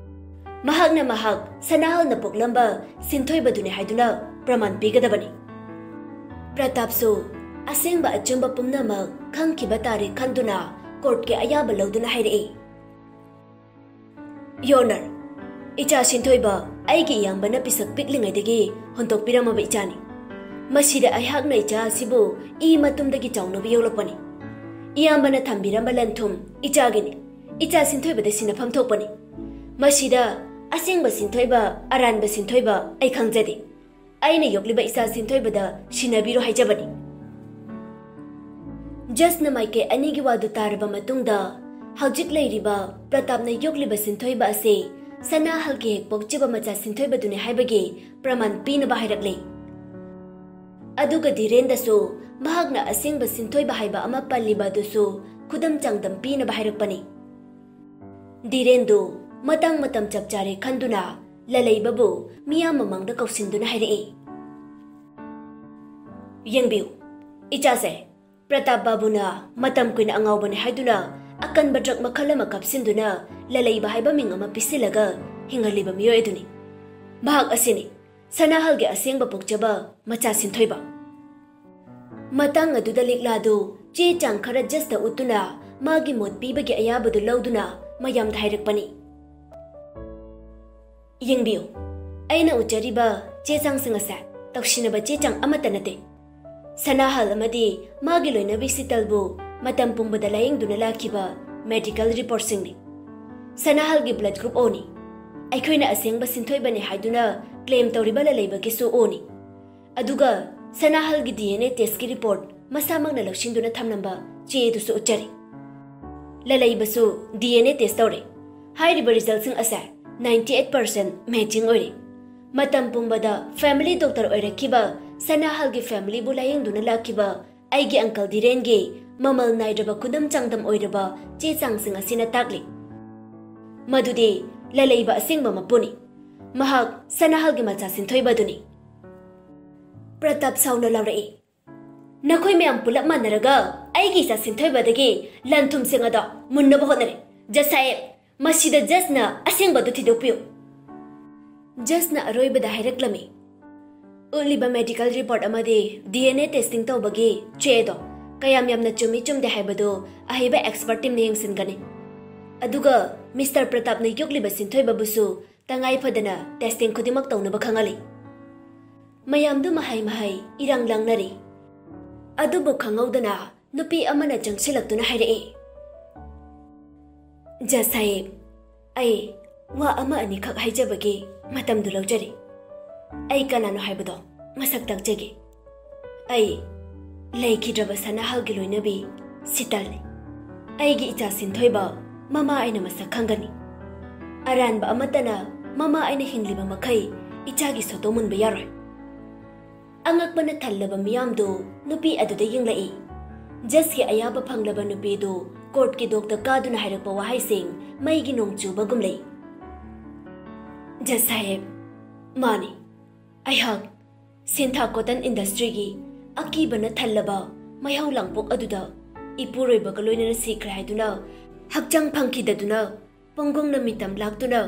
ꯃꯍꯥꯛꯅ ꯃꯍꯥꯛ ꯁꯅꯥꯍꯜꯅ ꯄꯣꯛꯂꯝꯕ ꯁꯤꯟꯊꯣꯏꯕꯗꯨꯅꯤ ꯍꯥꯏꯗꯨꯅ ꯄ꯭ꯔꯃꯥꯟ ꯄꯤꯒꯗꯕꯅꯤ꯫ ꯄ꯭ꯔꯇꯥꯞꯁꯨ ꯑꯁꯦꯡꯕ ꯑꯆꯨꯝꯕ ꯄꯨꯝꯅꯃꯛ ꯈꯪꯈꯤꯕ ꯇꯥꯔꯦ ꯈꯟꯗꯨꯅ ꯀꯣꯔꯠꯀꯤ ꯑꯌꯥꯕ ꯂꯧꯗꯨꯅ ꯍꯥꯏꯔꯛꯏ꯫ Your Honor, ꯏꯆꯥ ꯁꯤꯟꯊꯣꯏꯕ ꯑꯩꯒꯤ ꯏꯌꯥꯝꯕꯅ ꯄꯤꯁꯛ ꯄꯤꯛꯂꯤꯉꯩꯗꯒꯤ ꯍꯨꯟꯗꯣꯛꯄꯤꯔꯝꯃꯕ ꯏꯆꯥꯅꯤ꯫ ꯃꯁꯤꯗ ꯑꯩꯍꯥꯛꯅ ꯏꯆꯥ ꯑꯁꯤꯕꯨ ꯏ ꯃꯇꯨꯝꯗꯒꯤ ꯆꯥꯎꯅꯕ ꯌꯣꯛꯂꯛꯄꯅꯤ꯫ ꯏꯌꯥꯝꯕꯅ ꯊꯝꯕꯤꯔꯝꯕ ꯂꯟ ꯊꯨꯝ ꯏꯆꯥꯒꯤꯅꯤ꯫ ꯏꯆꯥ ꯁꯤꯟꯊꯣꯏꯕꯗ ꯁꯤꯟꯅꯐꯝ ꯊꯣꯛꯄꯅꯤ꯫ ꯃꯁꯤꯗ ꯑꯁꯦꯡꯕ ꯁꯤꯟꯊꯣꯏꯕ, ꯑꯔꯥꯟꯕ ꯁꯤꯟꯊꯣꯏꯕ ꯑꯩ ꯈꯪꯖꯗꯦ꯫ ꯑꯩꯅ ꯌꯣꯛꯂꯤꯕ ꯏꯆꯥ ꯁꯤꯟꯊꯣꯏꯕꯗ ꯁꯤꯟꯅꯕꯤꯔꯣ ꯍꯥꯏꯖꯕꯅꯤ꯫ ꯖꯁꯅ ꯃꯥꯏꯀꯩ ꯑꯅꯤꯒꯤ ꯋꯥꯗꯨ ꯇꯥꯔꯕ ꯃꯇꯨꯡꯗ, ꯍꯧꯖꯤꯛ ꯂꯩꯔꯤꯕ ꯄ꯭ꯔꯇꯥꯞꯅ ꯌꯣꯛꯂꯤꯕ ꯁꯤꯟꯊꯣꯏꯕ ꯑꯁꯤ ꯁꯅꯥꯍꯜꯒꯤ ꯍꯦꯛ ꯄꯣꯛꯆꯕ ꯃꯆꯥ ꯁꯤꯟꯊꯣꯏꯕꯗꯨꯅꯤ ꯍꯥꯏꯕꯒꯤ ꯄ꯭ꯔꯃꯥꯟ ꯄꯤꯅꯕ ꯍꯥꯏꯔꯛꯂꯤ꯫ ꯑꯗꯨꯒ ꯙꯤꯔꯦꯟꯗꯁꯨ ꯃꯍꯥꯛꯅ ꯑꯁꯦꯡꯕ ꯁꯤꯟꯊꯣꯏꯕ ꯍꯥꯏꯕ ꯑꯃ ꯄꯜꯂꯤꯕ ꯑꯗꯨꯁꯨ ꯈꯨꯗꯝ ꯆꯥꯡꯗꯝ ꯄꯤꯅꯕ ꯍꯥꯏꯔꯛꯄꯅꯤ꯫ ꯙꯤꯔꯦꯟꯗꯨ ꯃꯇꯥꯡ ꯃꯇꯝ ꯆꯞ ꯆꯥꯔꯦ ꯈꯟꯗꯨꯅ ꯂꯂꯩꯕꯕꯨ ꯃꯤꯌꯥꯝ ꯃꯃꯥꯡꯗ ꯀꯧꯁꯤꯟꯗꯨꯅ ꯍꯥꯏꯔꯛꯏ, "ꯌꯦꯡꯕꯤꯌꯨ, ꯏꯆꯥꯁꯦ ꯄ꯭ꯔꯇꯥꯞ ꯕꯥꯕꯨꯅ ꯃꯇꯝ ꯀꯨꯏꯅ ꯑꯉꯥꯎꯕꯅꯤ ꯍꯥꯏꯗꯨꯅ ꯑꯀꯟꯕ ꯗ꯭ꯔꯒ ꯃꯈꯜ ꯑꯃ ꯀꯥꯞꯁꯤꯟꯗꯨꯅ ꯂꯂꯩꯕ ꯍꯥꯏꯕ ꯃꯤꯡ ꯑꯃ ꯄꯤꯁꯤꯜꯂꯒ ꯍꯤꯡꯍꯜꯂꯤꯕ ꯃꯤꯑꯣꯏ ꯑꯗꯨꯅꯤ꯫ ꯃꯍꯥꯛ ꯑꯁꯤꯅꯤ ꯁꯅꯥꯍꯜꯒꯤ ꯑꯁꯦꯡꯕ ꯄꯣꯛꯆꯕ ꯃꯆꯥ ꯁꯤꯟꯊꯣꯏꯕ꯫" ꯃꯇꯥꯡ ꯑꯗꯨꯗ ꯂꯤꯛꯂꯥꯗꯨ ꯆꯦ ꯆꯥꯡ ꯈꯔ ꯖꯁꯇ ꯎꯠꯇꯨꯅ ꯃꯥꯒꯤ ꯃꯣꯠ ꯄꯤꯕꯒꯤ ꯑꯌꯥꯕꯗꯨ ꯂꯧꯗꯨꯅ ꯃꯌꯥꯝꯗ ꯍꯥꯏꯔꯛꯄꯅꯤ, "ꯌꯦꯡꯕꯤꯌꯨ, ꯑꯩꯅ ꯎꯠꯆꯔꯤꯕ ꯆꯦ ꯆꯥꯡꯁꯤꯡ ꯑꯁꯦ ꯇꯧꯁꯤꯟꯅꯕ ꯆꯦ ꯆꯥꯡ ꯑꯃꯠꯇ ꯅꯠꯇꯦ꯫ ꯁꯅꯥꯍꯜ ꯑꯃꯗꯤ ꯃꯥꯒꯤ ꯂꯣꯏꯅꯕꯤ ꯁꯤꯇꯜꯕꯨ ꯃꯇꯝ ꯄꯨꯝꯕꯗ ꯂꯥꯌꯦꯡꯗꯨꯅ ꯂꯥꯛꯈꯤꯕ ꯃꯦꯗꯤꯀꯦꯜ ꯔꯤꯄꯣꯔꯠꯁꯤꯡꯅꯤ꯫ ꯁꯅꯥꯍꯜꯒꯤ ꯕ꯭ꯂꯗ ꯒ꯭ꯔꯨꯞ ꯑꯣꯅꯤ꯫ ꯑꯩꯈꯣꯏꯅ ꯑꯁꯦꯡꯕ ꯁꯤꯟꯊꯣꯏꯕꯅꯤ ꯍꯥꯏꯗꯨꯅ ꯀ꯭ꯂꯦꯝ ꯇꯧꯔꯤꯕ ꯂꯂꯩꯕꯒꯤꯁꯨ ꯑꯣꯅꯤ꯫ ꯑꯗꯨꯒ ꯁꯅꯥꯍꯜꯒꯤ ꯗꯤ ꯑꯦꯟ ꯑꯦ ꯇꯦꯁꯀꯤ ꯔꯤꯄꯣꯔꯠ ꯃꯁꯥꯃꯛꯅ ꯂꯧꯁꯤꯟꯗꯨꯅ ꯊꯝꯂꯝꯕ ꯆꯦ ꯑꯗꯨꯁꯨ ꯎꯠꯆꯔꯤ꯫ ꯂꯂꯩꯕꯁꯨ ꯗꯤ ꯑꯦꯟ ꯑꯦ ꯇꯦꯁ ꯇꯧꯔꯦ꯫ ꯍꯥꯏꯔꯤꯕ ꯔꯤꯖꯜꯠꯁꯤꯡ ꯑꯁꯦ ꯅꯥꯏꯟꯇꯤ ꯑꯩꯠ ꯄꯥꯔꯁꯦꯟ ꯃꯦꯆꯤꯡ ꯑꯣꯏꯔꯦ꯫ ꯃꯇꯝ ꯄꯨꯝꯕꯗ ꯐꯦꯃꯤꯂꯤ ꯗꯣꯛꯇꯔ ꯑꯣꯏꯔꯛꯈꯤꯕ ꯁꯅꯥꯍꯜꯒꯤ ꯐꯦꯃꯤꯂꯤꯕꯨ ꯂꯥꯌꯦꯡꯗꯨꯅ ꯂꯥꯛꯈꯤꯕ ꯑꯩꯒꯤ ꯑꯪꯀꯜ ꯙꯤꯔꯦꯟꯒꯤ ꯃꯃꯜ ꯅꯥꯏꯗ꯭ꯔꯕ ꯈꯨꯗꯝ ꯆꯥꯡꯗꯝ ꯑꯣꯏꯔꯕ ꯆꯦ ꯆꯥꯡꯁꯤꯡ ꯑꯁꯤꯅ ꯇꯥꯛꯂꯤ ꯃꯗꯨꯗꯤ ꯂꯂꯩꯕ ꯑꯁꯦꯡꯕ ꯃꯄꯨꯅꯤ꯫ ꯃꯍꯥꯛ ꯁꯅꯥꯍꯜꯒꯤ ꯃꯆꯥ ꯁꯤꯟꯊꯣꯏꯕ ꯑꯗꯨꯅꯤ꯫" ꯄ꯭ꯔꯇꯥꯞ ꯁꯥꯎꯅ ꯂꯥꯎꯔꯛꯏ, "ꯅꯈꯣꯏ ꯃꯌꯥꯝ ꯄꯨꯂꯞ ꯃꯥꯟꯅꯔꯒ ꯑꯩꯒꯤ ꯏꯆꯥ ꯁꯤꯟꯊꯣꯏꯕꯗꯒꯤ ꯂꯟ ꯊꯨꯝꯁꯤꯡ ꯑꯗꯣ ꯃꯨꯟꯅꯕ ꯍꯣꯠꯅꯔꯦ꯫ ꯖꯖ ꯁꯥꯍꯦꯕ, ꯃꯁꯤꯗ ꯖꯖꯅ ꯑꯁꯦꯡꯕ ꯑꯗꯨ ꯊꯤꯗꯣꯛꯄꯤꯌꯨ꯫" ꯖꯖꯅ ꯑꯔꯣꯏꯕꯗ ꯍꯥꯏꯔꯛꯂꯝꯃꯤ, "ꯎꯠꯂꯤꯕ ꯃꯦꯗꯤꯀꯦꯜ ꯔꯤꯄꯣꯔꯠ ꯑꯃꯗꯤ ꯗꯤ ꯑꯦꯟ ꯑꯦ ꯇꯦꯁꯇꯤꯡ ꯇꯧꯕꯒꯤ ꯆꯦ ꯑꯗꯣ ꯀꯌꯥꯝ ꯌꯥꯝꯅ ꯆꯨꯝꯃꯤ ꯆꯨꯝꯗꯦ ꯍꯥꯏꯕꯗꯨ ꯑꯍꯩꯕ ꯑꯦꯛꯁꯄꯔꯠ ꯇꯤꯝꯅ ꯌꯦꯡꯁꯤꯟꯒꯅꯤ꯫ ꯑꯗꯨꯒ ꯃꯤꯁꯇꯔ ꯄ꯭ꯔꯇꯥꯞꯅ ꯌꯣꯛꯂꯤꯕ ꯁꯤꯟꯊꯣꯏꯕꯕꯨꯁꯨ ꯇꯉꯥꯏ ꯐꯗꯅ ꯇꯦꯁꯇꯤꯡ ꯈꯨꯗꯤꯡꯃꯛ ꯇꯧꯅꯕ ꯈꯪꯍꯜꯂꯤ꯫" ꯃꯌꯥꯝꯗꯨ ꯃꯍꯩ ꯃꯍꯩ ꯏꯔꯥꯡ ꯂꯥꯡꯅꯔꯤ꯫ ꯑꯗꯨꯕꯨ ꯈꯪꯍꯧꯗꯅ ꯅꯨꯄꯤ ꯑꯃꯅ ꯆꯪꯁꯤꯜꯂꯛꯇꯨꯅ ꯍꯥꯏꯔꯛꯏ, "ꯖꯖ ꯁꯥꯍꯦꯕ, ꯑꯩ ꯋꯥ ꯑꯃ ꯑꯅꯤꯈꯛ ꯍꯥꯏꯖꯕꯒꯤ ꯃꯇꯝꯗꯨ ꯂꯧꯖꯔꯤ꯫ ꯑꯩ ꯀꯅꯥꯅꯣ ꯍꯥꯏꯕꯗꯣ ꯃꯁꯛ ꯇꯥꯛꯆꯒꯦ꯫ ꯑꯩ ꯂꯩꯈꯤꯗ꯭ꯔꯕ ꯁꯅꯥꯍꯜꯒꯤ ꯂꯣꯏꯅꯕꯤ ꯁꯤꯇꯜꯅꯤ꯫ ꯑꯩꯒꯤ ꯏꯆꯥ ꯁꯤꯟꯊꯣꯏꯕ ꯃꯃꯥ ꯑꯩꯅ ꯃꯁꯛ ꯈꯪꯒꯅꯤ꯫ ꯑꯔꯥꯟꯕ ꯑꯃꯠꯇꯅ ꯃꯃꯥ ꯑꯩꯅ ꯍꯤꯡꯂꯤꯕ ꯃꯈꯩ ꯏꯆꯥꯒꯤ ꯁꯣꯇꯣ ꯃꯨꯟꯕ ꯌꯥꯔꯣꯏ꯫" ꯑꯉꯛꯄꯅ ꯊꯜꯂꯕ ꯃꯤꯌꯥꯝꯗꯨ ꯅꯨꯄꯤ ꯑꯗꯨꯗ ꯌꯦꯡꯂꯛꯏ꯫ ꯖꯁꯀꯤ ꯑꯌꯥꯕ ꯐꯪꯂꯕ ꯅꯨꯄꯤꯗꯨ ꯀꯣꯔꯠꯀꯤ ꯗꯣꯛꯇ ꯀꯥꯗꯨꯅ ꯍꯥꯏꯔꯛꯄ ꯋꯥꯍꯩꯁꯤꯡ ꯃꯩꯒꯤ ꯅꯣꯡ ꯆꯨꯕꯒꯨꯝ ꯂꯩ꯫ "ꯖꯁ ꯁꯥꯍꯦꯕ, ꯃꯥꯅꯤ, ꯑꯩꯍꯥꯛ ꯁꯤꯟꯊꯥ ꯀꯣꯇꯟ ꯏꯟꯗꯁꯇ꯭ꯔꯤꯒꯤ ꯑꯀꯤꯕꯅ ꯊꯜꯂꯕ ꯃꯩꯍꯧ ꯂꯥꯡꯄꯣꯛ ꯑꯗꯨꯗ ꯏꯄꯨꯔꯣꯏꯕꯒ ꯂꯣꯏꯅꯅ ꯁꯤꯈ꯭ꯔꯦ ꯍꯥꯏꯗꯨꯅ ꯍꯛꯆꯥꯡ ꯐꯪꯈꯤꯗꯗꯨꯅ ꯄꯣꯡꯒꯣꯡꯅ ꯃꯤꯇꯝ ꯂꯥꯛꯇꯨꯅ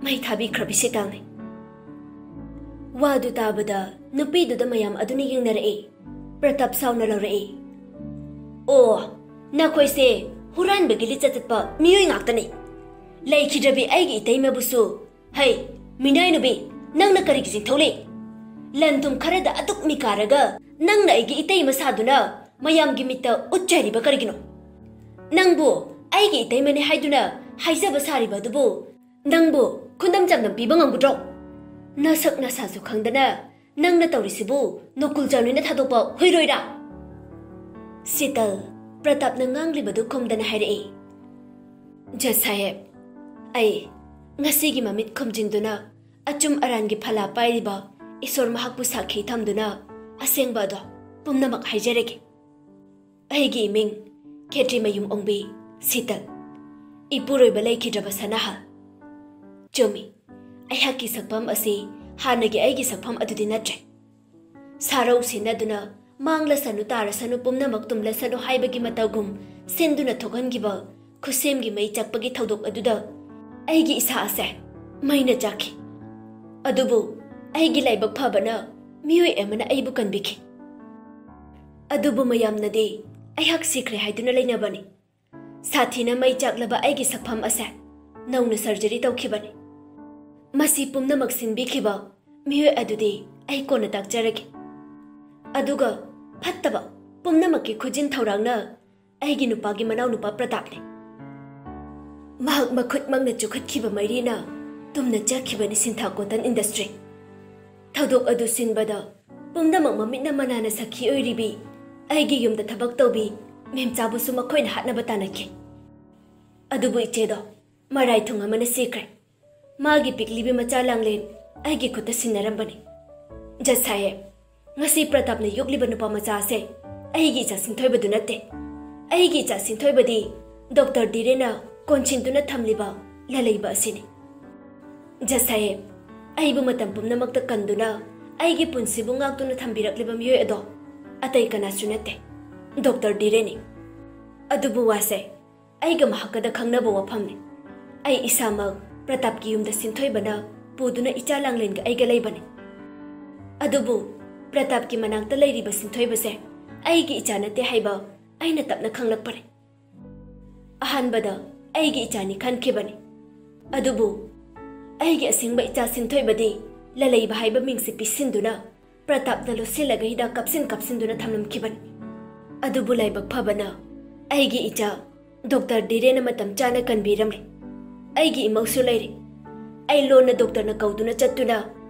ꯃꯩ ꯊꯥꯕꯤꯈ꯭ꯔꯕꯤ ꯁꯤꯇꯥꯡꯅꯤ꯫" ꯋꯥꯗꯨ ꯇꯥꯕꯗ ꯅꯨꯄꯤꯗꯨꯗ ꯃꯌꯥꯝ ꯑꯗꯨꯅ ꯌꯦꯡꯅꯔꯛꯏ꯫ ꯄ꯭ꯔꯇꯥꯞ ꯁꯥꯎꯅ ꯂꯧꯔꯛꯏ, "ꯑꯣ, ꯅꯈꯣꯏꯁꯦ ꯍꯨꯔꯥꯟꯕꯒꯤ ꯂꯤꯆꯠ ꯆꯠꯄ ꯃꯤꯑꯣꯏ ꯉꯥꯛꯇꯅꯤ꯫ ꯂꯩꯈꯤꯗ꯭ꯔꯕꯤ ꯑꯩꯒꯤ ꯏꯇꯩꯃꯕꯨꯁꯨ, ꯍꯩ, ꯃꯤꯅꯥꯏ ꯅꯨꯄꯤ, ꯅꯪꯅ ꯀꯔꯤꯒꯤ ꯆꯤꯡꯊꯧꯂꯤ? ꯂꯟ ꯊꯨꯝ ꯈꯔꯗ ꯑꯗꯨꯛ ꯃꯤꯀꯥꯔꯒ ꯅꯪꯅ ꯑꯩꯒꯤ ꯏꯇꯩꯃ ꯁꯥꯗꯨꯅ ꯃꯌꯥꯝꯒꯤ ꯃꯤꯠꯇ ꯎꯠꯆꯔꯤꯕ ꯀꯔꯤꯒꯤꯅꯣ? ꯅꯪꯕꯨ ꯑꯩꯒꯤ ꯏꯇꯩꯃꯅꯤ ꯍꯥꯏꯗꯨꯅ ꯍꯥꯏꯖꯕ ꯁꯥꯔꯤꯕ ꯑꯗꯨꯕꯨ ꯅꯪꯕꯨ ꯈꯨꯗꯝ ꯆꯥꯡꯗꯝ ꯄꯤꯕ ꯉꯝꯒꯗ꯭ꯔꯣ? ꯅꯁꯛ ꯅꯁꯥꯁꯨ ꯈꯪꯗꯅ ꯅꯪꯅ ꯇꯧꯔꯤꯁꯤꯕꯨ ꯅꯣꯀꯨꯜ ꯆꯥꯎꯅꯤꯅ ꯊꯥꯗꯣꯛꯄ ꯍꯨꯏꯔꯣꯏꯔꯥ?" ꯁꯤꯇꯜ, ꯄ꯭ꯔꯇꯥꯞꯅ ꯉꯥꯡꯂꯤꯕꯗꯨ ꯈꯨꯝꯗꯅ ꯍꯥꯏꯔꯛꯏ, "ꯖꯁ ꯁꯥꯍꯦꯕ, ꯑꯩ ꯉꯁꯤꯒꯤ ꯃꯃꯤꯠ ꯈꯨꯝꯖꯤꯟꯗꯨꯅ ꯑꯆꯨꯝ ꯑꯔꯥꯟꯒꯤ ꯐꯂꯥ ꯄꯥꯏꯔꯤꯕ ꯏꯁꯣꯔ ꯃꯍꯥꯛꯄꯨ ꯁꯥꯈꯤ ꯊꯝꯗꯨꯅ ꯑꯁꯦꯡꯕ ꯑꯗꯣ ꯄꯨꯝꯅꯃꯛ ꯍꯥꯏꯖꯔꯒꯦ꯫ ꯑꯩꯒꯤ ꯏꯃꯤꯡ ꯈꯦꯇ꯭ꯔꯤꯃꯌꯨꯝ ꯑꯣꯡꯕꯤ ꯁꯤꯇꯜ, ꯏꯄꯨꯔꯣꯏꯕ ꯂꯩꯈꯤꯗ꯭ꯔꯕ ꯁꯅꯥꯍꯜ꯫ ꯆꯨꯝꯃꯤ, ꯑꯩꯍꯥꯛꯀꯤ ꯁꯛꯐꯝ ꯑꯁꯤ ꯍꯥꯟꯅꯒꯤ ꯑꯩꯒꯤ ꯁꯛꯐꯝ ꯑꯗꯨꯗꯤ ꯅꯠꯇ꯭ꯔꯦ꯫ ꯁꯥꯔꯧ ꯁꯤꯟꯅꯗꯨꯅ ꯃꯥꯡꯂꯁꯅꯨ ꯇꯥꯔꯁꯅꯨ ꯄꯨꯝꯅꯃꯛ ꯇꯨꯝꯂꯁꯅꯨ ꯍꯥꯏꯕꯒꯤ ꯃꯇꯧꯒꯨꯝ ꯁꯤꯟꯗꯨꯅ ꯊꯣꯛꯍꯟꯈꯤꯕ ꯈꯨꯠꯁꯦꯝꯒꯤ ꯃꯩ ꯆꯥꯛꯄꯒꯤ ꯊꯧꯗꯣꯛ ꯑꯗꯨꯗ ꯑꯩꯒꯤ ꯏꯁꯥ ꯑꯁꯦ ꯃꯩꯅ ꯆꯥꯛꯈꯤ꯫ ꯑꯗꯨꯕꯨ ꯑꯩꯒꯤ ꯂꯥꯏꯕꯛ ꯐꯕꯅ ꯃꯤꯑꯣꯏ ꯑꯃꯅ ꯑꯩꯕꯨ ꯀꯟꯕꯤꯈꯤ꯫ ꯑꯗꯨꯕꯨ ꯃꯌꯥꯝꯅꯗꯤ ꯑꯩꯍꯥꯛ ꯁꯤꯈ꯭ꯔꯦ ꯍꯥꯏꯗꯨꯅ ꯂꯩꯅꯕꯅꯤ꯫ ꯁꯥꯊꯤꯅ ꯃꯩ ꯆꯥꯛꯂꯕ ꯑꯩꯒꯤ ꯁꯛꯐꯝ ꯑꯁꯦ ꯅꯧꯅ ꯁꯔꯖꯔꯤ ꯇꯧꯈꯤꯕꯅꯤ꯫ ꯃꯁꯤ ꯄꯨꯝꯅꯃꯛ ꯁꯤꯟꯕꯤꯈꯤꯕ ꯃꯤꯑꯣꯏ ꯑꯗꯨꯗꯤ ꯑꯩ ꯀꯣꯟꯅ ꯇꯥꯛꯆꯔꯒꯦ꯫ ꯑꯗꯨꯒ ꯐꯠꯇꯕ ꯄꯨꯝꯅꯃꯛꯀꯤ ꯈꯨꯖꯤꯟ ꯊꯧꯔꯥꯡꯅ ꯑꯩꯒꯤ ꯅꯨꯄꯥꯒꯤ ꯃꯅꯥꯎꯅꯨꯄꯥ ꯄ꯭ꯔꯇꯥꯞꯅꯤ꯫ ꯃꯍꯥꯛ ꯃꯈꯨꯠꯃꯛꯅ ꯆꯨꯈꯠꯈꯤꯕ ꯃꯩꯔꯤꯅ ꯇꯨꯝꯅ ꯆꯠꯈꯤꯕꯅꯤ ꯁꯤꯟꯊꯥ ꯀꯣꯇꯟ ꯏꯟꯗꯁꯇ꯭ꯔꯤ꯫ ꯊꯧꯗꯣꯛ ꯑꯗꯨ ꯁꯤꯟꯕꯗ ꯄꯨꯝꯅꯃꯛ ꯃꯃꯤꯠꯅ ꯃꯅꯥꯅ ꯁꯥꯈꯤ ꯑꯣꯏꯔꯤꯕꯤ ꯑꯩꯒꯤ ꯌꯨꯝꯗ ꯊꯕꯛ ꯇꯧꯕꯤ ꯃꯦꯝꯆꯥꯕꯨꯁꯨ ꯃꯈꯣꯏꯅ ꯍꯥꯠꯅꯕ ꯇꯥꯟꯅꯈꯤ꯫ ꯑꯗꯨꯕꯨ ꯏꯆꯦꯗꯣ ꯃꯔꯥꯏ ꯊꯨꯡ ꯑꯃꯅ ꯁꯤꯈ꯭ꯔꯦ꯫ ꯃꯥꯒꯤ ꯄꯤꯛꯂꯤꯕꯤ ꯃꯆꯥ ꯂꯥꯡꯂꯦꯟ ꯑꯩꯒꯤ ꯈꯨꯠꯇ ꯁꯤꯟꯅꯔꯝꯕꯅꯤ꯫ ꯖꯁ ꯁꯥꯍꯦꯕ, ꯉꯁꯤ ꯄ꯭ꯔꯇꯥꯞꯅ ꯌꯣꯛꯂꯤꯕ ꯅꯨꯄꯥ ꯃꯆꯥ ꯑꯁꯦ ꯑꯩꯒꯤ ꯏꯆꯥ ꯁꯤꯟꯊꯣꯏꯕꯗꯨ ꯅꯠꯇꯦ꯫ ꯑꯩꯒꯤ ꯏꯆꯥ ꯁꯤꯟꯊꯣꯏꯕꯗꯤ ꯗꯣꯛꯇꯔ ꯙꯤꯔꯦꯟꯅ ꯀꯣꯟꯁꯤꯟꯗꯨꯅ ꯊꯝꯂꯤꯕ ꯂꯂꯩꯕ ꯑꯁꯤꯅꯤ꯫ ꯖꯖ ꯁꯥꯍꯦꯕ, ꯑꯩꯕꯨ ꯃꯇꯝ ꯄꯨꯝꯅꯃꯛꯇ ꯀꯟꯗꯨꯅ ꯑꯩꯒꯤ ꯄꯨꯟꯁꯤꯕꯨ ꯉꯥꯛꯇꯨꯅ ꯊꯝꯕꯤꯔꯛꯂꯤꯕ ꯃꯤꯑꯣꯏ ꯑꯗꯣ ꯑꯇꯩ ꯀꯅꯥꯁꯨ ꯅꯠꯇꯦ, ꯗꯣꯛꯇꯔ ꯙꯤꯔꯦꯟꯅꯤ꯫ ꯑꯗꯨꯕꯨ ꯋꯥꯁꯦ ꯑꯩꯒ ꯃꯍꯥꯛꯀꯗ ꯈꯪꯅꯕ ꯋꯥꯐꯝꯅꯤ꯫ ꯑꯩ ꯏꯁꯥꯃꯛ ꯄ꯭ꯔꯇꯥꯞꯀꯤ ꯌꯨꯝꯗ ꯁꯤꯟꯊꯣꯏꯕꯅ ꯄꯨꯗꯨꯅ ꯏꯆꯥ ꯂꯥꯡꯂꯦꯟꯒ ꯑꯩꯒ ꯂꯩꯕꯅꯤ꯫ ꯑꯗꯨꯕꯨ ꯄ꯭ꯔꯇꯥꯞꯀꯤ ꯃꯅꯥꯛꯇ ꯂꯩꯔꯤꯕ ꯁꯤꯟꯊꯣꯏꯕꯁꯦ ꯑꯩꯒꯤ ꯏꯆꯥ ꯅꯠꯇꯦ ꯍꯥꯏꯕ ꯑꯩꯅ ꯇꯞꯅ ꯈꯪꯂꯛꯄꯅꯤ꯫ ꯑꯍꯥꯟꯕꯗ ꯑꯩꯒꯤ ꯏꯆꯥꯅꯤ ꯈꯟꯈꯤꯕꯅꯤ꯫ ꯑꯗꯨꯕꯨ ꯑꯩꯒꯤ ꯑꯁꯦꯡꯕ ꯏꯆꯥ ꯁꯤꯟꯊꯣꯏꯕꯗꯤ ꯂꯂꯩꯕ ꯍꯥꯏꯕ ꯃꯤꯡꯁꯤ ꯄꯤꯁꯤꯟꯗꯨꯅ ꯄ꯭ꯔꯇꯥꯞꯅ ꯂꯣꯠꯁꯤꯜꯂꯒ ꯍꯤꯗꯥꯛ ꯀꯥꯞꯁꯤꯟ ꯀꯥꯞꯁꯤꯟꯗꯨꯅ ꯊꯝꯂꯝꯈꯤꯕꯅꯤ꯫ ꯑꯗꯨꯕꯨ ꯂꯥꯏꯕꯛ ꯐꯕꯅ ꯑꯩꯒꯤ ꯏꯆꯥ ꯗꯣꯛꯇꯔ ꯙꯤꯔꯦꯟꯅ ꯃꯇꯝ ꯆꯥꯅ ꯀꯟꯕꯤꯔꯝꯂꯦ꯫ ꯑꯩꯒꯤ ꯏꯃꯧꯁꯨ ꯂꯩꯔꯦ꯫ ꯑꯩ ꯂꯣꯟꯅ ꯗꯣꯛꯇꯔꯅ ꯀꯧꯗꯨꯅ ꯆꯠꯇꯨꯅ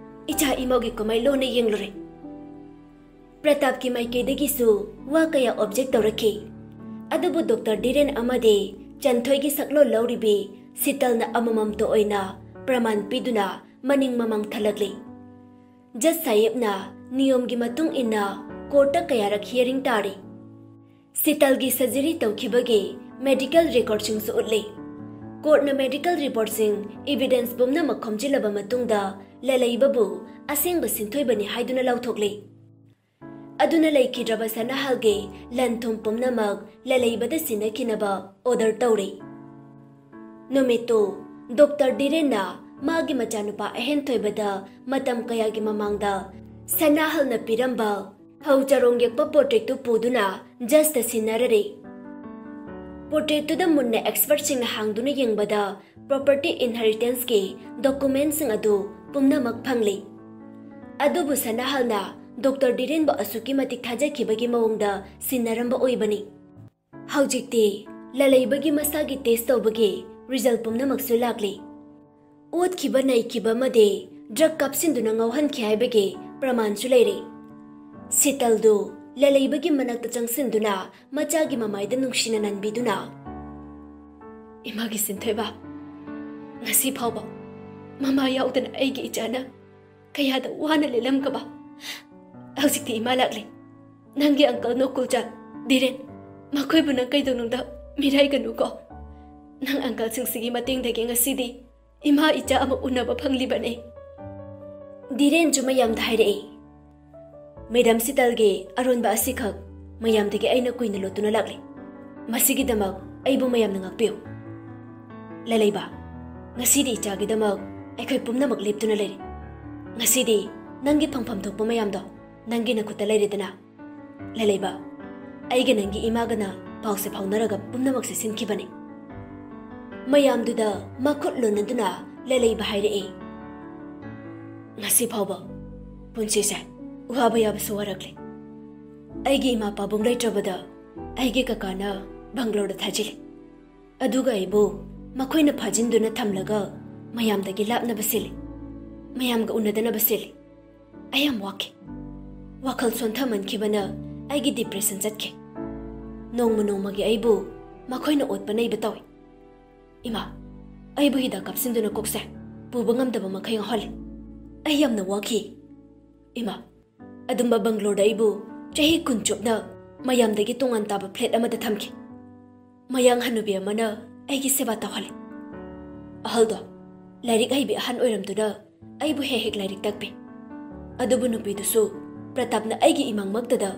ꯏꯆꯥ ꯏꯃꯧꯒꯤ ꯀꯨꯝꯍꯩ ꯂꯣꯟꯅ ꯌꯦꯡꯂꯨꯔꯦ꯫ ꯄ꯭ꯔꯇꯥꯞꯀꯤ ꯃꯥꯏꯀꯩꯗꯒꯤꯁꯨ ꯋꯥ ꯀꯌꯥ ꯑꯣꯕꯖꯦꯛ ꯇꯧꯔꯛꯈꯤ꯫ ꯑꯗꯨꯕꯨ ꯗꯣꯛꯇꯔ ꯙꯤꯔꯦꯟ ꯑꯃꯗꯤ ꯆꯟꯊꯣꯏꯒꯤ ꯁꯛꯂꯣꯟ ꯂꯧꯔꯤꯕꯤ ꯁꯤꯇꯜꯅ ꯑꯃꯃꯝꯇ ꯑꯣꯏꯅ ꯄ꯭ꯔꯃꯥꯟ ꯄꯤꯗꯨꯅ ꯃꯅꯤꯡ ꯃꯃꯥꯡ ꯊꯜꯂꯛꯂꯤ꯫ ꯖꯖ ꯁꯥꯍꯦꯕꯅ ꯅꯤꯌꯣꯝꯒꯤ ꯃꯇꯨꯡ ꯏꯟꯅ ꯀꯣꯔꯠꯇ ꯀꯌꯥꯔꯛ ꯍꯤꯌꯔꯤꯡ ꯇꯥꯔꯤ꯫ ꯁꯤꯇꯜꯒꯤ ꯁꯔꯖꯔꯤ ꯇꯧꯈꯤꯕꯒꯤ ꯃꯦꯗꯤꯀꯦꯜ ꯔꯦꯀꯣꯔꯗꯁꯤꯡꯁꯨ ꯎꯠꯂꯤ꯫ ꯀꯣꯔꯠꯅ ꯃꯦꯗꯤꯀꯦꯜ ꯔꯤꯄꯣꯔꯠꯁꯤꯡ, ꯏꯚꯤꯗꯦꯟꯁ ꯄꯨꯝꯅꯃꯛ ꯈꯣꯝꯖꯤꯜꯂꯕ ꯃꯇꯨꯡꯗ ꯂꯂꯩꯕꯕꯨ ꯑꯁꯦꯡꯕ ꯁꯤꯟꯊꯣꯏꯕꯅꯤ ꯍꯥꯏꯗꯨꯅ ꯂꯥꯎꯊꯣꯛꯂꯤ꯫ ꯑꯗꯨꯅ ꯂꯩꯈꯤꯗ꯭ꯔꯕ ꯁꯅꯥꯍꯜꯒꯤ ꯂꯟ ꯊꯨꯝ ꯄꯨꯝꯅꯃꯛ ꯂꯂꯩꯕꯗ ꯁꯤꯟꯅꯈꯤꯅꯕ ꯑꯣꯔꯗꯔ ꯇꯧꯔꯤ꯫ ꯅꯨꯃꯤꯠꯇꯨ ꯗꯣꯛꯇꯔ ꯙꯤꯔꯦꯟꯅ ꯃꯥꯒꯤ ꯃꯆꯥꯅꯨꯄꯥ ꯑꯍꯦꯟꯊꯣꯏꯕꯗ ꯃꯇꯝ ꯀꯌꯥꯒꯤ ꯃꯃꯥꯡꯗ ꯁꯅꯥꯍꯜꯅ ꯄꯤꯔꯝꯕ ꯐꯧ ꯆꯔꯣꯡ ꯌꯦꯛꯄ ꯄꯣꯔꯇ꯭ꯔꯦꯠꯇꯨ ꯄꯨꯗꯨꯅ ꯖꯖꯇ ꯁꯤꯟꯅꯔꯔꯦ꯫ ꯄꯣꯔꯇ꯭ꯔꯦꯠꯇꯨꯗ ꯃꯨꯟꯅ ꯑꯦꯛꯁꯄꯔꯠꯁꯤꯡꯅ ꯍꯥꯡꯗꯨꯅ ꯌꯦꯡꯕꯗ ꯄ꯭ꯔꯣꯄꯔꯇꯤ ꯏꯟꯍꯦꯔꯤꯇꯦꯟꯁꯀꯤ ꯗꯣꯀꯨꯃꯦꯟꯠꯁꯤꯡ ꯑꯗꯨ ꯄꯨꯝꯅꯃꯛ ꯐꯪꯂꯤ꯫ ꯑꯗꯨꯕꯨ ꯁꯅꯥꯍꯜꯅ ꯗꯣꯛꯇꯔ ꯙꯤꯔꯦꯟꯕꯨ ꯑꯁꯨꯛꯀꯤ ꯃꯇꯤꯛ ꯊꯥꯖꯈꯤꯕꯒꯤ ꯃꯑꯣꯡꯗ ꯁꯤꯟꯅꯔꯝꯕ ꯑꯣꯏꯕꯅꯤ꯫ ꯍꯧꯖꯤꯛꯇꯤ ꯂꯂꯩꯕꯒꯤ ꯃꯁꯥꯒꯤ ꯇꯦꯁ ꯇꯧꯕꯒꯤ ꯔꯤꯖꯜ ꯄꯨꯝꯅꯃꯛꯁꯨ ꯂꯥꯛꯂꯤ꯫ ꯑꯣꯠꯈꯤꯕ ꯅꯩꯈꯤꯕ ꯑꯃꯗꯤ ꯗ꯭ꯔꯒ ꯀꯥꯞꯁꯤꯟꯗꯨꯅ ꯉꯥꯎꯍꯟꯈꯤ ꯍꯥꯏꯕꯒꯤ ꯄ꯭ꯔꯃꯥꯟꯁꯨ ꯂꯩꯔꯤ꯫ ꯁꯤꯇꯜꯗꯨ ꯂꯂꯩꯕꯒꯤ ꯃꯅꯥꯛꯇ ꯆꯪꯁꯤꯟꯗꯨꯅ ꯃꯆꯥꯒꯤ ꯃꯃꯥꯏꯗ ꯅꯨꯡꯁꯤꯅ ꯅꯟꯕꯤꯗꯨꯅ, "ꯏꯃꯥꯒꯤ ꯁꯤꯟꯊꯣꯏꯕ, ꯉꯁꯤ ꯐꯥꯎꯕ ꯃꯃꯥ ꯌꯥꯎꯗꯅ ꯑꯩꯒꯤ ꯏꯆꯥꯅ ꯀꯌꯥꯗ ꯋꯥꯅ ꯂꯦꯜꯂꯝꯒꯕ, ꯍꯧꯖꯤꯛꯇꯤ ꯏꯃꯥ ꯂꯥꯛꯂꯦ꯫ ꯅꯪꯒꯤ ꯑꯪꯀꯜ ꯅꯣꯀꯨꯜꯆꯥꯟ, ꯙꯤꯔꯦꯟ, ꯃꯈꯣꯏꯕꯨ ꯅꯪ ꯀꯩꯗꯧꯅꯨꯡꯗ ꯃꯤꯔꯥꯏꯒꯅꯨꯀꯣ꯫ ꯅꯪ ꯑꯪꯀꯜꯁꯤꯡꯁꯤꯒꯤ ꯃꯇꯦꯡꯗꯒꯤ ꯉꯁꯤꯗꯤ ꯏꯃꯥ ꯏꯆꯥ ꯑꯃ ꯎꯅꯕ ꯐꯪꯂꯤꯕꯅꯦ꯫ ꯙꯤꯔꯦꯟꯁꯨ ꯃꯌꯥꯝꯗ ꯍꯥꯏꯔꯛꯏ, "ꯃꯦꯗꯥꯝ ꯁꯤꯇꯜꯒꯤ ꯑꯔꯣꯟꯕ ꯑꯁꯤꯈꯛ ꯃꯌꯥꯝꯗꯒꯤ ꯑꯩꯅ ꯀꯨꯏꯅ ꯂꯣꯠꯇꯨꯅ ꯂꯥꯛꯂꯤ꯫ ꯃꯁꯤꯒꯤꯗꯃꯛ ꯑꯩꯕꯨ ꯃꯌꯥꯝꯅ ꯉꯥꯛꯄꯤꯌꯨ꯫ ꯂꯂꯩꯕ, ꯉꯁꯤꯗꯤ ꯏꯆꯥꯒꯤꯗꯃꯛ ꯑꯩꯈꯣꯏ ꯄꯨꯝꯅꯃꯛ ꯂꯦꯞꯇꯨꯅ ꯂꯩꯔꯤ꯫ ꯉꯁꯤꯗꯤ ꯅꯪꯒꯤ ꯐꯪꯐꯝ ꯊꯣꯛꯄ ꯃꯌꯥꯝꯗꯣ ꯅꯪꯒꯤ ꯅꯈꯨꯠꯇ ꯂꯩꯔꯦꯗꯅ꯫ ꯂꯂꯩꯕ, ꯑꯩꯒ ꯅꯪꯒꯤ ꯏꯃꯥꯒꯅ ꯄꯥꯎꯁꯦ ꯐꯥꯎꯅꯔꯒ ꯄꯨꯝꯅꯃꯛꯁꯦ ꯁꯤꯟꯈꯤꯕꯅꯤ꯫" ꯃꯌꯥꯝꯗꯨꯗ ꯃꯈꯨꯠ ꯂꯣꯟꯅꯗꯨꯅ ꯂꯂꯩꯕ ꯍꯥꯏꯔꯛꯏ, "ꯉꯁꯤ ꯐꯥꯎꯕ ꯄꯨꯟꯁꯤꯁꯦ ꯋꯥꯕ ꯌꯥꯕꯁꯨ ꯋꯥꯔꯛꯂꯦ꯫ ꯑꯩꯒꯤ ꯏꯃꯥ ꯄꯥꯕꯨꯡ ꯂꯩꯇ꯭ꯔꯕꯗ ꯑꯩꯒꯤ ꯀꯀꯥꯅ ꯕꯪꯒ꯭ꯂꯣꯔꯗ ꯊꯥꯖꯤꯜꯂꯤ꯫ ꯑꯗꯨꯒ ꯑꯩꯕꯨ ꯃꯈꯣꯏꯅ ꯐꯥꯖꯤꯟꯗꯨꯅ ꯊꯝꯂꯒ ꯃꯌꯥꯝꯗꯒꯤ ꯂꯥꯞꯅꯕ ꯁꯤꯜꯂꯤ, ꯃꯌꯥꯝꯒ ꯎꯅꯗꯅꯕ ꯁꯤꯜꯂꯤ꯫ ꯑꯩ ꯌꯥꯝ ꯋꯥꯈꯤ꯫ ꯋꯥꯈꯜ ꯁꯣꯟꯊꯃꯟꯈꯤꯕꯅ ꯑꯩꯒꯤ ꯗꯤꯄ꯭ꯔꯦꯁꯟ ꯆꯠꯈꯤ꯫ ꯅꯣꯡꯃ ꯅꯣꯡꯃꯒꯤ ꯑꯩꯕꯨ ꯃꯈꯣꯏꯅ ꯑꯣꯠꯄ ꯅꯩꯕ ꯇꯧꯏ꯫ ꯏꯃꯥ, ꯑꯩꯕꯨ ꯍꯤꯗꯥꯛ ꯀꯥꯞꯁꯤꯟꯗꯨꯅ ꯀꯣꯛꯁꯦ ꯄꯨꯕ ꯉꯝꯗꯕ ꯃꯈꯩ ꯉꯥꯎꯍꯜꯂꯤ꯫ ꯑꯩ ꯌꯥꯝꯅ ꯋꯥꯈꯤ꯫ ꯏꯃꯥ, ꯑꯗꯨꯝꯕ ꯕꯪꯒ꯭ꯂꯣꯔꯗ ꯑꯩꯕꯨ ꯆꯍꯤ ꯀꯨꯟ ꯆꯨꯞꯅ ꯃꯌꯥꯝꯗꯒꯤ ꯇꯣꯉꯥꯟ ꯇꯥꯕ ꯐ꯭ꯂꯦꯠ ꯑꯃꯗ ꯊꯝꯈꯤ꯫ ꯃꯌꯥꯡ ꯍꯅꯨꯕꯤ ꯑꯃꯅ ꯑꯩꯒꯤ ꯁꯦꯕꯥ ꯇꯧꯍꯜꯂꯤ꯫ ꯑꯍꯜꯗꯣ ꯂꯥꯏꯔꯤꯛ ꯍꯩꯕꯤ ꯑꯍꯟ ꯑꯣꯏꯔꯝꯗꯨꯅ ꯑꯩꯕꯨ ꯍꯦꯛ ꯍꯦꯛ ꯂꯥꯏꯔꯤꯛ ꯇꯥꯛꯄꯤ꯫ ꯑꯗꯨꯕꯨ ꯅꯨꯄꯤꯗꯨꯁꯨ ꯄ꯭ꯔꯇꯥꯞꯅ ꯑꯩꯒꯤ ꯏꯃꯥꯡꯃꯛꯇꯗ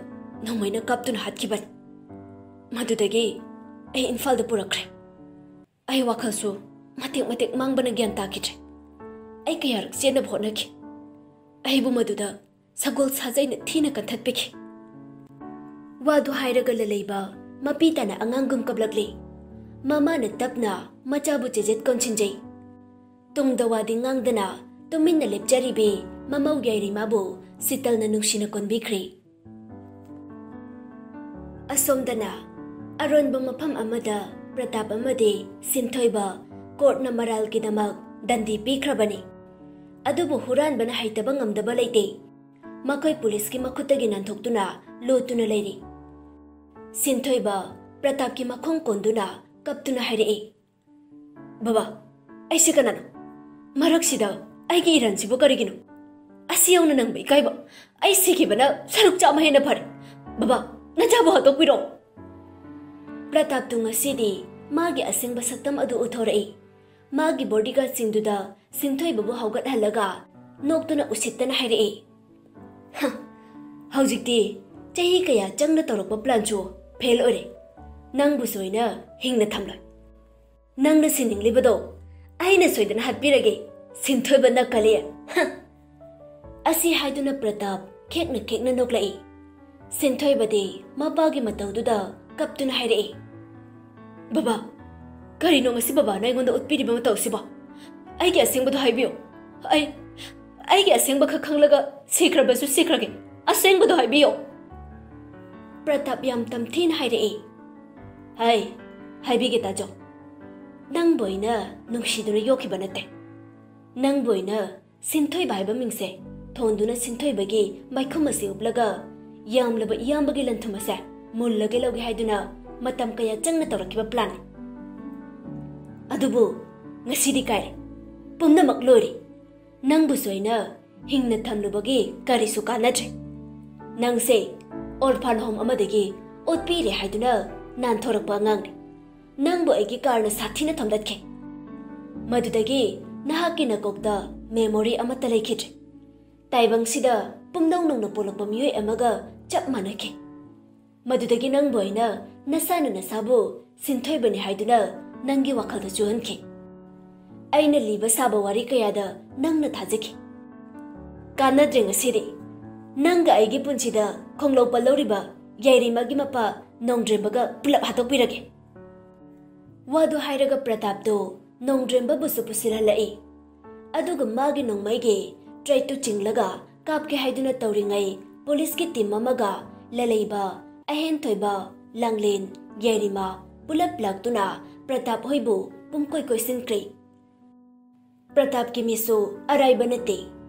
ꯅꯣꯡꯃꯩꯅ ꯀꯥꯞꯇꯨꯅ ꯍꯥꯠꯈꯤꯕꯅꯤ꯫ ꯃꯗꯨꯗꯒꯤ ꯑꯩ ꯏꯝꯐꯥꯜꯗ ꯄꯨꯔꯛꯈ꯭ꯔꯦ꯫ ꯑꯩ ꯋꯥꯈꯜꯁꯨ ꯃꯇꯦꯛ ꯃꯇꯦꯛ ꯃꯥꯡꯕꯅ ꯒ꯭ꯌꯥꯟ ꯇꯥꯈꯤꯗ꯭ꯔꯦ꯫ ꯑꯩ ꯀꯌꯥꯔꯛ ꯆꯦꯟꯅꯕ ꯍꯣꯠꯅꯈꯤ꯫ ꯑꯩꯕꯨ ꯃꯗꯨꯗ ꯁꯒꯣꯜ ꯁꯥꯖꯩꯅ ꯊꯤꯅ ꯀꯟꯊꯠꯄꯤꯈꯤ꯫" ꯋꯥꯗꯨ ꯍꯥꯏꯔꯒ ꯂꯂꯩꯕ ꯃꯄꯤ ꯇꯥꯅ ꯑꯉꯥꯡꯒꯨꯝ ꯀꯞꯂꯛꯂꯤ꯫ ꯃꯃꯥꯅ ꯇꯞꯅ ꯃꯆꯥꯕꯨ ꯆꯦꯖꯦꯠ ꯀꯣꯟꯁꯤꯟꯖꯩ꯫ ꯇꯨꯡꯗ ꯋꯥꯗꯤ ꯉꯥꯡꯗꯅ ꯇꯨꯃꯤꯟꯅ ꯂꯦꯞꯆꯔꯤꯕꯤ ꯃꯃꯧ ꯌꯥꯏꯔꯤꯃꯥꯕꯨ ꯁꯤꯇꯜꯅ ꯅꯨꯡꯁꯤꯅ ꯀꯣꯟꯕꯤꯈ꯭ꯔꯦ꯫ ꯑꯁꯣꯝꯗꯅ ꯑꯔꯣꯟꯕ ꯃꯐꯝ ꯑꯃꯗ ꯄ꯭ꯔꯇꯥꯞ ꯑꯃꯗꯤ ꯁꯤꯟꯊꯣꯏꯕ ꯀꯣꯔꯠꯅ ꯃꯔꯥꯜꯒꯤꯗꯃꯛ ꯗꯟꯗꯤ ꯄꯤꯈ꯭ꯔꯕꯅꯤ꯫ ꯑꯗꯨꯕꯨ ꯍꯨꯔꯥꯟꯕꯅ ꯍꯩꯇꯕ ꯉꯝꯗꯕ ꯂꯩꯇꯦ꯫ ꯃꯈꯣꯏ ꯄꯨꯂꯤꯁꯀꯤ ꯃꯈꯨꯠꯇꯒꯤ ꯅꯥꯟꯊꯣꯛꯇꯨꯅ ꯂꯣꯠꯇꯨꯅ ꯂꯩꯔꯤ꯫ ꯁꯤꯟꯊꯣꯏꯕ ꯄ꯭ꯔꯇꯥꯞꯀꯤ ꯃꯈꯣꯡ ꯀꯣꯟꯗꯨꯅ ꯀꯞꯇꯨꯅ ꯍꯥꯏꯔꯛꯏ, "ꯕꯕꯥ, ꯑꯩꯁꯦ ꯀꯅꯥꯅꯣ? ꯃꯔꯛꯁꯤꯗ ꯑꯩꯒꯤ ꯏꯔꯟꯁꯤꯕꯨ ꯀꯔꯤꯒꯤꯅꯣ? ꯑꯁꯤ ꯌꯧꯅ ꯅꯪꯕ ꯏꯀꯥꯏꯕ? ꯑꯩ ꯁꯤꯈꯤꯕꯅ ꯁꯔꯨꯛ ꯆꯥꯝꯃ ꯍꯦꯟꯅ ꯐꯔꯦ꯫ ꯕꯕꯥ, ꯅꯆꯥꯕꯨ ꯍꯥꯠꯇꯣꯛꯄꯤꯔꯣ꯫ ꯄ꯭ꯔꯇꯥꯞꯇꯨ ꯉꯁꯤꯗꯤ ꯃꯥꯒꯤ ꯑꯁꯦꯡꯕ ꯁꯛꯇꯝ ꯑꯗꯨ ꯎꯠꯊꯣꯔꯛꯏ꯫ ꯃꯥꯒꯤ ꯕꯣꯗꯤꯒꯥꯔꯗꯁꯤꯡꯗꯨꯗ ꯁꯤꯟꯊꯣꯏꯕꯕꯨ ꯍꯧꯒꯠꯍꯜꯂꯒ ꯅꯣꯛꯇꯨꯅ ꯎꯁꯤꯠꯇꯅ ꯍꯥꯏꯔꯛꯏ, "ꯍ, ꯍꯧꯖꯤꯛꯇꯤ ꯆꯍꯤ ꯀꯌꯥ ꯆꯪꯅ ꯇꯧꯔꯛꯄ ꯄ꯭ꯂꯥꯟꯁꯨ ꯐꯦꯜ ꯑꯣꯏꯔꯦ꯫ ꯅꯪꯕꯨ ꯁꯣꯏꯅ ꯍꯤꯡꯅ ꯊꯝꯂꯣꯏ꯫ ꯅꯪꯅ ꯁꯤꯅꯤꯡꯂꯤꯕꯗꯣ ꯑꯩꯅ ꯁꯣꯏꯗꯅ ꯍꯥꯠꯄꯤꯔꯒꯦ, ꯁꯤꯟꯊꯣꯏꯕ ꯅꯛꯀꯂꯤ"꯫ ꯍ! ꯑꯁꯤ ꯍꯥꯏꯗꯨꯅ ꯄ꯭ꯔꯇꯥꯞ ꯈꯦꯛꯅ ꯈꯦꯛꯅ ꯅꯣꯛꯂꯛꯏ꯫ ꯁꯤꯟꯊꯣꯏꯕꯗꯤ ꯃꯄꯥꯒꯤ ꯃꯇꯧꯗꯨꯗ ꯀꯞꯇꯨꯅ ꯍꯥꯏꯔꯛꯏ, "ꯕꯕꯥ, ꯀꯔꯤꯅꯣ ꯉꯁꯤ ꯕꯕꯥꯅ ꯑꯩꯉꯣꯟꯗ ꯎꯠꯄꯤꯔꯤꯕ ꯃꯇꯧ ꯑꯁꯤꯕꯣ? ꯑꯩꯒꯤ ꯑꯁꯦꯡꯕꯗꯣ ꯍꯥꯏꯕꯤꯌꯨ꯫ ꯑꯩ, ꯑꯩꯒꯤ ꯑꯁꯦꯡꯕ ꯈꯛ ꯈꯪꯂꯒ ꯁꯤꯈ꯭ꯔꯕꯁꯨ ꯁꯤꯈ꯭ꯔꯒꯦ꯫ ꯑꯁꯦꯡꯕꯗꯣ ꯍꯥꯏꯕꯤꯌꯨ"꯫ ꯄ꯭ꯔꯇꯥꯞ ꯌꯥꯝ ꯇꯝꯊꯤꯅ ꯍꯥꯏꯔꯛꯏ, "ꯍꯥꯏ, ꯍꯥꯏꯕꯤꯒꯦ ꯇꯥꯖꯧ꯫ ꯅꯪꯕꯨ ꯑꯩꯅ ꯅꯨꯡꯁꯤꯗꯨꯅ ꯌꯣꯛꯈꯤꯕ ꯅꯠꯇꯦ꯫ ꯅꯪꯕꯨ ꯑꯩꯅ ꯁꯤꯟꯊꯣꯏꯕ ꯍꯥꯏꯕ ꯃꯤꯡꯁꯦ ꯊꯣꯟꯗꯨꯅ ꯁꯤꯟꯊꯣꯏꯕꯒꯤ ꯃꯥꯏꯈꯨꯝ ꯑꯁꯤ ꯎꯞꯂꯒ ꯌꯥꯝꯂꯕ ꯏꯌꯥꯝꯕꯒꯤ ꯂꯟꯊꯨꯝ ꯑꯁꯦ ꯃꯨꯜꯂꯒ ꯂꯧꯒꯦ ꯍꯥꯏꯗꯨꯅ ꯃꯇꯝ ꯀꯌꯥ ꯆꯪꯅ ꯇꯧꯔꯛꯈꯤꯕ ꯄ꯭ꯂꯥꯟꯅꯤ꯫ ꯑꯗꯨꯕꯨ ꯉꯁꯤꯗꯤ ꯀꯥꯏꯔꯦ꯫ ꯄꯨꯝꯅꯃꯛ ꯂꯣꯏꯔꯦ꯫ ꯅꯪꯕꯨꯁꯨ ꯑꯩꯅ ꯍꯤꯡꯅ ꯊꯝꯂꯨꯕꯒꯤ ꯀꯔꯤꯁꯨ ꯀꯥꯟꯅꯗ꯭ꯔꯦ꯫ ꯅꯪꯁꯦ ꯑꯣꯔꯐꯥꯟ ꯍꯣꯝ ꯑꯃꯗꯒꯤ ꯑꯣꯠꯄꯤꯔꯦ ꯍꯥꯏꯗꯨꯅ ꯅꯥꯟꯊꯣꯔꯛꯄ ꯑꯉꯥꯡꯅꯤ꯫ ꯅꯪꯕꯨ ꯑꯩꯒꯤ ꯀꯥꯔꯅ ꯁꯥꯊꯤꯅ ꯊꯣꯝꯗꯠꯈꯤ꯫ ꯃꯗꯨꯗꯒꯤ ꯅꯍꯥꯛꯀꯤ ꯅꯀꯣꯛꯇ ꯃꯦꯃꯣꯔꯤ ꯑꯃꯠꯇ ꯂꯩꯈꯤꯗ꯭ꯔꯦ꯫ ꯇꯥꯏꯕꯪꯁꯤꯗ ꯄꯨꯝꯅꯧ ꯅꯧꯅ ꯄꯣꯛꯂꯛꯄ ꯃꯤꯑꯣꯏ ꯑꯃꯒ ꯆꯞ ꯃꯥꯟꯅꯈꯤ꯫ ꯃꯗꯨꯗꯒꯤ ꯅꯪꯕꯨ ꯑꯩꯅ ꯅꯁꯥꯅ ꯅꯁꯥꯕꯨ ꯁꯤꯟꯊꯣꯏꯕꯅꯤ ꯍꯥꯏꯗꯨꯅ ꯅꯪꯒꯤ ꯋꯥꯈꯜꯗ ꯆꯨꯍꯟꯈꯤ꯫ ꯑꯩꯅ ꯂꯤꯕ ꯁꯥꯕ ꯋꯥꯔꯤ ꯀꯌꯥꯗ ꯅꯪꯅ ꯊꯥꯖꯈꯤ꯫ ꯀꯥꯟꯅꯗ꯭ꯔꯦ ꯉꯁꯤꯗꯤ꯫ ꯅꯪꯒ ꯑꯩꯒꯤ ꯄꯨꯟꯁꯤꯗ ꯈꯣꯡꯂꯧ ꯄꯜꯂꯧꯔꯤꯕ ꯌꯥꯏꯔꯤꯃꯒꯤ ꯃꯄꯥ ꯅꯣꯡꯗ꯭ꯔꯦꯝꯕꯒ ꯄꯨꯂꯞ ꯍꯥꯠꯇꯣꯛꯄꯤꯔꯒꯦ꯫ ꯋꯥꯗꯨ ꯍꯥꯏꯔꯒ ꯄ꯭ꯔꯇꯥꯞꯇꯨ ꯅꯣꯡꯗ꯭ꯔꯦꯝꯕꯕꯨꯁꯨ ꯄꯨꯁꯤꯜꯍꯜꯂꯛꯏ꯫ ꯑꯗꯨꯒ ꯃꯥꯒꯤ ꯅꯣꯡꯃꯩꯒꯤ ꯇ꯭ꯔꯦꯛꯇꯨ ꯆꯤꯡꯂꯒ ꯀꯥꯞꯀꯦ ꯍꯥꯏꯗꯨꯅ ꯇꯧꯔꯤꯉꯩ ꯄꯨꯂꯤꯁꯀꯤ ꯇꯤꯝ ꯑꯃꯒ ꯂꯂꯩꯕ, ꯑꯍꯦꯟꯊꯣꯏꯕ, ꯂꯥꯡꯂꯦꯟ, ꯌꯥꯏꯔꯤꯃ ꯄꯨꯂꯞ ꯂꯥꯛꯇꯨꯅ ꯄ꯭ꯔꯇꯥꯞ ꯍꯣꯏꯕꯨ ꯄꯨꯝꯀꯣꯏ ꯀꯣꯏꯁꯤꯟꯈ꯭ꯔꯦ꯫ ꯄ꯭ꯔꯇꯥꯞꯀꯤ ꯃꯤꯁꯨ ꯑꯔꯥꯏꯕ ꯅꯠꯇꯦ꯫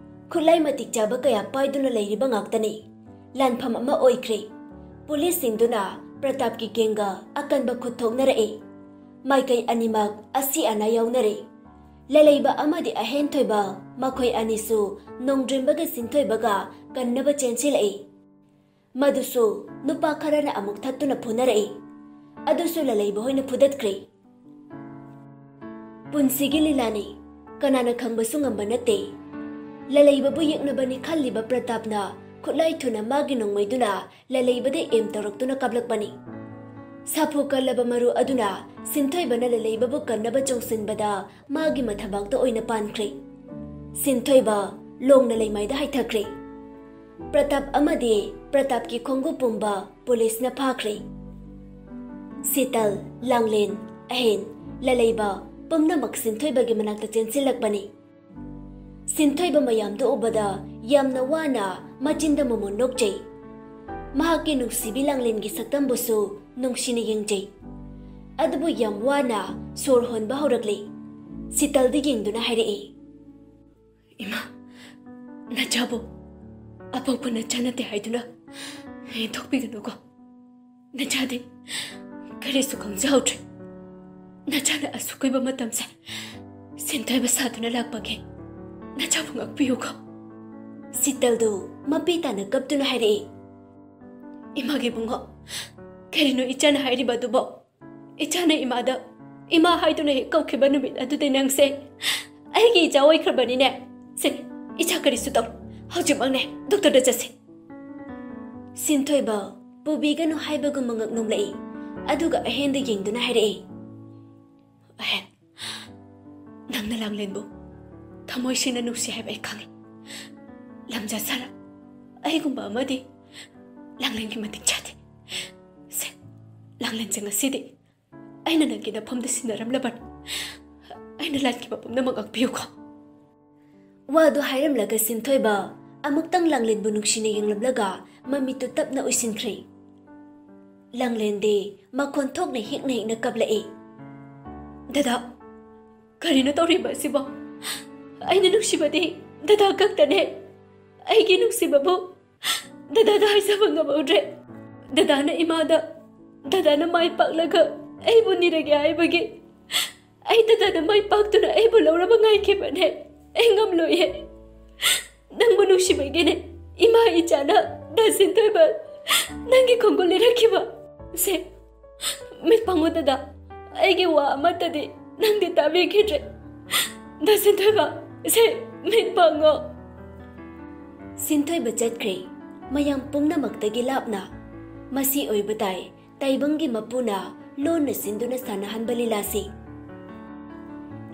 ꯈꯨꯠꯂꯥꯏ ꯃꯇꯤꯛ ꯆꯥꯕ ꯀꯌꯥ ꯄꯥꯏꯗꯨꯅ ꯂꯩꯔꯤꯕ ꯉꯥꯛꯇꯅꯤ꯫ ꯂꯥꯟꯐꯝ ꯑꯃ ꯑꯣꯏꯈ꯭ꯔꯦ꯫ ꯄꯨꯂꯤꯁꯁꯤꯡꯗꯨꯅ ꯄ꯭ꯔꯇꯥꯞꯀꯤ ꯒꯦꯡꯒ ꯑꯀꯟꯕ ꯈꯨꯠ ꯊꯣꯛꯅꯔꯛꯏ꯫ ꯃꯥꯏꯀꯩ ꯑꯅꯤꯃꯛ ꯑꯁꯤ ꯑꯅꯥ ꯌꯥꯎꯅꯔꯦ꯫ ꯂꯂꯩꯕ ꯑꯃꯗꯤ ꯑꯍꯦꯟꯊꯣꯏꯕ, ꯃꯈꯣꯏ ꯑꯅꯤꯁꯨ ꯅꯣꯡꯗ꯭ꯔꯤꯝꯕꯒ ꯁꯤꯟꯊꯣꯏꯕꯒ ꯀꯟꯅꯕ ꯆꯦꯟꯁꯤꯜꯂꯛꯏ꯫ ꯃꯗꯨꯁꯨ ꯅꯨꯄꯥ ꯈꯔꯅ ꯑꯃꯨꯛ ꯊꯠꯇꯨꯅ ꯐꯨꯅꯔꯛꯏ꯫ ꯑꯗꯨꯁꯨ ꯂꯂꯩꯕ ꯍꯣꯏꯅ ꯐꯨꯗꯠꯈ꯭ꯔꯦ꯫ ꯄꯨꯟꯁꯤꯒꯤ ꯂꯤꯂꯥꯅꯤ, ꯀꯅꯥꯅ ꯈꯪꯕꯁꯨ ꯉꯝꯕ ꯅꯠꯇꯦ꯫ ꯂꯂꯩꯕꯕꯨ ꯌꯦꯛꯅꯕꯅꯤ ꯈꯜꯂꯤꯕ ꯄ꯭ꯔꯇꯥꯞꯅ ꯈꯨꯠꯂꯥꯏ ꯊꯨꯅ ꯃꯥꯒꯤ ꯅꯣꯡꯃꯩꯗꯨꯅ ꯂꯂꯩꯕꯗ ꯑꯦꯝ ꯇꯧꯔꯛꯇꯨꯅ ꯀꯥꯞꯂꯛꯄꯅꯤ꯫ ꯁꯥꯐꯨ ꯀꯜꯂꯕ ꯃꯔꯨ ꯑꯗꯨꯅ ꯁꯤꯟꯊꯣꯏꯕꯅ ꯂꯂꯩꯕꯕꯨ ꯀꯟꯅꯕ ꯆꯣꯡꯁꯤꯟꯕꯗ ꯃꯥꯒꯤ ꯃꯊꯕꯥꯛꯇ ꯑꯣꯏꯅ ꯄꯥꯟꯈ꯭ꯔꯦ꯫ ꯁꯤꯟꯊꯣꯏꯕ ꯂꯣꯡꯅ ꯂꯩꯃꯥꯏꯗ ꯍꯥꯏꯊꯈ꯭ꯔꯦ꯫ ꯄ꯭ꯔꯇꯥꯞ ꯑꯃꯗꯤ ꯄ꯭ꯔꯇꯥꯞꯀꯤ ꯈꯣꯡꯎꯞ ꯄꯨꯝꯕ ꯄꯨꯂꯤꯁꯅ ꯐꯥꯈ꯭ꯔꯦ꯫ ꯁꯤꯇꯜ, ꯂꯥꯡꯂꯦꯟ, ꯑꯍꯦꯟ, ꯂꯂꯩꯕ ꯄꯨꯝꯅꯃꯛ ꯁꯤꯟꯊꯣꯏꯕꯒꯤ ꯃꯅꯥꯛꯇ ꯆꯦꯟꯁꯤꯜꯂꯛꯄꯅꯤ꯫ ꯁꯤꯟꯊꯣꯏꯕ ꯃꯌꯥꯝꯗꯨ ꯎꯕꯗ ꯌꯥꯝꯅ ꯋꯥꯅ ꯃꯆꯤꯟꯗ ꯃꯃꯣꯟ ꯅꯣꯛꯆꯩ꯫ ꯃꯍꯥꯛꯀꯤ ꯅꯨꯡꯁꯤꯕꯤ ꯂꯥꯡꯂꯦꯟꯒꯤ ꯁꯛꯇꯝꯕꯨꯁꯨ ꯅꯨꯡꯁꯤꯅ ꯌꯦꯡꯖꯩ꯫ ꯑꯗꯨꯕꯨ ꯌꯥꯝ ꯋꯥꯅ ꯁꯣꯔ ꯍꯣꯟꯕ ꯍꯧꯔꯛꯂꯤ꯫ ꯁꯤꯇꯜꯗ ꯌꯦꯡꯗꯨꯅ ꯍꯥꯏꯔꯛꯏ, "ꯏꯃꯥ, ꯅꯆꯥꯕꯨ ꯑꯄꯣꯛꯄ ꯅꯆꯥ ꯅꯠꯇꯦ ꯍꯥꯏꯗꯨꯅ ꯌꯦꯟꯊꯣꯛꯄꯤꯒꯅꯨꯀꯣ꯫ ꯅꯆꯥꯗꯤ ꯀꯔꯤꯁꯨ ꯈꯪꯖꯍꯧꯗ꯭ꯔꯦ꯫ ꯅꯆꯥꯅ ꯑꯁꯨꯛ ꯀꯨꯏꯕ ꯃꯇꯝꯁꯦ ꯁꯤꯟꯊꯣꯏꯕ ꯁꯥꯗꯨꯅ ꯂꯥꯛꯄꯒꯦ꯫ ꯅꯆꯥꯕꯨ ꯉꯥꯛꯄꯤꯌꯨꯀꯣ꯫" ꯁꯤꯇꯜꯗꯨ ꯃꯄꯤ ꯇꯥꯅ ꯀꯞꯇꯨꯅ ꯍꯥꯏꯔꯛꯏ, "ꯏꯃꯥꯒꯤ ꯏꯕꯨꯡꯉꯣ, ꯀꯔꯤꯅꯣ ꯏꯆꯥꯅ ꯍꯥꯏꯔꯤꯕ ꯑꯗꯨꯕꯣ? ꯏꯆꯥꯅ ꯏꯃꯥꯗ ꯏꯃꯥ ꯍꯥꯏꯗꯨꯅ ꯍꯦꯛ ꯀꯧꯈꯤꯕ ꯅꯨꯃꯤꯠ ꯑꯗꯨꯗꯩ ꯅꯪꯁꯦ ꯑꯩꯒꯤ ꯏꯆꯥ ꯑꯣꯏꯈ꯭ꯔꯕꯅꯤꯅꯦ꯫ ꯁꯦ, ꯏꯆꯥ ꯀꯔꯤꯁꯨ ꯇꯧ꯫ ꯍꯧꯖꯤꯛꯃꯛꯅꯦ ꯗꯣꯛꯇꯔꯗ ꯆꯠꯁꯤ꯫" ꯁꯤꯟꯊꯣꯏꯕ ꯄꯨꯕꯤꯒꯅꯨ ꯍꯥꯏꯕꯒꯨꯝꯕ ꯉꯛ ꯅꯣꯝꯂꯛꯏ꯫ ꯑꯗꯨꯒ ꯑꯍꯦꯟꯗ ꯌꯦꯡꯗꯨꯅ ꯍꯥꯏꯔꯛꯏ, "ꯑꯍꯦꯟ, ꯅꯪꯅ ꯂꯥꯡꯂꯦꯟꯕꯨ ꯊꯃꯣꯏ ꯁꯦꯡꯅ ꯅꯨꯡꯁꯤ ꯍꯥꯏꯕ ꯑꯩ ꯈꯪꯉꯤ꯫ ꯂꯝꯖꯥ ꯁꯥꯔ, ꯑꯩꯒꯨꯝꯕ ꯑꯃꯗꯤ ꯂꯥꯡꯂꯦꯟꯒꯤ ꯃꯇꯤꯛ ꯆꯥꯗꯦ꯫ ꯁꯦ, ꯂꯥꯡꯂꯦꯟꯁꯦ ꯉꯁꯤꯗꯤ ꯑꯩꯅ ꯅꯪꯒꯤ ꯅꯐꯝꯗ ꯁꯤꯟꯅꯔꯝꯂꯕꯅꯤ꯫ ꯑꯩꯅ ꯂꯥꯟꯈꯤꯕ ꯄꯨꯝꯅꯃꯛ ꯉꯥꯛꯄꯤꯌꯨꯀꯣ꯫" ꯋꯥꯗꯨ ꯍꯥꯏꯔꯝꯂꯒ ꯁꯤꯟꯊꯣꯏꯕ ꯑꯃꯨꯛꯇꯪ ꯂꯥꯡꯂꯦꯟꯕꯨ ꯅꯨꯡꯁꯤꯅ ꯌꯦꯡꯂꯝꯂꯒ ꯃꯃꯤꯠꯇꯨ ꯇꯞꯅ ꯎꯏꯁꯤꯟꯈ꯭ꯔꯦ꯫ ꯂꯥꯡꯂꯦꯟꯗꯤ ꯃꯈꯣꯟ ꯊꯣꯛꯅ ꯍꯤꯛꯅ ꯍꯤꯛꯅ ꯀꯞꯂꯛꯏ꯫ "ꯗꯗꯥ, ꯀꯔꯤꯅꯣ ꯇꯧꯔꯤꯕ ꯑꯁꯤꯕꯣ? ꯑꯩꯅ ꯅꯨꯡꯁꯤꯕꯗꯤ ꯗꯗꯥ ꯈꯛꯇꯅꯦ꯫ ꯑꯩꯒꯤ ꯅꯨꯡꯁꯤꯕꯕꯨ ꯗꯗꯥꯗ ꯍꯥꯏꯖꯕ ꯉꯝꯍꯧꯗ꯭ꯔꯦ꯫ ꯗꯗꯥꯅ ꯏꯃꯥꯗ, ꯗꯗꯥꯅ ꯃꯥꯏ ꯄꯥꯛꯂꯒ ꯑꯩꯕꯨ ꯅꯤꯔꯒꯦ ꯍꯥꯏꯕꯒꯤ ꯑꯩ ꯗꯗꯥꯅ ꯃꯥꯏ ꯄꯥꯛꯇꯨꯅ ꯑꯩꯕꯨ ꯂꯧꯔꯕ ꯉꯥꯏꯈꯤꯕꯅꯦ꯫ ꯑꯩ ꯉꯝꯂꯣꯏꯌꯦ꯫ ꯅꯪꯕꯨ ꯅꯨꯡꯁꯤꯕꯒꯤꯅꯦ ꯏꯃꯥ ꯏꯆꯥꯅ ꯗꯥ ꯁꯤꯟꯊꯣꯏꯕ ꯅꯪꯒꯤ ꯈꯣꯡꯒꯨꯜ ꯂꯤꯔꯛꯈꯤꯕ꯫ ꯁꯦ, ꯃꯤꯠ ꯄꯥꯡꯉꯣ ꯗꯗꯥ꯫ ꯑꯩꯒꯤ ꯋꯥ ꯑꯃꯠꯇꯗꯤ ꯅꯪꯗꯤ ꯇꯥꯕꯤꯈꯤꯗ꯭ꯔꯦ꯫ ꯗꯥ ꯁꯤꯟꯊꯣꯏꯕ, ꯁꯦ, ꯃꯤꯠ ꯄꯥꯡꯉꯣ꯫ ꯁꯤꯟꯊꯣꯏꯕ ꯆꯠꯈ꯭ꯔꯦ, ꯃꯌꯥꯝ ꯄꯨꯝꯅꯃꯛꯇꯒꯤ ꯂꯥꯞꯅ꯫ ꯃꯁꯤ ꯑꯣꯏꯕ ꯇꯥꯏ ꯇꯥꯏꯕꯪꯒꯤ ꯃꯄꯨꯅ ꯂꯣꯟꯅ ꯁꯤꯟꯗꯨꯅ ꯁꯥꯟꯅꯍꯟꯕ ꯂꯤꯂꯥꯁꯤ꯫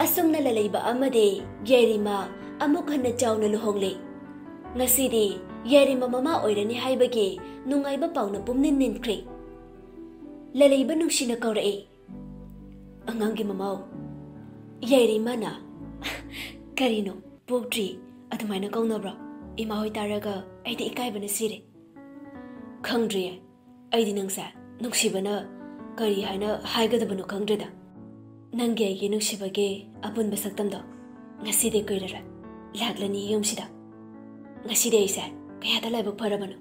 ꯑꯁꯨꯝꯅ ꯂꯂꯩꯕ ꯑꯃꯗꯤ ꯌꯥꯏꯔꯤꯃ ꯑꯃꯨꯛ ꯍꯟꯅ ꯆꯥꯎꯅ ꯂꯨꯍꯣꯡꯂꯦ꯫ ꯉꯁꯤꯗꯤ ꯌꯥꯏꯔꯤꯃ ꯃꯃꯥ ꯑꯣꯏꯔꯅꯤ ꯍꯥꯏꯕꯒꯤ ꯅꯨꯡꯉꯥꯏꯕ ꯄꯥꯎꯅ ꯄꯨꯝꯅꯤꯟ ꯅꯤꯟꯈ꯭ꯔꯦ꯫ ꯂꯂꯩꯕ ꯅꯨꯡꯁꯤꯅ ꯀꯧꯔꯛꯏ, "ꯑꯉꯥꯡꯒꯤ ꯃꯃꯥꯎ꯫" ꯌꯥꯏꯔꯤꯃꯅ, "ꯀꯔꯤꯅꯣ, ꯄꯣꯛꯇ꯭ꯔꯤ, ꯑꯗꯨꯃꯥꯏꯅ ꯀꯧꯅꯕ꯭ꯔꯣ? ꯏꯃꯥ ꯍꯣꯏ ꯇꯥꯔꯒ ꯑꯩꯗꯤ ꯏꯀꯥꯏꯕꯅ ꯁꯤꯔꯦ꯫" "ꯈꯪꯗ꯭ꯔꯤꯌꯦ꯫ ꯑꯩꯗꯤ ꯅꯪꯁꯦ ꯅꯨꯡꯁꯤꯕꯅ ꯀꯔꯤ ꯍꯥꯏꯅ ꯍꯥꯏꯒꯗꯕꯅꯣ ꯈꯪꯗ꯭ꯔꯦꯗ꯫ ꯅꯪꯒꯤ ꯑꯩꯒꯤ ꯅꯨꯡꯁꯤꯕꯒꯤ ꯑꯄꯨꯟꯕ ꯁꯛꯇꯝꯗꯣ ꯉꯁꯤꯗꯤ ꯀꯨꯏꯔꯔꯣꯏ꯫ ꯂꯥꯛꯂꯅꯤ ꯌꯨꯝꯁꯤꯗ꯫ ꯉꯁꯤꯗꯤ ꯑꯩꯁꯦ ꯀꯌꯥꯗ ꯂꯥꯏꯕꯛ ꯐꯔꯕꯅꯣ꯫"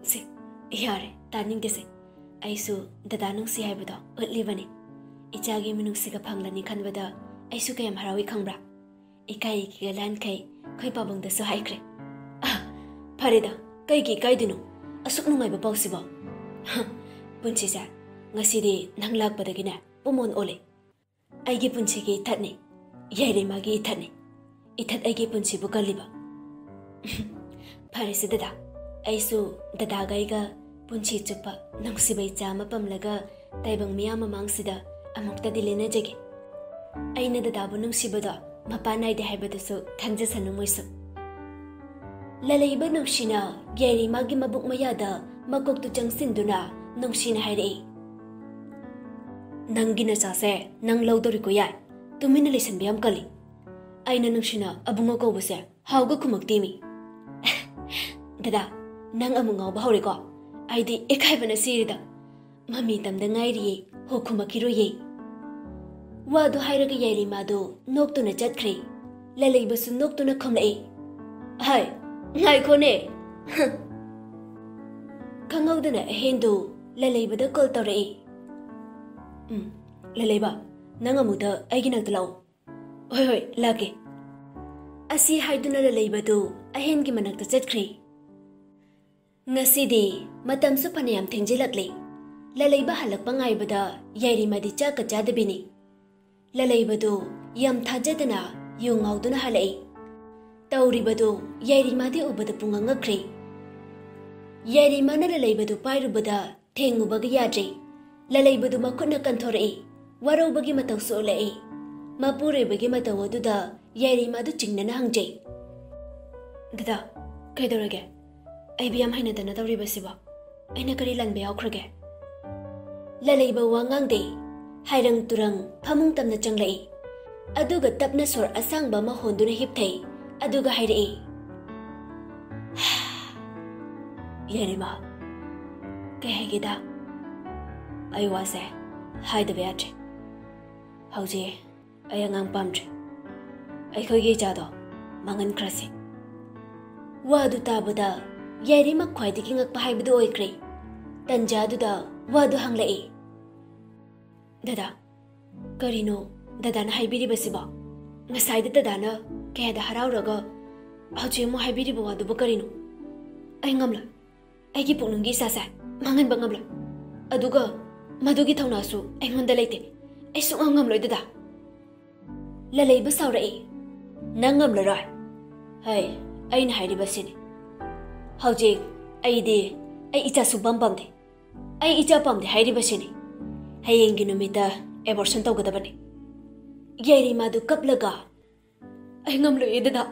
"ꯁꯤ, ꯌꯥꯔꯦ, ꯇꯥꯅꯤꯡꯗꯦꯁꯦ꯫ ꯑꯩꯁꯨ ꯗꯗꯥ ꯅꯨꯡꯁꯤ ꯍꯥꯏꯕꯗꯣ ꯎꯠꯂꯤꯕꯅꯤ꯫ ꯏꯆꯥꯒꯤ ꯃꯤꯅꯨꯡꯁꯤꯒ ꯐꯪꯂꯅꯤ ꯈꯟꯕꯗ ꯑꯩꯁꯨ ꯀꯌꯥꯝ ꯍꯔꯥꯎꯏ ꯈꯪꯕ꯭ꯔꯥ? ꯏꯀꯥꯏ ꯏꯀꯤꯒ ꯂꯥꯟꯈꯩ ꯑꯩꯈꯣꯏ ꯄꯥꯕꯨꯡꯗꯁꯨ ꯍꯥꯏꯈ꯭ꯔꯦ꯫" "ꯑ, ꯐꯔꯦꯗ, ꯀꯩꯒꯤ ꯏꯀꯥꯏꯗꯣꯏꯅꯣ? ꯑꯁꯨꯛ ꯅꯨꯡꯉꯥꯏꯕ ꯄꯥꯎꯁꯤꯕꯣ? ꯍ, ꯄꯨꯟꯁꯤꯁꯦ ꯉꯁꯤꯗꯤ ꯅꯪ ꯂꯥꯛꯄꯗꯒꯤꯅꯦ ꯄꯨꯝꯑꯣꯟ ꯑꯣꯜꯂꯦ꯫ ꯑꯩꯒꯤ ꯄꯨꯟꯁꯤꯒꯤ ꯏꯊꯠꯅꯤ, ꯌꯥꯏꯔꯤꯃꯥꯒꯤ ꯏꯊꯠꯅꯤ꯫ ꯏꯊꯠ ꯑꯩꯒꯤ ꯄꯨꯟꯁꯤꯕꯨ ꯀꯜꯂꯤꯕ꯫" "ꯐꯔꯦꯁꯦ ꯗꯗꯥ, ꯑꯩꯁꯨ ꯗꯗꯥꯒ ꯑꯩꯒ ꯄꯨꯟꯁꯤ ꯆꯨꯞꯄ ꯅꯨꯡꯁꯤꯕ ꯏꯆꯥ ꯑꯃ ꯄꯝꯂꯒ ꯇꯥꯏꯕꯪ ꯃꯤꯌꯥꯝ ꯃꯃꯥꯡꯁꯤꯗ ꯑꯃꯨꯛꯇꯗꯤ ꯂꯦꯟꯅꯖꯒꯦ꯫ ꯑꯩꯅ ꯗꯗꯥꯕꯨ ꯅꯨꯡꯁꯤꯕꯗꯣ ꯃꯄꯥꯟ ꯅꯥꯏꯗꯦ ꯍꯥꯏꯕꯗꯨꯁꯨ ꯈꯪꯖꯁꯅꯨ ꯃꯣꯏꯁꯨ꯫" ꯂꯂꯩꯕ ꯅꯨꯡꯁꯤꯅ ꯌꯥꯏꯔꯤꯃꯥꯒꯤ ꯃꯕꯨꯛ ꯃꯌꯥꯗ ꯃꯀꯣꯛꯇꯨ ꯆꯪꯁꯤꯟꯗꯨꯅ ꯅꯨꯡꯁꯤꯅ ꯍꯥꯏꯔꯛꯏ, "ꯅꯪꯒꯤ ꯅꯆꯥꯁꯦ ꯅꯪ ꯂꯧꯗꯣꯔꯤꯀꯣ ꯌꯥꯏ꯫ ꯇꯨꯃꯤꯟꯅ ꯂꯩꯁꯟꯕ ꯌꯥꯝ ꯀꯜꯂꯤ꯫ ꯑꯩꯅ ꯅꯨꯡꯁꯤꯅ ꯑꯕꯨꯡꯉꯣ ꯀꯧꯕꯁꯦ ꯍꯥꯎꯒ ꯈꯨꯝꯃꯛꯇꯦꯃꯤ꯫" "ꯗꯗꯥ, ꯅꯪ ꯑꯃꯨꯛ ꯉꯥꯎꯕ ꯍꯧꯔꯦꯀꯣ? ꯑꯩꯗꯤ ꯏꯀꯥꯏꯕꯅ ꯁꯤꯔꯦꯗ꯫ ꯃꯃꯤ ꯇꯝꯗ ꯉꯥꯏꯔꯤꯌꯦ, ꯍꯣ ꯈꯨꯝꯃꯛꯈꯤꯔꯣꯏꯌꯦ꯫" ꯋꯥꯗꯨ ꯍꯥꯏꯔꯒ ꯌꯥꯏꯔꯤꯃꯥꯗꯨ ꯅꯣꯛꯇꯨꯅ ꯆꯠꯈ꯭ꯔꯦ꯫ ꯂꯂꯩꯕꯁꯨ ꯅꯣꯛꯇꯨꯅ ꯈꯨꯝꯂꯛꯏ, "ꯍꯥꯏ, ꯉꯥꯏꯈꯣꯅꯦ꯫" ꯈꯪꯍꯧꯗꯅ ꯑꯍꯦꯟꯗꯨ ꯂꯂꯩꯕꯗ ꯀꯣꯜ ꯇꯧꯔꯛꯏ꯫ "ꯎꯝ, ꯂꯂꯩꯕ, ꯅꯪ ꯑꯃꯨꯛꯇ ꯑꯩꯒꯤ ꯅꯥꯛꯇ ꯂꯥꯛꯑꯣ꯫ "ꯍꯣꯏ, ꯍꯣꯏ, ꯂꯥꯛꯀꯦ"꯫ ꯑꯁꯤ ꯍꯥꯏꯗꯨꯅ ꯂꯂꯩꯕꯗꯨ ꯑꯍꯦꯟꯒꯤ ꯃꯅꯥꯛꯇ ꯆꯠꯈ꯭ꯔꯦ꯫ ꯉꯁꯤꯗꯤ ꯃꯇꯝꯁꯨ ꯐꯅꯌꯥꯝ ꯊꯦꯡꯖꯤꯜꯂꯛꯂꯦ꯫ ꯂꯂꯩꯕ ꯍꯜꯂꯛꯄ ꯉꯥꯏꯕꯗ ꯌꯥꯏꯔꯤꯃꯗꯤ ꯆꯥꯛꯀ ꯆꯥꯗꯕꯤꯅꯤ꯫ ꯂꯂꯩꯕꯗꯨ ꯌꯥꯝ ꯊꯥꯖꯗꯅ ꯌꯨ ꯉꯥꯎꯗꯨꯅ ꯍꯜꯂꯛꯏ꯫ ꯇꯧꯔꯤꯕꯗꯨ ꯌꯥꯏꯔꯤꯃꯥꯗꯤ ꯎꯕꯗ ꯄꯨꯡꯉꯛ ꯉꯛꯈ꯭ꯔꯦ꯫ ꯌꯥꯏꯔꯤꯃꯥꯅ ꯂꯂꯩꯕꯗꯨ ꯄꯥꯏꯔꯨꯕꯗ ꯊꯦꯡꯉꯨꯕꯒ ꯌꯥꯗ꯭ꯔꯦ꯫ ꯂꯂꯩꯕꯗꯨ ꯃꯈꯨꯠꯅ ꯀꯟꯊꯣꯔꯛꯏ꯫ ꯋꯥꯔꯧꯕꯒꯤ ꯃꯇꯧꯁꯨ ꯎꯠꯂꯛꯏ꯫ ꯃꯄꯨꯔꯣꯏꯕꯒꯤ ꯃꯇꯧ ꯑꯗꯨꯗ ꯌꯥꯏꯔꯤꯃꯥꯗꯨ ꯆꯤꯡꯅꯅ ꯍꯪꯖꯩ꯫ "ꯗꯗꯥ, ꯀꯩꯗꯧꯔꯒꯦ? ꯑꯩꯕꯨ ꯌꯥꯝ ꯍꯩꯅꯗꯅ ꯇꯧꯔꯤꯕꯁꯤꯕꯣ? ꯑꯩꯅ ꯀꯔꯤ ꯂꯥꯟꯕ ꯌꯥꯎꯈ꯭ꯔꯒꯦ?" ꯂꯂꯩꯕ ꯋꯥ ꯉꯥꯡꯗꯦ꯫ ꯍꯥꯏꯔꯪ ꯇꯨꯔꯪ ꯐꯃꯨꯡ ꯇꯝꯅ ꯆꯪꯂꯛꯏ꯫ ꯑꯗꯨꯒ ꯇꯞꯅ ꯁꯣꯔ ꯑꯁꯥꯡꯕ ꯑꯃ ꯍꯣꯟꯗꯨꯅ ꯍꯤꯞꯊꯩ꯫ ꯑꯗꯨꯒ ꯍꯥꯏꯔꯛꯏ, "ꯌꯥꯏꯔꯤꯃꯥ, ꯀꯩ ꯍꯥꯏꯒꯦꯗ? ꯑꯩ ꯋꯥꯁꯦ ꯍꯥꯏꯗꯕ ꯌꯥꯗ꯭ꯔꯦ꯫ ꯍꯧꯖꯤꯛ ꯑꯩ ꯑꯉꯥꯡ ꯄꯥꯝꯗ꯭ꯔꯦ꯫ ꯑꯩꯈꯣꯏꯒꯤ ꯏꯆꯥꯗꯣ ꯃꯥꯡꯍꯟꯈ꯭ꯔꯁꯤ"꯫ ꯋꯥꯗꯨ ꯇꯥꯕꯗ ꯌꯥꯏꯔꯤꯃ ꯈ꯭ꯋꯥꯏꯗꯒꯤ ꯉꯛꯄ ꯍꯥꯏꯕꯗꯨ ꯑꯣꯏꯈ꯭ꯔꯦ꯫ ꯇꯟꯖꯥꯗꯨꯗ ꯋꯥꯗꯨ ꯍꯪꯂꯛꯏ, "ꯗꯗꯥ, ꯀꯔꯤꯅꯣ ꯗꯗꯥꯅ ꯍꯥꯏꯕꯤꯔꯤꯕꯁꯤꯕꯣ? ꯉꯁꯥꯏꯗ ꯗꯗꯥꯅ ꯀꯌꯥꯗ ꯍꯔꯥꯎꯔꯒ ꯍꯧꯖꯤꯛ ꯑꯃꯨꯛ ꯍꯥꯏꯕꯤꯔꯤꯕ ꯋꯥꯗꯨꯕꯨ ꯀꯔꯤꯅꯣ? ꯑꯩ ꯉꯝꯂꯣꯏ꯫ ꯑꯩꯒꯤ ꯄꯨꯛꯅꯨꯡꯒꯤ ꯏꯆꯥꯁꯦ ꯃꯥꯡꯍꯟꯕ ꯉꯝꯂꯣꯏ꯫ ꯑꯗꯨꯒ ꯃꯗꯨꯒꯤ ꯊꯧꯅꯥꯁꯨ ꯑꯩꯉꯣꯟꯗ ꯂꯩꯇꯦ꯫ ꯑꯩ ꯁꯨꯡꯉꯝ ꯉꯝꯂꯣꯏ, ꯗꯗꯥ"꯫ ꯂꯂꯩꯕ ꯁꯥꯎꯔꯛꯏ, "ꯅꯪ ꯉꯝꯂꯔꯣꯏ? ꯍꯩ, ꯑꯩꯅ ꯍꯥꯏꯔꯤꯕꯁꯤꯅꯤ꯫ ꯍꯧꯖꯤꯛ ꯑꯩꯗꯤ ꯑꯩ ꯏꯆꯥ ꯁꯨꯡꯄꯥꯝ ꯄꯥꯝꯗꯦ꯫ ꯑꯩ ꯏꯆꯥ ꯄꯥꯝꯗꯦ ꯍꯥꯏꯔꯤꯕꯁꯤꯅꯤ꯫ ꯍꯌꯦꯡꯒꯤ ꯅꯨꯃꯤꯠꯇ ꯑꯦꯕꯣꯔꯁꯟ ꯇꯧꯒꯗꯕꯅꯤ"꯫ ꯌꯥꯏꯔꯤꯃꯥꯗꯨ ꯀꯞꯂꯒ, "ꯑꯩ ꯉꯝꯂꯣꯏꯌꯦ, ꯗꯗꯥ꯫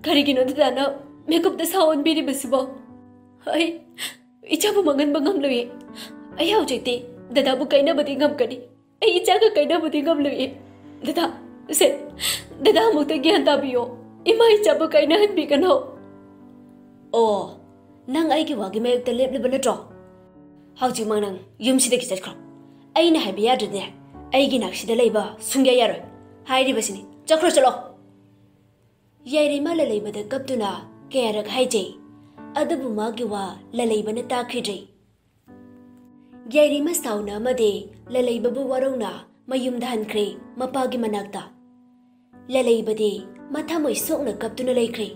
ꯀꯔꯤꯒꯤꯅꯣ ꯗꯗꯥꯅ ꯃꯦꯀꯞꯇ ꯁꯥ ꯑꯣꯟꯕꯤꯔꯤꯕꯁꯤꯕꯣ? ꯑꯩ ꯏꯆꯥꯕꯨ ꯃꯥꯡꯍꯟꯕ ꯉꯝꯂꯣꯏꯌꯦ꯫ ꯑꯩ ꯍꯧꯖꯤꯛꯇꯤ ꯗꯗꯥꯕꯨ ꯀꯥꯏꯅꯕꯗꯤ ꯉꯝꯒꯅꯤ꯫ ꯑꯩ ꯏꯆꯥꯒ ꯀꯥꯏꯅꯕꯗꯤ ꯉꯝꯂꯣꯏꯌꯦ꯫ ꯗꯗꯥ, ꯁꯦ, ꯗꯗꯥ ꯑꯃꯨꯛꯇ ꯒ꯭ꯌꯥꯟ ꯇꯥꯕꯤꯌꯣ꯫ ꯏꯃꯥ ꯏꯆꯥꯕꯨ ꯀꯥꯏꯅꯍꯟꯕꯤꯒꯅꯣ"꯫ "ꯑꯣ, ꯅꯪ ꯑꯩꯒꯤ ꯋꯥꯒꯤ ꯃꯥꯌꯣꯛꯇ ꯂꯦꯞꯂꯤꯕ ꯅꯠꯇ꯭ꯔꯣ? ꯍꯧꯖꯤꯛꯃꯛ ꯅꯪ ꯌꯨꯝꯁꯤꯗꯒꯤ ꯆꯠꯈ꯭ꯔꯣ꯫ ꯑꯩꯅ ꯍꯥꯏꯕ ꯌꯥꯗ꯭ꯔꯗꯤꯅꯦ, ꯑꯩꯒꯤ ꯅꯥꯛꯁꯤꯗ ꯂꯩꯕ ꯁꯨꯡꯌꯥ ꯌꯥꯔꯣꯏ꯫ ꯍꯥꯏꯔꯤꯕꯁꯤꯅꯤ, ꯆꯠꯈ꯭ꯔꯣ, ꯆꯠꯂꯣ"꯫ ꯌꯥꯏꯔꯤꯃ ꯂꯂꯩꯕꯗ ꯀꯞꯇꯨꯅ ꯀꯌꯥꯔꯛ ꯍꯥꯏꯖꯩ, ꯑꯗꯨꯕꯨ ꯃꯥꯒꯤ ꯋꯥ ꯂꯂꯩꯕꯅ ꯇꯥꯈꯤꯗ꯭ꯔꯦ꯫ ꯌꯥꯏꯔꯤꯃ ꯁꯥꯎꯅ ꯑꯃꯗꯤ ꯂꯂꯩꯕꯕꯨ ꯋꯥꯔꯧꯅ ꯃꯌꯨꯝꯗ ꯍꯟꯈ꯭ꯔꯦ, ꯃꯄꯥꯒꯤ ꯃꯅꯥꯛꯇ꯫ ꯂꯂꯩꯕꯗꯤ ꯃꯊꯃꯣꯏ ꯁꯣꯛꯅ ꯀꯞꯇꯨꯅ ꯂꯩꯈ꯭ꯔꯦ꯫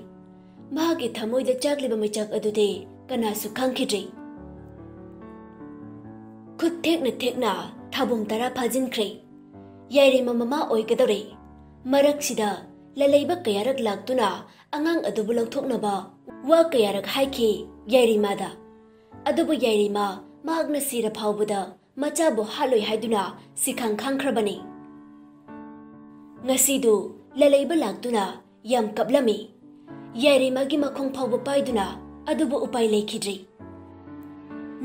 ꯃꯍꯥꯛꯀꯤ ꯊꯃꯣꯏꯗ ꯆꯥꯛꯂꯤꯕ ꯃꯩꯆꯥꯛ ꯑꯗꯨꯗꯤ ꯀꯅꯥꯁꯨ ꯈꯪꯈꯤꯗ꯭ꯔꯦ꯫ ꯈꯨꯠ ꯊꯦꯛꯅ ꯊꯦꯛꯅ ꯊꯥꯕꯨꯝ ꯇꯔꯥ ꯐꯥꯖꯤꯟꯈ꯭ꯔꯦ꯫ ꯌꯥꯏꯔꯤꯃ ꯃꯃꯥ ꯑꯣꯏꯒꯗꯧꯔꯦ꯫ ꯃꯔꯛꯁꯤꯗ ꯂꯂꯩꯕ ꯀꯌꯥꯔꯛ ꯂꯥꯛꯇꯨꯅ ꯑꯉꯥꯡ ꯑꯗꯨꯕꯨ ꯂꯧꯊꯣꯛꯅꯕ ꯋꯥ ꯀꯌꯥꯔꯛ ꯍꯥꯏꯈꯤ ꯌꯥꯏꯔꯤꯃꯥꯗ꯫ ꯑꯗꯨꯕꯨ ꯌꯥꯏꯔꯤꯃ ꯃꯍꯥꯛꯅ ꯁꯤꯔ ꯐꯥꯎꯕꯗ ꯃꯆꯥꯕꯨ ꯍꯥꯠꯂꯣꯏ ꯍꯥꯏꯗꯨꯅ ꯁꯤꯈꯥꯡ ꯈꯥꯡꯈ꯭ꯔꯕꯅꯤ꯫ ꯉꯁꯤꯗꯨ ꯂꯂꯩꯕ ꯂꯥꯛꯇꯨꯅ ꯌꯥꯝ ꯀꯞꯂꯝꯃꯤ꯫ ꯌꯥꯏꯔꯤꯃꯒꯤ ꯃꯈꯣꯡ ꯐꯥꯎꯕ ꯄꯥꯏꯗꯨꯅ ꯑꯗꯨꯕꯨ ꯎꯄꯥꯏ ꯂꯩꯈꯤꯗ꯭ꯔꯤ꯫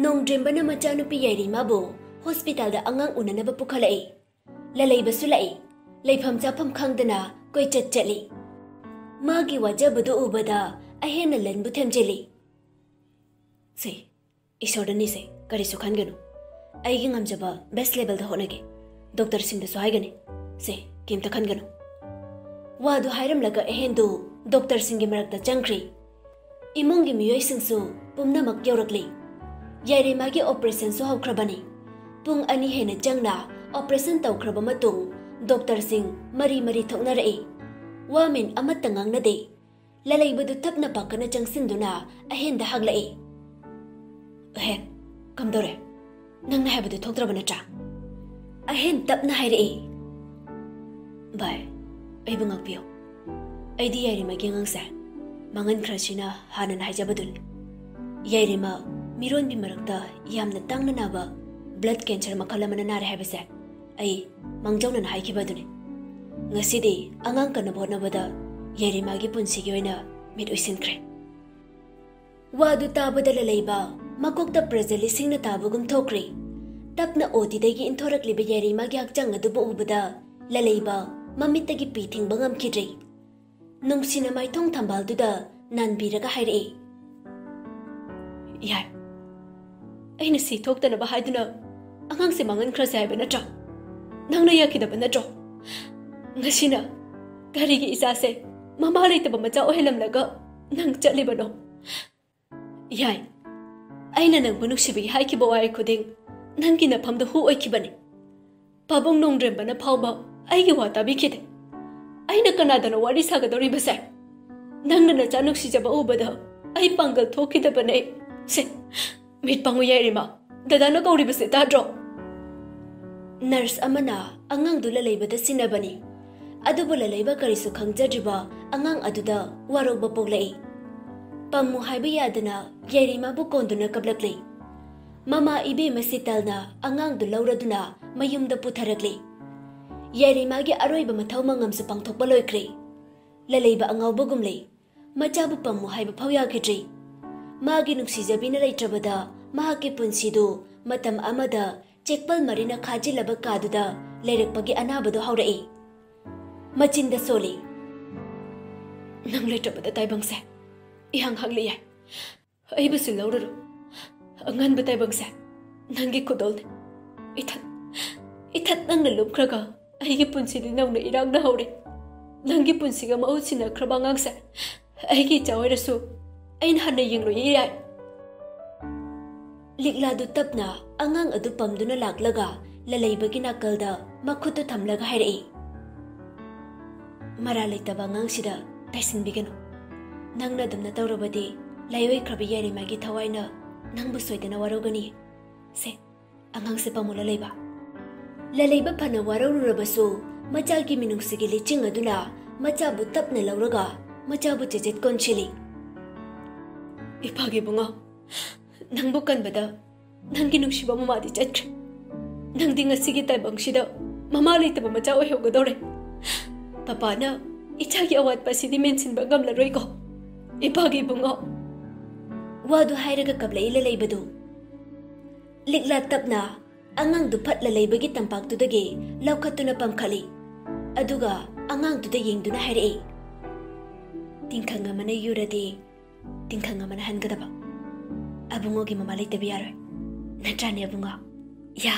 ꯅꯣꯡꯗ꯭ꯔꯦꯝꯕꯅ ꯃꯆꯥꯅꯨꯄꯤ ꯌꯥꯏꯔꯤꯃꯕꯨ ꯍꯣꯁꯄꯤꯇꯥꯜꯗ ꯑꯉꯥꯡ ꯎꯅꯅꯕ ꯄꯨꯈꯠꯂꯛꯏ꯫ ꯂꯂꯩꯕꯁꯨ ꯂꯥꯛꯏ꯫ ꯂꯩꯐꯝ ꯆꯥꯐꯝ ꯈꯪꯗꯅ ꯀꯣꯏꯆꯠ ꯆꯠꯂꯤ꯫ ꯃꯥꯒꯤ ꯋꯥꯖꯕꯗꯨ ꯎꯕꯗ ꯑꯍꯦꯟꯅ ꯂꯟꯕꯨ ꯊꯦꯝꯖꯤꯜꯂꯤ꯫ ꯁꯦ, ꯏꯁꯣꯔꯗ ꯅꯤꯁꯦ, ꯀꯔꯤꯁꯨ ꯈꯟꯒꯅꯨ꯫ ꯑꯩꯒꯤ ꯉꯝꯖꯕ ꯕꯦꯁ ꯂꯦꯚꯦꯜꯗ ꯍꯣꯠꯅꯒꯦ꯫ ꯗꯣꯛꯇꯔꯁꯤꯡꯗꯁꯨ ꯍꯥꯏꯒꯅꯤ꯫ ꯁꯦ, ꯀꯩꯝꯇ ꯈꯟꯒꯅꯨ꯫ ꯋꯥꯗꯨ ꯍꯥꯏꯔꯝꯂꯒ ꯑꯍꯦꯟꯗꯨ ꯗꯣꯛꯇꯔꯁꯤꯡꯒꯤ ꯃꯔꯛꯇ ꯆꯪꯈ꯭ꯔꯤ꯫ ꯏꯃꯨꯡꯒꯤ ꯃꯤꯑꯣꯏꯁꯤꯡꯁꯨ ꯄꯨꯝꯅꯃꯛ ꯌꯧꯔꯛꯂꯤ꯫ ꯌꯥꯏꯔꯤꯃꯥꯒꯤ ꯑꯣꯄꯔꯦꯁꯟꯁꯨ ꯍꯧꯈ꯭ꯔꯕꯅꯤ꯫ ꯄꯨꯡ ꯑꯅꯤ ꯍꯦꯟꯅ ꯆꯪꯅ ꯑꯣꯄꯔꯦꯁꯟ ꯇꯧꯈ꯭ꯔꯕ ꯃꯇꯨꯡ ꯗꯣꯛꯇꯔꯁꯤꯡ ꯃꯔꯤ ꯃꯔꯤ ꯊꯣꯛꯅꯔꯛꯏ꯫ ꯋꯥꯃꯦꯟ ꯑꯃꯠꯇ ꯉꯥꯡꯅꯗꯦ꯫ ꯂꯂꯩꯕꯗꯨ ꯇꯞꯅ ꯄꯥꯈꯠꯅ ꯆꯪꯁꯤꯟꯗꯨꯅ ꯑꯍꯦꯟꯗ ꯍꯥꯛꯂꯛꯏ꯫ "ꯑꯍꯦꯟ, ꯀꯝꯗꯧꯔꯦ? ꯅꯪꯅ ꯍꯥꯏꯕꯗꯨ ꯊꯣꯛꯇ꯭ꯔꯕ ꯅꯠꯇ꯭ꯔꯥ?" ꯑꯍꯦꯟ ꯇꯞꯅ ꯍꯥꯏꯔꯛꯏ꯫ "ꯚꯥꯏ, ꯑꯩꯕꯨ ꯉꯥꯛꯄꯤꯌꯨ꯫ ꯑꯩꯗꯤ ꯌꯥꯏꯔꯤꯃꯒꯤ ꯑꯉꯥꯡꯁꯦ ꯃꯥꯡꯍꯟꯈ꯭ꯔꯁꯤꯅ ꯍꯥꯟꯅꯅ ꯍꯥꯏꯖꯕꯗꯨꯅꯤ꯫ ꯌꯥꯏꯔꯤꯃ ꯃꯤꯔꯣꯟꯕꯤ ꯃꯔꯛꯇ ꯌꯥꯝꯅ ꯇꯥꯡꯅ ꯅꯥꯕ ꯕ꯭ꯂꯗ ꯀꯦꯟꯁꯔ ꯃꯈꯜ ꯑꯃꯅ ꯅꯥꯔꯦ ꯍꯥꯏꯕꯁꯦ ꯑꯩ ꯃꯥꯡꯖꯧꯅꯅ ꯍꯥꯏꯈꯤꯕ ꯑꯗꯨꯅꯤ꯫ ꯉꯁꯤꯗꯤ ꯑꯉꯥꯡ ꯀꯟꯅꯕ ꯍꯣꯠꯅꯕꯗ ꯌꯥꯏꯔꯤꯃꯥꯒꯤ ꯄꯨꯟꯁꯤꯒꯤ ꯑꯣꯏꯅ ꯃꯤꯠ ꯎꯏꯁꯤꯟꯈ꯭ꯔꯦ꯫" ꯋꯥꯗꯨ ꯇꯥꯕꯗ ꯂꯂꯩꯕ ꯃꯀꯣꯛꯇ ꯄ꯭ꯔꯦꯖꯔ ꯂꯤꯁꯤꯡꯅ ꯇꯥꯕꯒꯨꯝ ꯊꯣꯛꯈ꯭ꯔꯦ꯫ ꯇꯞꯅ ꯑꯣꯇꯤꯗꯒꯤ ꯏꯟꯊꯣꯔꯛꯂꯤꯕ ꯌꯥꯏꯔꯤꯃꯥꯒꯤ ꯍꯛꯆꯥꯡ ꯑꯗꯨꯕꯨ ꯎꯕꯗ ꯂꯂꯩꯕ ꯃꯃꯤꯠꯇꯒꯤ ꯄꯤ ꯊꯤꯡꯕ ꯉꯝꯈꯤꯗ꯭ꯔꯦ꯫ ꯅꯨꯡꯁꯤꯅ ꯃꯥꯏꯊꯣꯡ ꯊꯝꯕꯥꯜꯗꯨꯗ ꯅꯥꯟꯕꯤꯔꯒ ꯍꯥꯏꯔꯛꯏ, "ꯌꯥꯏ, ꯑꯩꯅ ꯁꯤ ꯊꯣꯛꯇꯅꯕ ꯍꯥꯏꯗꯨꯅ ꯑꯉꯥꯡꯁꯦ ꯃꯥꯡꯍꯟꯈ꯭ꯔꯁꯦ ꯍꯥꯏꯕ ꯅꯠꯇ꯭ꯔꯣ? ꯅꯪꯅ ꯌꯥꯈꯤꯗꯕ ꯅꯠꯇ꯭ꯔꯣ? ꯉꯁꯤꯅ ꯀꯔꯤꯒꯤ ꯏꯆꯥꯁꯦ ꯃꯃꯥ ꯂꯩꯇꯕ ꯃꯆꯥ ꯑꯣꯏꯍꯜꯂꯝꯂꯒ ꯅꯪ ꯆꯠꯂꯤꯕꯅꯣ?" "ꯌꯥꯏ, ꯑꯩꯅ ꯅꯪꯕꯨ ꯅꯨꯡꯁꯤꯕꯒꯤ ꯍꯥꯏꯈꯤꯕ ꯋꯥꯍꯩ ꯈꯨꯗꯤꯡ ꯅꯪꯒꯤ ꯅꯐꯝꯗ ꯍꯨ ꯑꯣꯏꯈꯤꯕꯅꯤ꯫ ꯄꯥꯕꯨꯡ ꯅꯣꯡꯗ꯭ꯔꯦꯝꯕꯅ ꯐꯥꯎꯕ ꯑꯩꯒꯤ ꯋꯥ ꯇꯥꯕꯤꯈꯤꯗꯦ꯫ ꯑꯩꯅ ꯀꯅꯥꯗꯅꯣ ꯋꯥꯔꯤ ꯁꯥꯒꯗꯧꯔꯤꯕꯁꯦ? ꯅꯪꯅ ꯅꯆꯥ ꯅꯨꯡꯁꯤꯖꯕ ꯎꯕꯗ ꯑꯩ ꯄꯥꯡꯒꯜ ꯊꯣꯛꯈꯤꯗꯕꯅꯦ꯫ ꯁꯦ, ꯃꯤꯠ ꯄꯥꯡꯉꯨ ꯌꯥꯏꯔꯤꯃ, ꯗꯗꯥꯅ ꯀꯧꯔꯤꯕꯁꯦ ꯇꯥꯗ꯭ꯔꯣ? ꯅꯔꯁ ꯑꯃꯅ ꯑꯉꯥꯡꯗꯨ ꯂꯂꯩꯕꯗ ꯁꯤꯟꯅꯕꯅꯤ꯫ ꯑꯗꯨꯕꯨ ꯂꯂꯩꯕ ꯀꯔꯤꯁꯨ ꯈꯪꯖꯗ꯭ꯔꯤꯕ ꯑꯉꯥꯡ ꯑꯗꯨꯗ ꯋꯥꯔꯧꯕ ꯄꯣꯛꯂꯛꯏ꯫ ꯄꯝꯃꯨ ꯍꯥꯏꯕ ꯌꯥꯗꯅ ꯌꯥꯏꯔꯤꯃꯥꯕꯨ ꯀꯣꯟꯗꯨꯅ ꯀꯞꯂꯛꯂꯤ꯫ ꯃꯃꯥ ꯏꯕꯦꯝꯃ ꯁꯤꯇꯜꯅ ꯑꯉꯥꯡꯗꯨ ꯂꯧꯔꯗꯨꯅ ꯃꯌꯨꯝꯗ ꯄꯨꯊꯔꯛꯂꯤ꯫ ꯌꯥꯏꯔꯤꯃꯥꯒꯤ ꯑꯔꯣꯏꯕ ꯃꯊꯧ ꯃꯉꯝꯁꯨ ꯄꯥꯡꯊꯣꯛꯄ ꯂꯣꯏꯈ꯭ꯔꯦ꯫ ꯂꯂꯩꯕ ꯑꯉꯥꯎꯕꯒꯨꯝ ꯂꯩ꯫ ꯃꯆꯥꯕꯨ ꯄꯝꯃꯨ ꯍꯥꯏꯕ ꯐꯥꯎ ꯌꯥꯈꯤꯗ꯭ꯔꯤ꯫ ꯃꯥꯒꯤ ꯅꯨꯡꯁꯤꯖꯕꯤꯅ ꯂꯩꯇ꯭ꯔꯕꯗ ꯃꯍꯥꯛꯀꯤ ꯄꯨꯟꯁꯤꯗꯨ ꯃꯇꯝ ꯑꯃꯗ ꯆꯦꯛꯄꯜ ꯃꯔꯤꯅ ꯈꯥꯖꯤꯜꯂꯕ ꯀꯥꯗꯨꯗ ꯂꯩꯔꯛꯄꯒꯤ ꯑꯅꯥꯕꯗꯨ ꯍꯧꯔꯛꯏ꯫ ꯃꯆꯤꯟꯗ ꯁꯣꯜꯂꯤ꯫ ꯅꯪ ꯂꯩꯇ꯭ꯔꯕꯗ ꯇꯥꯏꯕꯪꯁꯦ ꯏꯍꯥꯡ ꯍꯥꯡꯂꯦ ꯌꯥꯏ꯫ ꯑꯩꯕꯨꯁꯨ ꯂꯧꯔꯨꯔꯣ꯫ ꯑꯉꯟꯕ ꯇꯥꯏꯕꯪꯁꯦ ꯅꯪꯒꯤ ꯈꯨꯗꯣꯜꯅꯦ꯫ ꯏꯊꯠ, ꯏꯊꯠ ꯅꯪꯅ ꯂꯨꯞꯈ꯭ꯔꯒ ꯑꯩꯒꯤ ꯄꯨꯟꯁꯤꯗꯤ ꯅꯧꯅ ꯏꯔꯥꯡꯅ ꯍꯧꯔꯦ꯫ ꯅꯪꯒꯤ ꯄꯨꯟꯁꯤꯒ ꯃꯍꯨꯠ ꯁꯤꯟꯅꯈ꯭ꯔꯕ ꯑꯉꯥꯡꯁꯦ ꯑꯩꯒꯤ ꯏꯆꯥ ꯑꯣꯏꯔꯁꯨ ꯑꯩꯅ ꯍꯟꯅ ꯌꯦꯡꯂꯣꯏꯌꯦ ꯌꯥꯏ꯫ ꯂꯤꯛꯂꯥꯗꯨ ꯇꯞꯅ ꯑꯉꯥꯡ ꯑꯗꯨ ꯄꯝꯗꯨꯅ ꯂꯥꯛꯂꯒ ꯂꯂꯩꯕꯒꯤ ꯅꯥꯀꯜꯗ ꯃꯈꯨꯠꯇꯨ ꯊꯝꯂꯒ ꯍꯥꯏꯔꯛꯏ, "ꯃꯔꯥ ꯂꯩꯇꯕ ꯑꯉꯥꯡꯁꯤꯗ ꯇꯥꯏꯁꯤꯟꯕꯤꯒꯅꯨ꯫ ꯅꯪꯅ ꯑꯗꯨꯝꯅ ꯇꯧꯔꯕꯗꯤ ꯂꯥꯏꯑꯣꯏꯈ꯭ꯔꯕ ꯌꯥꯏꯔꯤꯃꯥꯒꯤ ꯊꯋꯥꯏꯅ ꯅꯪꯕꯨ ꯁꯣꯏꯗꯅ ꯋꯥꯔꯧꯒꯅꯤ꯫ ꯁꯦ, ꯑꯉꯥꯡꯁꯦ ꯄꯝꯃꯨ ꯂꯂꯩꯕ꯫" ꯂꯂꯩꯕ ꯐꯅ ꯋꯥꯔꯧꯔꯨꯔꯕꯁꯨ ꯃꯆꯥꯒꯤ ꯃꯤꯅꯨꯡꯁꯤꯒꯤ ꯂꯤꯆꯤꯡ ꯑꯗꯨꯅ ꯃꯆꯥꯕꯨ ꯇꯞꯅ ꯂꯧꯔꯒ ꯃꯆꯥꯕꯨ ꯆꯦꯆꯦꯠ ꯀꯣꯟꯁꯤꯜꯂꯤ꯫ "ꯏꯄꯥꯒꯤ ꯏꯕꯨꯡꯉꯣ, ꯅꯪꯕꯨ ꯀꯟꯕꯗ ꯅꯪꯒꯤ ꯅꯨꯡꯁꯤꯕ ꯃꯃꯥꯗꯤ ꯆꯠꯈ꯭ꯔꯦ꯫ ꯅꯪꯗꯤ ꯉꯁꯤꯒꯤ ꯇꯥꯏꯕꯪꯁꯤꯗ ꯃꯃꯥ ꯂꯩꯇꯕ ꯃꯆꯥ ꯑꯣꯏꯍꯧꯒꯗꯧꯔꯦ꯫ ꯄꯄꯥꯅ ꯏꯆꯥꯒꯤ ꯑꯋꯥꯠꯄ ꯑꯁꯤꯗꯤ ꯃꯦꯟꯁꯤꯟꯕ ꯉꯝꯂꯔꯣꯏꯀꯣ, ꯏꯄꯥꯒꯤ ꯏꯕꯨꯡꯉꯣ꯫" ꯋꯥꯗꯨ ꯍꯥꯏꯔꯒ ꯀꯞꯂꯛꯏ ꯂꯂꯩꯕꯗꯨ꯫ ꯂꯤꯛꯂꯥ ꯇꯞꯅ ꯑꯉꯥꯡꯗꯨ ꯐꯠ ꯂꯂꯩꯕꯒꯤ ꯇꯝꯄꯥꯛꯇꯨꯗꯒꯤ ꯂꯧꯈꯠꯇꯨꯅ ꯄꯝꯈꯠꯂꯤ꯫ ꯑꯗꯨꯒ ꯑꯉꯥꯡꯗꯨꯗ ꯌꯦꯡꯗꯨꯅ ꯍꯥꯏꯔꯛꯏ, "ꯇꯤꯡꯈꯪ ꯑꯃꯅ ꯌꯨꯔꯗꯤ ꯇꯤꯡꯈꯪ ꯑꯃꯅ ꯍꯟꯒꯗꯕ꯫ ꯑꯕꯨꯡꯉꯣꯒꯤ ꯃꯃꯥ ꯂꯩꯇꯕ ꯌꯥꯔꯣꯏ꯫ ꯅꯠꯇ꯭ꯔꯥꯅꯦ ꯑꯕꯨꯡꯉꯣ?" ꯌꯥ,